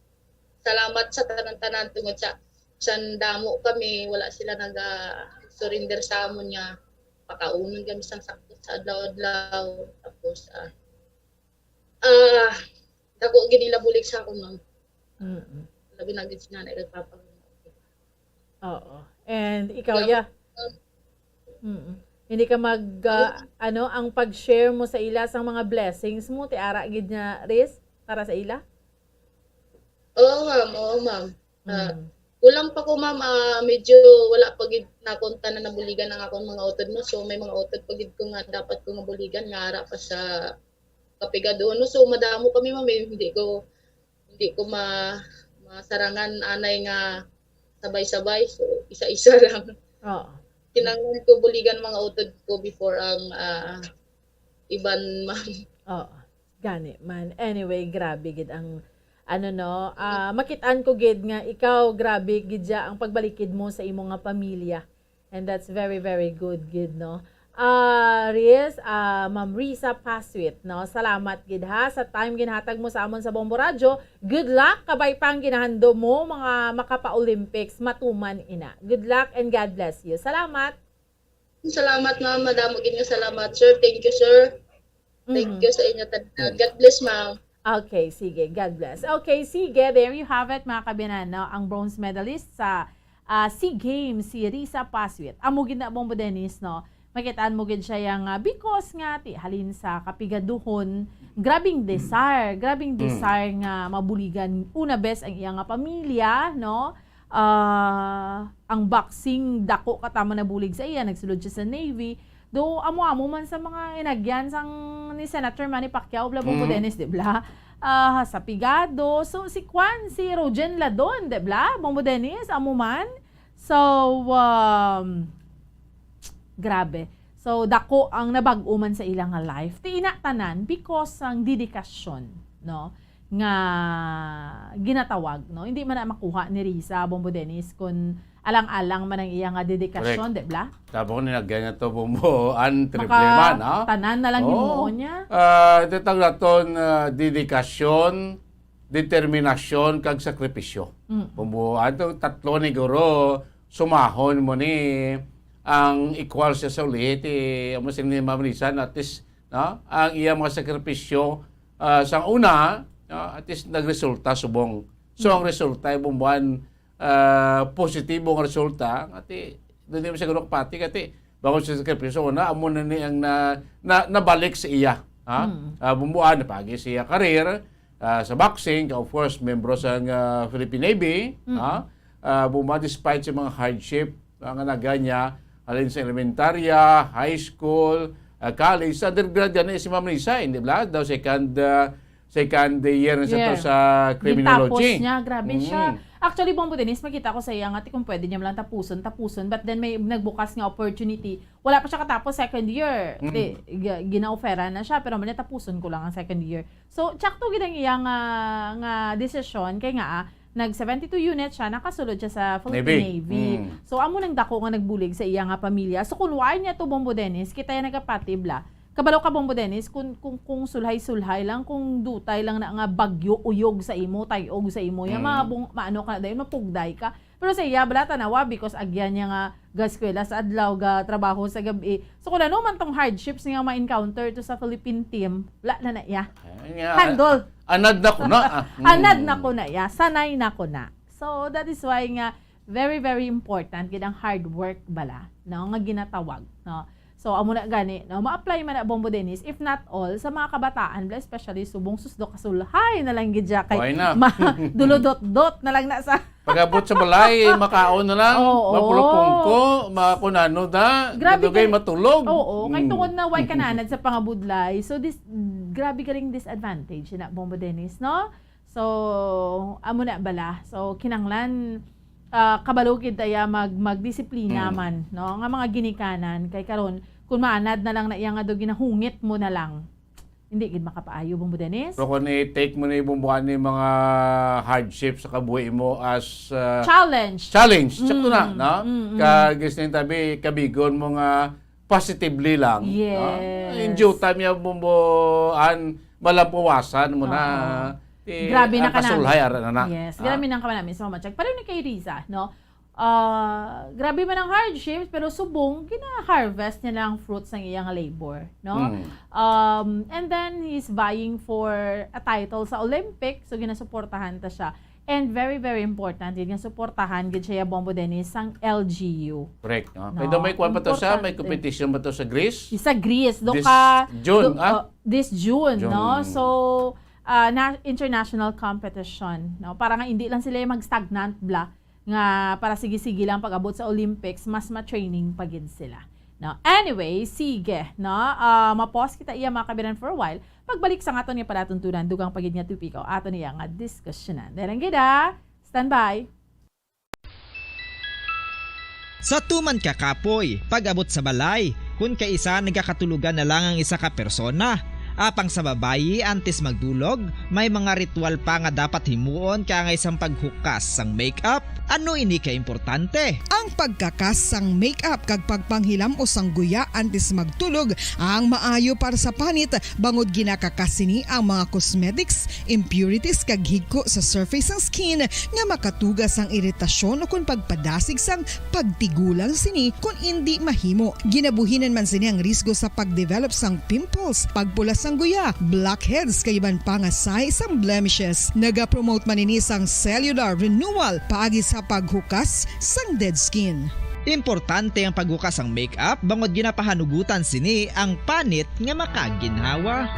salamat sa tanan-tanan, tungod sa, sa damo kami, wala sila naga-surrender sa amon nga pakaunon kami sang sakto sa adlaw-adlaw. Tapos, ah, ah, dako gid nila bulig sa akon, ma'am. Mm-mm. Labi na gid si nanay kag papa. Oo. And ikaw, Kaya ya? ako, um, Mm. Hindi ka mag, ah, Ayun. ano, ang pag-share mo sa ila sang mga blessings mo, ti ara gid niya, Riz, para sa ila? Oo, ma'am. Oo, ma'am. Ah, Mm. kulang pa ko, ma'am. Ah, medyo wala pa gid nakon tanan nabuligan ang akon mga utod, no? So, may mga utod pa gid ko nga dapat ko nga buligan nga ara pa sa kapigado, no? So, madamo kami, ma'am, eh. Hindi ko, hindi ko ma-, masarangan anay nga sabay-sabay. So, isa-isa lang. Oo. Kinahanglan ko buligan mga utod ko before ang, ah, iban, ma'am. Oo. Gani man. Anyway, grabe gid ang, ano, no, ah, makit-an ko gid nga ikaw, grabe gid siya ang pagbalikid mo sa imo nga pamilya. And that's very, very good gid, no? Ah, Riz, ah, Ma'am Risa Paswit, no? Salamat gid, ha, sa time ginhatag mo sa amon sa Bombo Radyo. Good luck, kabay pa ang ginahando mo, mga makapa-Olympics, matuman ina. Good luck and God bless you. Salamat. Salamat, ma'am. Madamo gid nga salamat, sir. Thank you, sir. Thank Mhm. you sa inyo tanan. Mm. God bless, ma'am. Okay, sige. God bless. Okay, sige. There you have it, mga kabinan, no? Ang bronze medalist sa ah, SEA Games, si Risa Paswit. Amo gid na, Bombo Dennis, no? Makitaan mo gid siya yang, ah, because nga ti halin sa kapigaduhon, grabing desire, grabing Mm. desire nga mabuligan una bes ang iya nga pamilya, no? Ah, ang boxing, dako ka tama nabulig sa iya, nagsulod siya sa Navy. Do amo-amo man sa mga inagyan sang ni Senator Manny Pacquiao, bla, Bombo Mm. Dennis, di bla? Ah, sa pigado. So, si Kwan, si Rogen Ladon, di bla? Bombo Dennis, amo man. So, um, grabe. So, dako ang nabag-o man sa ila nga life. Ti ina tanan because ang dedikasyon, no, nga ginatawag, no? Hindi man na makuha ni Risa, Bombo Dennis, kung alang-alang man ang iya nga dedikasyon, Correct. di bla? Tapos ni nagyan nga to, Bombo, ang triple Maka man, ha? tanan na lang Oo. himuon niya. Ah, ito tawag naton, ah, dedikasyon, determinasyon, kag sakripisyo. Mm. Bombo, ato tatlo ni guro, sumahon mo ni ang equal siya sa ulihi, ti, amo sing ni Ma'am Risa, no? At least, no? Ang iya mga sakripisyo, ah, sa una, no? At least nagresulta subong. So, ang Mm. resulta ay bumbuan, ah, positibo nga resulta, ati, doon mo siguro kapati, ati, bangod sa sakripisyo, una, amo na ni ang na, na, nabalik sa iya, ha? Mm. Ah, bumbuan, napagi sa iya career, ah, sa boxing, of course, membro sa, ah, Philippine Navy, Mm. ha? Ah, bumbuan, despite sa mga hardship, ah, nga naga niya, halin sa elementarya, high school, ah, college, sa undergrad, yan, eh, si Ma'am Lisa, hindi bla? Daw second, ah, second year na siya to Year. sa criminology. Gintapos niya, grabe siya. Mm. Actually, Bombo Dennis, makita ko sa iya nga, ti kung pwede niya lang tapuson, tapuson. But then may nagbukas nga opportunity. Wala pa siya katapos second year. Mm. Ti, gi-, gina-offeran na siya, pero man tapuson ko lang ang second year. So, tsakto gid ang iya nga, nga desisyon. Kay nga, ah, nag seventy-two units siya, nakasulod siya sa Philippine Navy. Navy. Mm. So, amo nang dako nga nagbulig sa iya nga pamilya. So, kung why niya to, Bombo Dennis, kita ya nagapatibla. Kabalo ka, Bombo Dennis, kung, kung, kung sulhay-sulhay lang, kung dutay lang na nga bagyo, uyog sa imo, tayog sa imo, ya, Mm. mabung-, maano ka na dayon, mapugday ka. Pero sa iya, bala, tanawa, because agyan niya nga ga-eskwela sa adlaw, ga-trabaho sa gab-i. So, kung ano man tong hardships nga ma-encounter to sa Philippine team, wala na na iya. Ay, nga, Handle. anad na ko na, ah. Anad Mm. na ko na iya. Sanay na ko na. So, that is why nga, very, very important gid ang hard work bala, no, nga ginatawag, no? So, amo na gani, no, ma-apply man na, Bombo Dennis, if not all, sa mga kabataan, bala, especially subong susdo kasulhay na lang gid siya kay Why na? ma-, dulodot-dot na lang na sa Pag-abot sa balay, makaon na lang, Oo. mapulupungko, makunano na, Grabe kadugay kay matulog. Oo, kay Mm. tungod na way kananad sa pangabudlay. So, this, grabe galing disadvantage na, Bombo Dennis, no? So, amo na bala. So, kinanglan, ah, kabalo gid taya mag-, magdisiplina Mm. man, no? Nga mga ginikanan, kay karon, kung maanad na lang na iya nga do ginahungit mo na lang, hindi gid makapaayo, Bombo Dennis. Pero kung i-take mo na yung bumbuan ni mga hardship sa kabuhi mo as, ah, Challenge. challenge, sakto na, Mm, no? mm, mm. Kag, is tabi, kabigon mo nga positively lang, no? Yes. In due time, yung bumbuan, malampuwasan mo na. Oo. Eh, Grabe na ang ka namin. kasulhay, ara na na. Yes, Ah. grabe na ka namin sa mga check. Pareho ni kay Riza, no? Ah, grabe man ang hardships, pero subong, gina-harvest niya na ang fruits ng iyang labor, no? Mm. Um, and then, he's vying for a title sa Olympic, so ginasuportahan ta siya. And very, very important, yun nga, suportahan gid siya, Bombo Dennis, sang L G U. Correct, no? No, Kaya daw may kuwan pa to sa, may importante. competition ba to sa Greece? Sa Greece, do This ka, June, do, ah? uh, this June, June. no? So, ah, na, international competition, no? Para nga hindi lang sila yung mag-stagnant, bla, nga para sige-sige lang pag-abot sa Olympics, mas ma-training pa gid sila. No? Anyway, sige, no? Ah, ma-pause kita iya, mga kabiran, for a while. Pagbalik sa aton nga palatuntunan, dugang pa gid nga topiko, aton iya nga diskusyonan. Dahil lang gid, ah. Standby. Sa tuman ka kapoy, pag-abot sa balay, kun kaisa nagakatulugan na lang ang isa ka persona. Apang sa babayi, antes magdulog, may mga ritual pa nga dapat himuon kaangay sang paghukas sang makeup. Ano ini ka importante? Ang pagkakas sang makeup kag pagpanghilam-os sang guya antes magtulog ang maayo para sa panit, bangod ginakakas sini ang mga cosmetics, impurities kag higko sa surface sang skin nga makatuga sang iritasyon ukon pagpadasig sang pagtigulang sini kon indi mahimo. Ginabuhinan man sini ang risgo sa pagdevelop sang pimples, pagpula sang guya, blackheads, kag iban pa nga sahi sang blemishes. Nagapromote man ini sang cellular renewal paagi sa paghukas sang dead skin. Importante ang paghukas sang makeup bangod ginapahanugutan sini ang panit nga makaginhawa.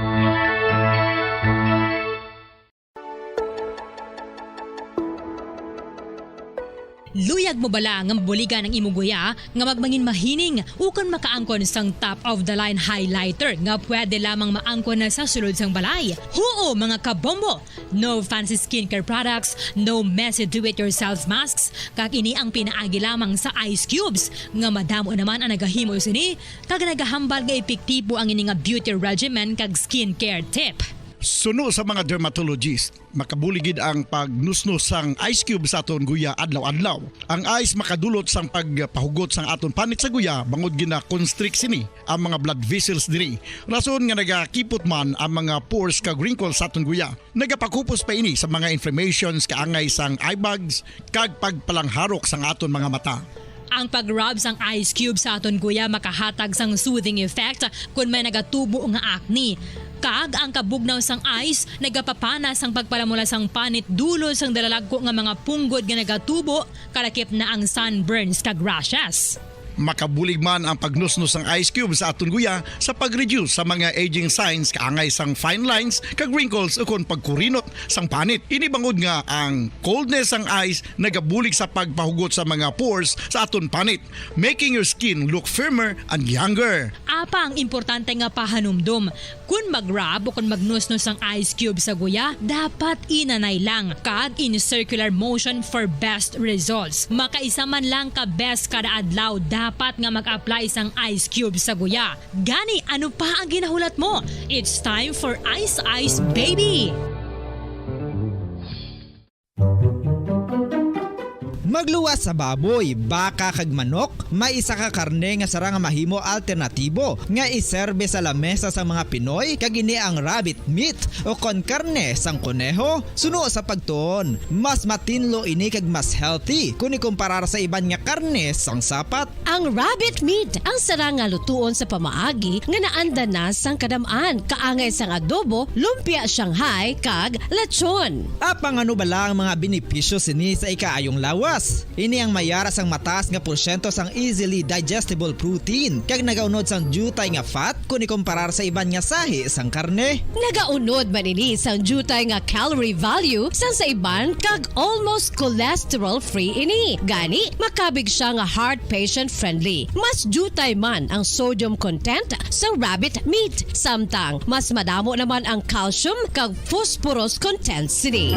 Luyag mo bala nga mabuligan ang imo guya nga magmangin mahining ukon makaangkon sang top of the line highlighter nga pwede lamang maangkon na sa sulod sang balay? Huo, mga kabombo! No fancy skincare products, no messy do-it-yourself masks, kag ini ang pinaagi lamang sa ice cubes nga madamo naman ang nagahimo sini kag nagahambal nga epektibo ang ini nga beauty regimen kag skincare tip. Suno sa mga dermatologist, makabulig gid ang pagnusnos sang ice cube sa aton guya adlaw-adlaw. Ang ice makadulot sang pagpahugot sang aton panit sa guya bangod gina-constrict sini ang mga blood vessels diri. Rason nga nagakipot man ang mga pores kag wrinkles sa aton guya. Nagapakupos pa ini sa mga inflammations kaangay sang eye bags kag pagpalangharok sang aton mga mata. Ang pag-rub sang ice cube sa aton guya makahatag sang soothing effect kon may nagatubo nga acne. Kag ang kabugnaw sang ice nagapapana sang pagpalamula sang panit dulot sang dalalagko nga mga punggod nga nagatubo, kalakip na ang sunburns kag rashes. Makabulig man ang pagnusnos sang ice cube sa aton guya sa pag-reduce sa mga aging signs kaangay sang fine lines kag wrinkles ukon pagkurinot sang panit. Ini bangod nga ang coldness sang ice nagabulig sa pagpahugot sa mga pores sa aton panit, making your skin look firmer and younger. Apang importante nga pahanumdom, kon mag-rub o kon magnusnos ang ice cube sa guya, dapat inanay lang kag in circular motion for best results. Makaisa man lang ka beses kada adlaw dapat nga mag-apply sang ice cube sa guya. Gani, ano pa ang ginahulat mo? It's time for Ice Ice Baby! Magluwas sa baboy, baka, kag manok, may isa ka karne nga sarang nga mahimo alternatibo nga iserbe sa lamesa sang mga Pinoy, kag ini ang rabbit meat o kon karne sang koneho. Suno sa pagtuon, mas matinlo ini kag mas healthy kon ikumparar sa iban nga karne sang sapat. Ang rabbit meat ang sarang nga lutuon sa pamaagi nga naandan na sang kadam-an, kaangay sang adobo, lumpia Shanghai, kag lechon. Apang ano bala ang mga benepisyo sini sa ikaayong lawas? Ini ang may ara sang mataas nga porsyento sang easily digestible protein, kag nagaunod sang diutay nga fat kon ikumparar sa iban nga sahi sang karne. Nagaunod man ini sang diutay nga calorie value sang sa iban kag almost cholesterol-free ini. Gani, makabig sia nga heart patient-friendly. Mas diutay man ang sodium content sang rabbit meat, samtang mas madamo naman ang calcium kag phosphorus content sini.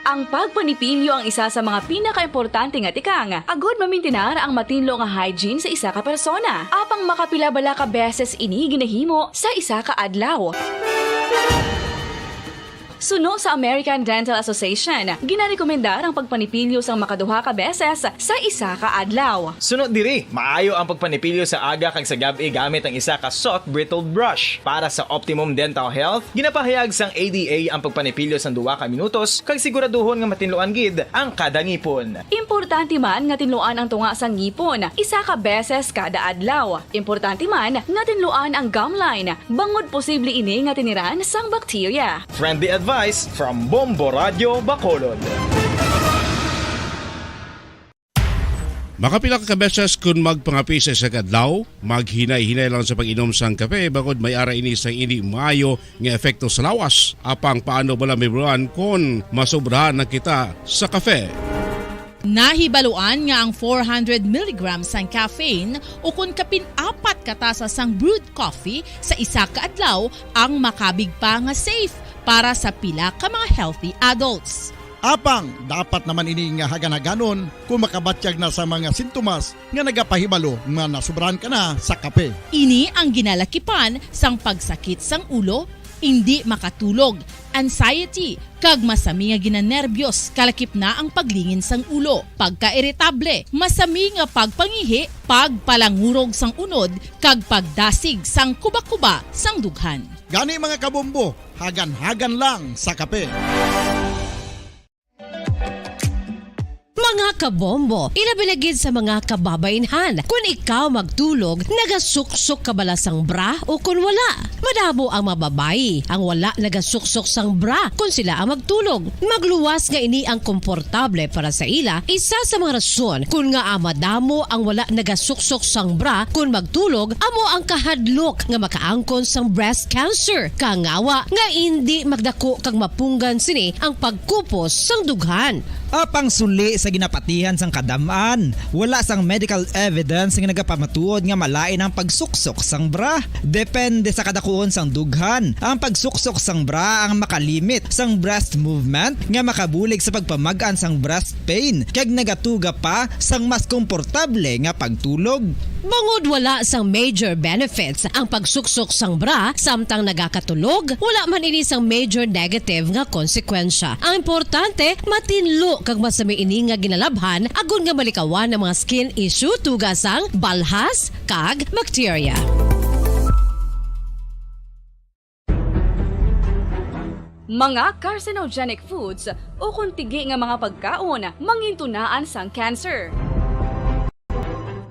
Ang pagpanipilyo ang isa sa mga pinakaimportante nga tikang agud mamintinar ang matinlo nga hygiene sa isa ka persona. Apang makapila bala ka beses ini ginahimo sa isa ka adlaw? Suno sa American Dental Association, ginarekomendar ang pagpanipilyo sang makaduha ka beses sa isa ka adlaw. Suno diri, maayo ang pagpanipilyo sa aga kag sa gab-i gamit ang isa ka soft bristled brush. Para sa optimum dental health, ginapahayag sang A D A ang pagpanipilyo sang duha ka minutos kag siguraduhon nga matinluan gid ang kada ngipon. Importante man nga tinluan ang tunga sang ngipon isa ka beses kada adlaw. Importante man nga tinluan ang gum line, bangod posible ini nga tiniran sang bakterya. Friendly advice from Bombo Radyo Bacolod. Makapila ka beses kon magpangape sa isa ka adlaw, maghinay-hinay lang sa pag-inom sang kape, bangod may ara ini sang indi maayo nga epekto sa lawas. Apang paano bala mahibaluan kon masobrahan na kita sa kape? Nahibaluan nga ang four hundred milligrams sang caffeine ukon kapin apat ka tasa sang brewed coffee sa isa ka adlaw ang makabig pa nga safe para sa pila ka mga healthy adults. Apang dapat naman ini nga hagan-haganon kon makabatyag na sa mga sintomas nga nagapahibalo nga nasobrahan ka na sa kape. Ini ang ginalakipan sang pagsakit sang ulo, indi makatulog, anxiety, kag masami nga ginanerbiyos, kalakip na ang paglingin sang ulo, pagkairitable, masami nga pagpangihi, pagpalangurog sang unod, kag pagdasig sang kubakuba sang dughan. Gani, mga kabombo, hagan-hagan lang sa kape. Mga kabombo, ilabi na gid sa mga kababaynhan, kun ikaw magtulog, nagasuksok ka bala sang bra o kun wala? Madamo ang mga babayi ang wala nagasuksok sang bra kun sila ang magtulog. Magluwas nga ini ang komportable para sa ila, isa sa mga rason kun ngaa madamo ang wala nagasuksok sang bra kun magtulog amo ang kahadlok nga makaangkon sang breast cancer. Kangawa nga indi magdako kag mapunggan sini ang pagkupos sang dughan. Apang suli sa ginapatihan sang kadam-an, wala sang medical evidence nga nagapamatuod nga malain ang pagsuksok sang bra. Depende sa kadakuon sang dughan, ang pagsuksok sang bra ang makalimit sang breast movement nga makabulig sa pagpamag-an sang breast pain kag nagatuga pa sang mas komportable nga pagtulog. Bangod wala sang major benefits ang pagsuksok sang bra samtang nagakatulog, wala man ini sang major negative nga konsekwensya. Ang importante, matinlo kag masami ini nga ginalabhan agod nga malikawan ang mga skin issue tuga sang balhas kag bakterya. Mga carcinogenic foods ukon tigi nga mga pagkaon mangintunaan sang cancer.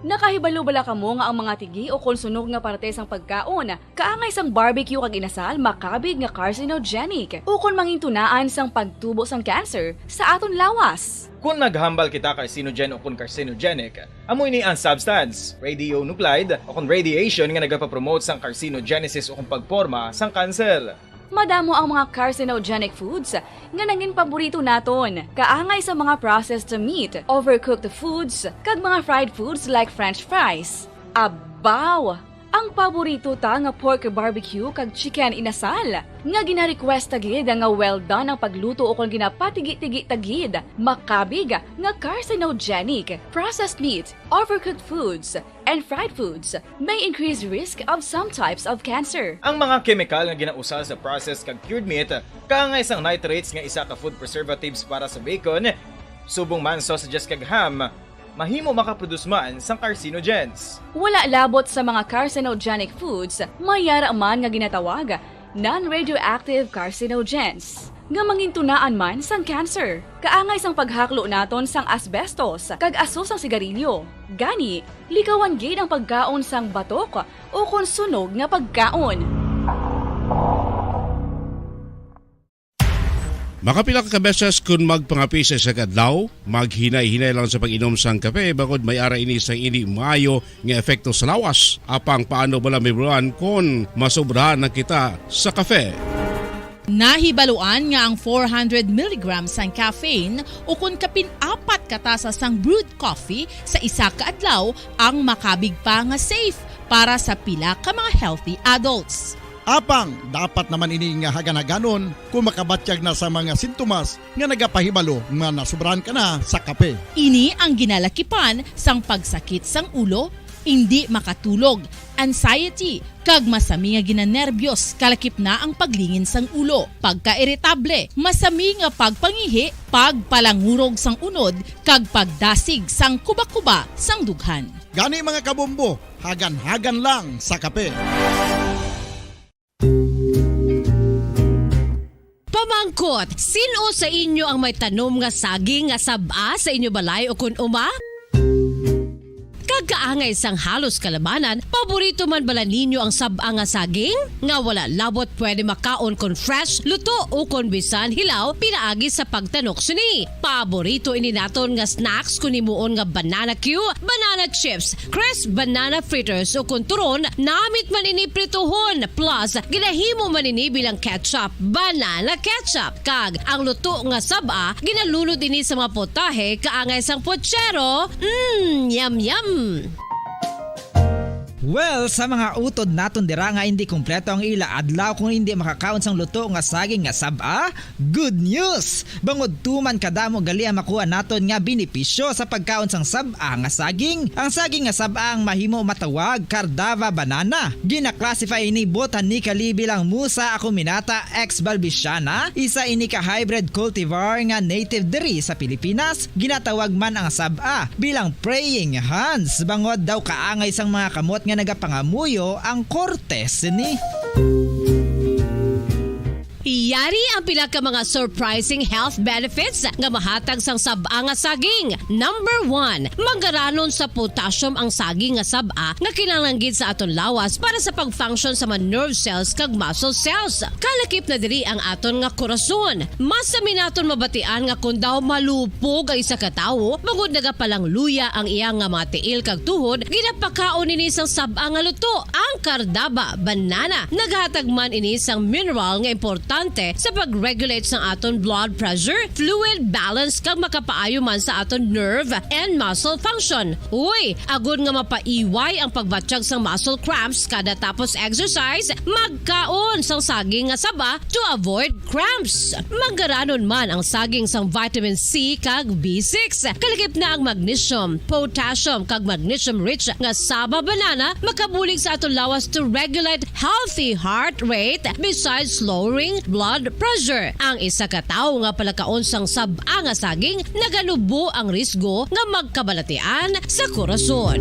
Nakahibalo bala kamo nga ang mga tigi ukon sunog nga parte sang pagkaon, kaangay sang barbecue kag inasal, makabig nga carcinogenic ukon mangintunaan sang pagtubo sang cancer sa aton lawas? Kon maghambal kita carcinogen ukon carcinogenic, amo ini ang substance, radionuclide, ukon radiation nga nagapapromote sang carcinogenesis ukon pagporma sang cancer. Madamo ang mga carcinogenic foods nga nangin paborito naton, kaangay sa mga processed meat, overcooked foods, kag mga fried foods like French fries. Abaw! Ang paborito ta nga pork barbecue kag chicken inasal, nga gina-request ta gid nga well done ang pagluto ukon ginapatigi-tigi ta gid, makabig nga carcinogenic. Processed meat, overcooked foods, and fried foods may increase risk of some types of cancer. Ang mga kemikal nga ginausal sa processed kag cured meat, kaangay sang nitrates nga isa ka food preservatives para sa bacon, subong man sausages kag ham, mahimo makaproduce man sang carcinogens. Wala labot sa mga carcinogenic foods, may yara man nga ginatawag non-radioactive carcinogens nga mangintunaan man sang cancer. Kaangay sang paghaklo naton sang asbestos kag aso sang sigarilyo. Gani, likawan gid ang pagkaon sang batok ukon sunog nga pagkaon. Makapila ka beses kon magpangape sa isa ka adlaw, maghinay-hinay lang sa pag-inom sang kape, bangod may ara ini sang indi maayo nga epekto sa lawas. Apang paano bala mahibaluan kon masobrahan na kita sa kafe? Nahibaluan nga ang four hundred milligrams sang caffeine, ukon kapin apat ka tasa sang brewed coffee sa isa ka adlaw, ang makabig pa nga safe para sa pila ka mga healthy adults. Apang dapat naman ini nga haganhaganon kung makabatyag na sa mga sintomas nga nagapahibalo nga nasubrahan ka na sa kape. Ini ang ginalakipan sang pagsakit sang ulo, indi makatulog, anxiety, kag masami nga ginanerbyos, kalakip na ang paglingin sang ulo, pagkairitable, masami nga pagpangihi, pagpalangurog sang unod, kag pagdasig sang kubakuba sang dughan. Gani, mga kabombo, haganhagan lang sa kape. Pamangkot, sin-o sa inyo ang may tanom nga saging nga sab-a sa inyo balay o kun uma? Kag kaangay sang halos kalabanan, paborito man bala ninyo ang sab-a nga saging? Nga wala labot pwede makaon kon fresh, luto, o kon bisan hilaw pinaagi sa pagtanok sini. Paborito ini naton nga snacks kon himuon nga banana cue, banana chips, crisp banana fritters, o kon turon, namit man ini prituhon, plus ginahimo man ini bilang ketchup, banana ketchup, kag ang luto nga sab-a ginalunod ini sa mga potahe kaangay sang pochero. Mm, yum, yum! Well, sa mga utod naton dira nga indi kompleto ang ila adlaw kung indi makakaon sang luto nga saging nga sab-a, good news! Bangod tuman kadamo gali ang makuha naton nga benepisyo sa pagkaon sang sab-a nga saging. Ang saging nga sab-a ang mahimo matawag Cardava banana. Gina-classify ini botanically bilang Musa acuminata ex balbisiana, isa ini ka hybrid cultivar nga native diri sa Pilipinas. Ginatawag man ang sab-a bilang praying hands, bangod daw kaangay sang mga kamot nga nagapangamuyo ang korte sini. Yari ang pila ka mga surprising health benefits nga mahatag sang sab-a nga saging. Number one, manggaranon sa potassium ang saging nga sab-a nga kinahanglan gid sa aton lawas para sa pag-function sa mga nerve cells kag muscle cells. Kalakip na diri ang aton nga korason. Mas sami naton mabatian nga kon daw malupog ang isa ka tawo, bangod nagapalangluya ang iya nga mga tiil kag tuhod, ginapakaon ini sang sab-a nga luto. Ang kardaba, banana, naghatag man ini sang mineral nga importante sa pag-regulate sang aton blood pressure, fluid balance, kag makapaayo man sa aton nerve and muscle function. Uy, agod nga mapaiway ang pagbatyag sang muscle cramps kada tapos exercise, magkaon sang saging nga saba to avoid cramps. Manggaranon man ang saging sang vitamin C kag B six. Kalakip na ang magnesium, potassium, kag magnesium-rich nga saba banana makabulig sa aton lawas to regulate healthy heart rate besides lowering blood pressure. Ang isa ka tawo nga palakaon sang sab-a nga saging naganubo ang risgo nga magkabalatian sa korason.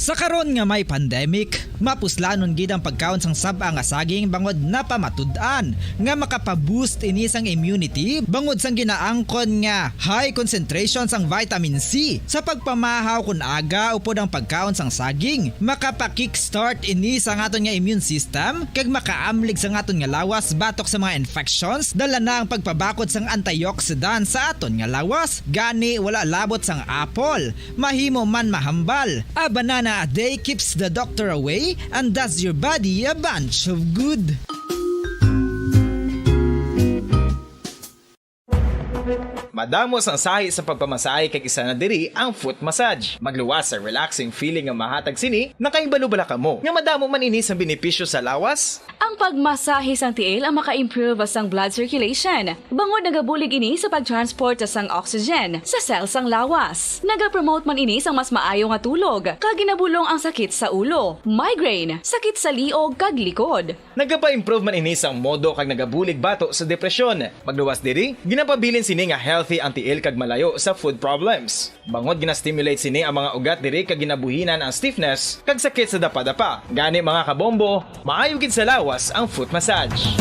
Sa karon nga may pandemic, mapuslanon gid ang pagkaon sang sab-a nga saging bangod napamatud-an nga makapa-boost ini sang immunity bangod sang ginaangkon nga high concentration sang vitamin C. Sa pagpamahaw kon aga upod ang pagkaon sang saging, makapa-kickstart ini sa aton nga immune system kag makaamlig sa aton nga lawas batok sa mga infections, dala na ang pagpabakod sang antioxidant sa aton nga lawas. Gani, wala labot sang apple, mahimo man mahambal. A banana a day keeps the doctor away and does your body a bunch of good. Madamo sang sahi sa pagpamasahe kag isa na diri ang foot massage. Magluwas sa relaxing feeling nga mahatag sini, nakahibalo bala kamo nga madamo man ini sang benepisyo sa lawas? Ang pagmasahe sang tiil ang maka-improve sang blood circulation, bangod nagabulig ini sa pag-transport sang oxygen sa cell sang lawas. Nagapromote man ini sang mas maayo nga tulog, kag ginabulong ang sakit sa ulo, migraine, sakit sa liog, kag likod. Nagapa-improve man ini sang modo kag nagabulig bato sa depresyon. Magluwas diri, ginapabilin sini nga healthy ang tiil kag malayo sa foot problems. Bangod gina-stimulate sini ang mga ugat diri kag ginabuhinan ang stiffness kag sakit sa dapadapa. Gani, mga kabombo, maayo gid sa lawas ang foot massage.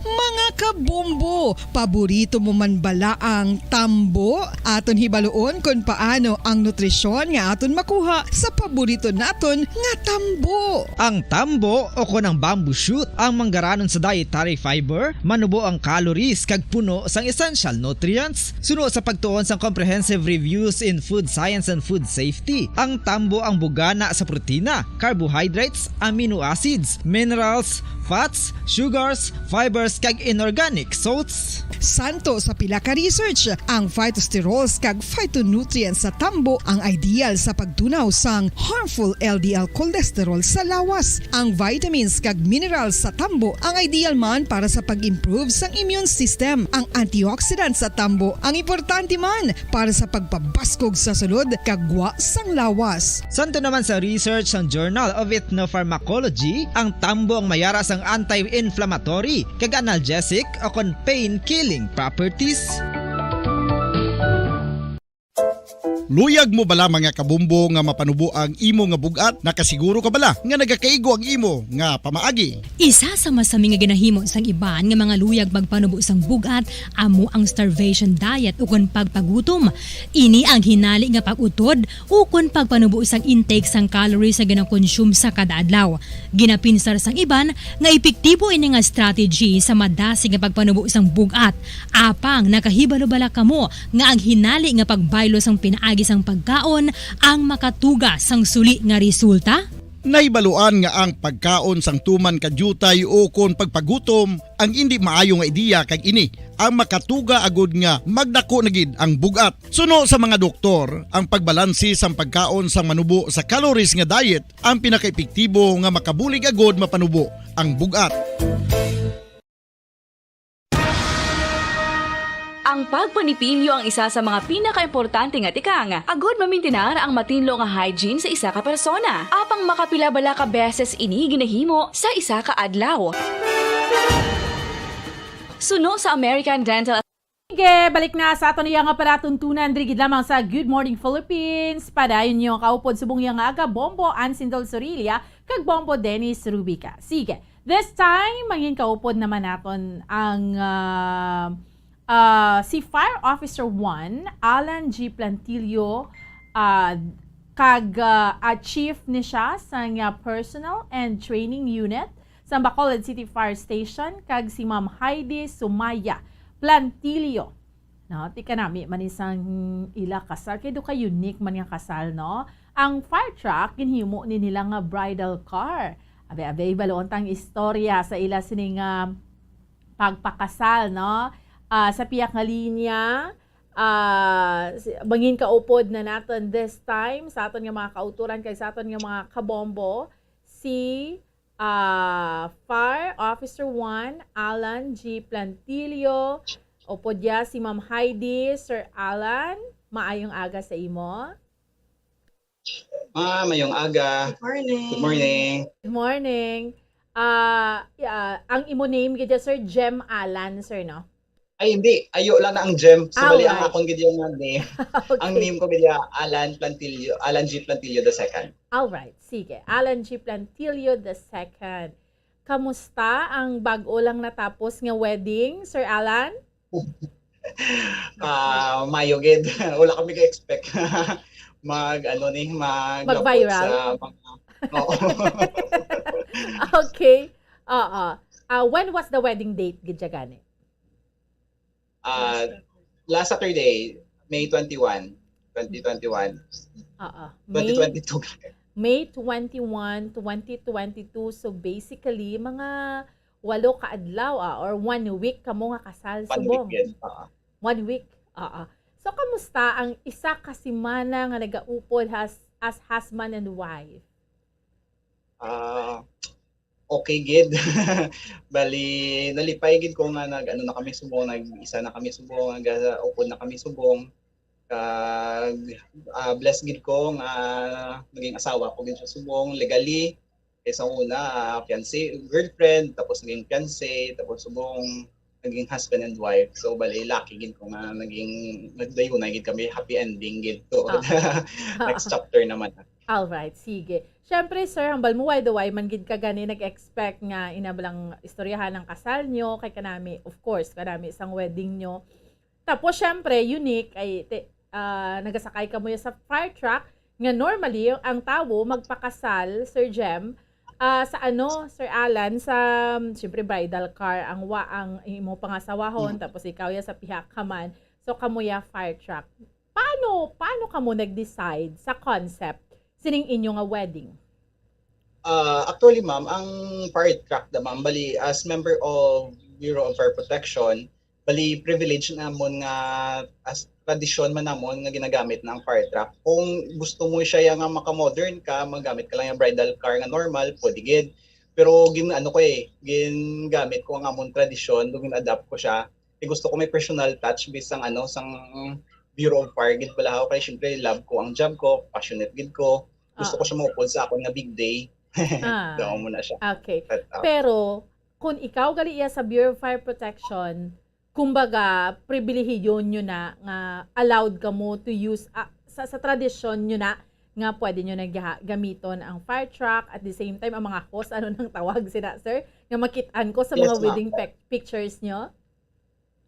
Mga kabombo, paborito mo man bala ang tambo? Aton hibaluon kon paano ang nutrisyon nga aton makuha sa paborito naton nga tambo. Ang tambo o kon ang bamboo shoot ang manggaranon sa dietary fiber, manubo ang calories kag puno sang essential nutrients. Suno sa pagtuon sang Comprehensive Reviews in Food Science and Food Safety, ang tambo ang bugana sa protina, carbohydrates, amino acids, minerals, fats, sugars, fibers, kag inorganic salts. Santo sa pila ka research, ang phytosterols kag phytonutrients sa tambo ang ideal sa pagtunaw sang harmful L D L cholesterol sa lawas. Ang vitamins kag minerals sa tambo ang ideal man para sa pag-improve sang immune system. Ang antioxidants sa tambo ang importante man para sa pagpabaskog sa sulod kag gwa sang lawas. Santo naman sa research sang Journal of Ethnopharmacology, ang tambo ang mayara sang anti-inflammatory kag analgesic o kon pain-killing properties. Luyag mo bala, mga kabombo, nga mapanubo ang imo nga bug-at? Nakasiguro ka bala nga nagakaigo ang imo nga pamaagi? Isa sa masami nga ginahimo sang iban nga mga luyag magpanubo sang bug-at amo ang starvation diet ukon pagpagutom. Ini ang hinali nga pag-utod ukon pagpanubo sang intake sang calories nga ginakonsume sa kada adlaw. Ginapinsar sang iban nga epektibo ini nga strategy sa madasig nga pagpanubo sang bug-at. Apang nakahibalo bala kamo nga ang hinali nga pagbaylo sang pinaagi sang pagkaon ang makatuga sang suli nga resulta? Nahibaluan nga ang pagkaon sang tuman ka diutay ukon pagpagutom ang indi maayo nga ideya, kag ini ang makatuga agud nga magdako na gid ang bug-at. Suno sa mga doktor, ang pagbalanse sang pagkaon sang manubo sa calories nga diet ang pinakaepektibo nga makabulig agud mapanubo ang bug-at. Ang pagpanipilyo ang isa sa mga pinakaimportante nga tikang agud mamintinar ang matinlo nga hygiene sa isa ka persona. Apang makapila bala ka beses ini ginahimo sa isa ka adlaw? Suno sa American Dental Sige, balik na sa aton iya nga palatuntunan diri gid lamang sa Good Morning Philippines. Padayon niyo kaupod subong iya nga aga, Bombo Ansindol Sorilla, kag Bombo Dennis Rubica. Sige, this time, mangin kaupod naman naton ang ah, ah, si Fire Officer one, Alan G Plantillo, ah, kag ah, a chief ni siya sang ah, Personnel and Training Unit sa Bacolod City Fire Station, kag si Ma'am Heidi Sumaya Plantillo. No, ti kanami man ni sang ila kasal, kay do ka unique man nga kasal, no? Ang fire truck, ginhimo ni nila nga bridal car. Abe, abe, ibalon tang istorya sa ila sini nga pagpakasal, no? Ah, sa pihak nga linya, ah, si, mangin kaupod na naton this time sa aton nga mga kauturan kag sa aton nga mga kabombo, si ah, Fire Officer one, Alan G Plantillo. Upod ya si Ma'am Heidi. Sir Alan, maayong aga sa imo. Ah, mayong aga. Good morning. Good morning. Good morning. Ah, yeah, ang imo name gid ya, Sir, Jem Alan, sir, no? Ay, hindi. Ayo lang na ang Jem. So, bali, ang Alright. Akon gid yung nga name. Ang Okay. Name ko gid ya Alan Plantillo, Alan G Plantillo the second. Alright, sige. Alan G Plantillo the second. Kamusta ang bag-o lang natapos nga wedding, Sir Alan? Ah, mayo gid. Wala kami ka-expect. Mag, ano ni, mag Mag-viral? Sa mga, oo. Okay. Oo. Ah, when was the wedding date, gid siya gani? Ah, last Saturday, May twenty-one, twenty twenty-one. Oo. May, twenty twenty-two. May twenty-one, twenty twenty-two. So basically, mga walo ka adlaw, ah, or one week kamo nga kasal One subong. Weekend. Oo. One week. Oo. So kamusta ang isa ka semana nga nagaupod as, as husband and wife? Ah, okay gid. Bali, nalipay gid ko nga nag ano na kami subong, nag isa na kami subong, nag upod na kami subong. Kag ah, blessed gid ko nga naging asawa ko gid siya subong legally. Kay sa una, ah, fiancé, girlfriend, tapos naging fiancé, tapos subong naging husband and wife. So bali, lucky gid ko nga naging nagdayunay gid kami, happy ending gid to. Ah. Next chapter naman. Alright, sige. Siyempre, sir, hambal mo, why the why man gid ka gani nag-expect nga ina ba lang istoryahan ang kasal nyo, kay kanami, of course, kanami sang wedding nyo. Tapos, siyempre, unique, ay, te, ah, nagasakay ka mo sa fire truck, nga normally, ang tawo magpakasal, Sir Jem, ah, sa ano, Sir Alan, sa, siyempre, bridal car, ang wa, ang imo pangasawahon, tapos ikaw ya sa pihak ka man, so, kamo ya fire truck. Paano, paano kamo nag-decide sa concept sining inyo nga wedding? Ah, actually, ma'am, ang fire truck da, ma'am, bali, as member of Bureau of Fire Protection, bali, privilege namon nga as tradisyon man namon nga ginagamit na ang fire truck. Kung gusto mo siya ya nga maka-modern ka, magamit ka lang yung bridal car nga normal, pwede gid. Pero gin ano ko eh, gingamit ko ang amon tradisyon, do gin-adapt ko siya. Kay gusto ko may personal touch based sang ano, sang Bureau of Fire gid bala ako, kay syempre love ko ang job ko, passionate gid ko. Gusto ko Oo. Siya maupod sa akon nga big day. Ah. Daw mo na siya. Okay. Set up. Pero kung ikaw gali iya sa Bureau of Fire Protection, kumbaga, pribilehiyo nyo na nga allowed ka mo to use, ah, sa, sa tradisyon nyo na nga pwede nyo na giha- gamiton ang fire truck, at the same time, ang mga hose, ano nang tawag sina, sir? Nga makit-an ko sa mga Yes, ma'am. Wedding pic- pictures nyo?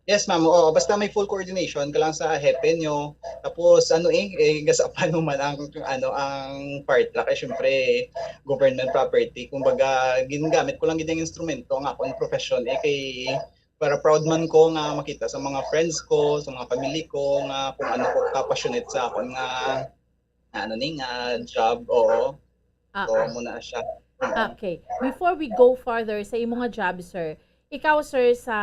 Yes, ma'am. Oo, basta may full coordination ka lang sa hepe nyo. Tapos, ano eh, eh gasapan mo man ang, ano, ang fire truck. Eh, syempre, government property. Kumbaga, ginagamit ko lang gid ang instrumento, ang akong profession. Eh, kay, para proud man ko nga makita sa mga friends ko, sa mga family ko, nga kung ano ko ka-passionate sa akon nga, nga ano ni, nga job. Oo. Ah, So, ah. Muna siya. Okay. Before we go further sa imo nga job, sir, ikaw, sir, sa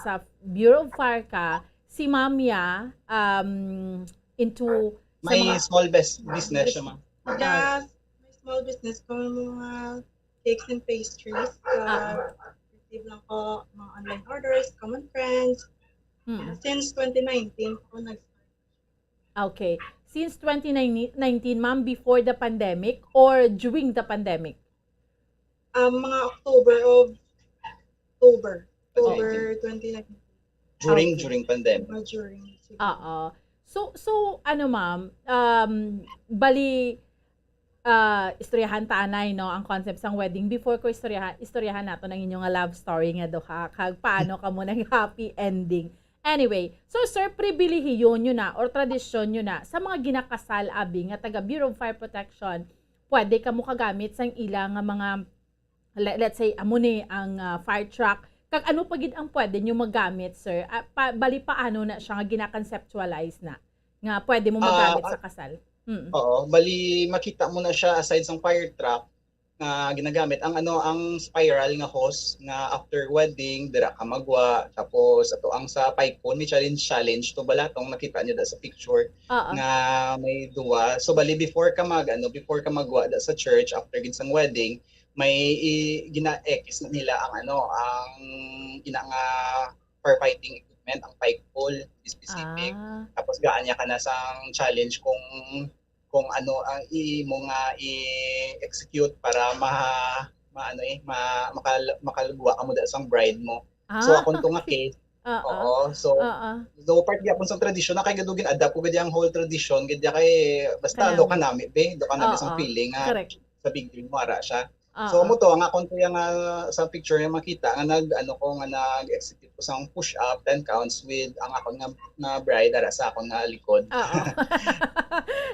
sa Bureau of Fire ka, si ma'am ya, um, into sa May mga small bus- business siya, ma'am. Yes, may small business ko, mga cakes and pastries. Ah. Uh, receive lang ko mga online orders, common friends. Mm. Since twenty nineteen ko nag Okay. Since twenty nineteen, ma'am, before the pandemic or during the pandemic? Um, mga October of October. October twenty nineteen. During, Okay. During pandemic. Mga during. Oo. So, so ano, ma'am, um, bali, ah, istoryahan ta anay, no, ang concept sang wedding. Before ko istoryahan, istoryahan nato ang inyo nga love story nga duha, kag paano kamo nag happy ending. Anyway, so sir, pribilehiyo nyo na or tradisyon nyo na sa mga ginakasal, abi, nga taga Bureau of Fire Protection, pwede kamo kagamit sang ila nga mga, le-, let's say, amo ni ang, ah, fire truck. Kag ano pa gid ang pwede nyo magamit, sir? Ah, pa, bali, paano na siya nga gina-conceptualize na nga pwede mo Ah, magamit sa kasal? Mm. Oo, bali makita mo na siya aside sang fire truck nga ginagamit, ang ano, ang spiral nga hose nga after wedding, dira ka magwa, tapos ato ang sa pike pole, may challenge, challenge to bala tong nakita niyo da sa picture Oo. nga may duwa. So, bali before ka mag, ano, before ka magwa da sa church, after gid sang wedding, may i-, gina-X na nila ang ano, ang ina nga firefighting equipment, ang pike pole, specific. Ah. Tapos gaan niya ka na sang challenge kung, kung ano ang imo nga i-execute para ma-, ma-, ano eh, ma-, makal-, makalugwa ka mo da sang bride mo. So, Ah, akon to nga okay. Case, Oo. Oo, so, Oo. so part gyapon sa tradisyon na kay gid gin-adapt ko gid ang whole tradition gid kay basta Kanami. do kanami be, do kanami sang Oo. feeling nga Correct. sa big dream mo ara siya. So, Oo. amo to, ang akon to yung, ah, sa picture nga makita nga nag, ano ko, nga nag-execute ko sang push-up, ten counts with ang akon nga, nga bride ara sa akon nga likod. Oo.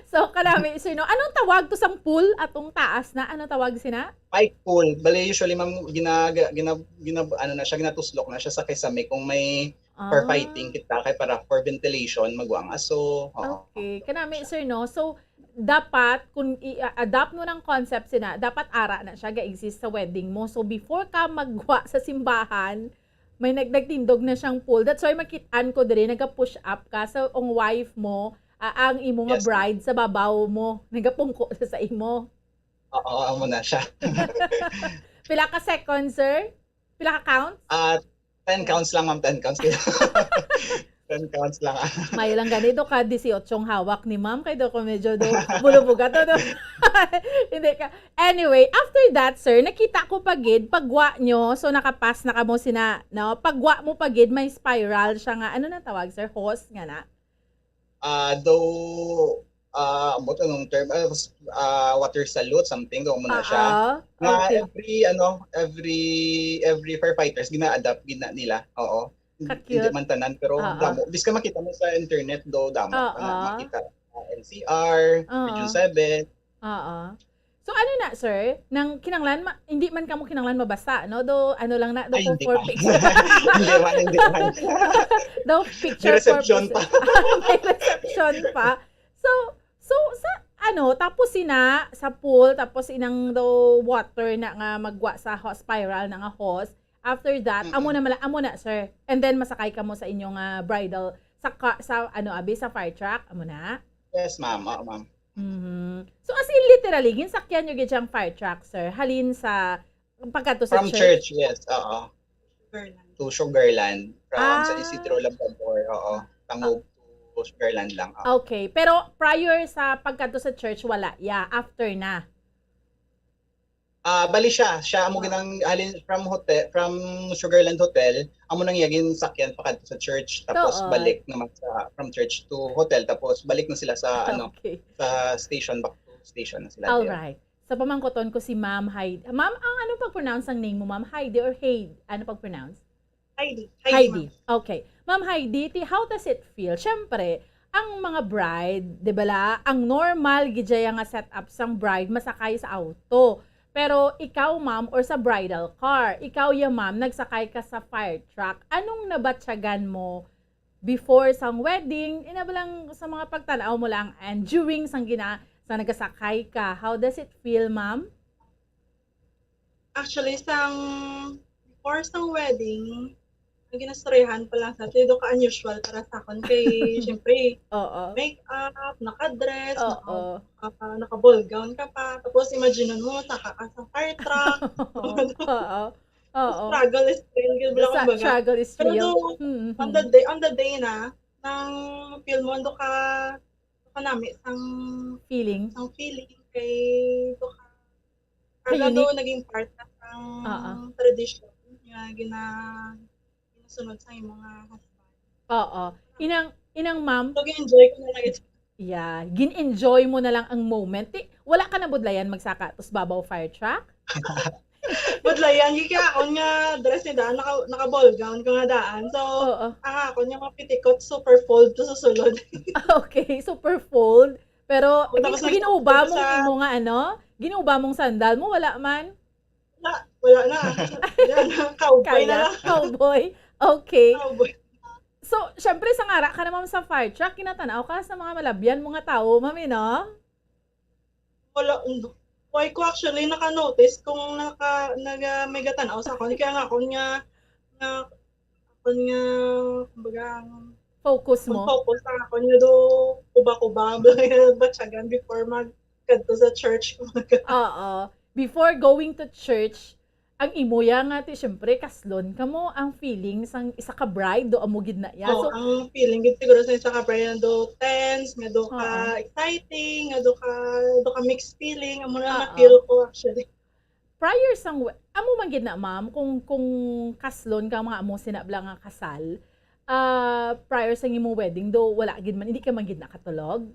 So, kanami, sir, no? Anong tawag to sang pool atong taas na? Anong tawag sina? Pike pole. Bale, usually, ma'am, gina-, gina-, gina-, ano na siya, ginatuslok na siya sa kisame kung may for Ah. fighting kita kay para for ventilation, magwa ang aso. Oo. Okay. Kanami, sir, no? So, dapat, kung i-adapt mo ng concept sina, dapat ara na siya ga-exist sa wedding mo. So, before ka magwa sa simbahan, may nag-, nagtindog na siyang pool. That's why makit-an ko diri, naga-push up ka. So, ang wife mo, ah, ang imo nga Yes, ma'am. bride sa babaw mo, nagapungko sa, sa imo. Oo, amo na siya. Pila ka seconds, sir? Pila ka counts? Ah, ten counts lang, ma'am. Ten counts. Ten counts lang, ah. May lang gani, do ka dieciocho ang hawak ni ma'am, kay do ko medyo do bulubuga to, do. Hindi ka. Anyway, after that, sir, nakita ko pa gid, pagwa nyo, so nakapas na kamo sina, no? Pagwa mo pa gid, may spiral siya nga, ano na tawag, sir? Hose nga na? Ah, though, ah, ambot anong term, ah, s-, ah, water salute, something, though, mo na siya. Ah, Nga okay. every, ano, every, every firefighters, gina-adapt, gina nila. Oo. Ka-cute. Hindi man tanan, pero Oo. damo. Bis ka makita mo sa internet, do, damo ka na Oo. makita. Ah, N C R, Oo. Region seven. Oo. So, ano na, sir? Nang kinanglan, ma-, hindi man kamo kinanglan mabasa, no? Do, ano lang na, do Ay, for, hindi for pa. picture. Hindi man, hindi man. Do May picture reception purposes. pa. May reception pa. So, so, sa, ano, tapos sina, sa pool, tapos inang do water na nga magwa sa ho-, spiral na nga hose. After that, amo Mm-mm. na mala-, amo na, sir. And then, masakay kamo sa inyong, ah, bridal, sa ka-, sa, ano, abi, sa fire truck, amo na? Yes, ma'am. Oo, ma'am. Mhm. So, as in, literally, ginsakyan nyo gid siyang fire truck, sir? Halin sa pagkadto sa From church? church, yes. Oo. Sugarland. To Sugarland. From San Ah. Isidro Labrador. Oo. Tangob to Sugarland lang. Oo. Okay. Pero prior sa pagkadto sa church, wala. Yeah, after na. Ah, bali siya, siya amo Oo. ginang halin from hotel, from Sugarland Hotel, amo nang iya ginsakyan pakadto sa church, tapos Doon. balik naman sa, from church to hotel, tapos balik na sila sa, ano, Okay. sa station, back to station na sila All there. right. So, pamangkuton ko si Ma'am Heidi. Ma'am, ang anong pag-pronounce ang name mo, Ma'am? Heidi or Heid? Ano pag-pronounce? Heidi. Heidi, Heidi. ma'am. Okay. Ma'am Heidi, ti-, how does it feel? Siyempre, ang mga bride, di ba la, ang normal gid dyan nga setup sang bride, masakay sa auto. Pero ikaw, ma'am, or sa bridal car, ikaw ya, ma'am, nagsakay ka sa fire truck. Anong nabatyagan mo before sang wedding? Ina ba lang sa mga pagtanaw mo lang and during sang gina-, sa nagasakay ka. How does it feel, ma'am? Actually, sang, before sang wedding, ang ginastoryahan pa lang sa atin, do ka unusual para sa akon kay, syempre, Oo. make-up, naka-dress, naka-, Oo. ah, naka-ball gown ka pa. Tapos, imagine mo, saka ka sa fire truck. Oo. Oo. Struggle is real, gid bala, Sa kumbaga. struggle is Pero real. do, Mm-hmm. on the day, on the day na, nang feel mo, do ka, do ka nami sang, Feeling. sang feeling, kay do ka, Kay kaya do unique. naging part na sang Oo. tradisyon nga gina-, ginasunod sa imong, ah, husband. Oo. Inang, inang ma'am. So, gin-enjoy ko na lang ito. Yeah. Gin-enjoy mo na lang ang moment. Ti-, Wala ka nabudlayan magsaka tos babaw fire truck? Budlayan, gid kay akon nga dress ni daan, naka, naka-ball gown ko nga daan. So, Oo. Ang akon nga mga pitikot, super fold to sa sulod. Okay, super fold. Pero Oo, tapos gin- nag- ginuba mong sa- imo nga ano? Ginuba mong sandal mo? Wala man? Wala, wala na. Yan, cowboy na Kaya? lang. Cowboy? Okay. Cowboy. So, syempre, sa ngara ka naman sa fire truck, kinatanaw ka sa mga malabyan mo nga tao, mami, no? Wala, why ko actually naka-notice kung naka, naga, may gatanaw sa akon. Kaya nga akon nga, nga, akon nga, kumbaga, ang Focus ang mo. Focus sa akon nga do kuba-kuba, batyagan before mag kadto sa church. Oo. Before going to church, ang imuya nga ti, syempre, kaslon ka mo ang feeling sang isa ka bride, do amo gid na iya. Oh, So, ang feeling gid siguro sa isa ka bride nga do tense, nga do ka Oo. exciting, nga do ka, do ka mixed feeling, amo na Oo. na-feel ko actually. Prior sang we- amo man gid na, ma'am, kung kung kaslon ka, mga amo sina bala nga kasal, ah, prior sang imong wedding, do wala gid man, hindi ka man gid nakatulog?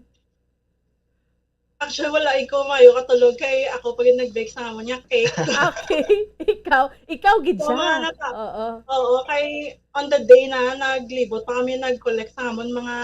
Actually, wala ko mayo katulog kay ako pa gid nag-bake sa amon nga cake. Okay. Ikaw, ikaw gid Oo, siya. nga, nata- Oo. Oo, kay on the day na naglibot pa kami, nag-collect sa amon mga,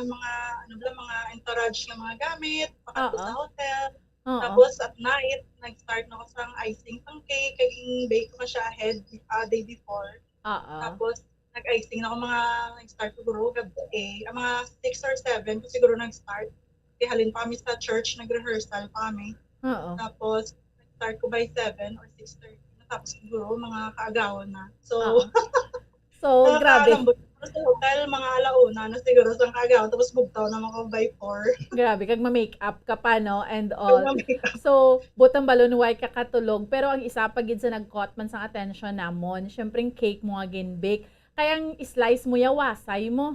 mga, ano ba, mga entourage nga mga gamit, pakadto Oo. Sa hotel. Oo. Tapos at night, nag-start na ko sa icing sang cake, kay gin-bake ko na siya ahead, ah, day before. Oo. Tapos nag-icing na ko mga, nag-start ko guro gabi, eh, mga six or seven ko siguro nag-start. Kay halin pa kami sa church, nag-rehearsal pa kami. Oo. Tapos nag-start ko by seven or six thirty. Natapos ko guro mga kaagahon na. So, Oo. So, grabe. Nakalambot ko sa hotel, mga alauna na siguro sang kaagahon. Tapos bugtaw naman ko by four. Grabe, kag ma-make up ka pa, no? And all. Nag-make up. So, butang balon, why ka katulog? Pero ang isa pa gid sa nag-caught man sang attention namon, syempre, ang cake mo nga gin-bake. Kay ang slice mo ya, wasay mo.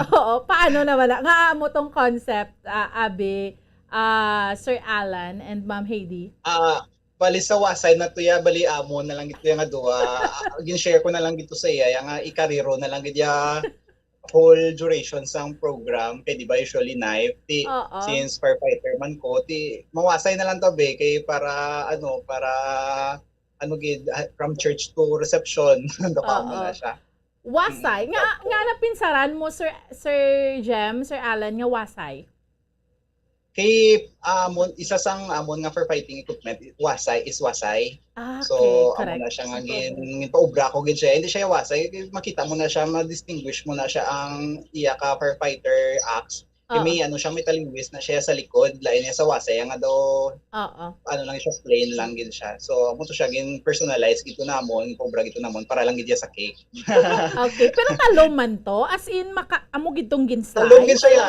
Oo, paano na wala? Nga amo tong concept, ah, Abi, ah, Sir Alan, and Ma'am Heidi? Ah, bali sa wasay na to ya, bali amo na lang gid to ya nga duha. Ah, gin-share ko na lang gid to sa iya, ya nga ikariro na lang gid ya whole duration sang program, kay di ba usually night, ti, Oo. Since firefighter man ko, ti mawasay na lang to, be, kay para, ano, para, ano gid, ah, from church to reception, do ka mo Oo. Na siya. Wasay. Mm. Nga, nga napinsaran mo, Sir, Sir Jem, Sir Alan, nga wasay? Kay amon, isa sang amon nga firefighting equipment, wasay, is wasay. Ah, So, okay, amo correct. Na siya nga Sa gin, program. Ginpaubra ko gid siya. Hindi siya wasay. Makita mo na siya, ma-distinguish mo na siya ang iya ka firefighter axe. Kay Oo. May ano siya, may taliwis na siya sa likod. Lain niya sa wasay, nga daw, Oo. Ano lang siya, plain lang gid siya. So, amo to siya, gin-personalize gid to namon, paubra gid to namon, para lang gid siya sa cake. Okay, pero talom man to. As in, maka, amo gid tong gin-slice. Talom gid siya, ya.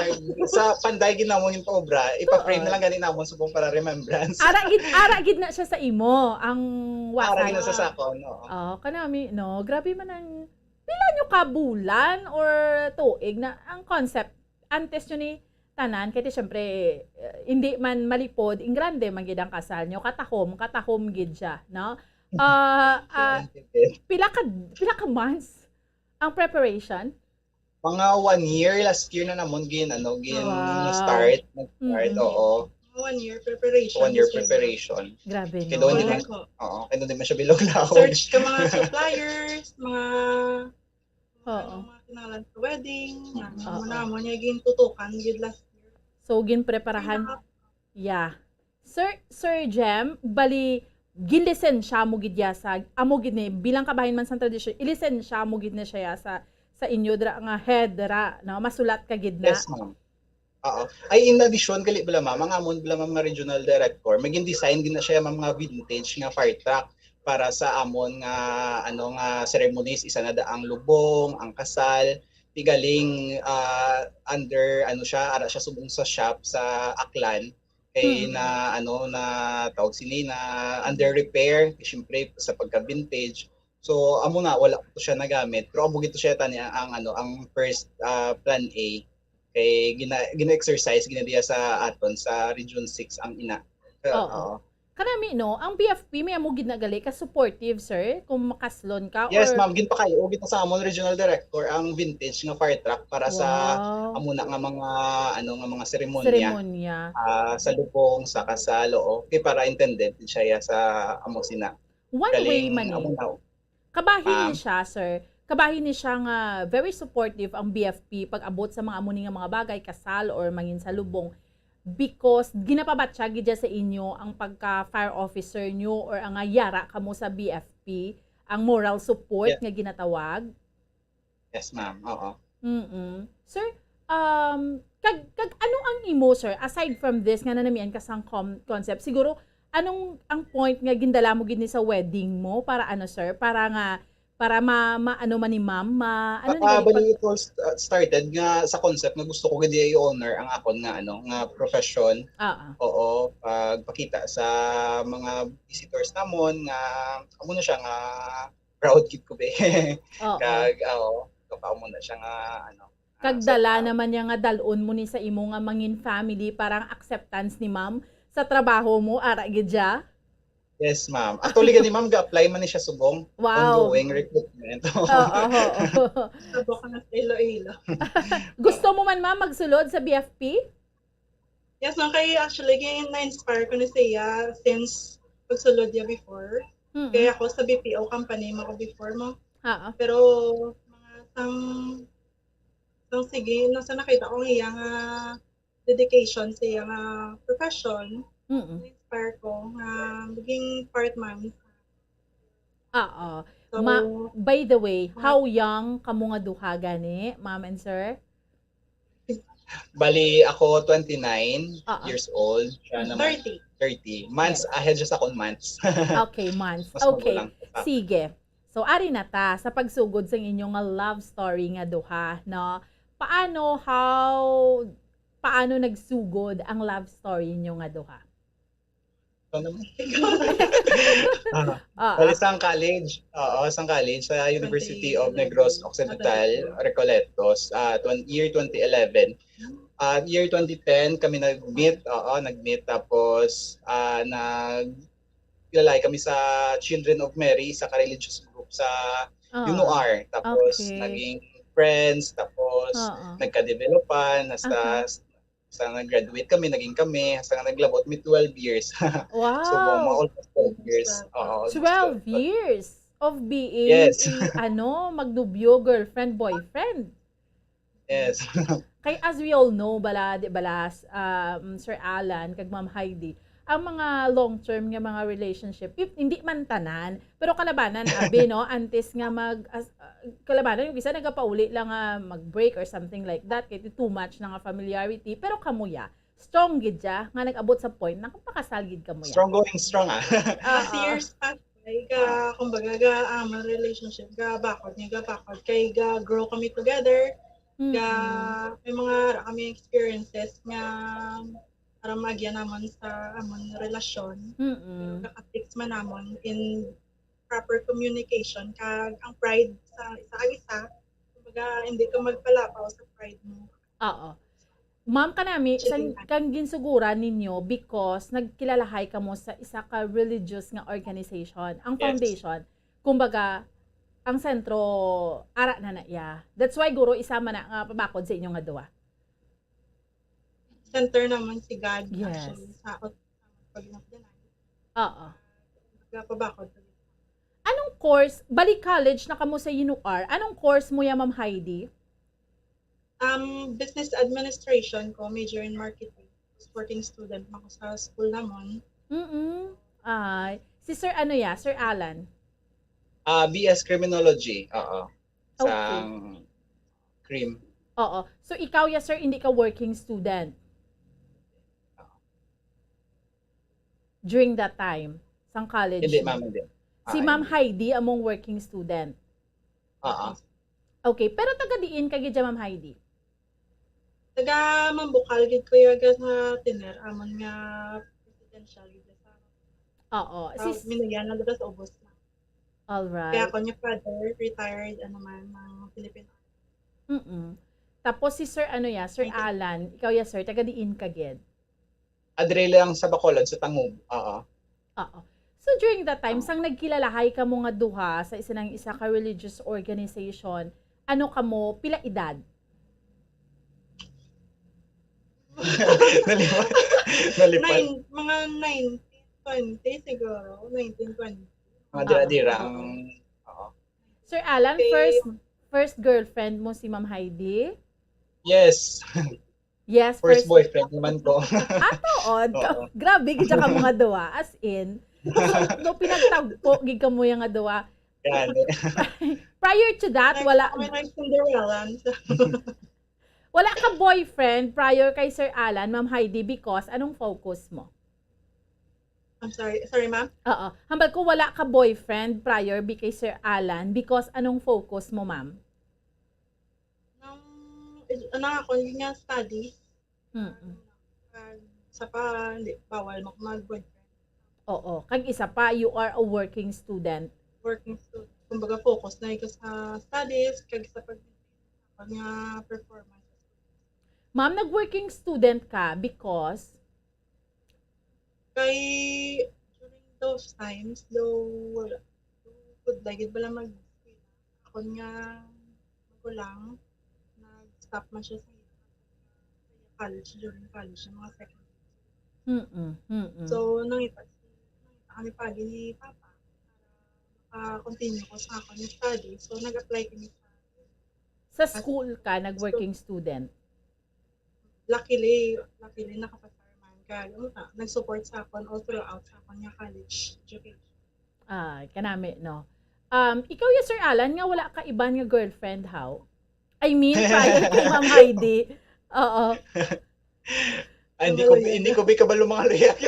Sa panday gid namon yung paubra, ipa-frame Oo. Na lang gani namon subong para remembrance. Ara gid, ara gid na siya sa imo, ang Ara wasay. Gid na sa sakon, oo. Oh, kanami, no? Grabe man ang, pila nyo ka bulan or tuig na ang concept? Antes nyo ni tanan, kay ti, syempre, eh, hindi man malipod, ing grande man gid ang kasal nyo, katahom, katahom gid siya, no? Ah, ah, pila ka, pila ka months ang preparation? Mga one year, last year na namon gin, ano, gin Wow. Start, nag-start, Mm. Oo. One year preparation. One year Kasi preparation. Grabe, Kay no? doon, di Wala man, ko. Oo, kay doon di man siya bilog-lawog. Search ka mga suppliers, mga, Oo. ano, mga kinahanglan sa wedding, Oo. ano, namon niya, gintutukan gid last year. So, ginpreparahan, yeah. Sir, Sir Jem, bali, ginlisensya mo gid ya sa, amo gid ni, bilang kabahin man sa tradisyon, ilisensya mo gid na siya ya sa, sa inyo dra nga head dra, no? Masulat ka gid na. Yes, ma'am. Oo. Ay, in addition, gali bala, ma'am, ang amon bala, ma'am, nga regional director, may gin-design gid na siya, ma'am, nga vintage nga fire truck para sa amon nga, ano, nga ceremonies, isa na da ang lubong, ang kasal, ti galing, ah, under, ano siya, ara siya subong sa shop sa Aklan. Kay Hmm. Na, ano, na, tawag sini, na under repair, siyempre, sa pagka-vintage. So, amo na, wala ko siya nagamit. Pero amo gid to siya, tani, ang, ang, ano, ang first, ah, plan A. Kay gina-, gina-exercise, gina diya sa aton, sa Region six ang ina. Pero, Oo. Oo. Kanami, no, ang B F P may amo gid na gali ka supportive, sir, kung makaslon ka. Yes, or ma'am, ginpakayo gid sa amon regional director ang vintage nga fire truck para sa Wow. amo na nga mga, ano, nga mga seremonya. Seremonya. Ah, sa lubong, sa kasal, oo. Kay para intended siya ya sa amo sina. One way Galing man amo eh. na. Kabahin ni Ma'am. siya, sir. Kabahin ni siya nga very supportive ang B F P pag-abot sa mga amo ni nga mga bagay, kasal or manginsalubong, because ginapabatya gid siya sa inyo ang pagka fire officer nyo or ang nga yara kamo sa B F P, ang moral support Yeah. nga ginatawag. Yes, ma'am. Oo. Mm-mm. Sir, um, kag, kag ano ang imo, sir, aside from this nga nanamian ka sang com-, concept, siguro, anong ang point nga gindala mo gid ni sa wedding mo para ano, sir, para nga, para ma, ma, ano man ni ma'am, ma, ano ni Ah, gali bali, pag it all st-, uh, started nga sa concept nga gusto ko gid i-honor ang akon nga, ano, nga profession. Ah, ah. Oo, pagpakita sa mga visitors namon nga amo na siya nga proud gid ko, be. Oo. Kag, ah, oo, kapaamo na siya nga, ano, ah, Kag sa dala tao. naman niya nga dal-on mo ni sa imo nga mangin family, parang acceptance ni ma'am sa trabaho mo, ara gid siya? Yes, ma'am. Actually, gani, ma'am, ga-apply man ni siya subong. Wow. Ongoing recruitment. Oo, oo, oo. Sabok na sa Iloilo. Gusto mo man, ma'am, magsulod sa B F P? Yes, ma'am. Kay actually, kay na-inspire ko ni siya since pagsulod niya before. Mm-mm. Kaya ako sa B P O company mo ko before mo. Oo. Pero mga sang, sang sige, nung sa nakita ko ang iya nga dedication sa iya nga profession, Mm-mm. na-inspire ko nga maging part man. Oo. So, Ma-, by the way, ma- how young kamo nga duha gani, ma'am and sir? Bali, ako twenty-nine Oo. years old, siya naman Thirty. thirty. Months Yes. ahead siya sa akon, months. Okay, months. Mas Okay. magulang ko pa. Sige. So, ari na ta sa pagsugod sa inyo nga love story nga duha, no? Paano, how, paano nagsugod ang love story niyo nga duha? Ano mo? Ah, Ah, bali ah. sang college, oo, sang college sa University of Twenty Negros Occidental, Recoletos, ah, twen-, year twenty eleven. Ah, year twenty ten kami nag-meet, oo, nag-meet, tapos, ah, nagkilala kami sa Children of Mary, isa ka religious group sa Oo. UNOAR. Tapos Okay. naging friends, tapos Oo. nagka-developan, hasta Wow. sa nag-graduate kami, naging kami, hasta nga naglabot mi twelve years. So, mga Wow! almost twelve years. Oo, almost Twelve twelve. years of being Yes. a, ano, magnobyo, girlfriend, boyfriend. Yes. Kay, as we all know, bala, di, bala, s-, um, Sir Alan, kag Ma'am Heidi, ang mga long-term nga mga relationship, if, hindi man tanan, pero kalabanan, abi, no? Antes nga mag, as, uh, kalabanan, yung isa nagapauli lang nga mag-break or something like that, kay too much na nga familiarity. Pero kamo ya, strong gid ya, nga nag-abot sa point na pakasal gid kamo ya. Strong going strong, ah. Ah, As ah. years pass by, ga, kumbaga, ga, ah, mga relationship, ga bakod nga, ga bakod. Kay ga grow kami together, ga, Mm-mm. may mga ra kami experiences nga para maagyan namon sa amon relasyon. Mm-mm. Pero ga-fix man namon in proper communication, kag ang pride sa isa kag isa, kumbaga, hindi ka magpalapaw sa pride mo. Oo. Ma'am, kanami, Sige, sang, ma'am. kang ginsuguran ninyo because nagkilalahay kamo sa isa ka religious nga organization. Ang Yes. foundation, kumbaga, ang sentro, ara na na iya. That's why, guro, isa man na nga pabakod sa inyo nga duwa. Center naman si God, Yes. actually, sa ot-, pag nagdala. Oo. Nagpabakod. Anong course? Bali college na kamo sa UNOAR. Anong course mo ya, Ma'am Heidi? Um, business administration ko, major in marketing. Sporting student man ko sa school namon. Mm-mm. Ay, si Sir ano ya? Sir Alan? Ah, B S Criminology, oo. Okay. Sang Crim. Oo. So, ikaw ya, sir, hindi ka working student? During that time, sang college Hindi, mo? ma'am, hindi. Si Ah, Ma'am hindi. Heidi among working student. Oo. Okay, pero taga diin ka gid ya, Ma'am Heidi? Taga Mambukal gid ko ya, ga sa Tener, amon nga residential gid sa Oo, sa sis- Minuyana, dito sa Ubos na. Alright. Kaya ako niya father, retired, ano man, ng Philippine Army. Mm-mm. Tapos si Sir, ano ya, Sir Ay, Alan, ikaw ya, sir, taga diin ka gid? Adre lang sa Bacolod, sa Tangub. Oo. Oo. So, during that time, sang nagkilalahay kamo nga duha sa isa nang isa ka religious organization, ano kamo, pila edad? Nalipat. Nalipat. Nine, mga nineteen twenty siguro. Nineteen twenty. Mga dira-dira ang... Oo. Sir Alan, Okay. first first girlfriend mo si Ma'am Heidi? Yes. Yes, First first. boyfriend naman ko. Ato, on. Oo. Grabe, gid ka mga duwa. As in, so, no, pinagtagpo, gid ka mo yung nga duwa. Yan. Prior to that, wala, May Cinderella. wala ka boyfriend prior kay Sir Alan, Ma'am Heidi, because anong focus mo? I'm sorry. Sorry, ma'am. Oo. Hambal ko, wala ka boyfriend prior bi kay Sir Alan because anong focus mo, ma'am? Nang, is- ano ako, yun nga, studies. Mm. Ah, sa pa, hindi, bawal mag mag-boyfriend. Oo. Kag isa pa, you are a working student. Working student. Kumbaga, focus na ikaw sa studies, kag sa pag pag nga performance. Ma'am, nag-working student ka because Kay, during those times, daw, wala. Good, lagi ba lang mag Ako nga magulang, nag-stop man siya sa college, during college, yung mga second year. Mm, mm. So, nangita, nangita kami pagi ni Papa para maka-continue ko sa akong study. So, nag-apply kami sa Sa school ka, nag-working student? Luckily, luckily, nakapag-, man. Kaya, ano na, nag-support sa akon all throughout sa akon nga college education. Ah, kanami, no? Um, ikaw ya, Sir Alan, nga wala ka iban nga girlfriend, how? I mean, prior kay Ma'am Heidi. Oo. Ah, hindi ko, hindi ko bi kabalo mga luyag.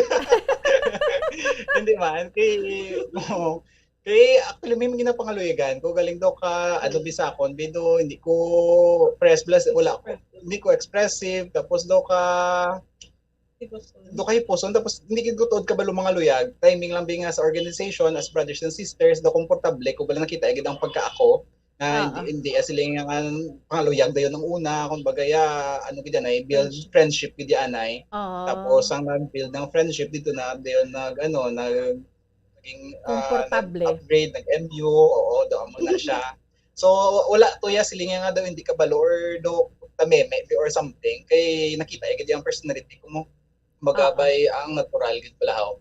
Hindi man. Kay, oo. Kay, actually, may ginapangaluyagan ko. Galing daw ka, ano, bisakon, bido, hindi ko press plus, wala ko. Hindi ko expressive. Tapos daw ka, Di ba, so, do kay puson, tapos hindi gid ko tuod kabalo mga luyag. Timing lang bi nga sa organization, as brothers and sisters, do komportable ko bala nakita gid ang pagkaako nga Ah, hindi, hindi ah, sila nga ang pangaluyag dayon ang una, kung bagaya, ano gid anay, build friendship gid anay. Oo. Tapos ang nag-build ng friendship dito na dayon nag ano, nag naging ah, Komportable. Nag-upgrade, nag-M U, oo, do amo na siya. So wala to ya silingan nga daw hindi kabalo or do tameme or something kay nakita ya gid ang personality ko mo. Magabay ang natural gid pala ho.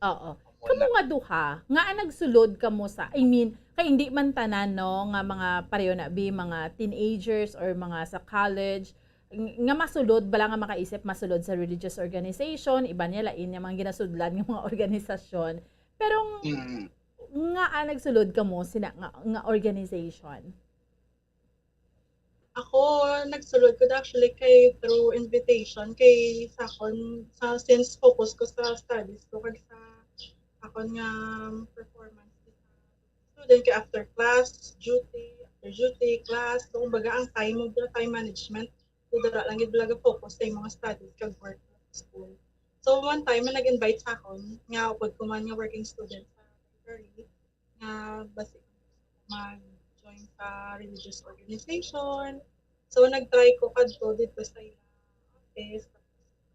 Oo. Kamo nga duha, nga ang nagsulod kamo sa, I mean, kay hindi man tanan, no, nga mga pareho na bi, mga teenagers or mga sa college, ng-, nga masulod, bala nga makaisip, masulod sa religious organization, iban ya lain ya mga ginasudlan nga mga organisasyon. Pero Mm. nga ang nagsulod kamo sina nga, nga organization? Ako, nagsulod ko actually kay through invitation kay sa akon, sa, since focus ko sa studies ko kag sa akon nga performance sa student kay after class, duty, after duty, class. So, kumbaga, ang time mo, time management, so, dara lang gid talaga focus sa imong studies kag work sa school. So, one time, may nag-invite sa akon nga upod ko man nga working student sa library, nga basi mag-join sa religious organization. So, nag-try ko kadto dito sa ila office.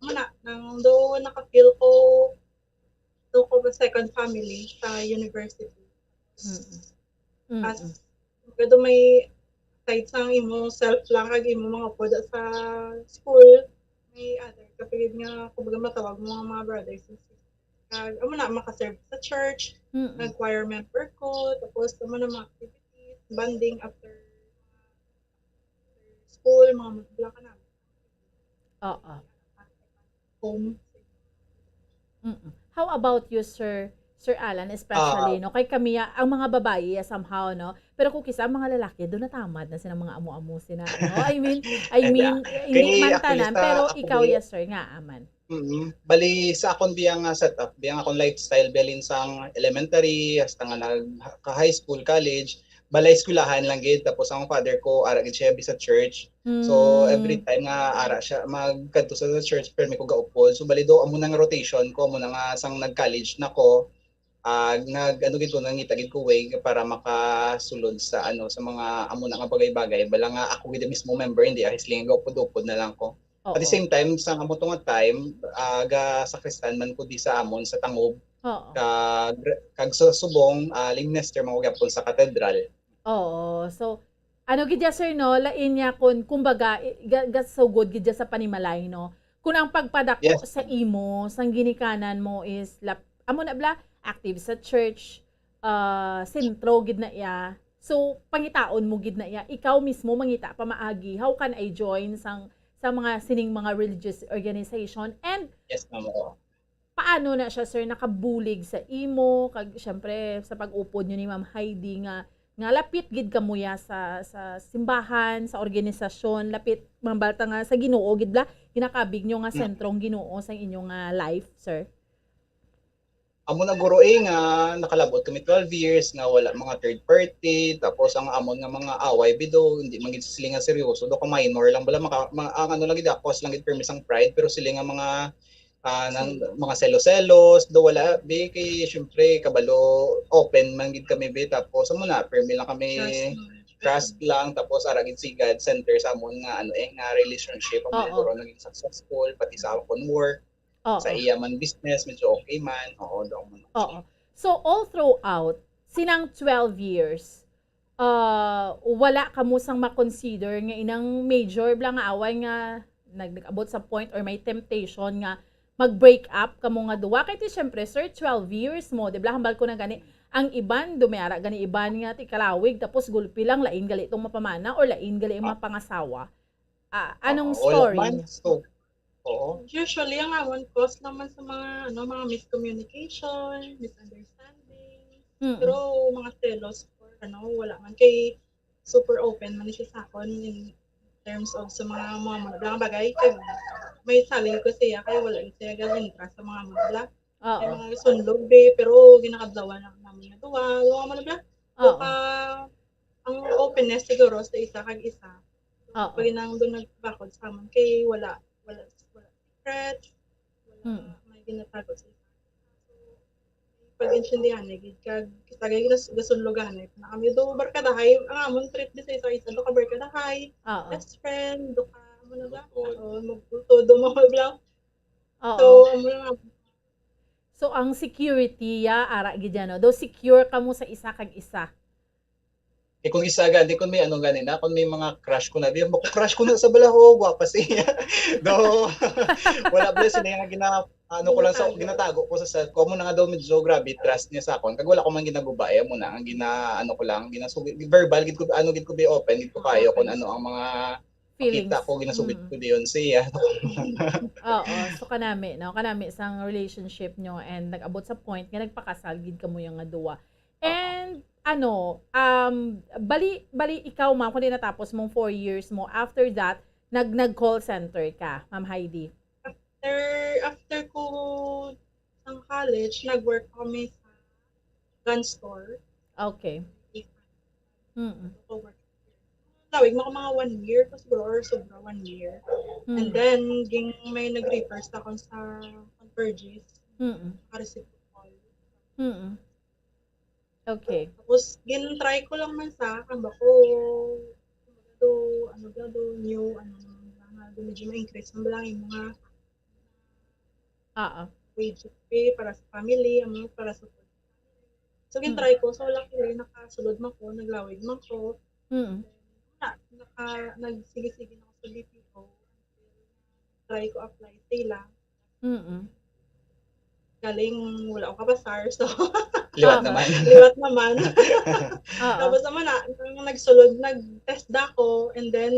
Muna, nang do naka-feel ko, do ko ba second family sa university. Mm-mm. Mm-mm. As, kado may side sang imo self lang, kag imo mga upod sa school, may other kapilid nga, kumbaga, matawag mo nga mga brothers and sisters. Kag, amo na, makaserve sa church, Mm-mm. nag-choir member ko, tapos, amo na mga activities, bonding after school, mga wala ka na. Oo. Home. Mm-mm. How about you, Sir Sir Alan, especially, Ah. no? Kay kami, ah, ang mga babayi, ah, somehow, no? Pero kung kisa ang mga lalaki, doon natamad na sila mga amo-amo sila, no? I mean, I Hindi, mean, ah, hindi kay man actually tanan, sa pero ako ikaw, bi- yes, sir, nga, aman. Mm. Bali, sa akon biyang nga setup, biyang akong lifestyle, biya lin sang elementary, hasta nga nag ka-high school, college, balay eskwelahan lang gid. Tapos ang father ko, ara gid siya bi sa church. So, Mm. every time nga ara siya, magkadto sa, sa church, permi ko gaupod. So, bali do, amo na nga rotation ko, amo na nga sang nag-college na ko, ah, nag, ano gid ko, nangita gid ko way para makasulod sa, ano, sa mga amo na nga bagay-bagay. Bala nga ako gid mismo member, hindi, ah, siling gaupod-upod na lang ko. At the Oo. same time, sa amo to nga time, ah, ga sakristan man ko di sa amon sa Tangob. Oo. Kag, kag sa subong, ah, limnester man ko gyapon sa katedral. Oo. So, ano gid ya, sir, no? Lain niya kun, kumbaga, i- ga- gasugod gid ya sa panimalay, no? Kung ang pagpadako Yes. sa imo, sang ginikanan mo is, lap, amo na bla, active sa church, ah, sentro gid na iya. So, pangitaon mo gid na iya. Ikaw mismo mangita pamaagi. How can I join sang, sa mga sining mga religious organization? And Yes, ma'am. Oo. Paano na siya, sir, nakabulig sa imo, kag siyempre sa pag-upod niyo ni Ma'am Heidi nga, nga lapit gid kamo ya sa, sa simbahan, sa organisasyon, lapit, mambalta nga sa Ginoo gid bla, ginakabig niyo nga Mm. sentrong Ginoo sa inyo nga life, sir? Amo na, guro, eh, nga nakalabot kami twelve years nga wala mga third party, tapos ang amon nga mga away bido, hindi man gid sila nga seryoso, do ka minor lang bala, maka, ma, ang ano lang gid, akos lang gid permi sang pride, pero sila nga mga, ah, nang, Sila. mga selos-selos, do wala, be, kay syempre, kabalo, open man gid kami, be, tapos amo na, permi lang kami, Trust mo. Trust lang, tapos ara gid si God center sa amon nga, ano, eh, nga relationship, amo, Oo. guro, naging successful, pati sa akon work, Oo. sa iya man business, medyo okay man. Oo, daw man. Oo. So, all throughout, sinang twelve years, ah, wala kamo sang ma-consider nga inang major bla nga away nga nag-, nag-abot sa point or may temptation nga mag-break up kamo nga duwa? Kay ti, syempre, sir, twelve years mo, di bla? Hambal ko na gani, ang iban, dumiara gani iban nga ti kalawig, tapos gulpi lang, lain gali tong mapamana or lain gali ang Ah. mapangasawa. Ah, anong Oo, wala story man. niyo? So, oo. Usually, ang amon cause naman sa mga, ano, mga miscommunication, misunderstanding, Mm. pero mga selos or ano, wala man kay super open man siya sa akon in terms of sa mga, mga, mga, mga bagay. Kag may saling ko siya kay wala siya ga-entra sa mga, mga, mga, may Oo. mga sunlog, be, pero ginakadlawan na namin nga duwa, duwa man, bla. So, Oo. ka, ang openness siguro sa isa kag isa. Oo. Pag nang doon nagbakod sa amon, kay wala, wala, wala secret, wala Mm. may ginatago sa isa. So, pag-intindihan na gid, kag kita gay gas-, gasunlogan na, na kami do barkadahay, ang amon trip di sa isa-isa, do ka barkadahay, Oo. best friend, do ka, ano na ba? Bukod. Oo, magbuto, do mga bla. So, Oo. amo lang. So, ang security ya, ara gid yan, no? Do secure kamo sa isa kag isa. Eh, kung isa gani, kung may ano gani na, kung may mga crush ko na, di, "Mako-crush ko na sa balaho, gwapa siya." Do, wala ba sila nga gina-, ano ko lang sa, Ginatago. Ginatago ko sa self ko. Amo na nga daw medyo grabe, trust niya sa akon. Kag wala ko man ginaguba, eh, amo na, ang gina, ano ko lang, ginasugid, verbal, gid ko, ano, gid ko, be open, gid ko kayo kung ano ang mga Feelings. Kita ko, ginasugid Mm. ko diyon siya. Oo. So, kanami, no? Kanami sang relationship nyo and nag-abot sa point nga nagpakasal gid kamo yung nga duwa. Oo. And, ano, um, bali, bali ikaw, ma'am, kung di natapos mong four years mo, after that, nag, nag-call center ka, Ma'am Heidi? After, after ko sa college, nag-work kami sa gun store. Okay. Mm. Ako work. Lawig mo ko mga one year, pa siguro, or sobra one year. And Mm. then, ging may nag-refer sa akon sa Convergys. Mm. Naka-receive ko call. Mm. Okay. Tapos, gin-try ko lang man sa, kamba ko, do, ano ba, do, new, ano, nga, do, medyo ma-increase ang lang yung mga Oo. wage pay para sa family, ang mga para sa. So, gin-try ko. So, luckily, nakasulod man ko, naglawig man ko. Mm. Na, naka, nagsige-sige na ko sa B P O. Try ko apply sila. Mm. Galing wala ko kapasar, so Liwat Aha. naman. liwat naman. Oo. Tapos naman na, nung nagsulod, nag-test da ako, and then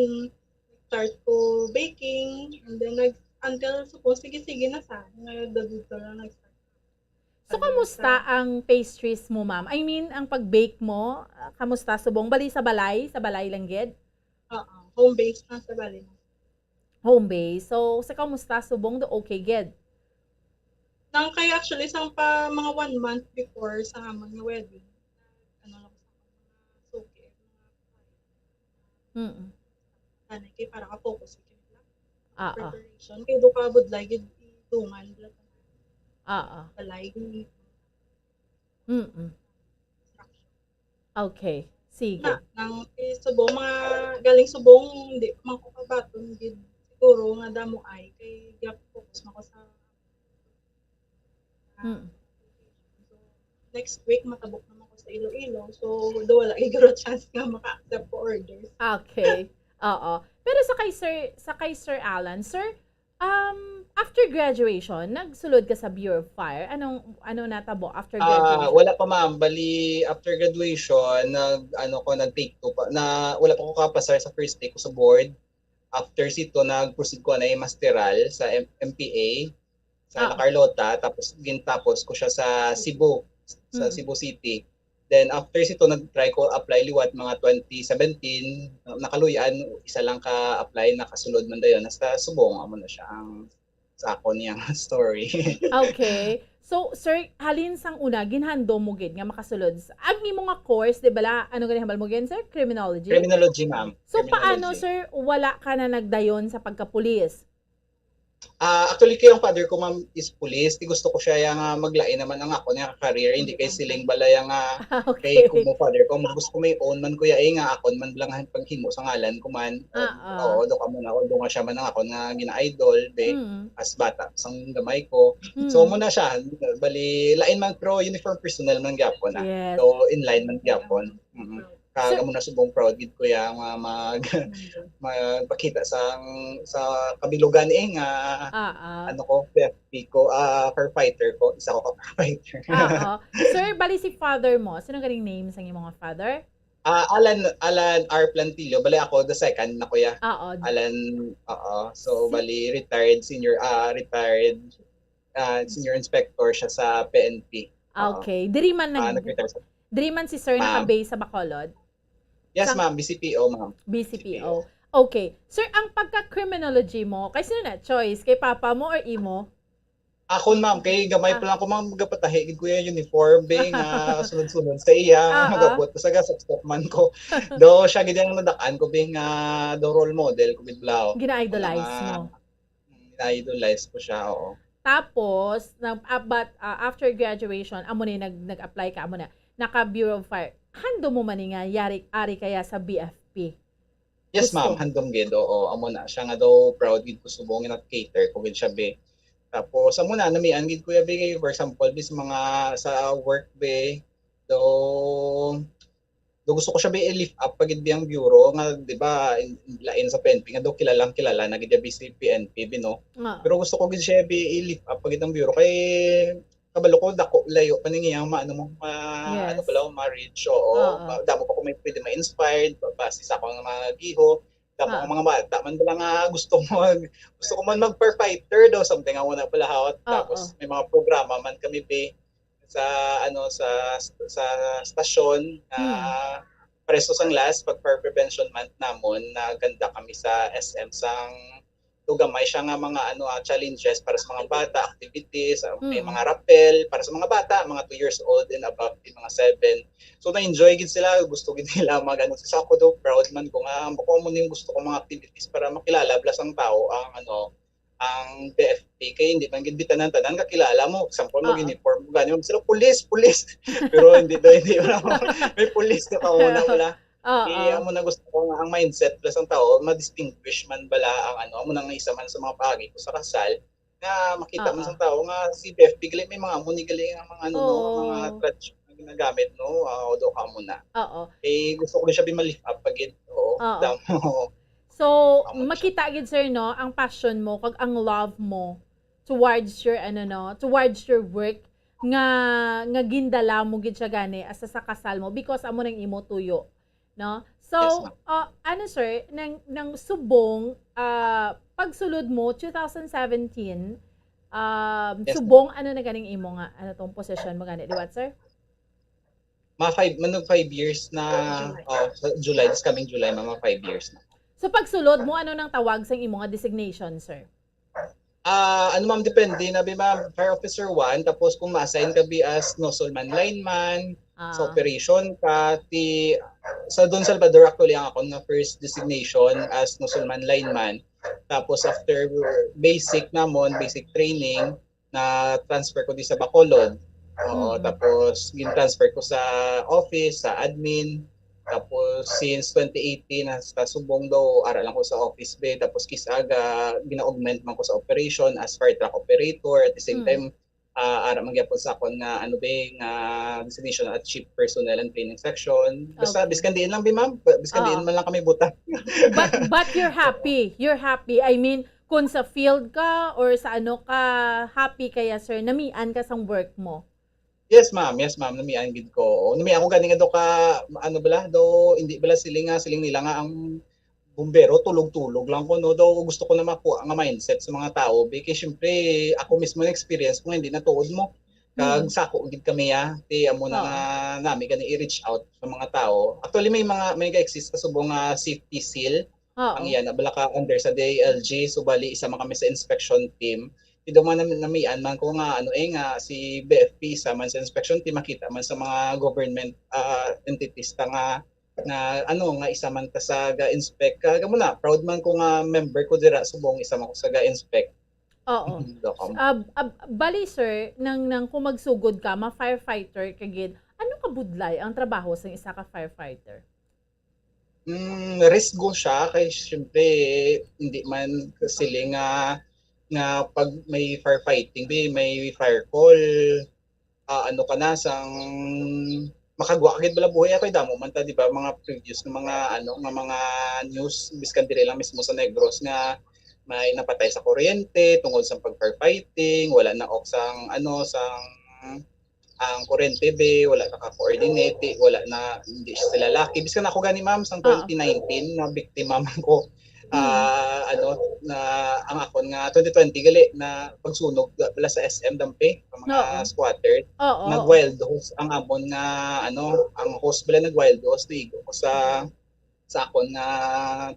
start ko baking, and then nag, until, supposed, sige-sige na sa, nga dito lang nag-start. So, kamusta ang pastries mo, ma'am? I mean, ang pag-bake mo, ah, kamusta? Subong, bali sa balay? Sa balay lang gid? Oo, home-based na sa balay. Home-based. So, sa kamusta? Subong, do okay gid? Nang kay actually, sa pa, mga one month before sa amon nga wedding, ano lang sa mga suki, mga Mm. Nanay kay para ka-focus sa kanya. Ah, ah. Preparation. Kay do ka budlay gid idungan bala Ah, ah. balay gid Mm. Okay. Sige. Na, nang kay subong, mga galing subong, hindi man ko kabaton gid siguro nga damo ay kay gap-focus man ko sa Mm. next week, matabok naman ko sa Iloilo. So, do wala gyud guro chance nga maka-accept ko orders. Okay. Oo. Pero sa kay Sir, sa kay Sir Alan, sir, um, after graduation, nagsulod ka sa Bureau of Fire? Anong, ano natabo after Ah, graduation? Wala pa, ma'am. Bali, after graduation, nag, ano ko, nag-take two pa. Na, wala pa ko kapasar sa first take ko sa board. After sito, nag-proceed ko na yung masteral sa M- M P A sa Ah. La Carlota. Tapos, gintapos ko siya sa Cebu. Sa Mm. Cebu City. Then, after sito, nag-try ko apply liwat mga twenty seventeen. Nakaluy-an, isa lang ka-apply, nakasulod man dayon. Hasta subong, amo na siya ang sa ako niya nga story. Okay. So, sir, halin sang una, ginhandom mo gid nga makasulod sa, ang imo nga course, di ba la, ano gani hambal mo gid, sir? Criminology? Criminology, ma'am. So, paano, Criminology. Sir, wala ka na nagdayon sa pagkapulis? Ah, actually, kay ang father ko, ma'am, is police. Di gusto ko siya nga maglain naman ang ako niya career. Hindi kay siling balaya nga Ah, kay okay. kung mo father ko, mo gusto ko may own man kuya eh, nga akon man lang ang paghimo sa ngalan ko man. Ah, ah. Oo, do ka man ako, do nga siya man ang ako nga gina-idol, be, Mm. as bata, sang gamay ko. Mm. So, mo na siya, bali, lain man, pero uniform personnel man gyapon na. Yes. So, in line man gyapon. Mm. Kag Sir- amo na subong proud gid kuya nga mag magpakita sa sa kabilugan eh nga Ah, ah. ano ko, P F P ko, ah, firefighter ko, isa ko ka firefighter. Oo. Sir, bali si father mo, sino ganing name sang imong father? Ah, Alan Alan R Plantillo, bali ako the second na kuya. Oo. Alan, oo. So Si- bali retired senior ah retired ah, senior inspector siya sa P N P. Oo. Okay. Diri man Ah, nag nag-retire sa diri man si sir Ma'am. naka-base sa Bacolod? Yes, Sang- ma'am, B C P O, ma'am. B C P O. Okay. Sir, ang pagka-criminology mo, kay sino na choice? Kay papa mo or imo? Ako, ma'am, kay gamay Ah. pa lang ko, ma'am, gapatahi gid ko yung uniform, be, nga sunod-sunod sa iya, Ah, ah. magabot ko sa gas, stop man ko. Do, siya gid ang nadak-an ko, be, nga do role model ko gid, blaw. Gina-idolize Nga, mo. mm, gina-idolize ko siya, oo. Tapos, nag, ah, but, ah, after graduation, amo ni nag, nag-apply ka, amo na, naka Bureau of Fire. Handom mo man ni nga yari, ari kaya sa B F P? Yes, Gusto. Ma'am, handom gid, oo. Amo na siya nga daw proud gid ko subong nga nag-cater ko gid siya, be. Tapos, amo na, namian gid, Kuya, be, for example, bis mga sa work, be, do, do gusto ko siya, be, i-lift up pa gid, be, ang bureau nga, di ba, in- lain sa P N P nga do kilalang kilala na gid, be, si P N P, be, no? Nga. Pero gusto ko gid siya, be, i-lift up pa gid ang bureau kay kabalo ko dako layo pa ning iyang maano mo ma, Yes. ano pala, ma-reach, oo. Oo. Ma- damo pa ko may pwede ma-inspired ba- base sa akong mga giho. Damo Ah. ang mga bata man pala nga gusto mo mag, gusto ko man mag-firefighter daw, something ako na pala hawat. Oo. Tapos may mga programa man kami, be, sa ano, sa sa stasyon na Hmm. Preso sang last pag fire prevention month namon, naganda kami sa S M sang do gamay siya nga mga ano, ah, challenges para sa mga bata, activities, ah, may Mm. mga rappel para sa mga bata, mga two years old and above, di mga seven. So na-enjoy gid sila, gusto gid nila mag ano. So ako do proud man ko nga ako mo ning gusto ko mga activities para makilala bala sang tao ang ano, ang B F P kay hindi man gid bitanan tanan kakilala mo. Example mo Oo. uniform mo gani sila police, police. Pero hindi daw, hindi wala mo. May police na kauna wala. Oo. Kaya amo na gusto ko nga ang mindset plus ang tao ma-distinguish man bala ang ano, amo na nga isa man sa mga paagi ko sa kasal nga makita man Oo. sa tao nga si B F P gali may mga amo ni gali nga mga ano no, Oo. mga tradisyon na ginagamit no, ah, although ka amo na. Oo. Eh gusto ko rin siya bi ma-lift up pagid. Oo. Oo. Damo. So, Amo na siya. Makita gid, sir, no, ang passion mo kag ang love mo towards your ano, no, towards your work nga nga gindala mo gid siya gani hasta sa kasal mo because amo nang imo tuyo, no? So, Yes, ma'am. Uh, ano, sir, nang nang subong, ah, pagsulod mo two thousand seventeen, um, Yes, ma'am. Subong, ano na ganing imo nga ano tong position mo gani liwat, sir? Mga five, manag five years na, July. Oh, sa July, this coming July, mga five years na. So pagsulod mo, ano nang tawag sa imo nga designation, sir? Ah, ano ma'am, depende na bi ma'am, fire officer one, tapos kung ma-assign ka bi as Nozzleman lineman, sa Ah, operation ka, ti, sa Don Salvador actually ang akon nga first designation as Nozzleman lineman. Tapos after basic namon, basic training, na transfer ko di sa Bacolod. Oo, Mm. Tapos gin-transfer ko sa office, sa admin. Tapos since twenty eighteen hasta subong daw ara lang ko sa office be. Tapos kis-a ga gina-augment man ko sa operation as fire truck operator. At the same Mm. time, ah, ara man gyapon sa akon nga, ano, be, nga designation at Chief Personnel and Training Section. Basta, Okay. biskan diin lang, be, ma'am. Biskan diin Oo. man lang kami butang. But, but you're Oo. happy. You're happy. I mean, kung sa field ka or sa ano ka, happy kaya, sir, namian ka sang work mo? Yes, ma'am. Yes, ma'am. Namian gid ko. Oo, namian ko gani nga do ka, ano bala, do, hindi bala siling nga, siling nila nga ang bumbero, tulog-tulog lang ko, no? Daw gusto ko na makuha nga mindset sa mga tao, be, kay syempre, ako mismo na-experience ko nga hindi na tuod mo. Kag Mm. sako gid kami, ah, ti amo na Oo. nga nami gani i-reach out sa mga tao. Actually, may mga, may ga-exist ka subong nga safety seal. Oo. Ang iya na bala ka under sa D I L G, so bali isa man kami sa inspection team. Ti daw man nam-, namian man ko nga, ano, eh, nga si B F P isa man sa inspection team, makita man sa mga government, ah, entities ta nga nga, ano, nga isa man ta sa ga-inspect. Kag amo na, proud man ko nga member ko dira subong isa man ko sa ga-inspect. Oo. Mhm, Doc, um. Ah, ah, bali, sir, nang, nang kung magsugod ka, ma-firefighter ka gid, ano kabudlay ang trabaho sang isa ka firefighter? Mm, risk go siya kay siyempre hindi man siling nga, nga pag may firefighting, be, may fire call. Ah, ano ka na, sang makagwa ka gid bala buhi. Ako'y damo man ta, di ba, mga previous nga mga, ano, nga mga news, biskan diri lang mismo sa Negros nga may napatay sa kuryente tungod sa pag-firefighting, wala na off sang, ano, sang, ang kuryente, be, wala ka ka-coordinate, di, wala na, hindi sila lucky. Biskan ako gani, ma'am, sang Oo. twenty nineteen, na biktima man ko. Mm. Ah, ano, na ang akon nga twenty twenty gali na pagsunog ga-, bala sa S M Dampi, ang mga Oo. squatter. Oo, oo. Nag-wild host ang amon nga, ano, ang host bala nag-wild host, naigo ko sa, sa akon nga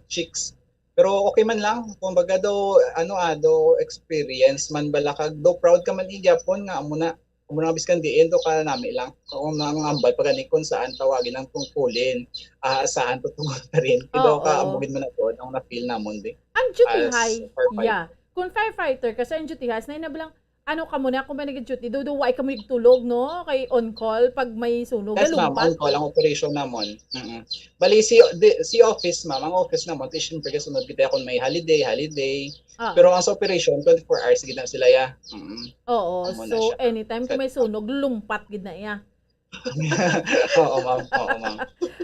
chicks. Pero okay man lang, kumbaga do, ano, ah, do experience man bala kag do proud ka man gyapon nga amo na, Amo na nga biskan diin, do ka nami lang. Kung ang ambal pa gani kung saan tawagin ang tungkulin, ah, saan tutungon pa rin. Kay do ka Oo. amo gid man na to, ang na-feel namon, di. Ang duty As high, firefighter. yeah. Kung firefighter ka, sa ang duty high, na inabalang, ano ka muna, kung may nag-duty, do, do, wa ka mo tulog, no? Kay on call, pag may sunog, Yes, ma'am. galumpat. On call ang operation namon. Mm-mm. Bali, si, di, si office, ma'am, ang office namon, ti, syempre, kasunod kita kung may holiday, holiday. Ah. Pero ang sa operation, twenty-four hours gid na sila, ya. Mm. Oo, Amo na so siya. anytime kung may Set up. sunog, lumpat gid na iya. Oo, ma'am. Oo, ma'am.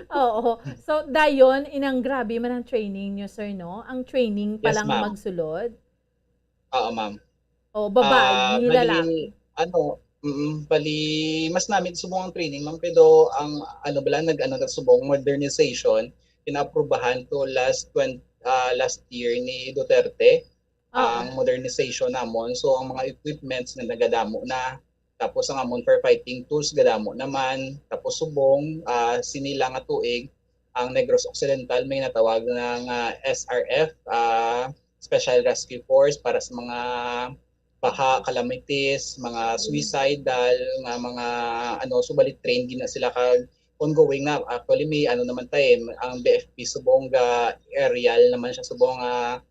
Oo. So, dayon, inang grabe man ang training nyo, sir, no? Ang training pa Yes, lang ma'am. magsulod? Oo, ma'am. O, babae, Ah, bali, lalaki? ano, mm, bali, mas namit subong ang training, ma'am, pero ang, ano bala, nag-ano na subong, modernization, pinaaprubahan to last twen-, ah, last year ni Duterte. Oo. Ang modernization namon. So, ang mga equipments na nagadamo na. Tapos, ang amon firefighting tools, gadamo naman. Tapos, subong, ah, sini lang nga tuig, ang Negros Occidental may natawag na nga S R F, ah, Special Rescue Force para sa mga baha, calamities, mga Mm. suicidal, nga mga, ano, subalit trained gid na sila kag ongoing na. Actually, may ano naman ta, eh, ang B F P subong ga aerial naman siya, subong, ah,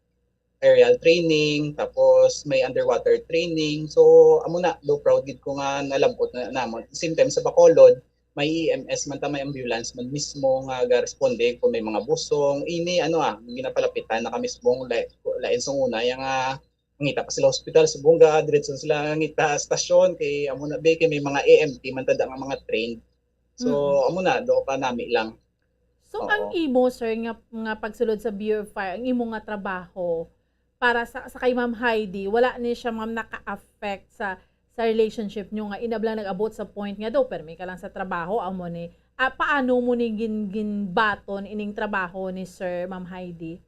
aerial training, tapos may underwater training. So, amo na, do proud gid ko nga nalab-ot na namon. Same time sa Bacolod, may E M S man ta, may ambulance man mismo nga garesponde kung may mga busong. Ini, ano, ah, ginapalapitan na kami subong, like, lain sa una, yang, ah, mangita pa sila hospital, subong ga, diretso sila ngita stasyon, kay amo na, be, kay may mga A M T man ta da nga mga trained. So, Mm. amo na, do pa nami lang. So, Oo. ang imo, sir, nga, nga pagsulod sa Bureau of Fire, ang imo nga trabaho para sa, sa kay Ma'am Heidi, wala ni siya, ma'am, naka-affect sa, sa relationship nyo nga inablang nag-abot sa point nga daw, permi ka lang sa trabaho, amo ni, ah, paano mo ni gin-, ginbaton ining trabaho ni Sir, Ma'am Heidi?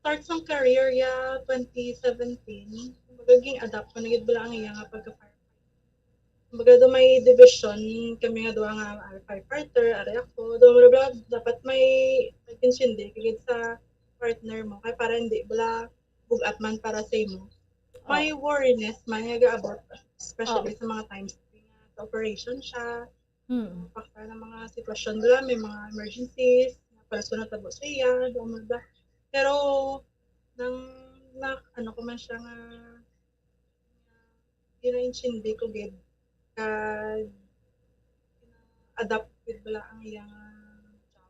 Start sang career ya twenty seventeen, kumbaga, ging-adapt ko na gid bala ang iya nga pagka-firefighter. Kumbaga, do may division kami nga duha nga, ah, firefighter, ari ako. Do, bla, bla, dapat may pag-intindi ka gid sa partner mo, kay para hindi bala bug-at man para sa imo. May Oh. wariness man nga gaabot, especially Oh. sa mga times nga sa operation siya. Mm. Paksa ng mga sitwasyon nila, may mga emergencies, para sa natabo sa iya, do, bla, bla. Pero, nang, na, ano ko man siya nga, nga ginaintindi ko gid, kag adapt gid bala ang iyang job.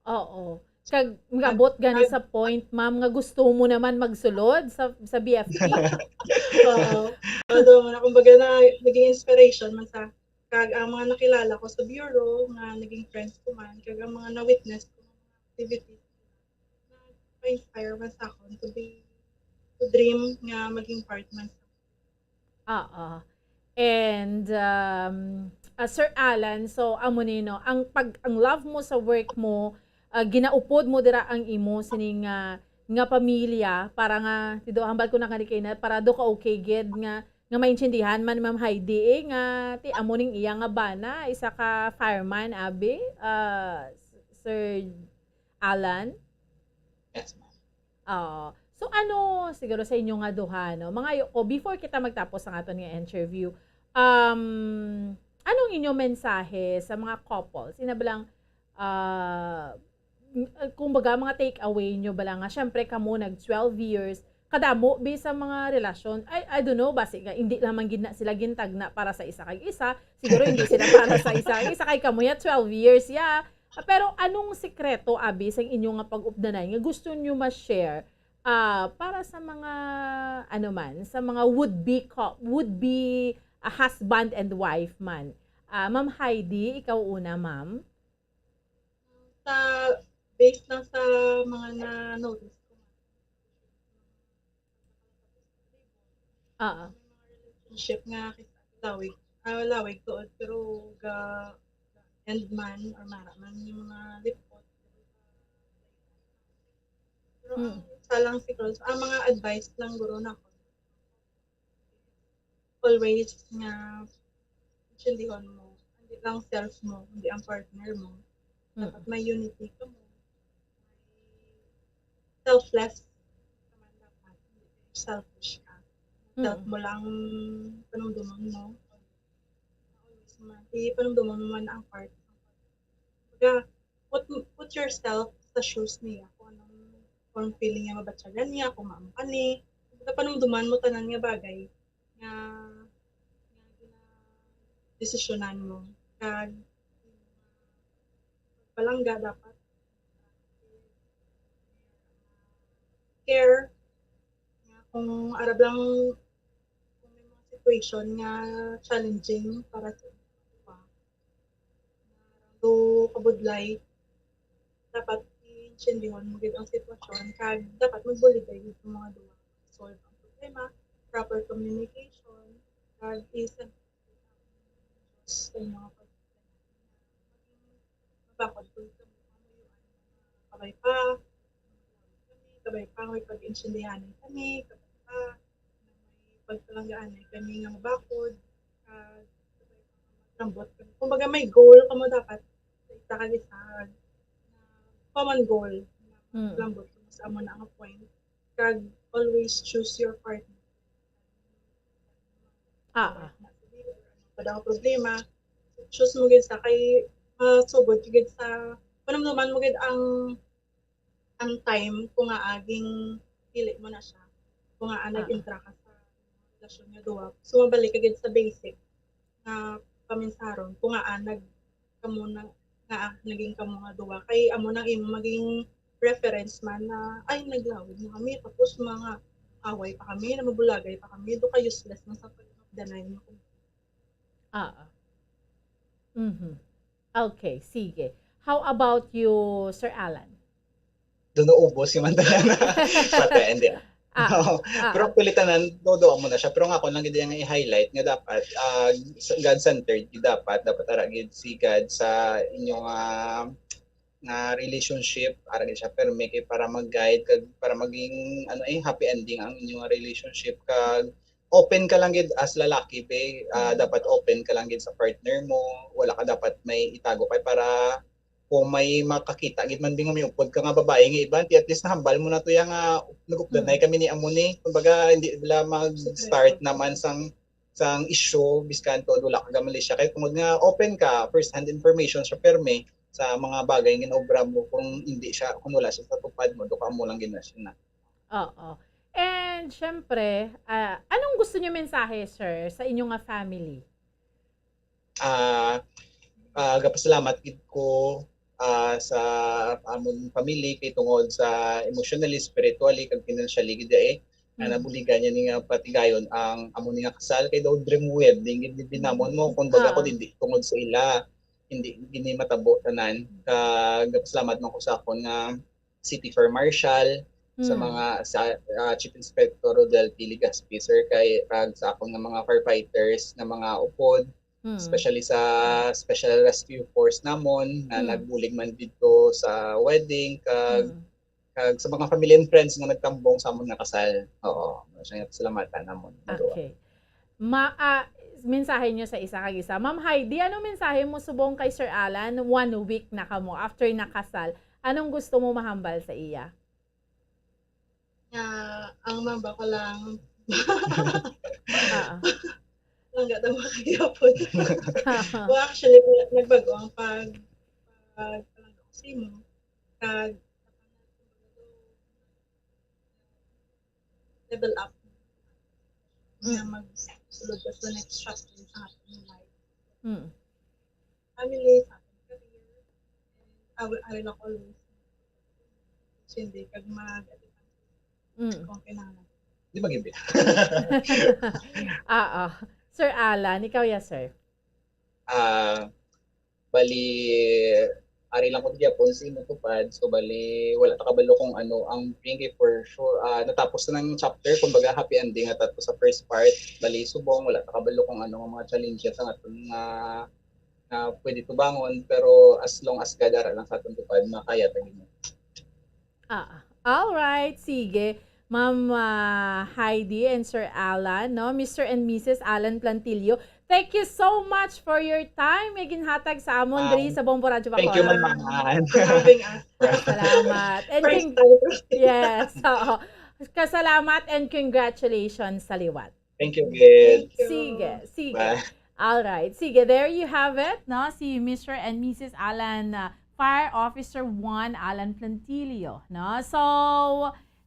Oo. Kag, Kag, mag-abot gani kag sa point, ma'am, nga gusto mo naman magsulod sa, sa B F P? Oo. Ano mo na, kumbaga na, naging inspiration man sa, kag ang mga nakilala ko sa bureau, nga naging friends ko man, kag ang mga na-witness ko, mga activities, nag-inspire man sa akon to be, to dream nga maging part man sa. Oo. And um, uh, Sir Alan, so amo ni, no, ang pag ang love mo sa work mo, uh, ginaupod mo dira ang imo sining uh, nga pamilya para nga tido hambal ko na kani kay na para do ka okay gid nga nga maintindihan man ni Ma'am Heidi eh, nga ti amo ning iya nga bana, isa ka fireman abi, uh, Sir Alan. Yes, ma'am. Oo. So ano siguro sa inyo nga duha, no? Mangayo ko before kita magtapos ang aton nga interview. Um anong inyo mensahe sa mga couples? Ina ba lang uh, kumbaga mga take away nyo ba lang nga syempre kamo nag twelve years kadamo bi sa mga relasyon. I, I don't know, basi nga hindi lamang gid na sila gintagna para sa isa kag isa. Siguro hindi sila para sa isa kag isa kay kamo ya twelve years ya. Ah, pero anong sikreto abi sang inyo nga pag-updanay nga gusto nyo ma-share ah, para sa mga ano man, sa mga would be co- would be a husband and wife man? Ah, Ma'am Heidi, ikaw una, ma'am. Sa, based lang sa mga na-notice ko, Oo. Relationship nga kita lawig, ah, lawig tuod, pero ga end man or mara man yung mga lipot. Pero ang Mm. Sa lang siguro, ang mga advice lang guro na ko, always nga sundihon mo, hindi lang self mo, hindi ang partner mo. Dapat Mm. may unity ka mo. Selfless naman dapat. Hindi ka selfish ka. Self Mm. mo lang panumduman mo. Always man, ipanumduman mo man ang part. Kumbaga, put, put yourself sa shoes niya. Kung anong, kung anong feeling niya, mabatyagan niya, kung maampan ni. Kumbaga, panumduman mo tanan nga bagay nga, nga gina-, desisyonan mo. Kag, palangga dapat care nga kung arab lang kung may mga situation nga challenging para sa inyo, do kabudlay, dapat iintindihan mo gid ang sitwasyon kag dapat magbuligay gid ang mga duha solve ang problema, proper communication, kag isang sa inyo nga pag mabakod kung ito mo kabay pa, kami, kabay pa, may pag-intindihan kami, kabay pa, may pagpalanggaan kami nga mabakod, ah, lambot kami. Kumbaga may goal kamo dapat sa isa ka isa, common goal. Mm. Lambot kamo sa amo na nga point. Kag always choose your partner. Ah, ah. Kada nga problema, choose mo gid sa kay masugod ka gid sa panumduman mo gid ang ang time kung nga aging dili mo na siya, kung nga Ah. nag-intra ka sa relasyon nga duwa. So mabalik ka gid sa basic nga paminsaron kung nga nag kamo na nga naging kamo nga duwa kay amo nang imo maging reference man na ay naglawig na kami tapos mga away pa kami, namabulagay pa kami, do ka useless na sa pagdanay mo. Ah. Mhm. Okay, sige. How about you, Sir Alan? Doon naubos yung mandalan. Pati, hindi. Ah, Oo. ah, Pero ah. Actually, tanan, dodo mo na siya. Pero nga, ako lang gid yung i-highlight nga dapat, ah, sa- God-centered, gid dapat, dapat ara gid si God sa inyong ah, nga relationship, ara gid siya permi kay para mag-guide, kag para maging, ano eh, happy ending ang inyong relationship. Kag open ka lang gid as lalaki, be. Ah, Mm. dapat open ka lang gid sa partner mo. Wala ka dapat may itago kay para kung may makakita gid man, be, nga may upod ka nga babae nga iban, ti at least nahambal mo na to ya nga nag-updanay Mm. kami ni amo ni. Kumbaga, hindi sila mag-start naman sang sang issue biskan tuod wala ka ga-Malaysia kay tungod nga open ka, first hand information siya permi sa mga bagay nga ginaobra mo, kung hindi siya, kung wala siya sa tupad mo, do ka mo lang gid na siya na. Oo. And syempre, ah, anong gusto niyo mensahe, sir, sa inyo nga family? Ah, ah, gapasalamat gid ko ah, sa amon family kay tungod sa emotionally, spiritually, kag financially gid eh. nga Mm. nabuligan niya ni nga patigayon ang amo ni nga kasal, kay daw dream wedding gid ni namon mo, kung baga ko Ah. hindi tungod sa ila, hindi gini matabo tanan. Kag salamat man ko sa akon nga City Fire Marshal, sa Mm. mga, sa, ah, Chief Inspector Rodel P. Legaspi, sir, kay, kag sa akon nga mga firefighters nga mga upod, Mm. especially sa Special Rescue Force namon nga Mm. nagbulig man didto sa wedding, kag Mm. kag sa mga family and friends nga nagtambong sa amon nga kasal. Oo, mao siya nga pasalamatan namon. Okay. Ma-, ah, mensahe niyo sa isa kag isa. Ma'am Heidi, anong mensahe mo subong kay Sir Alan? One week na kamo after nakasal. Anong gusto mo mahambal sa iya? Nga, ang mamba ko lang. Oo. Langga daw makagihapon. Well, actually, nagbago ang pag-, pag-, pag-, sa imo. Kag level up. Nga Mm. magsulod ka sa next chapter sa ating life. Mm. Family, sa ating career, and awi-, awi lang always. Hindi, kag mag-, Mm. kung kailangan. Di ba, Gibi? Oo. Sir Alan, ikaw ya, sir. Ah, bali, ari lang ko gyapon sa imong tupad. So, bali, wala ta kabalo kung ano ang bring, eh, for sure. Ah, natapos na ng chapter, kumbaga, happy ending at ato sa first part. Bali, subong, wala ta kabalo kung ano ang mga challenges ang aton nga, nga pwede tubangon. Pero as long as God ara lang sa aton tupad, makaya ta gid. Ah, all right. Sige. Ma'am, ah, Heidi and Sir Alan, no? Mister and Missus Alan Plantillo, thank you so much for your time nga ginhatag sa amon diri sa Bombo Radyo Bacolod. Thank you man, ma'am. For having us. Salamat. And First con-, time. Yes, oo. Kasalamat and congratulations sa liwat. Thank you, Gid. Thank you. Sige, sige. Bye. All right. Sige, there you have it, no? Si Mister and Missus Alan, uh, Fire Officer one Alan Plantillo, no? So,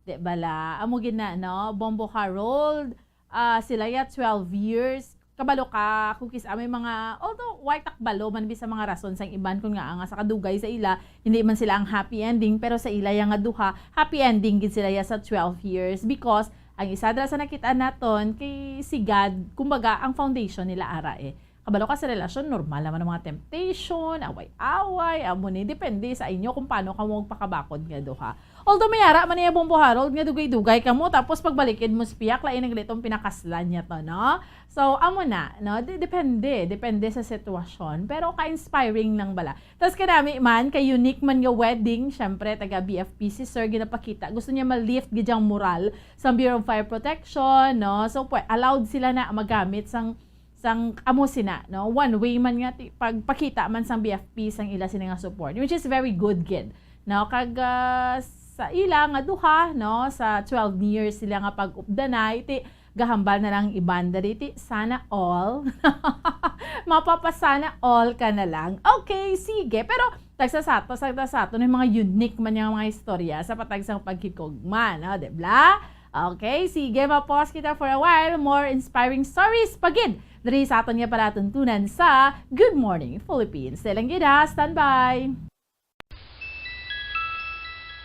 di bala, amo gid na, no? Bombo Harold, ah, sila ya twelve years. Kabalo ka, Cookies, ah, may mga, although, way takbalo man bi sa mga rason sang iban, kun nga, nga sa kadugay sa ila, hindi man sila ang happy ending, pero sa ila ya nga duha, happy ending gid sila ya sa twelve years because ang isa dira sa nakita naton kay si God, kumbaga, ang foundation nila ara eh. Kabalo ka sa relasyon, normal naman ang mga temptation, away-away, amo ni, depende sa inyo kung paano kamo magpakabakod nga duha. Although may ara man niya Bombo Harold nga dugay-dugay kamo, tapos pagbalikid mo sa piyak, lain ang galitong pinakaslan niya to, no? So, amo na, no? De-, depende, depende sa sitwasyon. Pero ka-inspiring nang bala. Tas kanami man, kay unique man nga wedding, syempre, taga B F P si Sir, ginapakita. Gusto niya ma-lift gid ang moral sa Bureau of Fire Protection, no? So, pwe-, allowed sila na magamit sang, sang amo sina, no? One way man nga, ti-, pagpakita man sang B F P sang ila sini nga support, which is very good gid, no? Kag, ah, sa ila nga duha, no, sa twelve years sila nga pag-updanay, ti, gahambal na lang iban diri, ti, sana all. Mapapasana all ka na lang. Okay, sige. Pero tagsa sa ato, tagsa sa ato, may mga unique man yung mga istorya sa patag sang paghikog man, no? Di ba? Okay, sige. Ma-pause kita for a while. More inspiring stories pa gid diri sa aton nga palatuntunan sa Good Morning Philippines. Dali lang gid, ha. Standby.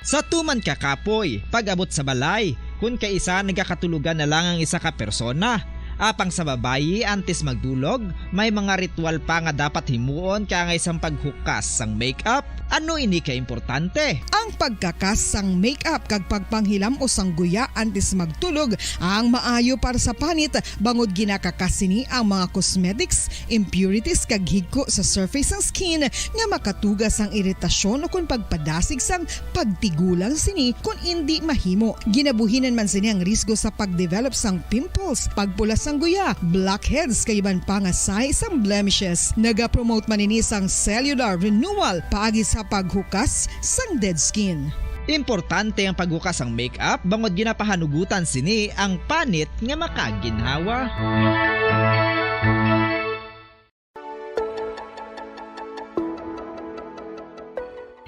Sa tuman ka kapoy, pag-abot sa balay, kun kaisa nagakatulogan na lang ang isa ka persona. Apang sa babayi, antes magdulog, may mga ritual pa nga dapat himuon kaangay sang paghukas sang makeup. Ano ini ka importante? Ang pagkakas sang makeup kag pagpanghilam-os sang guya antes magtulog ang maayo para sa panit, bangod ginakakas sini ang mga cosmetics, impurities kag higko sa surface sang skin nga makatuga sang iritasyon ukon pagpadasig sang pagtigulang sini kon indi mahimo. Ginabuhinan man sini ang risgo sa pag-develop sang pimples, pagpula sang guya, blackheads kag iban pa nga sign sang blemishes. Nagapromote man ini sang cellular renewal paagi sa paghukas sang dead skin. Importante ang paghukas sang makeup bangod ginapahanugutan sini ang panit nga makaginhawa.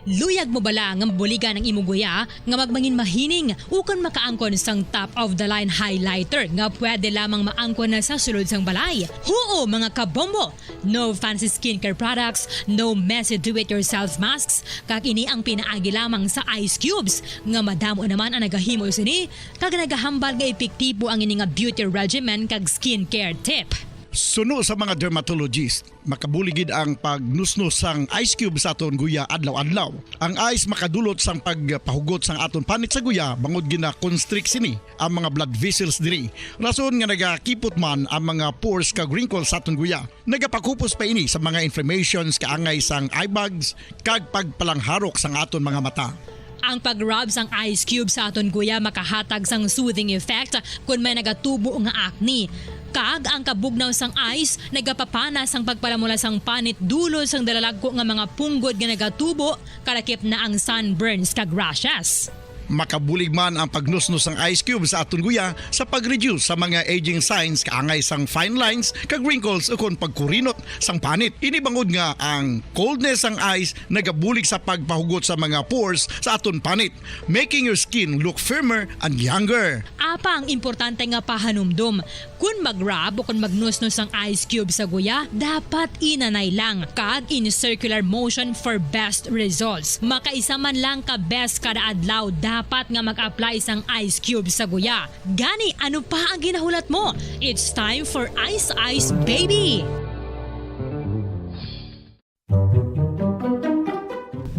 Luyag mo bala nga mabuligan ang imo guya nga magmangin mahining ukon makaangkon sang top of the line highlighter nga pwede lamang maangkon na sa sulod sang balay? Huo, mga kabombo! No fancy skincare products, no messy do-it-yourself masks, kag ini ang pinaagi lamang sa ice cubes nga madamo naman ang nagahimo sini kag nagahambal nga epektibo ang ini nga beauty regimen kag skincare tip. Suno sa mga dermatologist, makabulig gid ang pagnusnos sang ice cube sa aton guya adlaw-adlaw. Ang ice makadulot sang pagpahugot sang aton panit sa guya bangod gina-constrict sini ang mga blood vessels diri, rason nga nagakipot man ang mga pores kag wrinkles sa aton guya. Nagapakupos pa ini sa mga inflammations kaangay sang eye bags kag pagpalangharok sang aton mga mata. Ang pag-rub sang ice cube sa aton guya makahatag sang soothing effect kon may nagatubo nga acne. Kag ang kabugnaw sang ice nagapapana sang pagpalamula sang panit dulot sang dalalagko nga mga punggod nga nagatubo, kalakip na ang sunburns kag rashes. Makabulig man ang pagnusnos sang ice cube sa aton guya sa pag-reduce sa mga aging signs kaangay sang fine lines kag wrinkles ukon pagkurinot sang panit. Ini bangod nga ang coldness sang ice nagabulig sa pagpahugot sa mga pores sa aton panit, making your skin look firmer and younger. Apang importante nga pahanumdom, kon mag-rub o kon magnusnos ang ice cube sa guya, dapat inanay lang kag in circular motion for best results. Makaisa man lang ka beses kada adlaw dapat nga mag-apply sang ice cube sa guya. Gani, ano pa ang ginahulat mo? It's time for Ice Ice Baby!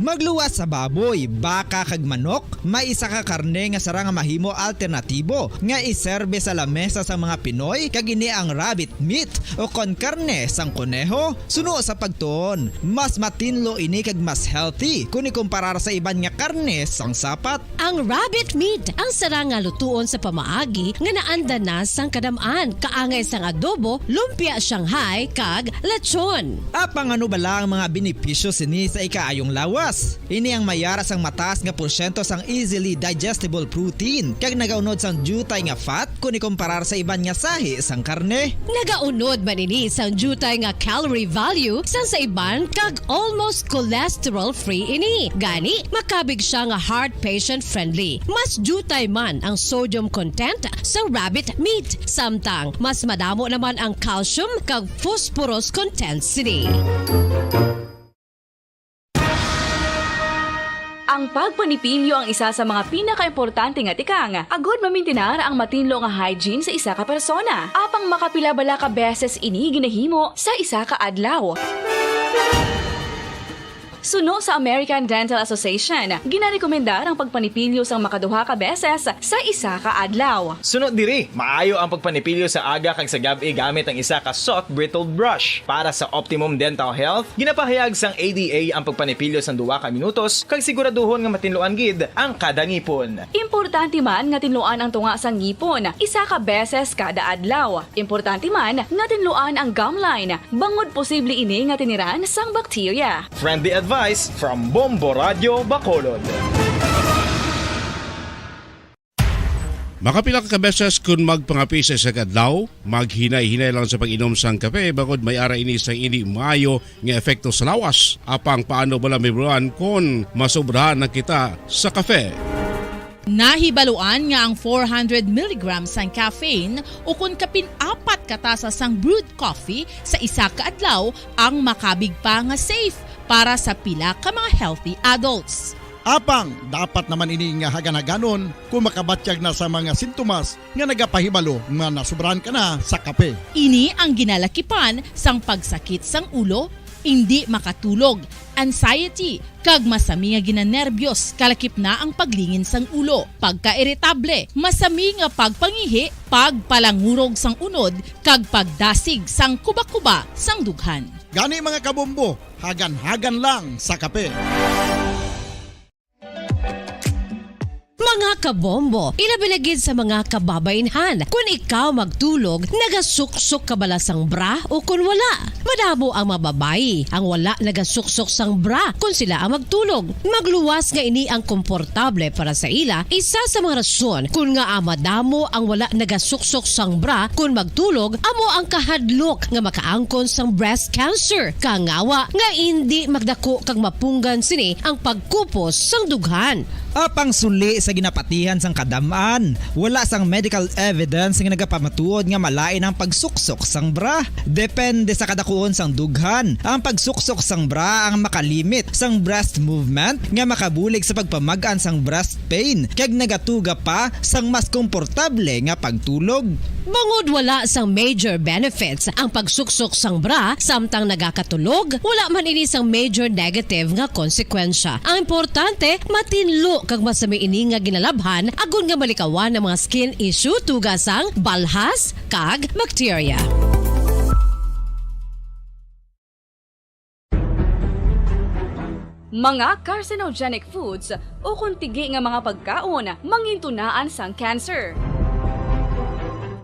Magluwas sa baboy, baka, kag manok, may isa ka karne nga sarang nga mahimo alternatibo nga iserbe sa lamesa sang mga Pinoy, kag ini ang rabbit meat, ukon karne sang koneho. Suno sa pagtuon, mas matinlo ini kag mas healthy kon ikumparar sa iban nga karne sang sapat. Ang rabbit meat ang sarang nga lutuon sa pamaagi nga naanda na sang kadam-an, kaangay sang adobo, lumpia Shanghai, kag lechon. Apang ano bala ang mga benepisyo sini sa ikaayong lawas? Ini ang may ara sang mataas nga porsyento sang easily digestible protein, kag nagaunod sang diutay nga fat kon ikumparar sa iban nga sahi sang karne. Nagaunod man ini sang diutay nga calorie value sang sa iban, kag almost cholesterol-free ini. Gani, makabig sia nga heart patient-friendly. Mas diutay man ang sodium content sang rabbit meat, samtang mas madamo naman ang calcium kag phosphorus content sini. Ang pagpanipilyo ang isa sa mga pinakaimportante nga tikang agod mamintinar ang matinlo nga hygiene sa isa ka persona. Apang makapila bala ka beses ini ginahimo sa isa ka adlaw? Suno sa American Dental Association, ginarekomendar ang pagpanipilyo sang makaduha ka beses sa isa ka adlaw. Suno diri, maayo ang pagpanipilyo sa aga kag sa gab-i gamit ang isa ka soft bristled brush. Para sa optimum dental health, ginapahayag sang A D A ang pagpanipilyo sang duha ka minutos kag siguraduhon nga matinluan gid ang kada ngipon. Importante man nga tinluan ang tunga sang ngipon isa ka beses kada adlaw. Importante man nga tinluan ang gum line, bangod posible ini nga tiniran sang bakterya. Friendly advice from Bombo Radio Bacolod. Makapila ka beses kon magpangape sa isa ka adlaw, maghinay-hinay lang sa pag-inom sang kape bangod may ara ini sang indi maayo nga epekto sa lawas. Apang paano bala mahibaluan kon masobrahan na kita sa kape? Nahibaluan nga ang four hundred milligrams sang caffeine ukon kapin apat ka tasa sang brewed coffee sa isa ka adlaw ang makabig pa nga safe para sa pila ka mga healthy adults. Apang dapat naman ini nga hagan-haganon kon makabatyag na sa mga sintomas nga nagapahibalo nga nasobrahan ka na sa kape. Ini ang ginalakipan sang pagsakit sang ulo, indi makatulog, anxiety, kag masami nga ginanerbyos, kalakip na ang paglingin sang ulo, pagkairitable, masami nga pagpangihi, pagpalangurog sang unod, kag pagdasig sang kubakuba sang dughan. Gani, mga kabombo, hagan-hagan lang sa kape. Mga kabombo, ilabi na gid sa mga kababaynhan, kun ikaw magtulog, nagasuksok ka bala sang bra o kun wala? Madamo ang mga babayi ang wala nagasuksok sang bra kun sila ang magtulog. Magluwas nga ini ang komportable para sa ila, isa sa mga rason kun ngaa madamo ang wala nagasuksok sang bra kun magtulog, amo ang kahadlok nga makaangkon sang breast cancer. Kangawa nga indi magdako kag mapunggan sini ang pagkupos sang dughan. Apang suli sa ginapatihan sang kadam-an, wala sang medical evidence nga nagapamatuod nga malain ang pagsuksok sang bra. Depende sa kadakuon sang dughan, ang pagsuksok sang bra ang makalimit sang breast movement nga makabulig sa pagpamag-an sang breast pain kag nagatuga pa sang mas komportable nga pagtulog. Bangod wala sang major benefits ang pagsuksok sang bra samtang nagakatulog, wala man ini sang major negative nga konsekwensya. Ang importante, matinlo kag masami ini nga ginalabhan agod nga malikawan ang mga skin issue tuga sang balhas kag bakterya. Mga carcinogenic foods ukon tigi nga mga pagkaon mangintunaan sang cancer.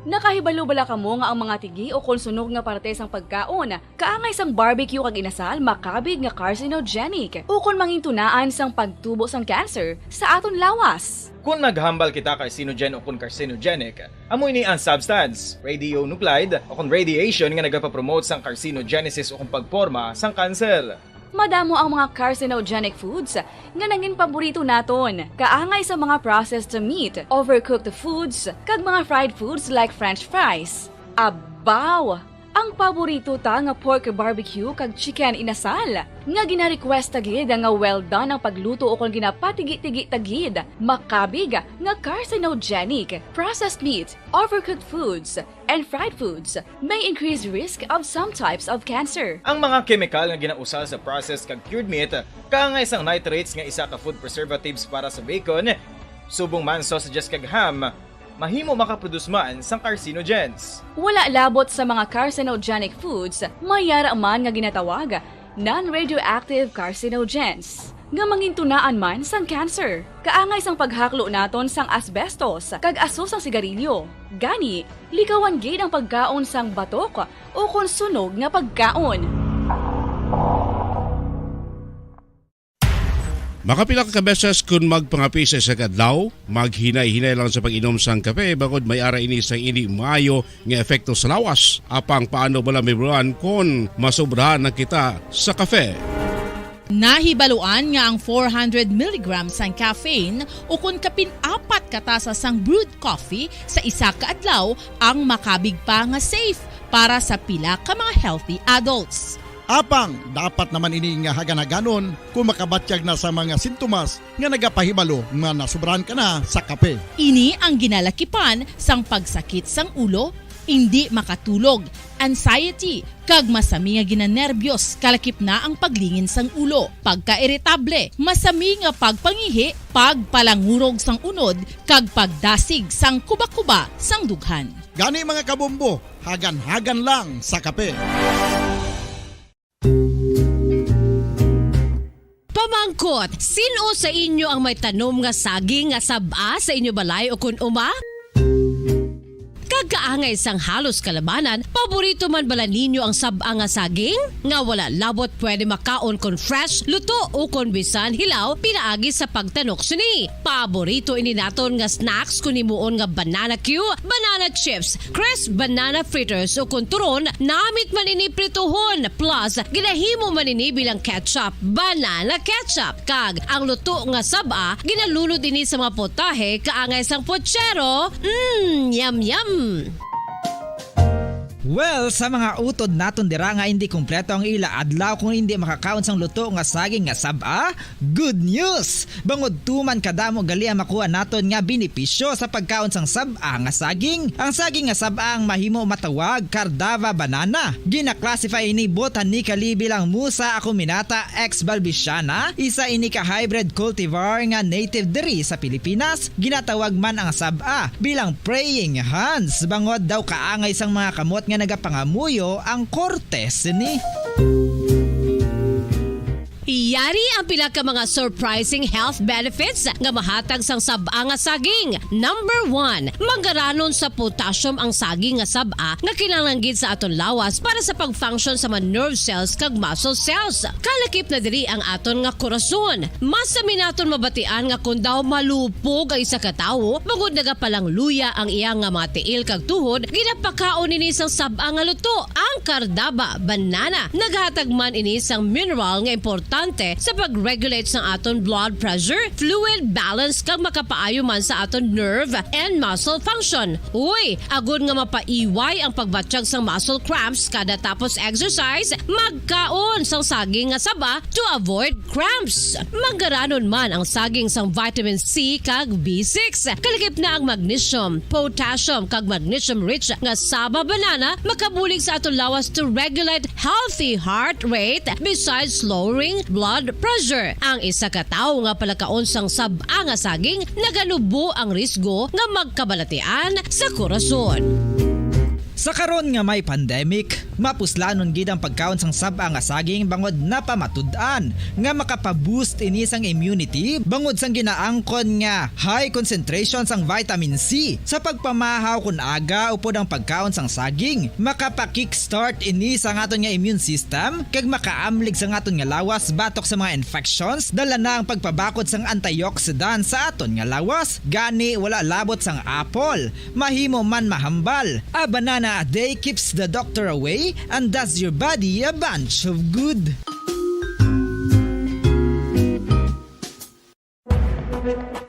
Nakahibalo bala kamo nga ang mga tigi ukon sunog nga parte sang pagkaon, kaangay sang barbecue kag inasal, makabig nga carcinogenic ukon mangintunaan sang pagtubo sang cancer sa aton lawas? Kon maghambal kita carcinogen ukon carcinogenic, amo ini ang substance, radionuclide, ukon radiation nga nagapapromote sang carcinogenesis ukon pagporma sang cancer. Madamo ang mga carcinogenic foods nga nangin paborito naton, kaangay sa mga processed meat, overcooked foods, kag mga fried foods like French fries. Abaw! Ang paborito ta nga pork barbecue kag chicken inasal, nga gina-request ta gid nga well done ang pagluto ukon ginapatigi-tigi ta gid, makabig nga carcinogenic. Processed meat, overcooked foods, and fried foods may increase risk of some types of cancer. Ang mga kemikal nga ginausal sa processed kag cured meat, kaangay sang nitrates nga isa ka food preservatives para sa bacon, subong man sausages kag ham, mahimo makaproduce man sang carcinogens. Wala labot sa mga carcinogenic foods, may yara man nga ginatawag non-radioactive carcinogens, nga mangintunaan man sang cancer. Kaangay sang paghaklo naton sang asbestos kag aso sang sigarilyo. Gani, likawan gid ang pagkaon sang batok ukon sunog nga pagkaon. Makapila ka beses kon magpangape sa isa ka adlaw, maghinay-hinay lang sa pag-inom sang kape, bangod may ara ini sang indi maayo nga epekto sa lawas. Apang paano bala mahibaluan kon masobrahan na kita sa kape? Nahibaluan nga ang four hundred milligrams sang caffeine, ukon kapin apat ka tasa sang brewed coffee sa isa ka adlaw, ang makabig pa nga safe para sa pila ka mga healthy adults. Apang dapat naman ini nga hagan-haganon kon makabatyag na sa mga sintomas nga nagapahibalo nga nasobrahan ka na sa kape. Ini ang ginalakipan sang pagsakit sang ulo, indi makatulog, anxiety, kag masami nga ginanerbyos, kalakip na ang paglingin sang ulo, pagkairitable, masami nga pagpangihi, pagpalangurog sang unod, kag pagdasig sang kubakuba sang dughan. Gani, mga kabombo, hagan-hagan lang sa kape. Pamangkot, sin-o sa inyo ang may tanom nga saging nga sab-a sa inyo balay ukon uma? Kag kaangay sang halos kalabanan, paborito man bala ninyo ang sab-a nga saging? Nga wala labot pwede makaon kon fresh, luto, ukon bisan hilaw pinaagi sa pagtanok sini. Paborito ini naton nga snacks kon himuon nga banana cue, banana chips, crisp banana fritters, ukon turon, namit man ini prituhon, plus ginahimo man ini bilang ketchup, banana ketchup, kag ang luto nga sab-a ginalunod ini sa mga potahe kaangay sang puchero. Mm, yum, yum! Well, sa mga utod naton dira nga indi kompleto ang ila adlaw kung indi makakaon sang luto nga saging nga sab-a, good news! Bangod tuman kadamo gali ang makuha naton nga benepisyo sa pagkaon sang sab-a nga saging. Ang saging nga sab-a ang mahimo matawag Cardava banana. Gina-classify ini botanically bilang Musa acuminata ex balbisiana, isa ini ka hybrid cultivar nga native diri sa Pilipinas. Ginatawag man ang sab-a bilang praying hands, bangod daw kaangay sang mga kamot nga nagapangamuyo ang korte sini. Yari ang pila ka mga surprising health benefits nga mahatag sang sab-a nga saging. Number one, manggaranon sa potassium ang saging nga sab-a nga kinahanglan gid sa aton lawas para sa pag-function sa mga nerve cells kag muscle cells. Kalakip na diri ang aton nga korason. Mas sami naton mabatian nga kon daw malupog ang isa ka tawo, bangod nagapalangluya ang iya nga mga tiil kag tuhod, ginapakaon ini sang sab-a nga luto. Ang kardaba, banana, naghatag man ini sang mineral nga importante sa pag-regulate sang aton blood pressure, fluid balance, kag makapaayo man sa aton nerve and muscle function. Uy, agod nga mapaiway ang pagbatyag sang muscle cramps kada tapos exercise, magkaon sang saging nga saba to avoid cramps. Manggaranon man ang saging sang vitamin C kag B six. Kalakip na ang magnesium, potassium, kag magnesium-rich nga saba banana makabulig sa aton lawas to regulate healthy heart rate besides lowering blood pressure. Ang isa ka tawo nga palakaon sang sab-a nga saging naganubo ang risgo nga magkabalatian sa korason. Sa karon nga may pandemic, mapuslanon gid ang pagkaon sang sab-a nga saging bangod napamatud-an nga makapa-boost ini sang immunity bangod sang ginaangkon nga high concentration sang vitamin C. Sa pagpamahaw kon aga upod ang pagkaon sang saging, makapa-kickstart ini sa aton nga immune system kag makaamlig sa aton nga lawas batok sa mga infections. Dala na ang pagpabakod sang antioxidant sa aton nga lawas, gani wala labot sang apple. Mahimo man mahambal. A banana a day keeps the doctor away and does your body a bunch of good.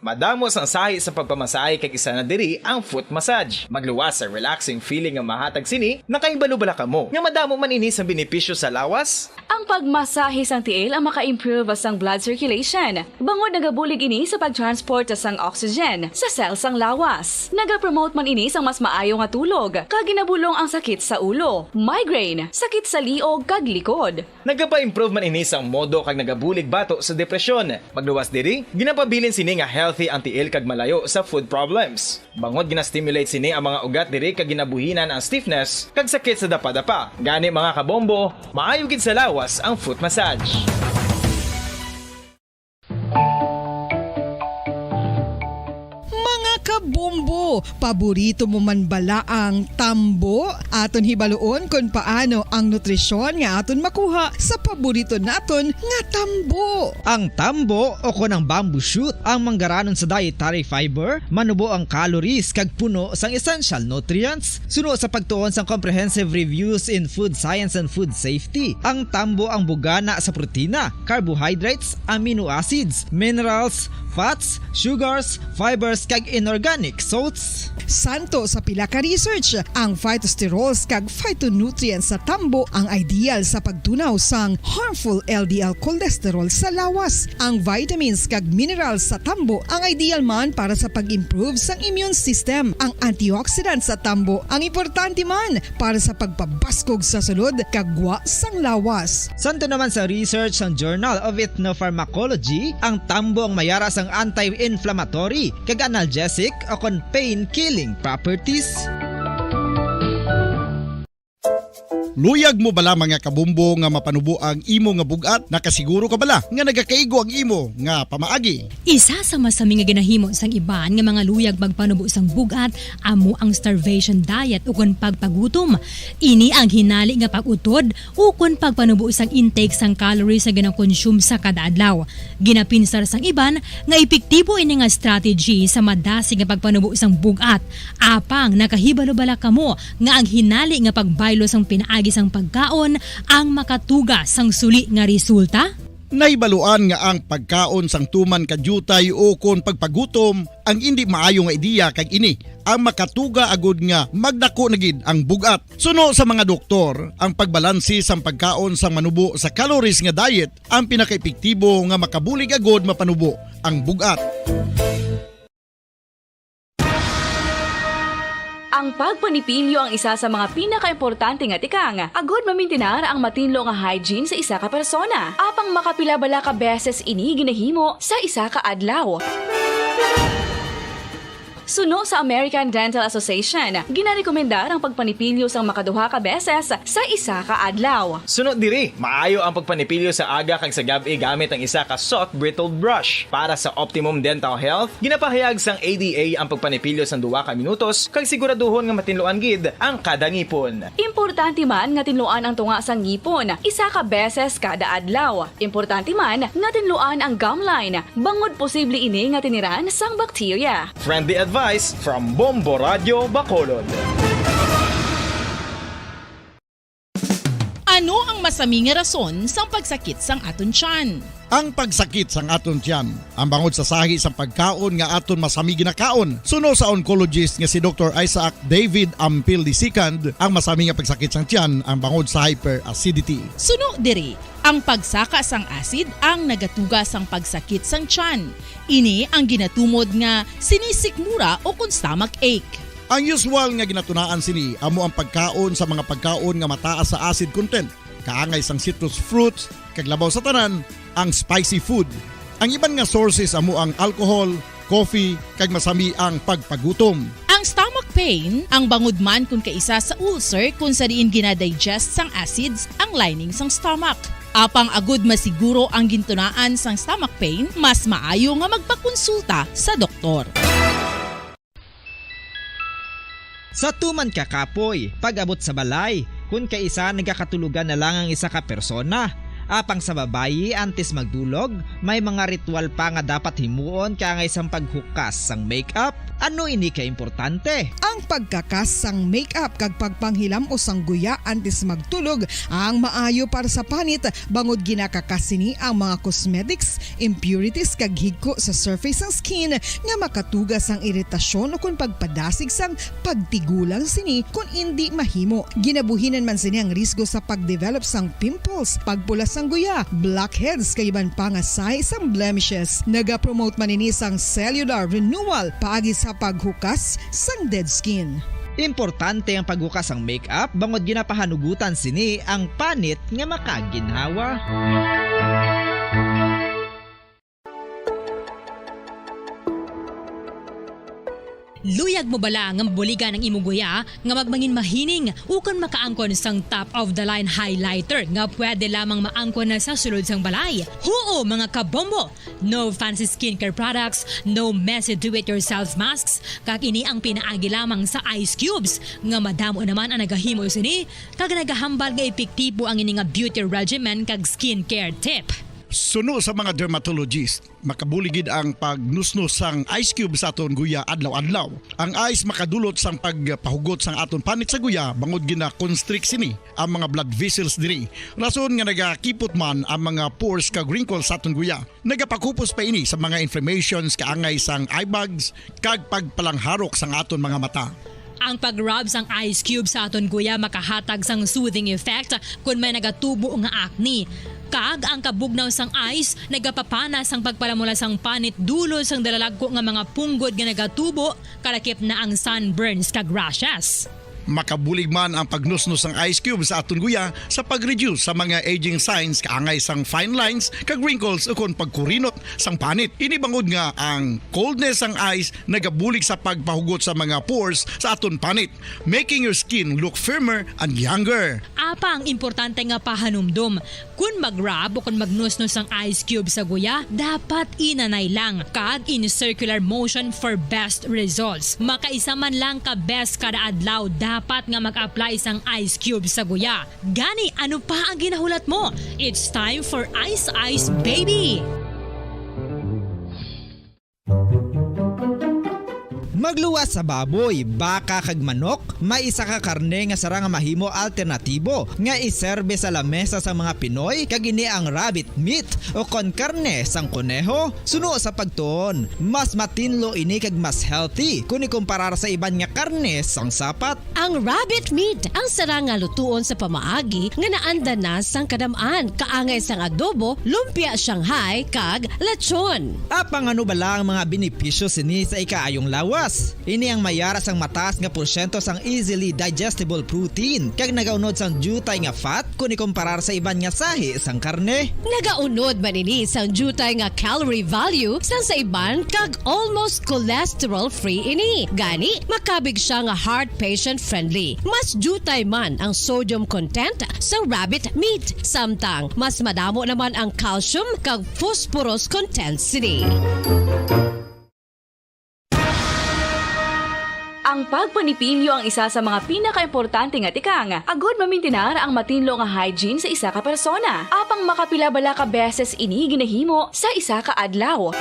Madamo sang sahi sa pagpamasahe kag isa na diri ang foot massage. Magluwas sa relaxing feeling nga mahatag sini, nakahibalo bala kamo nga madamo man ini sa benepisyo sa lawas? Ang pagmasahe sang tiil ang maka-improve sang blood circulation, bangod nagabulig ini sa pag-transport sang oxygen sa cell sang lawas. Nagapromote man ini sang mas maayo nga tulog, kag ginabulong ang sakit sa ulo, migraine, sakit sa liog, kag likod. Nagapa-improve man ini sang modo kag nagabulig bato sa depresyon. Magluwas diri, ginapabilin sini nga healthy ang tiil kag malayo sa foot problems. Bangod gina-stimulate sini ang mga ugat diri kag ginabuhinan ang stiffness kag sakit sa dapadapa. Gani, mga kabombo, maayo gid sa lawas ang foot massage. Mga kabombo, paborito mo man bala ang tambo? Aton hibaluon kon paano ang nutrisyon nga aton makuha sa paborito naton nga tambo. Ang tambo o kon ang bamboo shoot ang manggaranon sa dietary fiber, manubo ang calories kag puno sang essential nutrients. Suno sa pagtuon sang Comprehensive Reviews in Food Science and Food Safety, ang tambo ang bugana sa protina, carbohydrates, amino acids, minerals, fats, sugars, fibers, kag inorganic salts. Santo sa pila ka research, ang phytosterols kag phytonutrients sa tambo ang ideal sa pagtunaw sang harmful L D L cholesterol sa lawas. Ang vitamins kag minerals sa tambo ang ideal man para sa pag-improve sang immune system. Ang antioxidants sa tambo ang importante man para sa pagpabaskog sa sulod kag gwa sang lawas. Santo naman sa research sang Journal of Ethnopharmacology, ang tambo ang mayara sang anti-inflammatory kag analgesic o kon pain-killing properties. Luyag mo bala, mga kabumbo, nga mapanubo ang imo nga bug-at? Nakasiguro ka bala nga nagakaigo ang imo nga pamaagi? Isa sa masami nga ginahimo sang iban nga mga luyag magpanubo sang bug-at amo ang starvation diet ukon pagpagutom. Ini ang hinali nga pag-utod ukon pagpanubo sang intake sang calories nga ginakonsume sa kada adlaw. Ginapinsar sang iban nga epektibo ini nga strategy sa madasig nga pagpanubo sang bug-at. Apang nakahibalo bala kamo nga ang hinali nga pagbaylo sang pinaagi sang pagkaon ang makatuga sang suli nga resulta? Nahibaluan nga ang pagkaon sang tuman ka diutay ukon pagpagutom ang indi maayo nga ideya, kag ini ang makatuga agud nga magdako na gid ang bug-at. Suno sa mga doktor, ang pagbalanse sang pagkaon sang manubo sa calories nga diet ang pinakaepektibo nga makabulig agud mapanubo ang bug-at. Ang pagpanipilyo ang isa sa mga pinakaimportante nga tikang agud mamintinar ang matinlo nga hygiene sa isa ka persona. Apang makapila bala ka beses ini ginahimo sa isa ka adlaw? Suno sa American Dental Association, ginarekomendar ang pagpanipilyo sang makaduha ka beses sa isa ka adlaw. Suno diri, maayo ang pagpanipilyo sa aga kag sa gab-i gamit ang isa ka soft bristled brush. Para sa optimum dental health, ginapahayag sang A D A ang pagpanipilyo sang duha ka minutos kag siguraduhon nga matinluan gid ang kada ngipon. Importante man nga tinluan ang tunga sang ngipon isa ka beses kada adlaw. Importante man nga tinluan ang gum line, bangod posible ini nga tiniran sang bakterya. Friendly advice from Bombo Radio Bacolod. Ano ang masami nga rason sang pagsakit sang aton tiyan? Ang pagsakit sang aton tiyan, ang bangod sa sahi sang pagkaon nga aton masami ginakaon. Suno sa oncologist nga si Doktor Isaac David Ampil the second, ang masami nga pagsakit sang tiyan ang bangod sa hyperacidity. Suno diri, ang pagsaka sang acid ang nagatuga sang pagsakit sang tiyan. Ini ang ginatumod nga sinisikmura o kon stomach ache. Ang usual nga ginatunaan sini amo ang pagkaon sa mga pagkaon nga mataas sa acid content, kaangay sang citrus fruits, kag labaw sa tanan, ang spicy food. Ang iban nga sources amo ang alcohol, coffee, kag masami ang pagpagutom. Ang stomach pain, ang bangod man kon kaisa sa ulcer kon sa diin gina-digest sang acids ang lining sang stomach. Apang agud masiguro ang gintunaan sang stomach pain, mas maayo nga magpakonsulta sa doktor. Sa tuman ka kapoy, pag-abot sa balay, kun kaisa nagakatulogan na lang ang isa ka persona. Apang sa babayi, antes magdulog, may mga ritual pa nga dapat himuon kaangay sang paghukas sang makeup. Ano ini ka importante? Ang pagkakas sang makeup kag pagpanghilam-os sang guya antes magtulog ang maayo para sa panit, bangod ginakakas sini ang mga cosmetics, impurities kag higko sa surface sang skin nga makatuga sang iritasyon ukon pagpadasig sang pagtigulang sini kon indi mahimo. Ginabuhinan man sini ang risgo sa pagdevelop sang pimples, pagpula sang guya, blackheads kag iban pa nga sahi sang blemishes. Nagapromote man ini sang cellular renewal paagi sa paghukas sang dead skin. Importante ang paghukas sang makeup bangod ginapahanugutan sini ang panit nga makaginhawa. Luyag mo bala nga mabuligan ang imo guya nga magmangin mahining ukon makaangkon sang top of the line highlighter nga pwede lamang maangkon na sa sulod sang balay? Huo, mga kabombo! No fancy skincare products, no messy do-it-yourself masks, kag ini ang pinaagi lamang sa ice cubes nga madamo naman ang nagahimo sini kag nagahambal nga epektibo ang ini nga beauty regimen kag skincare tip. Suno sa mga dermatologist, makabulig gid ang pagnusnos sang ice cube sa aton guya adlaw-adlaw. Ang ice makadulot sang pagpahugot sang aton panit sa guya bangod gina-constrict sini ang mga blood vessels diri, rason nga nagakipot man ang mga pores kag wrinkles sa aton guya. Nagapakupos pa ini sa mga inflammations kaangay sang eye bags kag pagpalangharok sang aton mga mata. Ang pag-rub sang ice cube sa aton guya makahatag sang soothing effect kon may nagatubo nga acne. Kag ang kabugnaw sang ice nagapapana sang pagpalamula sang panit dulot sang dalalagko nga mga punggod nga nagatubo, kalakip na ang sunburns kag rashes. Makabulig man ang pagnusnos sang ice cube sa aton guya sa pag-reduce sa mga aging signs kaangay sang fine lines kag wrinkles ukon pagkurinot sang panit. Ini bangod nga ang coldness sang ice nagabulig sa pagpahugot sa mga pores sa aton panit, making your skin look firmer and younger. Apang importante nga pahanumdom, kun mag-rub o kun magnusnos ang ice cube sa guya, dapat inanay lang kag in circular motion for best results. Makaisa man lang ka beses kada adlaw dapat nga mag-apply sang ice cube sa guya. Gani, ano pa ang ginahulat mo? It's time for Ice Ice Baby! Magluwas sa baboy, baka, kag manok, may isa ka karne nga sarang nga mahimo alternatibo nga iserbe sa lamesa sang mga Pinoy, kag ini ang rabbit meat o kon karne sang koneho. Suno sa pagtuon, mas matinlo ini kag mas healthy kon ikumparar sa iban nga karne sang sapat. Ang rabbit meat ang sarang nga lutuon sa pamaagi nga naanda na sang kadam-an, kaangay sang adobo, lumpia Shanghai, kag lechon. Apang ano bala ang mga benepisyo sini sa ikaayong lawas? Ini ang may ara sang mataas nga porsyento sang easily digestible protein, kag nagaunod sang diutay nga fat kon ikumparar sa iban nga sahi sang karne. Nagaunod man ini sang diutay nga calorie value sang sa iban, kag almost cholesterol-free ini. Gani, makabig siya nga heart patient-friendly. Mas diutay man ang sodium content sa rabbit meat, samtang mas madamo naman ang calcium kag phosphorus content sini. Ang pagpanipilyo ang isa sa mga pinakaimportante nga tikang agud mamintinar ang matinlo nga hygiene sa isa ka persona. Apang makapila bala ka beses ini ginahimo sa isa ka adlaw?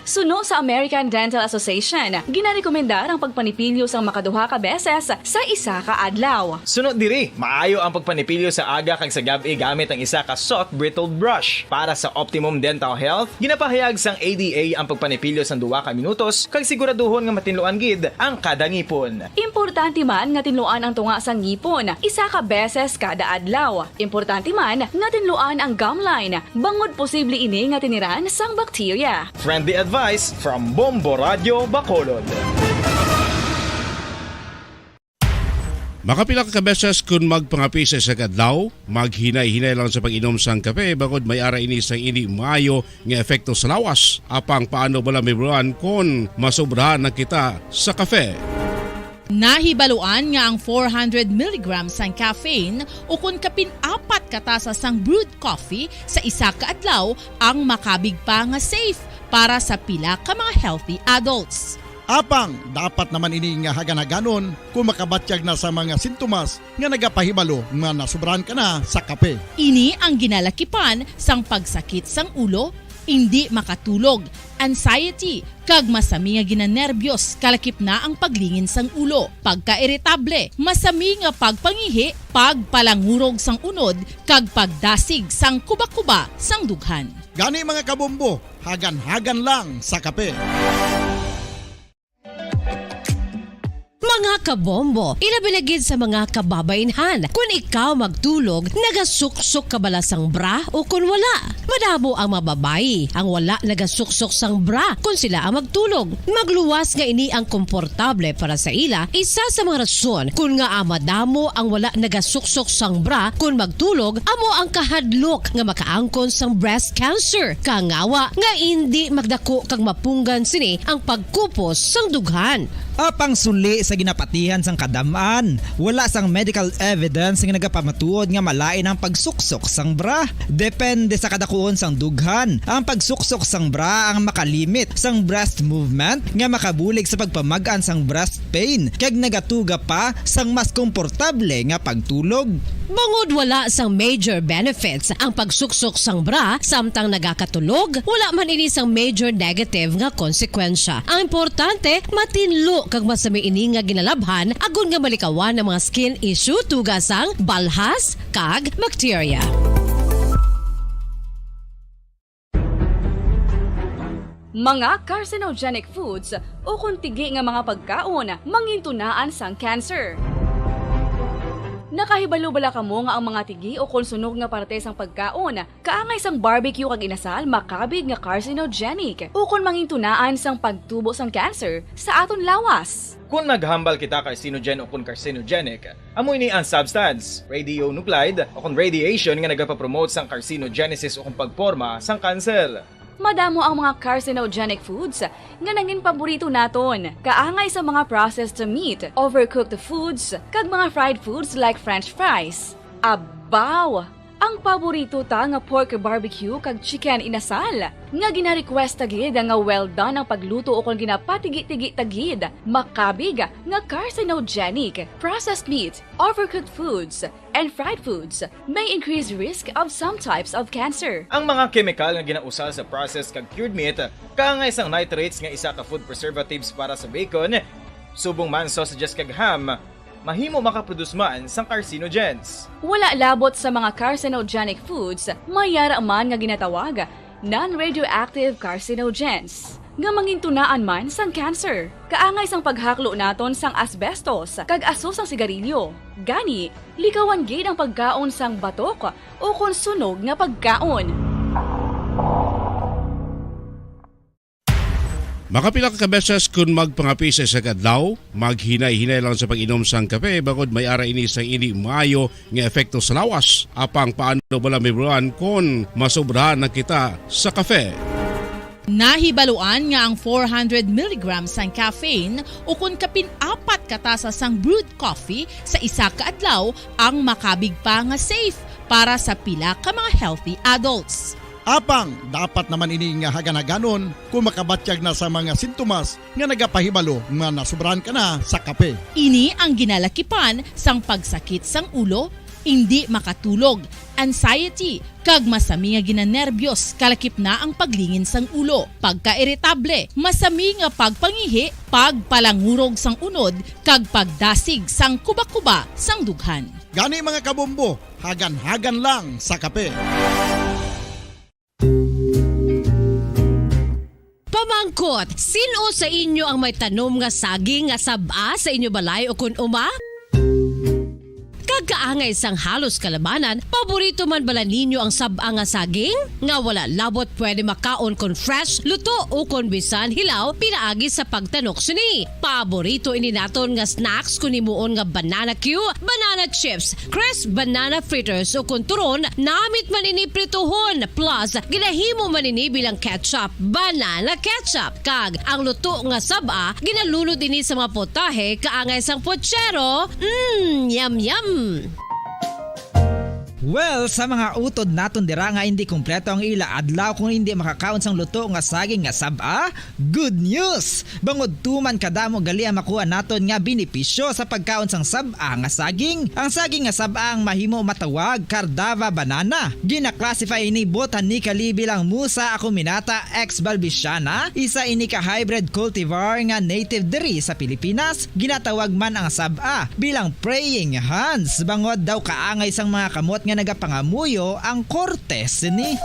Suno sa American Dental Association, ginarekomendar ang pagpanipilyo sang makaduha ka beses sa isa ka adlaw. Suno diri, maayo ang pagpanipilyo sa aga kag sa gab-i gamit ang isa ka soft bristled brush. Para sa optimum dental health, ginapahayag sang A D A ang pagpanipilyo sang duha ka minutos kag siguraduhon nga matinluan gid ang kada ngipon. Importante man nga tinluan ang tunga sang ngipon isa ka beses kada adlaw. Importante man nga tinluan ang gum line, bangod posible ini nga tiniran sang bakterya. Friendly advice from Bombo Radio Bacolod. Makapila ka beses kun magpangape sa isa ka adlaw, maghinay-hinay lang sa pag-inom sang kape, bangod may ara ini sang indi maayo nga epekto sa lawas. Apang paano bala mahibaluan kon masobrahan na kita sa kape? Nahibaluan nga ang four hundred milligrams sang caffeine ukon kapin apat ka tasa sang brewed coffee sa isa ka adlaw ang makabig pa nga safe para sa pila ka mga healthy adults. Apang dapat naman ini nga hagan-haganon kon makabatyag na sa mga sintomas nga nagapahibalo nga nasobrahan ka na sa kape. Ini ang ginalakipan sang pagsakit sang ulo, indi makatulog, anxiety, kag masami nga ginanerbyos, kalakip na ang paglingin sang ulo, pagkairitable, masami nga pagpangihi, pagpalangurog sang unod, kag pagdasig sang kubakuba sang dughan. Gani, mga kabombo, hagan-hagan lang sa kape. Mga kabombo, ilabi na gid sa mga kababainhan, kun ikaw magtulog, nagasuksok ka bala sang bra o kun wala? Madamo ang mga babayi ang wala nagasuksok sang bra kun sila ang magtulog. Magluwas nga ini ang komportable para sa ila, isa sa mga rason kun ngaa madamo ang wala nagasuksok sang bra kun magtulog amo ang kahadlok nga makaangkon sang breast cancer, kangawa nga indi magdako kag mapunggan sini ang pagkupos sang dughan. Apang suli sa ginapatihan sang kadam-an, wala sang medical evidence nga nagapamatuod nga malain ang pagsuksok sang bra. Depende sa kadakuon sang dughan, ang pagsuksok sang bra ang makalimit sang breast movement nga makabulig sa pagpamag-an sang breast pain kag nagatuga pa sang mas komportable nga pagtulog. Bangod wala sang major benefits ang pagsuksok sang bra samtang nagakatulog, wala man ini sang major negative nga konsekwensya. Ang importante, matinlo kag masami ini nga ginalabhan agod nga malikawan ang mga skin issue tuga sang balhas kag bakterya. Mga carcinogenic foods ukon tigi nga mga pagkaon mangintunaan sang cancer. Nakahibalo bala kamo nga ang mga tigi ukon sunog nga parte sang pagkaon kaangay sang barbecue kag inasal makabig nga carcinogenic ukon mangintunaan sang pagtubo sang cancer sa aton lawas? Kon maghambal kita carcinogen ukon carcinogenic, amo ini ang substance, radionuclide, ukon radiation nga nagapapromote sang carcinogenesis ukon pagporma sang kanser. Madamo ang mga carcinogenic foods nga nangin paborito naton, kaangay sa mga processed meat, overcooked foods, kag mga fried foods like French fries. Abaw! Ang paborito ta nga pork barbecue kag chicken inasal, nga gina-request ta gid nga well done ang pagluto ukon ginapatigi-tigi ta gid, makabig nga carcinogenic. Processed meat, overcooked foods, and fried foods may increase risk of some types of cancer. Ang mga kemikal nga ginausal sa processed kag cured meat, kaangay sang nitrates nga isa ka food preservatives para sa bacon, subong man sausages kag ham, mahimo makaproduce man sang carcinogens. Wala labot sa mga carcinogenic foods, may ara man nga ginatawag non-radioactive carcinogens, nga mangintunaan man sang cancer. Kaangay sang paghaklo naton sang asbestos kag aso sang sigarilyo. Gani, likawan gid ang pagkaon sang batok ukon sunog nga pagkaon. Makapila ka beses kun magpangape sa isa ka adlaw, maghinay-hinay lang sa pag-inom sang kape, bangod may ara ini sang indi maayo nga epekto sa lawas. Apang paano bala mahibaluan kon masobrahan na kita sa kape? Nahibaluan nga ang four hundred milligrams sang caffeine, ukon kapin apat ka tasa sang brewed coffee sa isa ka adlaw, ang makabig pa nga safe para sa pila ka mga healthy adults. Apang dapat naman ini nga hagan-haganon kung makabatyag na sa mga sintomas nga nagapahibalo nga nasubrahan ka na sa kape. Ini ang ginalakipan sang pagsakit sang ulo, indi makatulog, anxiety, kag masami nga ginanerbyos, kalakip na ang paglingin sang ulo, pagkairitable, masami nga pagpangihi, pagpalangurog sang unod, kag pagdasig sang kuba-kuba sang dughan. Gani, mga kabombo, hagan-hagan lang sa kape. Pamangkot, sin-o sa inyo ang may tanom nga saging nga sab-a sa inyo balay ukon uma? Kag kaangay sang halos kalabanan, paborito man bala ninyo ang sab-a nga saging? Nga wala labot pwede makaon kon fresh, luto, ukon bisan hilaw pinaagi sa pagtanok sini. Paborito ini naton nga snacks kon himuon nga banana cue, banana chips, crisp banana fritters, ukon turon, namit man ini prituhon, plus ginahimo man ini bilang ketchup, banana ketchup. Kag ang luto nga sab-a, ginalunod ini sa mga potahe kaangay sang puchero. Mm, yum, yum! Well, sa mga utod naton dira nga indi kompleto ang ila adlaw kung indi makakaon sang luto nga saging nga sab-a, good news! Bangod tuman kadamo gali ang makuha naton nga benepisyo sa pagkaon sang sab-a nga saging. Ang saging nga sab-a ang mahimo matawag Cardava banana. Gina-classify ini botanically bilang Musa acuminata ex balbisiana, isa ini ka hybrid cultivar nga native diri sa Pilipinas. Ginatawag man ang sab-a bilang praying hands, bangod daw kaangay sang mga kamot nga nagapangamuyo ang korte sini.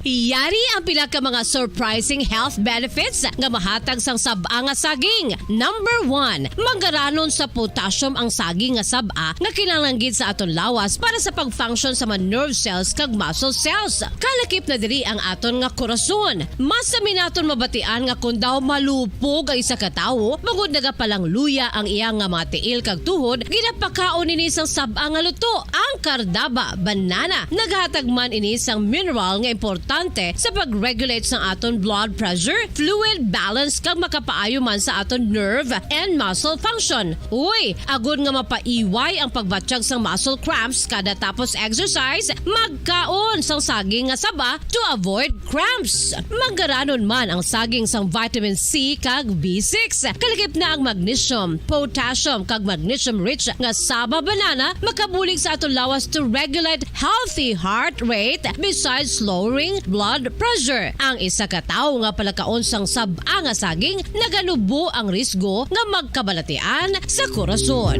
Yari ang pila ka mga surprising health benefits nga mahatag sang sab-a nga saging. Number one, manggaranon sa potassium ang saging nga sab-a nga kinahanglan gid sa aton lawas para sa pag-function sa mga nerve cells kag muscle cells. Kalakip na diri ang aton nga korason. Masami naton mabatian nga kon daw malupog ang isa ka tawo, bangod nagapalangluya ang iya nga mga tiil kag tuhod, ginapakaon ini sang sab-a nga luto, ang Cardaba banana. Naghatag man ini sang mineral nga importante sa pag-regulate sang aton blood pressure, fluid balance, kag makapaayo man sa aton nerve and muscle function. Uy, agod nga mapaiway ang pagbatyag sang muscle cramps kada tapos exercise, magkaon sang saging nga saba to avoid cramps. Manggaranon man ang saging sang vitamin C kag B six. Kalakip na ang magnesium, potassium, kag magnesium-rich nga saba banana makabulig sa aton lawas to regulate healthy heart rate, besides lowering blood pressure. Ang isa ka tawo nga palakaon sang sab-a nga saging naganubo ang risgo nga magkabalatian sa korason.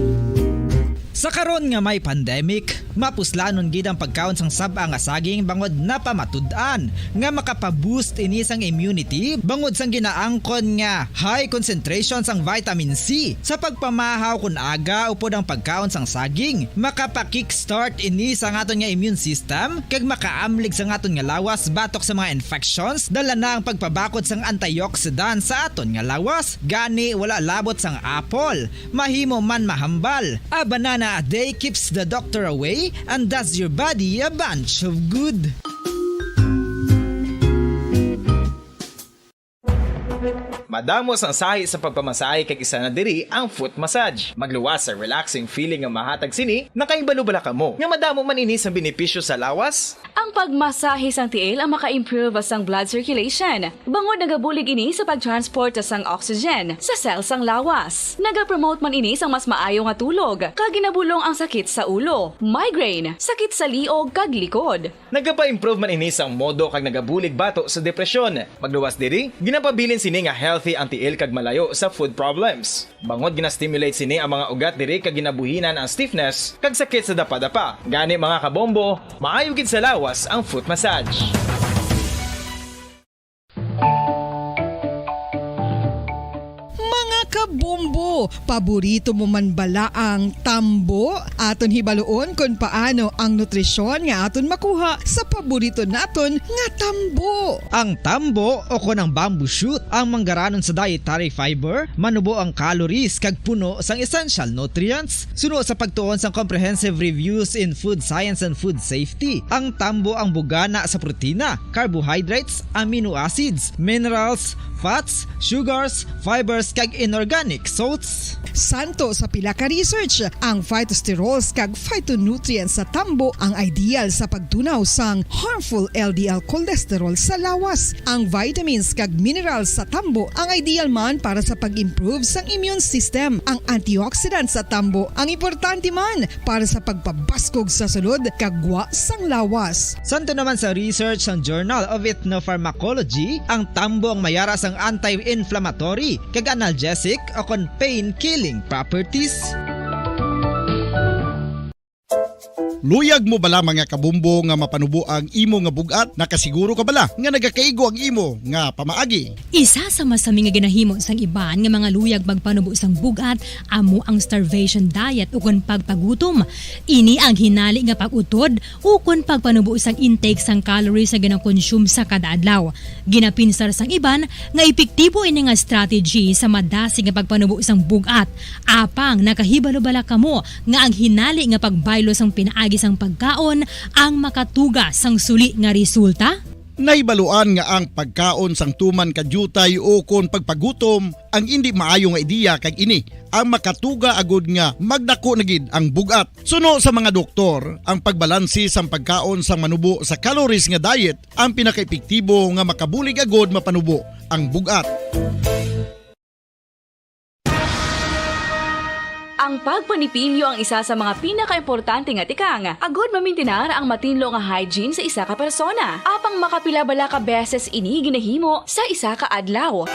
Sa karon nga may pandemic, mapuslanon gid ang pagkaon sang sab-a nga saging bangod napamatud-an nga makapa-boost ini sang immunity bangod sang ginaangkon nga high concentration sang vitamin C. Sa pagpamahaw kon aga upod ang pagkaon sang saging, makapa-kickstart ini sang aton nga immune system kag makaamlig sang aton nga lawas batok sa mga infections. Dala na ang pagpabakod sang antioxidant sa aton nga lawas. Gani, wala labot sang apple, mahimo man mahambal. A banana a day keeps the doctor away and does your body a bunch of good. Madamo sang sahi sa pagpamasahe kag isa na diri ang foot massage. Magluwas sa relaxing feeling nga mahatag sini, nakahibalo bala kamo nga madamo man ini sang benepisyo sa lawas? Ang pagmasahe sang tiil ang maka-improve sang blood circulation, bangod nagabulig ini sa pag-transport sang oxygen sa cell sang lawas. Nagapromote man ini sang mas maayo nga tulog, kag ginabulong ang sakit sa ulo, migraine, sakit sa liog kag likod. Nagapa-improve man ini sang modo kag nagabulig bato sa depresyon. Magluwas diri, ginapabilin sini nga healthy ang tiil kag malayo sa foot problems. Bangod gina-stimulate sini ang mga ugat diri kag ginabuhinan ang stiffness kag sakit sa dapadapa. Gani, mga kabombo, maayo gid sa lawas ang foot massage. Mga Bombo, paborito mo man bala ang tambo? Aton hibaluon kon paano ang nutrisyon nga aton makuha sa paborito naton nga tambo. Ang tambo o kon ang bamboo shoot ang manggaranon sa dietary fiber, manubo ang calories kag puno sang essential nutrients. Suno sa pagtuon sang Comprehensive Reviews in Food Science and Food Safety, ang tambo ang bugana sa protina, carbohydrates, amino acids, minerals, fats, sugars, fibers, kag inorganic salts. Santo sa pila ka research, ang phytosterols kag phytonutrients sa tambo ang ideal sa pagtunaw sang harmful L D L cholesterol sa lawas. Ang vitamins kag minerals sa tambo ang ideal man para sa pag-improve sang immune system. Ang antioxidants sa tambo ang importante man para sa pagpabaskog sa sulod kag gwa sang lawas. Santo naman sa research sang Journal of Ethnopharmacology, ang tambo ang mayara sang anti-inflammatory kag analgesic o kon pain-killing properties. Luyag mo bala, mga kabumbo, nga mapanubo ang imo nga bug-at? Nakasiguro ka bala nga nagakaigo ang imo nga pamaagi? Isa sa masami nga ginahimo sang iban nga mga luyag magpanubo sang bug-at amo ang starvation diet ukon pagpagutom. Ini ang hinali nga pag-utod ukon pagpanubo sang intake sang calories nga ginakonsume sa kada adlaw. Ginapinsar sang iban nga epektibo ini nga strategy sa madasig nga pagpanubo sang bug-at. Apang nakahibalo bala kamo nga ang hinali nga pagbaylo sang pinaagi sang pagkaon ang makatuga sang suli nga resulta? Nahibaluan nga ang pagkaon sang tuman ka diutay o kon pagpagutom ang indi maayo nga ideya, kag ini ang makatuga agud nga magdako na gid ang bug-at. Suno sa mga doktor, ang pagbalanse sang pagkaon sang manubo sa calories nga diet ang pinakaepektibo nga makabulig agud mapanubo ang bug-at. Ang pagpanipilyo ang isa sa mga pinakaimportante nga tikang agud mamintinar ang matinlo nga hygiene sa isa ka persona. Apang makapila bala ka beses ini ginahimo sa isa ka adlaw?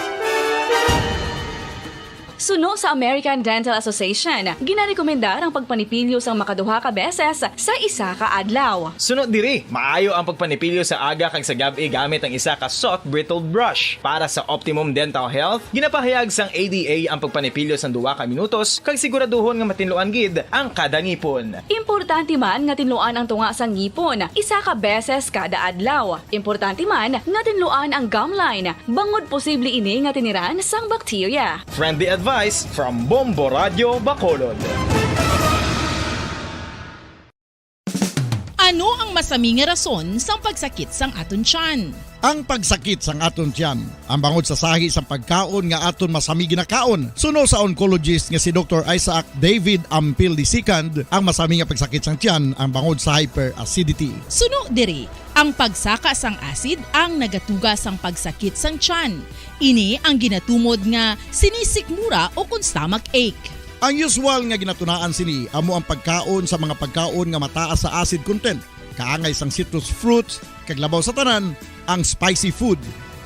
Suno sa American Dental Association, ginarekomendar ang pagpanipilyo sang makaduha ka beses sa isa ka adlaw. Suno diri, maayo ang pagpanipilyo sa aga kag sa gab-i gamit ang isa ka soft bristled brush. Para sa optimum dental health, ginapahayag sang A D A ang pagpanipilyo sang duha ka minutos kag siguraduhon nga matinluan gid ang kada ngipon. Importante man nga tinluan ang tunga sang ngipon isa ka beses kada adlaw. Importante man nga tinluan ang gum line, bangod posible ini nga tiniran sang bakterya. Friendly advice from Bombo Radyo Bacolod. Ano ang masami nga rason sang pagsakit sang aton tiyan? Ang pagsakit sang aton tiyan ang bangod sa sahi sang pagkaon nga aton masami ginakaon. Suno sa oncologist nga si Doktor Isaac David Ampil the second, ang masami nga pagsakit sang tiyan ang bangod sa hyperacidity. Suno diri, ang pagsaka sang acid ang nagatuga sang pagsakit sang tiyan. Ini ang ginatumod nga sinisikmura o kon stomach ache. Ang usual nga ginatunaan sini amo ang pagkaon sa mga pagkaon nga mataas sa acid content, kaangay sang citrus fruits, kag labaw sa tanan, ang spicy food.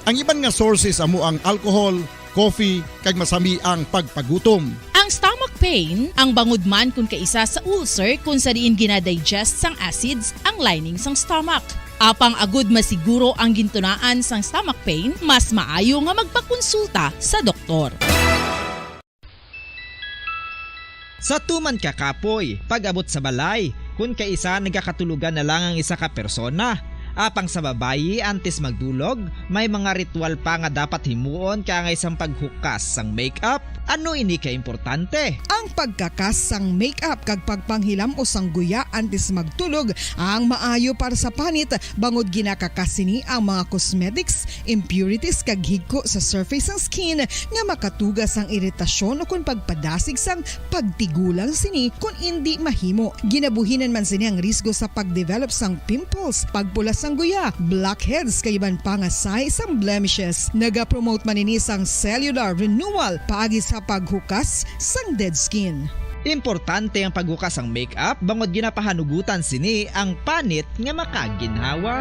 Ang iban nga sources amo ang alcohol, coffee, kag masami ang pagpagutom. Ang stomach pain ang bangod man kon kaisa sa ulcer, kon sa diin ginadigest sang acids ang lining sang stomach. Apang agud masiguro ang gintunaan sang stomach pain, mas maayo nga magpakonsulta sa doktor. Sa tuman ka kapoy, pag-abot sa balay, kon kaisa nagakatulogan na lang ang isa ka persona. Apang sa babayi, antes magdulog, may mga ritual pa nga dapat himuon kaangay sang paghukas sang makeup. Ano ini ka importante? Ang pagkakas sang makeup kag pagpanghilam-os sang guya antes magtulog ang maayo para sa panit, bangod ginakakas sini ang mga cosmetics, impurities kag higko sa surface sang skin nga makatuga sang iritasyon ukon pagpadasig sang pagtigulang sini kon indi mahimo. Ginabuhinan man sini ang risgo sa pag-develop sang pimples, pagpula sang guya, blackheads kag iban pa nga sahi sang blemishes. Nagapromote man ini sang cellular renewal paagi sa paghukas sang dead skin. Importante ang paghukas sang makeup bangod ginapahanugutan sini ang panit nga makaginhawa.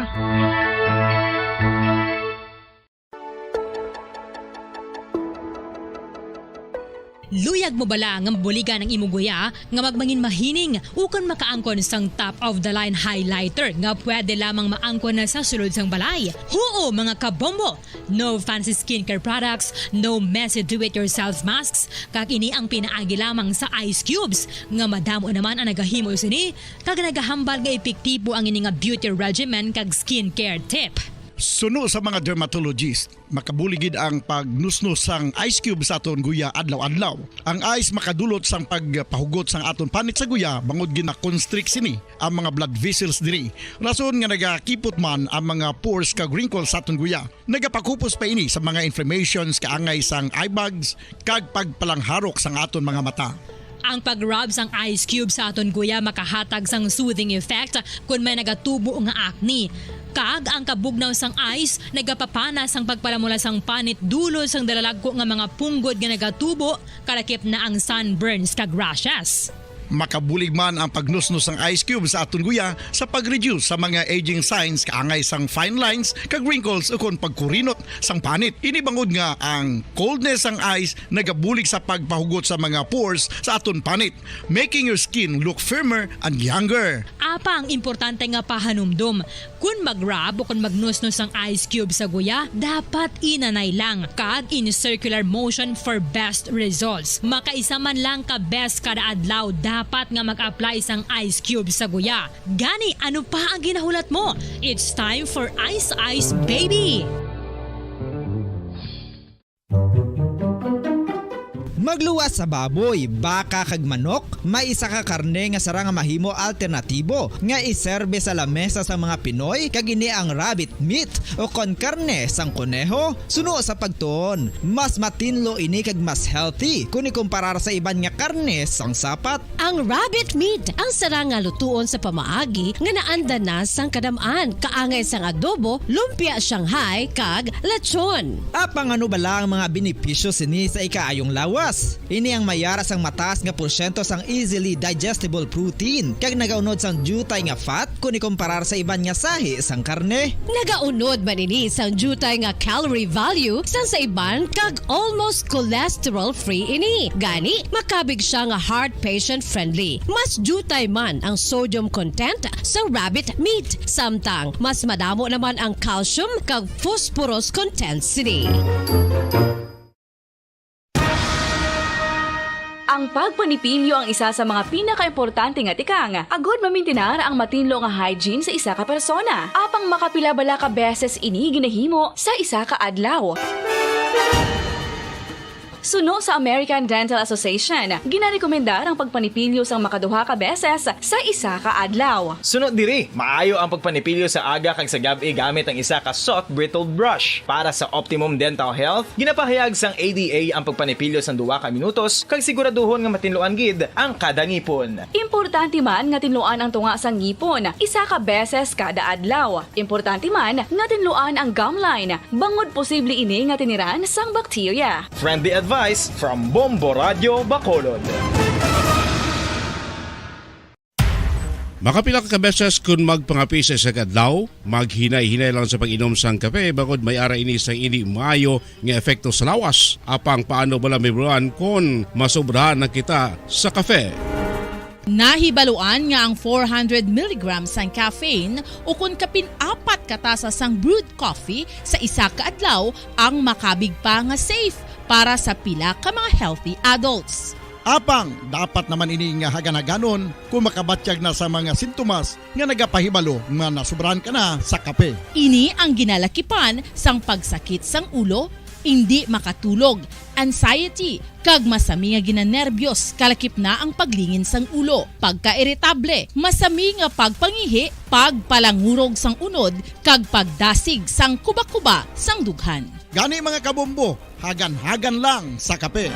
Luyag mo bala nga mabuligan ang imo guya nga magmangin mahining ukon makaangkon sang top of the line highlighter nga pwede lamang maangkon na sa sulod sang balay? Huo, mga kabombo! No fancy skincare products, no messy do-it-yourself masks, kag ini ang pinaagi lamang sa ice cubes nga madamo naman ang nagahimo sini kag nagahambal nga epektibo ang ini nga beauty regimen kag skincare tip. Suno sa mga dermatologist, makabulig gid ang pagnusnos sang ice cube sa aton guya adlaw-adlaw. Ang ice makadulot sang pagpahugot sang aton panit sa guya bangod gid na-constrict sini ang mga blood vessels diri, rason nga nagakipot man ang mga pores kag wrinkles sa aton guya. Nagapakupos pa ini sa mga inflammations, kaangay sang eye bags, kag pagpalangharok sang aton mga mata. Ang pag-rub sang ice cube sa aton guya makahatag sang soothing effect kon may nagatubo nga acne. Kag ang kabugnaw sang ice nagapapana sang pagpalamula sang panit dulod sang dalalagko nga mga punggod nga nagatubo, kalakip na ang sunburns kag rashes. Makabulig man ang pagnusnos sang ice cube sa aton guya sa pag-reduce sa mga aging signs, kaangay sang fine lines kag wrinkles ukon pagkurinot sang panit. Ini bangod nga ang coldness sang ice nagabulig sa pagpahugot sa mga pores sa aton panit, making your skin look firmer and younger. Apang importante nga pahanumdom, kon mag-rub o kon magnusnos ang ice cube sa guya, dapat inanay lang kag in circular motion for best results. Makaisa man lang ka beses kada adlaw dapat nga mag-apply sang ice cube sa guya. Gani, ano pa ang ginahulat mo? It's time for Ice Ice Baby! Magluwas sa baboy, baka, kag manok, may isa ka karne nga sarang nga mahimo alternatibo nga iserbe sa lamesa sang mga Pinoy, kag ini ang rabbit meat o kon karne sang koneho. Suno sa pagtuon, mas matinlo ini kag mas healthy kon ikumparar sa iban nga karne sang sapat. Ang rabbit meat ang sarang nga lutuon sa pamaagi nga naanda na sang kadam-an, kaangay sang adobo, lumpia Shanghai, kag lechon. Apang ano bala ang mga benepisyo sini sa ikaayong lawas? Ini ang may ara sang mataas nga porsyento sang easily digestible protein, kag nagaunod sang diutay nga fat kon ikumparar sa iban nga sahi sang karne. Nagaunod man ini sang diutay nga calorie value sang sa iban, kag almost cholesterol-free ini. Gani, makabig sia nga heart patient-friendly. Mas diutay man ang sodium content sa rabbit meat, samtang mas madamo naman ang calcium kag phosphorus content sini. Ang pagpanipilyo ang isa sa mga pinakaimportante nga tikang agud mamintinar ang matinlo nga hygiene sa isa ka persona. Apang makapila bala ka beses ini ginahimo sa isa ka adlaw? Suno sa American Dental Association, ginarekomendar ang pagpanipilyo sang makaduha ka beses sa isa ka adlaw. Suno diri, maayo ang pagpanipilyo sa aga kag sa gab-i gamit ang isa ka soft bristled brush. Para sa optimum dental health, ginapahayag sang A D A ang pagpanipilyo sang duha ka minutos kag siguraduhon nga matinluan gid ang kada ngipon. Importante man nga tinluan ang tunga sang ngipon isa ka beses kada adlaw. Importante man nga tinluan ang gum line, bangod posible ini nga tiniran sang bakterya. Friendly advice from Bombo Radyo Bacolod. Makapila ka beses kon magpangape sa isa ka adlaw, maghinay-hinay lang sa pag-inom sang kape bangod may ara ini sang indi maayo nga epekto sa lawas. Apang paano bala mahibaluan kon masobrahan na kita sa kape? Nahibaluan nga ang four hundred milligrams sang caffeine ukon kapin apat ka tasa sang brewed coffee sa isa ka adlaw ang makabig pa nga safe para sa pila ka mga healthy adults. Apang dapat naman ini nga hagan-haganon kon makabatyag na sa mga sintomas nga nagapahibalo nga nasobrahan ka na sa kape. Ini ang ginalakipan sang pagsakit sang ulo, indi makatulog, anxiety, kag masami nga ginanerbyos, kalakip na ang paglingin sang ulo, pagkairitable, masami nga pagpangihi, pagpalangurog sang unod, kag pagdasig sang kuba-kuba sang dughan. Gani, mga kabombo, hagan-hagan lang sa kape.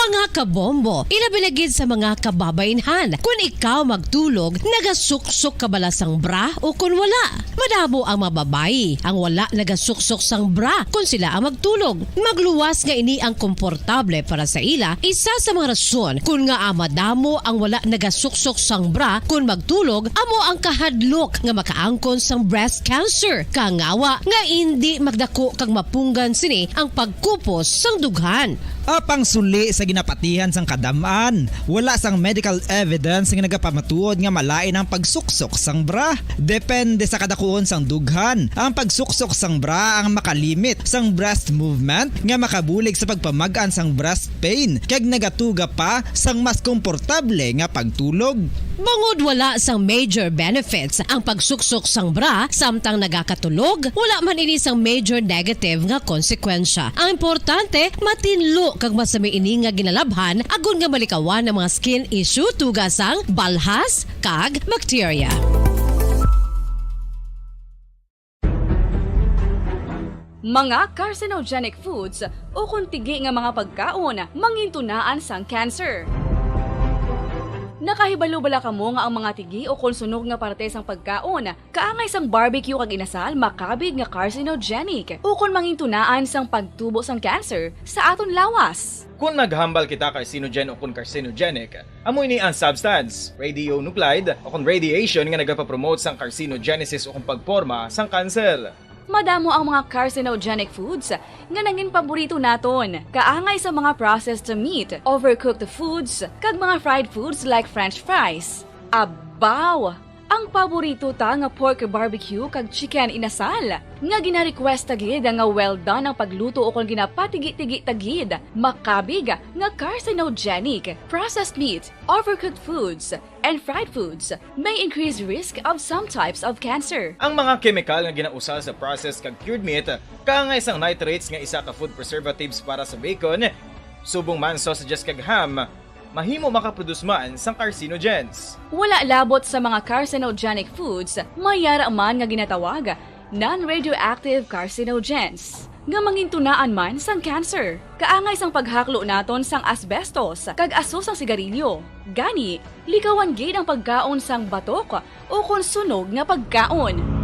Mga kabombo, ilabi na gid sa mga kababaynhan, kun ikaw magtulog, nagasuksok ka bala sang bra o kun wala? Madamo ang mga babayi ang wala nagasuksok sang bra kun sila ang magtulog. Magluwas nga ini ang komportable para sa ila, isa sa mga rason kun ngaa madamo ang wala nagasuksok sang bra kun magtulog, amo ang kahadlok nga makaangkon sang breast cancer. Kangawa nga indi magdako kag mapunggan sini ang pagkupos sang dughan. Apang suli sa ginapatihan sang kadam-an, wala sang medical evidence nga nagapamatuod nga malain ang pagsuksok sang bra. Depende sa kadakuon sang dughan, ang pagsuksok sang bra ang makalimit sang breast movement nga makabulig sa pagpamag-an sang breast pain kag nagatuga pa sang mas komportable nga pagtulog. Bangod wala sang major benefits ang pagsuksok sang bra samtang nagakatulog, wala man ini sang major negative nga konsekwensya. Ang importante, matinlo kag masami ini nga ginalabhan agod nga malikawan ang mga skin issue tuga sang balhas kag bakterya. Mga carcinogenic foods ukon tigi nga mga pagkaon mangintunaan sang cancer. Nakahibalo bala kamo nga ang mga tigi ukon sunog nga parte sang pagkaon kaangay sang barbecue kag inasal makabig nga carcinogenic ukon mangintunaan sang pagtubo sang cancer sa aton lawas? Kon maghambal kita carcinogen ukon carcinogenic, amo ini ang substance, radionuclide, ukon radiation nga nagapapromote sang carcinogenesis ukon pagporma sang kanser. Madamo ang mga carcinogenic foods nga nangin paborito naton, kaangay sa mga processed meat, overcooked foods, kag mga fried foods like French fries. Abaw! Ang paborito ta nga pork barbecue kag chicken inasal, nga gina-request ta gid nga well done ang pagluto ukon ginapatigi-tigi ta gid, makabig nga carcinogenic. Processed meat, overcooked foods, and fried foods may increase risk of some types of cancer. Ang mga kemikal nga ginausal sa processed kag cured meat, kaangay sang nitrates nga isa ka food preservatives para sa bacon, subong man sausages kag ham, mahimo makaproduce man sang carcinogens. Wala labot sa mga carcinogenic foods, may yara man nga ginatawag non-radioactive carcinogens, nga mangintunaan man sang cancer. Kaangay sang paghaklo naton sang asbestos kag aso sang sigarilyo. Gani, likawan gid ang pagkaon sang batok ukon sunog nga pagkaon.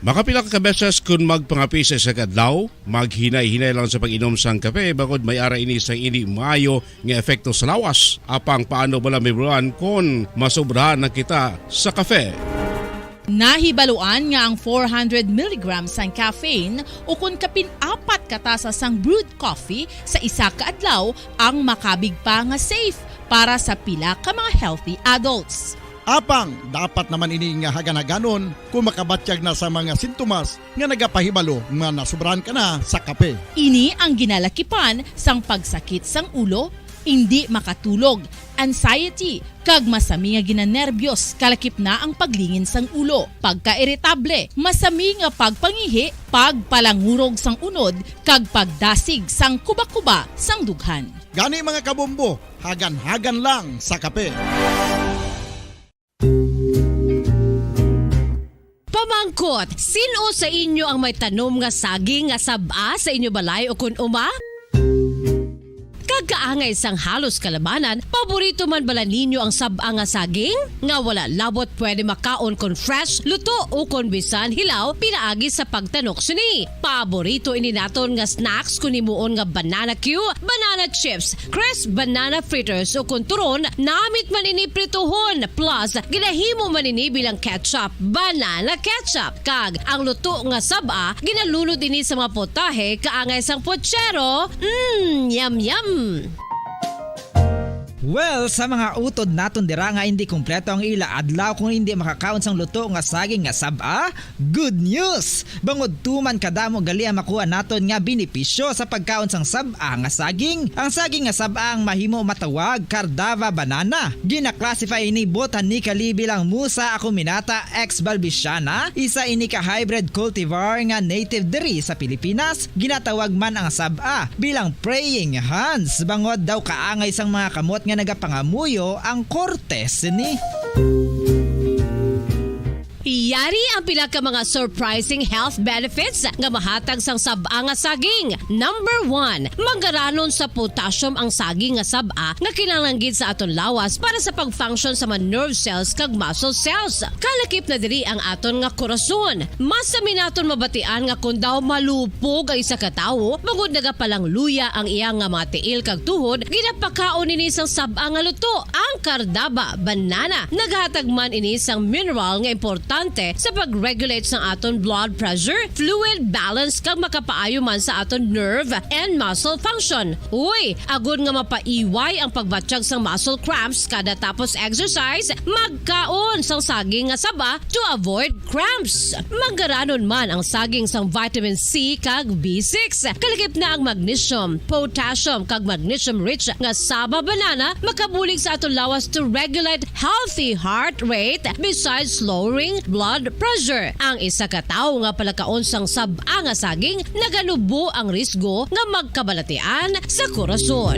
Makapila ka beses kon magpangape sa isa ka adlaw, maghinay-hinay lang sa pag-inom sang kape, bangod may ara ini sang indi maayo nga epekto sa lawas. Apang paano bala, Mibruan, kon masobrahan na kita sa kape? Nahibaluan nga ang four hundred milligrams sang caffeine, ukon kapin apat ka tasa sang brewed coffee sa isa ka adlaw, ang makabig pa nga safe para sa pila ka mga healthy adults. Apang dapat naman ini nga hagan-haganon kon makabatyag na sa mga sintomas nga nagapahibalo nga nasobrahan ka na sa kape. Ini ang ginalakipan sang pagsakit sang ulo, indi makatulog, anxiety, kag masami nga ginanerbyos, kalakip na ang paglingin sang ulo, pagkairitable, masami nga pagpangihi, pagpalangurog sang unod, kag pagdasig sang kubakuba sang dughan. Gani, mga kabombo, hagan-hagan lang sa kape. Pamangkot, sin-o sa inyo ang may tanom nga saging nga sab-a sa inyo balay o kun uma? Kag kaangay sang halos kalabanan, paborito man bala ninyo ang sab-a nga saging? Nga wala labot pwede makaon kon fresh, luto, o kon bisan hilaw pinaagi sa pagtanok sini. Paborito ini naton nga snacks kon himuon nga banana cue, banana chips, crisp banana fritters, o kon turon, namit man ini prituhon, plus ginahimo man ini bilang ketchup, banana ketchup. Kag ang luto nga sab-a, ginalunod ini sa mga potahe kaangay sang pochero. Mm, yum, yum! Well, sa mga utod naton dira nga indi kompleto ang ila adlaw kung indi makakaon sang luto nga saging nga sab-a, good news! Bangod tuman kadamo gali ang makuha naton nga benepisyo sa pagkaon sang sab-a nga saging. Ang saging nga sab-a ang mahimo matawag Cardava banana. Gina-classify ini botanically bilang Musa acuminata ex balbisiana, isa ini ka hybrid cultivar nga native diri sa Pilipinas. Ginatawag man ang sab-a bilang praying hands, bangod daw kaangay sang mga kamot nga nagapangamuyo ang korte sini. Yari ang pila ka mga surprising health benefits nga mahatag sang sab-a nga saging. Number one, manggaranon sa potassium ang saging nga sab-a nga kinahanglan gid sa aton lawas para sa pag-function sa mga nerve cells kag muscle cells. Kalakip na diri ang aton nga korason. Mas sami naton mabatian nga kon daw malupog ang isa ka tawo, bangod nagapalangluya ang iya nga mga tiil kag tuhod, ginapakaon ini sang sab-a nga luto. Ang kardaba, banana, naghatag man ini sang mineral nga importante sa pag-regulate sang aton blood pressure, fluid balance, kag makapaayo man sa aton nerve and muscle function. Uy, agod nga mapaiway ang pagbatyag sang muscle cramps kada tapos exercise, magkaon sang saging nga saba to avoid cramps. Manggaranon man ang saging sang vitamin C kag B six. Kalakip na ang magnesium, potassium, kag magnesium-rich nga saba banana makabulig sa aton lawas to regulate healthy heart rate besides lowering blood pressure. Ang isa ka tawo nga palakaon sang sab-a nga saging naganubo ang risgo nga magkabalatian sa korason.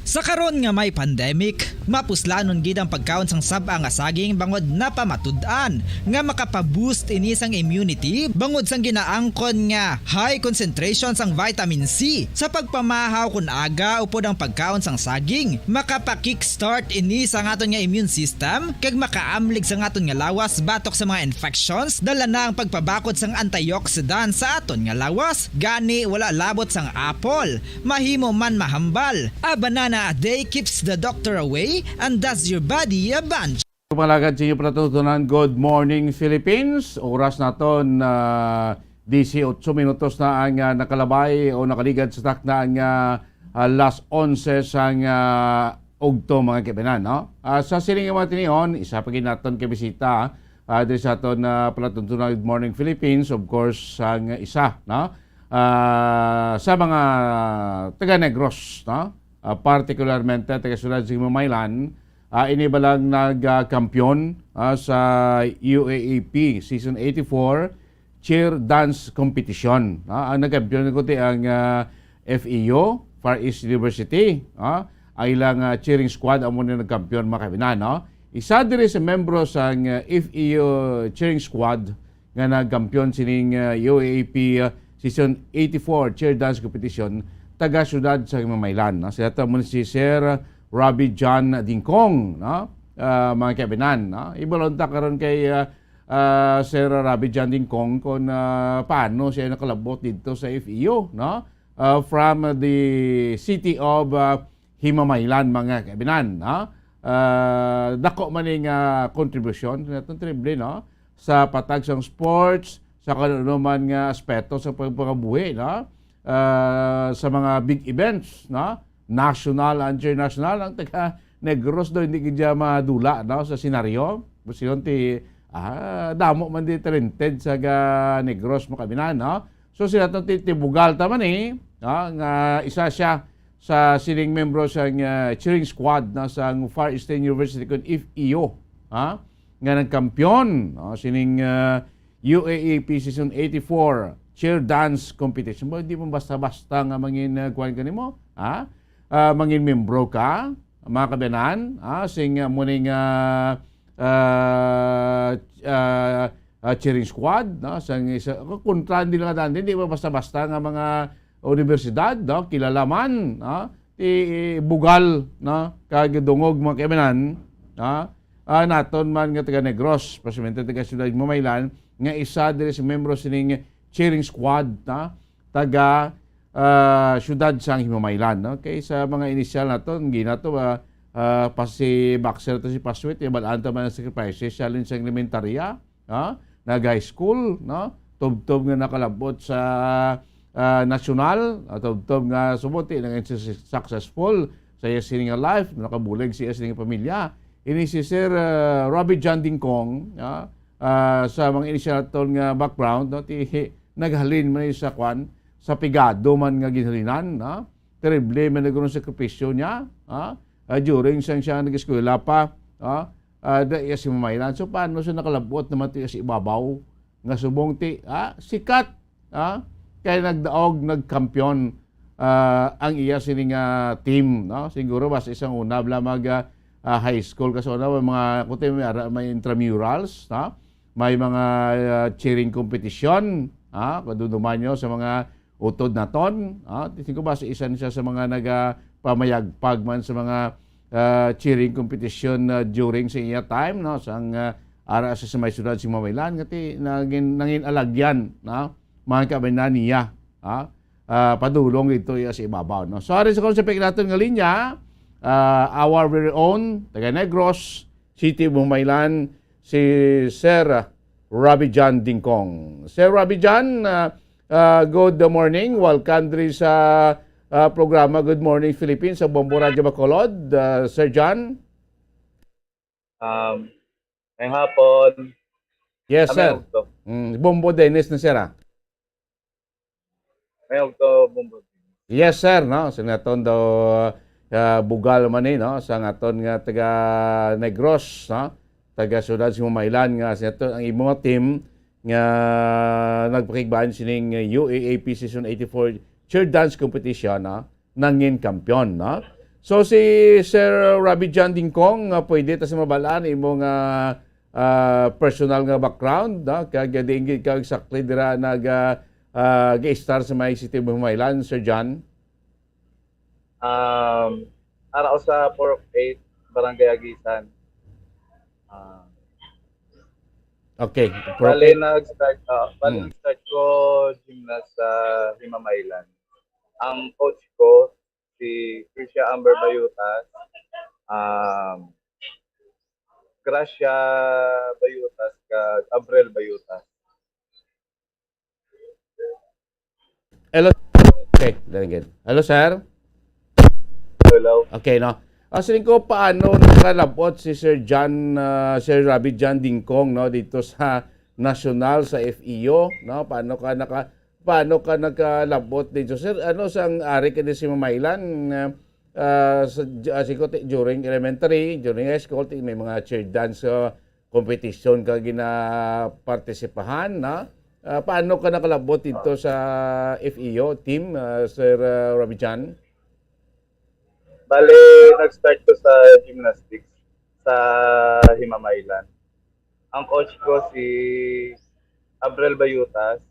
Sa karon nga may pandemic, mapuslanon gid ang pagkaon sang sab-a nga saging bangod napamatud-an nga makapa-boost ini sang immunity bangod sang ginaangkon nga high concentration sang vitamin C. Sa pagpamahaw kon aga upod ang pagkaon sang saging, makapa-kickstart ini sa aton nga immune system kag makaamlig sa aton nga lawas batok sa mga infections, dala na ang pagpabakod sang antioxidant sa aton nga lawas. Gani, wala labot sang apple, mahimo man mahambal. A banana a day keeps the doctor away and does your body a banjo. Mga alagad, sa inyo palatuntunan, Good Morning Philippines. Oras naton, ah, disiotso minutos na ang, ah, nakalabay o nakaligad sa takna ang, ah, ah, las onse sang, ah, ugto, mga kaibinan, no? Ah, sa sining nga mga tinion, isa pa gid naton ka bisita, ah, diri sa aton, ah, palatuntunan, Good Morning Philippines, of course, sang isa, no? Ah, sa mga taga Negros, no? Ah, partikularmente taga siyudad sa Himamaylan, ah, ini bala ang nagkampiyon, ah, sa U A A P Season eighty-four Chair Dance Competition, no? Ang nagkampiyon ko ti ang, ah, F E U, Far East University, no? Ang ilang, ah, cheering squad amo ni nagkampiyon, mga kaibinan, no? Isa diri sa membro sang, ah, F E U cheering squad nga nagkampiyon sining, ah, U A A P, ah, Season eighty-four Chair Dance Competition, taga siyudad sa Himamaylan, no? Sila to man si Sir Robbie John Dingkong, no? Ah, mga kaibinan, no? Ibalon ta karon kay, ah, ah, Sir Robbie John Dingkong kung, ah, paano siya nakalabot dito sa F E U, no? Ah, from the city of, ah, Himamaylan, mga kaibinan, no? Ah, dako man ning, ah, kontribusyon naton, triple, no? Sa patag sang sports, sa kanunuman nga aspeto sa pagpangabuhi, no? Ah, sa mga big events, no? National and international, ang taga Negros daw hindi gid siya madula, no, sa senaryo. Busilon ti, ah, damo man di talented sa ga Negros, mga kaibinan, no? So, sila to ti, ti Bugal ta man, eh, no? Nga isa siya sa sining membro sa, ah, cheering squad, no, sa Far Eastern University kun F E U, ha? Nga nagkampiyon, no, sining, ah, U A A P Season eighty-four Cheer Dance Competition. Ba, hindi mo basta-basta nga mangin, ah, kuwan ka nimo, ha? Ah, mangin membro ka, mga kabiyanan, ha? Sing, ah, muning, ah, ah, ah, ah, cheering squad, no? Sang isa, kontra nila nga daan, hindi mo basta-basta nga mga universidad, no? Kilala man, no? Ti Bugal, no? Kag Dungog, mga kabiyanan, no? Ah, naton man nga taga Negros, especially taga Siyudad Himamaylan, nga isa diri sa membro sining cheering squad, no? Taga, ah, Siyudad sang Himamaylan, no? Kay sa mga inisyal naton, gina to, ah, ah, pa si boxer to si Paswit, ibalaan to man ang sacrifices, siya lang sa elementarya, no? Nag-high school, no? Tubtob nga nakalabot sa, ah, nasyonal, ah, tubtob nga subot, eh, naging su-, successful sa iya sini nga life, nakabulig sa iya sini nga pamilya. Ini si Sir, ah, Robbie John Dingkong, ah, ah, sa mga inisyal naton nga background, no? Ti, naghalin man sa kwan, sa pigado man nga ginhalinan, no? Terrible man ang sakripisyo niya, ha? Ah, during sang siya nag-eskwela pa, ha? Ah, da iya si Mamaylan. So, paano siya nakalabot naman ti sa ibabaw nga subong ti, ha? Sikat, ha? Kay nagdaog, nagkampiyon, ah, ang iya sini nga team, no? Siguro basta isang una bala mag, ah, ah, high school kasi una may mga, kuti may ara, may intramurals, no? may mga, ah, cheering competition, ha, kadumduman nyo sa mga utod naton, ha, tingin ko ba sa isa ni siya sa mga nagapamayagpag man sa mga, ah, cheering competition, ah, during sa iya time, no, sang, ah, ara sa, sa may siyudad sa Himamaylan, nga ti-, nangin-, nangin-alagyan, no, mga kabanan niya, ha, ah, padulong dito iya sa ibabaw, no. So, ari sa konsepto naton nga linya, ah, our very own, taga Negros, City of Himamaylan, si Sir Robbie John Dingkong. Sir Robbie John, ah, ah, good morning. Welcome diri sa, ah, programa Good Morning Philippines sa Bombo Radyo Bacolod. Ah, Sir John? Um, ngayong hapon. Yes, Kami sir. Ugto. Mm, Bombo Dennis na, sir, ah. May ugto, Bombo. Yes, sir, no? Sa naton daw, ah, bugal man ni, no? Sa aton nga taga Negros, no? Taga siyudad sa Himamaylan nga sa naton ang imo nga team nga nagpakigbahan sining U A A P Season eighty-four Cheer Dance Competition, no? Nangin kampiyon, no? So, si Sir Robbie John Dingkong, nga pwede ta sa mabalaan imo nga, ah, personal nga background, no? Kag diin gid ka exactly dira nag, ah, ah, ga-start sa may City of Himamaylan, Sir John? Um, ara ko sa four oh eight, Barangay Agisan. Ah, Okay. Bale, Perfect. nag-start, ah, bale, Hmm. nag-start ko gymnast sa Himamaylan. Ang coach ko, si Krisha Amber Bayutas, um, Gracia Bayutas, kag Abril Bayutas. Hello. Okay, very good. Hello, sir. Hello. Okay, no? Ah, siling ko, paano nakalabot si Sir John, ah, Sir Robbie John Dingkong, no, dito sa national, sa F E U, no? Paano ka naka-, paano ka nakalabot dito, sir? Ano, sang ari ka din sa Himamaylan, ah, ah, sa, ah, siguro ti-, during elementary, during high school, ti-, may mga cheer dance, ah, competition ka ginapartisipahan, na? Ah, paano ka nakalabot dito sa F E U team, ah, Sir, ah, Robbie John? Bale, nag-start ko sa gymnastics sa Himamaylan. Ang coach ko si Abril Bayutas,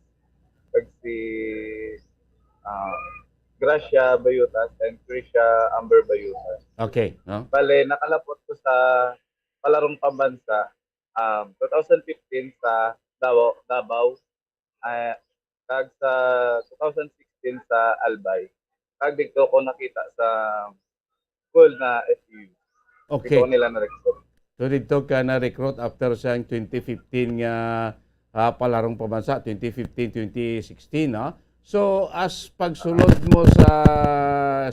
kag si, ah, Gracia Bayutas and Krisha Amber Bayutas. Okay, no? Bale, nakalapot ko sa palarong pambansa, um, two thousand fifteen sa Davao, Davao. Ah, kag sa two thousand sixteen sa Albay. Kag dito ko nakita sa school na F E U. Okay. Dito ko nila na-recruit. So, dito ka na-recruit after sa twenty fifteen nga, ah, palarong pambansa, twenty fifteen, twenty sixteen, no? So, as pagsulod mo sa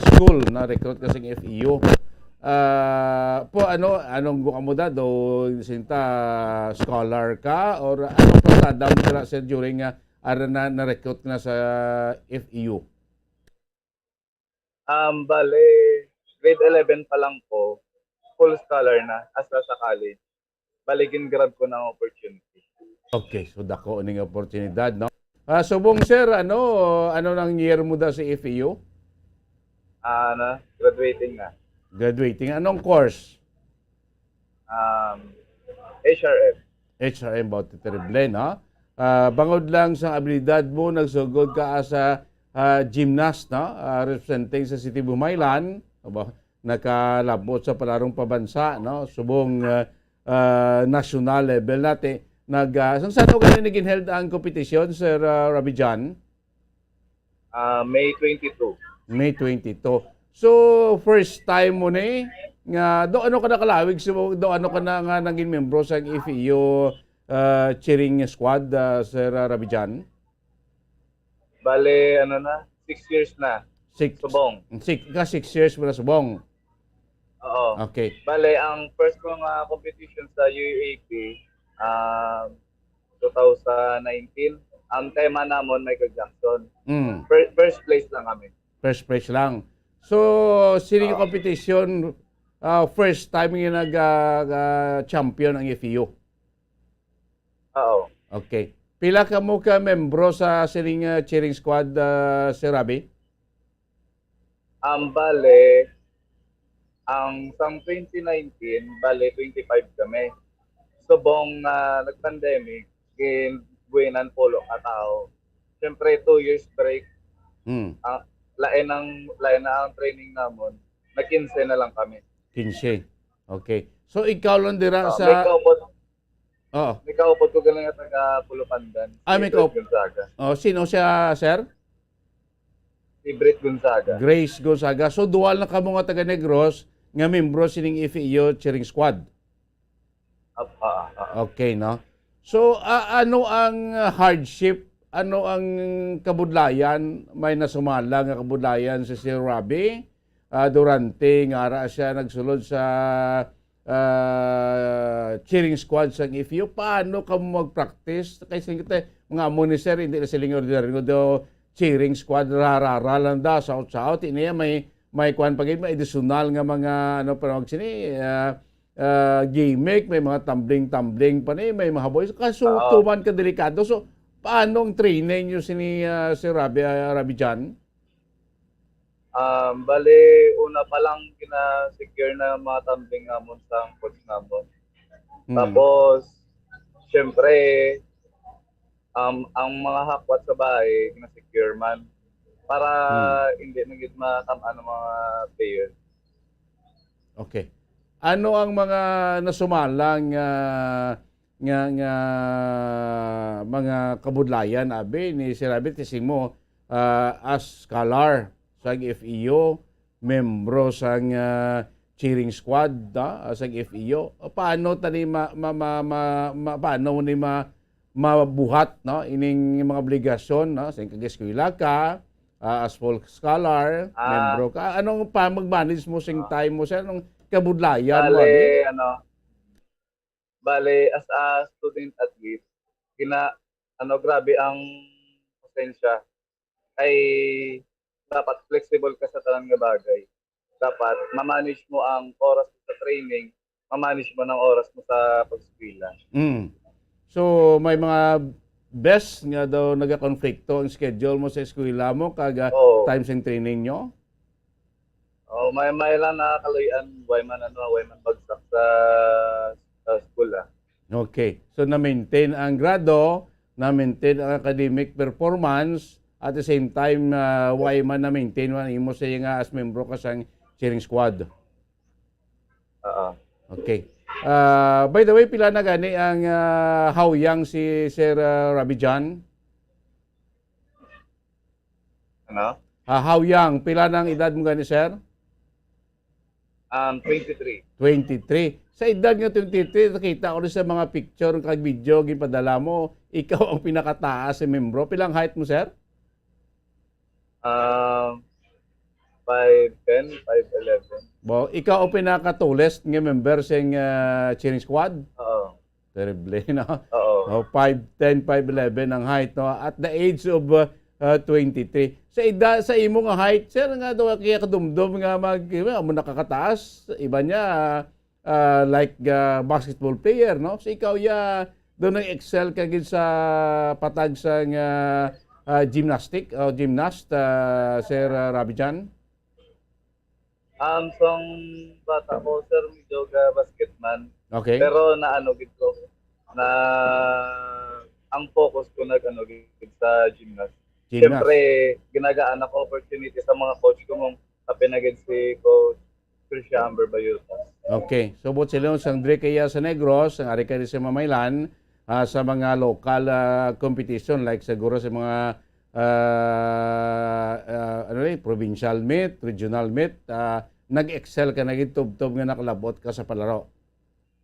school, na-recruit ka sa F E U, ah, po, ano, anong gusto mo da? Do, sinta scholar ka? Or anong pasada mo sila, sir, during nga, ah, na, na-recruit na sa F E U? Um, bale, grade eleven pa lang ko, full scholar na, as sa college. Bale, gin-grab ko ng opportunity. Okay, so dako ning oportunidad, no? Ah, subong, sir, ano, ano nang year mo da sa F E U? Ah, ano, graduating na. Graduating. Anong course? Um, H R M. H R M, Baute Terrible, no? Ah, bangod lang sa abilidad mo, nagsugod ka as a, ah, gymnast, no? Ah, representing sa City of Himamaylan, aba, nakalabot sa palarong pabansa, no? Subong, ah, ah, national level nati. Nag, ah, sang saan mo gani naging held ang competition, Sir, ah, Robbie John? Ah, May twenty-two. May twenty-two. So, first time mo ni nga, do ano ka nakalawig, so, do ano ka na nga naging membro sa F E U, ah, cheering squad, ah, Sir, ah, Robbie John? Bale, ano na, six years na. Six. Subong. Six, ka six years mo na subong. Oo. Okay. Bale, ang first ko nga competition sa U A P, um, two thousand nineteen, ang tema namon Michael Jackson. Mm. Fir-, first place lang kami. First place lang. So, sino yung Oo. competition, ah, first time nga nag, ah, ah, champion ang F E U? Oo. Okay. Pila ka mo ka membro sa sining, ah, cheering squad, ah, Sir Robbie? Ang bale, ang sang twenty nineteen, bale twenty-five kami. subong na nag-pandemic, ginbuhinan pulo ka tawo. Siyempre, two years break. Hmm. Ang, lain ang, lain na ang training namon. Nag-quince na lang kami. Quince. Okay. So, ikaw lang dira Ah, sa may kaupod, Oo. may kaupod ko galing nga taga Pulupandan. Ah, Si may Edward kaup- Gonzaga. Oh, sino siya, sir? Si Brit Gonzaga. Grace Gonzaga. So, dual na kamo nga taga Negros nga membro sining F E U cheering squad. Ap-, ah, ah, ah. Okay, no? So, a-, ano ang, ah, hardship? Ano ang kabudlayan? May nasumala nga kabudlayan si Sir Robbie, ah, durante nga ara siya nagsulod sa, ah, cheering squad sang F E U. Paano kamo mag-practice? Kay sing-, te, mga amo ni Sir, hindi na sila ordinaryo do cheering squad, rarara lang da, saot-saot. Ini may, may kuwan pa gid, may additional nga mga, ano, pa mag sini, ah, ah, gimmick, may mga tumbling-tumbling pa ni, may mga haboy. Kaso, Oo. tuman ka delikado. So, paano ang training nyo sini, ah, si Rabi, ah, Rabi John? Um, bali, una pa lang, gina-secure na mga tumbling namon sa coach namon. Hmm. Tapos, syempre, um, ang mga hakwat sa bahay, gina-secure man. Para Hmm. hindi na gid makam-, ano, mga player. Okay. Ano ang mga nasumalang, ah, nga, nga mga kabudlayan, abi, ni Sir Rabi, ti simo, ah, as scholar sa F E U, membro sang, ah, cheering squad, no, sa F E U? Paano tani ma-, ma-, ma-, ma-, ma-, paano ni ma-, mabuhat, no, ining mga obligasyon, no, sa kag-eskwela ka, ah, as full scholar, Ah. membro ka? Anong pa mag-manage mo sing Ah. time mo, sir? Anong kabudlayan mo, Bale, abi? ano, bale, as a student athlete, gina-, ano, grabe ang pasensya. Ay, dapat flexible ka sa tanan nga bagay. Dapat ma-manage mo ang oras mo sa training, ma-manage mo ang oras mo sa pag-eskwela. Mm. So, may mga bes nga daw nagakonflikto ang schedule mo sa eskwela mo kag, ah, Oo. time sing training nyo? Oh, may, may lang nakakaluy-an, way man, ano, way man bagsak sa, sa school, ah. Okay. So, na-maintain ang grado, na-maintain ang academic performance, at the same time, ah, way man na-maintain man imo sa iya nga as membro ka sang cheering squad. Oo. Okay. Ah, by the way, pila na gani ang, ah, hawyang si Sir, ah, Rabi John? Ano? Ah, hawyang, pila na ang edad mo gani, sir? Um, twenty-three. Twenty-three. Sa edad nga twenty-three, nakita ko rin sa mga picture kag video ginpadala mo, ikaw ang pinakataas sa membro. Pila ang height mo, sir? Um, five ten, five eleven. Bo, ikaw ang pinaka-tallest nga member sing, ah, cheering squad? Oo. Terrible, no? Oo. Oh, five ten, five eleven ang height, no? At the age of, uh, uh, twenty-three. Sa ida-, sa imo nga height, sir, nga daw kaya kadumdum nga mag, amo nakakataas, iba niya, uh, like, uh, basketball player, no? So ikaw ya, daw nag-excel ka gid sa patag sa nga, uh, gymnastic o gymnast, uh, Sir, uh, Rabijan? Um, sang bata ko, sir, medyo ga basketman. Okay. Pero naano gid ko, na ang focus ko nag-ano gid sa gymnast. Gymnast. Siyempre, ginagaan ako opportunity sa mga coach ko, mong kapin na gid si Coach Trisha Amber Bayutas. Okay. So, buot silingon, sang diri kaya sa Negros, ang ari ka sa Mamaylan, ah, sa mga local, ah, competition, like siguro sa mga ah, ah, ano ni, provincial meet, regional meet, ah, nag-excel ka na gid tubtob nga nakalabot ka sa palaro.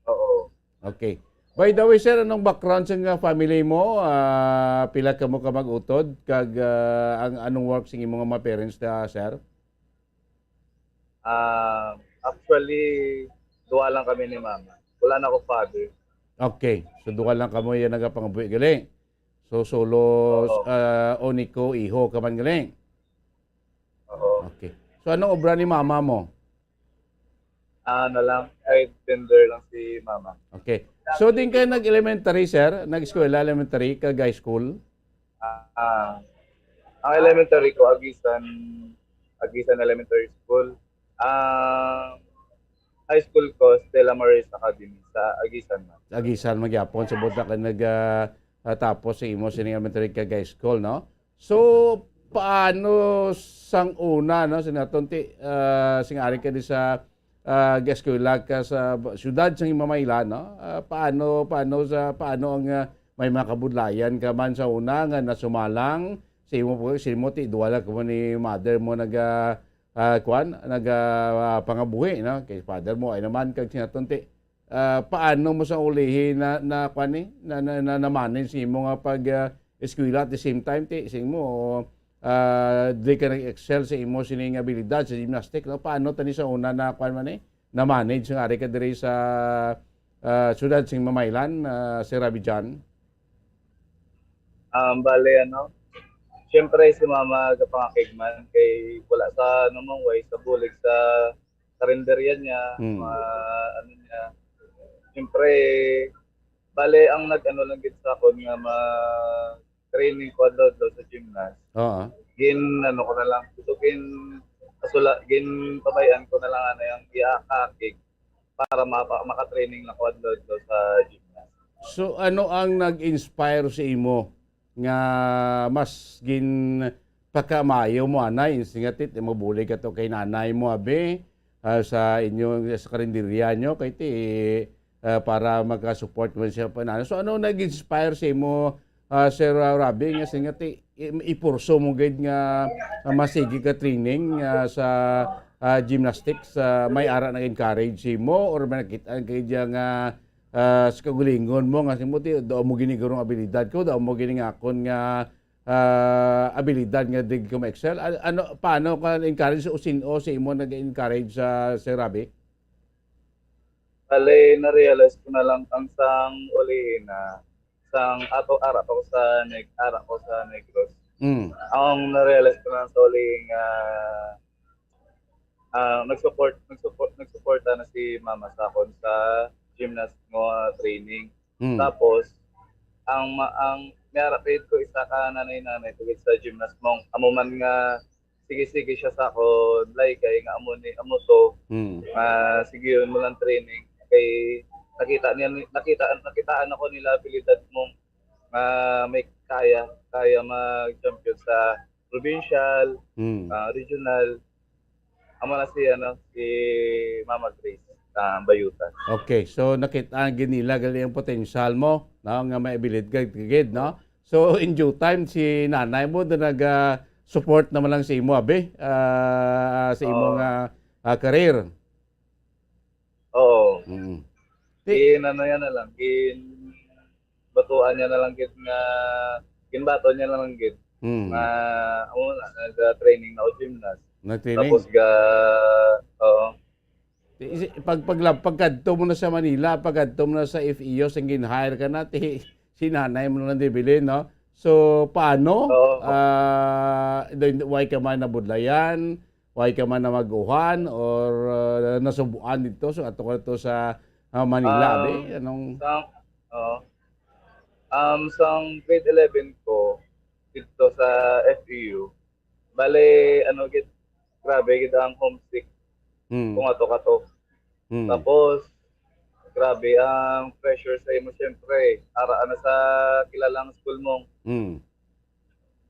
Oo. Okay. By the way, sir, anong background sa nga family mo? Ah, pila kamo ka mag-utod? Kag, ah, ang, anong work sa imong mga parents, ah, sir? Ah, actually, duha lang kami ni mama. Wala na ako father. Okay. So, duha lang kamo yung nagapangabuhi gali. So, solo, Oo. ah, uniko iho ka man gali. Oo. Okay. So, anong obra ni mama mo? Ah, ano lang, side tender lang si mama. Okay. So, din kayo nag-elementary, sir? Nag-eskwela elementary kag high school? Ah, ah, ang elementary ko, Aguisan, Aguisan Elementary School. Ah, high school ko, Stella Maris Academy, sa Aguisan man. Aguisan, magyapon. Sa buta ka nag, ah, ah, tapos sa imo sining elementary kag high school, no? So, paano sang una, no? Sinaton ti, ah, sing ari ka di sa, ah, eskwela ka sa ba-, siyudad sang Himamaylan, no? Ah, paano, paano sa, paano ang, ah, may mga kabudlayan ka man sa una nga nasumalang sa imo po, sa imo ti duwala ka mo ni mother mo naga, ah, kuan, naga, ah, pangabuhi, no? Kay father mo ay naman kag sinaton ti, ah, paano mo sa ulihi na, na kuan ni, na, na, na, na-manage sa imo nga pag, ah, eskwela at the same time ti sing mo, ah, di ka nag-excel sa imo sining abilidad sa gymnastic, no? Paano tani sa una na kuan man ni, na-manage nga ari ka diri sa, ah, siyudad sing Mamaylan, ah, Sir Rabi John? Um, bale, ano, siyempre si mama gapangakig man kay wala sa, ano, mong way sa bulig sa karinderya niya, Hmm. mga ano niya. Siyempre, bale, ang nag-ano lang gid sa akon nga ma-training ko adlaw-adlaw sa gymnast. Oo. Gin, ano ko na lang, so gin, kasula, gin pabayan ko na lang, ano, yung iakakig para mapa-, maka-training lang ko adlaw-adlaw sa gymnast. So, ano ang nag-inspire sa imo nga mas ginpakamayo mo, anay, singatit, mabulig ka to kay nanay mo, abi, ah, sa inyo, sa karinderya nyo, kay ti, ah, para makasupport man siya pa na. So, ano nag-inspire sa imo, ah, Sir, ah, Rabi, nga singatit, i-, ipurso mo gid nga, ah, masigi ka training, ah, sa, ah, gymnastics, ah, may ara nag-encourage sa imo or may nakita ka dyan nga, ah, sa kagulingon mo nga sa imo, ti, daw mo gini gurong abilidad ko, daw mo gini nga akon nga, ah, abilidad nga di ko ma-excel? An-, ano, paano ka encourage o sin-o sa imo nag-encourage sa, sa Rabi? Bale, na-realize ko na lang ang sang ulihi na sang ato ara pa ko sa Neg-, ara ko sa Negros. Mm. Ang na-realize ko lang sa ulihi nga, ah, nag-support, nag-support, nagsuporta na si mama sa akon sa gymnast nga training. Mm. Tapos, ang ma-, ang may ara pa gid ko isa ka nanay-nanay tungod sa gymnast mong amo man nga sige-sige siya sa akon, like, kay nga amo ni, amo to, Mm. nga sige yun mo lang training. Kay nakita niya, nakita, nakitaan ako nila abilidad mo nga may kaya, kaya mag-champion sa provincial, Mm. ah, regional. Amo na si, ano, si Mama Grace, ah, Bayutan. Okay, so nakita gid nila gali ang potensyal mo, no, nga may abilidad ka gid, no? So, in due time, si nanay mo na nag, ah, support naman lang sa imo, abi, ah, sa imo Oo. nga, ah, career. Oo. Mm. Ti- Gin-, ano yan na lang, gin-, batuan niya na lang gid nga, ginbaton niya na lang gid. Mm. Nga, amo na, nag-training na o gymnast. Nag-training? Tapos ga, oo. Isi-, pag, pag, pagkadto mo na sa Manila, pagkadto mo na sa F E U, sang gin-hire ka na, ti, si nanay mo na lang dibilin, no? So, paano? Oo. Ah, then, why ka man nabudlayan? Why ka man namaguhan or, ah, nasubuan dito? So, ato ka to sa, ah, Manila, Um, abi? Anong sang, oo. Um, sang grade eleven ko, dito sa F E U, bale, ano, gid, grabe gid ang homesick Hmm. kung ato ka to. Hmm. Tapos, grabe ang pressure sa imo, syempre. Ara na sa kilalang school mo. Hmm.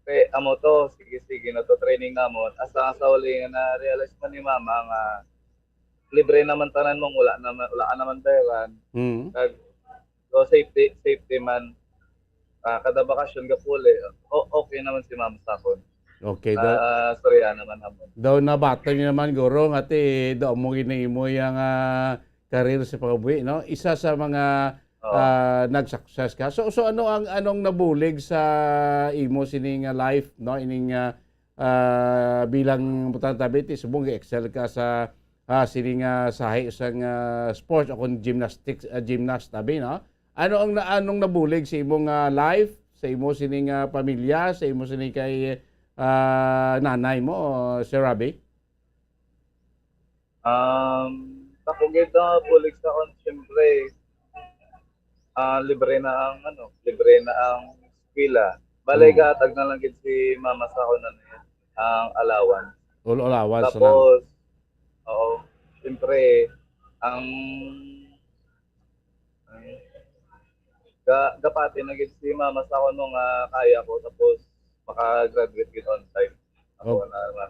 Kay amo to, sige, sige na to, training namon. Asa nga sa huli nga na-realize man ni mama nga libre naman tanan mong wala naman, wala ka naman bayaran. Mm. Kag, so, safety, safety man. Ah, kada bakasyon gapuli, o-, okay naman si mama sa akon. Okay, da- Ah, storya naman namon. Daw nabati niyo naman, guro, nga ti, daw mo gini imo yang, ah, career sa pagkabuhi, no? Isa sa mga, Oo. ah, nag-success ka. So, so ano ang, anong nabulig sa imo sining, ah, life, no? Ining, ah, ah, bilang butang tabi, ti subong excel ka sa, ah, sini nga sahi sa nga sports o kung gymnastics, ah, gymnast tabi, no? Ano ang na-, anong nabulig sa imong, ah, life, sa imo sini nga pamilya, sa imo sini kay, ah, nanay mo, Sir Rabi? Um, ako gid ang bulig sa akon, siyempre, ah, libre na ang, ano, libre na ang eskwela. Balay, Hmm. gahatag na lang gid si mama sa akon, ano, ang allowance. All allowance na lang. Tapos, oo, siyempre, Ang, ang ga, gapati na gid si mama sa kuno nga kaya ko, tapos maka-graduate gid on time. Ako Oh. na, na.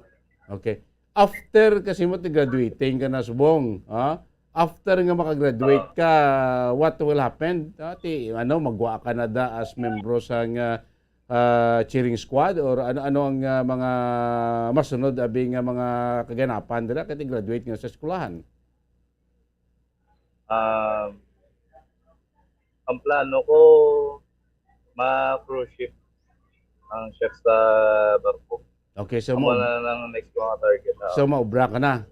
Okay. After kasi mo ti graduating ka na subong, ha? After nga makagraduate Ah. ka, what will happen? Ah, ti, ano, magwa ka na da as membro sa nga, ah, cheering squad, or ano, ano ang, ah, mga masunod abi nga mga kaganapan dira kay ti graduate nga sa eskwelahan? Um, ang plano ko, ma-cruise ship ang chef sa barko. Okay, so Amo mo, na lang next ko nga target, ah. so maubra ka na.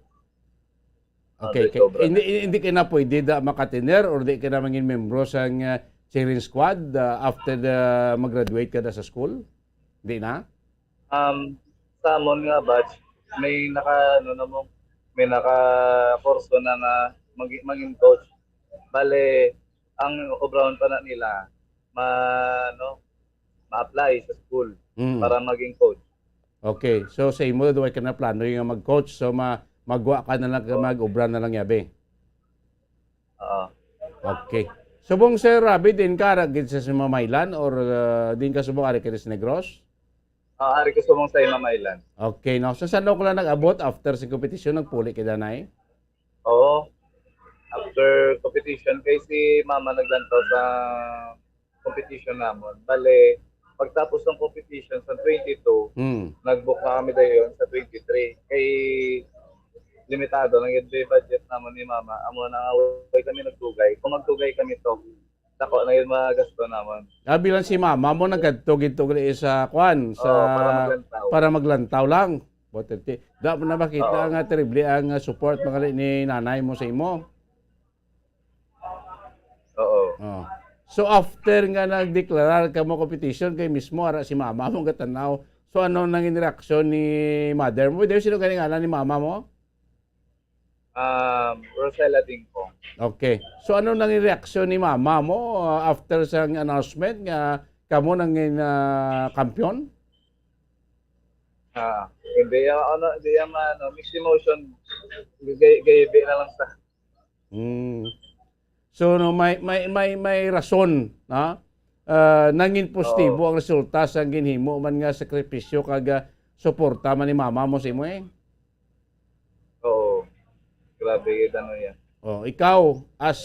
Ah, Okay, di kay, sobra. hindi, hindi ka na pwede da makatiner or di ka na mangin membro sa nga cheering squad, ah, after the mag-graduate ka na sa school? Di na? Um, sa amon nga batch, may naka, ano na mo, may naka-kurso na nga mag-, maging coach. Bale, ang obrahon pa na nila, ma-, ano, ma-apply sa school Mm. para maging coach. Okay. So, sa imo, duway ka na plano yung mag-coach. So, ma-, magwa ka na lang, Oo. mag-obra na lang yabi. Oo. Okay. Subong, Sir Rabi, din ka ara gid sa Mamaylan or, uh, din ka subong ari ka sa Negros? Ah, ari ko subong sa Mamaylan. Okay, no? So, saan ko lang nag-abot after sa competition, nagpuli ka danay? Oo. After competition, kay si mama naglantaw sa competition namon. Bale, pagtapos ng competition sa twenty-two, Hmm. nag-book na kami dayon sa twenty-three. Kay limitado lang yung budget namon ni mama. Amo na nga, way kami nagtugay. Kung magtugay kami to, dako na yung mga gasto namon. Ah, bilang si mama mo, nagkadto-gidto gali sa kwan, sa Oo, para maglantaw. para maglantaw lang. Buti ti-, da mo na makita Oo. nga terrible ang, ah, support, mga li-, ni nanay mo sa imo. Oo. Oh. So, after nga nagdeklarar ka mo competition, kay mismo ara si mama mo gatanaw. So, ano nang reaksyon ni mother mo? Dahil sino gani ngalan ni mama mo? Um, Rosella Dingkong. Okay. So, ano nang reaksyon ni mama mo, uh, after sa announcement nga kamo nang, uh, kampiyon? Ah, hindi, ah, ano, hindi, ah, ma-, ano, mixed emotion. Gay-, gaybi na lang sa Mm. So, no, may, may, may, may rason, ha? Ah, nangin positibo Oo. ang resulta sa ginhimo man nga sakripisyo kag, ah, suporta man ni mama mo sa imo, eh. Oo. Grabe, ano yan. Oh, ikaw, as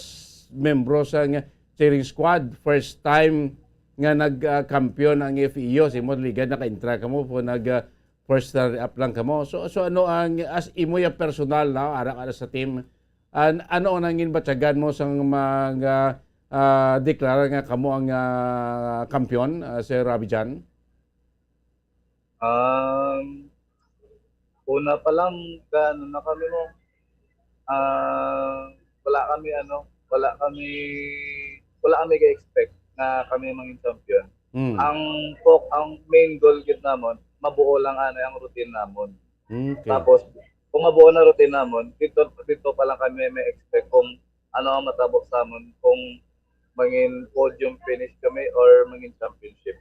membro sa nga cheering squad, first time nga nag, ah, kampiyon ang F E U, sa imo liga, naka-intra ka mo, po nag, ah, first runner-up lang ka mo. So, so ano ang, as imo yung personal, no? Ara, ara sa team, an-, ano ang nangin batyagan mo sa mga, ah, deklara nga kamo ang, ah, kampiyon, ah, Sir Rabi Jan? Um, una pa lang, ka-, ano na kami mo, ah, wala kami, ano, wala kami, wala kami ga-expect nga kami mangin champion. Mm. Ang fo-, ang main goal gid namon, mabuo lang, ano, ang routine namon. Okay. Tapos, kung mabuo na routine namon, dito, dito pa lang kami may expect kung ano ang matabo sa amon, kung mangin podium finish kami or mangin championship.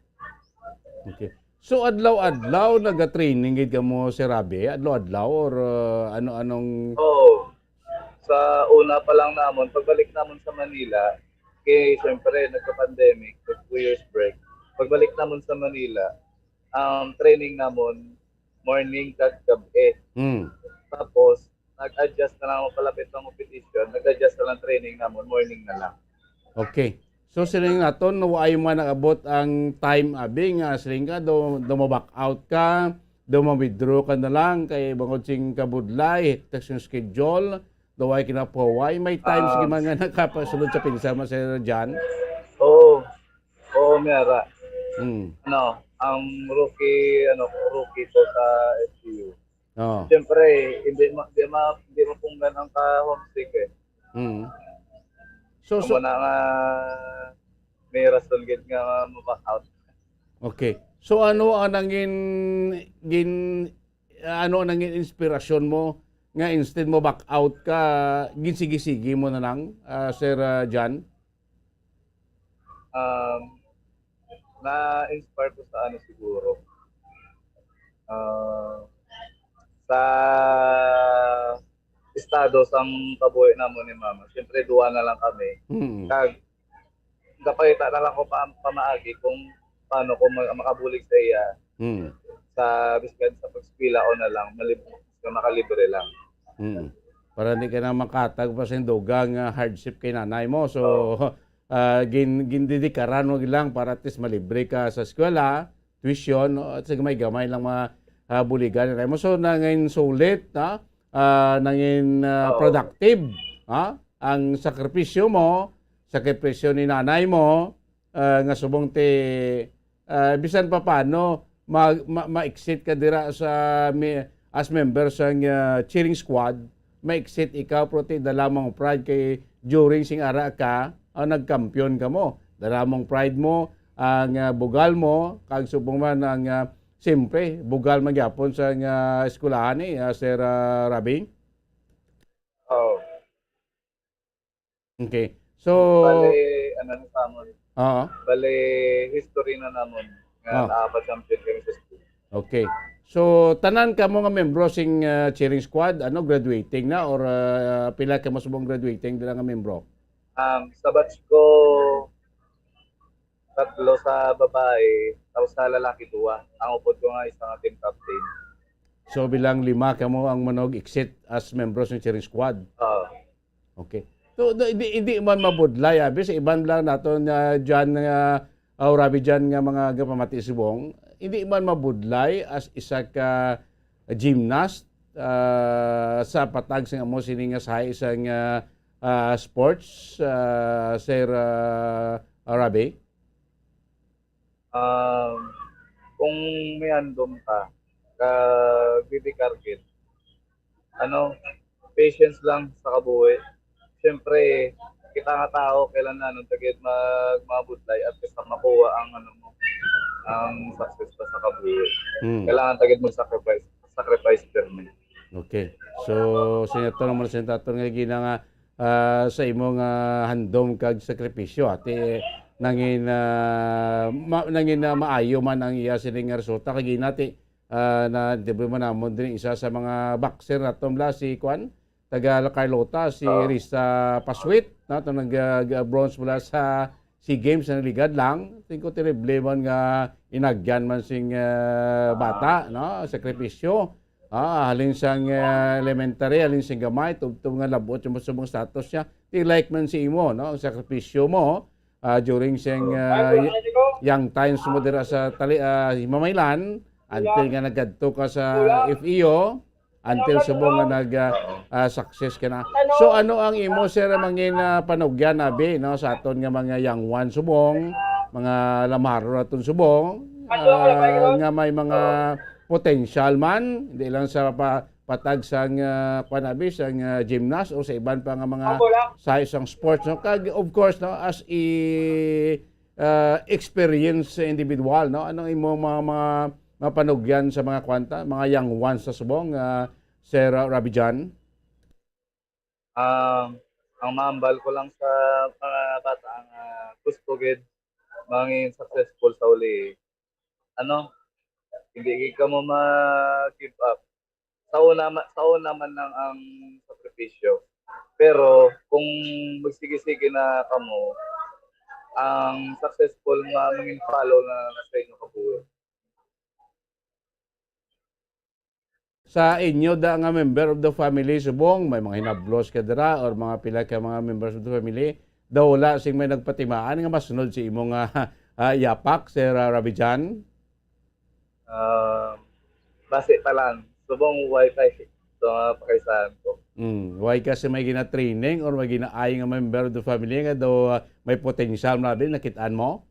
Okay. So, adlaw-adlaw nagatraining gid kamo, Sir Rabi? Adlaw-adlaw or, uh, ano-anong Oo. Sa una pa lang namon, pagbalik namon sa Manila, kay siyempre, nagka-pandemic, nag two years break. Pagbalik namon sa Manila, ang training namon, morning kag gab-i. Hmm. Tapos, nag-adjust na lang ako palapit ng competition, nag-adjust na lang training namon, morning na lang. Okay. So, siling naton, wa ay man naabot ang time, abi, nga siling ka, do, do ma-back out ka, do ma-withdraw ka na lang, kay bangod sing kabudlay, hektik sing schedule, do ay kinapuway. May times Ah. gid man nga nakapasulod sa pinsa mo, Sir John? Oo. Oo, may ara. Hmm. Ano, ang rookie, ano, rookie ko sa F C U. Oo. Siyempre, hindi ma-, hindi ma-, hindi mapunggan ang ka-homesick eh. Mm. So, so Amo na nga, may rason gid nga ma-back out. Okay. So, ano ang nangin-, gin-, ano ang nangin inspirasyon mo nga instead mo back out ka, ginsigi-sigi mo na lang, ah, Sir, ah, John? Um, na-inspire ko sa ano siguro, ah, sa Ado sang kabuhi namon ni mama. Siyempre, duwa na lang kami. Mm. Kag, gapakita na lang ko pa, pamaagi kung paano ko ma-, makabulig sa iya Mm. sa, biskan sa pag-eskwela o na lang, malib-, sa makalibre lang. Mm. Para hindi ka na makatag pa sa dugang, ah, hardship kay nanay mo. So, Oo. ah, gin-, gindidikaran mo lang para at least malibre ka sa eskwela, tuition, no? At sa gamay-gamay lang mga, ah, buligan na mo. So, nangin sulit, ha? Ah, nangin, ah, Oo. productive, ha? Ang sakripisyo mo, sakripisyo ni nanay mo, ah, nga subong ti, ah, bisan pa paano, ma-, ma-, ma-exit ka dira sa mi-, as member sang, ah, cheering squad, ma-exit ikaw, pero ti dala mo ang pride kay during sing ara ka, ah, nagkampiyon ka mo. Dala mo ang pride mo, ang, ah, bugal mo, kag subong man ang, ah, siyempre, bugal man gyapon sa, ah, eskwelahan ni, ah, Sir, ah, Rabi. Oo. Okay. So, Bale, ano na sa amon? Oo. Bale, history na namon nga Ah. nakapa-champion kami sa school. Okay. So, tanan kamo nga membro sing, ah, cheering squad, ano, graduating na or, ah, pila kamo subong graduating dira nga membro? Um, sa batch ko, tatlo sa babae, tapos sa lalaki, duwa. Ang upod ko nga isa nga team captain. So, bilang lima kamo ang manog exit as membro sa cheering squad? Oo. Okay. So, di, di, di man mabudlay, abi, sa iban lang nato na dyan nga, ah, urabi dyan nga mga gapamati subong, hindi man mabudlay as isa ka gymnast, ah, sa patag sa amo sini nga sahi sa nga, ah, sports, ah, Sir, ah, Rabi? Um, kung may handom ka, kag didikar gid, ano, patience lang sa kabuhi. Siyempre, kita nga tao, kailangan ta gid mag-, mabudlay at basta makuha ang, ano mo, ang success pa sa kabuhi. Hmm. Kailangan ta gid mag-sacrifice, sacrifice pirmi. Okay. So, Senator, naman sa taton nga gina nga, ah, sa imo nga handom kag sakripisyo, ati, nangin, ah, ma-, nangin, ah, maayo man ang iya sining nga resulta. Kag ginati, ah, na-interview man namon diri isa sa mga boxer naton bala, si kuan, taga La Carlota, si Ah. Risa Paswit, no, itong nag, ah, bronze mula sa SEA Games na ligad lang. Tingko terrible man nga inagyan man sing, ah, bata, no, sakripisyo. Ah, halin sang, ah, elementary, halin sing gamay, tubtob nga labot yung subong status niya. Ti like man si imo, no, ang sakripisyo mo, ah, during sing, ah, y-, young times mo dira sa tali-, ah, Himamaylan, until nga nagkadto ka sa F E O, until subong nga nag, ah, Oo. ah, success ka na. So, ano ang imo, sir, mangin, ah, panugyan, abi, no, sa aton nga mga young one subong, mga lamaro naton subong, ah, nga may mga Oo. potential man, hindi lang sa pa-, patag sang, ah, kuwan, abi, sang, ah, gymnast o sa iban pa nga mga Ako lang. sa isang sports, no? Kag, of course, no, as a, ah, experienced individual, no? Anong imong mga, mga, mga panugyan sa mga kwanta, mga young ones sa subong, ah, Sir, ah, Rabi John? Um, ang maambal ko lang sa mga bata nga gusto gid mangin successful sa uli, ano, hindi gid kamo mag-give up. Sa una ma-, sa una man lang ang sakripisyo. Pero kung magsige-sige na kamo, ang successful nga mangin follow na, na sa inyo kabuhi. Sa inyo da nga member of the family subong, may mga hinablos ka dira or mga pila ka mga members of the family, daw wala sing may nagpatimaan nga masunod si imo nga, ah, yapak, Sir, ah, Rabi John? Ah, basi pa lang. Subong way kay sa mga pakaisahan ko. Mm, way kasi may gina-training or may ginaay nga member of the family nga daw, ah, may potential, mabi, nakit-an mo?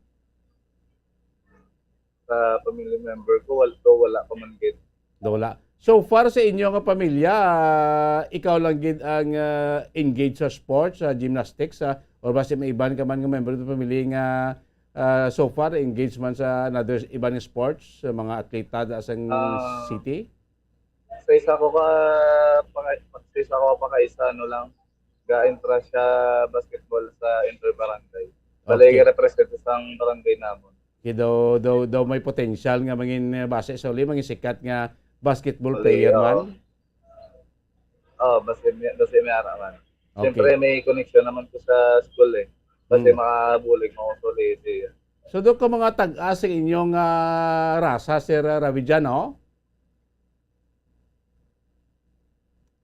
Sa family member ko, wal-, to, wala pa man gid. Daw wala. So far sa inyo nga pamilya, ah, ikaw lang gid ang, ah, engaged sa sports, sa gymnastics, ah, or basi may iban ka man nga member of the family nga, ah, so far engaged man sa another iban nga sports, sa mga atleta da sang Ah, city? Sa isa ko ka, paka-, sa isa ko pa ka isa, ano lang, ga-entra siya basketball sa inter-barangay. Balay Okay. ga-represent sang barangay namon. Okay, daw, daw, daw may potential nga mangin, eh, base sa uli, mangin sikat nga basketball Balay, player oo. man. Oh, basi may, basi may ara man. Okay. Siyempre, may connection naman ko sa school eh. Basi Hmm. makabulig mo ko sa Leyte. So, do ka mga tag-as sa inyong, ah, rasa, Sir, ah, Ravijan, no?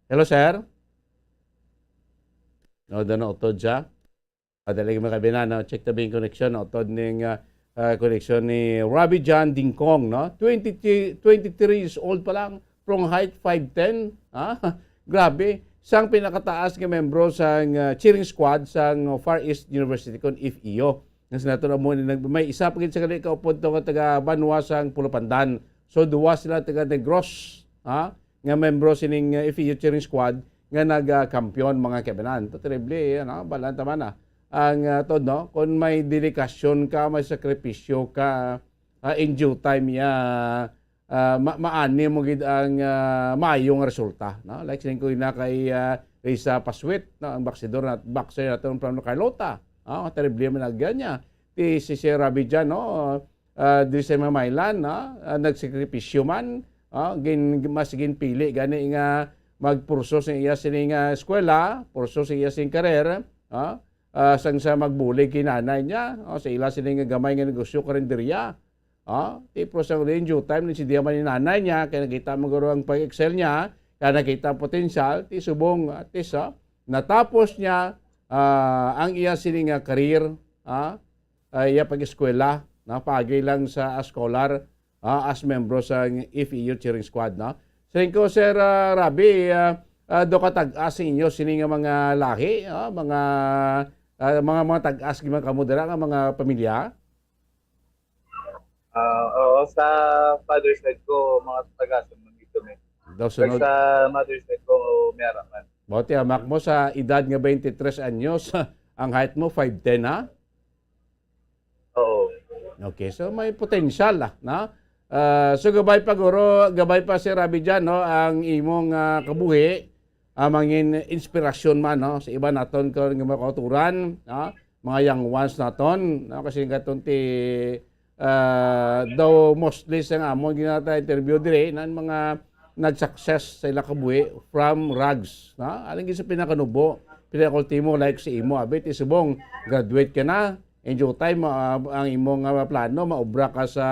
Hello, sir? No, do na utod siya. Padali ka, mga kabinan, no? Check tabi yung connection, no? Utod ning, ah, ah, connection ni Ravijan Dingkong, no? Twenty, twenty-three years old pa lang, from height five ten, ha? Grabe. Sang pinakataas nga membro sang, ah, cheering squad sang Far East University kon F E U. Nga sa nato na mo ni nag-, may isa pa gid sa gali ka upod to nga taga banwa sang Pulupandan. So, duwa sila taga Negros, ha? Nga membro sining, ah, F E U cheering squad nga nag, ah, kampiyon, mga kabinan. To, terrible, eh, ano? Balaan ta man, ah. Ang, ah, tod, no? Kung may dedikasyon ka, may sakripisyo ka, ah, in due time, ya, ah, ma-, maani mo gid ang, ah, maayo nga resulta, no? Like sining ko na kay, ah, Risa Paswit, no? Ang boxer nat-, boxer naton from Carlota, no? Terrible man agyan niya. Ti si Sir Rabi dyan, no? Ah, diri sa mga Mailan, no? Ah, nagsakripisyo man, ah, gin-, mas ginpili gani nga magpurso sa iya sining, ah, eskwela, purso sa iya sining karer, ah, ah, sang sa magbulig kay nanay niya, oh, sa ila sini nga gamay nga negosyo, karinderya. Ah, ti, pero sa in due time, ni si Diaman ni nanay niya, kay nakita mo guro ang pag-excel niya, kaya nakita ang potensyal, ti subong, at least, ah, natapos niya, ah, ang iya sini nga career, ah, ah, iya pag-eskwela, na pagi lang sa scholar, ah, as membro sa F E U cheering squad, no? Siling ko, Sir, ah, Rabi, ah, ah, do ka tag-as sa inyo sini nga mga lahi, ah, mga, ah, mga, mga tag-as, mga kamo dira nga mga pamilya? Ah, oo, sa father side ko, mga Tagasan man dito, men. Daw Pero sunod. Sa mother side ko, may ara man. Buti, amak mo, sa edad nga twenty-three anyos, ang height mo, five ten, ha? Oo. Okay, so may potential, ah, na? Ah, so, gabay pa, guro, gabay pa si Rabi dyan, no? Ang imong, ah, kabuhi, ah, mangin inspirasyon man, no? Sa iba naton karon nga mga kauturan, no? Mga young ones naton, no? Kasi katon ti, ah, daw mostly sa nga amon ginata interview dire, nan mga nag-success sa ila kabuhi from rags, no? Aling sa pinakanubo, pinakaultimo, like si imo, abi, ti subong, graduate ka na, in due time, ah, ang imong, ah, plano, maobra ka sa,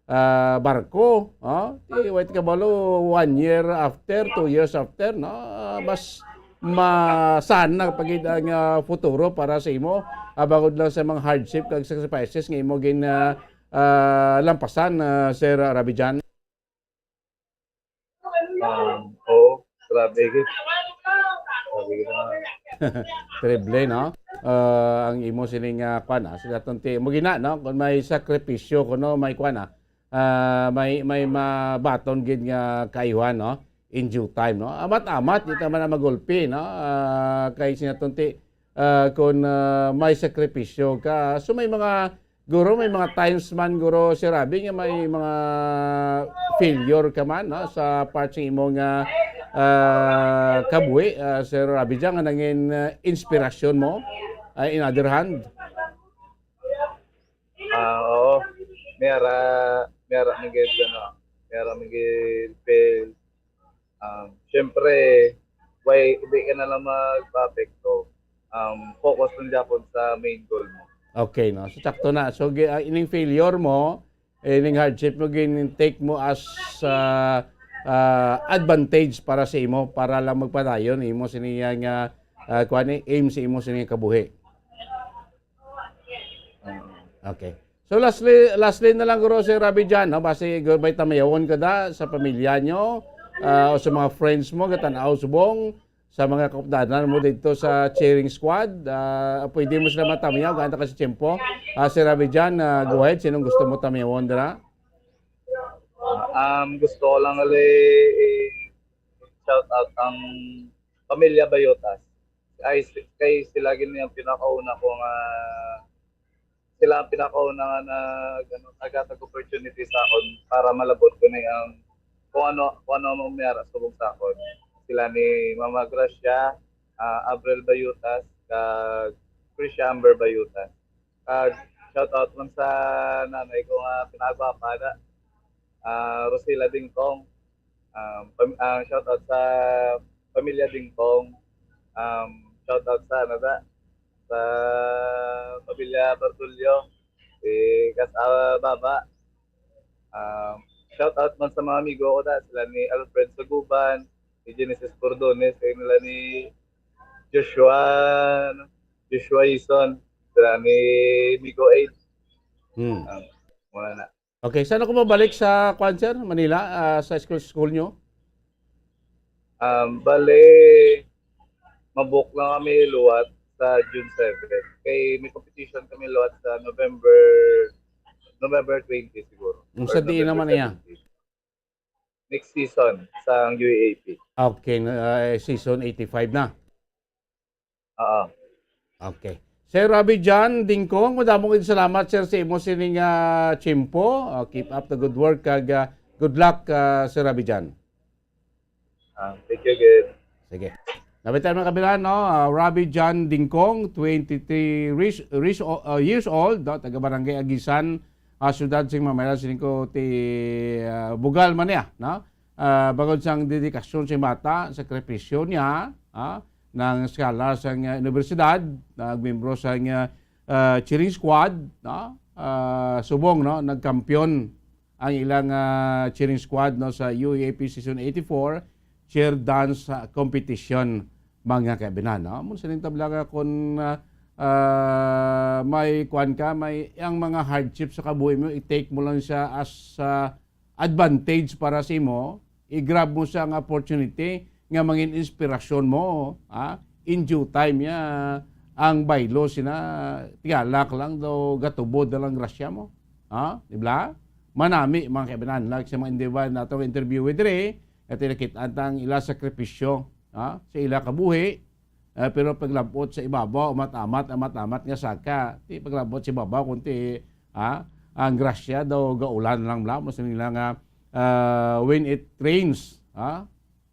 ah, barko, oh? Ti, wait ka balo, one year after, two years after, no? Ah, mas masana pa gid ang, ah, futuro para sa imo. Ah, bangod lang sa mga hardship kag sacrifices nga imo gin, ah, ah, lampasan, ah, Sir Rabijan. Um, oo, grabe gid. Grabe gid na. Terrible, no? Ah, ang imo sining, ah, kwan, ah, sa atong ti-, mo gina, no? Kung may sakripisyo, kuno may kwan, ah, ah, may, may mabaton gid nga kaayuhan, no? In due time, no? Amat-amat, di ta man na magulpi, no? Ah, kay sinatunti, ah, kung, ah, may sakripisyo ka. So, may mga, guro, may mga times man, guro, si Rabi, nga may mga failure ka man, no? Sa part sa imo nga, ah, kabuhi, ah, Sir Rabi, dyan, nga nangin, ah, inspirasyon mo, ah, in other hand. Ah, oo. May ara, may ara man gid, ano, may ara man gid fail. Um, syempre, why, di ka na lang magpa-apekto. Um, focus lang gyapon sa main goal mo. Okay, no? So, sakto na. So, gi-, ah, ining failure mo, eh, ining hardship mo, gin-take mo as, ah, ah, advantage para sa imo, para lang magpadayon imo sini nga, ah, kuwan ni, aim sa imo sini nga kabuhi. Okay. So, lastly, lastly na lang, guro, si Rabi Jan, no? Basi, gu-, may tamayawon ka da sa pamilya nyo, ah, o sa mga friends mo, gatan-aw subong, sa mga kaupdanan mo dito sa cheering squad. Ah, pwede mo sila matamayaw, ganta ka sa tiyempo. Ah, si Rabi Jan, ah, go ahead, sinong gusto mo tamayawon dira? Um, gusto ko lang ulit i-shout out ang pamilya Bayotas. Ay, si-, kay sila gid ang pinakauna ko nga, sila ang pinakauna nga nag-, ano, naghatag opportunity sa akon para malabot ko ni ang kung ano, kung ano ang mayara subong sa akon. Sila ni Mama Gracia, ah, Abril Bayutas, kag Krisha Amber Bayutas. Kag shout out lang sa nanay ko nga pinagwapa na, ah, Rosila Dingkong. Um, pam-, ah, shout out sa pamilya Dingkong. Um, shout out sa, ano ba? Sa pamilya Bartolio. Eh, kas, ah, Baba. Um, shout out man sa mga amigo ko na, sila ni Alfred Saguban, ni Genesis Cordones, kay nila ni Joshua, ano? Joshua Ison, sila ni Migo Aid. Hmm. Um, wala na. Okay, saan ako mabalik sa, kwan, sir? Manila, ah, sa school, school nyo? Um, bale, mabook lang kami luwat sa June seven. Kay may competition kami luwat sa November, November twenty siguro. Yung sa Or diin November naman iya? seventeen. Next season sa U A A P. Okay, na, ah, season eighty-five na. Oo. Okay. Sir Robbie John Dingkong, madamo gid salamat, sir, sa imo sining, ah, tiyempo. Ah, keep up the good work kag, ah, good luck, ah, Sir Robbie John. Ah, thank you again. Sige. Nabitan, mga kabilan, no? Ah, Robbie John Dingkong, twenty-three years, years o-, ah, years old, no? Taga Barangay Agisan, ah, siyudad sing Mamela, sining ko ti, ah, bugal man niya, no? Ah, bangod sang dedikasyon sa bata, sakripisyo niya, ah, nang scholar sang, ah, universidad, nagmembro sang, ah, ah, cheering squad, no? Ah, subong, no, nagkampiyon ang ilang, ah, cheering squad, no, sa U A A P Season eighty-four cheer dance, ah, competition, mga kaibinan, no? Amo sining tabla nga kung, ah, ah, may kwan ka, may, ang mga hardship sa kabuhi mo, i-take mo lang siya as, ah, advantage para sa imo, i-grab mo siya ang opportunity nga mangin inspirasyon mo, ha? In due time niya, ang baylo sina tigalak lang daw gatubod na lang grasya mo. Ha? Di ba? Manami, mga kaibinan, like sa mga individual nato nga interview with Ray, nga tinakit-an ta ang ila sakripisyo, ha? Sa ila kabuhi, eh, pero paglabot sa ibabaw, amat-amat, amat-amat nga saka. Ti paglabot sa ibabaw, kunti, ha? Ang grasya daw gaulan lang bla, mas nila nga, ah, when it rains, ha?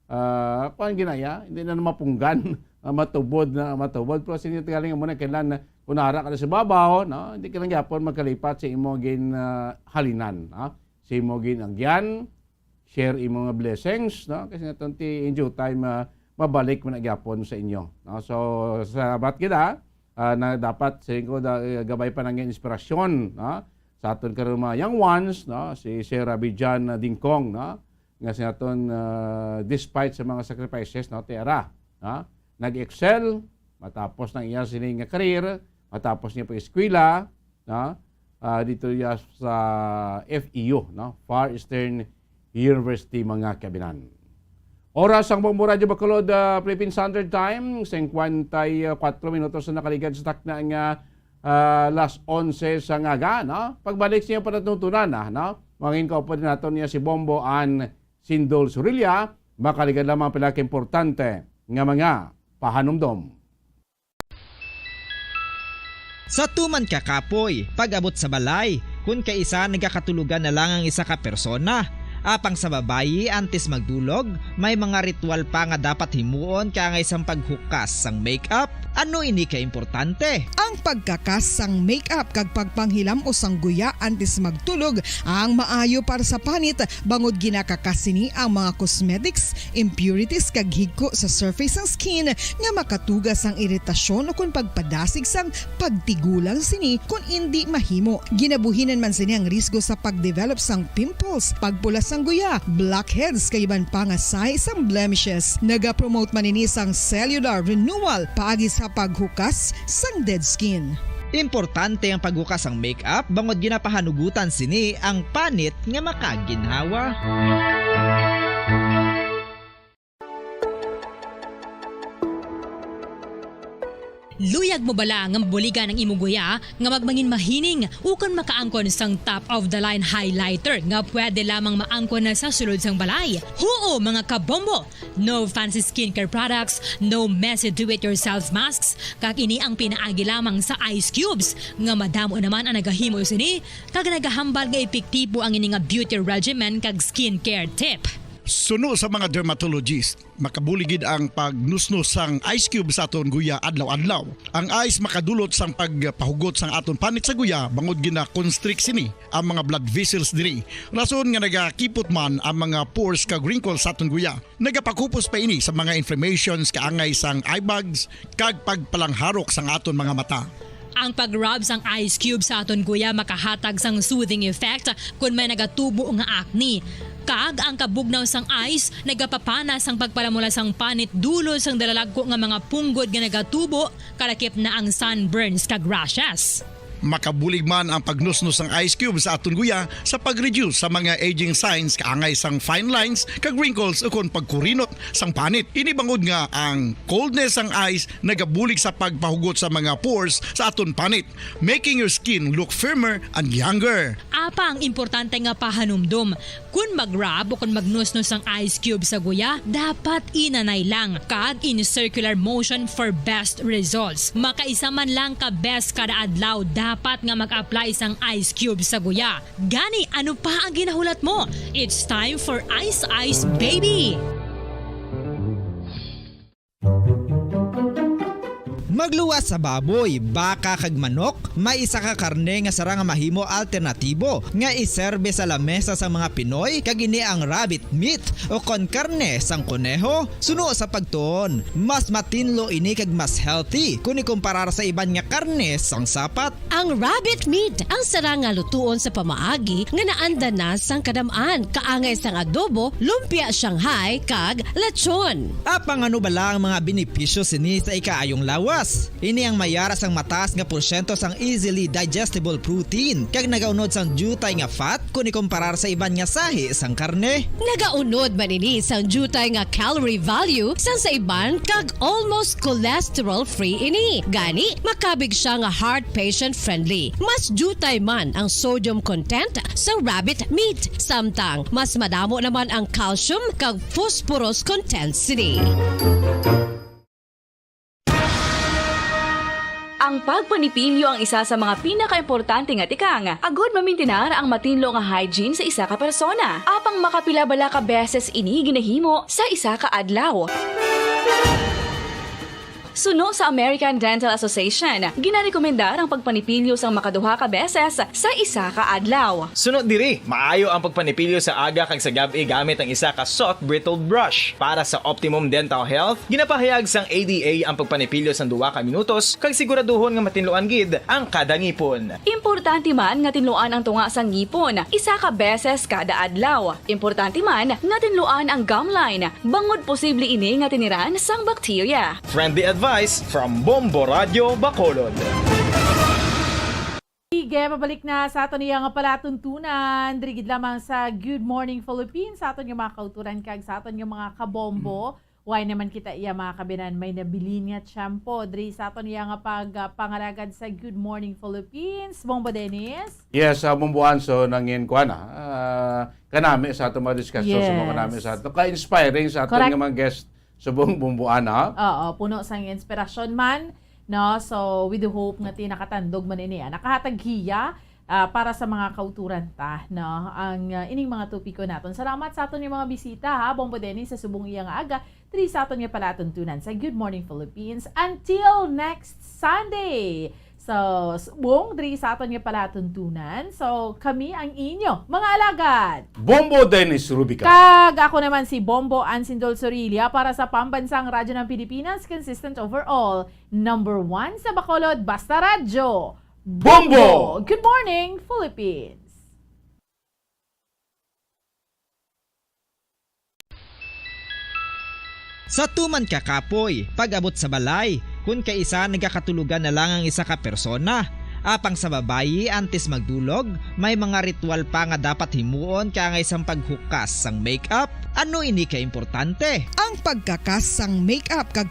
Ah, kuwan ginaya, hindi na mapunggan, ah, matubod na matubod. Pero sa inyo, galing mo na, kailan na, kung nara ka na sa babaw, no? Hindi ka lang gyapon magkalipat sa imo gin, ah, halinan, ha? Sa imo gin agyan, share imo nga blessings, no? Kasi nga, ti in due time, ah, mabalik man na gyapon sa inyo, no? So, salamat kita, ah, na dapat sa ko da, gabay pa nang inspirasyon, no? Sa aton karon mga young ones, no? Si Sir Rabijan, ah, Dingkong, no? Nga sa aton, ah, despite sa mga sacrifices, no? Tiara, no? Nag-excel, matapos ng iya sining nga career, matapos niya pag-eskwela, no? Ah, dito ya sa F E U, no? Far Eastern University, mga kabinan. Oras ang Bombo Radyo Bacolod, ah, Philippine Standard Time, singkwenta y kuwatro minutos na nakaligad sa takna nga, ah, las onse sa ngaga, no? Pagbalik sa inyong panatuntunan, ah, no? Mangin kaupo din nato niya si Bombo Ann Sindol Surilla, makaligad lamang pila ka importante nga mga pahanumdom. Sa tuman ka kapoy, pag-abot sa balay, kun kaisa nagakatulogan na lang ang isa ka persona. Apang sa babayi, antes magdulog, may mga ritual pa nga dapat himuon kaangay sang paghukas sang make-up. Ano ini ka importante? Ang pagkakas sang make-up kag pagpanghilam-os sang guya antes magtulog ang maayo para sa panit, bangod ginakakas sini ang mga cosmetics, impurities kag higko sa surface sang skin nga makatuga sang iritasyon ukon pagpadasig sang pagtigulang sini kon indi mahimo. Ginabuhinan man sini ang risgo sa pagdevelop sang pimples, pagpula sang guya, blackheads kag iban pa nga sahi sang blemishes. Nagapromote man ini sang cellular renewal paagi sa paghukas sang dead skin. Importante ang paghukas sang make-up bangod ginapahanugutan sini ang panit nga makaginhawa. Luyag mo bala nga mabuligan ang imo guya nga magmangin mahining ukon makaangkon sang top of the line highlighter nga pwede lamang maangkon na sa sulod sang balay? Huo, mga kabombo! No fancy skincare products, no messy do-it-yourself masks, kag ini ang pinaagi lamang sa ice cubes nga madamo naman ang nagahimo sini kag nagahambal nga epektibo ang ini nga beauty regimen kag skincare tip. Suno sa mga dermatologist, makabulig gid ang pagnusnos sang ice cube sa aton guya adlaw-adlaw. Ang ice makadulot sang pagpahugot sang aton panit sa guya bangod gina-constrict sini ang mga blood vessels diri. Rason nga nagakipot man ang mga pores kag wrinkles sa aton guya. Nagapakupos pa ini sa mga inflammations kaangay sang eye bags kag pagpalangharok sang aton mga mata. Ang pag-rub sang ice cube sa aton guya makahatag sang soothing effect kon may nagatubo nga acne. Kag ang kabugnaw sang ice nagapapana sang pagpalamula sang panit dulot sang dalalagko nga mga punggod nga nagatubo, kalakip na ang sunburns kag rashes. Makabulig man ang pagnusnos sang ice cube sa aton guya sa pag-reduce sa mga aging signs kaangay sang fine lines kag wrinkles ukon pagkurinot sang panit. Ini bangod nga ang coldness sang ice nagabulig sa pagpahugot sa mga pores sa aton panit, making your skin look firmer and younger. Apang importante nga pahanumdom, kon mag-rub o kon magnusnos ang ice cube sa guya, dapat inanay lang kag in circular motion for best results. Makaisa man lang ka beses kada adlaw dapat nga mag-apply sang ice cube sa guya. Gani, ano pa ang ginahulat mo? It's time for Ice Ice Baby! Magluwas sa baboy, baka kag manok, may isa ka karne nga sarang nga mahimo alternatibo nga iserbe sa lamesa sang mga Pinoy, kag ini ang rabbit meat o kon karne sang koneho. Suno sa pagtuon, mas matinlo ini kag mas healthy kon ikumparar sa iban nga karne sang sapat. Ang rabbit meat ang sarang nga lutuon sa pamaagi nga naanda na sang kadam-an, kaangay sang adobo, lumpia Shanghai, kag lechon. Apang ano bala ang mga benepisyo sini sa ikaayong lawas? Ini ang may ara sang mataas nga porsyento sang easily digestible protein, kag nagaunod sang diutay nga fat kon ikumparar sa iban nga sahi sang karne. Nagaunod man ini sang diutay nga calorie value sang sa iban, kag almost cholesterol-free ini. Gani, makabig sia nga heart patient-friendly. Mas diutay man ang sodium content sa rabbit meat, samtang mas madamo naman ang calcium kag phosphorus content sini. Ang pagpanipilyo ang isa sa mga pinakaimportante nga tikang agud mamintinar ang matinlo nga hygiene sa isa ka persona. Apang makapila bala ka beses ini ginahimo sa isa ka adlaw? Suno sa American Dental Association, ginarekomendar ang pagpanipilyo sang makaduha ka beses sa isa ka adlaw. Suno diri, maayo ang pagpanipilyo sa aga kag sa gab-i gamit ang isa ka soft bristled brush. Para sa optimum dental health, ginapahayag sang A D A ang pagpanipilyo sang duha ka minutos kag siguraduhon nga matinluan gid ang kada ngipon. Importante man nga tinluan ang tunga sang ngipon isa ka beses kada adlaw. Importante man nga tinluan ang gum line, bangod posible ini nga tiniran sang bakterya. Friendly advice from Bombo Radyo Bacolod. Sige, pabalik na sa aton iya nga palatuntunan. Diri gid lamang sa Good Morning Philippines, sa aton nga mga kauturan kag sa aton nga mga kabombo. Mm. Why naman kita iya, mga kabinan, may nabilin nga tiyempo diri sa aton iya nga pag, ah, pangalagad sa Good Morning Philippines. Bombo Dennis? Yes, ah, Bombo Anso, nangin kuan, ah, ah, kanami sa ato mga diskusyon, sa mga Yes. kanami sa ato. Ka-inspiring sa ato Correct. nga mga guest subong Bombo Ana. Oo, puno sang inspirasyon man, no? So, we do hope nga ti nakatandog man ini, ah, nakahatag hiya, ah, para sa mga kauturan ta, no? Ang, ah, ining mga topiko naton. Salamat sa aton nga mga bisita, ha, Bombo Dennis, sa subong iya nga aga, diri sa aton nga palatuntunan sa Good Morning Philippines. Until next Sunday. So, subong diri sa aton nga palatuntunan. So, kami ang inyo mga alagad. Bombo Dennis Rubica. Kag ako naman si Bombo Ansindol Sorilla para sa Pambansang Radyo ng Pilipinas, consistent overall, number one sa Bacolod, Basta Radyo. Bombo! Good morning, Philippines! Sa tuman ka kapoy, pag-abot sa balay, kun kaisa nagakatulugan na lang ang isa ka persona. Apang sa babayi, antes magdulog, may mga ritual pa nga dapat himuon kaangay sang paghukas sang makeup. Ano ini ka importante? Ang pagkakas sang makeup kag